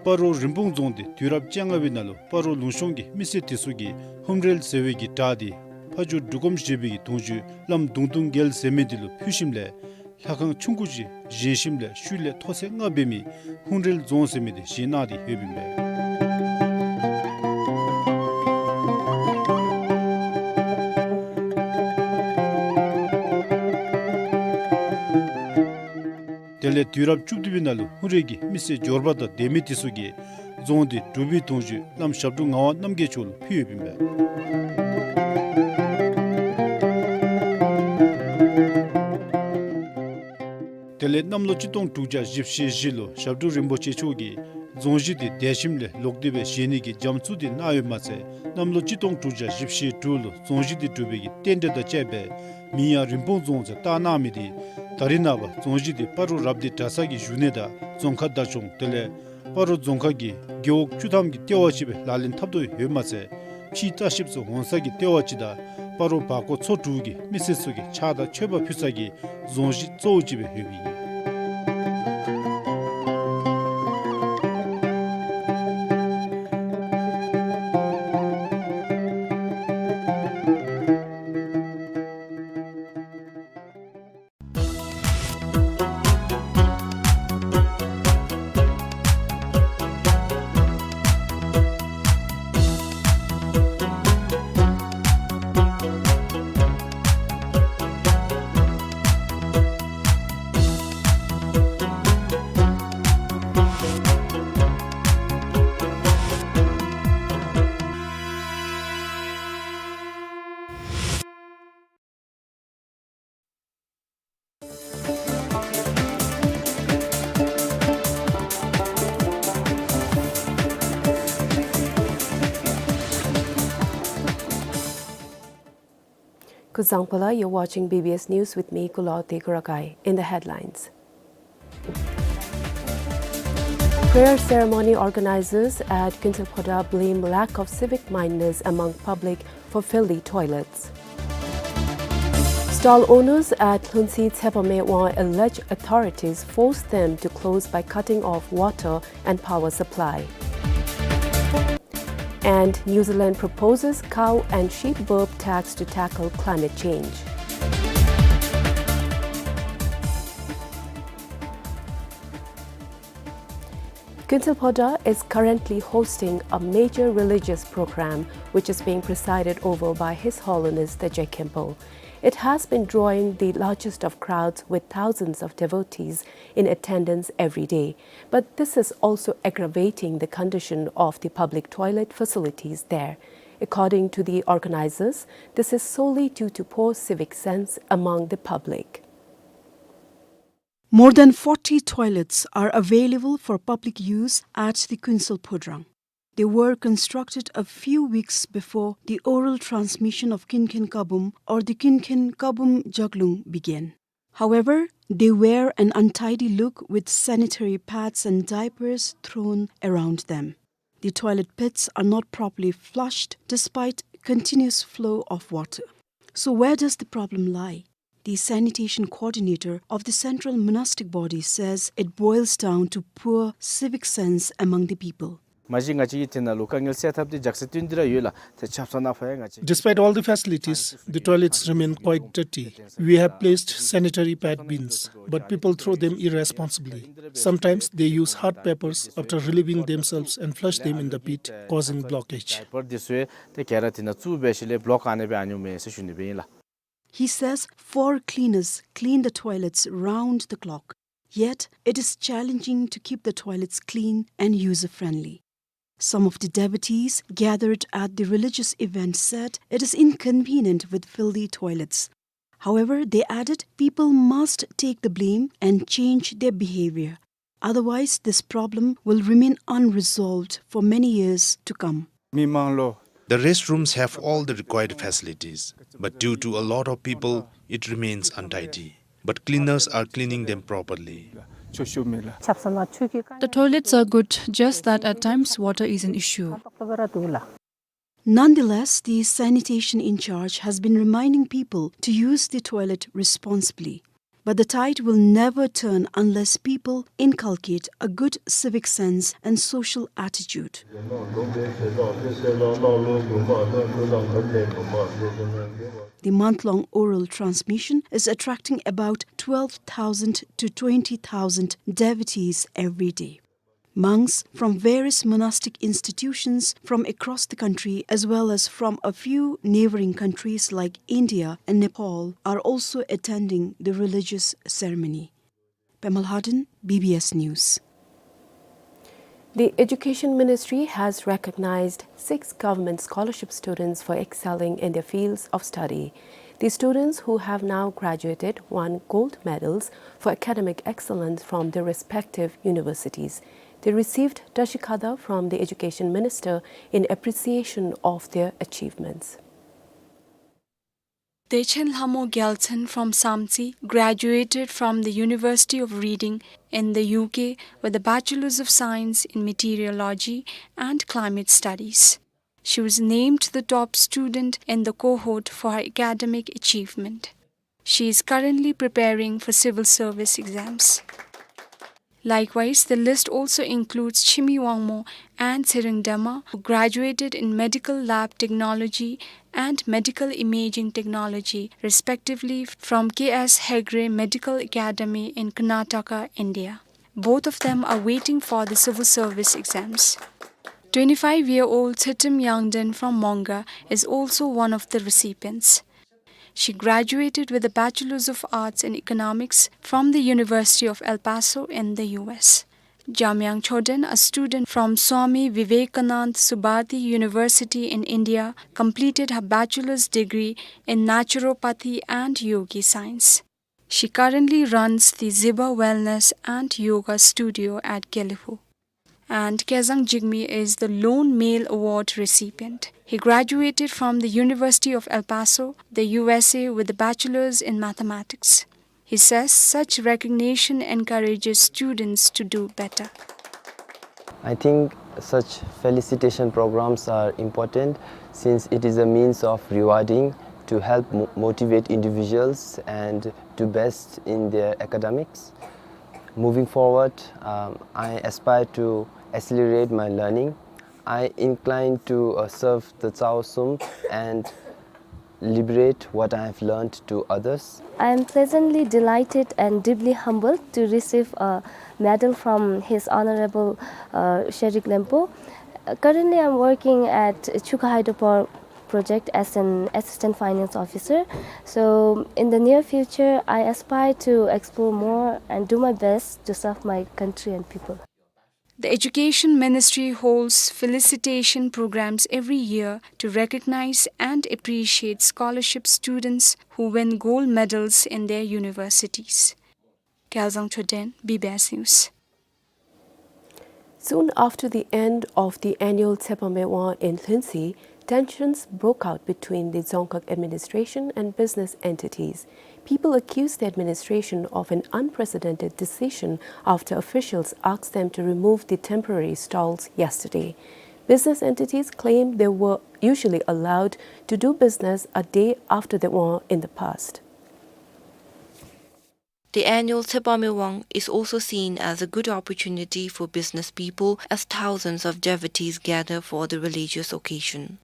སྤ་རོ་རིན་སྤུངས་རྫོང་འདི་དུས་རབས་བཅོ་ལྔ་པའི་ནང་ལུ་སྤ་རོ་ལུང་གཤོང་གི་མི་སེར་དེ་ཚུ་གིས་ཧཱུྃ་རལ་ཟེར་བའི་གི་བྲག་འདི་ཕ་ཇོ་འབྲུག་སྒོམ་ཞེས་པའི་གི་གདུང་བརྒྱུད་བླམ་གདུང་སྟོང་རྒྱལ་ཟེར་མི་འདི་ལུ་ཕུལ་ཞིནམ་ལས་ལྷ་ཁང་ཆུང་ཀུ་ཅིག་བཞེངས་ཞིནམ་ལས་ཤུལ་ལས་མཐོ་ཚད་ལྔ་འབད་མི་ཧཱུྃ་རལ་རྫོང་ཟེར་མི་འདི་བཞེངས་གནང་སྟེ་ཡོདཔ་ཨིན་པས། དེ་ལས་དུས་རབས་བཅུ་བདུན་པའི་ནང་ལུ་ཧཱུྃ་རལ་གྱི་མི་སེར་འབྱོར་པ་དང་སྡེ་མི་དེ་ཚུ་གིས་རྫོང་འདི་འབྲུག་པའི་གདུང་བརྒྱུད་བླམ་ཞབས་དྲུང་ངག་དབང་རྣམ་རྒྱལ་མཆོག་ལུ་ཕུལ་ཡོདཔ་ཨིན་པས། དེ་ལས་གནམ་ལོ་གཅིག་སྟོང་དྲུག་བརྒྱ་བཞི་བཅུ་ཞེ་བཞི་ལུ་ཞབས་དྲུང་རིན་པོ་ཆེ་མཆོག་གིས་རྫོང་གཞི་འདི་འདས་ཞིནམ་ལས་ལོག་སྟེ་སྦེ་བཞེངས་ནི་གི་རྒྱ་མཚོ་འདི་གནང་ཡོདཔ་མ་ཚད་གནམ་ལོ་གཅིག་སྟོང་དྲུག་བརྒྱ་བཞི་བཅུ་ཞེ་དྲུག་ལུ་རྫོང་གཞི་འདི་གྲུབ་པའི་གི་རྟེན་འབྲེལ་དང་བཅས་པའི་མིང་ཡང་རིན་སྤུངས་རྫོང་ཟེར་བཏགས་གནང་མི་འདི་ད་རེས་ནངས་པ་རྫོང་གཞི་འདི་སྤ་རོ་རབ་སྡེ་གྲྭ་ཚང་གི་བཞུགས་གནས་དང་རྫོང་ཁ་བདག་སྐྱོང་དེ་ལས་སྤ་རོ་རྫོང་ཁག་གི་རྒེད་འོག་བཅུ་ཐམ་གྱི་ལྟེ་བ་ཅིག་སྦེ་ལག་ལེན་འཐབ་དོ་ཡོདཔ་མ་ཚད་ཕྱིའི་ལྟ་བཤལཔ་ཚུ་འོང་ས་གི་ལྟེ་བ་ཅིག་དང་སྤ་རོ་བར་སྐོར་ཚོ་དྲུག་གི་མི་སེར་ཚུ་གིས་ཕྱག་དང་མཆོད་པ་ཕུལ་ས་གི་རྫོང་གཞི་གཙོ་བོ་ཅིག་སྦེ་ཡོདཔ་ཨིན། Kuzuzangpo la, you're watching B B S News with me, Kulawte Kurakai. In the headlines. Prayer ceremony organizers at Kuinthil Phodrang blame lack of civic mindedness among public for filthy toilets. Stall owners at Lhuntshey Tsepame Wang allege authorities forced them to close by cutting off water and power supply. And New Zealand proposes cow and sheep burp tax to tackle climate change. Kuinthil Phodrang is currently hosting a major religious program, which is being presided over by His Holiness the Je Khenpo. It has been drawing the largest of crowds, with thousands of devotees in attendance every day. But this is also aggravating the condition of the public toilet facilities there. According to the organizers, this is solely due to poor civic sense among the public. More than forty toilets are available for public use at the Kuinthil Phodrang. They were constructed a few weeks before the oral transmission of Kinkhen Kabum or the Kinkhen Kabum Jaglung began. However, they wear an untidy look with sanitary pads and diapers thrown around them. The toilet pits are not properly flushed despite continuous flow of water. So where does the problem lie? The sanitation coordinator of the central monastic body says it boils down to poor civic sense among the people. མ་གཞི་ང་བཅས་ཀྱི་དེ་ནང་ལུ་དཀའ་ངལ་སེལ་ཐབས་འདི་འཇགས་སེ་བཏོན་ཏེ་ར་ཡོད་ལགས། ཏེ་ཆབ་གསང་ནང་ཕར་ཡང་ང་བཅས། Despite all the facilities, the toilets remain quite dirty. We have placed sanitary pad bins, but people throw them irresponsibly. Sometimes they use hard papers after relieving themselves and flush them in the pit, causing blockage. ཌའི་པར་འདི་ཚུ་ཏེ་ག་ར་དེ་ནང་བཙུགས་སྦེ་ཞིནམ་ལས་བློག་ག་ནི་སྦེ་ཨ་ནི་མས་ཟེར་ཞུ་ནི་སྦེ་ཨིན་ལགས། He says four cleaners clean the toilets round the clock. Yet, it is challenging to keep the toilets clean and user-friendly. Some of the devotees gathered at the religious event said it is inconvenient with filthy toilets. However, they added people must take the blame and change their behavior. Otherwise, this problem will remain unresolved for many years to come. མི་མང་ལུ། The restrooms have all the required facilities, but due to a lot of people, it remains untidy. But cleaners are cleaning them properly. ཆུ་ཤུགས་མེད་ལགས། The toilets are good, just that at times water is an issue. Nonetheless, the sanitation in charge has been reminding people to use the toilet responsibly. But the tide will never turn unless people inculcate a good civic sense and social attitude. The month-long oral transmission is attracting about twelve thousand to twenty thousand devotees every day. Monks from various monastic institutions from across the country, as well as from a few neighboring countries like India and Nepal, are also attending the religious ceremony. Pema Lhaden, B B S News. The Education Ministry has recognized six government scholarship students for excelling in their fields of study. The students who have now graduated won gold medals for academic excellence from their respective universities. They received Dashikada from the Education Minister in appreciation of their achievements. Dechen Lhamo Gyaltsen from Samtse graduated from the University of Reading in the U K with a Bachelor's of Science in Meteorology and Climate Studies. She was named the top student in the cohort for her academic achievement. She is currently preparing for civil service exams. Likewise, the list also includes Chimi Wangmo and Tshering Dema, who graduated in Medical Lab Technology and Medical Imaging Technology, respectively, from K S Hegde Medical Academy in Karnataka, India. Both of them are waiting for the civil service exams. Twenty-five-year-old Tsetem Yangden from Mongar is also one of the recipients. She graduated with a Bachelor's of Arts in Economics from the University of El Paso in the U S. Jamyang Choden, a student from Swami Vivekanand Subhati University in India, completed her bachelor's degree in naturopathy and yogi science. She currently runs the Ziba Wellness and Yoga Studio at Gelephu. And Kezang Jigme is the lone male award recipient. He graduated from the University of El Paso, the U S A, with a bachelor's in mathematics. He says such recognition encourages students to do better. I think such felicitation programs are important since it is a means of rewarding to help mo- motivate individuals and do best in their academics. Moving forward, um, I aspire to accelerate my learning. I incline to uh, serve the Tsao Sum and liberate what I have learned to others. I am pleasantly delighted and deeply humbled to receive a medal from His Honorable uh, Sherik Lempo. Uh, currently, I'm working at Chuka Hydropower project as an assistant finance officer. So, in the near future, I aspire to explore more and do my best to serve my country and people. The Education Ministry holds felicitation programs every year to recognize and appreciate scholarship students who win gold medals in their universities. Gyalzang Choden, B B S News. Soon after the end of the annual Tshepame Wang in Lhuentse, tensions broke out between the Dzongkhag administration and business entities. People accused the administration of an unprecedented decision after officials asked them to remove the temporary stalls yesterday. Business entities claimed they were usually allowed to do business a day after the Wang in the past. The annual Tshepame Wang is also seen as a good opportunity for business people as thousands of devotees gather for the religious occasion.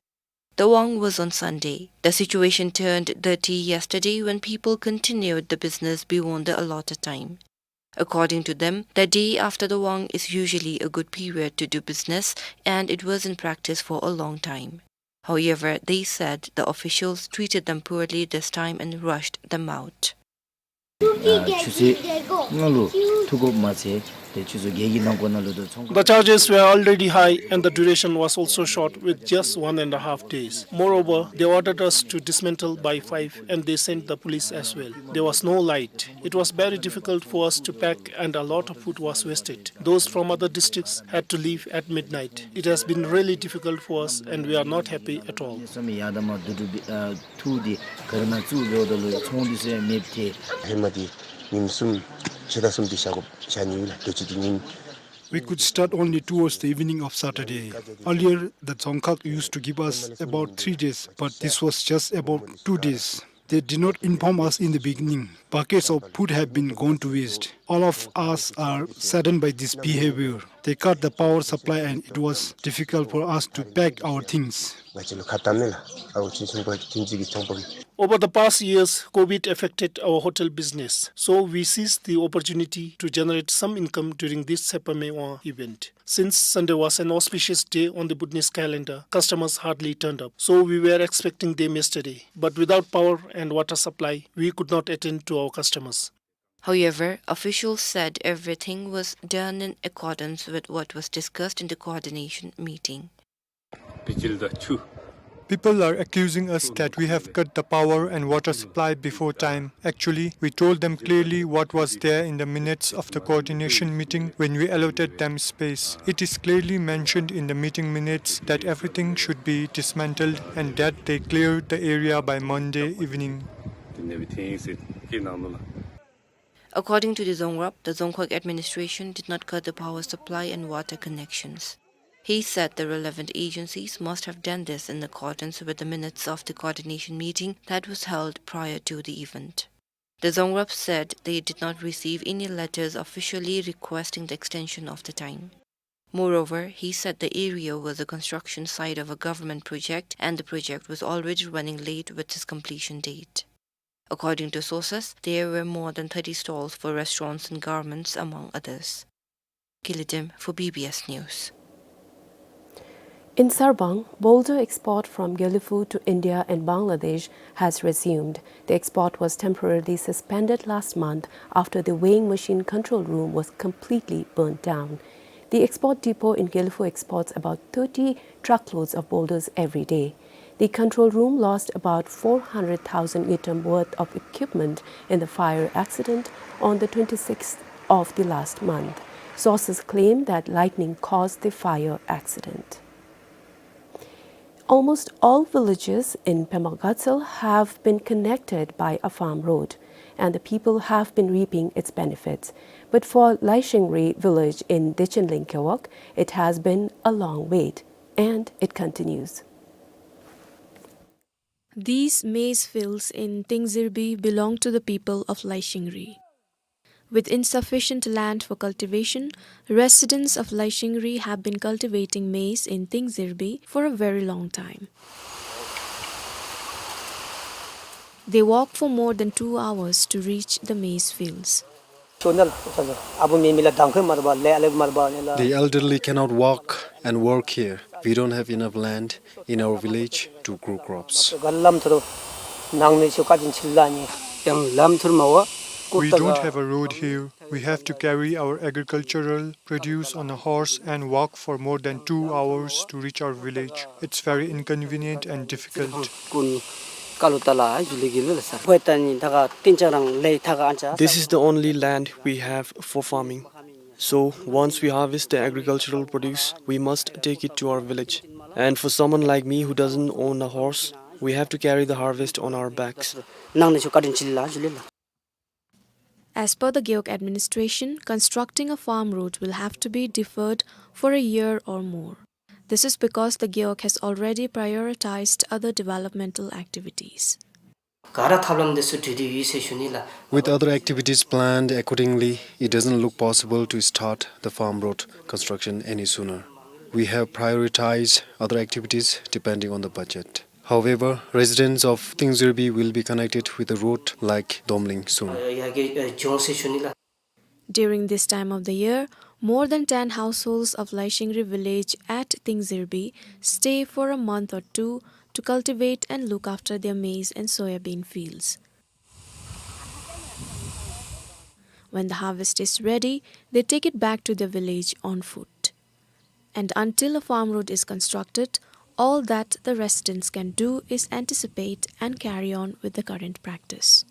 The Wang was on Sunday. The situation turned dirty yesterday when people continued the business beyond the allotted time. According to them, the day after the Wang is usually a good period to do business, and it was in practice for a long time. However, they said the officials treated them poorly this time and rushed them out. ཆུ་ཚོད་ལྔ་ལུ་ཐུག་དགོཔ་མ་ཚད་དེ་ཆུ་ཚོད་བརྒྱད་ཀྱི་ནང་འཁོད་ནང་ལུ་དེ་ཚོང་། The charges were already high and the duration was also short with just one and a half days. Moreover, they ordered us to dismantle by five and they sent the police as well. There was no light. It was very difficult for us to pack and a lot of food was wasted. Those from other districts had to leave at midnight. It has been really difficult for us and we are not happy at all. སོ་མི་ཡ་ད་མ་དུ་དུ་བི་ཨ་ཐུག་དེ་ག་རེ་ན་བཙུགས་ཡོད་ད་ལུ་ཚོང་དེ་ཚུ་ཡང་མེདཔ་ཐལ། ཧེ་མ་དེ་ཉིནམ་གསུམ་ཕྱེད་ཟླ་གསུམ་དེ་བཞག་དགོཔ་བཞག་ནི་ཡོད་ལགས། དུས་ཅི་དེ་ཉིནམ། We could start only towards the evening of Saturday. Earlier, the Dzongkhag used to give us about three days, but this was just about two days. They did not inform us in the beginning. Buckets of food have been gone to waste. All of us are saddened by this behavior. They cut the power supply and it was difficult for us to pack our things. ང་བཅས་ལུ་ཁ་བཏང་མེད་ལགས། ཨའུ་ཅི་ཚོང་པ་ཁྱིམ་མཚེས་ཀྱི་ཚོང་པ་གིས། Over the past years, COVID affected our hotel business, so we seized the opportunity to generate some income during this Tshepame Wang event. Since Sunday was an auspicious day on the Bhutanese calendar, customers hardly turned up, so we were expecting them yesterday. But without power and water supply, we could not attend to our customers. However, officials said everything was done in accordance with what was discussed in the coordination meeting. People are accusing us that we have cut the power and water supply before time. Actually, we told them clearly what was there in the minutes of the coordination meeting when we allotted them space. It is clearly mentioned in the meeting minutes that everything should be dismantled and that they clear the area by Monday evening. According to the Dzongkhag, the Dzongkhag administration did not cut the power supply and water connections. He said the relevant agencies must have done this in accordance with the minutes of the coordination meeting that was held prior to the event. The Dzongkhag said they did not receive any letters officially requesting the extension of the time. Moreover, he said the area was a construction site of a government project and the project was already running late with its completion date. According to sources, there were more than thirty stalls for restaurants and garments, among others. Kilidim for B B S News. In Sarbang, boulder export from Gelephu to India and Bangladesh has resumed. The export was temporarily suspended last month after the weighing machine control room was completely burned down. The export depot in Gelephu exports about thirty truckloads of boulders every day. The control room lost about four hundred thousand ngultrum worth of equipment in the fire accident on the twenty-sixth of the last month. Sources claim that lightning caused the fire accident. Almost all villages in Pema Gatshel have been connected by a farm road, and the people have been reaping its benefits. But for Laishingri village in Dechenling Gewog, it has been a long wait, and it continues. These maize fields in Tingzirbi belong to the people of Laishingri. With insufficient land for cultivation, residents of Laishingri have been cultivating maize in Tingzirbi for a very long time. They walk for more than two hours to reach the maize fields. The elderly cannot walk and work here. We don't have enough land in our village to grow crops. We don't have a road here. We have to carry our agricultural produce on a horse and walk for more than two hours to reach our village. It's very inconvenient and difficult. This is the only land we have for farming. So once we harvest the agricultural produce, we must take it to our village. And for someone like me who doesn't own a horse, we have to carry the harvest on our backs. As per the Gewog administration, constructing a farm road will have to be deferred for a year or more. This is because the Gewog has already prioritized other developmental activities. With other activities planned accordingly, it doesn't look possible to start the farm road construction any sooner. We have prioritized other activities depending on the budget. However, residents of Tingzirbi will be connected with a road like Domling soon. During this time of the year, more than ten households of Laishingri village at Tingzirbi stay for a month or two to cultivate and look after their maize and soya bean fields. When the harvest is ready, they take it back to their village on foot. And until a farm road is constructed, all that the residents can do is anticipate and carry on with the current practice.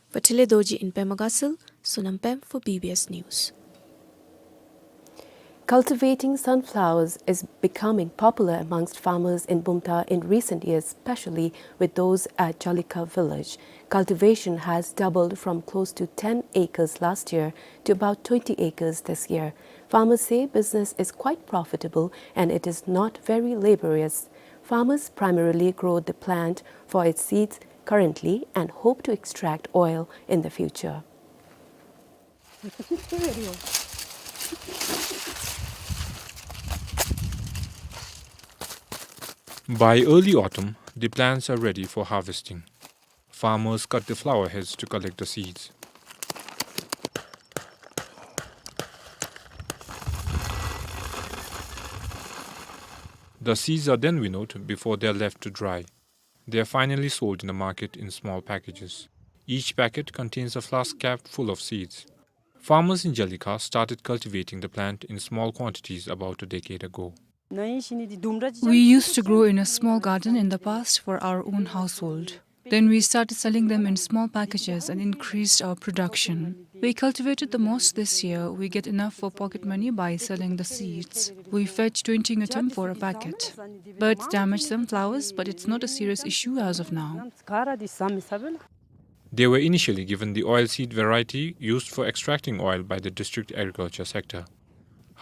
For Thile Dorji in Pema Gatshel, Sonam Pem for B B S News. Cultivating sunflowers is becoming popular amongst farmers in Bumthang in recent years, especially with those at Jalika village. Cultivation has doubled from close to ten acres last year to about twenty acres this year. Farmers say business is quite profitable and it is not very laborious. Farmers primarily grow the plant for its seeds currently and hope to extract oil in the future. By early autumn, the plants are ready for harvesting. Farmers cut the flower heads to collect the seeds. The seeds are then winnowed before they are left to dry. They are finally sold in the market in small packages. Each packet contains a flask cap full of seeds. Farmers in Jalika started cultivating the plant in small quantities about a decade ago. We used to grow in a small garden in the past for our own household. Then we started selling them in small packages and increased our production. We cultivated the most this year. We get enough for pocket money by selling the seeds. We fetch twenty ngultrum for a packet. Birds damage some flowers, but it's not a serious issue as of now. They were initially given the oil seed variety used for extracting oil by the district agriculture sector.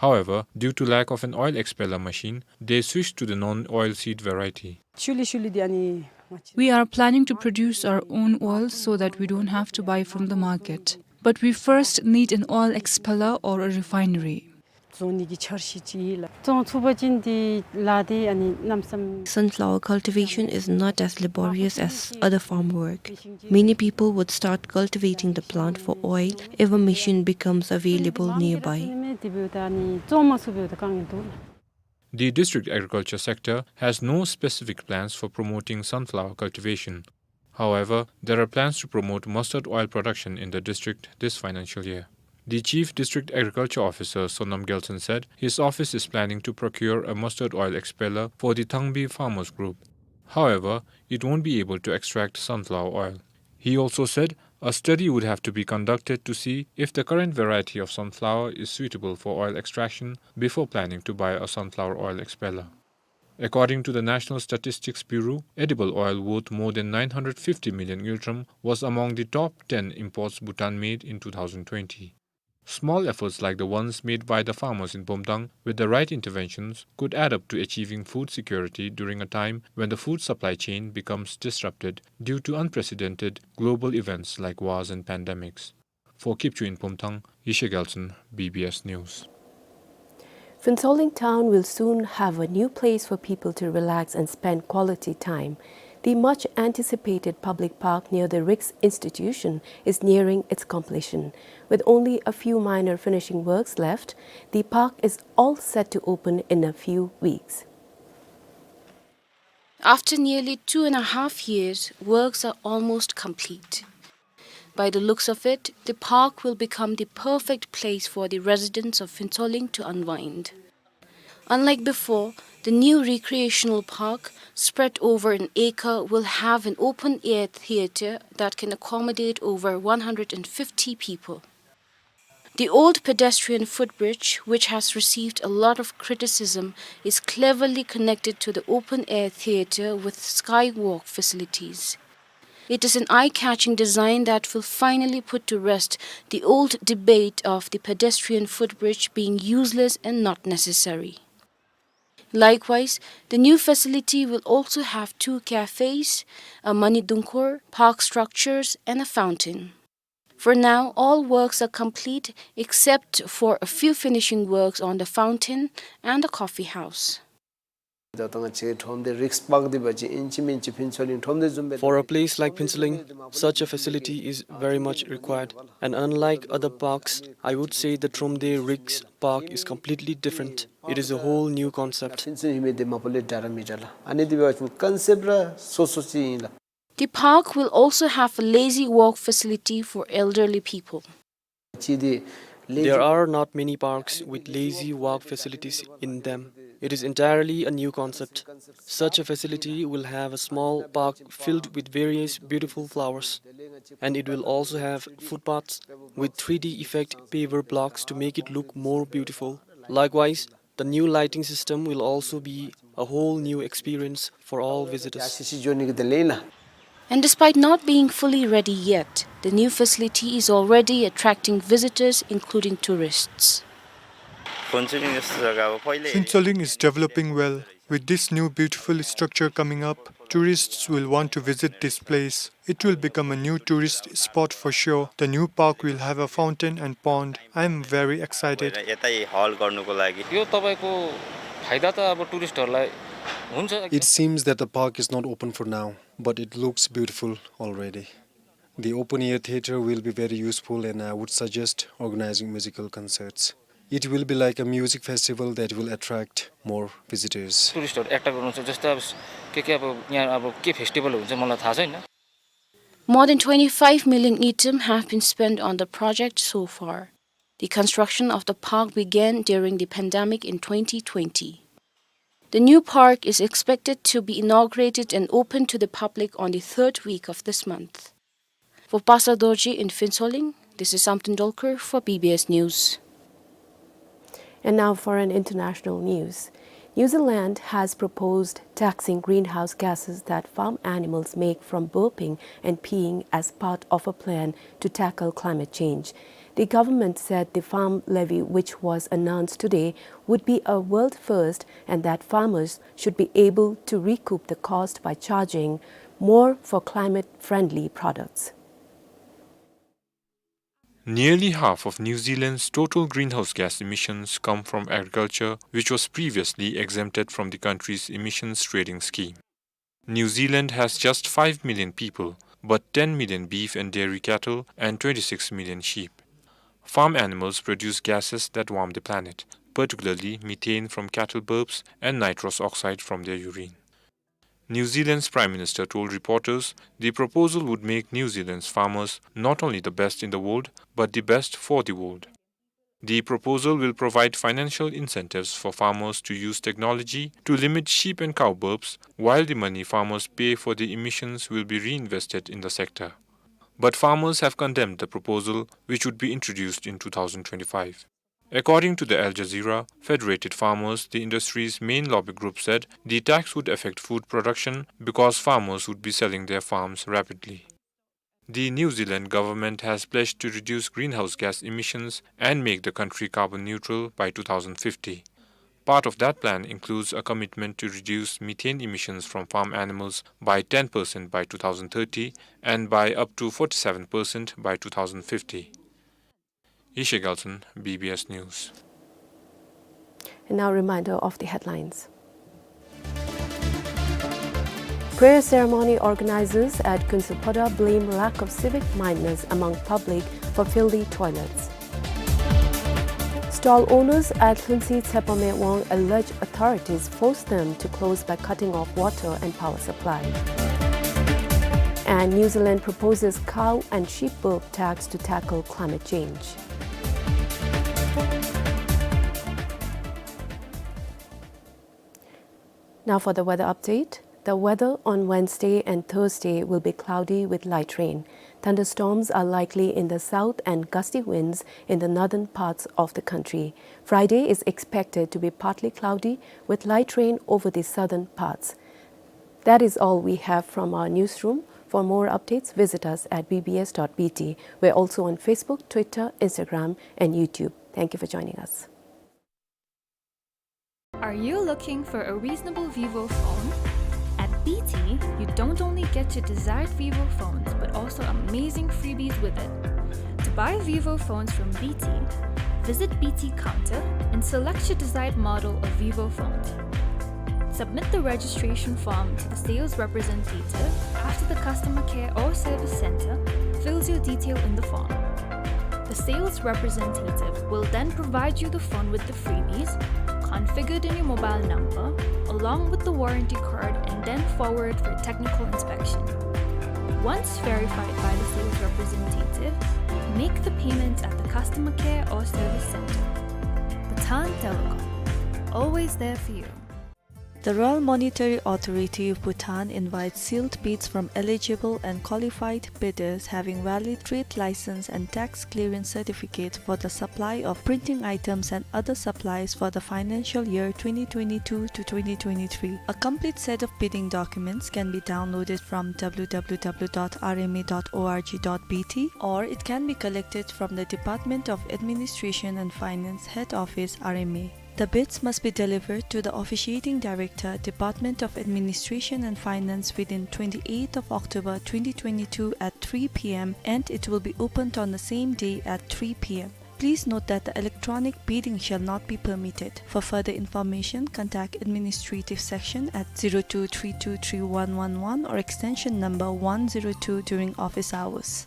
However, due to lack of an oil expeller machine, they switched to the non-oil seed variety. We are planning to produce our own oil so that we don't have to buy from the market. But we first need an oil expeller or a refinery. Sunflower cultivation is not as laborious as other farm work. Many people would start cultivating the plant for oil if a machine becomes available nearby. The district agriculture sector has no specific plans for promoting sunflower cultivation. However, there are plans to promote mustard oil production in the district this financial year. The Chief District Agriculture Officer, Sonam Gyaltshen, said his office is planning to procure a mustard oil expeller for the Thangbi farmers group. However, it won't be able to extract sunflower oil. He also said A study would have to be conducted to see if the current variety of sunflower is suitable for oil extraction before planning to buy a sunflower oil expeller. According to the National Statistics Bureau, edible oil worth more than nine hundred fifty million ngultrum was among the top ten imports Bhutan made in two thousand twenty. Small efforts like the ones made by the farmers in Pumthang with the right interventions could add up to achieving food security during a time when the food supply chain becomes disrupted due to unprecedented global events like wars and pandemics. For Kipchoo in Pumthang, Yeshe Gyaltshen, B B S News. Phuentsholing town will soon have a new place for people to relax and spend quality time. The much anticipated public park near the Rixx Institution is nearing its completion. With only a few minor finishing works left, the park is all set to open in a few weeks. After nearly two and a half years, works are almost complete. By the looks of it, the park will become the perfect place for the residents of Phuentsholing to unwind. Unlike before, the new recreational park, spread over an acre, will have an open-air theater that can accommodate over one hundred and fifty people. The old pedestrian footbridge, which has received a lot of criticism, is cleverly connected to the open-air theater with skywalk facilities. It is an eye-catching design that will finally put to rest the old debate of the pedestrian footbridge being useless and not necessary. Likewise, the new facility will also have two cafes, a Manidungkhor, park structures, and a fountain. For now, all works are complete except for a few finishing works on the fountain and the coffee house. For a place like Phuentsholing, such a facility is very much required. And unlike other parks, I would say the Thromde Rixx Park is completely different. It is a whole new concept. The park will also have a lazy walk facility for elderly people. There are not many parks with lazy walk facilities in them. It is entirely a new concept. Such a facility will have a small park filled with various beautiful flowers, and it will also have footpaths with three D effect paver blocks to make it look more beautiful. Likewise, the new lighting system will also be a whole new experience for all visitors. And despite not being fully ready yet, the new facility is already attracting visitors, including tourists. Phuentsholing is developing well. With this new beautiful structure coming up, tourists will want to visit this place. It will become a new tourist spot for sure. The new park will have a fountain and pond. I am very excited. यो तपाईँको फाइदा त अब टुरिस्टहरूलाई हुन्छ। It seems that the park is not open for now, but it looks beautiful already. The open air theater will be very useful, and I would suggest organizing musical concerts. It will be like a music festival that will attract more visitors. टुरिस्टहरू एट्र्याक्ट गर्नुहुन्छ, जस्तै अब के के अब यहाँ अब के फेस्टिभल हुन्छ मलाई थाहा छैन। More than twenty-five million ngultrum have been spent on the project so far. The construction of the park began during the pandemic in twenty twenty. The new park is expected to be inaugurated and open to the public on the third week of this month. For Pastor Dorji in Phuentsholing, this is Samten Dolkar for B B S News. And now for an international news. New Zealand has proposed taxing greenhouse gases that farm animals make from burping and peeing as part of a plan to tackle climate change. The government said the farm levy, which was announced today, would be a world first and that farmers should be able to recoup the cost by charging more for climate-friendly products. Nearly half of New Zealand's total greenhouse gas emissions come from agriculture, which was previously exempted from the country's emissions trading scheme. New Zealand has just five million people, but ten million beef and dairy cattle and twenty-six million sheep. Farm animals produce gases that warm the planet, particularly methane from cattle burps and nitrous oxide from their urine. New Zealand's Prime Minister told reporters the proposal would make New Zealand's farmers not only the best in the world, but the best for the world. The proposal will provide financial incentives for farmers to use technology to limit sheep and cow burps, while the money farmers pay for the emissions will be reinvested in the sector. But farmers have condemned the proposal, which would be introduced in two thousand twenty-five. According to the Al Jazeera, federated farmers, the industry's main lobby group, said the tax would affect food production because farmers would be selling their farms rapidly. The New Zealand government has pledged to reduce greenhouse gas emissions and make the country carbon neutral by two thousand fifty. Part of that plan includes a commitment to reduce methane emissions from farm animals by ten percent by two thousand thirty and by up to forty-seven percent by two thousand fifty. Yeshe Galson, B B S News. And now, reminder of the headlines. Prayer ceremony organizers at Kunsupoda blame lack of civic mindedness among public for filthy toilets. Stall owners at Hlunsi Tsepame Wang allege authorities forced them to close by cutting off water and power supply. And New Zealand proposes cow and sheep burp tax to tackle climate change. Now for the weather update. The weather on Wednesday and Thursday will be cloudy with light rain. Thunderstorms are likely in the south and gusty winds in the northern parts of the country. Friday is expected to be partly cloudy with light rain over the southern parts. That is all we have from our newsroom. For more updates, visit us at B B S dot B T. We're also on Facebook, Twitter, Instagram, and YouTube. Thank you for joining us. Are you looking for a reasonable Vivo phone? At B T, you don't only get your desired Vivo phones, but also amazing freebies with it. To buy Vivo phones from B T, visit B T counter and select your desired model of Vivo phones. Submit the registration form to the sales representative after the customer care or service center fills your detail in the form. The sales representative will then provide you the phone with the freebies, configured in your mobile number, along with the warranty card, and then forward for technical inspection. Once verified by the sales representative, make the payment at the customer care or service center. Bhutan Telecom, always there for you. The Royal Monetary Authority of Bhutan invites sealed bids from eligible and qualified bidders having valid trade license and tax clearance certificate for the supply of printing items and other supplies for the financial year twenty twenty-two to twenty twenty-three. A complete set of bidding documents can be downloaded from W W W dot R M A dot O R G dot B T, or it can be collected from the Department of Administration and Finance, Head Office, R M A. The bids must be delivered to the Officiating Director, Department of Administration and Finance, within twenty-eighth of October twenty twenty-two at three P M, and it will be opened on the same day at three P M. Please note that the electronic bidding shall not be permitted. For further information, contact Administrative Section at zero two three two three one one one or extension number one zero two during office hours.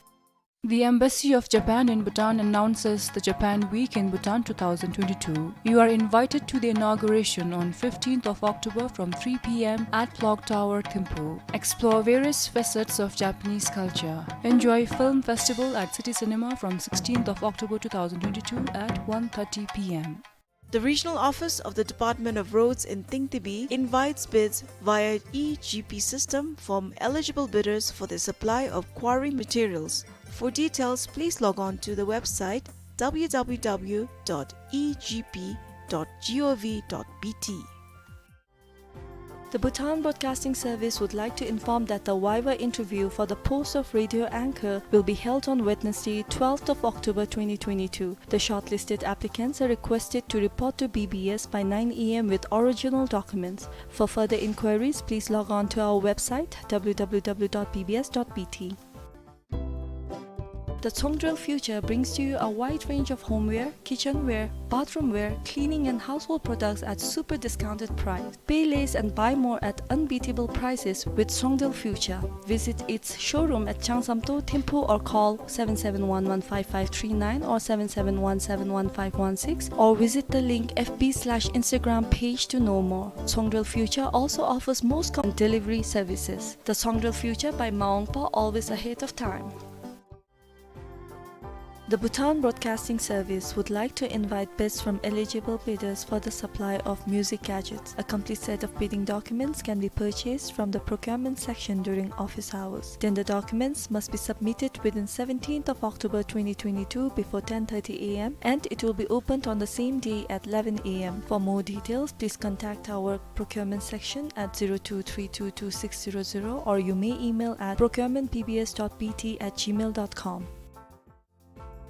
The Embassy of Japan in Bhutan announces the Japan Week in Bhutan two thousand twenty-two. You are invited to the inauguration on fifteenth of October from three P M at Clock Tower, Thimphu. Explore various facets of Japanese culture. Enjoy film festival at City Cinema from sixteenth of October two thousand twenty-two at one thirty P M. The regional office of the Department of Roads in Tingtibi invites bids via E G P system from eligible bidders for the supply of quarry materials. For details, please log on to the website W W W dot E G P dot gov dot B T. The Bhutan Broadcasting Service would like to inform that the viva interview for the post of radio anchor will be held on Wednesday, twelfth of October twenty twenty-two. The shortlisted applicants are requested to report to B B S by nine A M with original documents. For further inquiries, please log on to our website W W W dot B B S dot B T. The Tsongdrel Future brings to you a wide range of homeware, kitchenware, bathroomware, cleaning and household products at super discounted price. Pay less and buy more at unbeatable prices with Tsongdrel Future. Visit its showroom at Changsamto, Thimphu, or call seven seven one one five five three nine or seven seven one seven one five one six, or visit the link F B slash Instagram page to know more. Tsongdrel Future also offers most com- delivery services. The Tsongdrel Future by Maungpa, always ahead of time. The Bhutan Broadcasting Service would like to invite bids from eligible bidders for the supply of music gadgets. A complete set of bidding documents can be purchased from the procurement section during office hours. Tender documents must be submitted within seventeenth of October twenty twenty-two before ten thirty a m, and it will be opened on the same day at eleven a m. For more details, please contact our procurement section at zero two three two two six zero zero, or you may email at procurement B B S dot B T at gmail dot com.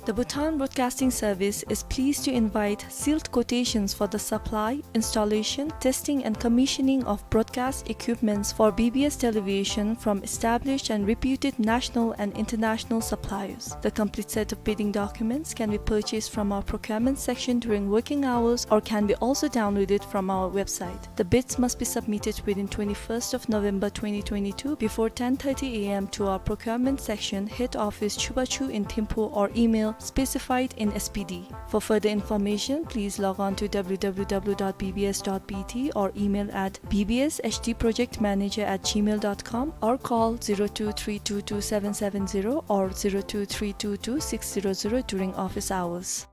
The Bhutan Broadcasting Service is pleased to invite sealed quotations for the supply, installation, testing and commissioning of broadcast equipments for B B S Television from established and reputed national and international suppliers. The complete set of bidding documents can be purchased from our procurement section during working hours or can be also downloaded from our website. The bids must be submitted within twenty-first of November twenty twenty-two before ten thirty a m to our procurement section, head office, Chubachu in Thimphu, or email specified in S P D. For further information, please log on to W W W dot B B S dot B T or email at B B S H D project manager at gmail dot com or call zero two three two two seven seven zero or zero two three two two six zero zero during office hours.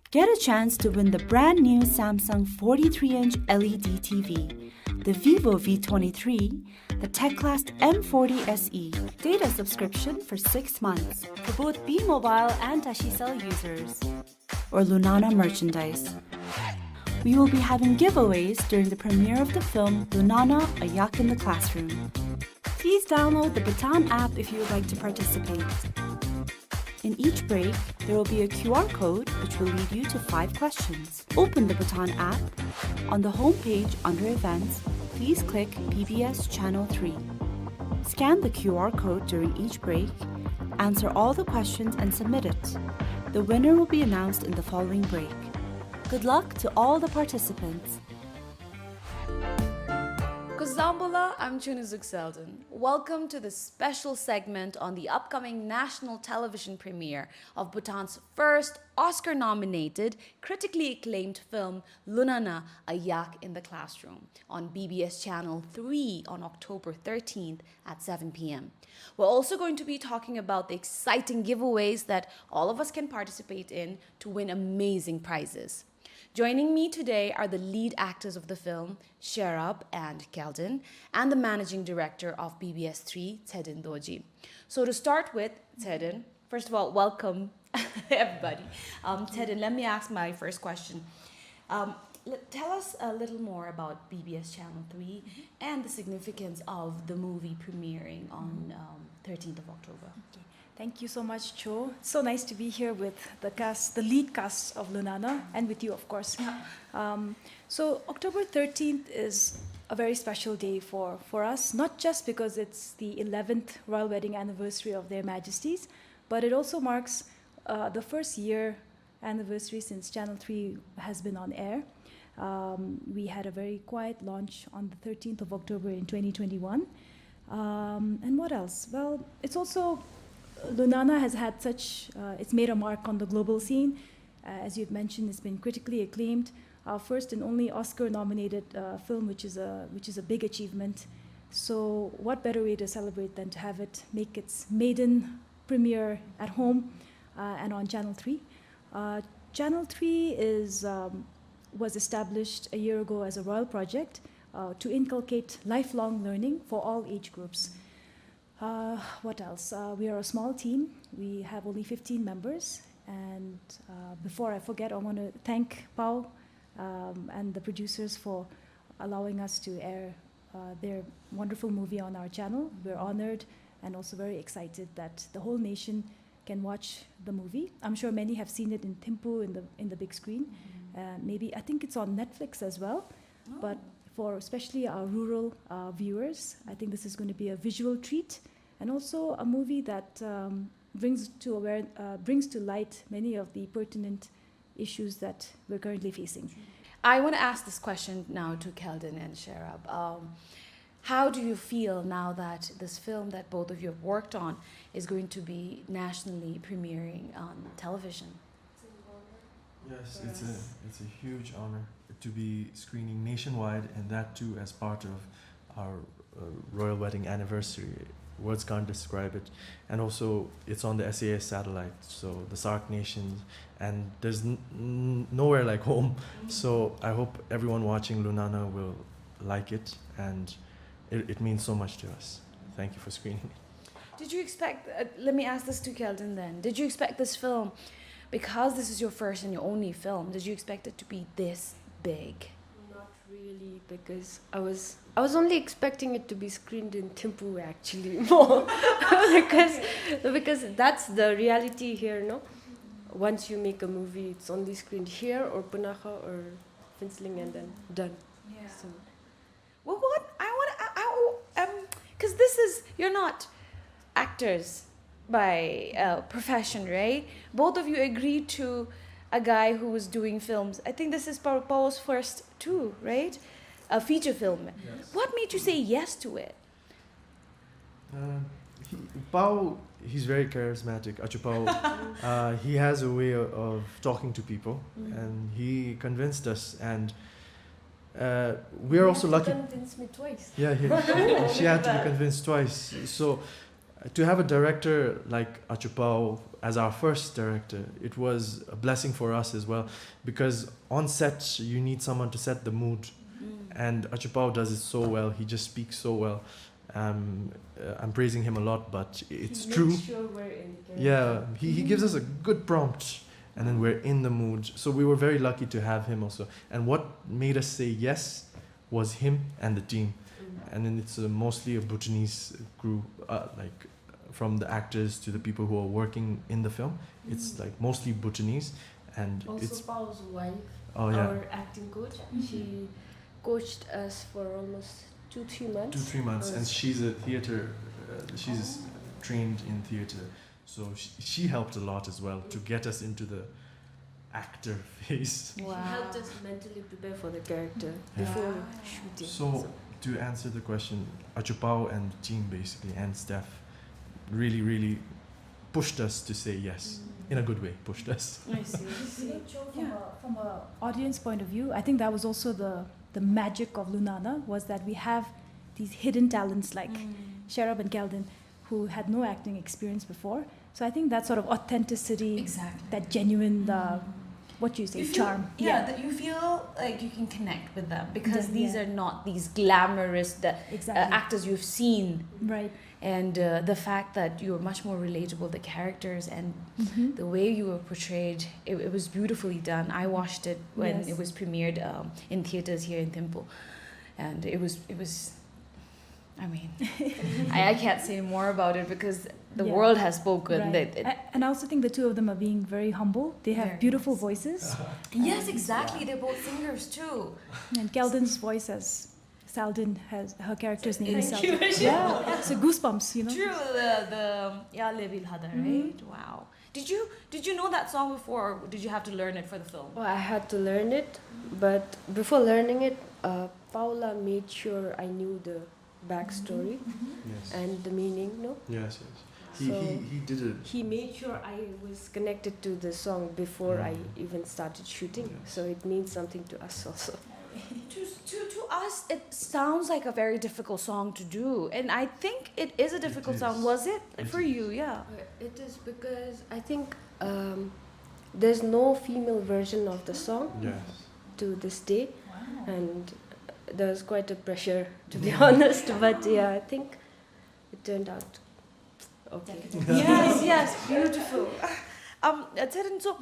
Get a chance to win the brand new Samsung forty-three inch L E D T V, the Vivo V twenty-three, the Teclast M forty S E, data subscription for six months for both B-Mobile and Tashicell users, or Lunana merchandise. We will be having giveaways during the premiere of the film Lunana, A Yak in the Classroom. Please download the Bhutan app if you would like to participate. In each break, there will be a Q R code which will lead you to five questions. Open the Bhutan app. On the home page under Events, please click B B S Channel three. Scan the Q R code during each break, answer all the questions and submit it. The winner will be announced in the following break. Good luck to all the participants. Kuzuzangpo la, I'm Chunizuk Selden. Welcome to this special segment on the upcoming national television premiere of Bhutan's first Oscar-nominated, critically acclaimed film, Lunana, A Yak in the Classroom, on B B S Channel three on October thirteenth at seven p m. We're also going to be talking about the exciting giveaways that all of us can participate in to win amazing prizes. Joining me today are the lead actors of the film, Sherab and Kelden, and the managing director of B B S three, Tshedin Dorji. So to start with, Tshedin, first of all, welcome, everybody. Um, Tshedin, let me ask my first question. Um, l-, tell us a little more about B B S Channel three and the significance of the movie premiering on, um, thirteenth of October. Okay. Thank you so much, Cho. It's so nice to be here with the cast, the lead cast of Lunana, and with you, of course. Yeah. Um, so October thirteenth is a very special day for, for us, not just because it's the eleventh royal wedding anniversary of Their Majesties, but it also marks, uh, the first year anniversary since Channel three has been on air. Um, we had a very quiet launch on the thirteenth of October in twenty twenty-one. Um, and what else? Well, it's also, Lunana has had such, uh, it's made a mark on the global scene. Uh, as you've mentioned, it's been critically acclaimed. Our first and only Oscar-nominated, uh, film, which is a, which is a big achievement. So what better way to celebrate than to have it make its maiden premiere at home, uh, and on Channel three? Uh, Channel three is, um, was established a year ago as a royal project, uh, to inculcate lifelong learning for all age groups. Uh, what else? Uh, we are a small team. We have only fifteen members. And, uh, before I forget, I want to thank Pao, um, and the producers for allowing us to air, uh, their wonderful movie on our channel. We're honored and also very excited that the whole nation can watch the movie. I'm sure many have seen it in Thimphu in the, in the big screen. Mm-hmm. Uh, maybe, I think it's on Netflix as well. Oh. But for especially our rural, uh, viewers, I think this is gonna be a visual treat and also a movie that, um, brings to aware-, uh, brings to light many of the pertinent issues that we're currently facing. I wanna ask this question now to Kelden and Sherab. Um, how do you feel now that this film that both of you have worked on is going to be nationally premiering on television? Yes, it's a, it's a huge honor to be screening nationwide, and that too as part of our, uh, royal wedding anniversary, Words can't describe it. And also, it's on the S A S satellite, so the Sark Nations, and there's n- n- nowhere like home. So I hope everyone watching Lunana will like it, and it, it means so much to us. Thank you for screening it. Did you expect, uh, let me ask this to Kelden then. Did you expect this film, because this is your first and your only film, did you expect it to be this big? Not really, because I was I was only expecting it to be screened in Thimphu actually more, because because that's the reality here, no? Once you make a movie, it's only screened here or Punakha or Phuentsholing and then done. Yeah. So. Well, what I want, I, I, um, because this is, you're not actors by uh, profession, right? Both of you agreed to a guy who was doing films. I think this is Pao- Pao's first too, right? A feature film. Yes. What made you say yes to it? Uh, he, Pao, he's very charismatic, Acho Pao. Uh, he has a way of talking to people, and he convinced us. And uh, we are also lucky. Convince me twice. Yeah, he, she, she had to be convinced twice. So uh, to have a director like Acho Pao as our first director, it was a blessing for us as well, because on set you need someone to set the mood, and Acho Pao does it so well. He just speaks so well. Um, uh, I'm praising him a lot, but it's true. He makes sure we're in the character. Yeah, he, he gives us a good prompt, and then we're in the mood. So we were very lucky to have him also. And what made us say yes was him and the team. And then it's uh, mostly a Bhutanese crew, uh, like from the actors to the people who are working in the film. It's like mostly Bhutanese, and also it's Pao's wife, oh, yeah, our acting coach. She coached us for almost two, three months. Two, three months, and she's a theater, uh, she's trained in theater. So she, she helped a lot as well to get us into the actor phase. Wow. She helped us mentally prepare for the character before shooting. So, to answer the question, Acho Pao and the team basically, and Steph, really, really pushed us to say yes. In a good way, pushed us. I see, I see. From a, from a audience point of view, I think that was also the, the magic of Lunana, was that we have these hidden talents like Sherab and Kelden, who had no acting experience before. So I think that sort of authenticity, exactly, that genuine, the, what you say, charm. Yeah, yeah, that you feel like you can connect with them because these are not these glamorous the, uh, exactly, actors you've seen. Right. And uh, the fact that you were much more relatable, the characters and the way you were portrayed, it, it was beautifully done. I watched it when it was premiered um, in theaters here in Thimphu, and it was it was I mean, I, I can't say more about it because the world has spoken. Right. That it A- and I also think the two of them are being very humble. They have beautiful voices. Yes, exactly. They're both singers too. And Kelden's voice as Saldin has, her character's name is Saldin. Yeah, so goosebumps, you know. True, the the Ya Lebil Hada, right? Wow. Did you did you know that song before, or did you have to learn it for the film? Well, I had to learn it, but before learning it, uh, Paola made sure I knew the backstory and the meaning, no? Yes, yes. He, so he, he did it. He made sure I was connected to the song before I even started shooting. Yes. So it means something to us also. To, to, to us, it sounds like a very difficult song to do. And I think it is a difficult song. Was it for you? Yeah. It is because I think um, there's no female version of the song to this day. And there was quite a pressure, to be honest. But yeah, I think it turned out okay. Yes, yes, beautiful. Um, uh, Tserin, so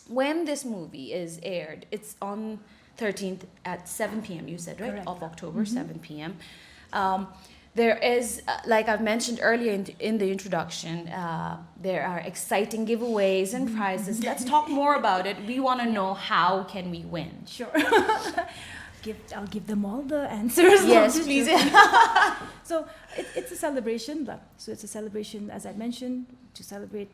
when this movie is aired, it's on thirteenth at seven p m, you said, right? Correct. Of October, seven p m. Um, there is, uh, like I've mentioned earlier in, in the introduction, uh, there are exciting giveaways and prizes. Let's talk more about it. We wanna know how can we win. Sure. Give, I'll give them all the answers. Yes, please. So it, it's a celebration, lah. So it's a celebration, as I mentioned, to celebrate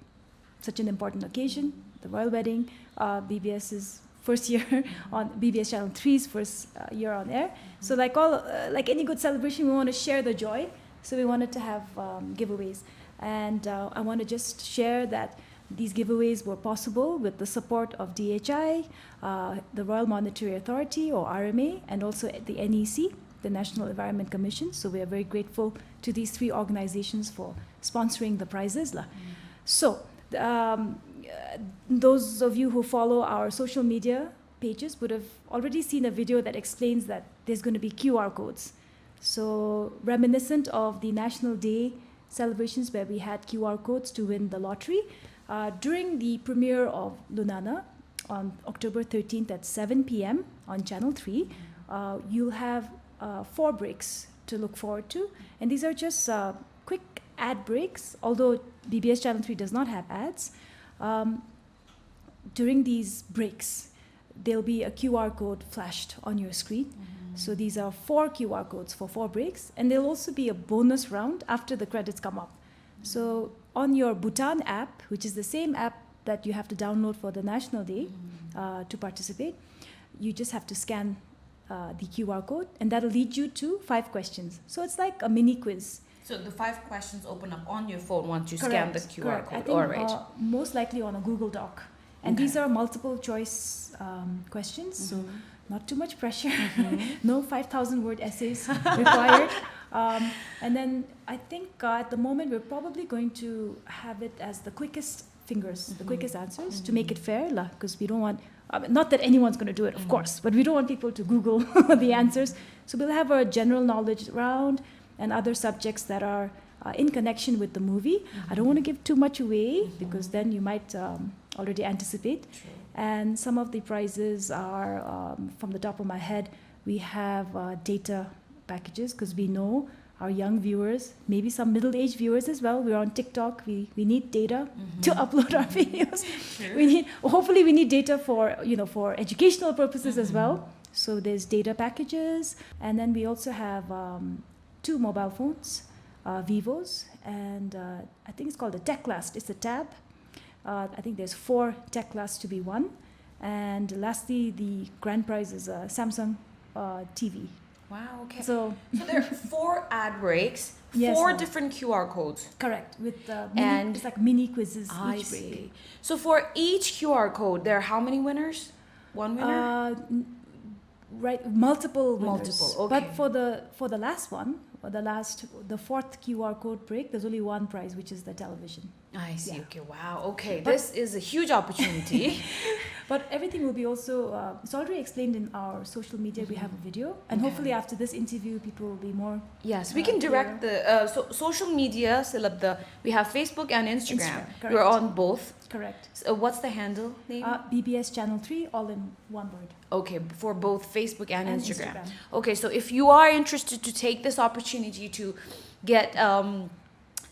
such an important occasion, the royal wedding, uh, B B S's first year on, B B S Channel three's first uh, year on air. So like all, uh, like any good celebration, we want to share the joy. So we wanted to have um, giveaways. And uh, I want to just share that these giveaways were possible with the support of D H I, uh, the Royal Monetary Authority or R M A, and also the N E C. the National Environment Commission. So we are very grateful to these three organizations for sponsoring the prizes la. So, um, uh, those of you who follow our social media pages would have already seen a video that explains that there's gonna be Q R codes. So, reminiscent of the National Day celebrations where we had Q R codes to win the lottery, uh, during the premiere of Lunana on October thirteenth at seven p m on Channel three, uh, you'll have, uh, four breaks to look forward to. And these are just, uh, quick ad breaks, although B B S Channel three does not have ads. Um, during these breaks, there'll be a Q R code flashed on your screen. So these are four Q R codes for four breaks, and there'll also be a bonus round after the credits come up. So on your Bhutan app, which is the same app that you have to download for the National Day, uh, to participate, you just have to scan, uh, the Q R code, and that'll lead you to five questions. So it's like a mini quiz. So the five questions open up on your phone once you scan the Q R code. Correct, correct. I think, uh, most likely on a Google Doc. And these are multiple choice, um, questions, so not too much pressure. No five thousand word essays required. Um, and then I think, uh, at the moment we're probably going to have it as the quickest fingers, the quickest answers to make it fair la, 'cause we don't want, uh, not that anyone's gonna do it, of course, but we don't want people to Google the answers. So we'll have a general knowledge round and other subjects that are, uh, in connection with the movie. I don't wanna give too much away because then you might, um, already anticipate. True. And some of the prizes are, um, from the top of my head, we have, uh, data packages, 'cause we know our young viewers, maybe some middle-aged viewers as well. We're on TikTok. We, we need data to upload our videos. True. We need, hopefully we need data for, you know, for educational purposes as well. So there's data packages, and then we also have, um, two mobile phones, uh, Vivo's, and, uh, I think it's called the Teclast. It's a tab. Uh, I think there's four Teclasts to be won. And lastly, the grand prize is a Samsung, uh, T V. Wow, okay. So there are four ad breaks, four different Q R codes. Correct, with, uh, mini, it's like mini quizzes each break. I see. So for each Q R code, there are how many winners? One winner? Uh, n-, right, multiple winners. Multiple, okay. But for the, for the last one, or the last, the fourth Q R code break, there's only one prize, which is the television. I see. Yeah. Okay, wow. Okay, this is a huge opportunity. But everything will be also, uh, it's already explained in our social media. We have a video, and hopefully after this interview, people will be more, uh, clear. Yes, we can direct the, uh, so, social media, Silabda. We have Facebook and Instagram. Instagram, correct. We're on both. Correct. So what's the handle name? Uh, B B S Channel three, all in one word. Okay, for both Facebook and Instagram. And Instagram. Okay, so if you are interested to take this opportunity to get, um,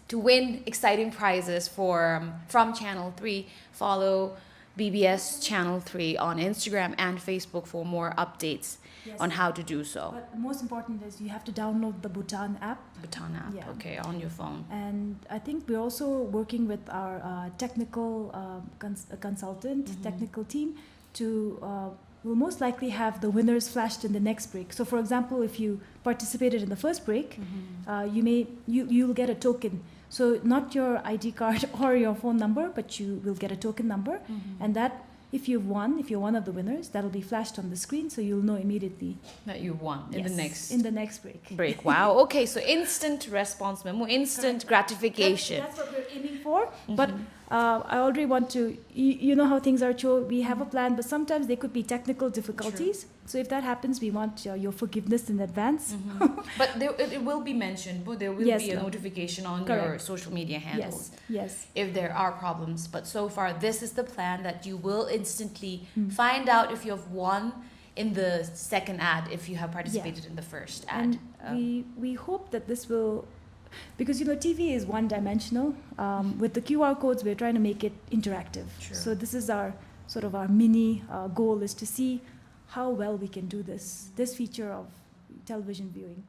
to win exciting prizes for, um, from Channel three, follow B B S Channel three on Instagram and Facebook for more updates on how to do so. Yes. But the most important is you have to download the Bhutan app. Bhutan app, okay, on your phone. And I think we're also working with our, uh, technical, uh, cons-, uh, consultant, technical team to, uh, we'll most likely have the winners flashed in the next break. So, for example, if you participated in the first break, uh, you may, you, you'll get a token. So, not your I D card or your phone number, but you will get a token number. And that, if you've won, if you're one of the winners, that'll be flashed on the screen, so you'll know immediately that you won in the next break. Yes, in the next break. Wow. Okay, so instant response, ma'am, instant gratification. Correct. That's, that's what we're aiming for. But, uh, I already want to, you, you know how things are, Cho. We have a plan, but sometimes there could be technical difficulties. True. So if that happens, we want, uh, your forgiveness in advance. But there, it, it will be mentioned, but there will be a notification on your social media handles. Yes, correct. Yes. If there are problems. But so far, this is the plan, that you will instantly find out if you have won in the second ad if you have participated in the first ad. And, um, we, we hope that this will, because, you know, T V is one-dimensional. Um, with the Q R codes, we're trying to make it interactive. True. So this is our, sort of our mini, uh, goal, is to see how well we can do this, this feature of television viewing.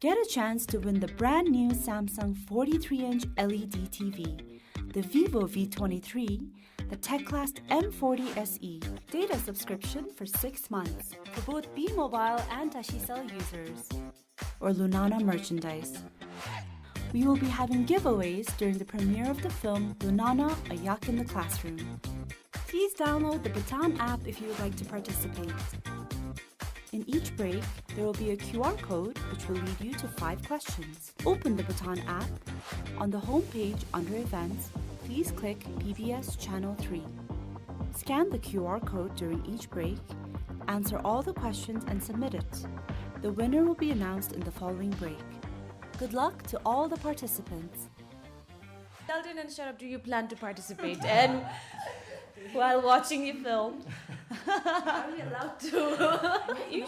Get a chance to win the brand new Samsung forty-three inch L E D T V, the Vivo V twenty-three, the Teclast M forty S E, data subscription for six months for both B-Mobile and Tashicell users, or Lunana merchandise. We will be having giveaways during the premiere of the film Lunana: A Yak in the Classroom. Please download the Bhutan app if you would like to participate. In each break, there will be a Q R code which will lead you to five questions. Open the Bhutan app. On the home page under Events, please click B B S Channel three. Scan the Q R code during each break, answer all the questions and submit it. The winner will be announced in the following break. Good luck to all the participants. Kelden and Sherab, do you plan to participate and while watching the film? Are we allowed to? You-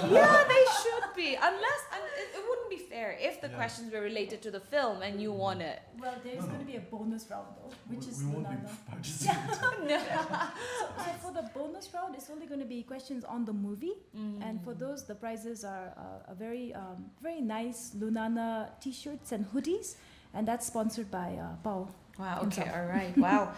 yeah, they should be. Unless, un- it, it wouldn't be fair if the Yeah. questions were related to the film and you won it. Well, there's No, no. gonna be a bonus round though, which We, is we won't be another. participating. No. So, so for the bonus round, it's only gonna be questions on the movie, and for Mm. those, the prizes are uh, a very, um, very nice Lunana T-shirts and hoodies, and that's sponsored by uh, Pao Wow, okay, himself. All right, wow.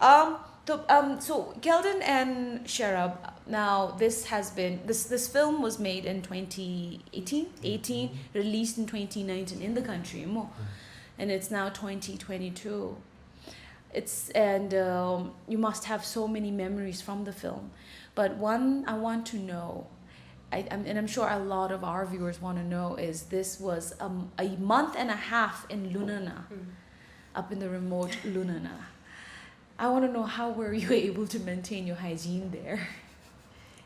Um, so, um, so Kelden and Sherab, now this has been, this, this film was made in twenty eighteen, eighteen, released in twenty nineteen in the country, mo. Mm. And it's now twenty twenty-two. It's, and, um, you must have so many memories from the film. But one I want to know, I, I'm, and I'm sure a lot of our viewers wanna know, is this was, um, a month and a half in Lunana, Mm. up in the remote Lunana. I wanna know, how were you able to maintain your hygiene there?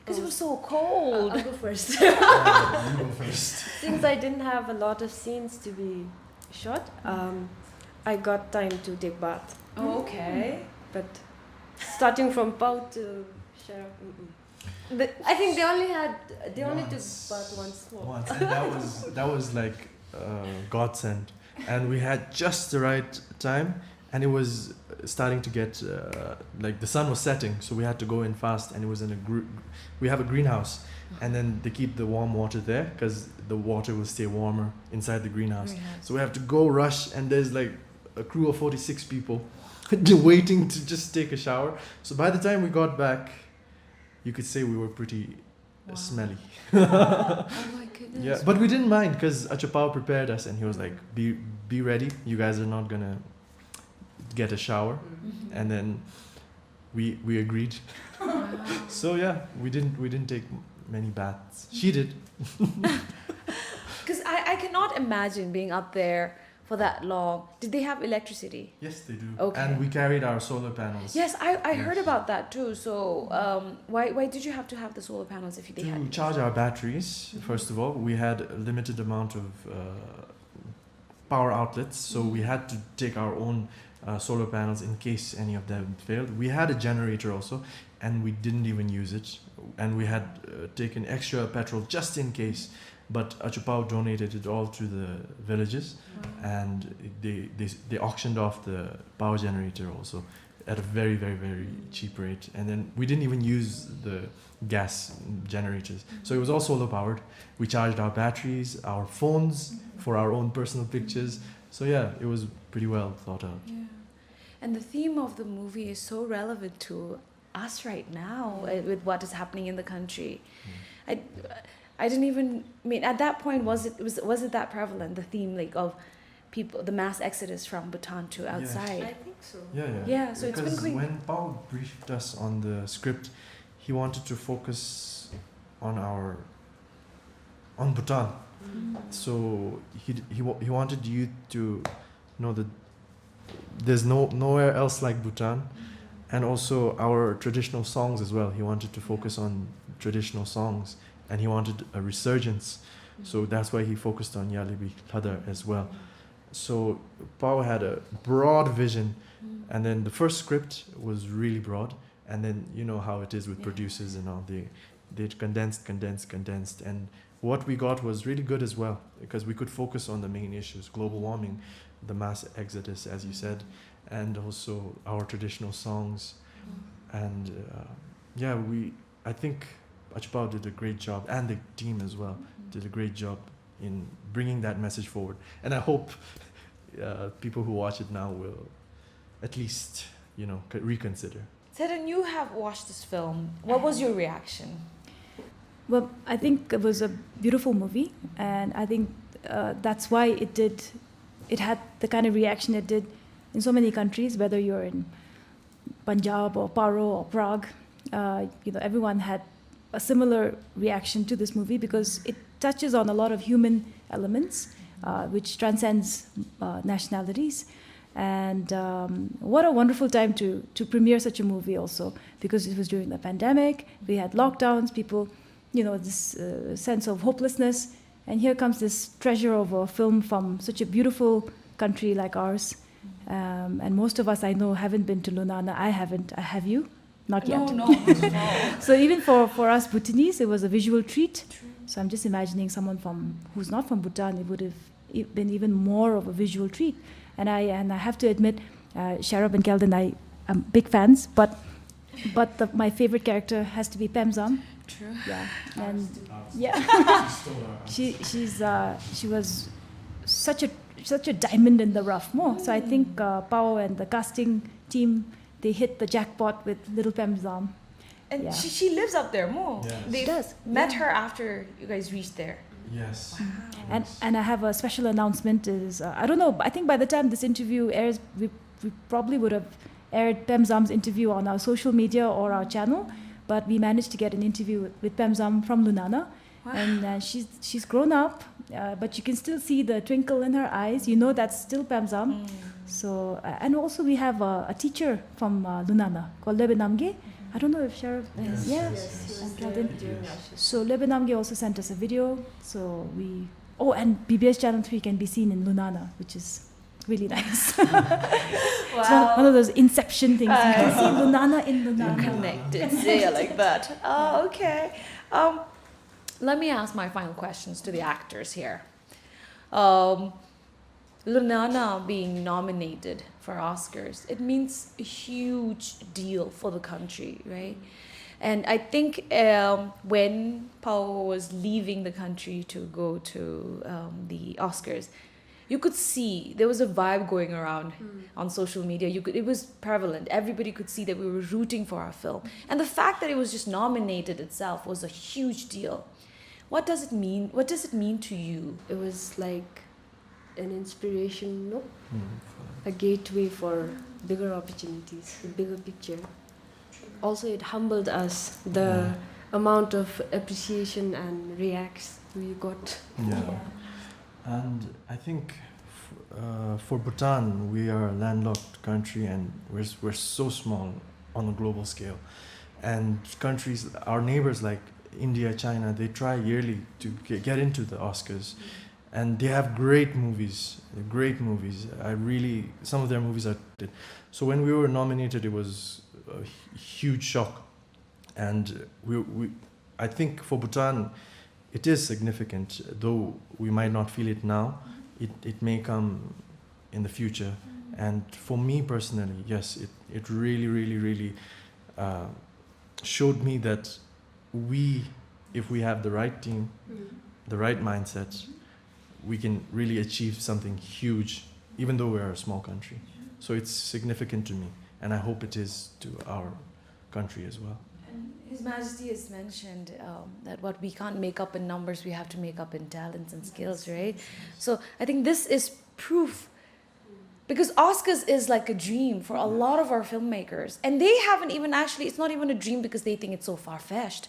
'Cause it Oh. was so cold. I'll, I'll go first. Yeah, you go first. Since I didn't have a lot of scenes to be shot, um, I got time to take bath. Oh, okay. But starting from Pao to Sherab, mm-mm. The, I think they only had, they only took Once. bath once more. Once, and that was, that was like, uh, godsend. And we had just the right time, and it was starting to get, uh, like, the sun was setting, so we had to go in fast, and it was in a gr-, we have a greenhouse, and then they keep the warm water there 'cause the water will stay warmer inside the greenhouse. Greenhouse. So we have to go rush, and there's, like, a crew of forty-six people waiting to just take a shower. So by the time we got back, you could say we were pretty Wow. smelly. Oh my goodness. Yeah, but we didn't mind 'cause Acho Pao prepared us and he was like, "Be, be ready. You guys are not gonna get a shower." Mm-hmm. And then we, we agreed. Wow. So yeah, we didn't, we didn't take many baths. She did. 'Cause I, I cannot imagine being up there for that long. Did they have electricity? Yes, they do. Okay. And we carried our solar panels. Yes, I, I heard Yes. about that too. So, um, why, why did you have to have the solar panels if they had To charge our batteries, Mm-hmm. first of all. We had a limited amount of, uh, power outlets, so we Mm. had to take our own, uh, solar panels in case any of them failed. We had a generator also, and we didn't even use it. And we had, uh, taken extra petrol just in case. But Acho Pao donated it all to the villages, Wow. and they, they, they auctioned off the power generator also at a very, very, very cheap rate. And then we didn't even use the gas generators. So it was all solar powered. We charged our batteries, our phones for our own personal pictures. So yeah, it was pretty well thought out. Yeah. And the theme of the movie is so relevant to us right now, Mm. uh, with what is happening in the country. Mm. I, I didn't even, I mean, at that point, was it, was, was it that prevalent, the theme, like, of people, the mass exodus from Bhutan to Yeah. outside? I think so. Yeah, yeah. Yeah, so it's been Because going when Pao briefed us on the script, he wanted to focus on our, on Bhutan. Mm. So he d-, he wa-, he wanted you to know that there's no, nowhere else like Bhutan. And also our traditional songs as well. He wanted to focus on traditional songs, and he wanted a resurgence. So Mm. that's why he focused on Ya Lebi Lhadar as well. So Pao had a broad vision, Mm. and then the first script was really broad, and then you know how it is with Yeah. producers and all, they, they condensed, condensed, condensed, and what we got was really good as well, because we could focus on the main issues, global warming, the mass exodus, as you said, and also our traditional songs. Mm. And, uh, yeah, we, I think Acho Pao did a great job, and the team as well Mm-hmm. did a great job in bringing that message forward. And I hope, uh, people who watch it now will at least, you know, c-, reconsider. Tsedan, you have watched this film. What was your reaction? Well, I think it was a beautiful movie, and I think, uh, that's why it did, it had the kind of reaction it did in so many countries, whether you're in Punjab or Paro or Prague. Uh, you know, everyone had a similar reaction to this movie because it touches on a lot of human elements, uh, which transcends uh, nationalities. And um, what a wonderful time to, to premiere such a movie also, because it was during the pandemic, we had lockdowns, people, you know, this uh, sense of hopelessness. And here comes this treasure of a film from such a beautiful country like ours. Um, and most of us, I know, haven't been to Lunana. I haven't. Uh, have you? Not yet. No, no, not at all. So even for, for us Bhutanese, it was a visual treat. True. So I'm just imagining someone from, who's not from Bhutan, it would have e- been even more of a visual treat. And I, and I have to admit, uh, Sharab and Kelden, I am big fans, but, but the, my favorite character has to be Pemzam. True. Yeah. And yeah. She, she's, uh, she was such a, such a diamond in the rough, mo. So I think uh, Pao and the casting team, they hit the jackpot with little Pemzam. And yeah. she, she lives up there, mo. Yes. They she does. Met yeah. her after you guys reached there. Yes. Wow. And yes. and I have a special announcement. Is uh, I don't know. I think by the time this interview airs, we, we probably would have aired Pemzam's interview on our social media or our channel. But we managed to get an interview with, with Pemzam from Lunana. Wow. And uh, she's she's grown up, uh, but you can still see the twinkle in her eyes. You know that's still Pemzam. Mm. So uh, and also we have a, a teacher from uh, Lunana called Lebe Namge. I don't know if Sharab. Yes, yeah. Yes, yes, and yes, yes. So Lebe Namge also sent us a video. So we oh and B B S Channel Three can be seen in Lunana, which is really nice. Wow. It's one, one of those inception things. You can see Lunana in Lunana. Connected, say it like that. Oh, okay. Um, let me ask my final questions to the actors here. Um, Lunana being nominated for Oscars, it means a huge deal for the country, right? And I think um, when Pao was leaving the country to go to um, the Oscars, you could see there was a vibe going around mm. on social media. You could, it was prevalent. Everybody could see that we were rooting for our film. And the fact that it was just nominated itself was a huge deal. What does it mean? What does it mean to you? It was like an inspiration, no? Mm. A gateway for bigger opportunities, the bigger picture. Also, it humbled us, the yeah. amount of appreciation and reacts we got. Yeah. Yeah. And I think f- uh, for Bhutan, we are a landlocked country and we're, s- we're so small on a global scale. And countries, our neighbors like India, China, they try yearly to get, get into the Oscars. And they have great movies, great movies. I really, some of their movies are. So when we were nominated, it was a huge shock, and we, we, I think for Bhutan, it is significant, though we might not feel it now. It, it may come in the future, and for me personally, yes, it, it really, really, really uh, showed me that we, if we have the right team, mm. the right mindset, mm-hmm. we can really achieve something huge, even though we are a small country. So it's significant to me, and I hope it is to our country as well. And His Majesty has mentioned um, that what we can't make up in numbers, we have to make up in talents and skills, right? So I think this is proof because Oscars is like a dream for a lot of our filmmakers. And they haven't even actually, it's not even a dream because they think it's so far fetched.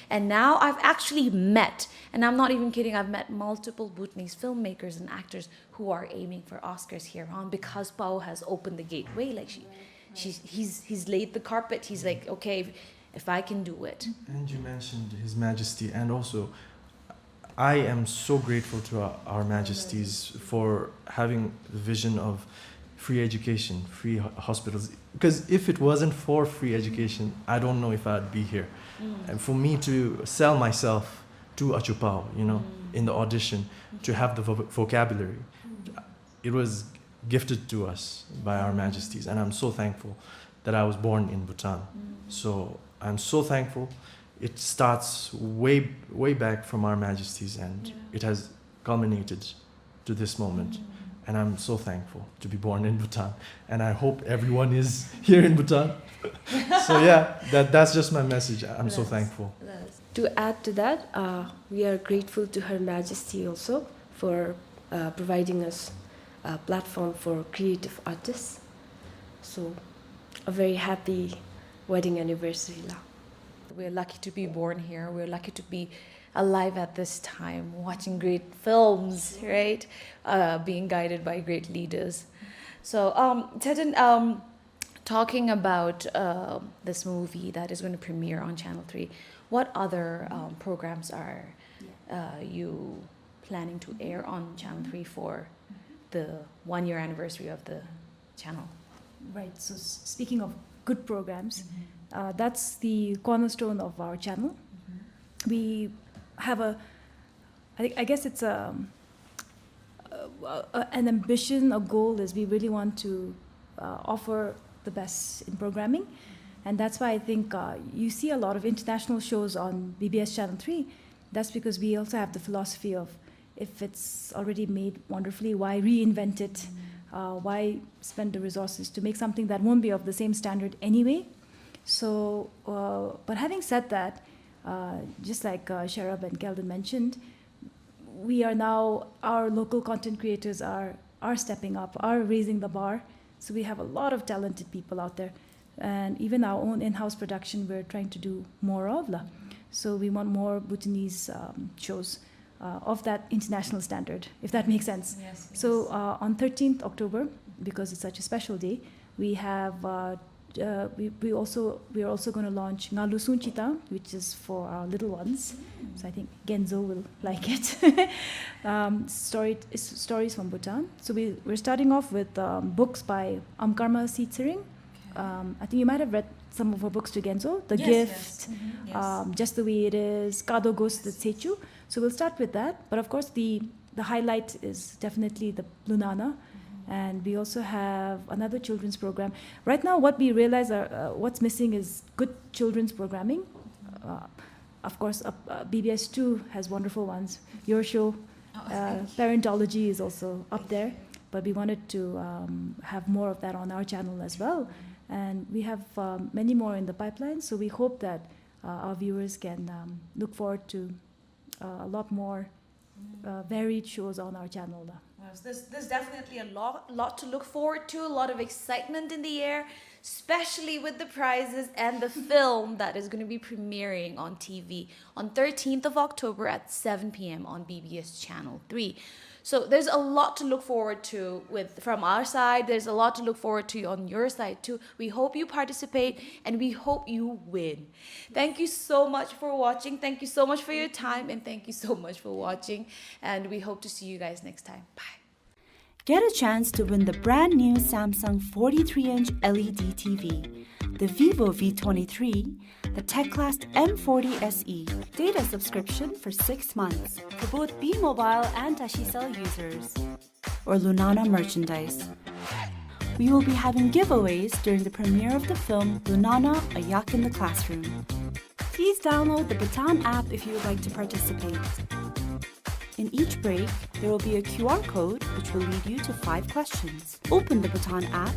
And now I've actually met, and I'm not even kidding, I've met multiple Bhutanese filmmakers and actors who are aiming for Oscars here on because Pao has opened the gateway. Like she, she, he's, he's laid the carpet. He's like, okay, if, if I can do it. And you mentioned His Majesty, and also I am so grateful to our, our Majesties for having the vision of free education, free ho- hospitals. Because if it wasn't for free education, I don't know if I'd be here. And for me to sell myself to Achu Pao, you know, in the audition, to have the vo- vocabulary, it was gifted to us by our Majesties, and I'm so thankful that I was born in Bhutan. So I'm so thankful. It starts way, way back from our Majesties, and it has culminated to this moment. And I'm so thankful to be born in Bhutan, and I hope everyone is here in Bhutan. So yeah, that, that's just my message. I'm so thankful. To add to that, uh, we are grateful to Her Majesty also for uh, providing us a platform for creative artists. So, a very happy wedding anniversary lah. We're lucky to be born here. We're lucky to be alive at this time, watching great films, right? Uh, being guided by great leaders. So, um, Teten, um, talking about, uh, this movie that is gonna premiere on Channel three, what other, um, programs are, uh, you planning to air on Channel three for the one year anniversary of the channel? Right. So, s-, speaking of good programs, uh, that's the cornerstone of our channel. We have a, I think, I guess it's a, a, a, an ambition, a goal is we really want to, uh, offer the best in programming. And that's why I think, uh, you see a lot of international shows on B B S Channel three. That's because we also have the philosophy of if it's already made wonderfully, why reinvent it? Uh, why spend the resources to make something that won't be of the same standard anyway? So, uh, but having said that, uh, just like, uh, Sherab and Kelden mentioned, we are now, our local content creators are, are stepping up, are raising the bar. So we have a lot of talented people out there. And even our own in-house production, we're trying to do more of la. So we want more Bhutanese, um, shows, uh, of that international standard, if that makes sense. Yes, yes. So, uh, on thirteenth October, because it's such a special day, we have, uh, uh, we, we also, we are also gonna launch Nga Lu Sung Chi Tang, which is for our little ones. So I think Genzo will like it. Um, story, it's stories from Bhutan. So we, we're starting off with, um, books by Amkarma C Tsering. Um, I think you might have read some of her books to Genzo, The Gift, um, Just the Way It Is, Kado Ghost the Tsechu. So we'll start with that. But of course, the, the highlight is definitely the Lunana. And we also have another children's program. Right now, what we realize are, uh, what's missing is good children's programming. Uh, of course, uh, uh, B B S two has wonderful ones. Your show, uh, Parentology is also up there. But we wanted to, um, have more of that on our channel as well. And we have, um, many more in the pipeline. So we hope that, uh, our viewers can, um, look forward to, uh, a lot more, uh, varied shows on our channel. Yes, there's, there's definitely a lot, lot to look forward to, a lot of excitement in the air, especially with the prizes and the film that is gonna be premiering on T V on thirteenth of October at seven p m on B B S Channel three. So there's a lot to look forward to with, from our side. There's a lot to look forward to on your side too. We hope you participate and we hope you win. Thank you so much for watching. Thank you so much for your time, and thank you so much for watching. And we hope to see you guys next time. Bye. Get a chance to win the brand new Samsung forty-three inch L E D T V, the Vivo V twenty-three, the Teclast M forty S E, data subscription for six months for both B Mobile and Tashicell users, or Lunana merchandise. We will be having giveaways during the premiere of the film Lunana: A Yak in the Classroom. Please download the Baton app if you would like to participate. In each break, there will be a Q R code which will lead you to five questions. Open the Baton app.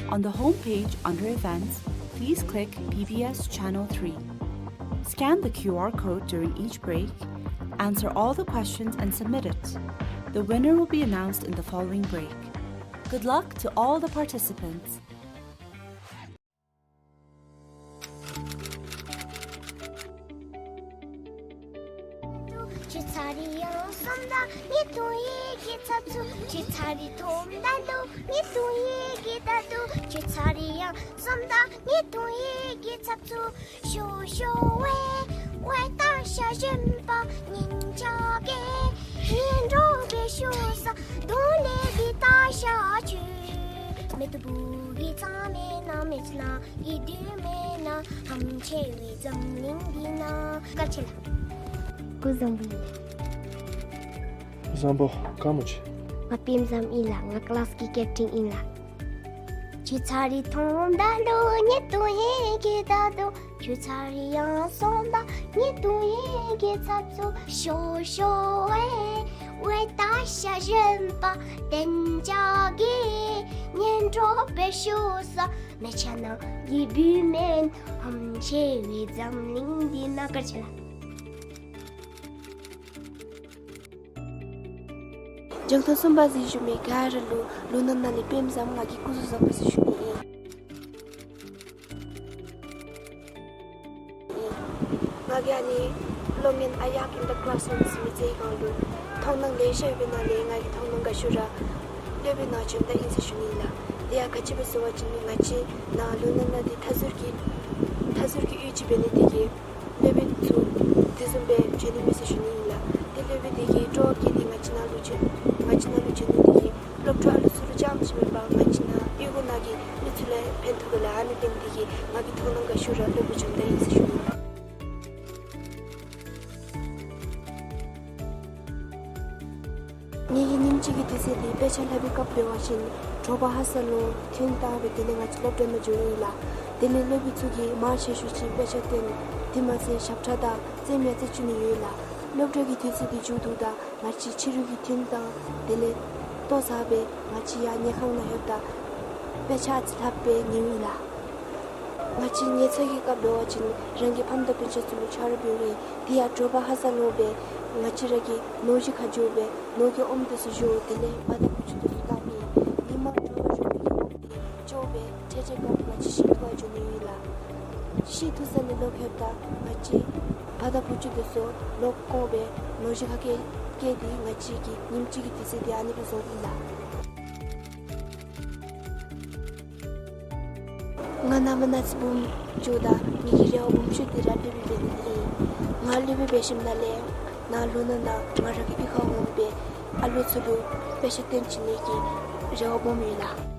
On the home page under Events, please click B B S Channel three. Scan the Q R code during each break, answer all the questions and submit it. The winner will be announced in the following break. Good luck to all the participants. ཁྱོད་ཚ་རེ་ཡང་སོམས་དང་ངེ་དུང་ཡི་གི་ཚབ་ཚུ། ཁྱོད་ཚ་རེ་འཐོམ་ད་འདུག་ངེ་དུང་ཡི་གི་ད་འདུག་ཁྱོད་ཚ་རེ་ཡང་སོམས་དང་ངེ་དུང་ཡི་གི་ཚབ་ཚུ། ཤོ་ཤོ་ཝེ་ཝེ་ཏ་ཤ་ཞིམ་པ་ཉིན་ཅག་གི་ཉིན་གྲོགས་པའི་ཤོ་ས་དུང་ལས་གི་ཏ་ཤ་ཆུ། མེ་ཏོག་བུ་གི་ཚང་མེད་ན་མེད་ན། ཡིད་དུ་མེད་ན་ཧམ་ཆེ་བའི་འཛམ་གླིང་འདི་ན། སྐར་ཆེ་ལགས། སྐུ་གཟུགས་བཟང་པོ་ཡིན། བཟང་པོ་དགའ་མོ་ཆེ། ང་པེམ་བཟང་ཡིན་ལགས། ང་ཀི་ལཱསི་གི་ཀེབ་ཊིན་ཡིན་ལགས། ཁྱོད་ཚ་རེ་འཐོམ་ད་འདུག་ངེ་དུང་ཡི་གི་ད་འདུག་ཁྱོད་ཚ་རེ་ཡང་སོམས་ད་ངེ་དུང་ཡི་གི་ཚབ་ཚུ། ཤོ་ཤོ་ཝེ་ཝེ་ཏ་ཤ་ཞིམ་པ་ཏན་ཅག་གི་ཉིན་གྲོགས་པའི་ཤོ་ས། མེད་ཆ་ན་ཡིད་བུ་མེན་ཧམ་ཆེ་བའི་འཛམ་གླིང་འདི་ན། སྐར་ཆེ་ལགས། རྒྱང་མཐོང་གསུམ་པ་གཟིགས་བཞུགས་མི་ག་ར་ལུ་ལུ་ནན་ནང་ལས་པེམ་བཟང་ང་གིས་སྐུ་གཟུགས་བཟང་པོ་ཟེར་ཞུ་ནི་ཨིན། ཡར་ཀིན་ཌར་ཀི་ལཱསི་རུམ་ཟེར་མི་ཚེ་གང་ལུ་མཐོང་སྣང་ལེ་ཤ་ཡོད་པའི་ནང་ལས་ང་གིས་མཐོང་སྣང་དགའ་ཤོས་ར་སློབ་དཔོན་ནཱ་བྱོནམ་ད་ཨིན་ཟེར་ཞུ་ནི་ཨིན་ལགས། དེ་ཡང་ག་ཅི་སྦེ་ཟེར་བ་ཅིན་ང་བཅས་ནཱ་ལུ་ནང་ན་འདི་མཐའ་ཟུར་གྱི་མཐའ་ཟུར་གྱི་གཡུས་ཅིག་འབད་ནི་དེ་གིས་སློབ་དཔོན་ཚུ་དེ་བཟུམ་སྦེ་བྱོན་ནི་མེད་ཟེར་ཞུ་ནི་ཨིན་ལགས། ཏེ་སློབ་དཔོན་དེ་གིས་སྤྲོ་བ་བསྐྱེད་དེ་ང་བཅས་ནཱ་ལུ་བྱོན་ང་བཅས་ནཱ་ལུ་བྱོན་ནི་དེ་གིས་སློབ་ཕྲུག་ཨ་ལུ་ཚུ་ལུ་རྐྱངམ་ཅིག་མེན་པར་ང་བཅས་ནཱ་གཡུས་སྒོ་ནང་གི་མི་ཚུ་ལུ་ཕན་ཐོགས་ག་ལགས། ཨ་ནི་འབད་ནི་དེ་གིས་ང་གིས་མཐོང་སྣང་དགའ་ཤོས་ར་སློབ་དཔོན་བྱོནམ་ད་ཨིན་ཟེར་ཞུ་ནི་ཨིན་ལགས། ངེ་གི་ཉིནམ་གཅིག་གི་དུས་ཚོད་འདི་དཔེ་ཆ་ལྷག་པའི་སྐབས་འབད་བ་ཅིན་དྲོ་པ་ཧ་སག་ལུ་ཐོན་བཏང་སྦེ་དེ་ལས་ང་བཅས་སློབ་གྲྭ་ནང་འགྱོཝ་ཨིན་ལགས། དེ་ལས་སློབ་དཔོན་ཚུ་གིས་མང་ཆེ་ཤོས་ཅིག་དཔེ་ཆ་སྟོན། དེ་མ་ཚད་ཞབས་ཁྲ་དང་རྩེདམོ་ཡང་རྩེ་བཅུག་ནི་ཡོད་ལགས། སློབ་གྲྭ་གི་དུས་ཚོད་འདི་མཇུག་བསྡུཝ་ད་ང་བཅས་ཕྱི་རུ་གི་ཐོན་བཏང་དེ་ལས་ལྟོ་བཟའ་སྦེ་ང་བཅས་ཡར་ཉལ་ཁང་ནང་ལྷོདཔ་ད་དཔེ་ཆ་ཨ་ཙི་ལྷགཔ་སྦེ་ཉལཝ་ཨིན་ལགས། ང་བཅས་ཉལ་ཚད་ཀྱི་སྐབས་འབད་བ་ཅིན་རང་གི་ཕམ་དང་སྤུན་ཆ་ཚུ་ལུ་ཆ་རོགས་འབདཝ་ཨིན། དེ་ཡང་དྲོ་པ་ཧ་སག་ལུ་སྦེ་ང་བཅས་ར་གི་ནོར་གཞི་ཁར་འགྱོ་སྦེ་ནོར་གྱི་ཨོམ་འདི་ཚུ་བཞོ། དེ་ལས་བ་དང་བུ་ཆུང་འདི་ཚུ་བཏང་མི་ཉིན་མ་དྲོ་པ་བཞོ་མི་གི་ཨོམ་འདི་བཙོ་སྦེ་ཕྱེད་ཕྱེད་ཀ་ང་བཅས་ཤིང་འཐུ་བར་འགྱོ་ནི་ཡོད་ལགས། ཤིང་འཐུ་ས་ལས་ལོག་ལྷོདཔ་ད་ང་བཅས་བ་དང་བུ་ཆུང་འདི་ཚུ་ལོག་བཀོ་སྦེ་ནོར་གཞི་ཁར་བསྐྱལ་བསྐྱལ་ཏེ་ང་བཅས་ཀྱི་ཉིནམ་གཅིག་གི་དུས་ཚོད་འདི་ཨ་ནི་སྦེ་རྫོགས་ཡི་ལགས། ང་ནཱ་མར་ནཱ་ཚོད་སྦོམ་འགྱོཝ་ད་ངེ་གི་རེ་བ་སྦོམ་ཤོས་འདི་ར་སློབ་དཔོན་འབད་ནི་ཨིན། ང་སློབ་དཔོན་འབད་ཞིནམ་ལས་ནཱ་ལུ་ནང་ན་ང་ར་གི་གཡུས་ཁར་འོང་སྦེ་ཨ་ལུ་ཚུ་ལུ་དཔེ་ཆ་སྟོན་བྱིན་ནི་གི་རེ་བ་སྦོམ་ཡོད་ལགས།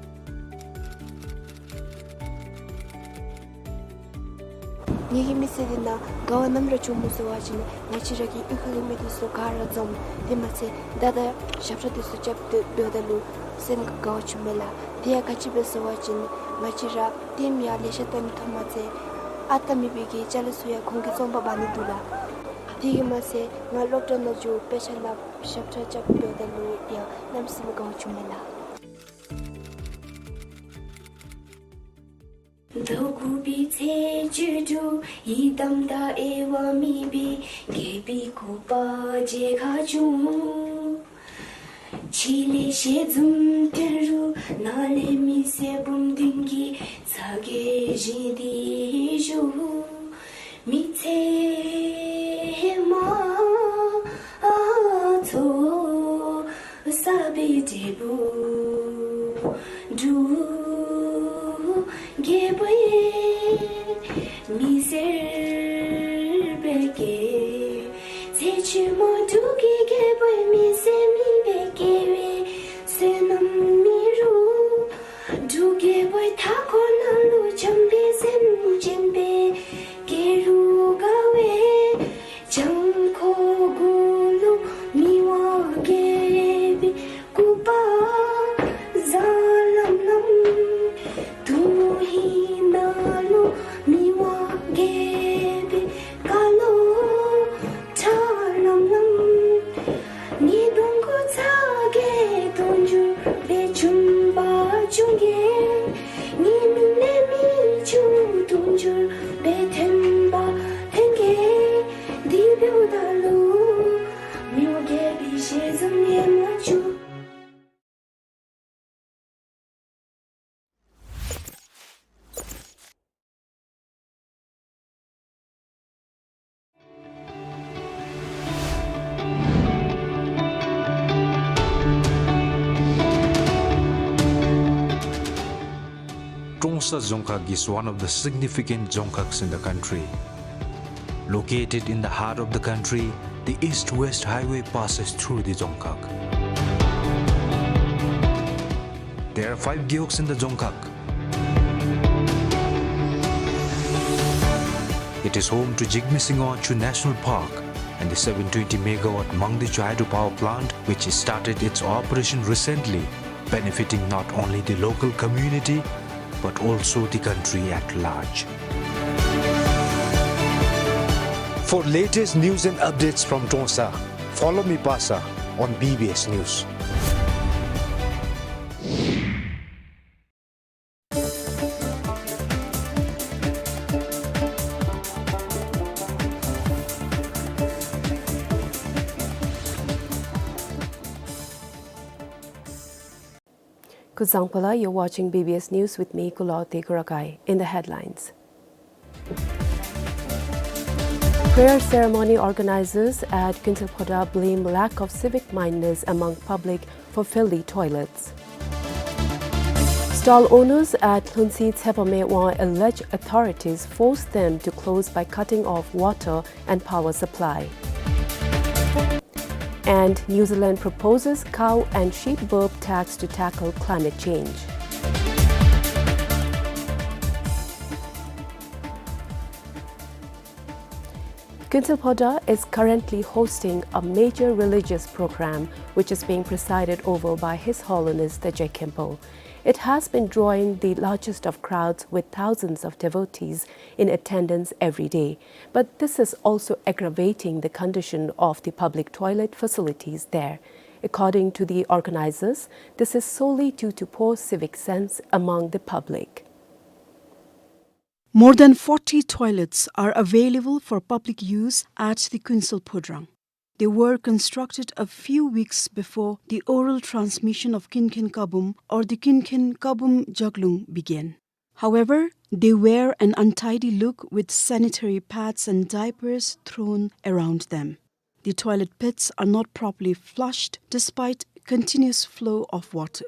ངེ་གི་མི་ཚེ་འདི་ནང་དགའ་བ་ནམ་ར་བྱུང་མི་ཟེར་བ་ཅིན་ང་བཅས་ར་གི་གཡུས་ཁ་གི་མི་འདི་ཚུ་ག་ར་འཛོམས། དེ་མ་ཚད་མདའ་དང་ཞབས་ཁྲ་འདི་ཚུ་རྐྱབ་སྟེ་སྡོདཔ་ད་ལུ་སེམས་དགའ་བ་བྱུངམ་མས་ལགས། དེ་ཡང་ག་ཅི་སྦེ་ཟེར་བ་ཅིན་ང་བཅས་ར་ལྟདམོ་ཡང་ལེ་ཤ་བལྟ་མི་ཐོབ་མ་ཚད་ཨ་རྟག་མེད་པའི་གི་ཅ་ལ་ཚུ་ཡང་ཁོང་གིས་བཙོང་པར་འབག་ནི་འདུག་ལགས། དེ་གིས་མ་ཚད་ང་སློབ་གྲྭ་ནང་འགྱོ་དཔེ་ཆ་ལྷབ་ཞབས་ཁྲ་རྐྱབ་སྡོདཔ་ད་ལུ་ཡང་གནམ་མེད་ས་མེད་དགའ་བ་བྱུངམ་མས་ལགས། མདོ་དགུ་པའི་ཚེས་བཅུ་དྲུག་ཡི་དམ་དང་དབྱེ་བ་མེད་པའི་རྒྱལ་པོའི་སྐུ་པར་མཇལ་ཁ་བྱུང་། ཕྱི་ལས་ཞལ་འཛུམ་སྟོན་རུང་ནང་ལས་མི་སེར་འབུམ་བདུན་གྱི་ཚ་གྱང་བཞེངས་ཏེ་བཞུགས། མི་ཚེ་མ་ཚོགས་ས་སྦེ་འབྲས་བུ་འབྲུག་རྒྱལ་པོའི་མི་སེར་སྦེ་སྐྱེས། ཚེ་ཕྱི་མ་འབྲུག་གི་རྒྱལ་པོའི་མི་སེར་མི་སྦེ་སྐྱེ་བའི་བསོད་ནམས་མེད་རུང་། འབྲུག་རྒྱལ་པོའི་མཐའ་འཁོར་ནང་ལུ་བྱམས་པའི་སེམས་ཅན་སྦེ་སྐྱེ་རུང་དགའ་བས། བྱང་ཁོག་དགུ་ལུ་མི་དབང་རྒྱལ་པོའི་སྐུ་པར་གཟར་ལམ་ལམ། དོན་ཧིང་ནང་ལུ་མི་དབང་རྒྱལ་པོའི་བཀའ་སློབ་གྲགས་ལམ་ལམ། ངེའི་གདོང་ཁར་ཚ་གྱང་དུང་ཕྱུར་སྦེ་འབྱུང་བ་འབྱུང་གེ། ངེའི་མིག་ནང་མིག་ཆུ་དུང་ཕྱུར་སྦེ་ཐོན་པ་ཐོན་གེ། དེ་འབདཝ་ད་ལུ་མི་དབང་རྒྱལ་པོའི་ཞལ་འཛུམ་ཡལ་མ་བཅུག། Trongsa Dzongkhag is one of the significant dzongkhags in the country. Located in the heart of the country, the East-West Highway passes through the dzongkhag. There are five gewogs in the dzongkhag. It is home to Jigme Singye Wangchuck National Park and the seven twenty megawatt Mangdechu Hydropower Plant, which started its operation recently, benefiting not only the local community, but also the country at large. For latest news and updates from Trongsa, follow me, Pasa, on B B S News. Kuzuzangpala, you're watching B B S News with me, Kulaute Kurakai. In the headlines. Prayer ceremony organizers at Kinsulphoda blame lack of civic mindedness among public for filthy toilets. Stall owners at Lhunsi Tsepame warn alleged authorities forced them to close by cutting off water and power supply. And New Zealand proposes cow and sheep burp tax to tackle climate change. Kinsulphoda is currently hosting a major religious program, which is being presided over by His Holiness the Je Khenpo. It has been drawing the largest of crowds, with thousands of devotees in attendance every day. But this is also aggravating the condition of the public toilet facilities there. According to the organizers, this is solely due to poor civic sense among the public. More than forty toilets are available for public use at the Kunsel Phodrang. They were constructed a few weeks before the oral transmission of Kinkin Kabum or the Kinkin Kabum Jaglung began. However, they wear an untidy look with sanitary pads and diapers thrown around them. The toilet pits are not properly flushed despite continuous flow of water.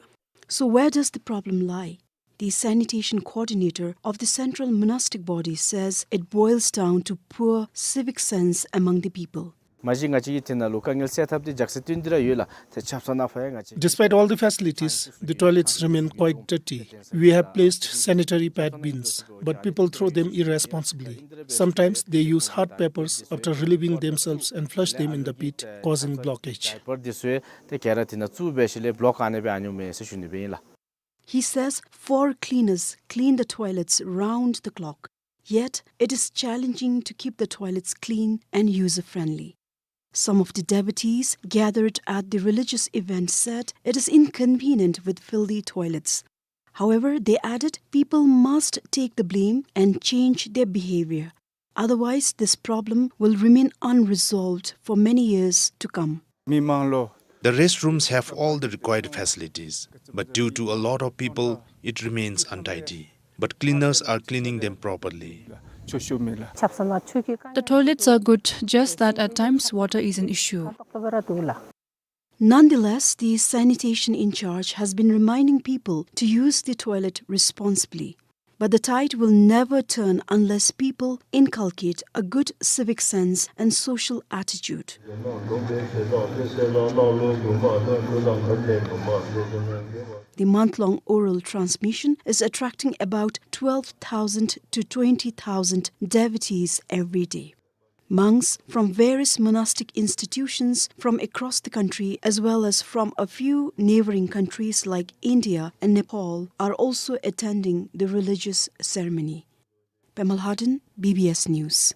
So where does the problem lie? The sanitation coordinator of the central monastic body says it boils down to poor civic sense among the people. མ་གཞི་ང་བཅས་ཀྱི་དེ་ནང་ལུ་དཀའ་ངལ་སེལ་ཐབས་འདི་ཇག་སི་བཏོན་ཏེ་ར་ཡོད་ལགས། ཏེ་ཆབ་གསང་ནང་ཕར་ཡང་ང་བཅས། Despite all the facilities, the toilets remain quite dirty. We have placed sanitary pad bins, but people throw them irresponsibly. Sometimes they use hard papers after relieving themselves and flush them in the pit, causing blockage. ཌའི་པར་འདི་ཚུ་ཏེ་ག་ར་དེ་ནང་བཙུགས་འབད་ཞིནམ་ལས་བོ་ལོཀ་ག་ནི་སྦེ་ཨ་ནི་སྦེ་ཟེར་ཞུ་ནི་སྦེ་ཨིན་ལགས། He says four cleaners clean the toilets round the clock. Yet, it is challenging to keep the toilets clean and user-friendly. Some of the devotees gathered at the religious event said it is inconvenient with filthy toilets. However, they added people must take the blame and change their behavior. Otherwise, this problem will remain unresolved for many years to come. མི་མང་ལུ། The restrooms have all the required facilities, but due to a lot of people, it remains untidy. But cleaners are cleaning them properly. ཆུ་ཤུགས་མེད་ལགས། The toilets are good, just that at times water is an issue. Nonetheless, the sanitation in charge has been reminding people to use the toilet responsibly. But the tide will never turn unless people inculcate a good civic sense and social attitude. The month-long oral transmission is attracting about twelve thousand to twenty thousand devotees every day. Monks from various monastic institutions from across the country, as well as from a few neighboring countries like India and Nepal, are also attending the religious ceremony. Pema Lhaden, B B S News.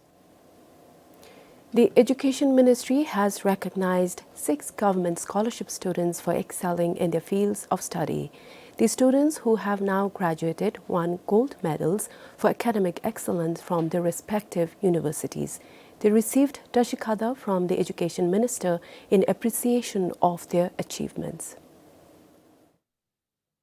The Education Ministry has recognized six government scholarship students for excelling in their fields of study. The students who have now graduated won gold medals for academic excellence from their respective universities. They received Dashi Khada from the Education Minister in appreciation of their achievements.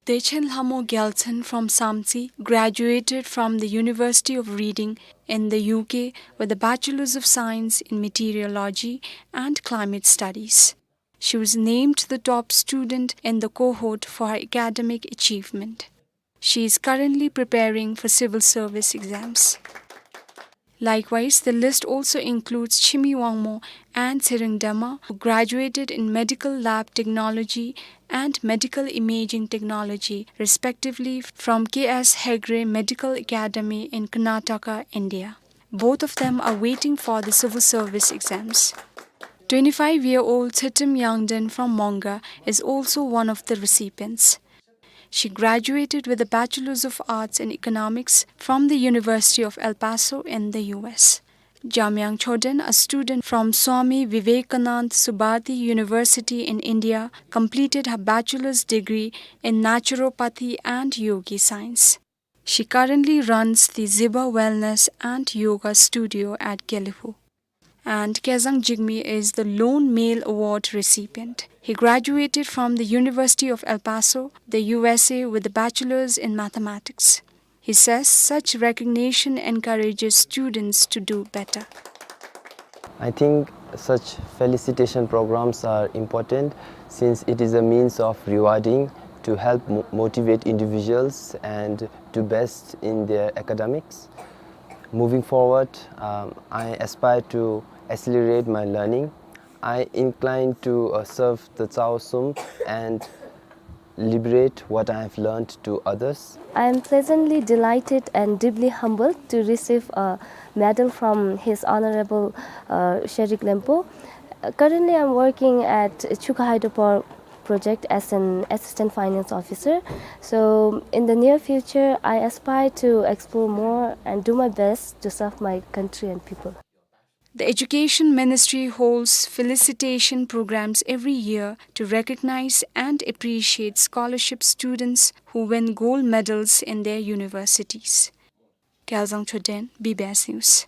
Dechen Lhamo Gyaltsen from Samtse graduated from the University of Reading in the U K with a Bachelor's of Science in Meteorology and Climate Studies. She was named the top student in the cohort for her academic achievement. She is currently preparing for civil service exams. Likewise, the list also includes Chimi Wangmo and Tsereng Dema, who graduated in Medical Lab Technology and Medical Imaging Technology, respectively, from K S Hegde Medical Academy in Karnataka, India. Both of them are waiting for the civil service exams. Twenty-five-year-old Tsetem Yangden from Monga is also one of the recipients. She graduated with a Bachelor's of Arts in Economics from the University of El Paso in the U S. Jamyang Choden, a student from Swami Vivekanand Subhati University in India, completed her bachelor's degree in naturopathy and yogi science. She currently runs the Ziba Wellness and Yoga Studio at Gelephu. And Kezang Jigme is the lone male award recipient. He graduated from the University of El Paso, the U S A, with a bachelor's in mathematics. He says such recognition encourages students to do better. I think such felicitation programs are important since it is a means of rewarding to help mo- motivate individuals and do best in their academics. Moving forward, um, I aspire to accelerate my learning. I incline to uh, serve the Chaosum and liberate what I have learned to others. I am pleasantly delighted and deeply humbled to receive a medal from His Honorable uh, Sherik Lempo. Uh, currently, I'm working at Chuka Hydropower project as an assistant finance officer. So, in the near future, I aspire to explore more and do my best to serve my country and people. The Education Ministry holds felicitation programs every year to recognize and appreciate scholarship students who win gold medals in their universities. Gyalzang Choden, B B S News.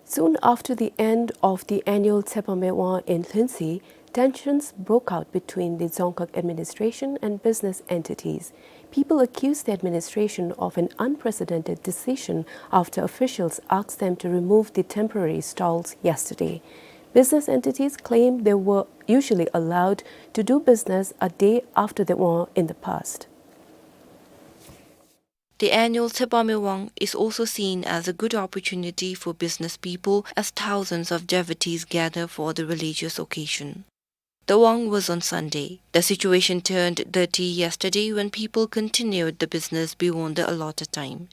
Soon after the end of the annual Tsepa Mewang in Lhuentse, tensions broke out between the Dzongkhag administration and business entities. People accused the administration of an unprecedented decision after officials asked them to remove the temporary stalls yesterday. Business entities claimed they were usually allowed to do business a day after the Mewang in the past. The annual Tsepa Mewang is also seen as a good opportunity for business people, as thousands of devotees gather for the religious occasion. The Mewang was on Sunday. The situation turned dirty yesterday when people continued the business beyond the allotted time.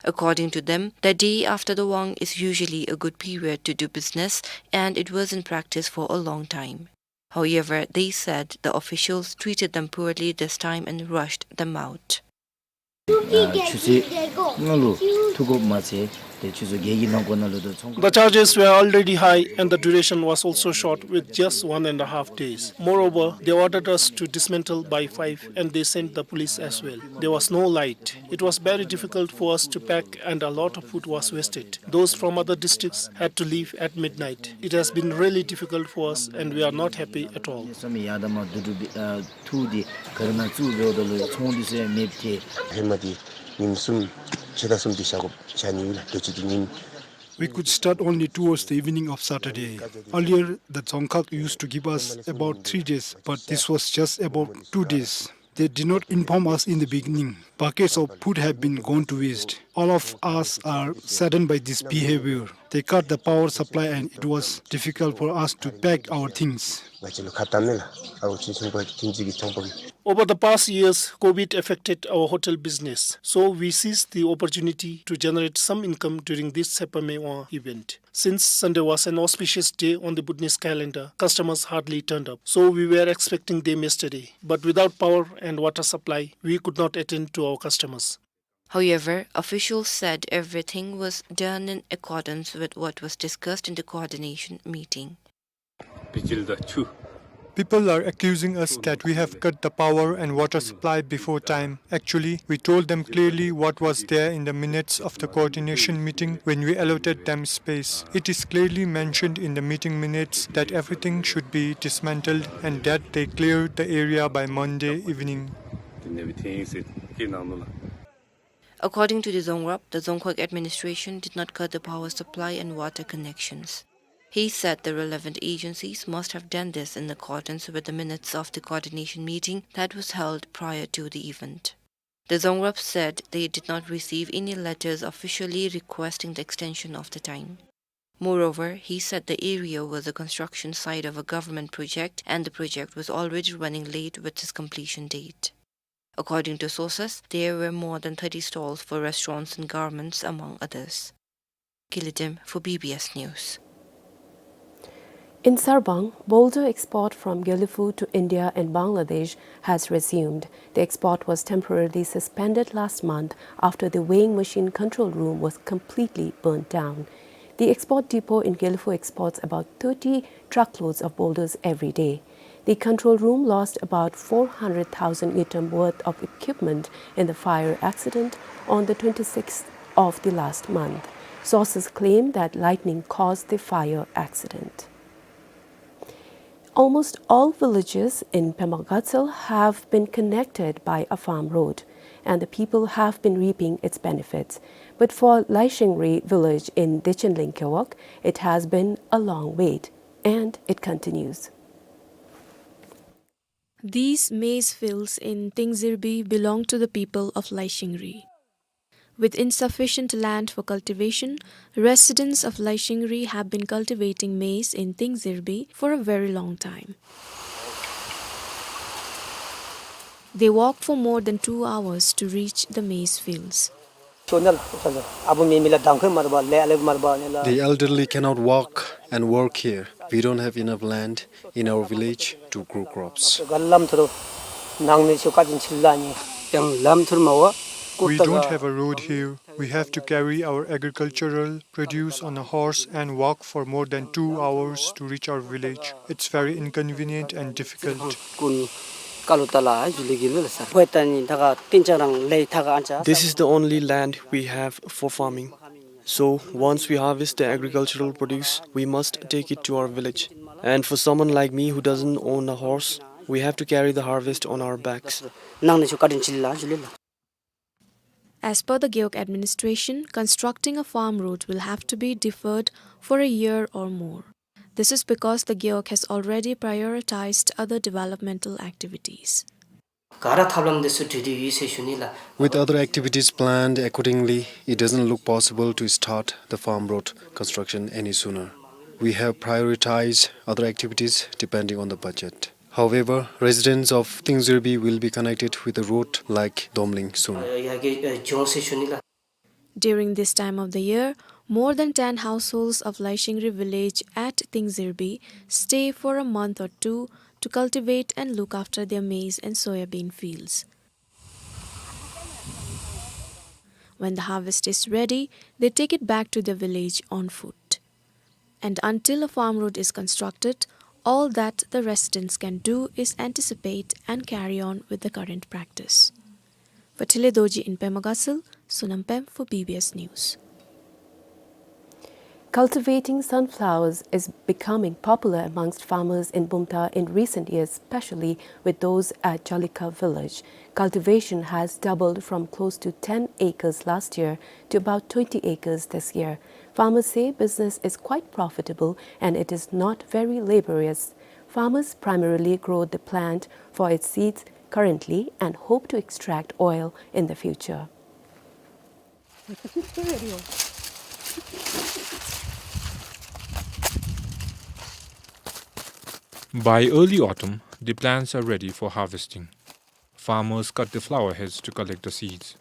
According to them, the day after the Mewang is usually a good period to do business, and it was in practice for a long time. However, they said the officials treated them poorly this time and rushed them out. ཨ་ཆུ་ཚོད་ལྔ་ལུ་ཐུག་དགོཔ་མ་ཚད་ཏེ་ཆུ་ཚོད་བརྒྱད་ཀྱི་ནང་འཁོད་ནང་ལུ་ད་ཚོང་ཁང་། The charges were already high and the duration was also short with just one and a half days. Moreover, they ordered us to dismantle by five and they sent the police as well. There was no light. It was very difficult for us to pack and a lot of food was wasted. Those from other districts had to leave at midnight. It has been really difficult for us and we are not happy at all. ཐུག་སྟེ་ག་ར་ནང་བཙུགས་འབདཝ་ད་ལུ་ཚོང་འདི་ཚུ་ཡང་མེདཔ་ཐལ། ཧེ་མ་འདི་ཉིནམ་གསུམ་ཕྱེད་དང་གསུམ་འདི་བཞག་དགོཔ་བཞག་ནི་ཡོད་ལགས། དུས་ཅི་འདི་ཉིནམ། We could start only towards the evening of Saturday. Earlier, the Dzongkhag used to give us about three days, but this was just about two days. They did not inform us in the beginning. Buckets of food have been gone to waste. All of us are saddened by this behavior. They cut the power supply and it was difficult for us to pack our things. ང་བཅས་ལུ་ཁ་བཏངམ་མས་ལགས། ཨའུ་ཅིན་ཚོང་པ་གིས་ཐིམ་ཅིག་གི་ཚོང་པ་གིས། Over the past years, COVID affected our hotel business, so we seized the opportunity to generate some income during this Tsepa Mewang event. Since Sunday was an auspicious day on the Buddhist calendar, customers hardly turned up, so we were expecting them yesterday. But without power and water supply, we could not attend to our customers. However, officials said everything was done in accordance with what was discussed in the coordination meeting. People are accusing us that we have cut the power and water supply before time. Actually, we told them clearly what was there in the minutes of the coordination meeting when we allotted them space. It is clearly mentioned in the meeting minutes that everything should be dismantled and that they clear the area by Monday evening. According to the Dzongkhag, the Dzongkhag administration did not cut the power supply and water connections. He said the relevant agencies must have done this in accordance with the minutes of the coordination meeting that was held prior to the event. The Dzongkhag said they did not receive any letters officially requesting the extension of the time. Moreover, he said the area was a construction site of a government project and the project was already running late with its completion date. According to sources, there were more than thirty stalls for restaurants and garments, among others. Kili Dem for B B S News. In Sarbang, boulder export from Gelephu to India and Bangladesh has resumed. The export was temporarily suspended last month after the weighing machine control room was completely burnt down. The export depot in Gelephu exports about thirty truckloads of boulders every day. The control room lost about four hundred thousand ngultrum worth of equipment in the fire accident on the twenty-sixth of the last month. Sources claim that lightning caused the fire accident. Almost all villages in Pema Gatshel have been connected by a farm road. and the people have been reaping its benefits. But for Laishingri village in Dechenlen Gewog, it has been a long wait, and it continues. These maize fields in Tingzirbi belong to the people of Laishingri. With insufficient land for cultivation, residents of Laishingri have been cultivating maize in Tingzirbi for a very long time. They walk for more than two hours to reach the maize fields. The elderly cannot walk and work here. We don't have enough land in our village to grow crops. We don't have a road here. We have to carry our agricultural produce on a horse and walk for more than two hours to reach our village. It's very inconvenient and difficult. This is the only land we have for farming. So once we harvest the agricultural produce, we must take it to our village. And for someone like me who doesn't own a horse, we have to carry the harvest on our backs. As per the Gewog administration, constructing a farm road will have to be deferred for a year or more. This is because the Gewog has already prioritized other developmental activities. With other activities planned accordingly, it doesn't look possible to start the farm road construction any sooner. We have prioritized other activities depending on the budget. However, residents of Tingzirbi will be connected with a road like Domling soon. During this time of the year, more than ten households of Laishingri village at Tingzirbi stay for a month or two to cultivate and look after their maize and soya bean fields. When the harvest is ready, they take it back to their village on foot. And until a farm road is constructed, all that the residents can do is anticipate and carry on with the current practice. For Thile Dorji in Pema Gatshel, Sonam Pem for B B S News. Cultivating sunflowers is becoming popular amongst farmers in Bumthang in recent years, especially with those at Jalika village. Cultivation has doubled from close to ten acres last year to about twenty acres this year. Farmers say business is quite profitable and it is not very laborious. Farmers primarily grow the plant for its seeds currently and hope to extract oil in the future. By early autumn, the plants are ready for harvesting. Farmers cut the flower heads to collect the seeds.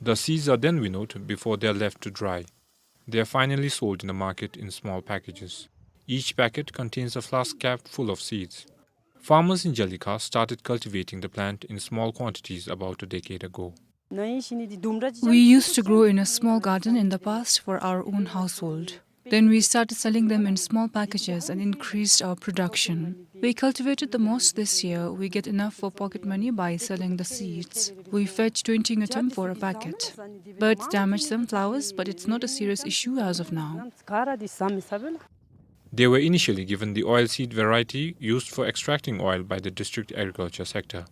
The seeds are then winnowed before they are left to dry. They are finally sold in the market in small packages. Each packet contains a flask cap full of seeds. Farmers in Jalika started cultivating the plant in small quantities about a decade ago. We used to grow in a small garden in the past for our own household. Then we started selling them in small packages and increased our production. We cultivated the most this year. We get enough for pocket money by selling the seeds. We fetch twenty ngultrum for a packet. Birds damage some flowers, but it's not a serious issue as of now. They were initially given the oil seed variety used for extracting oil by the district agriculture sector.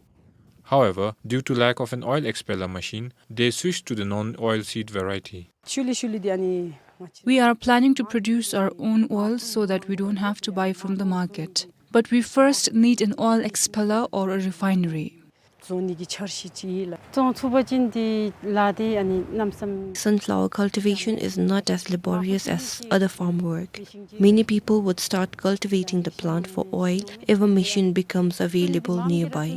However, due to lack of an oil expeller machine, they switched to the non-oil seed variety. We are planning to produce our own oil so that we don't have to buy from the market. But we first need an oil expeller or a refinery. Sunflower cultivation is not as laborious as other farm work. Many people would start cultivating the plant for oil if a machine becomes available nearby.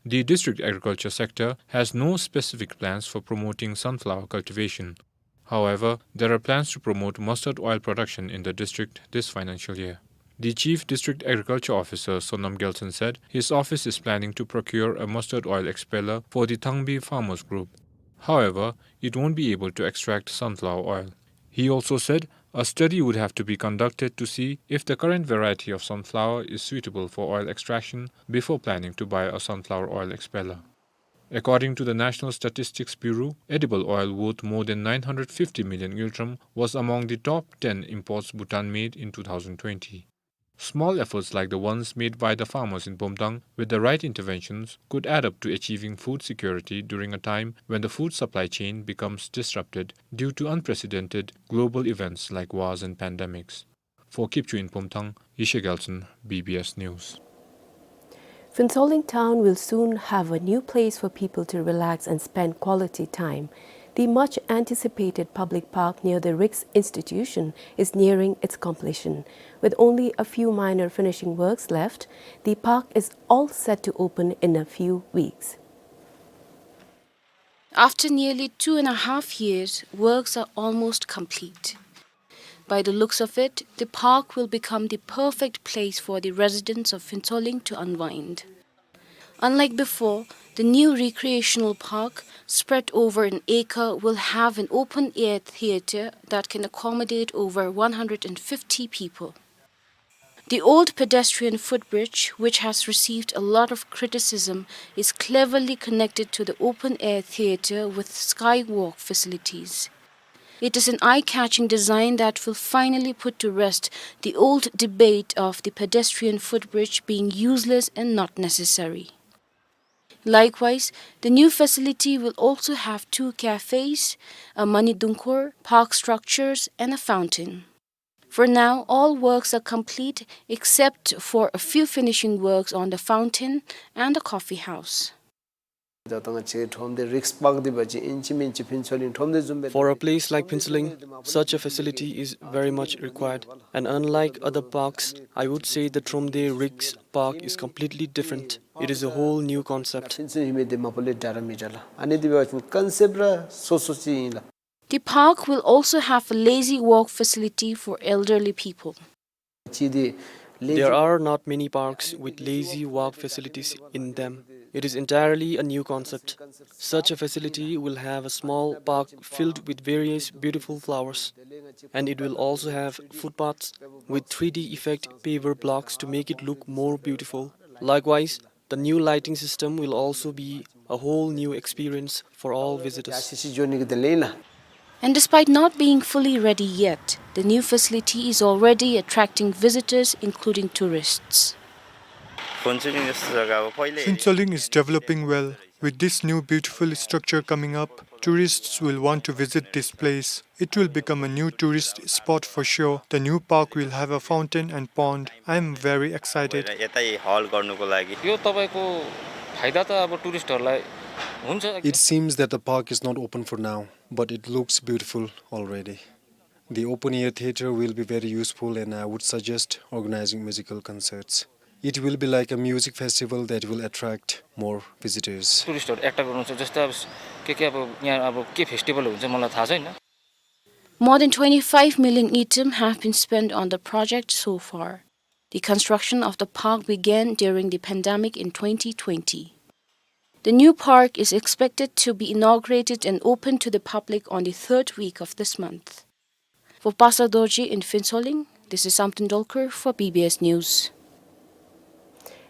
The district agriculture sector has no specific plans for promoting sunflower cultivation. However, there are plans to promote mustard oil production in the district this financial year. The Chief District Agriculture Officer, Sonam Gyaltshen, said his office is planning to procure a mustard oil expeller for the Thangbi farmers group. However, it won't be able to extract sunflower oil. He also said a study would have to be conducted to see if the current variety of sunflower is suitable for oil extraction before planning to buy a sunflower oil expeller. According to the National Statistics Bureau, edible oil worth more than nine hundred fifty million ngultrum was among the top ten imports Bhutan made in two thousand twenty. Small efforts like the ones made by the farmers in Pumthang, with the right interventions, could add up to achieving food security during a time when the food supply chain becomes disrupted due to unprecedented global events like wars and pandemics. For Kipchoo in Pumthang, Yeshe Gyaltshen, B B S News. Phuentsholing town will soon have a new place for people to relax and spend quality time. The much anticipated public park near the Rixx Institution is nearing its completion. With only a few minor finishing works left, the park is all set to open in a few weeks. After nearly two and a half years, works are almost complete. By the looks of it, the park will become the perfect place for the residents of Phuentsholing to unwind. Unlike before, the new recreational park, spread over an acre, will have an open-air theater that can accommodate over one hundred and fifty people. The old pedestrian footbridge, which has received a lot of criticism, is cleverly connected to the open-air theater with skywalk facilities. It is an eye-catching design that will finally put to rest the old debate of the pedestrian footbridge being useless and not necessary. Likewise, the new facility will also have two cafes, a Manidungkhor, park structures, and a fountain. For now, all works are complete except for a few finishing works on the fountain and the coffee house. For a place like Phuentsholing, such a facility is very much required. And unlike other parks, I would say the Thromde Rixx Park is completely different. It is a whole new concept. The park will also have a lazy walk facility for elderly people. There are not many parks with lazy walk facilities in them. It is entirely a new concept. Such a facility will have a small park filled with various beautiful flowers. And it will also have footpaths with three D effect paver blocks to make it look more beautiful. Likewise, the new lighting system will also be a whole new experience for all visitors. And despite not being fully ready yet, the new facility is already attracting visitors, including tourists. Phuentsholing is developing well. With this new beautiful structure coming up, tourists will want to visit this place. It will become a new tourist spot for sure. The new park will have a fountain and pond. I am very excited. यो तपाईँको फाइदा त अब टुरिस्टहरूलाई हुन्छ। It seems that the park is not open for now, but it looks beautiful already. The open air theater will be very useful, and I would suggest organizing musical concerts. It will be like a music festival that will attract more visitors. टुरिस्टहरू एट्र्याक्ट गर्नुहुन्छ, जस्तै अब के के अब यहाँ अब के फेस्टिभल हुन्छ मलाई थाहा छैन। More than twenty-five million ngultrum have been spent on the project so far. The construction of the park began during the pandemic in twenty twenty. The new park is expected to be inaugurated and open to the public on the third week of this month. For Pastor Dorji in Phuentsholing, this is Samten Dolkar for B B S News.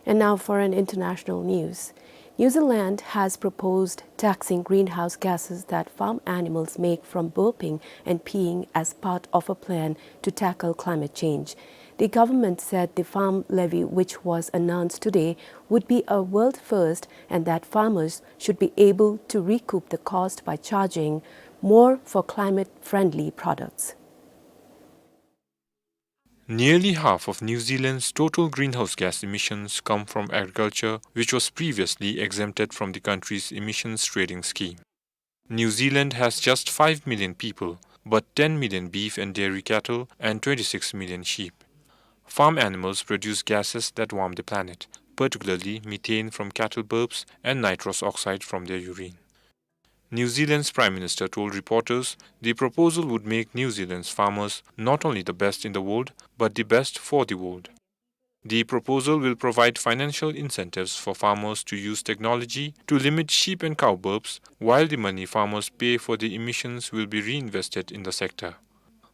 And now for an international news. New Zealand has proposed taxing greenhouse gases that farm animals make from burping and peeing as part of a plan to tackle climate change. The government said the farm levy, which was announced today, would be a world first and that farmers should be able to recoup the cost by charging more for climate-friendly products. Nearly half of New Zealand's total greenhouse gas emissions come from agriculture, which was previously exempted from the country's emissions trading scheme. New Zealand has just five million people, but ten million beef and dairy cattle and twenty-six million sheep. Farm animals produce gases that warm the planet, particularly methane from cattle burps and nitrous oxide from their urine. New Zealand's Prime Minister told reporters the proposal would make New Zealand's farmers not only the best in the world, but the best for the world. The proposal will provide financial incentives for farmers to use technology to limit sheep and cow burps, while the money farmers pay for the emissions will be reinvested in the sector.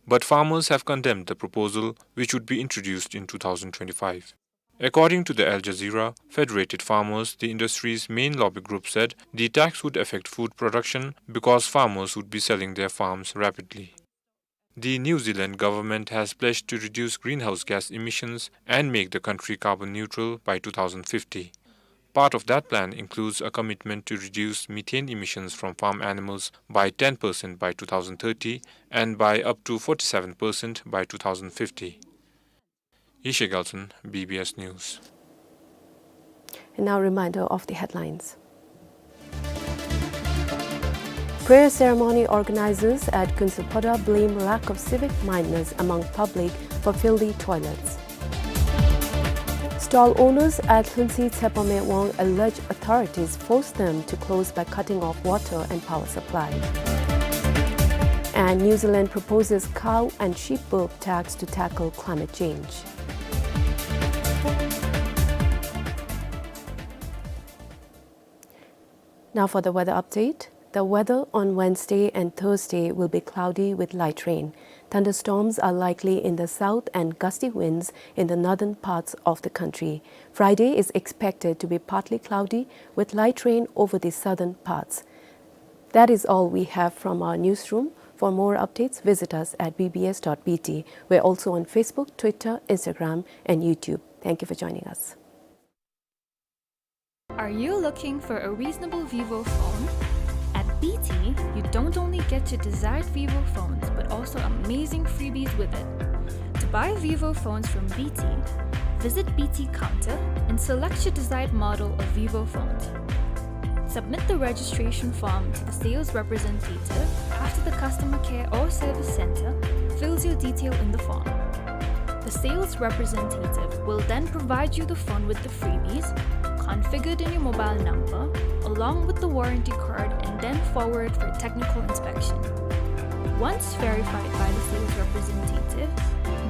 But farmers have condemned the proposal, which would be introduced in two thousand twenty-five. According to the Al Jazeera, Federated Farmers, the industry's main lobby group, said the tax would affect food production because farmers would be selling their farms rapidly. The New Zealand government has pledged to reduce greenhouse gas emissions and make the country carbon neutral by two thousand fifty. Part of that plan includes a commitment to reduce methane emissions from farm animals by ten percent by two thousand thirty and by up to forty-seven percent by two thousand fifty. Yeshe Galson, B B S News. And now, reminder of the headlines. Prayer ceremony organizers at Kunsupoda blame lack of civic mindedness among public for filthy toilets. Stall owners at Lhuentse Tsepame Wang allege authorities forced them to close by cutting off water and power supply. And New Zealand proposes cow and sheep burp tax to tackle climate change. Now for the weather update. The weather on Wednesday and Thursday will be cloudy with light rain. Thunderstorms are likely in the south and gusty winds in the northern parts of the country. Friday is expected to be partly cloudy with light rain over the southern parts. That is all we have from our newsroom. For more updates, visit us at B B S dot B T. We're also on Facebook, Twitter, Instagram, and YouTube. Thank you for joining us. Are you looking for a reasonable Vivo phone? At B T, you don't only get your desired Vivo phones, but also amazing freebies with it. To buy Vivo phones from B T, visit B T counter and select your desired model of Vivo phones. Submit the registration form to the sales representative after the customer care or service center fills your detail in the form. The sales representative will then provide you the phone with the freebies, configured in your mobile number, along with the warranty card, and then forward for technical inspection. Once verified by the sales representative,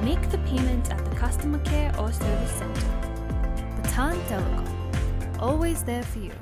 make the payment at the customer care or service center. Bhutan Telecom, always there for you.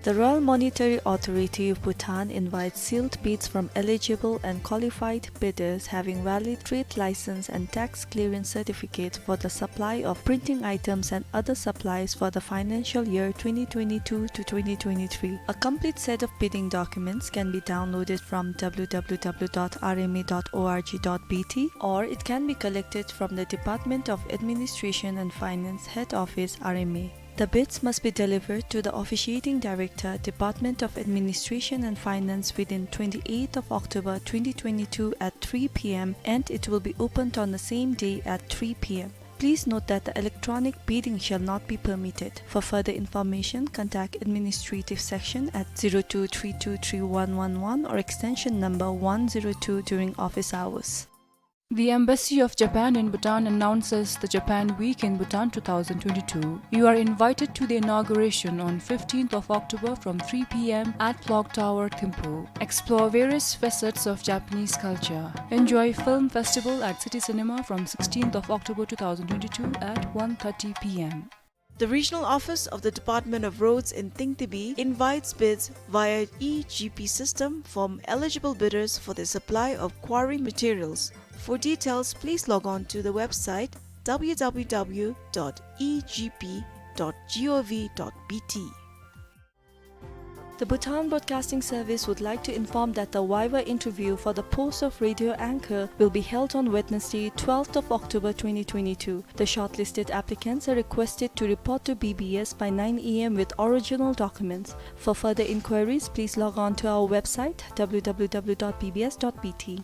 The Royal Monetary Authority of Bhutan invites sealed bids from eligible and qualified bidders having valid trade license and tax clearance certificate for the supply of printing items and other supplies for the financial year twenty twenty-two to twenty twenty-three. A complete set of bidding documents can be downloaded from W W W dot R M A dot org dot B T, or it can be collected from the Department of Administration and Finance, Head Office, R M A. The bids must be delivered to the Officiating Director, Department of Administration and Finance, within twenty-eighth of October twenty twenty-two at three P M, and it will be opened on the same day at three P M. Please note that the electronic bidding shall not be permitted. For further information, contact Administrative Section at zero two three two three one one one or extension number one zero two during office hours. The Embassy of Japan in Bhutan announces the Japan Week in Bhutan two thousand twenty-two. You are invited to the inauguration on fifteenth of October from three P M at Clock Tower, Thimphu. Explore various facets of Japanese culture. Enjoy film festival at City Cinema from sixteenth of October two thousand twenty-two at one thirty P M. The Regional Office of the Department of Roads in Tingtibi invites bids via E G P system from eligible bidders for the supply of quarry materials. For details, please log on to the website W W W dot E G P dot gov dot B T. The Bhutan Broadcasting Service would like to inform that the viva interview for the post of radio anchor will be held on Wednesday, twelfth of October twenty twenty-two. The shortlisted applicants are requested to report to B B S by nine A M with original documents. For further inquiries, please log on to our website, W W W dot B B S dot B T.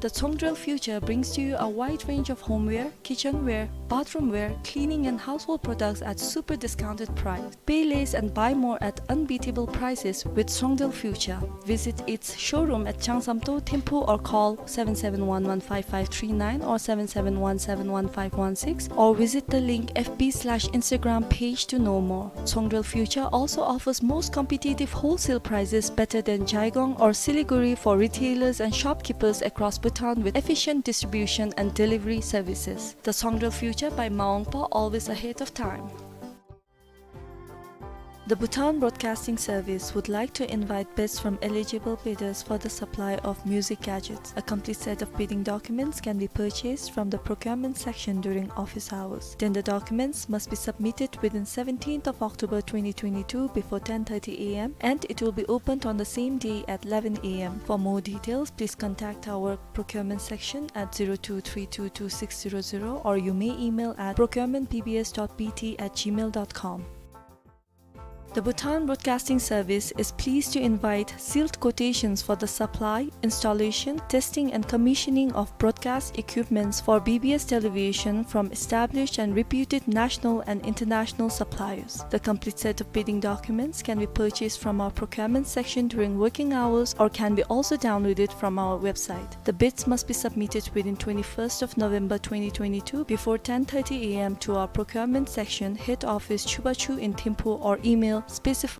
The Tsongdrel Future brings to you a wide range of homeware, kitchenware, bathroomware, cleaning and household products at super discounted price. Pay less and buy more at unbeatable prices with Tsongdrel Future. Visit its showroom at Changsamto, Thimphu, or call seven seven one one five five three nine or seven seven one seven one five one six, or visit the link F B slash Instagram page to know more. Tsongdrel Future also offers most competitive wholesale prices better than Jaigong or Siliguri for retailers and shopkeepers across Bhutan with efficient distribution and delivery services. The Tsongdrel Future by Maungpa, always ahead of time. The Bhutan Broadcasting Service would like to invite bids from eligible bidders for the supply of music gadgets. A complete set of bidding documents can be purchased from the procurement section during office hours. Tender documents must be submitted within seventeenth of October twenty twenty-two before ten thirty a m and it will be opened on the same day at eleven a m. For more details, please contact our procurement section at zero two three two two six zero zero, or you may email at procurement B B S dot B T at gmail dot com. The Bhutan Broadcasting Service is pleased to invite sealed quotations for the supply, installation, testing and commissioning of broadcast equipments for B B S Television from established and reputed national and international suppliers. The complete set of bidding documents can be purchased from our procurement section during working hours or can be also downloaded from our website. The bids must be submitted within twenty-first of November twenty twenty-two before ten thirty a m to our procurement section, head office, Chubachu in Thimphu, or email specif-